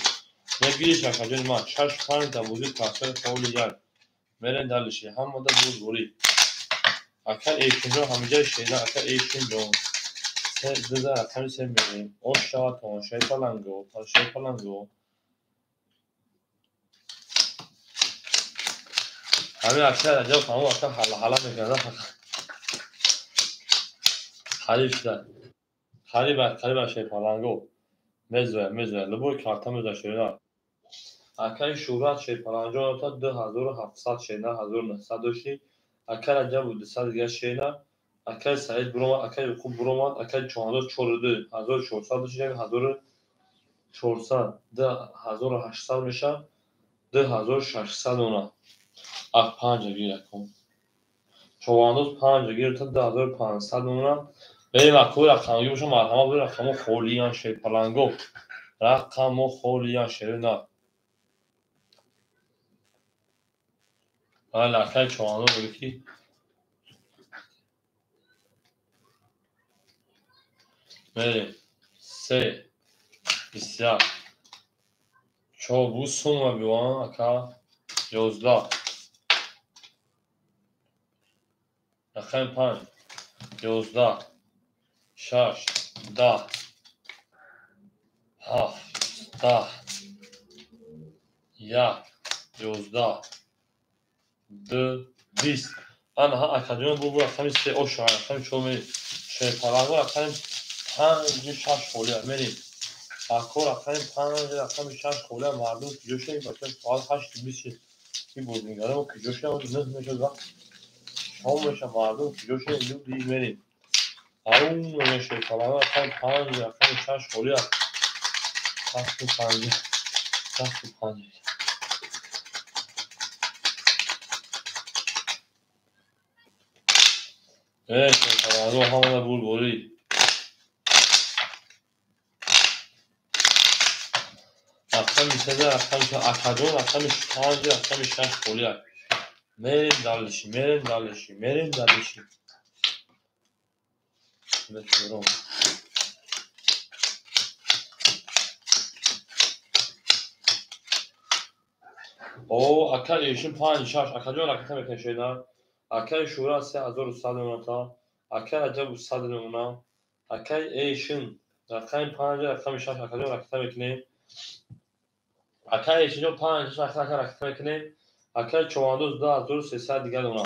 Мегириш акаҷони ман 6-5 дар бозии простой холия. Мерем далиши. Ҳамада бурдборӣ. Ака Эшинҷон ҳамиҷаи шерина. Ака Эшинҷон. Се рақами се мерем. Ош шавад шерпаланго, шерпаланго. Ҳамин ака Раҷаб ҳамон ака ҳала мекунад. Қариб шуда. Қариб, қариб шерпаланго. Мезоя, мезоя. Любой карта мезоя шерина. Акаи Шӯҳрат шерпаланҷон та 2700 шерина, 1900 дошти. Акаи Раҷаб 200 дига шерина. Акаи Саид буромад, акаи Ёқуб буромад, акаи Чоҳандоз 42 1400 дошти, 1400, 2800 мешавад, 2600 дона. Ах 5 гир якум. Чоҳандоз 5 гир та 2500 дона. Берем акои рақамгӣ бошам, марҳамат бо рақамо холиян шерпаланго. Рақамо холиян шерина. Бале, акаи Чоҳандоз мегӯяд ки мерем 3 21 4 бу сумма биён ака 11 рақами 5 11 6 10 7 10 1 11 2 20. Ана акаҷон бу рақами 3 оша рақами 4 мерем. Шерпаланго рақами 5 6 холия мерем. Ако рақами 5 рақами 6 холия мардум куҷо шудем? Бача соат 8:20 шуд. Ин бозингаро мо куҷо шудем? 9 мешуд вақт. Шом мешавад мардум куҷо шудем? Люди мерем. Ау мегӯяд шерпаланго рақами 5 рақами 6 холия. 7 5 7 5. Шерпаланго ҳамада бурдборӣ. Рақами 3 рақами акаҷон рақами 5 рақами 6 холия. Мерем далиши, мерем далиши, мерем далиши. О, ака Эшин 5 6 акаҷон ракета мекунад шеда. Акаи Шӯҳрат 3100 дона, акаи Раҷаб 100 дона, акаи Эшин рақами 5 рақами 6 акаҷон ракета мекунем. Акаи Эшинҷон 5 6 ака ракета мекунем. Акаи Чоҳандоз 2300 дигар дона.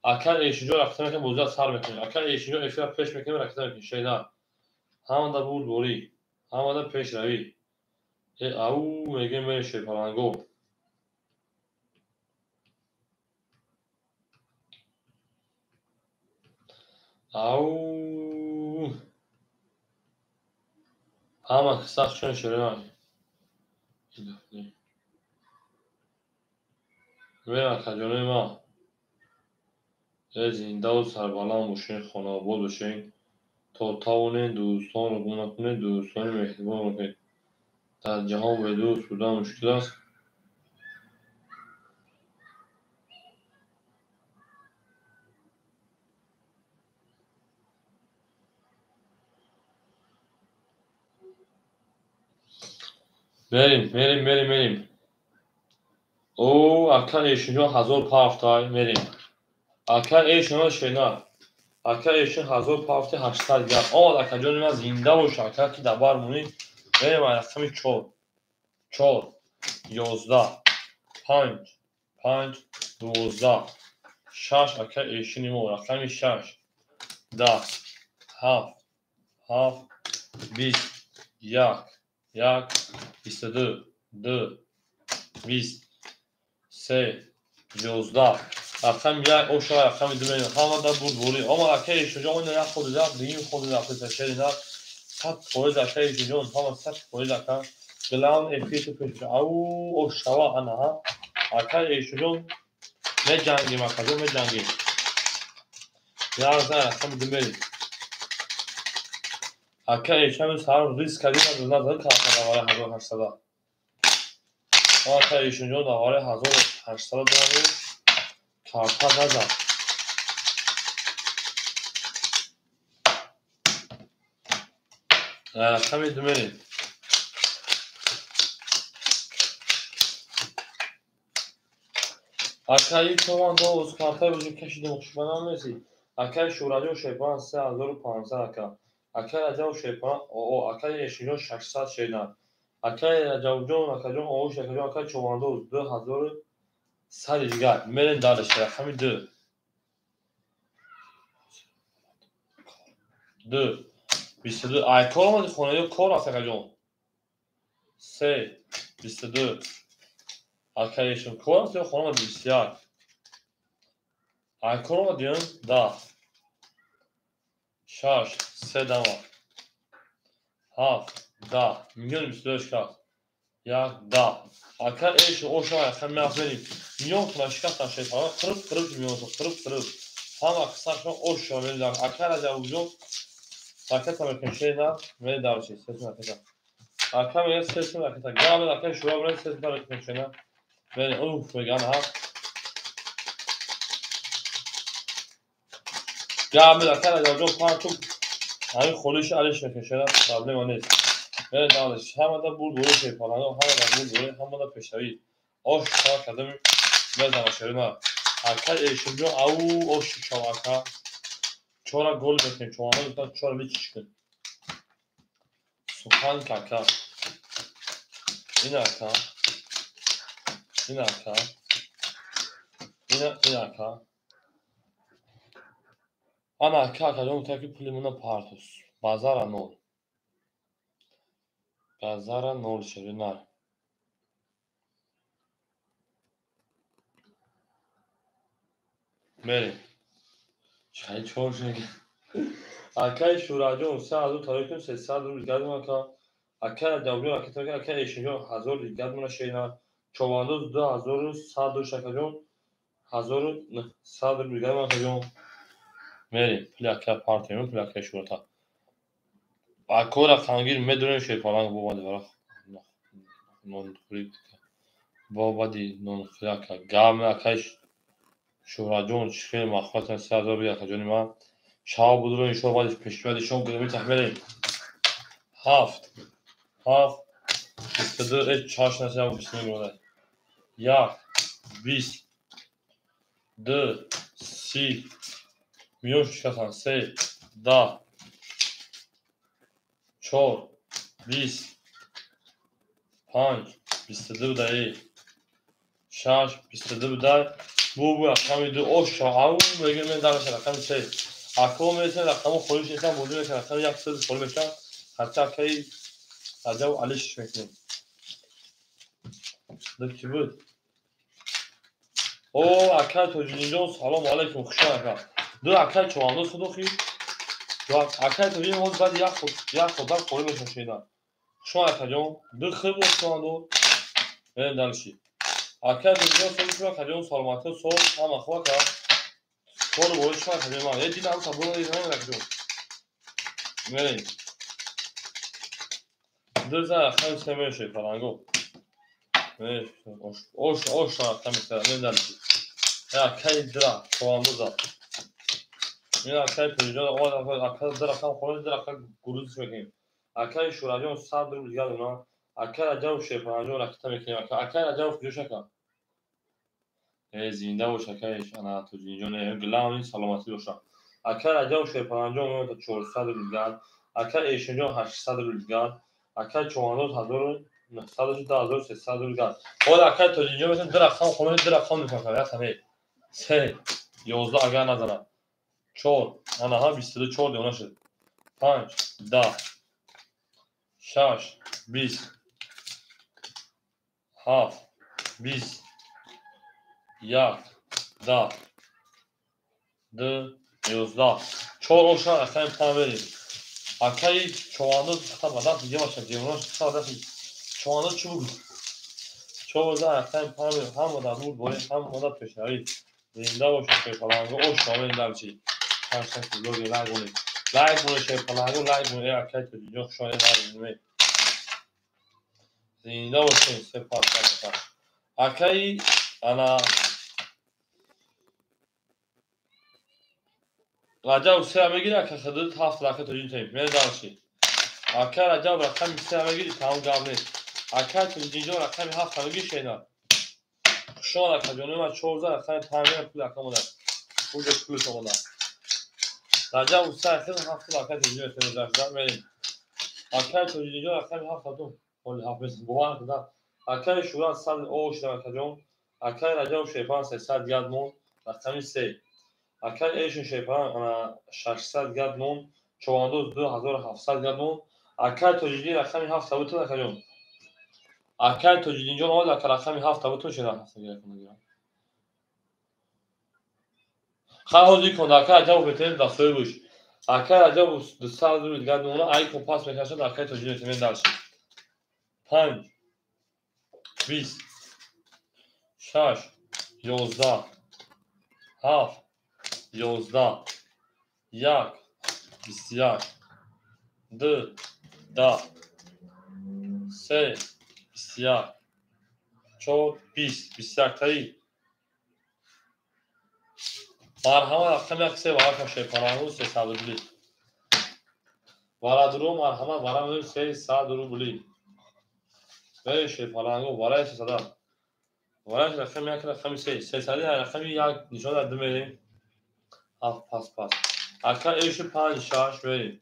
Акаи Эшинҷон ракета мекунем, бозиро сар мекунем. Акаи Эшинҷон эфира пеш мекунем, ракета мекунем. Шеда. Ҳамада бурдборӣ, ҳамада пешравӣ. Ау мегӯем мерем шерпаланго. Ау ҳама сахт шудан шерина. Мерем акаҷонои ман. Зиндаву сарбаланд бошед, хонаобод бошед. То тавонед дӯстонро гум накунед, дӯстони меҳрибонро кунед. Дар ҷаҳон бедӯст будан мушкил аст. Мерем, мерем, мерем, мерем. О, ака Эшинҷон 1000 пафтай, мерем. Ака Эшин шена. Ака Эшин 1000 пафти 800 гап. Омад акаҷони ман зинда бош, ака ки дар бар монед. Мерем рақами 4 4 11 5 5 12 6 ака Эшини мо рақами 6 10 7 7 20 1 1 22 2 20 3 11 рақами 1 оша рақами 2 мерем. Ҳамада бурдборӣ. Омад ака Эшинҷон ина як ходи рафт, дуюм ходи рафт, шерина. 100% ака Ишинҷон, ҳама 100% ака. Главный эфир ту пеш. Ау, ошава ана ҳа. Ака Ишинҷон меҷангим, акаҷон меҷангим. Як зан рақами ду мерем. Ака Ишинҷон сар риск кардим, назад карда давари 1800. Ака Ишинҷон давари 1800 доллар карта назад. Рақами ду мерем. Акаи Човандоз картаи бозӣ кашидем, хушбанам неси. Акаи Шӯраҷон Шерпаран 3500 ака. Акаи Раҷаб Шерпаран оо, акаи Эшинҷон 600 шернар. Акаи Раҷабҷон, акаҷон ош, акаҷон, акаи Човандоз 2100 дигар. Мерем дальше, рақами ду. Ду. 22. Ай, кор омади хона ё кор аст, акаҷон? Се. 22. Акаи Эшин кор аст ё хона омади? 21. Ай, кор омади, 10. 6. Се дама. 7. 10. Миллион 22 шикаст. 1. 10. Ака Эшин оша рақами ҳафт мерем. Миллион тона шикастан шайтон. Қириб қириб миллион қириб қириб. Ҳама қиссашон оша мерем. Ака Раҷабҷон ракета мекунем шейна, мерем дальше. Се ракета. Ака мегӯяд се ракета. Гап ака Шура мерем се ракета шейна. Мерем уф мегӯян ҳа. Гап ака Раҷабҷон панҷ туп ҳамин холиш алиш мекунем шейна, проблема нест. Мерем дальше. Ҳамада бурд бори шерпаланго, ҳамада бурд бори, ҳамада пешравӣ. Ош шава кардем мезанам шерина. Ака Эшинҷон ау ош шава ака. Чора гол мекунем, чора чора личиш кун. Сухан кака. Ин ака. Ин ака. Ина ин ака. Ана ака акаҷон гуфта ки пули мона партос. Базара нол. Базара нол шерина. Мерем. Чай чор шуд. Акаи Шӯраҷон 3000 тарои кун, 300 рубл гадм ака. Акаи Раҷабҷон ака акаи Эшинҷон 1000 гадмона шейна. Човандоз 2100 дош акаҷон. 1100 рубл гадм акаҷон. Мерем, пули ака партием, пули акаи Шӯрата. Акора қангир медонем шерпаланг бобади варақ нонхӯрӣ бобади нонхӯрӣ ака. Гам акаи Шӯҳратҷон чӣ хеле махфиратан 3000 рубл акаҷони ман. Шава будро иншоалло баъди пешбади шом гирем мерем. 7 7 22 э чаш насиям 22 мирода. 1 20 2 30 миллион шикастан 3 10 4 20 5 22 даи 6 22 дай бу рақами ду ош ау мегӯем мен дараша рақами се. Ако мересем рақаму холиш нестам, бозӣ мекунем рақами як се холӣ мешавам. Ҳарчи акаи Раҷаб Алиш мекунем. Ду чӣ буд? О, акаи Тоҷиддинҷон салом алайкум, хушон ака. Ду акаи Човандоз худохи. Ду акаи Тоҷиддин ҳозир баъди як соат холӣ мешавам шунидан. Хушон акаҷон, ду хуб Човандоз. Мерем дальше. Акаи Тоҷиддин соли шумо акаҷон саломатӣ сол ҳама хуб ака. Кору бори шумо акаҷон ман. Е дидам сабур дидам акаҷон. Мерем. Ду зан рақами се мешавад паланго. Ош ош рақами се мерем дальше. Акаи дра Човандоза. Ин акаи Тоҷиддин омад ака ду рақам холӣ ду рақам гурӯзиш мекунем. Акаи Шӯраҷон 100 рубл дигар донам. Акаи Раҷаб Шерпаланҷон ракета мекунем. Акаи Раҷаб куҷо шака? Э зинда бош акаи ана Тоҷиддинҷон, главный саломатӣ боша. Акаи Раҷаб Шерпаланҷон 400 рубл дигар. Акаи Эшинҷон 800 рубл дигар. Акаи Човандоз 1900 2300 рубл дигар. Ҳоло акаи Тоҷиддинҷон метавонем ду рақам холӣ ду рақам мекунем. Як ҳаме. 3 11 агар назанад. 4 ана ҳа 22 4 дона шуд. 5 10 6 20 7 20 1 10 2 11 4 оша рақами панҷ мерем. Акаи човандоз хата ба даст дигамаша ҷеврош хата ба даст човандоз чӣ бугӯ? Чорза рақами панҷ ҳама дар мур борем, ҳама дар пешравӣ. Зинда бошед шерпаланго, ош шомил дарчи. Ҳар блоги лайк монед. Лайк монед шерпаланго, лайк монед. Акаи тоҷиҷон хуш омадед, лайк монед. Зинда бошед, сепас сепас. Акаи ана Раҷаб сеа мегири, ака хидит ҳафт рақами тоҷин тем. Мере дарчи. Ака Раҷаб рақами сеа мегири, тамом гап нест. Ака тоҷинҷон рақами ҳафт мегири шейна. Хушомад акаҷони ман чорза рақами панҷ пул ака мода. Уҷа пулш омада. Раҷаб сеа хид ҳафт рақами тоҷин тем дарчи. Мерем. Акаи тоҷинҷон рақами ҳафт атум. Ҳоли ҳафт нест. Бовар кунад. Акаи Шӯрат сад ош акаҷон. Акаи Раҷаб шерпан сесад гад мон рақами се. Акаи Эшин шерпан 600 гад мон, Човандоз 2700 гад мон. Акаи Тоҷиддин рақами ҳафт бутун акаҷон. Акаи Тоҷиддинҷон омад ака рақами ҳафт бутун шера. Хай ҳозир кун акаи Раҷабов метавонед дастҳои гӯш. Акаи Раҷабов 200 рубл гад мона, ай кун пас мекашад акаи Тоҷиддин метавонед дарши. 5 20 6 11 7 11 1 21 2 10 3 21 4 20 21 таи. Марҳамат рақами як се варака шерпалангу 300 рубли. Варадуро марҳамат вара 300 рубли. Ве шерпалангу вараи 300. Вараи рақами як рақами се. 300 рақами як нишон дар ду мерем. Ҳафт пас пас. Ака эши панҷ шаш мерем.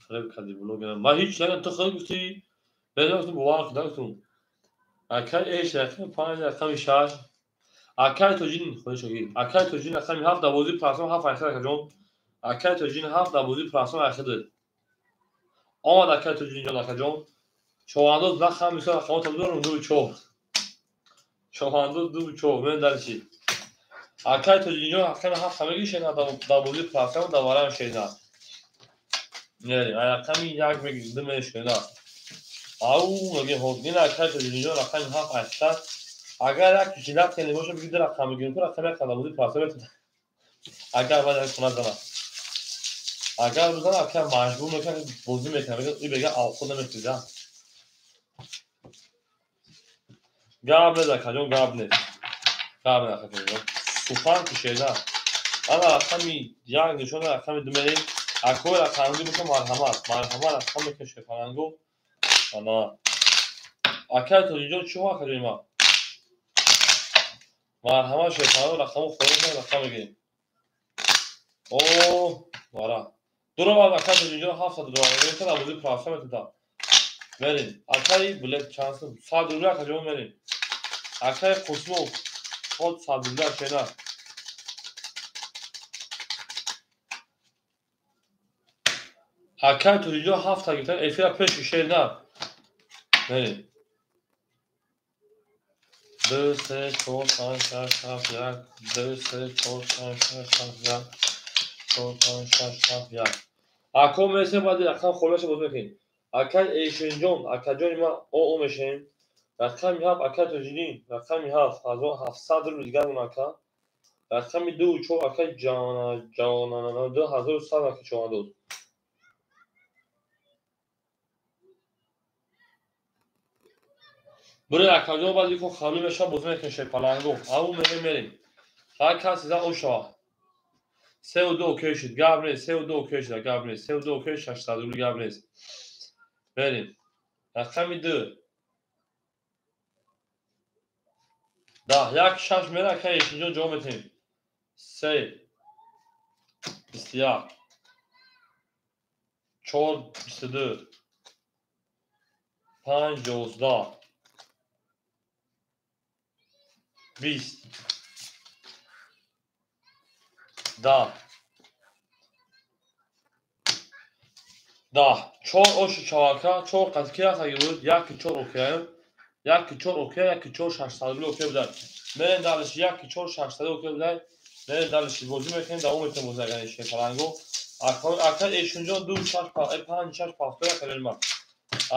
Фиреб кардӣ блогера. Ман ҳеҷ нагуфтам, ту худ гуфтӣ. Бедонистам бовар кунам. Акаи эш рақами панҷ рақами шаш. Акаи Тоҷин худо шогирд. Акаи Тоҷин рақами ҳафт дар бозии платформ ҳафт айхид акаҷон. Акаи Тоҷин ҳафт дар бозии платформ айхид. Омад акаи Тоҷинҷон акаҷон. Човандоз нахам мисол рақамота бидорам ду чор. Човандоз ду чор. Мен дар чӣ? Акаи Тоҷинҷон рақами ҳафт мегири шена дар бозии платформ дар варам шена. Не, рақами як мегири ду мегири шена. Ау мегим ҳоз ин акаи Тоҷинҷон рақами ҳафт ҳаштсад. Агар як жилат кани боша биги ду рақам мегирим, ту рақами як дар бозии платформ метавонад. Агар баъд як хона зана. Агар бизана ака маҷбур мекунад бозӣ мекунад, мегӯяд и бега алхо намекунад. Гап нест акаҷон, гап нест. Гап нест акаҷон. Сухан кушеда. Ана рақами як нишона рақами ду мерем. Акои рақамгӣ боша марҳамат. Марҳамат рақам мекунад шерпалангу. Ана. Акаи Тоҷинҷон чӣ ҳо акаҷони ман? Марҳамат шерпалангу рақаму холӣ кунад рақам мегирем. О, вара. Дуро баъд акаи Тоҷинҷон 700 доллар мегирем, дар бозии платформ метавонад. Мерем. Акаи билет чанд сум? 100 рубл акаҷон мерем. Акаи Қусмов ход 100 рубл шена. Акаи Тоҷинҷон ҳафта гирифтан эфира пеши шена. Мерем. 2 3 4 5 6 7 1 2 3 4 5 6 7 1 4 5 6 7 1. Ако мересем баъди рақам холиаша боз мекунем. Акаи Эшинҷон, акаҷони ман о мешавем. Рақами ҳафт акаи Тоҷиддин, рақами ҳафт 1700 рубл дигар мон ака. Рақами ду чор акаи Ҷонана 2100 ака човандоз. Буре акаҷон баъди ко халӣ мешава боз мекунем шерпалангу. Ау мерем мерем. Ҳар кас зан о шава. Се ду окей шуд, гап нест, се ду окей шуд, гап нест, се ду окей 600 рубл гап нест. Мерем. Рақами ду. 10 1 6 мера акаи Эшинҷон ҷавоб метиҳем. 3 21 4 22 5 11 20 10 10 4 оши чавака 4 қад ки аст аги буд 1 4 океям 1 4 окея 1 4 600 рубл окея будай. Мерем дарш 1 4 600 окея будай. Мерем дарш бозӣ мекунем, давом мекунем бозӣ агар шерпалангу. Ака Эшунҷон 2 6 5 6 7 акаҷон ма.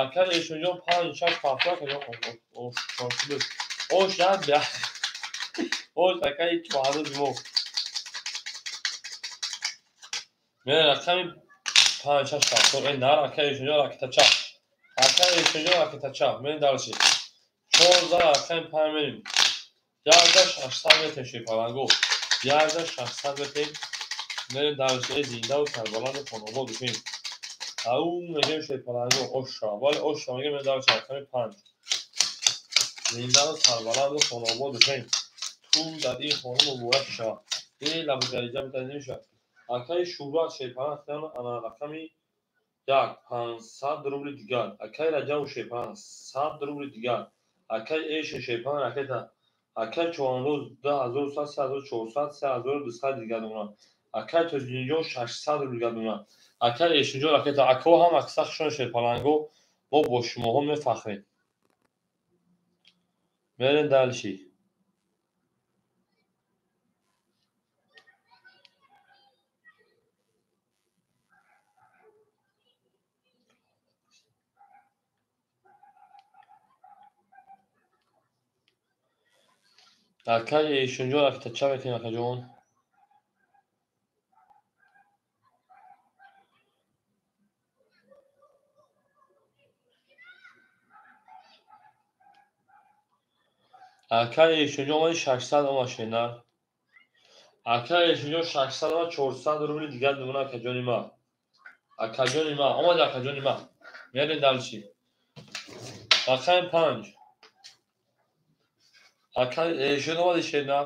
Ака Эшунҷон 5 6 7 акаҷон. Ош чоршуд. Ош як бя. Ош акаи чоҳандози мо. Мена рақами 5 6 7 эй нар акаи Эшунҷон ракетача. Акаи Эшунҷон ракетача. Мен дарши. 14 рақами 5 мерим. 1600 метр шепаланго. 1600 метр. Мерем дарши зиндаву сарбаланду хонобод бишем. Ау мегем шепаланго оша. Вале оша мегем мерем дарши рақами 5. Зиндаву сарбаланду хонобод бишем. Ту дар ин хона муборак шава. Э лабудариҷа битани мешавад. Акаи Шӯра шепаланг ана рақами 1 500 рубли дигар. Акаи Раҷабу шепаланг 100 рубли дигар. Акаи Эшин шепаланг ракета. Акаи Човандоз 2100, 3400, 3200 дигар дона. Акаи Тоҷиддинҷон 600 рубли дигар дона. Акаи Эшинҷон ракета. Акаҳо ҳам аксар хушон шерпаланго. Мо бо шумоҳо мефахрем. Мерем дальше. Акаи Эшинҷон ракета ча метавонем акаҷон? Акаи Эшинҷон омади 600 омад шенар. Акаи Эшинҷон 600 омад 400 рубли дигар мемонад акаҷони ма. Акаҷони ма омади акаҷони ма. Мерем дальше. Рақами 5. Акаи Эшин омади шенар.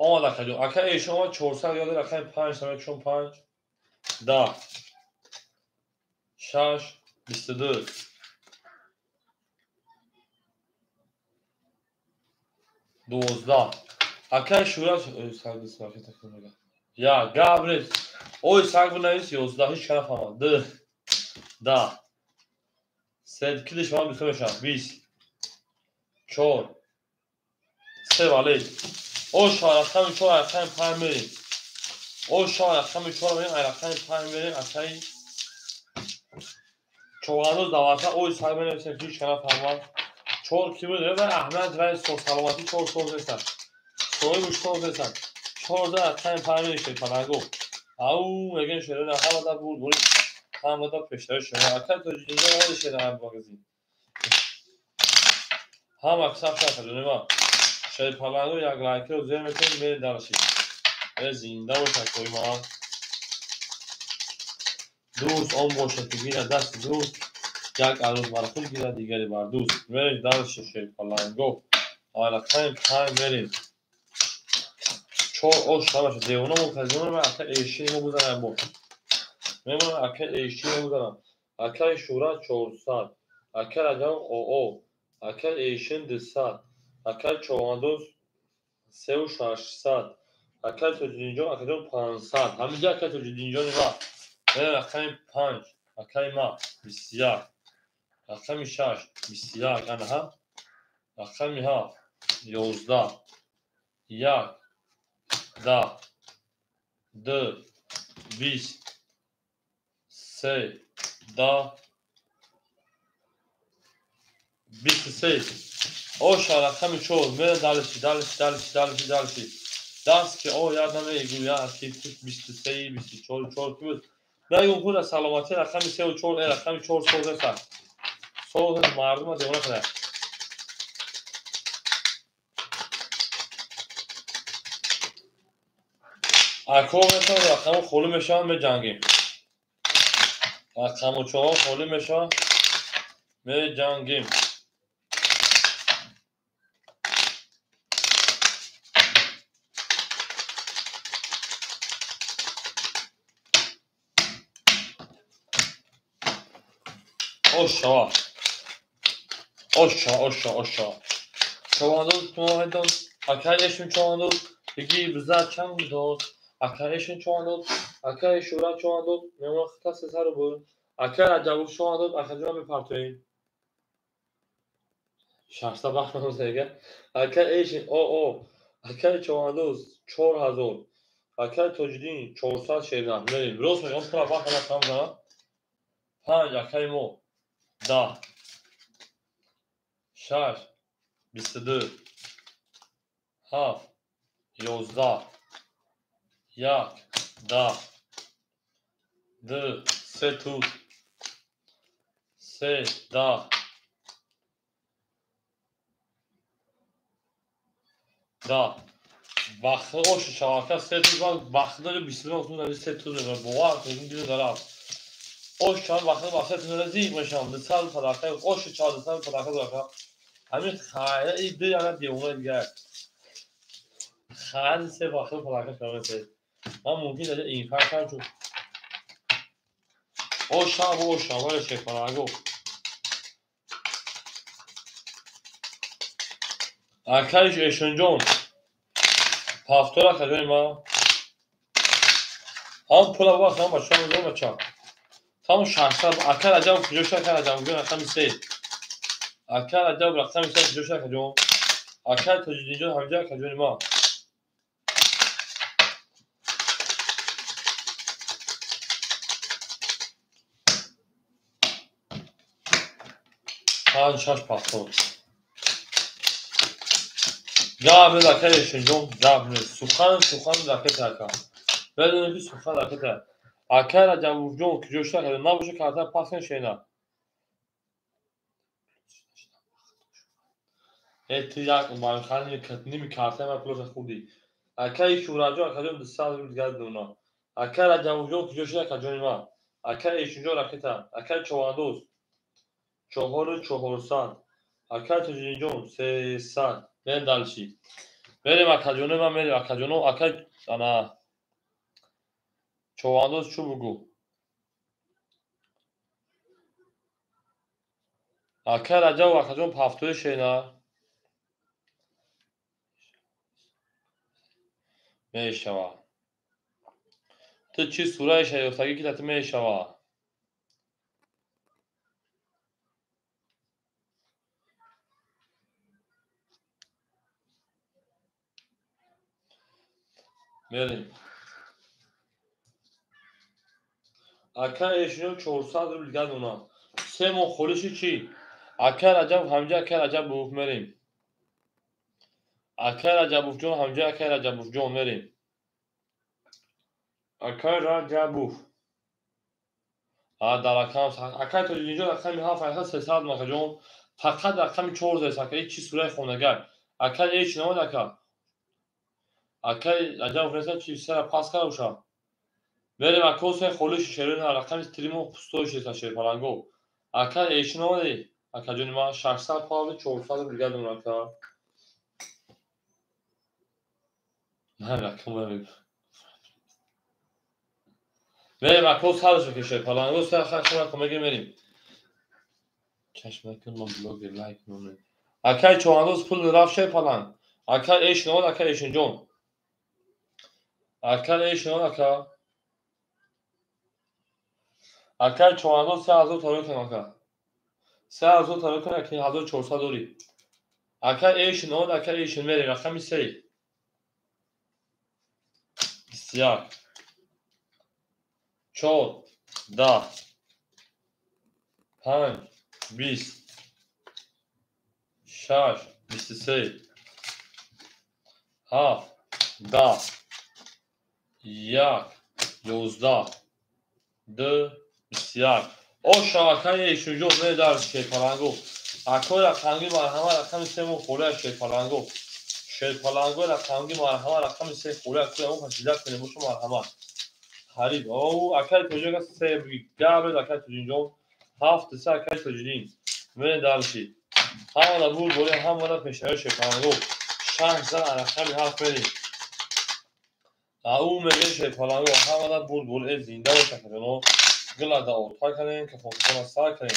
Омад акаҷон. Акаи Эшин омад 400 дигар рақами 5 самекшон 5 10 6 22 12. Акаи Шӯра я гап нест. Ой саг бинавис 11 ҳеч кас нафаҳмад. 2 10 се килиш ман бисёр мешавад. 20 4 3 вале. Оша рақами 4 рақами 5 мерем. Оша рақами 4 мерем, рақами 5 мерем. Акаи Човандоз давата ой саг бинависем ҳеч кас нафаҳмад. 4 ки буд ва Аҳмад ва саломатӣ 4 соз нестанд. Соҳиб соз нестанд. 14 рақами 5 мерем шерпаланго. Ау мегем шерона ҳамада буд буд ҳамада пештари шумо. Акаи Тоҷиддинҷон омади шерона магазин. Ҳам аксар шакаҷони ма. Шерпаланго як лайкиро зер мекунем мерем дарши. Э зинда бошад кои ма. Дӯст он бошад ки гирад дасти дӯст. Як арӯз бар худ гирад дигаре бар дӯст. Мерем дарши шерпаланго. Рақами 5 мерем. 4 ош ҳамаша девона мо казино ма ака Эшини мо бузанам бо. Мемонам ака Эшини мо бузанам. Акаи Шӯра 400, акаи Раҷаб ОО, акаи Эшин 200, акаи Човандоз 3600, акаи Тоҷиддинҷон акаҷон 500. Ҳаминҷа акаи Тоҷиддинҷони ма. Мерем рақами 5, акаи ма 21, рақами 6 21 анаҳа, рақами 7 11 1 10 2 20 3 10 23. Оша рақами 4 мерем дальше дальше дальше дальше дальше. Даст ки о яд намегӯяд ки 23 24 4 ки буд. Нагӯм худ аз саломатӣ рақами 3 ва 4 рақами 4 соз нестанд. Соз нест мардума девона кунад. Акҳо метавонад рақамҳо холӣ мешаванд, меҷангем. Рақамучоҳо холӣ мешаванд, меҷангем. Оша. Оша, оша, оша. Човандоз тумоҳедон, акаи Эшин човандоз, бигӣ биза чанд дод. Акаи Эшин човандоз, акаи Шӯра човандоз, мемон хита 300 рубл. Акаи Раҷабов човандоз, акаҷон мепартоем. 600 бахт намозега. Акаи Эшин ОО, акаи Човандоз 4000. Акай Тоҷиддин 400 шерна. Мерем. Рост мегам пула вақт рақам зана. 5 акай мо 10 6 22 7 11 1 10 2 3 тут 3 10 10 бахт ош шавака 3 тут бахт дори 22 3 тут бовар кунед дил дарав ош чанд вақт ба 3 тут зиқ мешавам 200 падака ош 400 падака дорака ҳамин хайра и ду яна девона дигар хайр се вақт падака шавад ман мумкин дар инфаркт шавам чун ош шаб ош шаб шефараго акайш эшонҷон ҳафтора хаҷои ман ҳам пула вақт ҳам бача ҳам бача там 600 ака Раҷаб куҷо шуд? Ака Раҷаб рақами 3 ака Раҷаб рақами 3 куҷо шуд акаҷон? Ака Тоҷиддинҷон ҳамҷа акаҷони ман 5 6 паспорт гап нест ака Эшонҷон, гап нест. Сухан сухан ракета ака. Медонем ки сухан ракета. Ака Раҷабовҷон куҷо шуд ака? Набошад карта пас кун шена. Э ту як ними картаи ман пулаша хӯрдӣ. Акаи Шӯраҷон акаҷон 200 рубл дигар дона. Ака Раҷабовҷон куҷо шуд акаҷони ман? Ака Эшонҷон ракета. Акаи Човандоз 4400. Акаи Тоҷиддинҷон 300. Мерем дальше. Мерем акаҷоно ман мерем акаҷоно ака ана Човандоз чӯ бугӯ. Ака Раҷаб акаҷон пафтои шена. Мешава. Ту чӣ сураи шаёфтагӣ ки ту мешава? Мерем. Ака Эшонҷон 400 рубл дигар дона. Се моҳ холиши чӣ? Ака Раҷаб ҳамҷа ака Раҷабов мерем. Ака Раҷабовҷон ҳамҷа ака Раҷабовҷон мерем. Ака Раҷабов. А дар рақам ака Тоҷиддинҷон рақами 7 ака 300 акаҷон. Фақат рақами 4 зест ака. Ҳеҷ чи сураи хонагар. Ака эч намад ака. Ака Раҷабов неста чи сера пас карда бошад. Мерем ака се холиши шерина рақами 3 моҳ пустой шеста шерпаланго. Ака эч намади акаҷони ман 600 павли 400 рубл дигар дона ака. Ман рақам мерем. Мерем ака саршо ки шерпаланго сар хашма кумеги мерем. Чашм накун ман блогер лайк мемонем. Акаи Човандоз пул рафт шерпаланг. Ака эш намад ака Эшонҷон. Ака эш намад ака. Акаи Човандоз 3000 таро кун ака. 3000 таро кун ака 1400 дорӣ. Ака эш намад ака Эшон мерем рақами 3. 21 4 10 5 20 6 23 7 10 1 11 2 21. Ош акаи Эшонҷон медар шерпаланго. Акои рақамги марҳама рақами 3 моҳ холия шерпаланго. Шерпаланго рақамги марҳама рақами 3 холия куя мо пасида кунем бошу марҳама. Харид. О акаи Тоҷиддин 3 габред акаи Тоҷиддинҷон 7 3 акаи Тоҷиддин. Мерем дальше. Ҳамада бур боле ҳамада пешаи шерпаланго. 6 зан рақами 7 мерем. Ау меге шерпаланго ҳамада бур боле зинда боша акаҷоно. Гила да орта кардем, кафонхона сар кардем.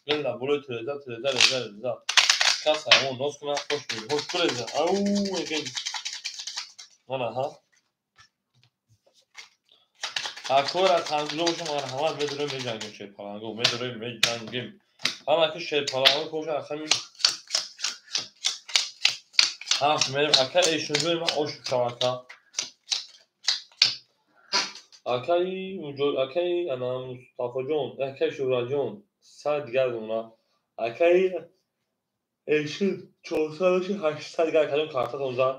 Гила болои тиреза, тиреза, реза, реза. Кас ҳамон нос кунад, хош меги, хош куреза. Ау меге. Мана ҳа. Акои рақамгиро боша марҳамат медорем меҷангем шерпаланго, медорем меҷангем. Ҳама ки шерпаланго боша рақами 7 мерем. Ака Эшонҷони ман ош шавака. Акаи акаи ана Мустафоҷон, акаи Шӯҳратҷон 100 дигар дона. Акаи Эшин 400 800 дигар акаҷон картатон зад.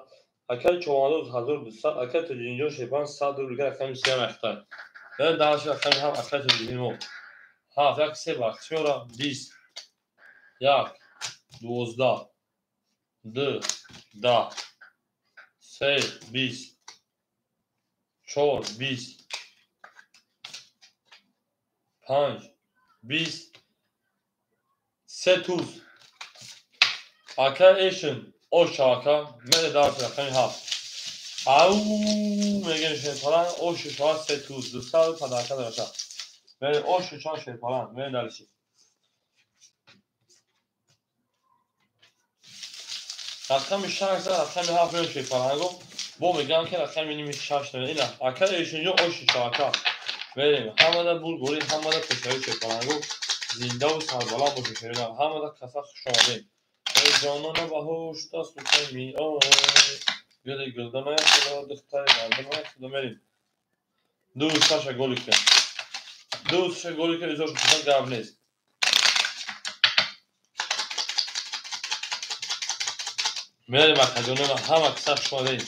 Акаи Човандоз 1200, акаи Тоҷиддинҷон Шерпаланг 100 рубл дигар рақами се мехтай. Бе дальше рақами ҳафт акаи Тоҷиддин мо. 7 1 3 вақт меора 20 1 12 2 10 3 20 4 20 5 20 3 туз. Акаи Эшин ош ака мере дальше рақами 7. Ау мегем Шерпаланг ош шава 3 туз 200 подарка дораша. Мере ош шава Шерпаланг мере дальше. Рақами 6 рақами 7 мере Шерпаланго. Бо мегам ки рақами ними 6 мере. Ина акаи Эшинҷон ош шава ака. Мерем ҳамада бурдборӣ, ҳамада пешравӣ Шерпаланго. Зиндаву сарбаланд бошед шеринар. Ҳамада каса хуш омадед. Эй ҷонона ба ҳуш даст букай миой. Гули гулдоная худо, духтари мардумая худо. Мерем. Ду шаша голика. Ду шаша голика изош кунад гап нест. Мерем акаҷонона ҳама каса хуш омадед.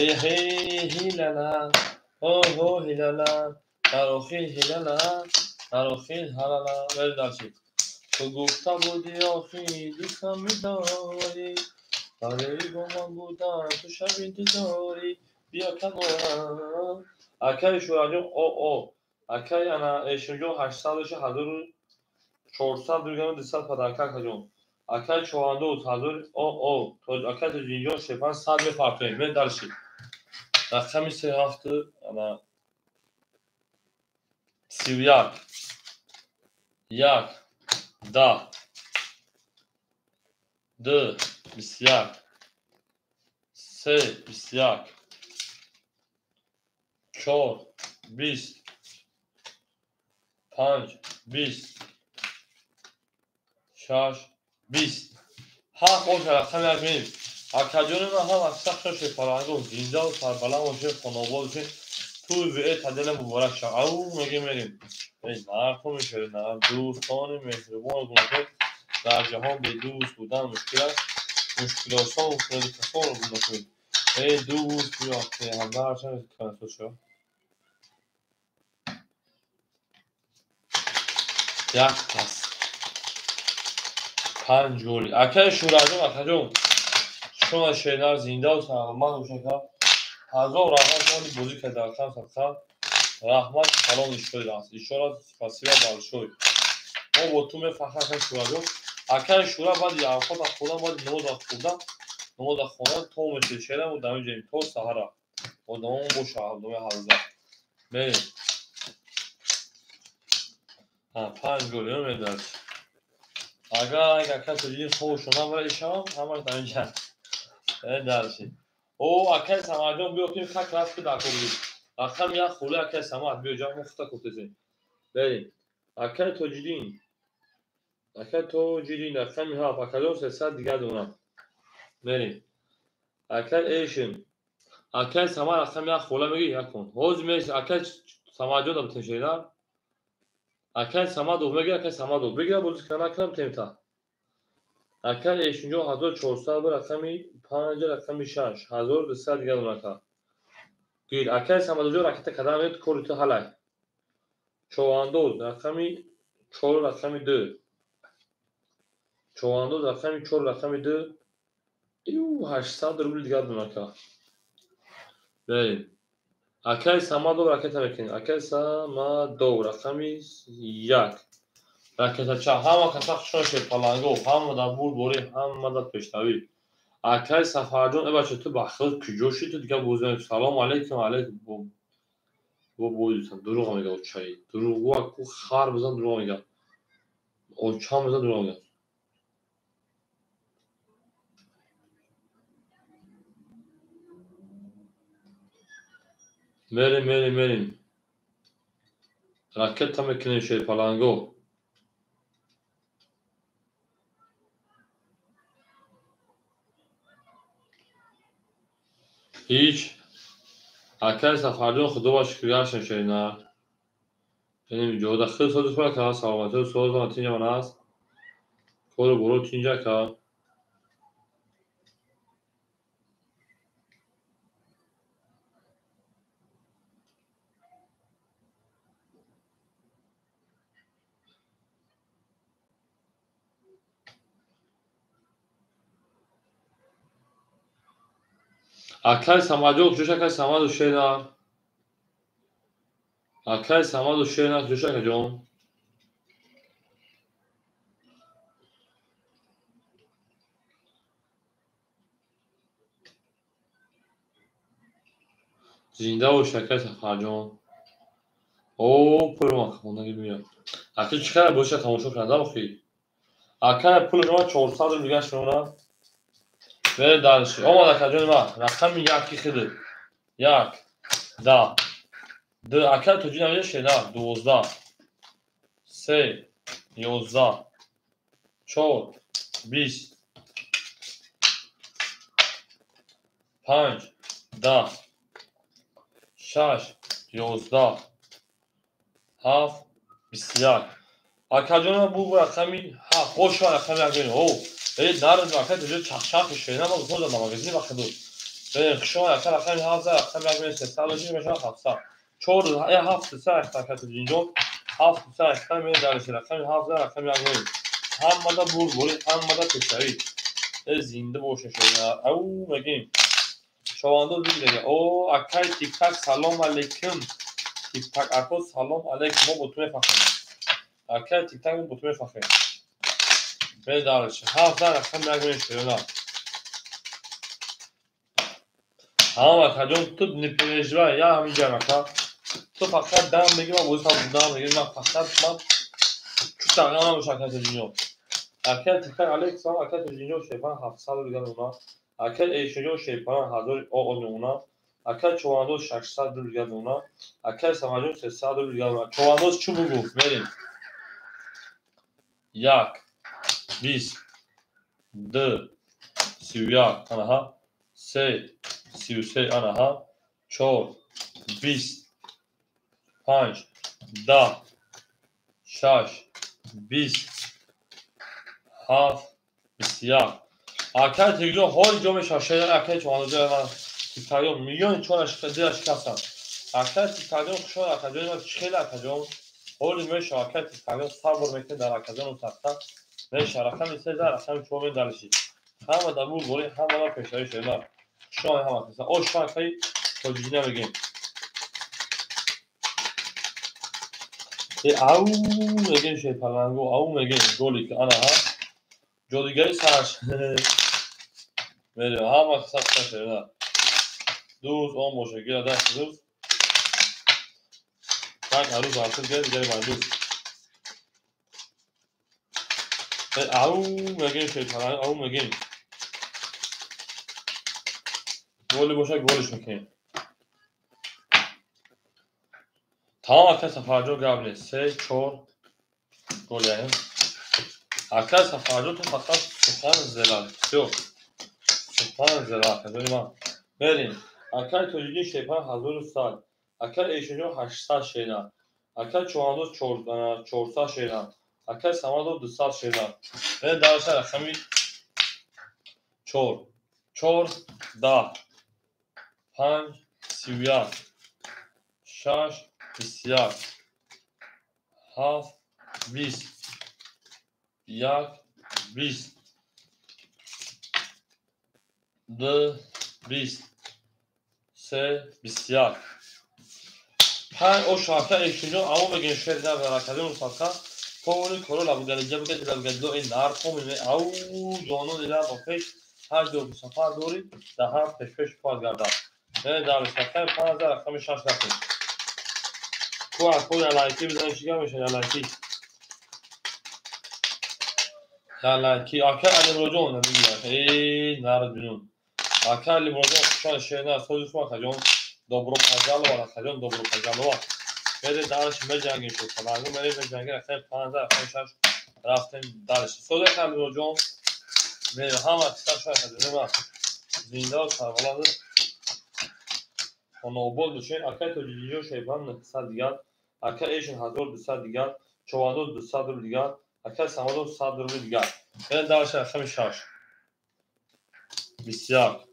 Эй ҳей ҳилала, ҳо ҳо ҳилала, дар охир ҳилала, дар охир ҳалала. Мерем дальше. Ту гуфта будӣ охир дӯстам медорӣ, барои бо ман будан ту шаб интизорӣ. Биё канорам. Акаи Шӯҳратҷон о о. Акаи ана Эшинҷон 800 1400 рубл 200 подарка акаҷон. Акаи Човандоз 1000 о о. Акаи Тоҷиддинҷон Шерпаланг 100 мепартоем. Мерем дальше. Рақами 3 7 ана 31 1 10 2 21 3 21 4 20 5 20 6 20 7 оша рақами як мерем. Акаҷони ман ҳама сахт Шерпаланго зиндаву сарбаланд бошед, хонобод бошед. Туи ве тадела муборак шав. Ау мегем мерем. Эй нархо мешавед, нар дӯстони меҳрубон гунаҳкор дар ҷаҳон бедӯст будан мушкил аст. Мушкилосон кунед касонро гум накунед. Эй дӯст биё ҳамдар шавед канасо шав. Як пас. 5 голи. Акаи Шӯҳратҷон, акаҷон шумо шернар зиндаву сарбаланд бошед. 1000 раҳмат шумо бозӣ карда рақам садқа. Раҳмат калон ишори аст. Ишора спасибо большое. Мо бо ту мефахр акаи Шӯҳратҷон. Акаи Шӯра баъди авқота хӯрдан, баъди намоза хӯрдан, намоза хондан то мешед мо дар инҷоем то саҳара. Одамон боша одамои ҳазза. Мерем. 5 гол медад. Агар акаи Тоҷиддин хобшон набара ишавам, ҳамаш дар инҷа. Дальше. О акаи Самадҷон биё ки как раз ки дар кор. Рақами 1 хӯли акаи Самад биё ҷа мо хута кофтесем. Берем. Акаи Тоҷиддин. Акаи Тоҷиддин рақами 7 акаҷон 300 дигар дона. Мерем. Акаи Эшин. Акаи Самад рақами 1 хӯла мегӣ якун. Ҳозир меш акаи Самадҷон дам тешена. Акаи Самадов мегӣ акаи Самадов бигира бозӣ кана кунам темта. Акаи Эшинҷон 1400 рақами 5 рақами 6 1200 дигар дона ака. Гир акаи Самадовҷон ракета кадан меёд кори ту ҳалай. Човандоз рақами 4 рақами 2. Човандоз рақами 4 рақами 2. Ю 800 рубл дигар дона ака. Берем. Акаи Самадов ракета мекунем. Акаи Самадов рақами 1. Ракетача ҳама каса хушон Шерпаланго, ҳама дар бурдборӣ, ҳама дар пешравӣ. Акаи Сафарҷон, э бача ту ба худ куҷо шуди ту дигар бозӣ намекунӣ. Салом алейкум, алейкум. Бо бози дурӯғ мегӯяд очаи. Дурӯғгӯ аку хар бизан дурӯғ мегӯяд. Очам бизан дурӯғ мегӯяд. Мерем, мерем, мерем. Ракета мекунем Шерпаланго. Ҳеҷ. Акай Сафарҷон, худо ба шукр гаштем шерина. Инем ҷода хел сози худ ака, саломатӣ созон тинҷа ман аст. Кору боро тинҷа ака. Акай Самадҷон, куҷош акай Самаду шерина? Акай Самаду шерина куҷош акаҷон? Зинда боши акай Сафарҷон. О, пули ман хондаги меяд. Ака чӣ қадар боша тамошо кардам охи? Акай пули ман 400 рубл дигар шуна. Мере дальше. Омад акаҷони ман. Рақами яки хиди. 1, 10, 2, акай тоҷи навида шена, 12, 3, 11, 4, 20, 5, 10, 6, 11, 7, 21. Акаҷони ман бу рақами 7, хоша рақами як бинед. О, нард акай тоҷи чахчах шена, ман гуфтам дар магазини вақт буд. Хушо ака рақами 7, рақами як бинед, 300 боши мешавад 700. 4, 7, 3 акай тоҷинҷон, 7, 3 акай меояд дар рақами 7, рақами як бинед. Ҳамада бурдборӣ, ҳамада пешравӣ. Зинда боша шена. Ау мегим. Шовандоз бигиред. О, акай Тиктак салом алейкум. Тиктак ако салом алейкум. Мо бо ту мефахрем. Акай Тиктак мо бо ту мефахрем. Медарш. 7 рақами як бинед шена. Ҳама акаҷон, ту не переживай, я ҳаминҷам ака. Ту фақат дам бигир, ман боз ҳам дам бигир, ман фақат ман чу тағйир набоша акай Тоҷинҷон. Акай Тиктак алейкум салом, акай Тоҷинҷон шерпан 700 рубл дигар мемонад. Акай Эшинҷон шерпан 1000 ОО мемонад. Акай Човандоз 600 рубл дигар мемонад. Акай Самаҷон 300 рубл дигар мемонад. Човандоз чӣ бугӯ? Мерем. 1, 20, 2, 31, анаҳа, 3, 33, анаҳа, 4, 20, 5, 10, 6, 20, 7, 21. Акай Тиктак ҳоли ҷо мешавад шеър акай Човандоз ман Тиктакён миллиони чораш дилаш шикастам. Акай Тиктакён хушҳол акаҷони ман чӣ хеле акаҷон ҳоли мешавад акай Тиктакён сабр мекунед дар акаҷону сахта мешавад рақами 3 рақами 4 медалиши. Ҳама дар бурдборӣ, ҳама дар пешравӣ шуда. Хушҳол ҳама каса. О, шумо акай тоҷикина мегем. Ау мегем шерпаланго, ау мегем голик, анаҳа. Ҷодугари сараш. Мерем, ҳама каса хушҳол шуда. Дӯст он боша, гира даст дӯст. Так, арӯз артур гира, дигари мардӯст. Ау мегем шерпаланго, ау мегем. Голи боша, голиш мекунем. Тамом акай Сафарҷон гап нест. 3, 4 гол яем. Акай Сафарҷон ту фақат сухан зела. Всё. Сухан зела акаҷони ман. Мерем. Акай Тоҷиддин шерпан 1100. Акай Эшинҷон 800 шена. Акай Човандоз 400 шена. Акай Самадов 200 шена. Мерем дарша рақами 4. 4, 10, 5, 31, 6, 21, 7, 20, 1, 20, 2, 20, 3, 21. 5 о шарта Эшинҷон амо мегем шер дар ракаҷон садқа. Поволи коро лабугалиҷа бигед, лабугалидо ин нархо меме ау ҷонон ила ба пеш ҳар ҷо сафар дорӣ, дар ҳар пешпеш хоҳад гардад. Дар рақами 5, рақами 6 рафтем. Ку ако ялайки бизанед, чӣ гап мешавад ялайки? Ялайки. Акай Алимроҷон набигирад. Нард бинун. Акай Алимроҷон хушҳол шерина сози хуб акаҷон. Добро пожаловать акаҷон, добро пожаловать. Мере дарш меҷангем шуд. Паланго мере меҷангем рақами 5, рақами 6 рафтем дарш. Сози акай Алимроҷон мере ҳама киса шуд акаҷон. Зинда ва сарбаланд. Хонаобод бошед. Акай Тоҷиддинҷон шерпаланг 900 дигар. Акай Эшин 1200 дигар. Човандоз 200 рубл дигар. Акай Самадов 100 рубл дигар. Яъне дарша рақами 6. 21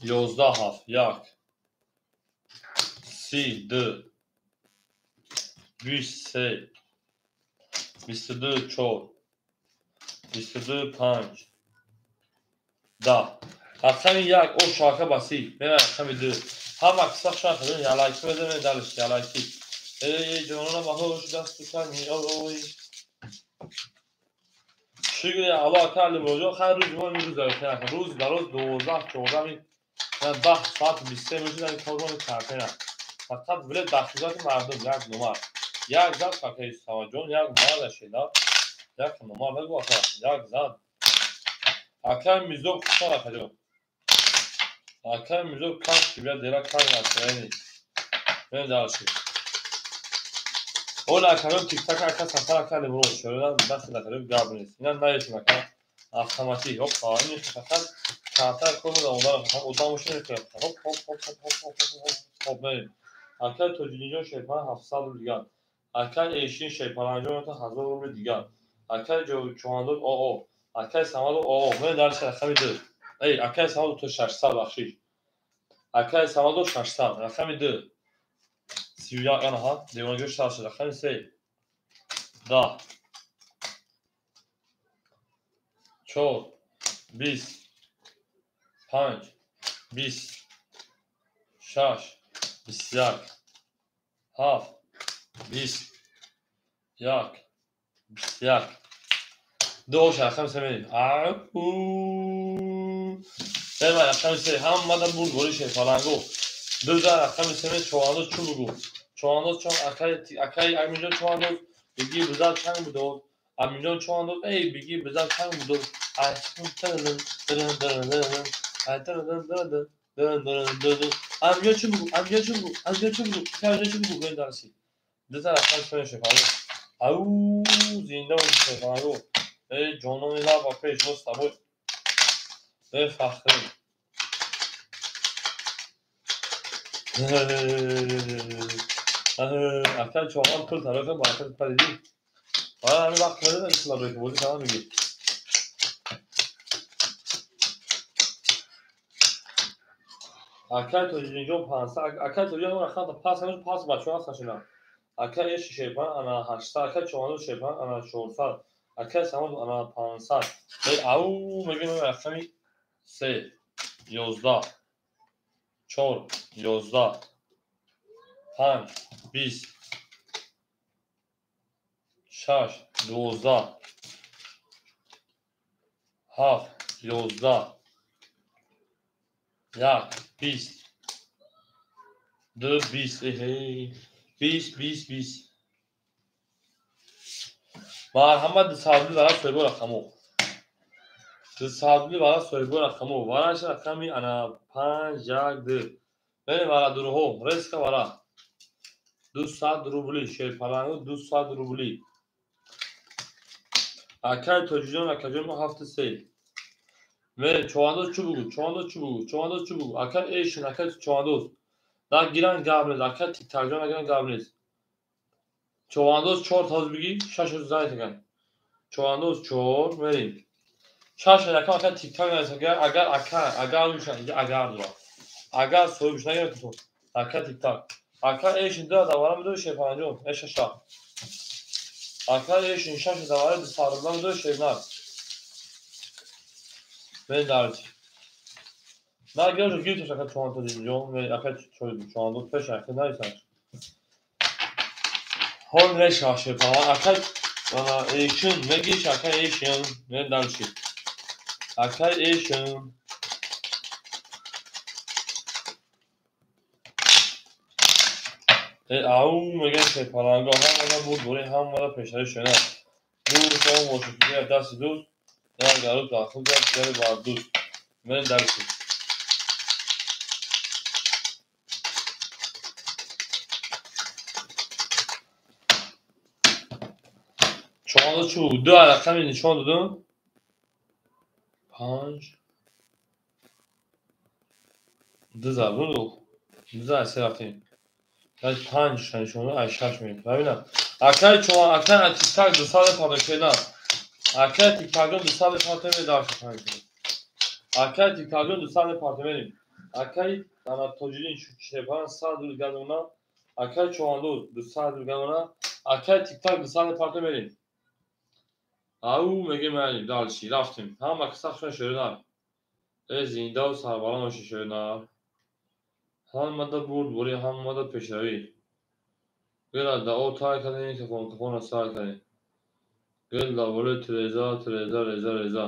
11 7 1 32 23 22 4 22 5 10. Рақами 1 о шака баси. Мера рақами 2. Ҳама қисса шака ялайки мезанем далиш ялайки. Эй ҷонона баҳош дасту кани ой. Шукри Аллоҳ ака Алимуродҷон, хайр рӯзи мо имрӯз дар рӯз дар рӯз 12 14 10 соат 23 мешуд, ин корро кардем. Фақат билет дар хизмати мардум як номар. Як зад акаи Самадҷон, як номар шеда. Як номар нагу ака, як зад. Акаи Мирзо хушҳол акаҷон. Акаи Мирзо кам кибия дера кам настроени. Бем дальше. Ола акаҷон тиктак ака Сафар ака Алимурод шояд дасти акаҷон гап нест. Ина наешим ака. Автоматик. Хоп, ин фақат карта кор одам одамошо мекунад. Хоп, хоп, хоп, хоп, хоп, хоп, хоп, хоп, мерем. Акаи Тоҷиддинҷон шерпаланг 700 рубл дигар. Акаи Эшин шерпалангҷон 1000 рубл дигар. Акаи Чувандоз ОО. Акаи Самадов ОО. Мерем дальше рақами 2. Эй, акаи Самадов то 600 бахшиш. Акаи Самадов 600, рақами 2. 31 анаҳа, девонагиҳо 6 рақами 3. 10 4 20 5 20 6 21 7 20 1 21 2 рақами 3 мерем. Ау рақами 3 ҳамада бурд бори шерпалангу. 2 рақами 3 човандоз чӣ бугу? Човандоз чон акаи Аминҷон човандоз биги бизар чанг будод. Аминҷон човандоз эй биги бизар чанг будод. Аминҷон чӣ бугу? Аминҷон чӣ бугу? Аминҷон чӣ бугу? Аминҷон чӣ бугу? Бен дарси. 2 рақами 3 шерпалангу. Ау зинда бошед шерпалангу. Эй ҷонони лаб ба пеш мо с тобой. Эй фахрӣ. Акаи Чоған пул тарафа баракат паридӣ. Ҳа, ҳамин вақт надодам ислабе ки бозӣ тамом мегӣ. Акаи Тоҷиддинҷон 500, акаи Тоҷиддинҷон рақам пас ҳамин пас бачаҳо ҳастан шуна. Акаи Эши шерпаланг ана 800, акаи Чоғандоз шерпаланг ана 400, акаи Самадов ана 500. Эй ау мегӯем рақами 3 11 4 11 5 20 6 12 7 11 1 20 2 20 20 20 20. Марҳамат 200 вара соҳибо рақамо. 200 вара соҳибо рақамо. Вараш рақами ана 5 1 2. Берем вара дуруҳо, резка вара. 200 рубли, шерпалангу 200 рубли. Акаи Тоҷиддинҷон акаҷон мо 7 3. Мерем човандоз чӣ бугу? Човандоз чӣ бугу? Човандоз чӣ бугу? Акаи Эшин, акаи Човандоз. На гиран гап нест, акаи Тиктакҷон нагиран гап нест. Човандоз 4 тоз биги, 6 занг такан. Човандоз 4 мерем. 6 рақам ака тиктак нависад, агар ака, агар мешан, инҷа агар дорад. Агар соҳибш нагирад то ака тиктак. Ака Эшин 2 давара медои шерпаланҷон, эша ша. Ака Эшин 6 давара 200 рубла медои шернар. Мен дарчи. На гирҷо гиртош ака Чувандоз ҷон, ака Чувандоз пеш ака нависад. Ҳол реша шерпаланг ака ана Эшин мегиш ака Эшин, мен дарчи. Акаи Эшин ау мегӯям шерпалангҳо ҳамада бурд борӣ ҳамада пешравӣ шуда. Дӯст он бошад ки дасти дӯст, як гару дахл зад, дигаре бар дӯст. Мерем дарси. Чорда чӣ буд? 2 рақами нишон додам. 5 Ду зарб ду се рафтем. Панҷ нишона ай шаш меем. Бибинам. Акай чо акай тиктак 200 мепардохт на. Акай тиктакҷон 200 мепардохт медарш панҷ. Акай тиктакҷон 200 мепардохт мерим. Акай ана тоҷидин шепан 100 рубл гадона. Акай чоандоз 200 рубл гадона. Акай тиктак 200 мепардохт мерим. Ау мегем мерим дальше рафтем. Ҳама каса хушон шеринар. Э зиндаву сарбаланд бошед шеринар. Ҳамада бурдборӣ, ҳамада пешравӣ. Гила дао тай кардем, кафон кафонро сар кардем. Гил дар болои тиреза, тиреза, реза, реза.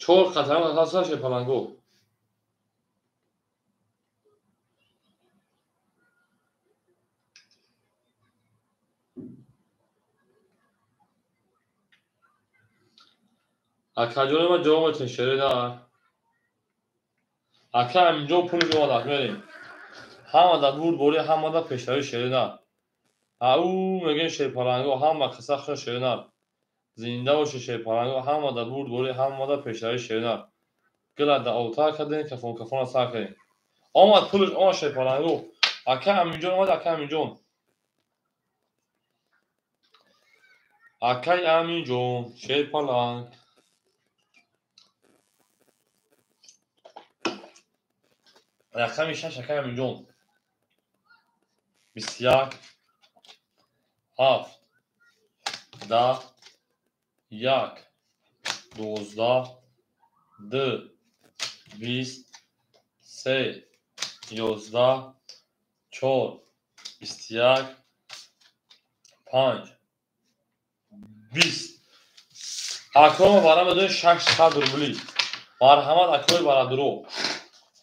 Чор қатара ҳаст шепаланго. Акаҷони ман ҷавоб метавонед шеринар. Ака ҳаминҷо пули омадааст мерем. Ҳамада бурдборӣ, ҳамада пешравӣ шеринар. Ау мегӯем шерпаланго, ҳама қисса хушон шеринар. Зинда бошед шерпаланго, ҳамада бурдборӣ, ҳамада пешравӣ шеринар. Гила даотар кардем, кафон кафонро сар кардем. Омад пулаш, омад шерпаланго. Ака Аминҷон омад, ака Аминҷон. Акай Аминҷон, шерпаланг. Рақами шаш акай Аминҷон. 21 7 10 1 12 2 20 3 11 4 21 5 20. Акрома барам медонед 600 рубли. Марҳамат акои барадуро.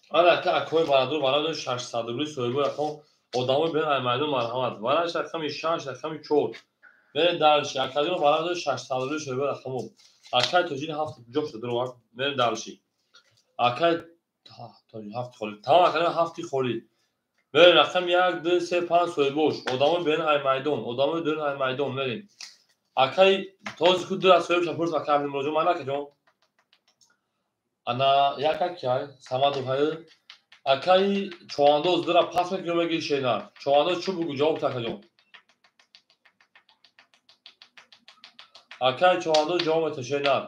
Ана ака акои барадуро барам медонед 600 рубли соҳибои рақам одамои бен ай майдон марҳамат. Вараш рақами 6 рақами 4. Мерем дальше. Акадино барам медонед 600 рубли соҳибои рақамо. Акай тоҷини 7 ҷо шуда дуровар. Мерем дальше. Акай тоҷин 7 холӣ. Тамом акадино 7 холӣ. Мерем рақами 1 2 3 5 соҳибош. Одамои бен ай майдон, одамои дурин ай майдон мерем. Акай този ку ду аз соҳиб шапурс ака Абдумуроҷон ман акаҷон. Ана як акай Самадов ҳай акай чоандоз дура пас мекунӣ мегири шеринар. Чоандоз чӯ бугу ҷавоб та акаҷон. Акай чоандоз ҷавоб мета шеринар.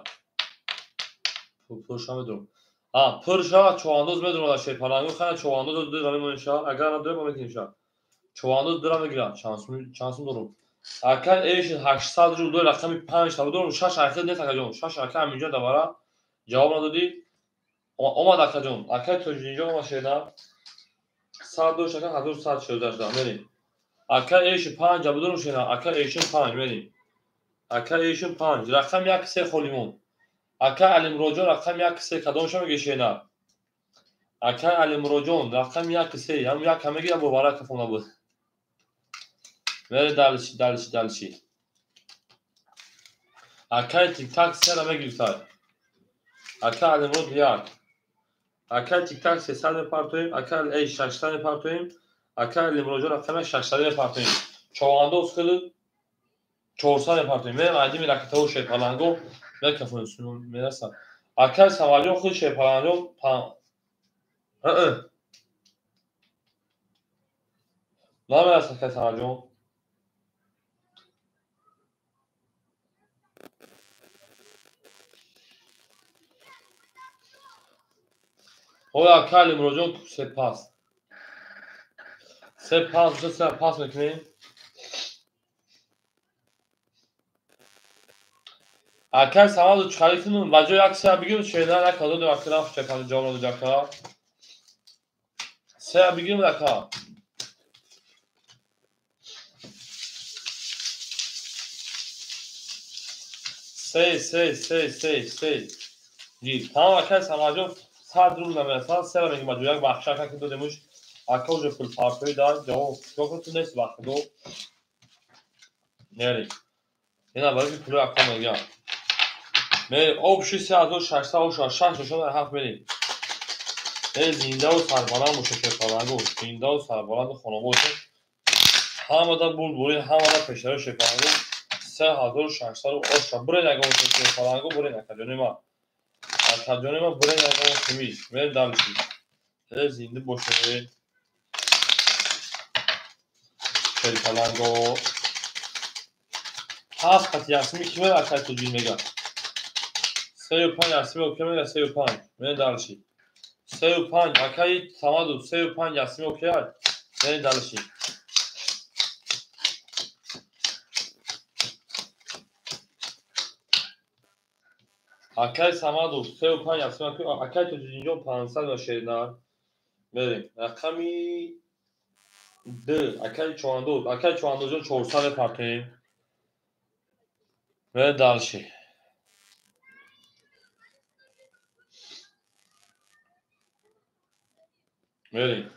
Пурша медурам. А пур шава чоандоз медурам дар шерпаланго хана чоандоз дура мемонем ша. Агар надура ма метинем ша. Чоандоз дура мегирам. Чансум дорум. Акай эш 800 рубл дой рақами 5 та дорум 6 ахир нест акаҷон. 6 ака ҳаминҷо давара ҷавоб надодӣ. Омад акаҷон. Акай тоҷинҷон омад шеринар. 100 дошт ака 1100 шуда шуда мерем. Ака эш 5 абудорум шеринар. Ака эшин 5 мерем. Ака эшин 5 рақам 1 3 холимон. Ака Алимроҷон рақам 1 3 кадомша меги шеринар. Ака Алимроҷон рақам 1 3 ҳам як ҳам меги бо вара кафон набуд. Мере дальше, дальше, дальше. Акай тиктак сера мегирифтай. Ака Алимрод 1. Акай тиктак 300 мепартоем, ака эй 600 мепартоем, ака Алимроҷон рақами 600 мепартоем. Чоандоз хеле 400 мепартоем. Мерем айдими ракетаҳо шерпаланго мекафонем мерасам. Акай Самаҷон худ шерпаланго намерасад акай Самаҷон. Ой ака Алимроҷон се пас. Се пас, се пас мекунем. Акай Самаду чиқарӣ кунем, ба ҷои як сея бигирем, шеринар як додем, ака рафт чекани ҷавоб надод ака. Сея бигирем ака. Се, се, се, се, се. Гир. Тамом акай Самаҷон 100 рубл намерасад, сера мегим ба ҷои як бахша ака ки додемуш, ака уже пулпартоӣ дар ҷавоб чикор кун ту нест вақт до. Мерем. Ина барои ки пули ака мегирам. Мерем общий 3600 оша 6 нишон ҳафт мерем. Э зиндаву сарбаланд бошед шерпаланго, зиндаву сарбаланду хонобод бошед. Ҳамада бурдборӣ, ҳамада пешравӣ шерпаланго 3600 оша. Бурен ягон шерпаланго, бурен акаҷони ман. Акаҷони ман бурен ягон химис. Мерем дальше. Зинда бошед. Шерпаланго. 7 қати ясми ки мера акай тоҷин мега. 3 5 ясми окей мега 3 5. Мерем дальше. 3 5 акаи Самаду 3 5 ясми окей. Мерем дальше. Акай Самаду 3 5 ясми окей. Акай Тоҷиддинҷон 500 ва шернар. Мерем. Рақами 2 акаи Човандоз. Акаи Човандозҷон 400 мепартоем. Мерем дальше. Мерем.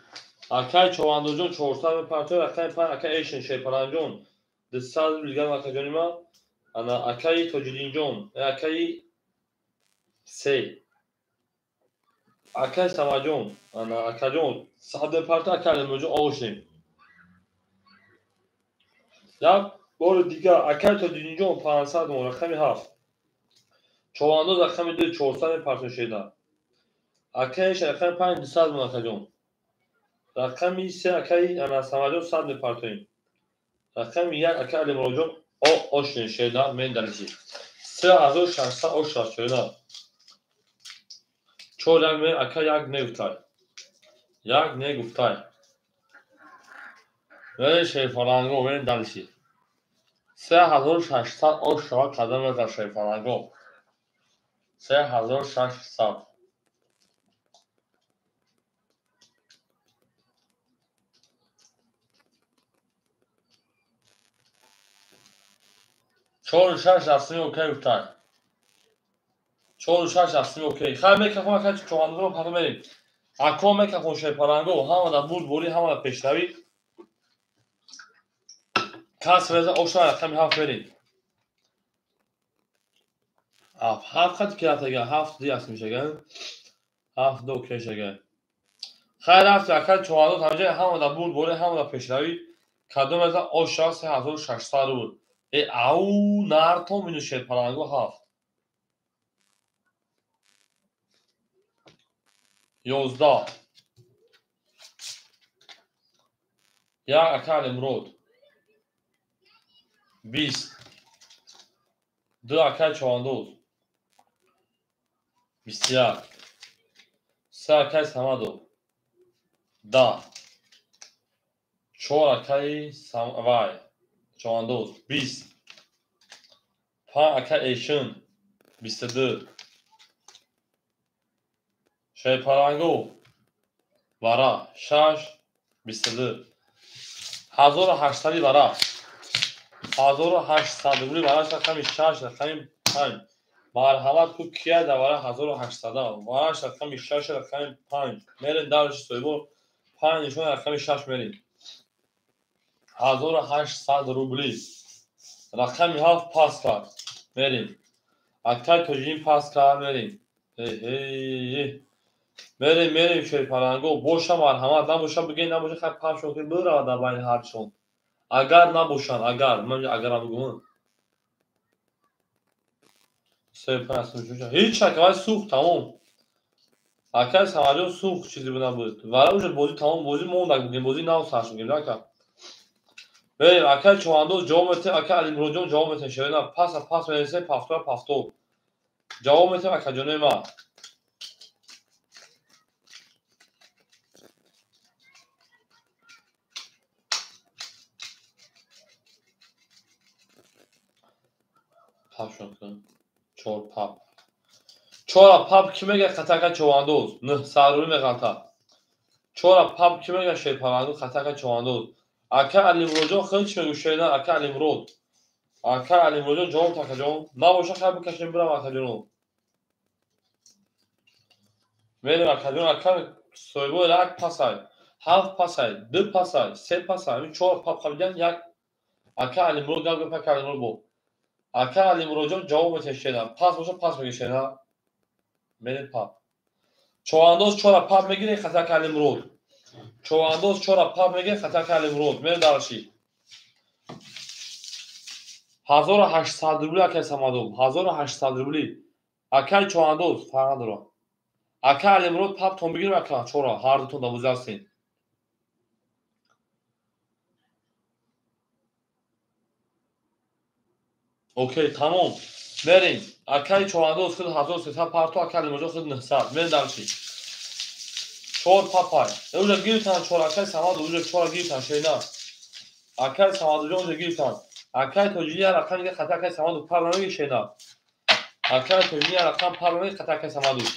Акай Човандозҷон 400 мепартоем. Рақами 5 акай Эшин Шерпаланҷон 200 рубл дигар акаҷони ман. Ана акаи Тоҷиддинҷон, акаи 3. Акай Самаҷон, ана акаҷон 100 мепартоем, акай Алимуродҷон овошем. Як бори дигар акай Тоҷиддинҷон 500 мон рақами 7. Човандоз рақами 2 400 мепартоем шеда. Акай Эшин рақами 5 200 мон акаҷон. Рақами 3 акаи ана Самаҷон 100 мепартоем. Рақами 1 акаи Алимуродҷон ошнем шеда мен дальше. 3600 ош рафт шеда. 4 1 ме ака 1 негуфтай. 1 негуфтай. Мерем шерфаланго, мерем дальше. 3600 ош шава қадам дар шерфаланго. 3600. 4 6 расми окей гуфтай. 4 6 расми окей. Хай мекафон ака човандозро паҳлу мерем. Ако мекафон шерпаланго, ҳама дар бурдборӣ, ҳама дар пешравӣ. Кас реза оша рақами 7 мерем. 7 қати ки рафтага, 7 ди аст мешага. 7 ду окей шага. Хай рафти ака човандоз ҳамҷа ҳама дар бурдборӣ, ҳама дар пешравӣ. Кадом реза оша 3600 рубл. Ау нарто минус шерпаланго 7. 11. 1 ака Алимурод. 20. 2 акаи Човандоз. 21. 3 акаи Самадов. 10. 4 акаи вай Човандоз. 20. 5 акаи Эшин. 22. Шерпаланго вара 6 22. 1800 вара. 1800 рубли вара рақами 6 рақами 5. Марҳамат ку кия дар вара 1800 вараш рақами 6 рақами 5. Мерем дальше соҳибо 5 нишон рақами 6 мерем. 1800 рубли. Рақами 7 пас кард. Мерем. Акай Тоҷиддин пас кард мерем. Эй. Мерем, мерем шерпаланго. Боша марҳамат, набоша бигӯед, набоша хай пахшон кунед биравад дар байни ҳарчон. Агар набошанд, агар, ман агарам бигӯм. 3 5 ҳеч ака вай сӯхт тамом. Акай Самаҷон сӯхт чизе буда буд. Вара уже бозӣ тамом, бозӣ мондак бигем, бозӣ нав сар шуд гем, ака. Мерем, акай Човандоз ҷавоб метем, акай Алимуродҷон ҷавоб метем, шерина паса пас менависем, пафтора пафтор. Ҷавоб метем акаҷонои ман. Папшон кун. 4 пап. 4 пап ки мега хатака Човандоз? 900 рубли меғалта. 4 пап ки мега шерпаланго хатака Човандоз? Ака Алимуродҷон хеле чӣ мегӯ шерина ака Алимурод. Ака Алимуродҷон ҷавоб такаҷон. Набоша хай бикашем бирам акаҷоно. Мерем акаҷон, ака соҳибо 1 пасай, 7 пасай, 2 пасай, 3 пасай, ҳамин 4 пап қабидан як ака Алимурод гап гап ака Алимурод бо. Ака Алимуродҷон ҷавоб метем шена. Пас боша пас мегир шена. Мерем пап. Човандоз 4 пап мегире хата ака Алимурод. Човандоз 4 пап мегире хата ака Алимурод. Мерем дальше. 1800 рубли акай Самадов. 1800 рубли. Акай Чоҳандоз фарқ надорад. Акай Алимурод паптон бигирем ака чора ҳар дутон давозӣ ҳастем. Окей, тамом. Мерем. Акай Чоҳандоз худ 1300 парто, акай Алимурод худ 900. Мерем дальше. Чор папай. Уже гирифтан чор акай Самадов, уже чора гирифтан шейна. Акай Самадовҷон уже гирифтан. Акай Тоҷини як рақам дига хати акай Самадов пар намегир шейна. Акай Тоҷини як рақам пар намегир хати акай Самадов.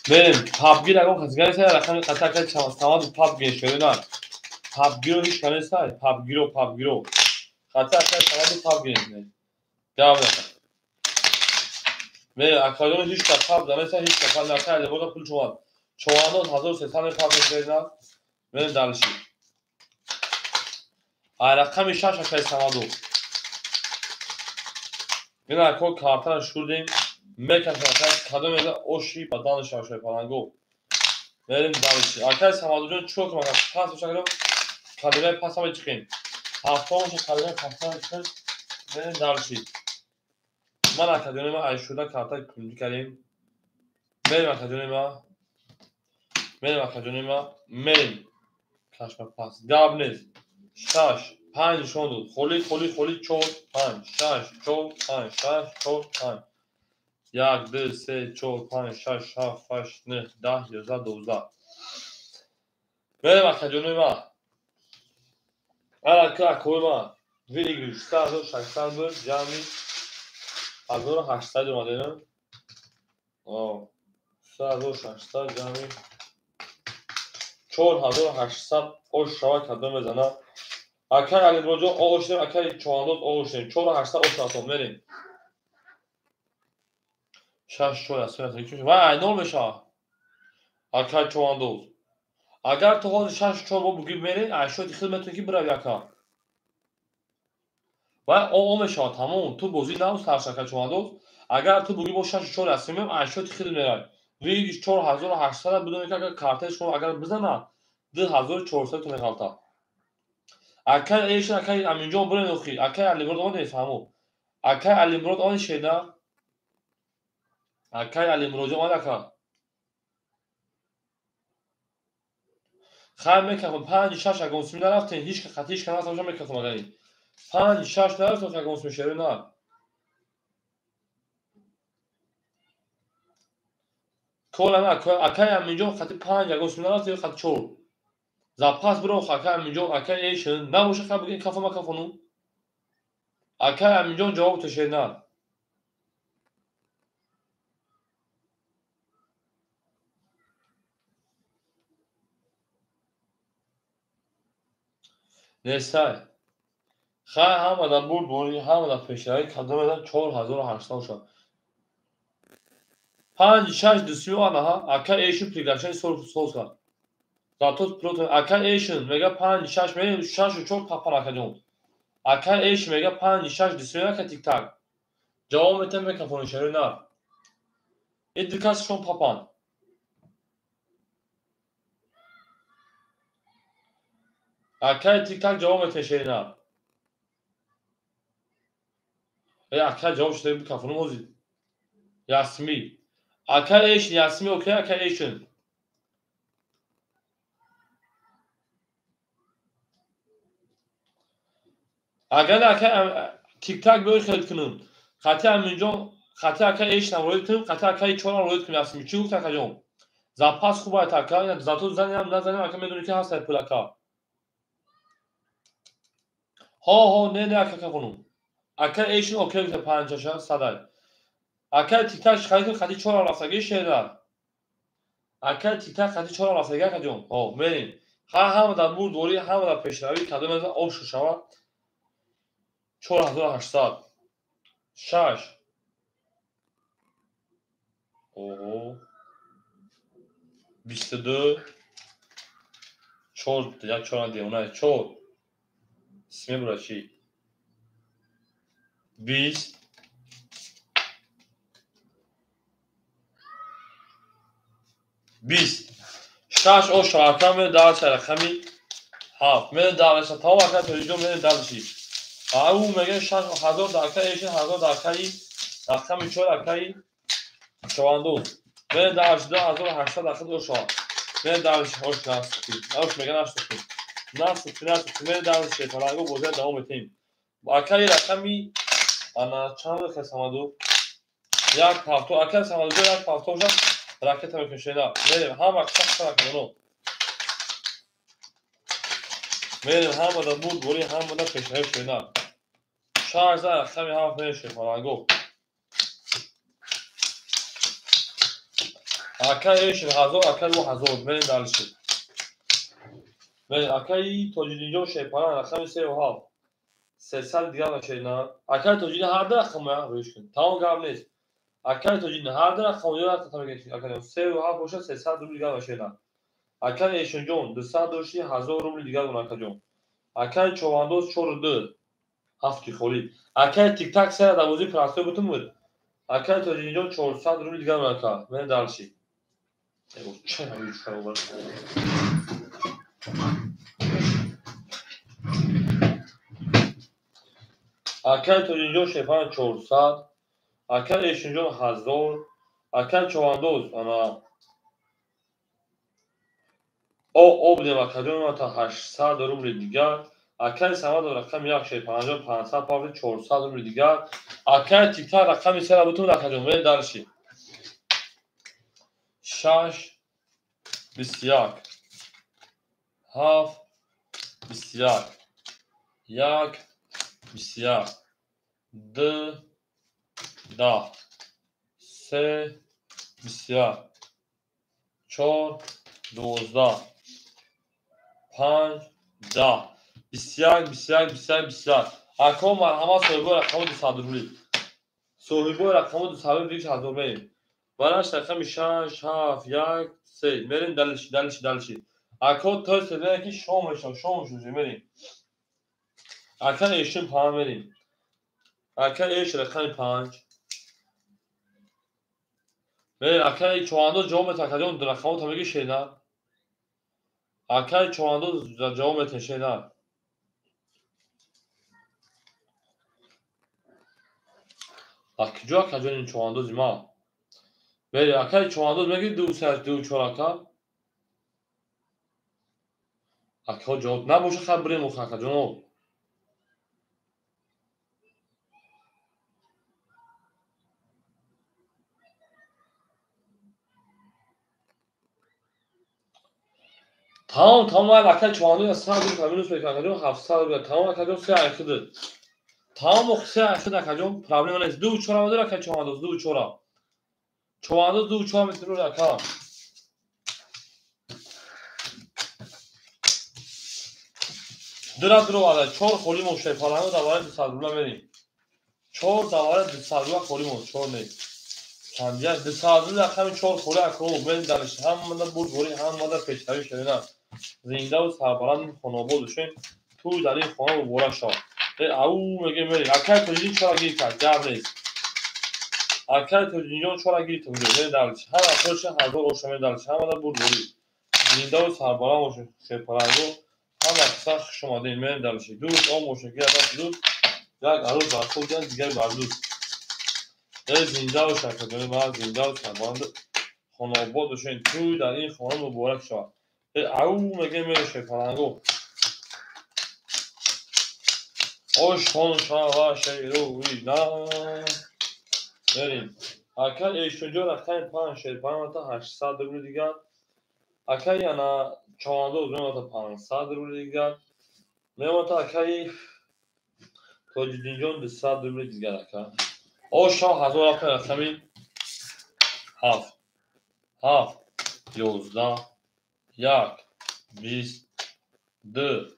Мерем, папгир ягон кас ганеса як рақами хати акай Самадов папгир шейна. Папгиро ҳеч канеса, папгиро, папгиро. Хати акай Самадов папгир. Гап накун. Мерем, акаҷон ҳеч кас пап занеса, ҳеч кас пап накай, Алимурод пул чомад. Чоҳандоз 1300 пап мешавед. Мерем дальше. Ай рақами 6 акай Самадов. Ина ако картара шурдем, мекашем акай кадом меза оши ба дани шашои паланго. Мерем дальше. Акай Самадовҷон чӣ кунам? Пас бошад, калимаи пас ҳама чиқем. Ҳафтон бошад, калимаи пас ҳама чиқем. Мерем дальше. Ман акаҷони ма айшуда карта кунҷӣ кардем. Мерем акаҷони ма. Мерем акаҷони ма. Мерем. Кашма пас. Гап нест. 6 5 нишон дод. Холи, холи, холи 4 5 6 4 5 6 4 5. 1 2 3 4 5 6 7 8 9 10 11 12. Мерем акаҷони ма. Ана акои ма. Выигрыш 3600 буд, ҷамъи 1800 омадем. 3600 ҷамъи 4800 ош шава кадом мезана. Акай Алимуродҷон оғош шудем, акай Чоҳандоз оғош шудем. 4800 ош рафтом, мерем. 6 4 аст, вай айнол мешавад. Акай Чоҳандоз. Агар ту ҳозир 6 4 бо бугӣ мерӣ, айшоти хел метавонӣ ки бирави ака. Вай о мешавад, тамом. Ту бозӣ нав сарш ака Чоҳандоз. Агар ту бугӣ бо 6 4 аст, меам айшоти хел меравӣ. Выигрыш 4800 бидонӣ ки агар картаи шумо агар бизанад 2400 ту меғалтад. Акай Эшин, акай Аминҷон бирен охи. Акай Алимурод омад мефаҳму. Акай Алимурод омад шеда. Акай Алимуродҷон омад ака. Хайр мекафам 5 6 ягон сум нарафтем, ҳеч ка хати ҳеч ка нарафтам мекафам агари. 5 6 нарафтем ягон сум шеро на. Кола на акай Аминҷон хати 5 ягон сум нарафтем хати 4. Запас бирон акай Аминҷон, акай Эшин, набоша хай бигин кафама кафону. Акай Аминҷон ҷавоб ташед на. Нестай. Хай ҳама дар бурд борӣ, ҳама дар пешравӣ кадом мезан 4800 шуд. 5 6 2 анаҳа, акай Эшин приглашение соз кард. Затот плотон акай Эшин мега 5 6 мерем 6 4 папан акаҷон. Акай Эшин мега 5 6 2 ака тик-так. Ҷавоб метам мекафони шари нар. Ин ду кас шон папан. Акай тик-так ҷавоб метам шари нар. Э акай ҷавоб шуда бикафонум ҳозир. Ясми. Акай Эшин, Ясми окей, акай Эшин. Агар акай тик-так биёй хелд кунем. Хати Аминҷон, хати акай Эшинам роид кунем, хати акай Чорам роид кунем Ясми. Чӣ гуфт акаҷон? Запас хуб аст ака, зато занем назанем ака медонӣ ки ҳаст пул ака. Ҳо ҳо не не ака кафонум. Акай Эшин окей гуфта 5 6 садай. Акай тик-так харид кунем, хати Чорам рафтагӣ шедар. Акай тик-так хати Чорам рафтагӣ акаҷон. Ҳо, мерем. Ҳа ҳама дар бурд борӣ, ҳама дар пешравӣ кадом мезан ош шава. 4800 6 Ого 22 4 як 4 девона 4 сме бура чӣ 20 20 6 ош ака ме дар рақами 7 ме дар тамом ака тоҷиҷон ме дар чӣ. Ау мегӯяд 6000 дар акаи эшин, 1000 дар акаи рақами 4 акаи човандоз. Мерем дар 2800 акад оша. Мерем дар ош насухи. Ош мегӯяд насухи. Насухи, насухи. Мерем дар шерпаланго бозия давом метем. Акаи рақами ана чанд акаи Самаду? Як ҳафто. Акаи Самаду ҷо як ҳафто бошад, ракета мекунем шена. Мерем ҳама сахт акадоно. Мерем ҳама да бурд бори, ҳама да пешравӣ шена. 6 рақами 7 мерем шерпаланго. Акаи эшин 1000, акаи 2000 мерем дальше. Мерем акаи Тоҷиддинҷон шерпаланг рақами 3 ва 7. 300 дигар нашена. Акаи Тоҷиддин ҳар ду рақам рӯш кун. Тамом гап нест. Акаи Тоҷиддин ҳар ду рақам ё рақам мегӯяд акаи 3 ва 7 бошад 300 рубл дигар нашена. Акаи Эшинҷон 200 дошти 1000 рубл дигар дон акаҷон. Акаи Човандоз 4 2 7 холӣ. Акаи Тиктак 3 дар бозии простой бутун буд. Акаи Тоҷиддинҷон 400 рубл дигар дон ака. Мерем дальше. Акаи Тоҷиддинҷон шерпаланг 400, акаи Эшинҷон 1000, акаи Човандоз ана обдем акаҷон та 800 рубли дигар. Акаи Самадов рақами 1 шерпаланг 500 павли 400 рубли дигар. Акаи Тиктак рақами 3 бутун акаҷон. Мерем дальше. 6 21 7 21 1 21 2 10 3 21 4 12 5 10 21 21 21 21. Ако марҳамат соҳибои рақами 200 рубли. Соҳибои рақами 200 рубли 1000 мерем. Бараш рақами 6 7 1 3 мерем дальше, дальше, дальше. Ако то седе ки шом мешав, шом шуд мерем. Ака эшин 5 мерем. Ака эш рақами 5. Мерем акаи човандоз ҷавоб метавад акаҷон рақамо та мегӣ шена. Акаи човандоз ҷавоб метавад шена. Акҷо акаҷон ин човандози ма? Мерем акаи човандоз мегӣ 2 3 2 4 ака. Акаҳо ҷавоб набошад хай бирем охир акаҷоно. Тамом, тамом, ай акаи човандоз аз 100 рубл минус мекунад акаҷон 700 рубл. Тамом акаҷон 3 айхид. Тамом охир 3 айхид акаҷон, проблема нест. 2 4 мадор акаи човандоз 2 4. Човандоз 2 4 метру ака. Дира дуро ада 4 холӣ мо шерпаланго давара 200 рубла мерем. 4 давара 200 рубла холӣ мо 4 нест. Чандия 200 рубла рақами 4 холӣ ако мерем дальше. Ҳамада бурд борӣ, ҳамада пешравӣ шудена. Зиндаву сарбаланд хонобод бошем. Тӯй дар ин хона муборак шавад. Ау мегӯем мерем. Акаи Тоҷиддин чора гир кард, гап нест. Акаи Тоҷиддинҷон чора гирифт мерем дальше. Ҳар апоша 1000 оша мерем дальше. Ҳамада бурд борӣ. Зиндаву сарбаланд бошем шерпаланго. Ҳама қисса хуш омадем мерем дальше. Дӯст ом бошем ки даст дӯст як арӯз бар худ як дигар бар дӯст. Зинда бошед акаҷон, ман зинда сарбаланд хонобод бошем. Тӯй дар ин хона муборак шавад. Ау мегӯем мерем шерпаланго. Ош хон шава шерӯи на. Мерем. Акаи Эшинҷон рақами 5 шерпаланг 800 рубли дигар. Акаи ана човандоз мемонад 500 рубли дигар. Мемонад акаи Тоҷиддинҷон 200 рубли дигар ака. Оша 1000 рафта рақами 7 7 11 1 20 2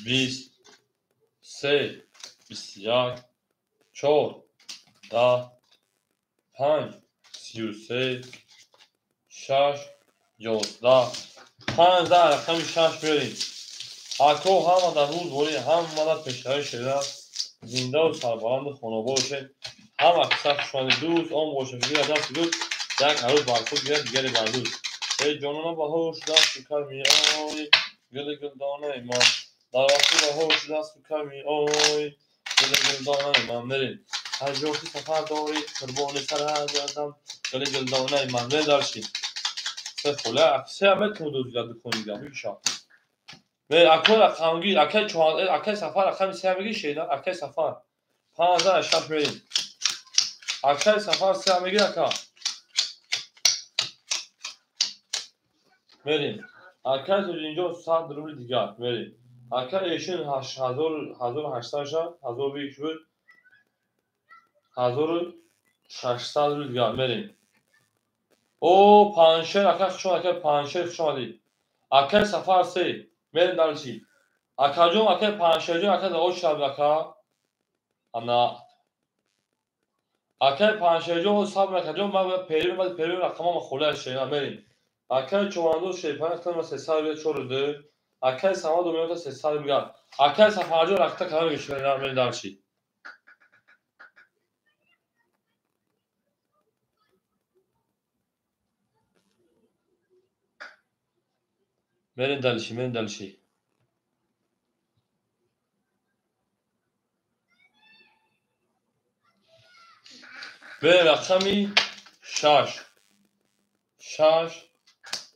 20 3 21 4 10 5 33 6 11 5 рақами 6 меорем. Ако ҳама дар рӯз борӣ, ҳама дар пешравӣ шуда, зиндаву сарбаланду хонобод бошед. Ҳама қисса хуш омадед. Дӯст ом бошед ки даст дӯст як арӯз бар худ гирад дигаре бар дӯст. Эй ҷонона баҳор шуда сукар меои, гули гулдонаи ма. Дар вақти баҳор шуда сукар меои, Гули гулдонаи ман мерем. Ҳар ҷо ки сафар дорӣ, қурбони сарат гардам, гули гулдонаи ман. Мерем дарши. Се хола, се метавон дузида дукони дига, бикша. Ме акой рақамгир, акай чоҳан, акай сафар рақами се мегир шена, акай сафар. 5 6 мерем. Акай сафар се мегир ака. Мерем. Акай инҷо 100 рубли дигар мерем. Акай эшин 1800 ша, 1000 буд. 1600 рубли дигар мерем. О, паншер ака хуш омад, акай паншер хуш омадӣ. Акай сафар се мерем дарчи. Акаҷон, акай паншерҷон, ака ош шаб ака. Ана акай паншерҷон сабр акаҷон, ман перим, баъд перим рақамама холия шена мерем. Акай човандоз шерпанҷ тама 304 2. Акай самад умеота 300 дигар. Акай сафарҷон рақта калон гишена мерем дарчи. Мерем дальше, мерем дальше. Мерем рақами 6. 6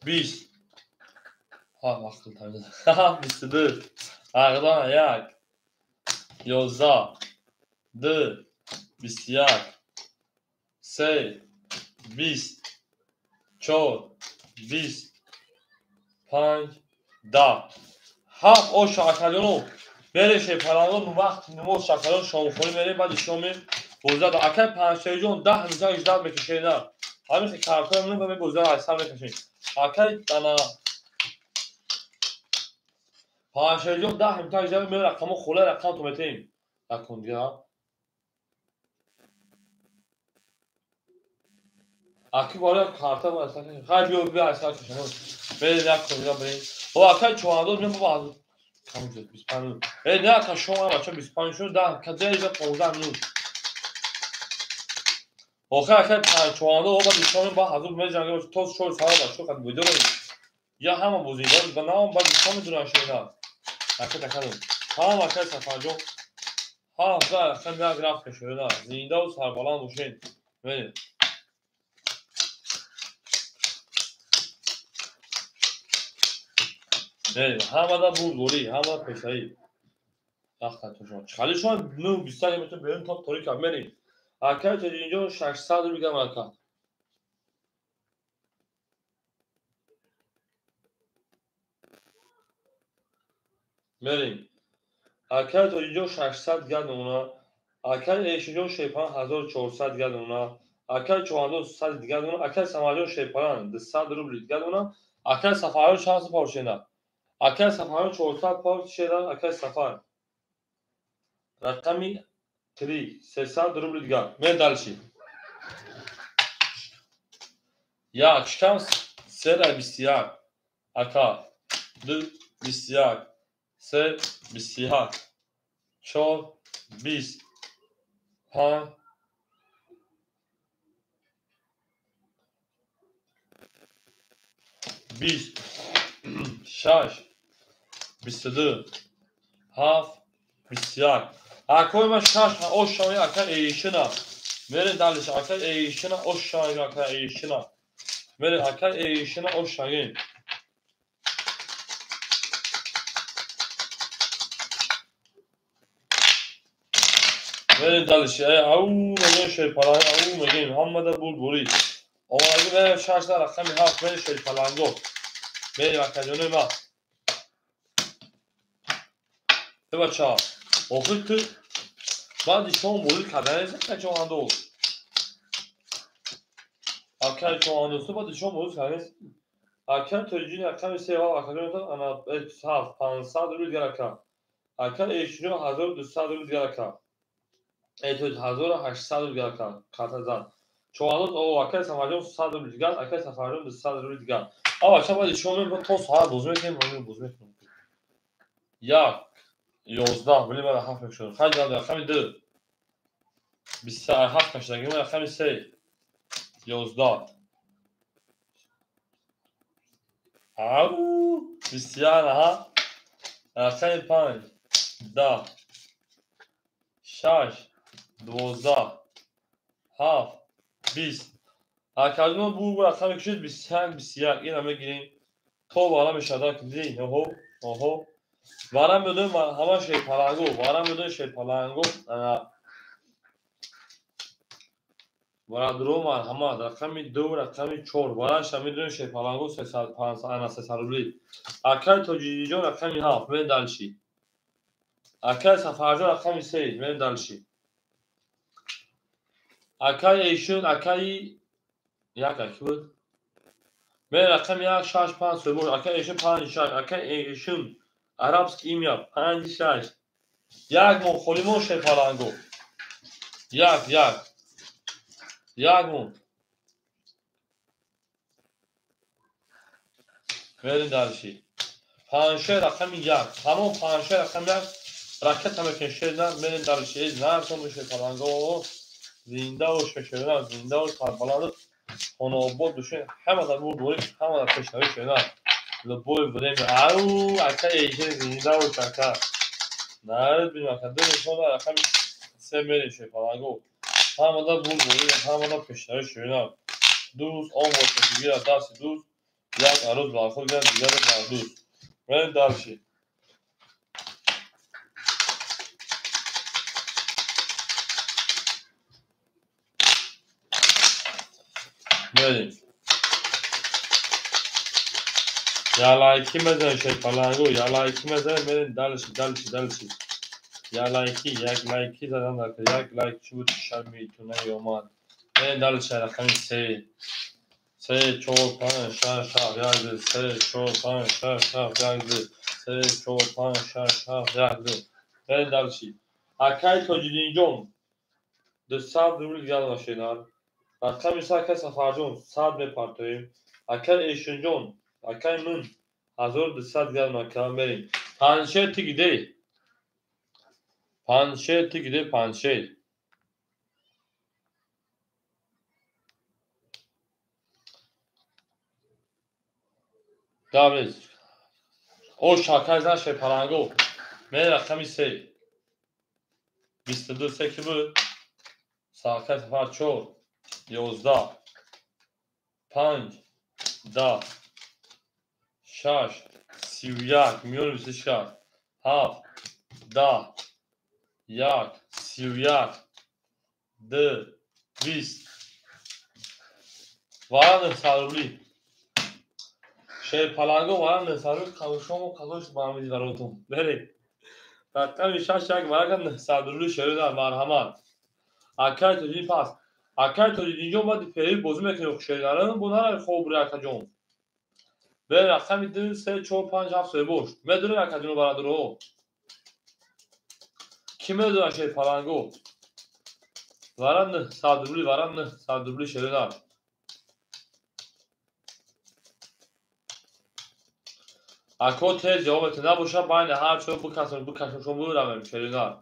20. Ҳа, вақт тамиз. 22. Ағдан 1. 11. 2. 21. 3. 20. 4. 20. 5. 10. 7 ош акаҷоно. Мерем шепаланго вақти намоз шакаҷон шомхӯрӣ мерем, баъди шоми бозда. Акай панҷшерҷон 10 нуза 18 мекашена. Ҳамин хел картои мон бозда 800 мекашем. Акай ана панҷшерҷон 10 нуза 18 мерем, рақамо хола рақам то метем. Накун дига. Аки бора карта хай биё биё 800 кашем. Мерем як кун дига берем. О, акай чоҳандоз мем баба кам шуд 25 минут. Э, не ака шома бача 25 шуд, 10 каҷа 15 минут. Охир акай чоҳандоз оба дишоми ба ҳазур меҷанга то шои сара бачо қад бидорем. Я ҳама бозингар ба наом ба дишоми дуран шена. Ака такадум. Ҳама акай сафарҷон. Ҳа, за рақам як рафт шуда. Зиндаву сарбаланд бошед. Мерем. Мерем. Ҳамада бурдборӣ, ҳамада пешравӣ. Вақт шумо. Хали шумо 9 21 метр берун то торик мерем. Акай тоҷинҷон 600 рубл гам ака. Мерем. Акай тоҷинҷон 600 гап намуна. Акай эшинҷон шерпалан 1400 гап намуна. Акай чоҳандоз 100 дигар намуна. Акай самарҷон шерпалан 200 рубли дигар намуна. Акай сафарҷон чанд пор шена? Акай сафарҷон 400 пор шена. Акай сафар. Рақами 3 300 рубли дигар. Мерем дальше. Як шикам 3 21. Ака 2 21. 3 21. 4 20. 5 20. 6 22. 7 21. Акои ман шаш ошои ака эйшина. Мерем дальше. Ака эйшина ошои ака эйшина. Мерем ака эйшина ошои. Мерем дальше. Ау мегем шерпаланг, ау мегем ҳамада бурдборӣ. Омадагӣ мерем шаш рақами 7 мерем шерпаланго. Мерем акаҷонои ман. Э бача, охир ту баъди шом бозӣ кардан нест акай чоҳандоз. Акай чоҳандоз ту баъди шом бозӣ кардан нест. Акай тоҷини рақами 3 акаҷон ана 7 500 рубл дигар ака. Акай эшино 1200 рубл дигар ака. 1800 рубл дигар ака. Карта зан. Чоҳандоз о акай Самарҷон 100 рубл дигар, акай Сафарҷон 200 рубл дигар. А бача баъди шом то соат бозӣ мекунем, бозӣ мекунем. 1 11 вале ман 7 мекушам. Хай ҷаноб рақами 2 27 кашидаги ман рақами 3 11 ау 21 аҳа рақами 5 10 6 6, 12, 7, 20. Акаҷон бу рақаме кушед 21, 21. Ина мегирем. То вара мешавад ди. Оҳо, оҳо. Вара медоем ҳама шерпаланго, вара медоем шерпаланго. Бародаро марҳамат, рақами 2, рақами 4. Вараша медоем шерпаланго 300, 500, ана 300 рубли. Акай Тоҷидиҷон рақами 7, мен дальше. Акай Сафарҷон рақами 3, мен дальше. Акай Эйшун, акай як аки буд. Мен рақами 1, 6, 5 соҳиб. Акай Эйшун 5, 6. Акай Эйшун арабский имя 5, 6. Як мон холимон шерпаланго. Як, як. Як мон. Мерим дальше. 5 рақами 1. Ҳамон 5 рақами 1 ракета мекунем шерна, мерим дальше. Эй, нарсон шерпаланго. Зинда бош шерна, зинда бош, сарбаланд, хонобод бошед. Ҳама дар бурд, ҳама дар пешравӣ шерна. Любое время. Ау, ака Эйшин зинда бош ака. Наред бинем ака. Ду нишон рақами 3 мерим шерпаланго. Ҳама дар бурд, ҳама дар пешравӣ шерна. Дӯст он бошад, гирад дасти дӯст, як арӯз бар худ гирад, дигаре бар дӯст. Мерим дальше. Мерим. Я лайки мезанем шерпаланго, я лайки мезанем, мерим дальше, дальше, дальше. Я лайки, як лайки задан дар як лайк чӣ буд шармитуна омад. Мерим дальше рақами 3. 3, 4, 5, 6, 7, 1, 2, 3, 4, 5, 6, 7, 1, 2, 3, 4, 5, 6, 7, 1, 2. Мерим дальше. Акай Тоҷиддинҷон 200 рубл гирад машинар. Рақами 3 акай Сафарҷон 100 мепартоем. Акай Эйшунҷон, акай мин 1200 гирад макам мерим. Панҷшер ти гиде? Панҷшер ти гиде панҷшер? Гап нест. О шакай зан шерпаланго. Мен рақами 3. 22 се ки буд? Акай Сафар 4, 11, 5, 10, 6, 31, миёни 26, 7, 10, 1, 31, 2, 20. Вара 900 рубли. Шерпаланго вара 900 рубли. Қадошому қадош ба ҳамиди баротон. Берем. Рақами 6 як варака 900 рубли шерудар марҳамат. Акай Тоҷиддин пас. Акай Тоҷиддинҷон баъди ферӣ бозӣ мекунем шернарам бо нараи хоб бури акаҷон. Берем рақами 2, 3, 4, 5, 7 соҳибош. Медонем акаҷону бародаро. Кӣ медонад шерпаланго? Вара 900 рубли, вара 900 рубли шерудар. Ако тез ҷавобете набошад, байни ҳар чор бикасем, бикашем, шумо буравем шерунар.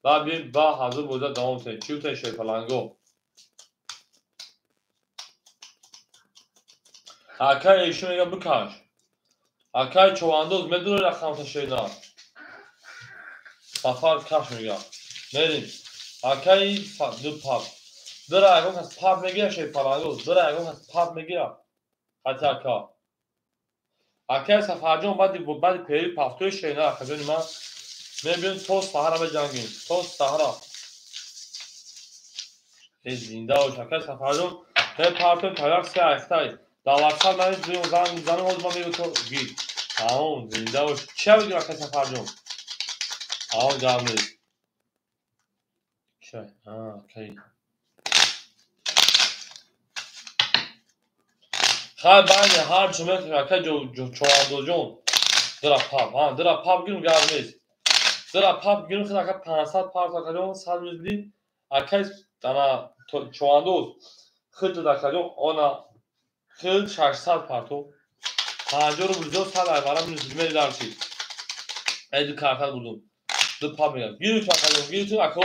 Баъд биёем ба ҳазур бозида давом кунем. Чӣ гуфтем шерпаланго? Акай Эйшун мега бикаш. Акай Човандоз медонӣ рақамта шерунар? Сафар каш мега. Мерим. Акай ду пап. Дира ягон кас пап мегира шерпаланго. Дира ягон кас пап мегира. Хати ака. Акай Сафарҷон баъди пери пафтои шерунар акаҷони ман мебиём то саҳара меҷангем. То саҳара. Эй зинда бош акай Сафарҷон. Мепартоем тарақ се айхтай. Дар ватсап навис биём занг мезанем, ҳозир ман мегӯям то гир. Тамом, зинда бош. Чия бигирем акай Сафарҷон? Тамом, гап нест. Чай, акай. Хай байни ҳар чӣ мекунем акай Човандозҷон. Дира пап, ҳа, дира пап гирем гап нест. Дира пап гирем хел ака 500 парт акаҷон 100 рубли. Акай ана Човандоз хел акаҷон она хел 600 парту. 50 рубл зиёд 100 айвара минус мери дарчи. Эй ду карта бурдум. Ду пап мегам. Гирем акаҷон, гирем ако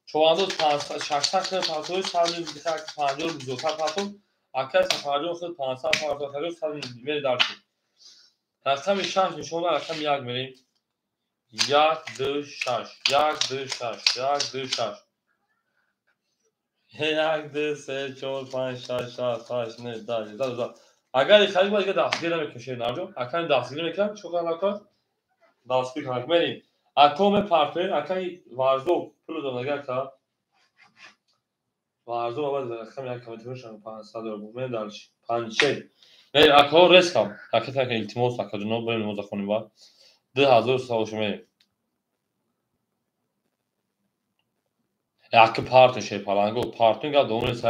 Човандоз 500 600 хел парту 100 рубли 50 рубл зиёд 100 парту. Акай Сафарҷон хел 500 парту акаҷон 100 рубли мери дарчи. Рақами 6 нишон рақами 1 мерем. 1 2 6 1 2 6 1 2 6 1 2 3 4 5 6 7 8 9 10 11 12. Агар харид бояд дастгир намекунем шернарҷон. Акани дастгир мекунам, чӣ кор накард? Дастгир кунам. Мерим. Ако мепартоем, акаи Варзоб пул дод ака. Варзоб аввал рақам як комментарияшон 500 доллар. Мерим дальше. Панҷшер. Мерим ако рескам. Ака так илтимос ака ҷаноб بریم намоз хонем баъд. 2300 боша мерим. Ака партон шерпаланго, партон гап давом нест.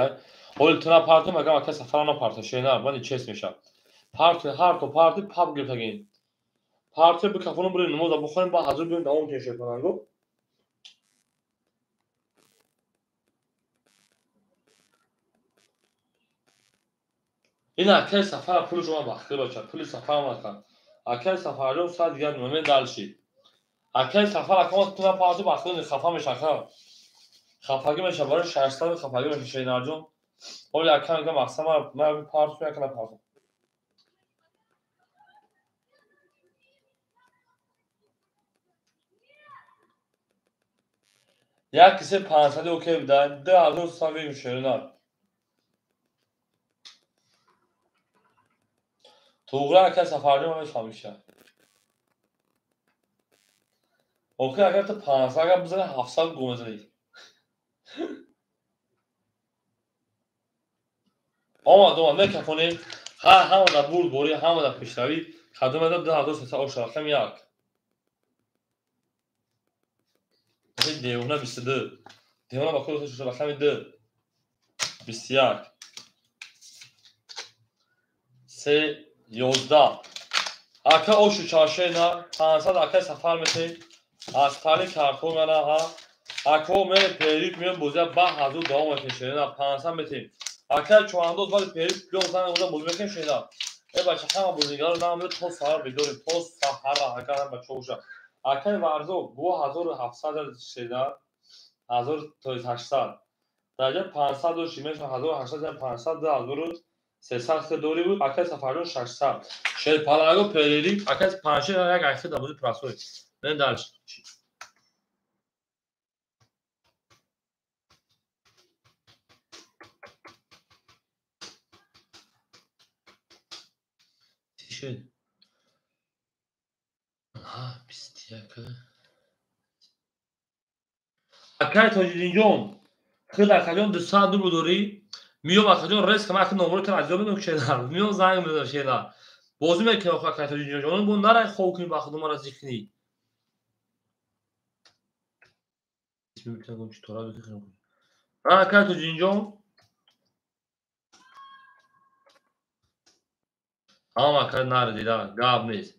Ҳоли ту на партон, магам ака Сафар на партон шернар, ман чест мешавам. Партон ҳар то парти пап гирифтагин. Парти бикафонам бурем намоза бихонем, баъд ҳазур биём давом кунем шерпаланго. Ин акаи Сафара пули шумо бахтир бача, пули Сафар мака. Акаи Сафарҷон сад дигар номер дальше. Акаи Сафар ака ту на парти бахтир хафа меша ака. Хафагӣ меша барои 600 хафагӣ меша шернарҷон. Ҳоли ака мегӯям мақсад ман парту яка напартам. Як кисе 500 окей бидай, 2300 верим шернар. Туғра ака Сафарҷон мефаҳмиша. Охир агар ту 500 агар бизани 700 гум мезанӣ. Омад, омад, мекафонем. Ҳа, ҳама дар бурдборӣ, ҳама дар пешравӣ. Кадом ада 2300 оша рақам як. Девона 22. Девона ба худ рақами 2. 21. 3 11. Ака ошу чаршена 500 ака Сафар метем. Аз тали картон мана ҳа. Ако ме перик меом бозия ба ҳазур давом метем шена 500 метем. Ака чоандоз баъд перик биём занг мезанам бозӣ мекунем шена. Э бача ҳама бозигарро занг мезанем то саҳар бедорем, то саҳара ака ҳама бачаҳо уша. Акаи Варзоб 2700 шена 1800. Дарҷа 500 дошти мешава 1800 500 2300 хел дори буд. Акаи Сафарҷон 600. Шерпаланго перерик акаи панҷшер як айхел дар бозии прасой. Мен дальше. Чӣ? Ҳа, 21. Акаи Тоҷиддинҷон, хел акаҷон 200 рубл дорӣ? Миём акаҷон резко ман ака номро кардам, аз ёд медонам шена. Миём занг мезанам шена. Бозӣ мекунем охир акаи Тоҷиддинҷон. Бо нарай хоб кунӣ ба худ мара зикр кунӣ. Акаи Тоҷиддинҷон ҳама ака наре дида, гап нест.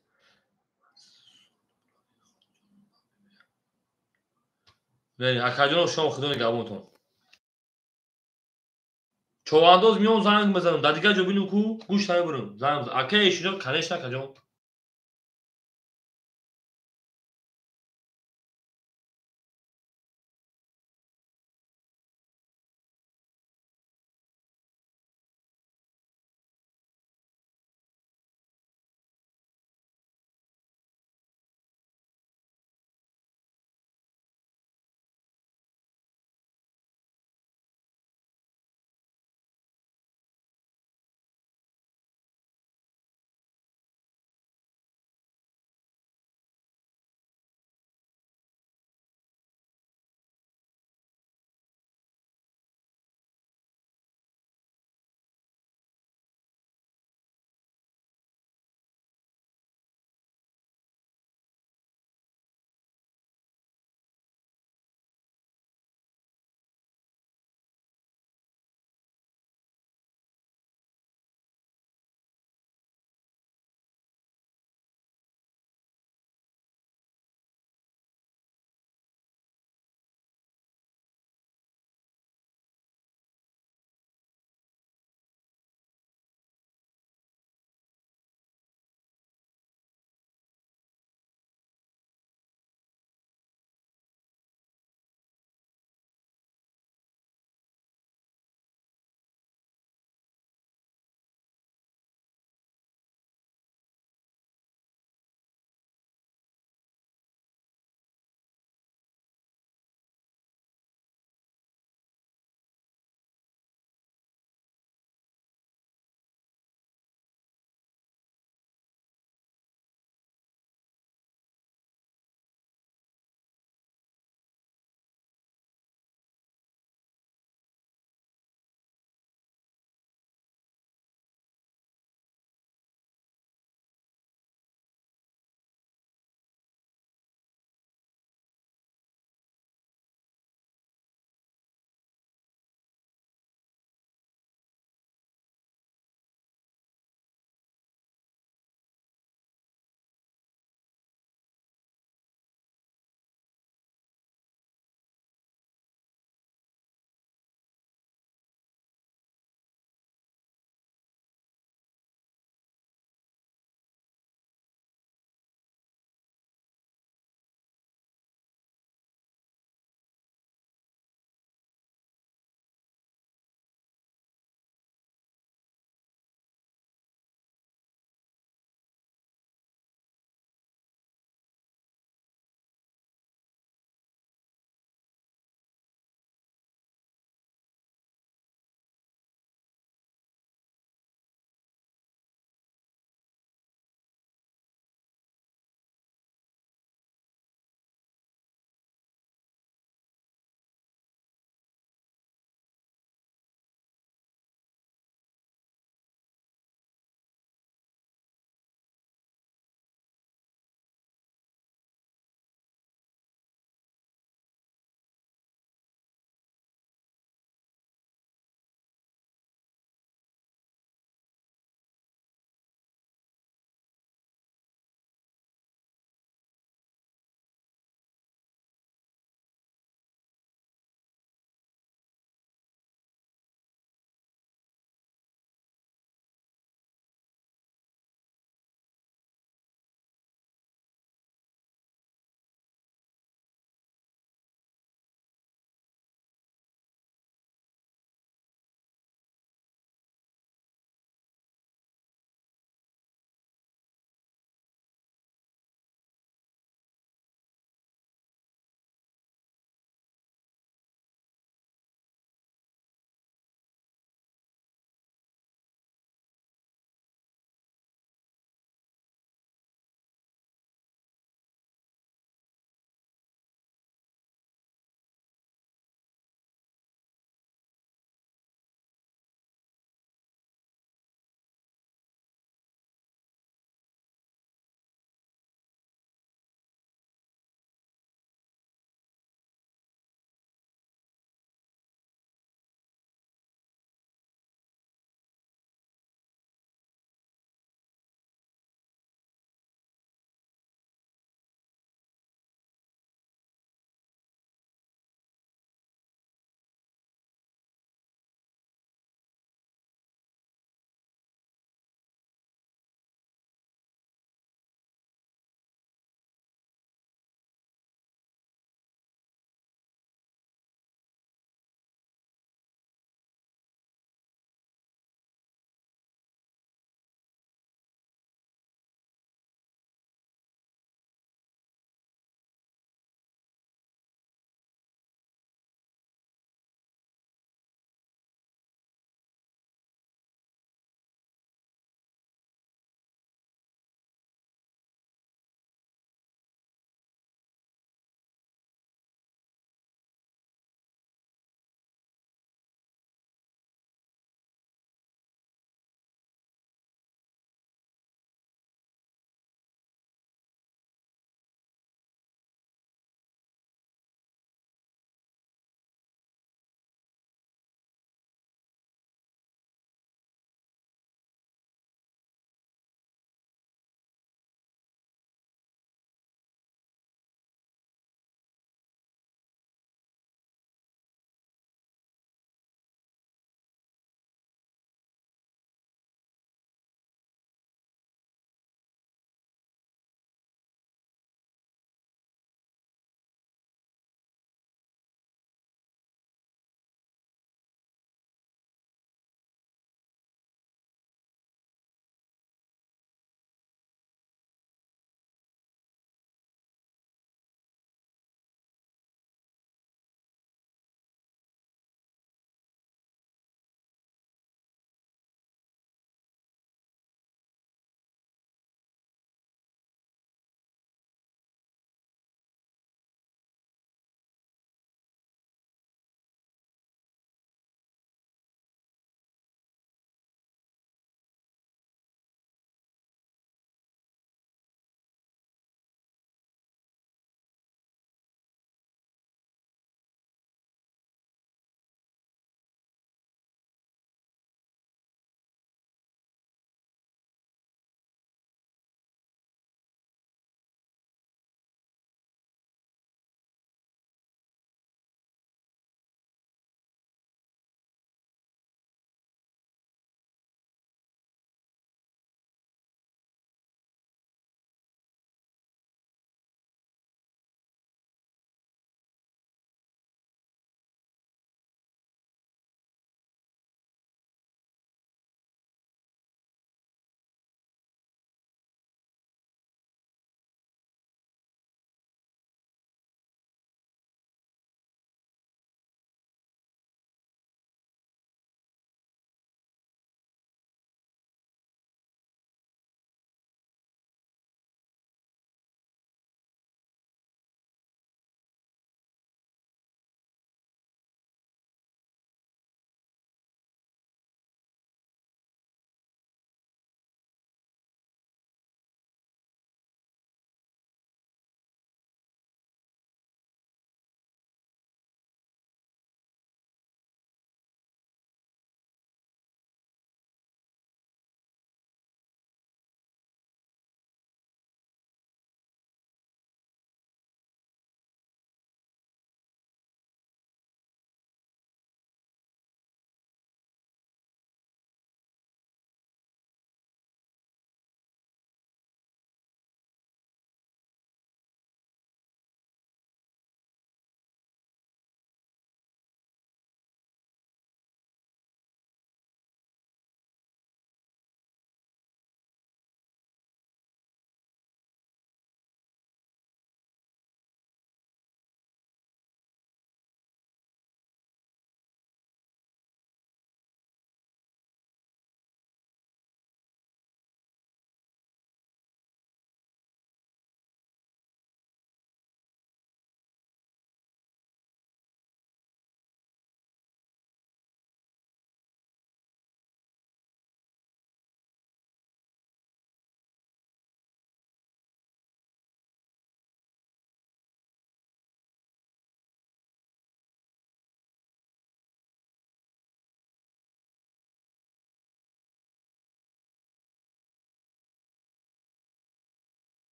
Акаҷон шумо худо нигаҳбонтон. Човандоз миём занг мезанам, дар дигар ҷо бинем ку гӯш намебурам. Занг мезанам. Ака Эшиҷон, конечно акаҷон.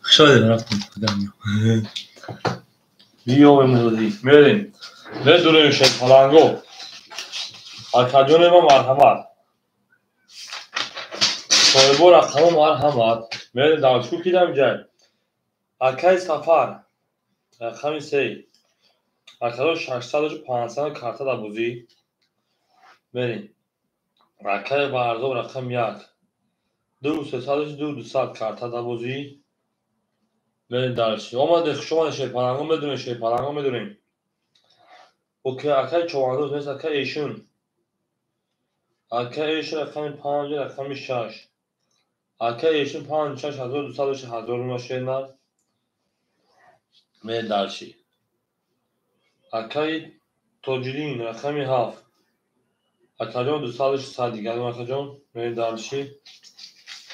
Хушоди рафтем. Биёвем озодӣ. Мерем. Медурем шерпаланго. Акаҷоне ма марҳамат. Соҳибо рақамо марҳамат. Мерем давчку кидам ҷай. Акаи Сафар. Рақами 3. Акаҷон 600 500 карта дар бозӣ. Мерем. Акаи Варзоб рақами 1. 2 300 2 200 карта дар бозӣ. Мерем дальше. Омаде, хуш омаде шерпаланго, медурем шерпаланго медурем. Окей, акаи Човандоз нест, акаи Эшун. Акаи Эшун рақами 5, рақами 6. Акаи Эшун 5 6 1200 1000 рума шернар. Мерем дальше. Акаи Тоҷиддин рақами 7. Акаҷон 200 100 дигар акаҷон. Мерем дальше.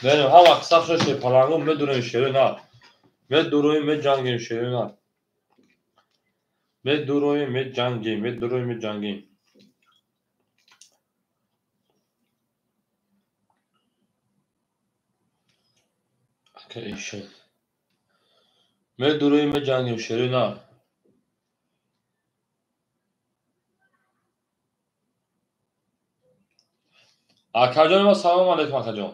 Мерем ҳама саф шуд шерпаланго медурем шерои нар. Медуроем, меҷангем шерои нар. Медуроем, меҷангем, медуроем, меҷангем. Ака Эшун. Медуроем, меҷангем шерои нар. Акаҷон ма салом алейкум акаҷон.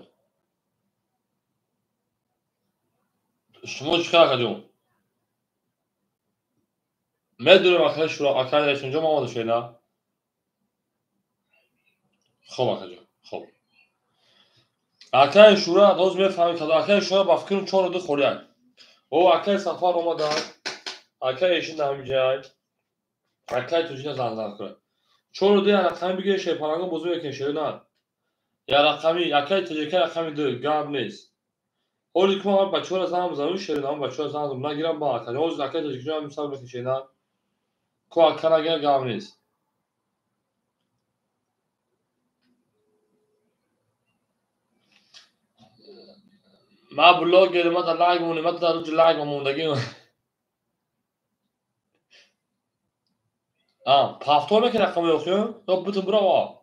Шумо чӣ хел акаҷон? Медурем акаи Шура, акаи Эшунҷон омода шудед на? Хоб акаҷон, хоб. Акаи Шура боз мефаҳмед кадо акаи Шура ба фикрам 4 2 холияк. О, акаи Сафар омаданд. Акаи Эшун дар ҳамин ҷай. Акаи Тоҷина занг кунад. 4 2 як рақами бигиред шерпаланго бозӣ мекунед шерои нар. Як рақами акаи Тоҷика рақами 2 гап нест. Ҳоли ку ман бачаҳоро занг мезанам, шерои нар бачаҳоро занг нагирам ба акаҷон. Ҳозир акаи Тоҷикҷон ҳам сабр мекунед шерои нар. Ку ака нагирам гап нест. Ма блогер, ма дар лайк монем, ма дар рӯзи лайк мондагӣ. А, повтор мекунед рақамои охир? Ё бутун бирава?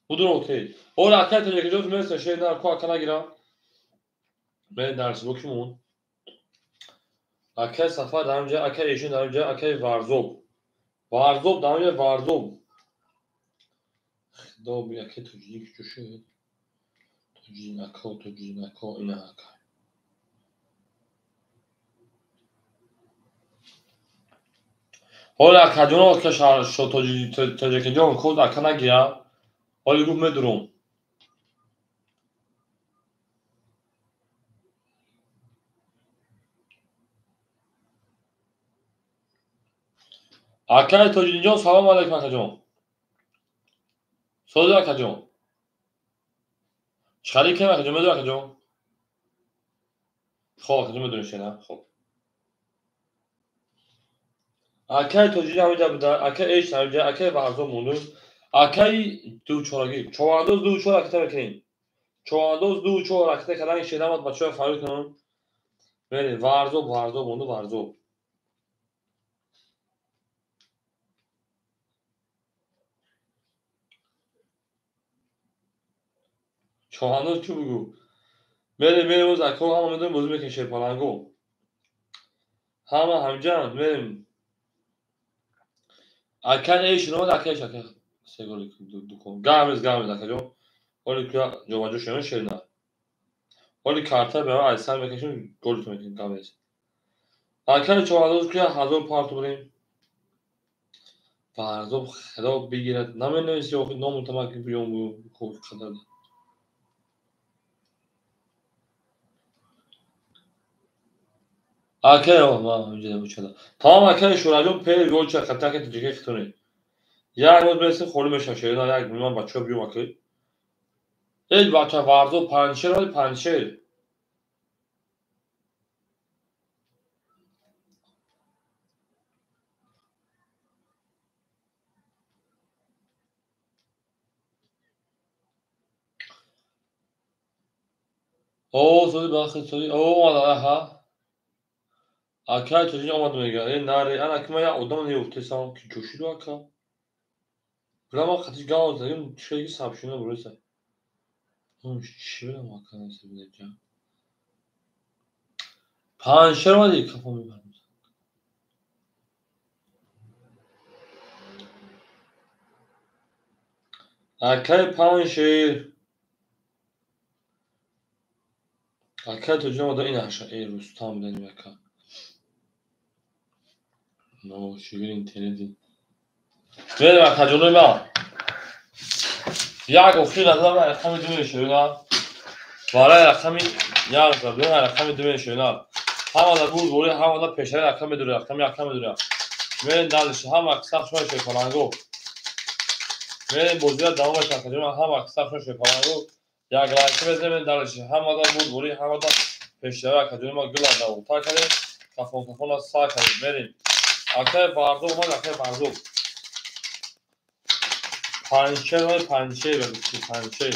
Будун окей. Ҳоли акаи Тоҷикҷон мерасад шерои нар, ку ака нагирам. Мерем дарси бо ки монд? Акаи Сафар дар ҳамин ҷай, акаи Эшун дар ҳамин ҷай, акаи Варзоб. Варзоб дар ҳамин ҷай, Варзоб. Худо би акаи Тоҷиддин куҷо шуд? Тоҷиддин ако, Тоҷиддин ако, ина ака. Ҳоли акаҷоно ка Тоҷикиҷон код ака нагирам. Ҳоли гуфт медурум. Акаи Тоҷиддинҷон салом алейкум акаҷон. Сози акаҷон. Чӣ харид кунем акаҷон, медур акаҷон? Хоб акаҷон медурем шена, хоб. Акаи Тоҷиддин ҳамин ҷа буда, акаи Эш ҳамин ҷа, акаи Варзоб монду. Акаи дучорагӣ, Човандоз 2 4 ракета мекунем. Човандоз 2 4 ракета кардан шена баъд бачаҳоро фарёд кунам. Мерем, Варзоб, Варзоб монду, Варзоб. Човандоз чӣ бугӯ? Мерем, мерем оз акаҳо ҳама медонем бозӣ мекунем шерпаланго. Ҳама ҳамҷаанд, мерем. Акаи Эш омад, акаи Эш, акаи сеголи дукон. Гап нест, гап нест акаҷон. Ҳоли ку ҷобаҷо шудем шерина. Ҳоли карта ба айсар мекашем, голитон мекунем, гап нест. Акаи Човандоз ку 1000 парту бурем. Варзоб худо бигирад. Наменависи охир ному тамак биём бу қадар. Акаи ма ҳаминҷа бучада. Тамом акаи Шураҷон пери голча хатаки тоҷикаи хитоне. Як рӯз мерасем холӣ мешавам шерина, як ман бачаҳо биём акаи. Эй бача Варзоб Панҷшер омади Панҷшер. О, сози бахи сози. О, омада, аҳа. Акаи Тоҷиддин омад мега. Э, наре, ана ки ман як одам неёфтесам, ки ҷӯшиду ака. Бира ман қатиш гап задем, чиги сабшина буреса. Чӣ макан? Панҷшер омади, кафо мебарам. Акай Панҷшер. Акай Тоҷин омада, ин аша, э Рустам буданим ака. Ношигир интернети. Мерем, акаҷонои ман. Як охир назар рақами ду мешавад. Барои рақами як забон рақами ду мешавад. Ҳамада буд бори, ҳамада пешаи рақам медурад, рақами як медурад. Мерем дальше, ҳама аксар шумо шепаланго. Мерем бозиро давом мекунем, акаҷон, ҳама аксар шумо шепаланго. Як лайк мезанем, дальше. Ҳамада буд бори, ҳамада пешаи акаҷони ма гула давомтар кардем. Кафон кафона сар кардем. Мерем. Акай Бардо омад, акай Бардо. Панҷшер омад, Панҷшер, Панҷшер.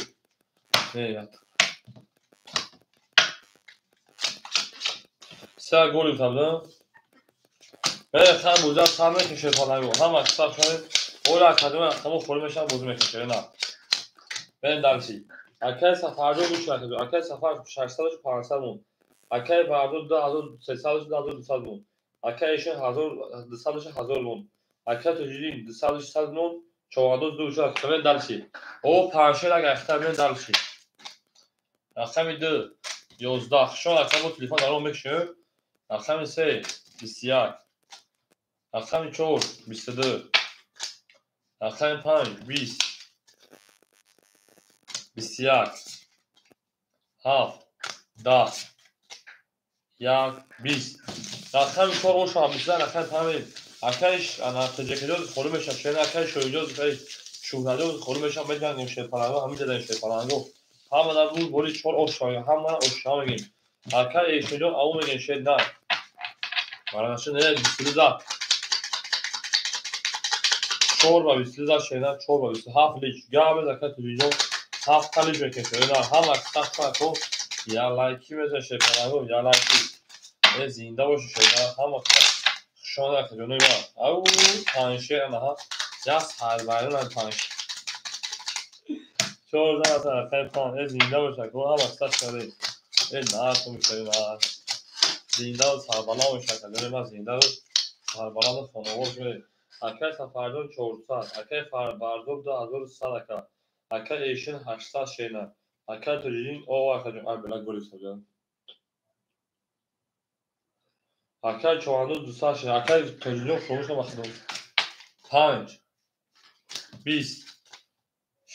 Не, се гол гуфтам, да? Хан бозиро сар мекунем, шерпаланго. Ҳама аксар шумо ола академия рақамо холӣ мешавад, бозӣ мекунем, на. Мерем дальше. Акай Сафарҷон гӯш накард. Акай Сафар 600 500 мон. Акай Бардо 2300 2200 мон. Акай Эшон 1200 1000 мон. Акай Тоҷиддин 200 100 мон. Чорандоз ду шуд. Мерем дальше. О панҷшер як ахтар, мерем дальше. Рақами ду 11. Шон рақам бо телефон дар он мекушем. Рақами се 21. Рақами чор 22. Рақами панҷ 20. 21. Ҳафт 10. Як 20. Рақами чор оша 20, рақами панҷ. Акай ана тоҷикиҷоз холӣ мешавад. Шер акай шоҳиҷоз, акай шӯҳратҷоз холӣ мешавад. Меҷангем шерпаланго, ҳамин ҷадан шерпаланго. Ҳама дар буд бори чор оша, ҳама оша мегем. Акай Эшонҷон аву мегем шер на. Баранаша не 22 зад. Чор ба 22 зад шер на, чор ба 27 лич. Гап без акай Тоҷикҷон ҳафт лич мекашад. На ҳама сахт ко я лайки мезан шерпаланго, я лайки. Э зинда боши шер на, ҳама хушомад акаҷонои ман. Ау панҷшер анаҳа як сарбайрон панҷшер. Чор зан асан рақами панҷ. Э зинда бош ако, ҳама сахт шудаед. Э на ту мешавӣ на. Зинда сарбаланд бош акаҷонои ман, зинда сарбаланду хонавор шавед. Акай Сафарҷон 400, акай Бардор 2100 ака. Акай Эшин 800 шена. Акай Тоҷиддин о акаҷон, ай бела голи саҷан. Акай Чорандоз 200 шена. Акай Тоҷиддин хомӯш намахидом. Панҷ 20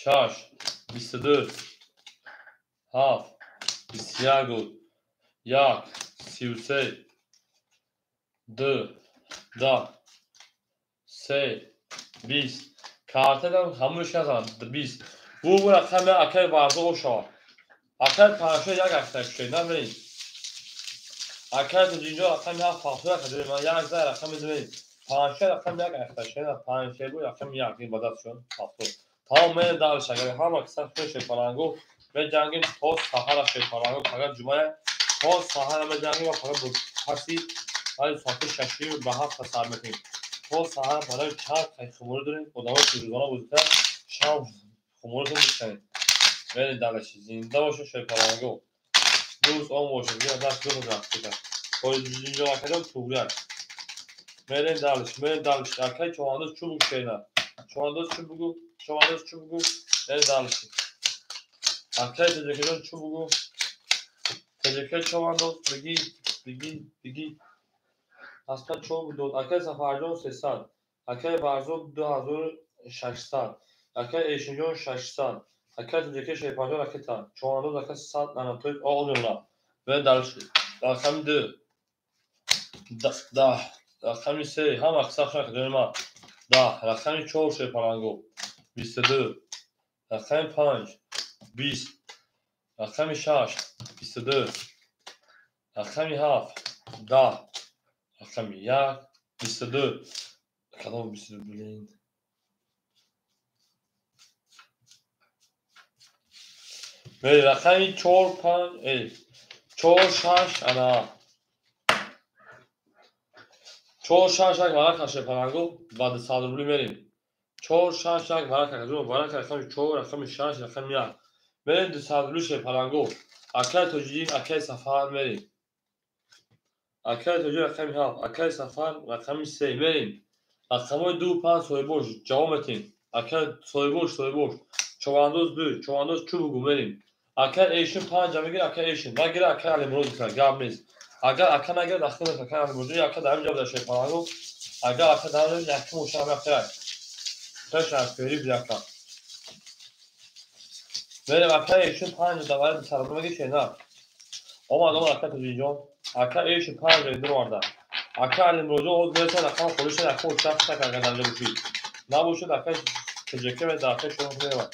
шаш 22 ҳафт 21 гул як 33 ду 10 се 20. Картадам ҳамааш назанам 20. Бу рақами акай Бардо ошавад. Акай Панҷшер як акта кушед, намерем. Акай Тоҷинҷон рақами ҳафт ҳафтод акаҷони ман як зан рақами ду мерем. Панҷшер рақами як акта шуд, панҷшер бу рақами як ин ба даст шуд 70. Тамом мерем дальше. Агар ҳама киса шерпаланго меҷангем то саҳара шерпаланго, фақат ҷумъа то саҳара меҷангем ва фақат паси баъди соати шаши ба ҳафта сар мекунем. То саҳара барои чанд қай хуморӣ дорем, одамои ки рӯзона бозӣ кунанд, шаб хуморитон бикунед. Мерем дальше. Зинда бошед шерпаланго. Дӯст он бошед, бия даст ду рафта. Тоҷинҷон акаҷон туғрияк. Мерем дальше, мерем дальше. Акай Чорандоз чӯ бугу шена. Чорандоз чӯ бугу, Чорандоз чӯ бугу. Мерем дальше. Акай Тоҷикаҷон чӯ бугу. Тоҷикаи Чорандоз бигӣ, бигӣ, бигӣ. Аспа чор дод. Акай Сафарҷон 300. Акай Барзод 2600. Акай Эшинҷон 600. Акай Тоҷикаи Шерпанҷон ракета. Чорандоз ака 100 ана то о ҷумла. Мерем дальше. Рақами ду. 10. Рақами се ҳама аксар шуд ман. 10. Рақами чор шерпаланго. 22. Рақами панҷ 20. Рақами шаш 22. Рақами ҳафт 10. Рақами як 22. Кадом 22, блин? Мери рақами чор панҷ чор шаш ана чор шаш як варақа шерпаланго ба 200 рубли мерем. Чор шаш як варақа, варақа рақами чор, рақами шаш, рақами як. Мерем 200 рубли шерпаланго. Акай Тоҷиддин, акай Сафар мерем. Акай Тоҷиддин рақами 7, акай Сафар рақами 3 мерем. Рақамҳои 2 5 соҳибош ҷавоб метем. Акай соҳибош соҳибош. Човандоз 2, човандоз чӯ бугу мерем. Акай Эшин 5 мегир, акай Эшин. Нагира акай Алимурод мекунад, гап нест. Агар ака нагирад, ахир акай Алимурод, ака дар ҳамин ҷо буда шерпаланго. Агар ака дар ҳамин якум мошина мерафта. Пеш аз фери буда ака. Мерем акай Эшин 5 давай 200 рубл мегир шена. Омад омад ака Тоҷиддинҷон. Ака Эшин 5 дуроварда. Ака Алимуродҷон ҳозир мерасад рақам холӣ шуд, ака участ агар дар ҷо бошид. Набошад ака ТЖК дар акай шумо меравад.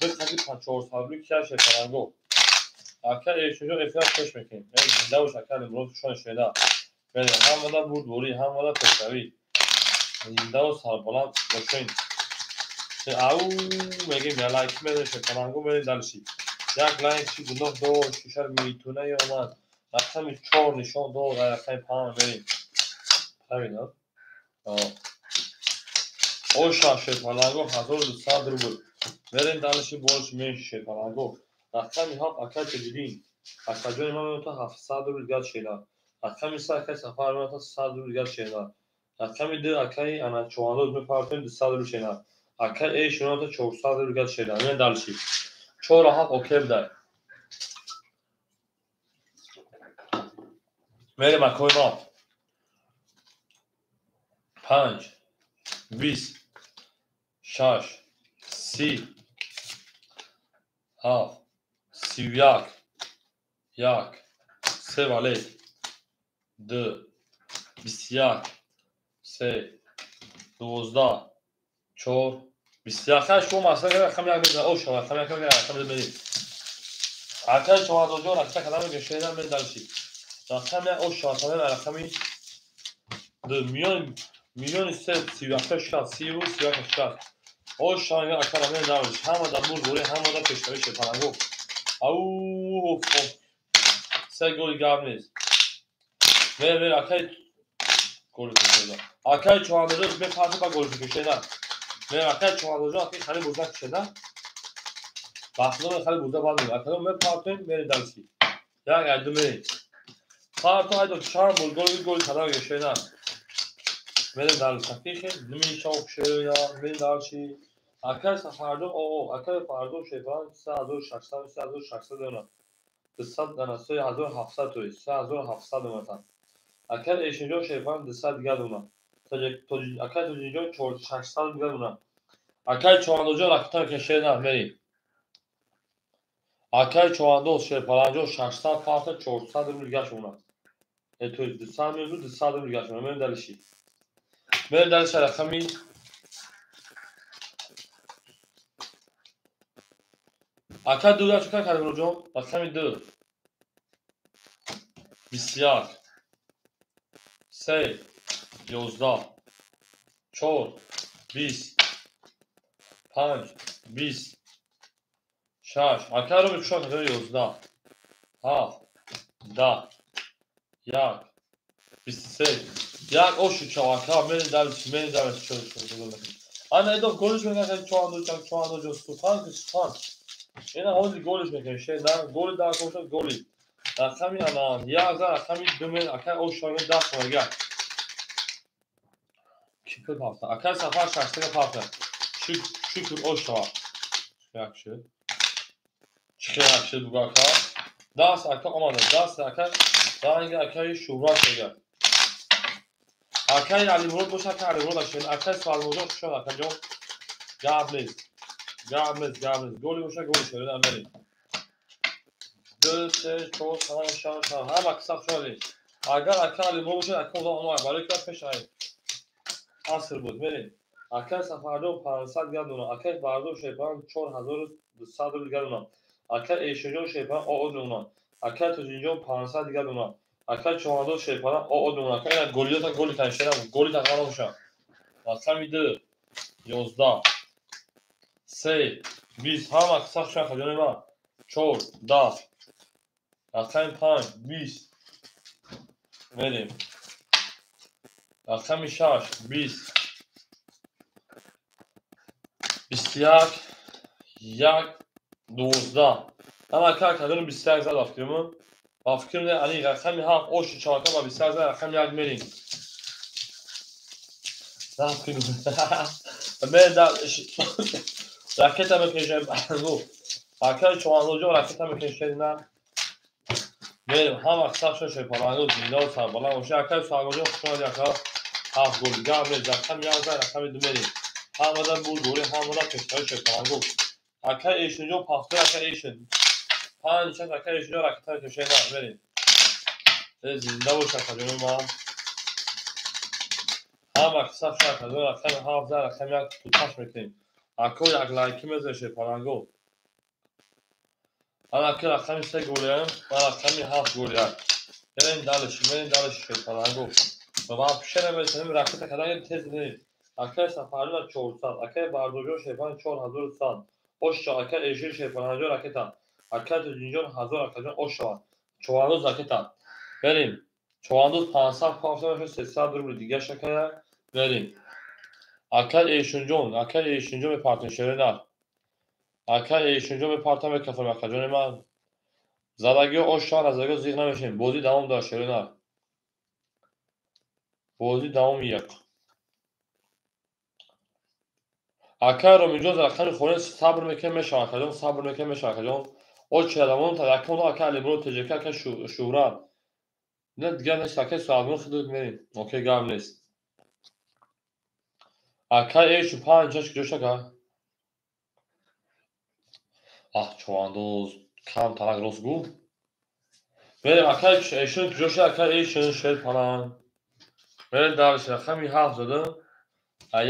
Бихади 400 рубли кия шерпаланго. Ака Эшинҷон эфира пеш мекунем. Зинда бош ака Алимурод шон шеда. Мерем ҳамада бурдборӣ, ҳамада пешравӣ. Зиндаву сарбаланд бошед. Ау мегем я лайк мерем шерпаланго мерем дальше. Як лайк чи гуноҳ дошт, шишар митунаи омад. Рақами 4 нишон дод, рақами 5 мерем. Правильно? Оша шерпаланго 1200 рубл. Мерем дальше больше меньше шерпаланго. Рақами 7 акай Тоҷиддин. Акаҷони ман меота 700 рубл гад шена. Рақами 3 акай Сафар меота 100 рубл гад шена. Рақами 2 акай ана Човандоз мепартоем 200 рубл шена. Акай Эшин меота 400 рубл гад шена. Мерем дальше. 4 7 окей будай. Мерем акои ма. 5 20 6 30 7 31 1 3 валет 2 21 3 12 4 21. Хай шумо масъала рақам як мезанад. О шумо рақам як рақам мерем. Акай Човандозҷон рақам кадам мегӯяд мерем дальше. Рақам як о шумо рақами 2 миёни 3 31 60 30 31 60. О шумо ака мерем дальше. Ҳама дар бурдборӣ, ҳама дар пешравӣ шерпаланго. Ау се голи гап нест. Мерем акай голи кушеда. Акай Човандозҷон мепарта ба голи кушеда. Мерем акай Човандозҷон акай хали буза кушеда. Бахтидор хали буза бад мегӯяд. Акай мепартоем мерем дальше. Як айду мерем. Парто айду чанд бор голи голи кадам кушеда. Мерем дальше. Акай хел мишав кушеда. Мерем дальше. Акай Сафардон о акай Фардон шерпаланг 3600 3600 дона. 200 дона 3700 то 3700 дона. Акай Эшинҷон шерпаланг 200 дигар дона. Акай Тоҷиддинҷон 600 дигар дона. Акай Човандозҷон рақам кашена мерем. Акай Човандоз шерпалангҷон 600 парта 400 рубл дигар шумона. То 200 мезу 200 рубл дигар шумона. Мерем дальше. Мерем дальше рақами Ака 2 чӣ кар кардем ҷон? Рақами 2 21 3 11 4 20 5 20 6. Ака ро мекушам 11 7 10 1 23 1 ошу чав ака мерем дальше, мерем дальше. Ана эдо голиш мекунад Човандоз, Човандоз сухан сухан. Ина ҳозир голиш мекунем шена, голи дар кошад голи. Рақами ана як за рақами 2 мер акай ошони 10 мега. Ки пул пафта? Акай Сафар 6 пафта. Шукр ошава. Як шуд. Чӣ як шуд бугу ака? Даст ака омада, даст ака ранги акаи Шӯҳрат мега. Акай Алимурод боша, акай Алимурод ашен, акай Салмурод шуд акаҷон. Гап нест. Гап нест, гап нест. Голи боша, голи шуд, мерем. 2 3 4 5 6 7 ҳама қисса шуд. Агар ака Алимурод боша, ака одам омад, барои ки пеш ай. Аср буд, мерем. Акай Сафарҷон 500 гап дона, акай Бардор шерпаланг 4200 рубл гап дона. Акай Эшинҷон шерпаланг оо дона. Акай Тоҷиддинҷон 500 дигар дона. Акай Човандоз шерпаланг оо дона. Акай ина голиёта голи таншена, голи тақвано боша. Рақами 2 11 3 20 ҳама қисса шуд хаҷони ман. 4 10 рақами 5 20 мерем. Рақами 6 20 21 1 12. Ана ака акаҷон 21 зад ба фикрам. Ба фикрам ани рақами 7 оши чавака ба 21 зад рақами 1 мерем. Ракета мекешем. Акаи чувандозҷон ракета мекешем на. Мерем ҳама саф шоше палангоз зинда ва сарбаланд бошед. Акаи Сарбоҷон хуш омадед ака. 7 гол гап нест. Рақами 1 зад рақами 2 мерем. Ҳамада бурдборӣ, ҳамада пешравӣ шепалангоз. Акаи Эшинҷон пахтои акаи Эшин. 5 6 акаи Эшинҷон ракета мекешем на мерем. Зинда бош акаҷони ман. Ҳама саф шоше акаҷон рақами 7 зад рақами 1 туташ мекунем. Ако як лайки мезанед шепалангоз. Ана ака рақами 3 голиям ва рақами 7 голиям. Мерем далеш, мерем далеш шепалангоз. Ва вообще наметавонем ракета кардан тез нест. Акаи Сафарҷон 400, акаи Бардоҷон шепаланг 4100. Ош акаи Эшин шепалангҷон ракета. Акаи Тоҷинҷон 1000 акаҷон ош шавад. Чувандоз ракета. Мерем. Чувандоз 500 пафта 300 рубл дига шакая. Мерем. Акаи Эшинҷон, акаи Эшинҷон мепартем шерина. Акаи Эшинҷон мепартам мекафам акаҷони ман. Задагиҳо ош шаванд, назадагиҳо зиқ намешавем. Бозӣ давом дорад шерина. Бозӣ давом як. Акаи Роминҷон рақами хона сабр мекунем мешавад акаҷон, сабр мекунем мешавад акаҷон. Очи адамон та якум акаи Алимурод ТЖК акаи Шӯҳрат. Не дигар нест акаи Суҳайбон худат мерем. Окей гап нест. Акаи Эшу 5 6 куҷош ака? Аҳ чувандоз кам тарак рост гӯ. Мерем акаи Эшун куҷош акаи Эшун шер паланг. Мерем дарш рақами 7 зада.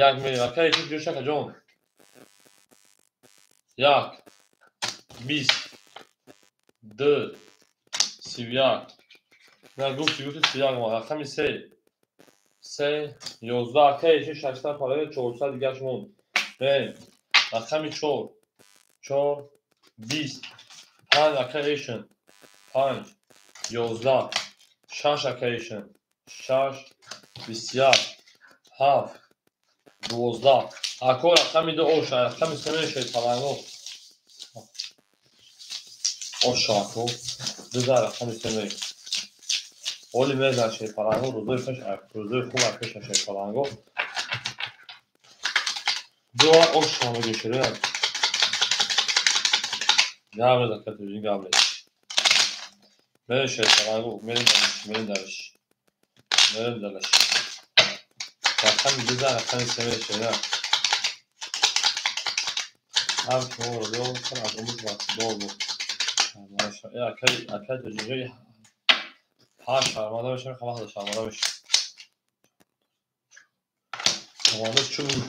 Як мерем акаи Эшун куҷош акаҷон? 1 20 2 31. На гуфти гуфти 31 ма рақами 3 3 11 акаи Эшун 600 паланг 400 дигаш монд. Мерем рақами 4 4 20 5 акаи Эшун 5 11 6 акаи Эшун 6 21 7 12. Ако рақами 2 ош рақами 3 мешавед паланго. Ош ако 2 рақами 3 мерем. Оли мезан шед паланго рӯзои пеш рӯзои хуб пеш шед паланго. 2 ош шумо шерина. Гап нест ака тоҷин гап нест. Мерем шед паланго, мерем далеш, мерем далеш. Мерем далеш. Рақами 2 рақами 3 мешавед. Ҳар шуморо дор аз умуд бахдор буд. Акаи акаи тоҷинҷои ҳар шарманда мешавем, ҳама шарманда мешавем. Чувандоз чӣ буд?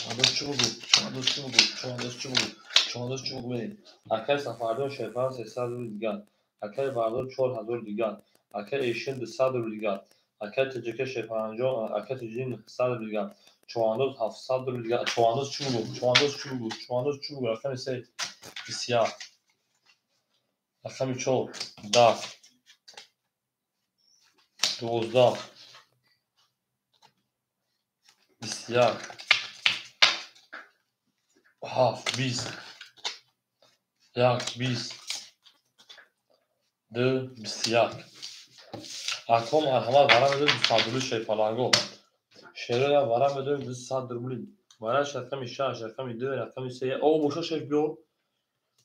Чувандоз чӣ буд? Чувандоз чӣ буд? Чувандоз чӣ буд? Чувандоз чӣ буд? Мерем. Акаи Сафарҷон шерпаланг 300 рубл дигар. Акаи Бардор 4000 дигар. Акаи Эшин 200 рубл дигар. Акаи ТЖК шерпалангҷон, акаи Тоҷин 100 рубл дигар. Чувандоз 700 рубл дигар. Чувандоз чӣ буд? Чувандоз чӣ буд? Чувандоз чӣ буд? Рақами 3 21. Рақами 4 10 12 21 7 20 1 20 2 21. Ако марҳамат вара медоем 200 рубли шерпаланго. Шерона вара медоем 200 рубли. Вараш рақами 6, рақами 2, рақами 3. О, боша шеш биёр.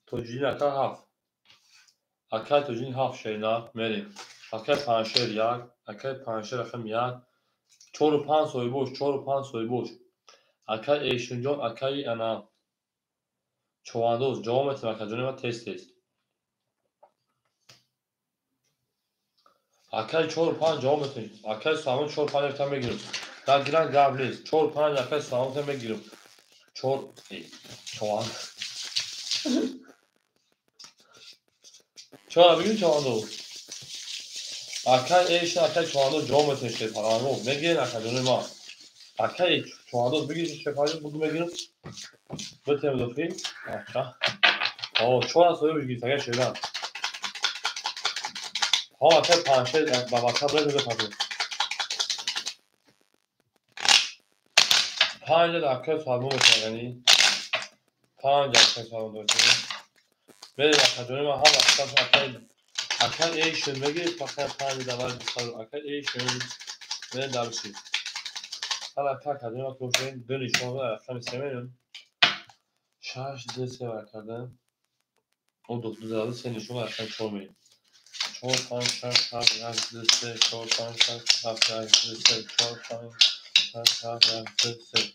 Тоҷин ака 7. Акаи Тоҷин 7 шерина мерем. Акаи Панҷшер 1, акаи Панҷшер рақами 1. 4 5 соҳибош, 4 5 соҳибош. Акаи Эшинҷон, акаи ана чувандоз ҷавоб метавонем акаҷони ман тез тез. Акаи 4 5 ҷавоб метавонем. Акаи Суҳайбон 4 5 якта мегирем. Нагиран гап нест. 4 5 акаи Суҳайбон мегирем. 4 чуванд. 4 бигирем чувандоз. Акаи Эшин, акаи чувандоз ҷавоб метавонем шерпаланго. Мегирем акаҷони ман. Акаи чувандоз бигирем шерпаланго бугу мегирем. Битем дохил. Ака. О, 4 соҳиб бигирем акаи шеран. Ҳо, акаи Панҷшер ба WhatsApp реза бепазем. 5 акаи Суҳайбон метавонем, яъне 5 5 акай чавандоз. Мерем акаҷони ман ҳама қисмаш акай акай эйшн мегиред фақат 5 давай 200 акай эйшн мерем дарши. Ҳала ака акаҷони ман кӯшем ду нишон рақами 3 мерем. 6 2 3 кардем. О ду ду зада се нишон рақами 4 мерем. 4 5 6 7 8 2 3 4 5 6 7 8 2 3 4 5 6 7 8 2 3.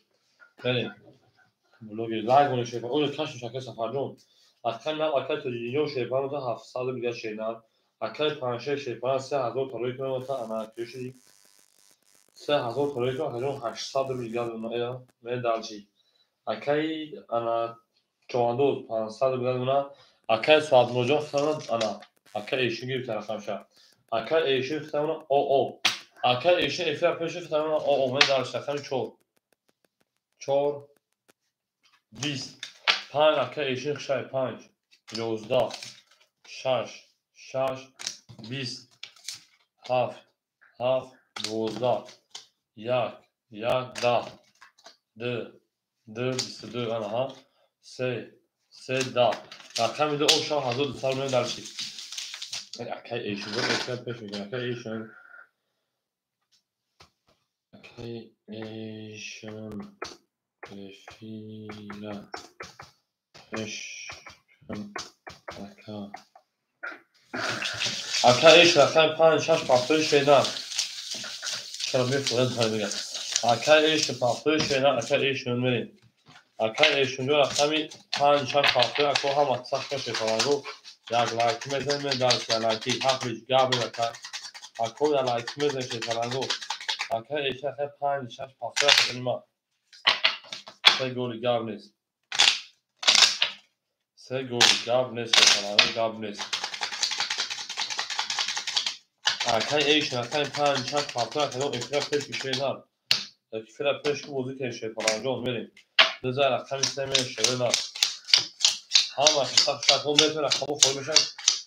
Мерем. Блогер лайк монед шефа. Оё кашм шакай Сафарҷон. Акай нам акай Тоҷикиҷон шефа мата 700 бига шена. Акай панҷшер шефа 3000 тарои кунам мата ана кӯши 3000 тарои кунам акаҷон 800 бига эра ме далчи. Акай ана човандоз 500 бига дуна. Акай Соатмуродҷон хитамона ана акай эшин гирифта рақамша. Акай эшин хитамона о. Акай эшин эфира пеши хитамона о ме далчи рақами 4. 4 20 5 ака эшин хушай 5 11 6 6 20 7 7 12 1 1 10 2 2 22 ана 3 3 10 рақами ду оша 1200 меён дарши. Акай эшин эфира пеш мекунад. Акай эшин акай эшин эфира пеш ака ака эш рақами 5 6 ҳафтои шена. Чаро мефурад мегам. Ака эш ҳафтои шена ака эш мерем. Ака эшунҷо рақами 5 6 ҳафтои ако ҳама сахт шефаланго як лайк мезанем дар лайки ҳафт гап ака ако як лайк мезанем шефаланго ака эш рақами 5 6 ҳафтои рақами ма. Се голи гап нест. Се голи гап нест, шефаланго гап нест. Акай эш рақами 5 6 ҳафтои акаҷон эфира пеш кишена. Эфира пеш ки бозӣ кунем шефаланҷон мерем. Дуза рақами 3 мерем шевена. Ҳама сахт шакл метавонад рақамҳо холӣ мешаванд.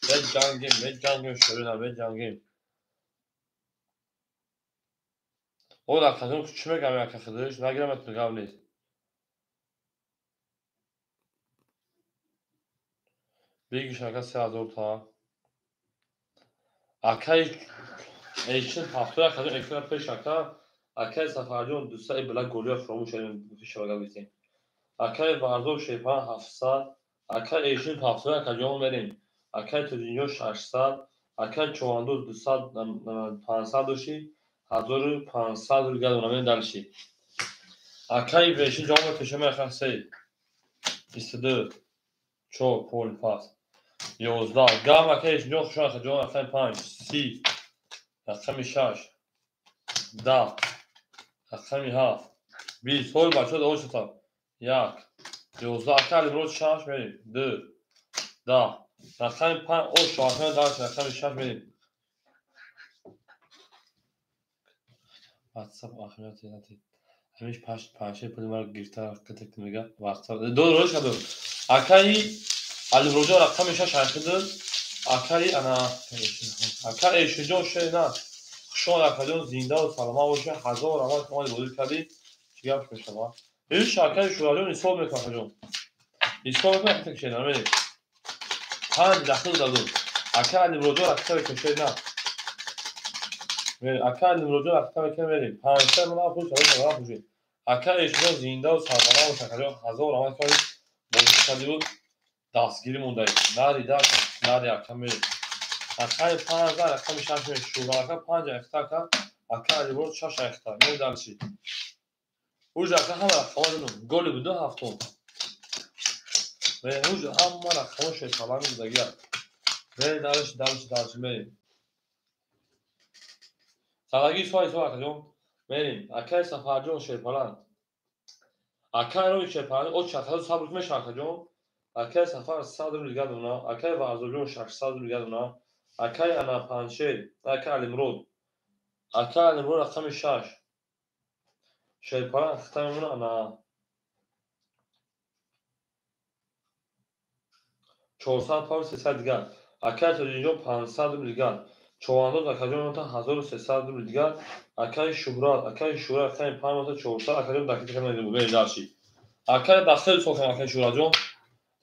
Меҷангем, меҷангем шевена, меҷангем. О рақамҷон чӣ мегӯям ака худаш? Нагирам гап нест. Бигиш ака 3000 та. Акай эшин ҳафтои акаҷон эфира пеш ака. Акай Сафарҷон 200 била голиё фуромӯш кардем шабака гуфтем. Акай Варзоб шефа 700, акай эшин ҳафтои акаҷон мерем. Акай Тоҷикиҷон 600, акай Човандоз 200 500 дошти 1500 рубл донам дарши. Акай эшин ҷавоб пеша меха 3 22 4 пол пас 11 гам акай эшинҷон хушон акаҷон акай 5 30 рақами 6 10 рақами 7 20 ҳол бачаҳо даво шудам 1 11 ака Алимурод 6 мерем 2 10 рақами 5 о шоҳакан дарш рақами 6 мерем. WhatsApp аҳамияти надид. Ҳамиш панҷшер пули маро гирифта қитак мега WhatsApp. Ду рӯз шуд. Акаи Алимуродҷон рақами 6 айхиду акаи ана ака эшинҷон шена. Хушон акаҷон зиндаву саломат бошед. 1000 раҳмат ки омадӣ бозӣ кардӣ. Чӣ гап мешавад? Иш акаи Шӯраҷон ҳисоб мекунад акаҷон. Ҳисоб мекунад қитак шена мерем. 5 дахил даду. Ака Алимуродҷон рақами кашена. Мерем. Ака Алимуродҷон рақами ка мерем. 5 ман пул шава пул. Ака эшинҷон зиндаву саломат бошед акаҷон. 1000 раҳмат ки омадӣ бозӣ кардӣ дастгирӣ мондаед. Нари даст, нари ака мерем. Акаи 5 рақами 6 мерем. Шӯра ака 5 айхта ака, ака Алимурод 6 айхта. Мерем дарши. Уж ака ҳама рақамҳо додум. Голи буду ҳафтум. Мерем уж ҳама рақамҳо шешаланги будагия. Мерем дарши, дарши, дарши мерем. Салагӣ суай суай акаҷон. Мерем. Акаи Сафарҷон шерпаланд. Акаи рои шерпаланд. О чақадр сабр мешавад акаҷон. Акаи Сафар 100 рубл дига дона. Акаи Варзобҷон 600 рубл дига дона. Акаи ана Панҷшер, акаи Алимурод. Акаи Алимурод рақами 6. Шерпаланд хита мемонад ана 400 пав 300 дигар. Акаи Тоҷикиҷон 500 рубл дигар. Човандоз акаҷон 1300 рубл дигар. Акаи Шуҳрат, акаи Шуҳрат рақами 5 400 акаҷон дақиқа намедонам. Мерем дарши. Акаи дахил сохем акаи Шуҳратҷон.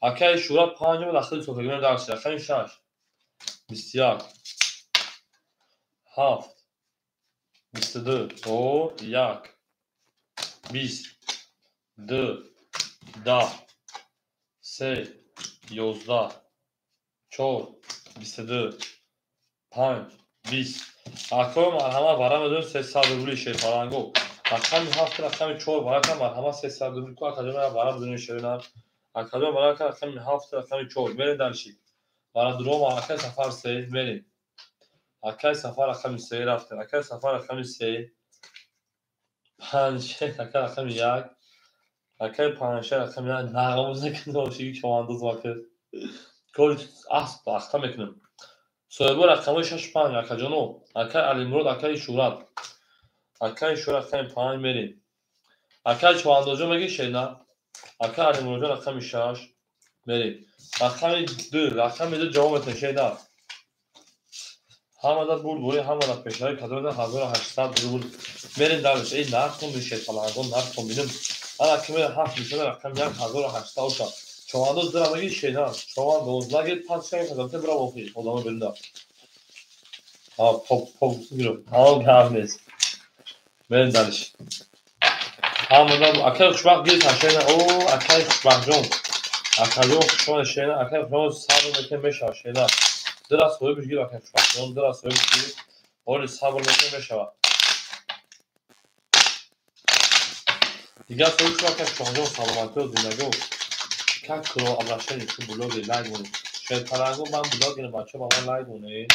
Акаи Шӯра 5 дахли софагино дарси. Рақами 6 21 7 22 1 20 2 10 3 11 4 22 5 20. Акои марҳамат вара медонед 300 рубли шерпаланго. Рақами 7 рақами 4 варака марҳамат 300 рубли ку акаҷон вара бидонед шерина. Акаҷон варака рақами 7 рақами 4 мерем дальше. Вара дуро акаи Сафар 3 мерем. Акаи Сафар рақами 3 рафтем. Акаи Сафар рақами 3 5 акаи рақами 1 акаи 5 рақами 1 нағмоз накунед ошиги човандоз вакет. Кори асп ахта мекунем. Соҳибо рақамҳои 6 5 акаҷоно. Акаи Алимурод, акаи Шӯрат. Акаи Шӯрат рақами 5 мерем. Акаи Човандозҷон меги шена. Акаи Алимуродҷон рақами 6 мерем. Рақами 2, рақами 2 ҷавоб метавонед шена. Ҳамада бурдборӣ, ҳамада пешравӣ кадода 1800 рубл. Мерем дальше. Эй нархтон бишед палангон нархтон бинем. Ана ки мерем 7 мисана рақами 1 1800 оша. Човандоз дира меги шена. Човандоз лаги панҷ казамте бира охи одамо берунда. А поп поп гирифт. Тамом гап нест. Мерем дальше. Ҳамада акаи хушбахт гирифт шена. О акаи хушбахтҷон. Акаҷон хушбахт шена. Акаи хушбахт сабр мекунем мешава шена. Дира соҳибиш гир акаи хушбахтҷон. Дира соҳибиш гир. Оли сабр мекунем мешава. Дигар соҳиб шуд акаи хушбахтҷон саломатиё зиндагиё. Как обращение к блоге лайк монед. Шерпаланго ман блогер бачаҳо ба ман лайк монед.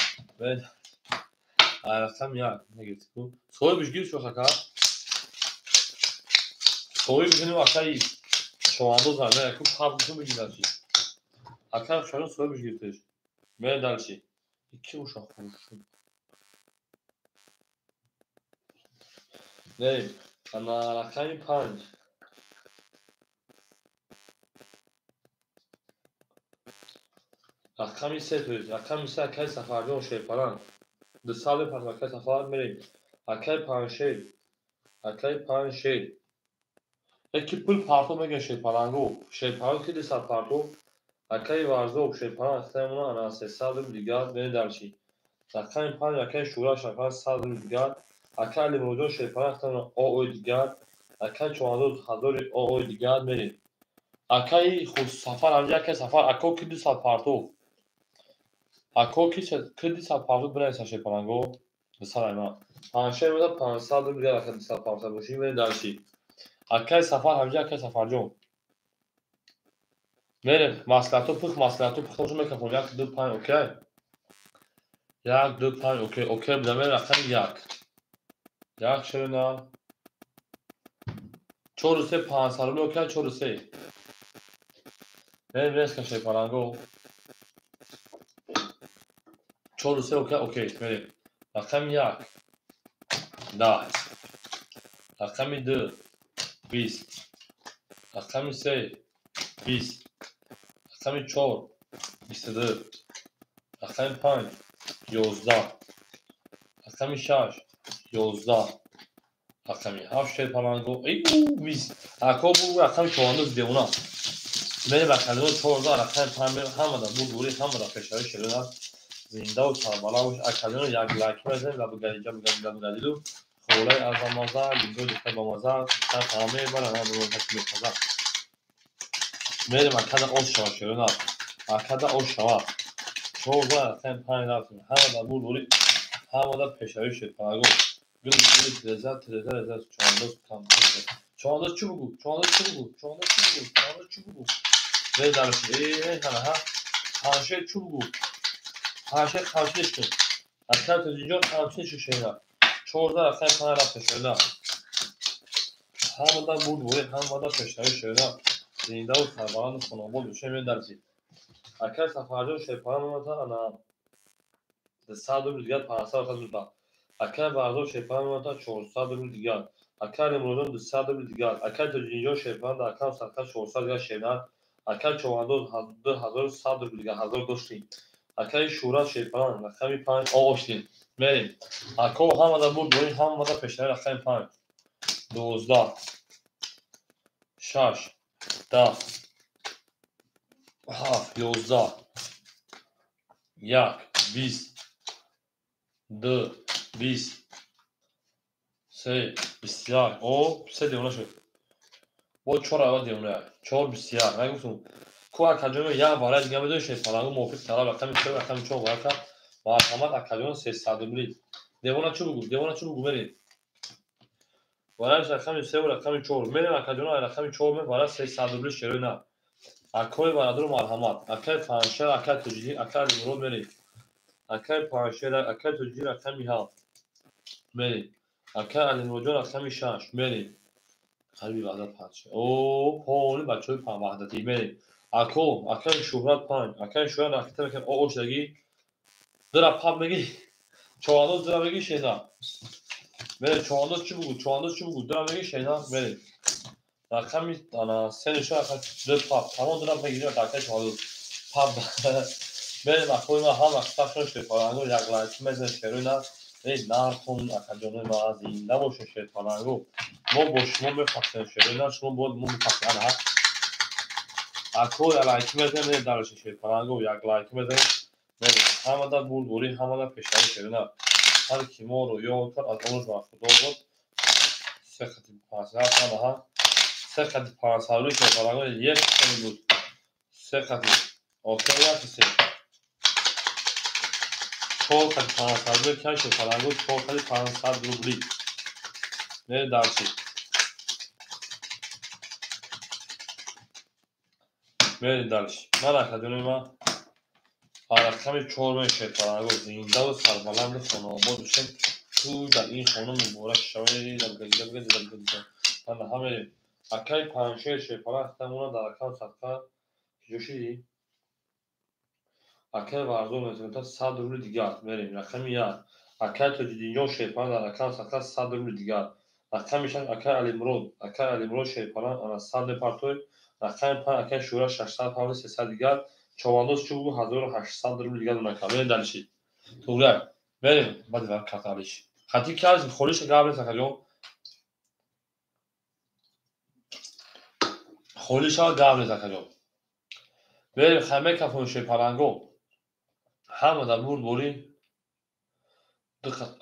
Рақами 1 нагирифт ку. Соҳибиш гир шуд ака. Соҳибиш инو акаи човандоз ҳа, ку паб ту бигир дальше. Акаи хушбахтҷон соҳибиш гирифтеш. Мерем дальше. Ики уша хушуд. Мерем. Ана рақами 5. Рақами 3 то есть рақами 3 акаи Сафарҷон шерпаланг. 200 пас акаи Сафар мерем. Акаи Панҷшер. Акаи Панҷшер. Яки пул партов мегӯяд шерпаланго. Шерпаланг ки 200 партов. Акаи Варзоб шерпаланг ахтаямона ана 300 рубл дигар мерем дальше. Рақами 5 акаи Шӯра шерпаланг 100 рубл дигар. Акаи Алимуродҷон шерпаланг ахтаямона ОО дигар. Акаи Човандоз 1000 ОО дигар мерем. Акаи Сафар ҳамҷа акаи Сафар ако ки 200 партов. Ако ки 200 партов бинависа шерпаланго. 200 айма. Панҷшер меда 500 рубл дигар ака 200 партов бошӣ мерем дальше. Акаи Сафар ҳамҷа акаи Сафарҷон. Мерем маслиҳатҳо пух маслиҳатҳо пухта бошад мекафон 1 2 5 окей. 1 2 5 окей окей буда мерем рақами 1. 1 шерина. 4 3 500 рубл окей 4 3. Мерем резка шерпаланго. 4 3 окей окей мерем. Рақами 1 10. Рақами 2 20. Рақами 3 20. Рақами 4 22. Рақами 5 11. Рақами 6 11. Рақами 7 шерпаланго. Эй 20. Ако бу рақами човандоз девона. Мерем рақами 14 рақами 5 мерем ҳамада бурдборӣ ҳамада пешравӣ шерина. Зиндаву сарбаланд бош. Акаҷоно як лайк мезанед лабугалиҷа бугалиҷа холаи азамаза гулдои духтар бамаза духтар фаҳм мебарад мепазад. Мерем акада ош шава шерина. Акада ош шава. 14 рақами 5 рафтем. Ҳамада бурдборӣ ҳамада пешравӣ шерпаланго. Гул гули тиреза тиреза реза човандоз компютер. Човандоз чӣ бугу? Човандоз чӣ бугу? Човандоз чӣ бугу? Човандоз чӣ бугу? Мерем дальше. Эй ҳана ҳа. Панҷшер чӣ бугу? Панҷшер қамчиниш кун. Акаи Тоҷиҷон қамчиниш кун шерина. 14 рақами 5 рафтем шерина. Ҳамада бурдборӣ ҳамада пешравӣ шерина. Зиндаву сарбаланду хонобод бошем мерем дальше. Акаи Сафарҷон шерпаланг мемонад ана 200 рубл дигар 500 рубл. Акаи Варзоб шерпаланг мемонад 400 рубл дигар. Акаи Алимуродҷон 200 рубл дигар. Акаи Тоҷиддинҷон шерпаланг дар акам садқа 400 дигар шерина. Акаи Човандоз 2100 рубл дигар 1000 доштем. Акаи Шӯра шерпаланг рақами 5 оштем. Мерем. Ако ҳамада бурдборӣ ҳамада пешравӣ рақами 5 12 6 10 7 11 1 20 2 20 3 21 о се девона шуд. Бо 4 ава девона. 4 21. Нагуфтум. Ку акаҷоно як варай дига медонӣ шерпалангу мувофиқ талаб рақами 4 рақами 4 варай кард. Марҳамат акаҷон 300 рубли. Девона чӣ бугу? Девона чӣ бугу мерем? Варай рақами 3 ва рақами 4. Мерем акаҷоно рақами 4 ме варай 300 рубли шерои на. Акои бародару марҳамат. Акаи Панҷшер, акаи Тоҷиддин, акаи Алимурод мерем. Акаи Панҷшер, акаи Тоҷиддин рақами 7 мерем. Акаи Алимуродҷон рақами 6 мерем. Қалби Ваҳдат 5. О, поли бачаҳои Ваҳдатӣ мерем. Ако, акаи Шӯҳрат 5, акаи Шӯҳрат ракета мекунад, о ошдагӣ. Дира пап мегӣ. Човандоз дира мегӣ шена. Мерем, човандоз чӣ бугу? Човандоз чӣ бугу? Дира мегӣ шена, мерем. Рақами ана се нишон рақами ду пап. Тамом дира мегирем акаи човандоз. Пап. Мерем акои ман ҳама қисмашон шерпалангу як лайк мезанем шерои на. Эй нартун акаҷонои ман зинда бошед шерпалангу. Мо бо шумо мефахрем шерои на, шумо бояд мо мефахрем. Ана ако лайк мезанем, мерем дараши шерпалангу як лайк мезанем. Мерем ҳамада бурдборӣ, ҳамада пешравӣ шерои на. Ҳар ки моро ёд кард аз он ба Худо буд. Се хати 500 ана се хати 500 рубли шерпалангу як қисми буд. Се хати окей як се. 4 хати 500 рубли кай шерпалангу 4 хати 500 рубли. Мерем дарши. Мерем дарши. Ман акаҷонои ман рақами 4 ме шерпалангу зиндаву сарбаланду хонаобод бошем. Ту дар ин хона муборак шавед. Ана ҳамерем. Акаи Панҷшер шерпаланг хитамона дар рақам садқа киҷо шидӣ? Акаи Варзон метавонад 100 рубли дигар. Мерем. Рақами 1. Акаи Тоҷиддинҷон шерпаланг дар рақам садқа 100 рубли дигар. Рақами 6 акаи Алимурод. Акаи Алимурод шерпаланг ана 100 мепартоед. Рақами 5 акаи Шӯҳрат 600 павли 300 дигар. Човандоз чӣ бугу 1800 рубли дигар дона кард. Мерем дарши. Туғрак. Мерем. Баъд вар карта алиш. Хати кард холиша гап нест акаҷон. Холиша гап нест акаҷон. Мерем хай мекафон шерпаланго. Ҳама дар бурдборӣ.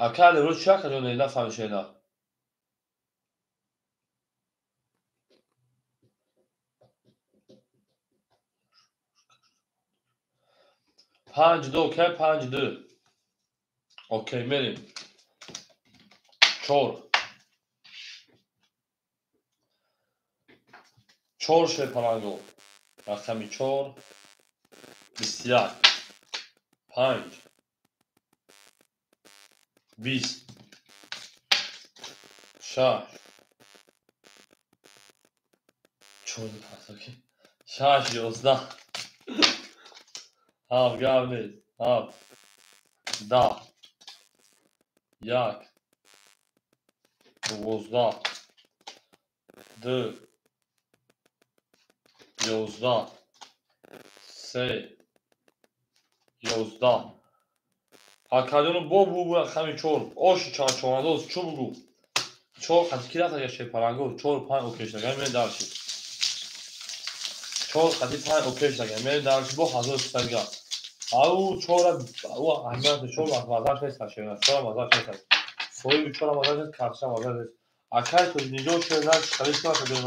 Акаи Алимурод чӣ акаҷон нафаҳмид шена? Панҷ ду, окей, 5 2. Окей, мерем. 4. 4 шерпалангу. Рақами 4 21 5 20 6 4 окей. 6 11 7 гап нест. 7 10 1 12 2 11 3 11. Акаҷоно бо бугу рақами 4. Оши чорандоз чӣ бугу? 4 қати ки рафт шерпалангу? 4 5 окей шудаган мерем дарши. 4 қати 5 окей шудаган мерем дарши бо 1300 дигар. Ау 4 ау аҳамият 4 мазаш нест шерна. 4 мазаш нест. Соҳиби 4 мазаш нест, карша мазаш нест. Акаи Тоҷиддинҷон шерна халис накардем.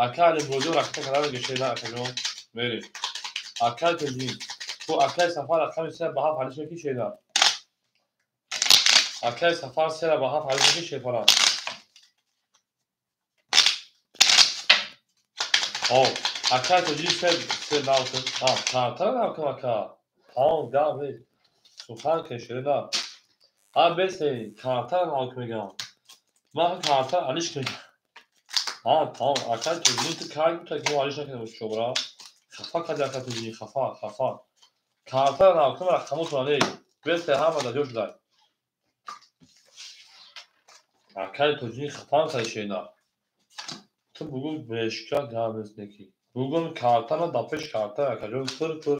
Акаи Алимуродҷон ракета карда шерна акаҷон. Мерем. Акаи Тоҷиддин ту акаи Сафар рақами 3 ба 7 ҳалиш мекӣ шерна. Акаи Сафар 3 ба 7 ҳалиш мекӣ шерпаланг. О, акаи Тоҷиддин се нав кун. А, картара нав кун ака. Тамом гап нест. Сухан кун шерна. А бесе картара нав кун мегам. Ман картара алиш кун. А, тамом акаи Тоҷиддин ту кай гуфта ки мо алиш накардем шобра. Хафа карди акаи Тоҷиддин, хафа, хафа. Картара нав кун рақамотро не. Бесе ҳама дар ҷо шудай. Акаи Тоҷиддин хафа карди шерна. Ту бугу бешка гап нест неки. Бугун картара дар пеш карта акаҷон фир фир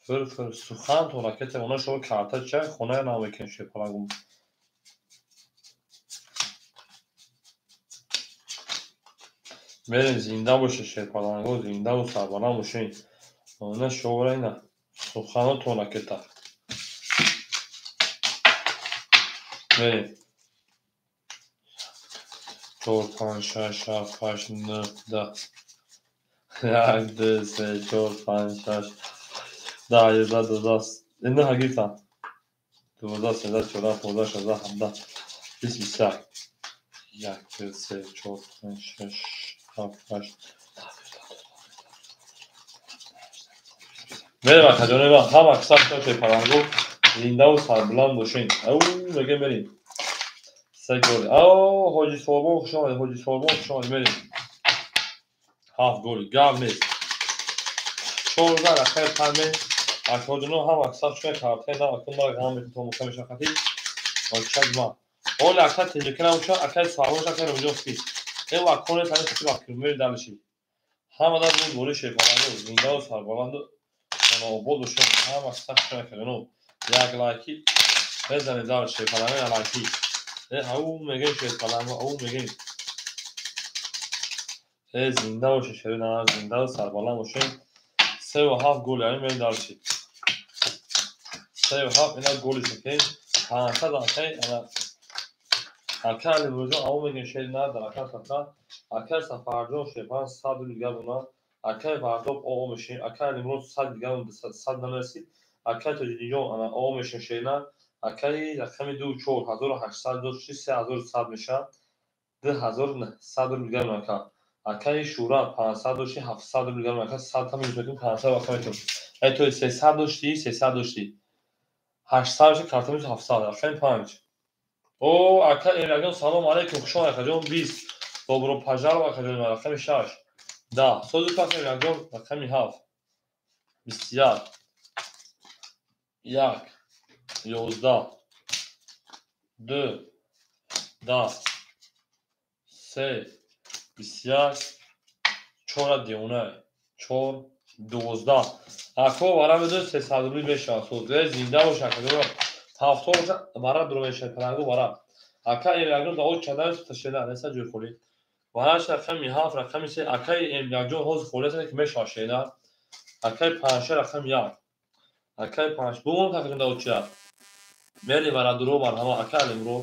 фир фир сухан то ракета она шо карта чай хона нав мекунем шерпалангу. Мерем, зинда боше, шерпаланго, зиндаву сарбаланд бошен. На шовра ина суханотон ракета. Мерем. 4, 5, 6, 7, 8, 9, 10. 1, 2, 3, 4, 5, 6, 10, 11, 12. Инаҳа гирифтам. 12, 13, 14, 15, 16, 17, 20, 21. 1, 2, 3, 4, 5, 6, 7, 8. Мерем, акаҷони ман, ҳама кисар шерпаланго, зиндаву сарбуланд бошен. Ау, мегем, мерем. Се голи. Ау, Ҳоҷи Солмон, хуш омадед, Ҳоҷи Солмон, хуш омадед, мерем. 7 голи, гап нест. 14 рақами 5. Акоҷоно, ҳама кисар шуна картаи нав акун мара ғам мекун то мука мешахати. Очак ма. Оли ака теҷака набоша, акаи Сарвош, акаи Ромиҷон спи. Эв аконе тани хати вақт мери далиши. Ҳама дар рӯз бори шерпаланго, зиндаву сарбаланду обод бошем. Ҳама кисар шуна акаҷоно. Як лайки мезанед дар шерпаланго, як лайки. Ау мегем, шерпаланго, ау мегем. Зинда боше, шерина, зиндаву сарбаланд бошем. 3,7 гол, яъне мерем далиши. 3,7 ина голи шакем. 500 акай ана ака Алимурҷон, ау мегем, шерина дар ака сафар. Акай Сафарҷон шерпаланг 100 рубл дигар дона. Акай Вардоб оо мешем. Акай Алимурод 100 дигар 100 намерасид. Акай Тоҷидинҷон ана оо мешем, шерина. Акай рақами 2 4800 дошти, 3100 мешавад. 2900 рубл дигар ака. Акаи Шӯра 500 дошти, 700 рубл дигар ака, 100 там метунем, 500 вақта метунем. Эй, то 300 дошти, 300 дошти. 800 меша, карта меша 700, рақами 5. О, ака Эмиракҷон, салом алейкум, хуш омадед, акаҷон, 20. Добро пожаловать, акаҷон, рақами 6. 10. Сози пас, Эмиракҷон, рақами 7. 21. 1. 11. 2. 10. 3. 21. 4 девона. 4. 12. Ако вара медонед, 300 рубли мешавад. Соз зинда бош, акаҷон. Ҳафто боша, вара дуро мешавад, паланго вара. Ака Эмиракҷон да оч чанда ташена, неса ҷои холӣ. Вараш рақами 7, рақами 3, акаи Эмиракҷон ҳозир холӣ аст, ки мешавад, шена. Акаи 5, рақами 1. Акаи 5. Бумон, акаҷон, да оча. Мери вара дуро, марҳама, ака Алимро.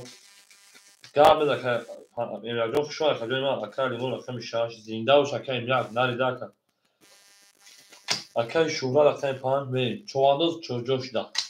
Гап мез, ака Эмиракҷон, хуш омадед, акаҷони ман, ака Алимро рақами 6. Зинда бош, ака Эмирак, нарида ака. Акаи Шӯра рақами 5, мерем. Човандоз ҷо шуда.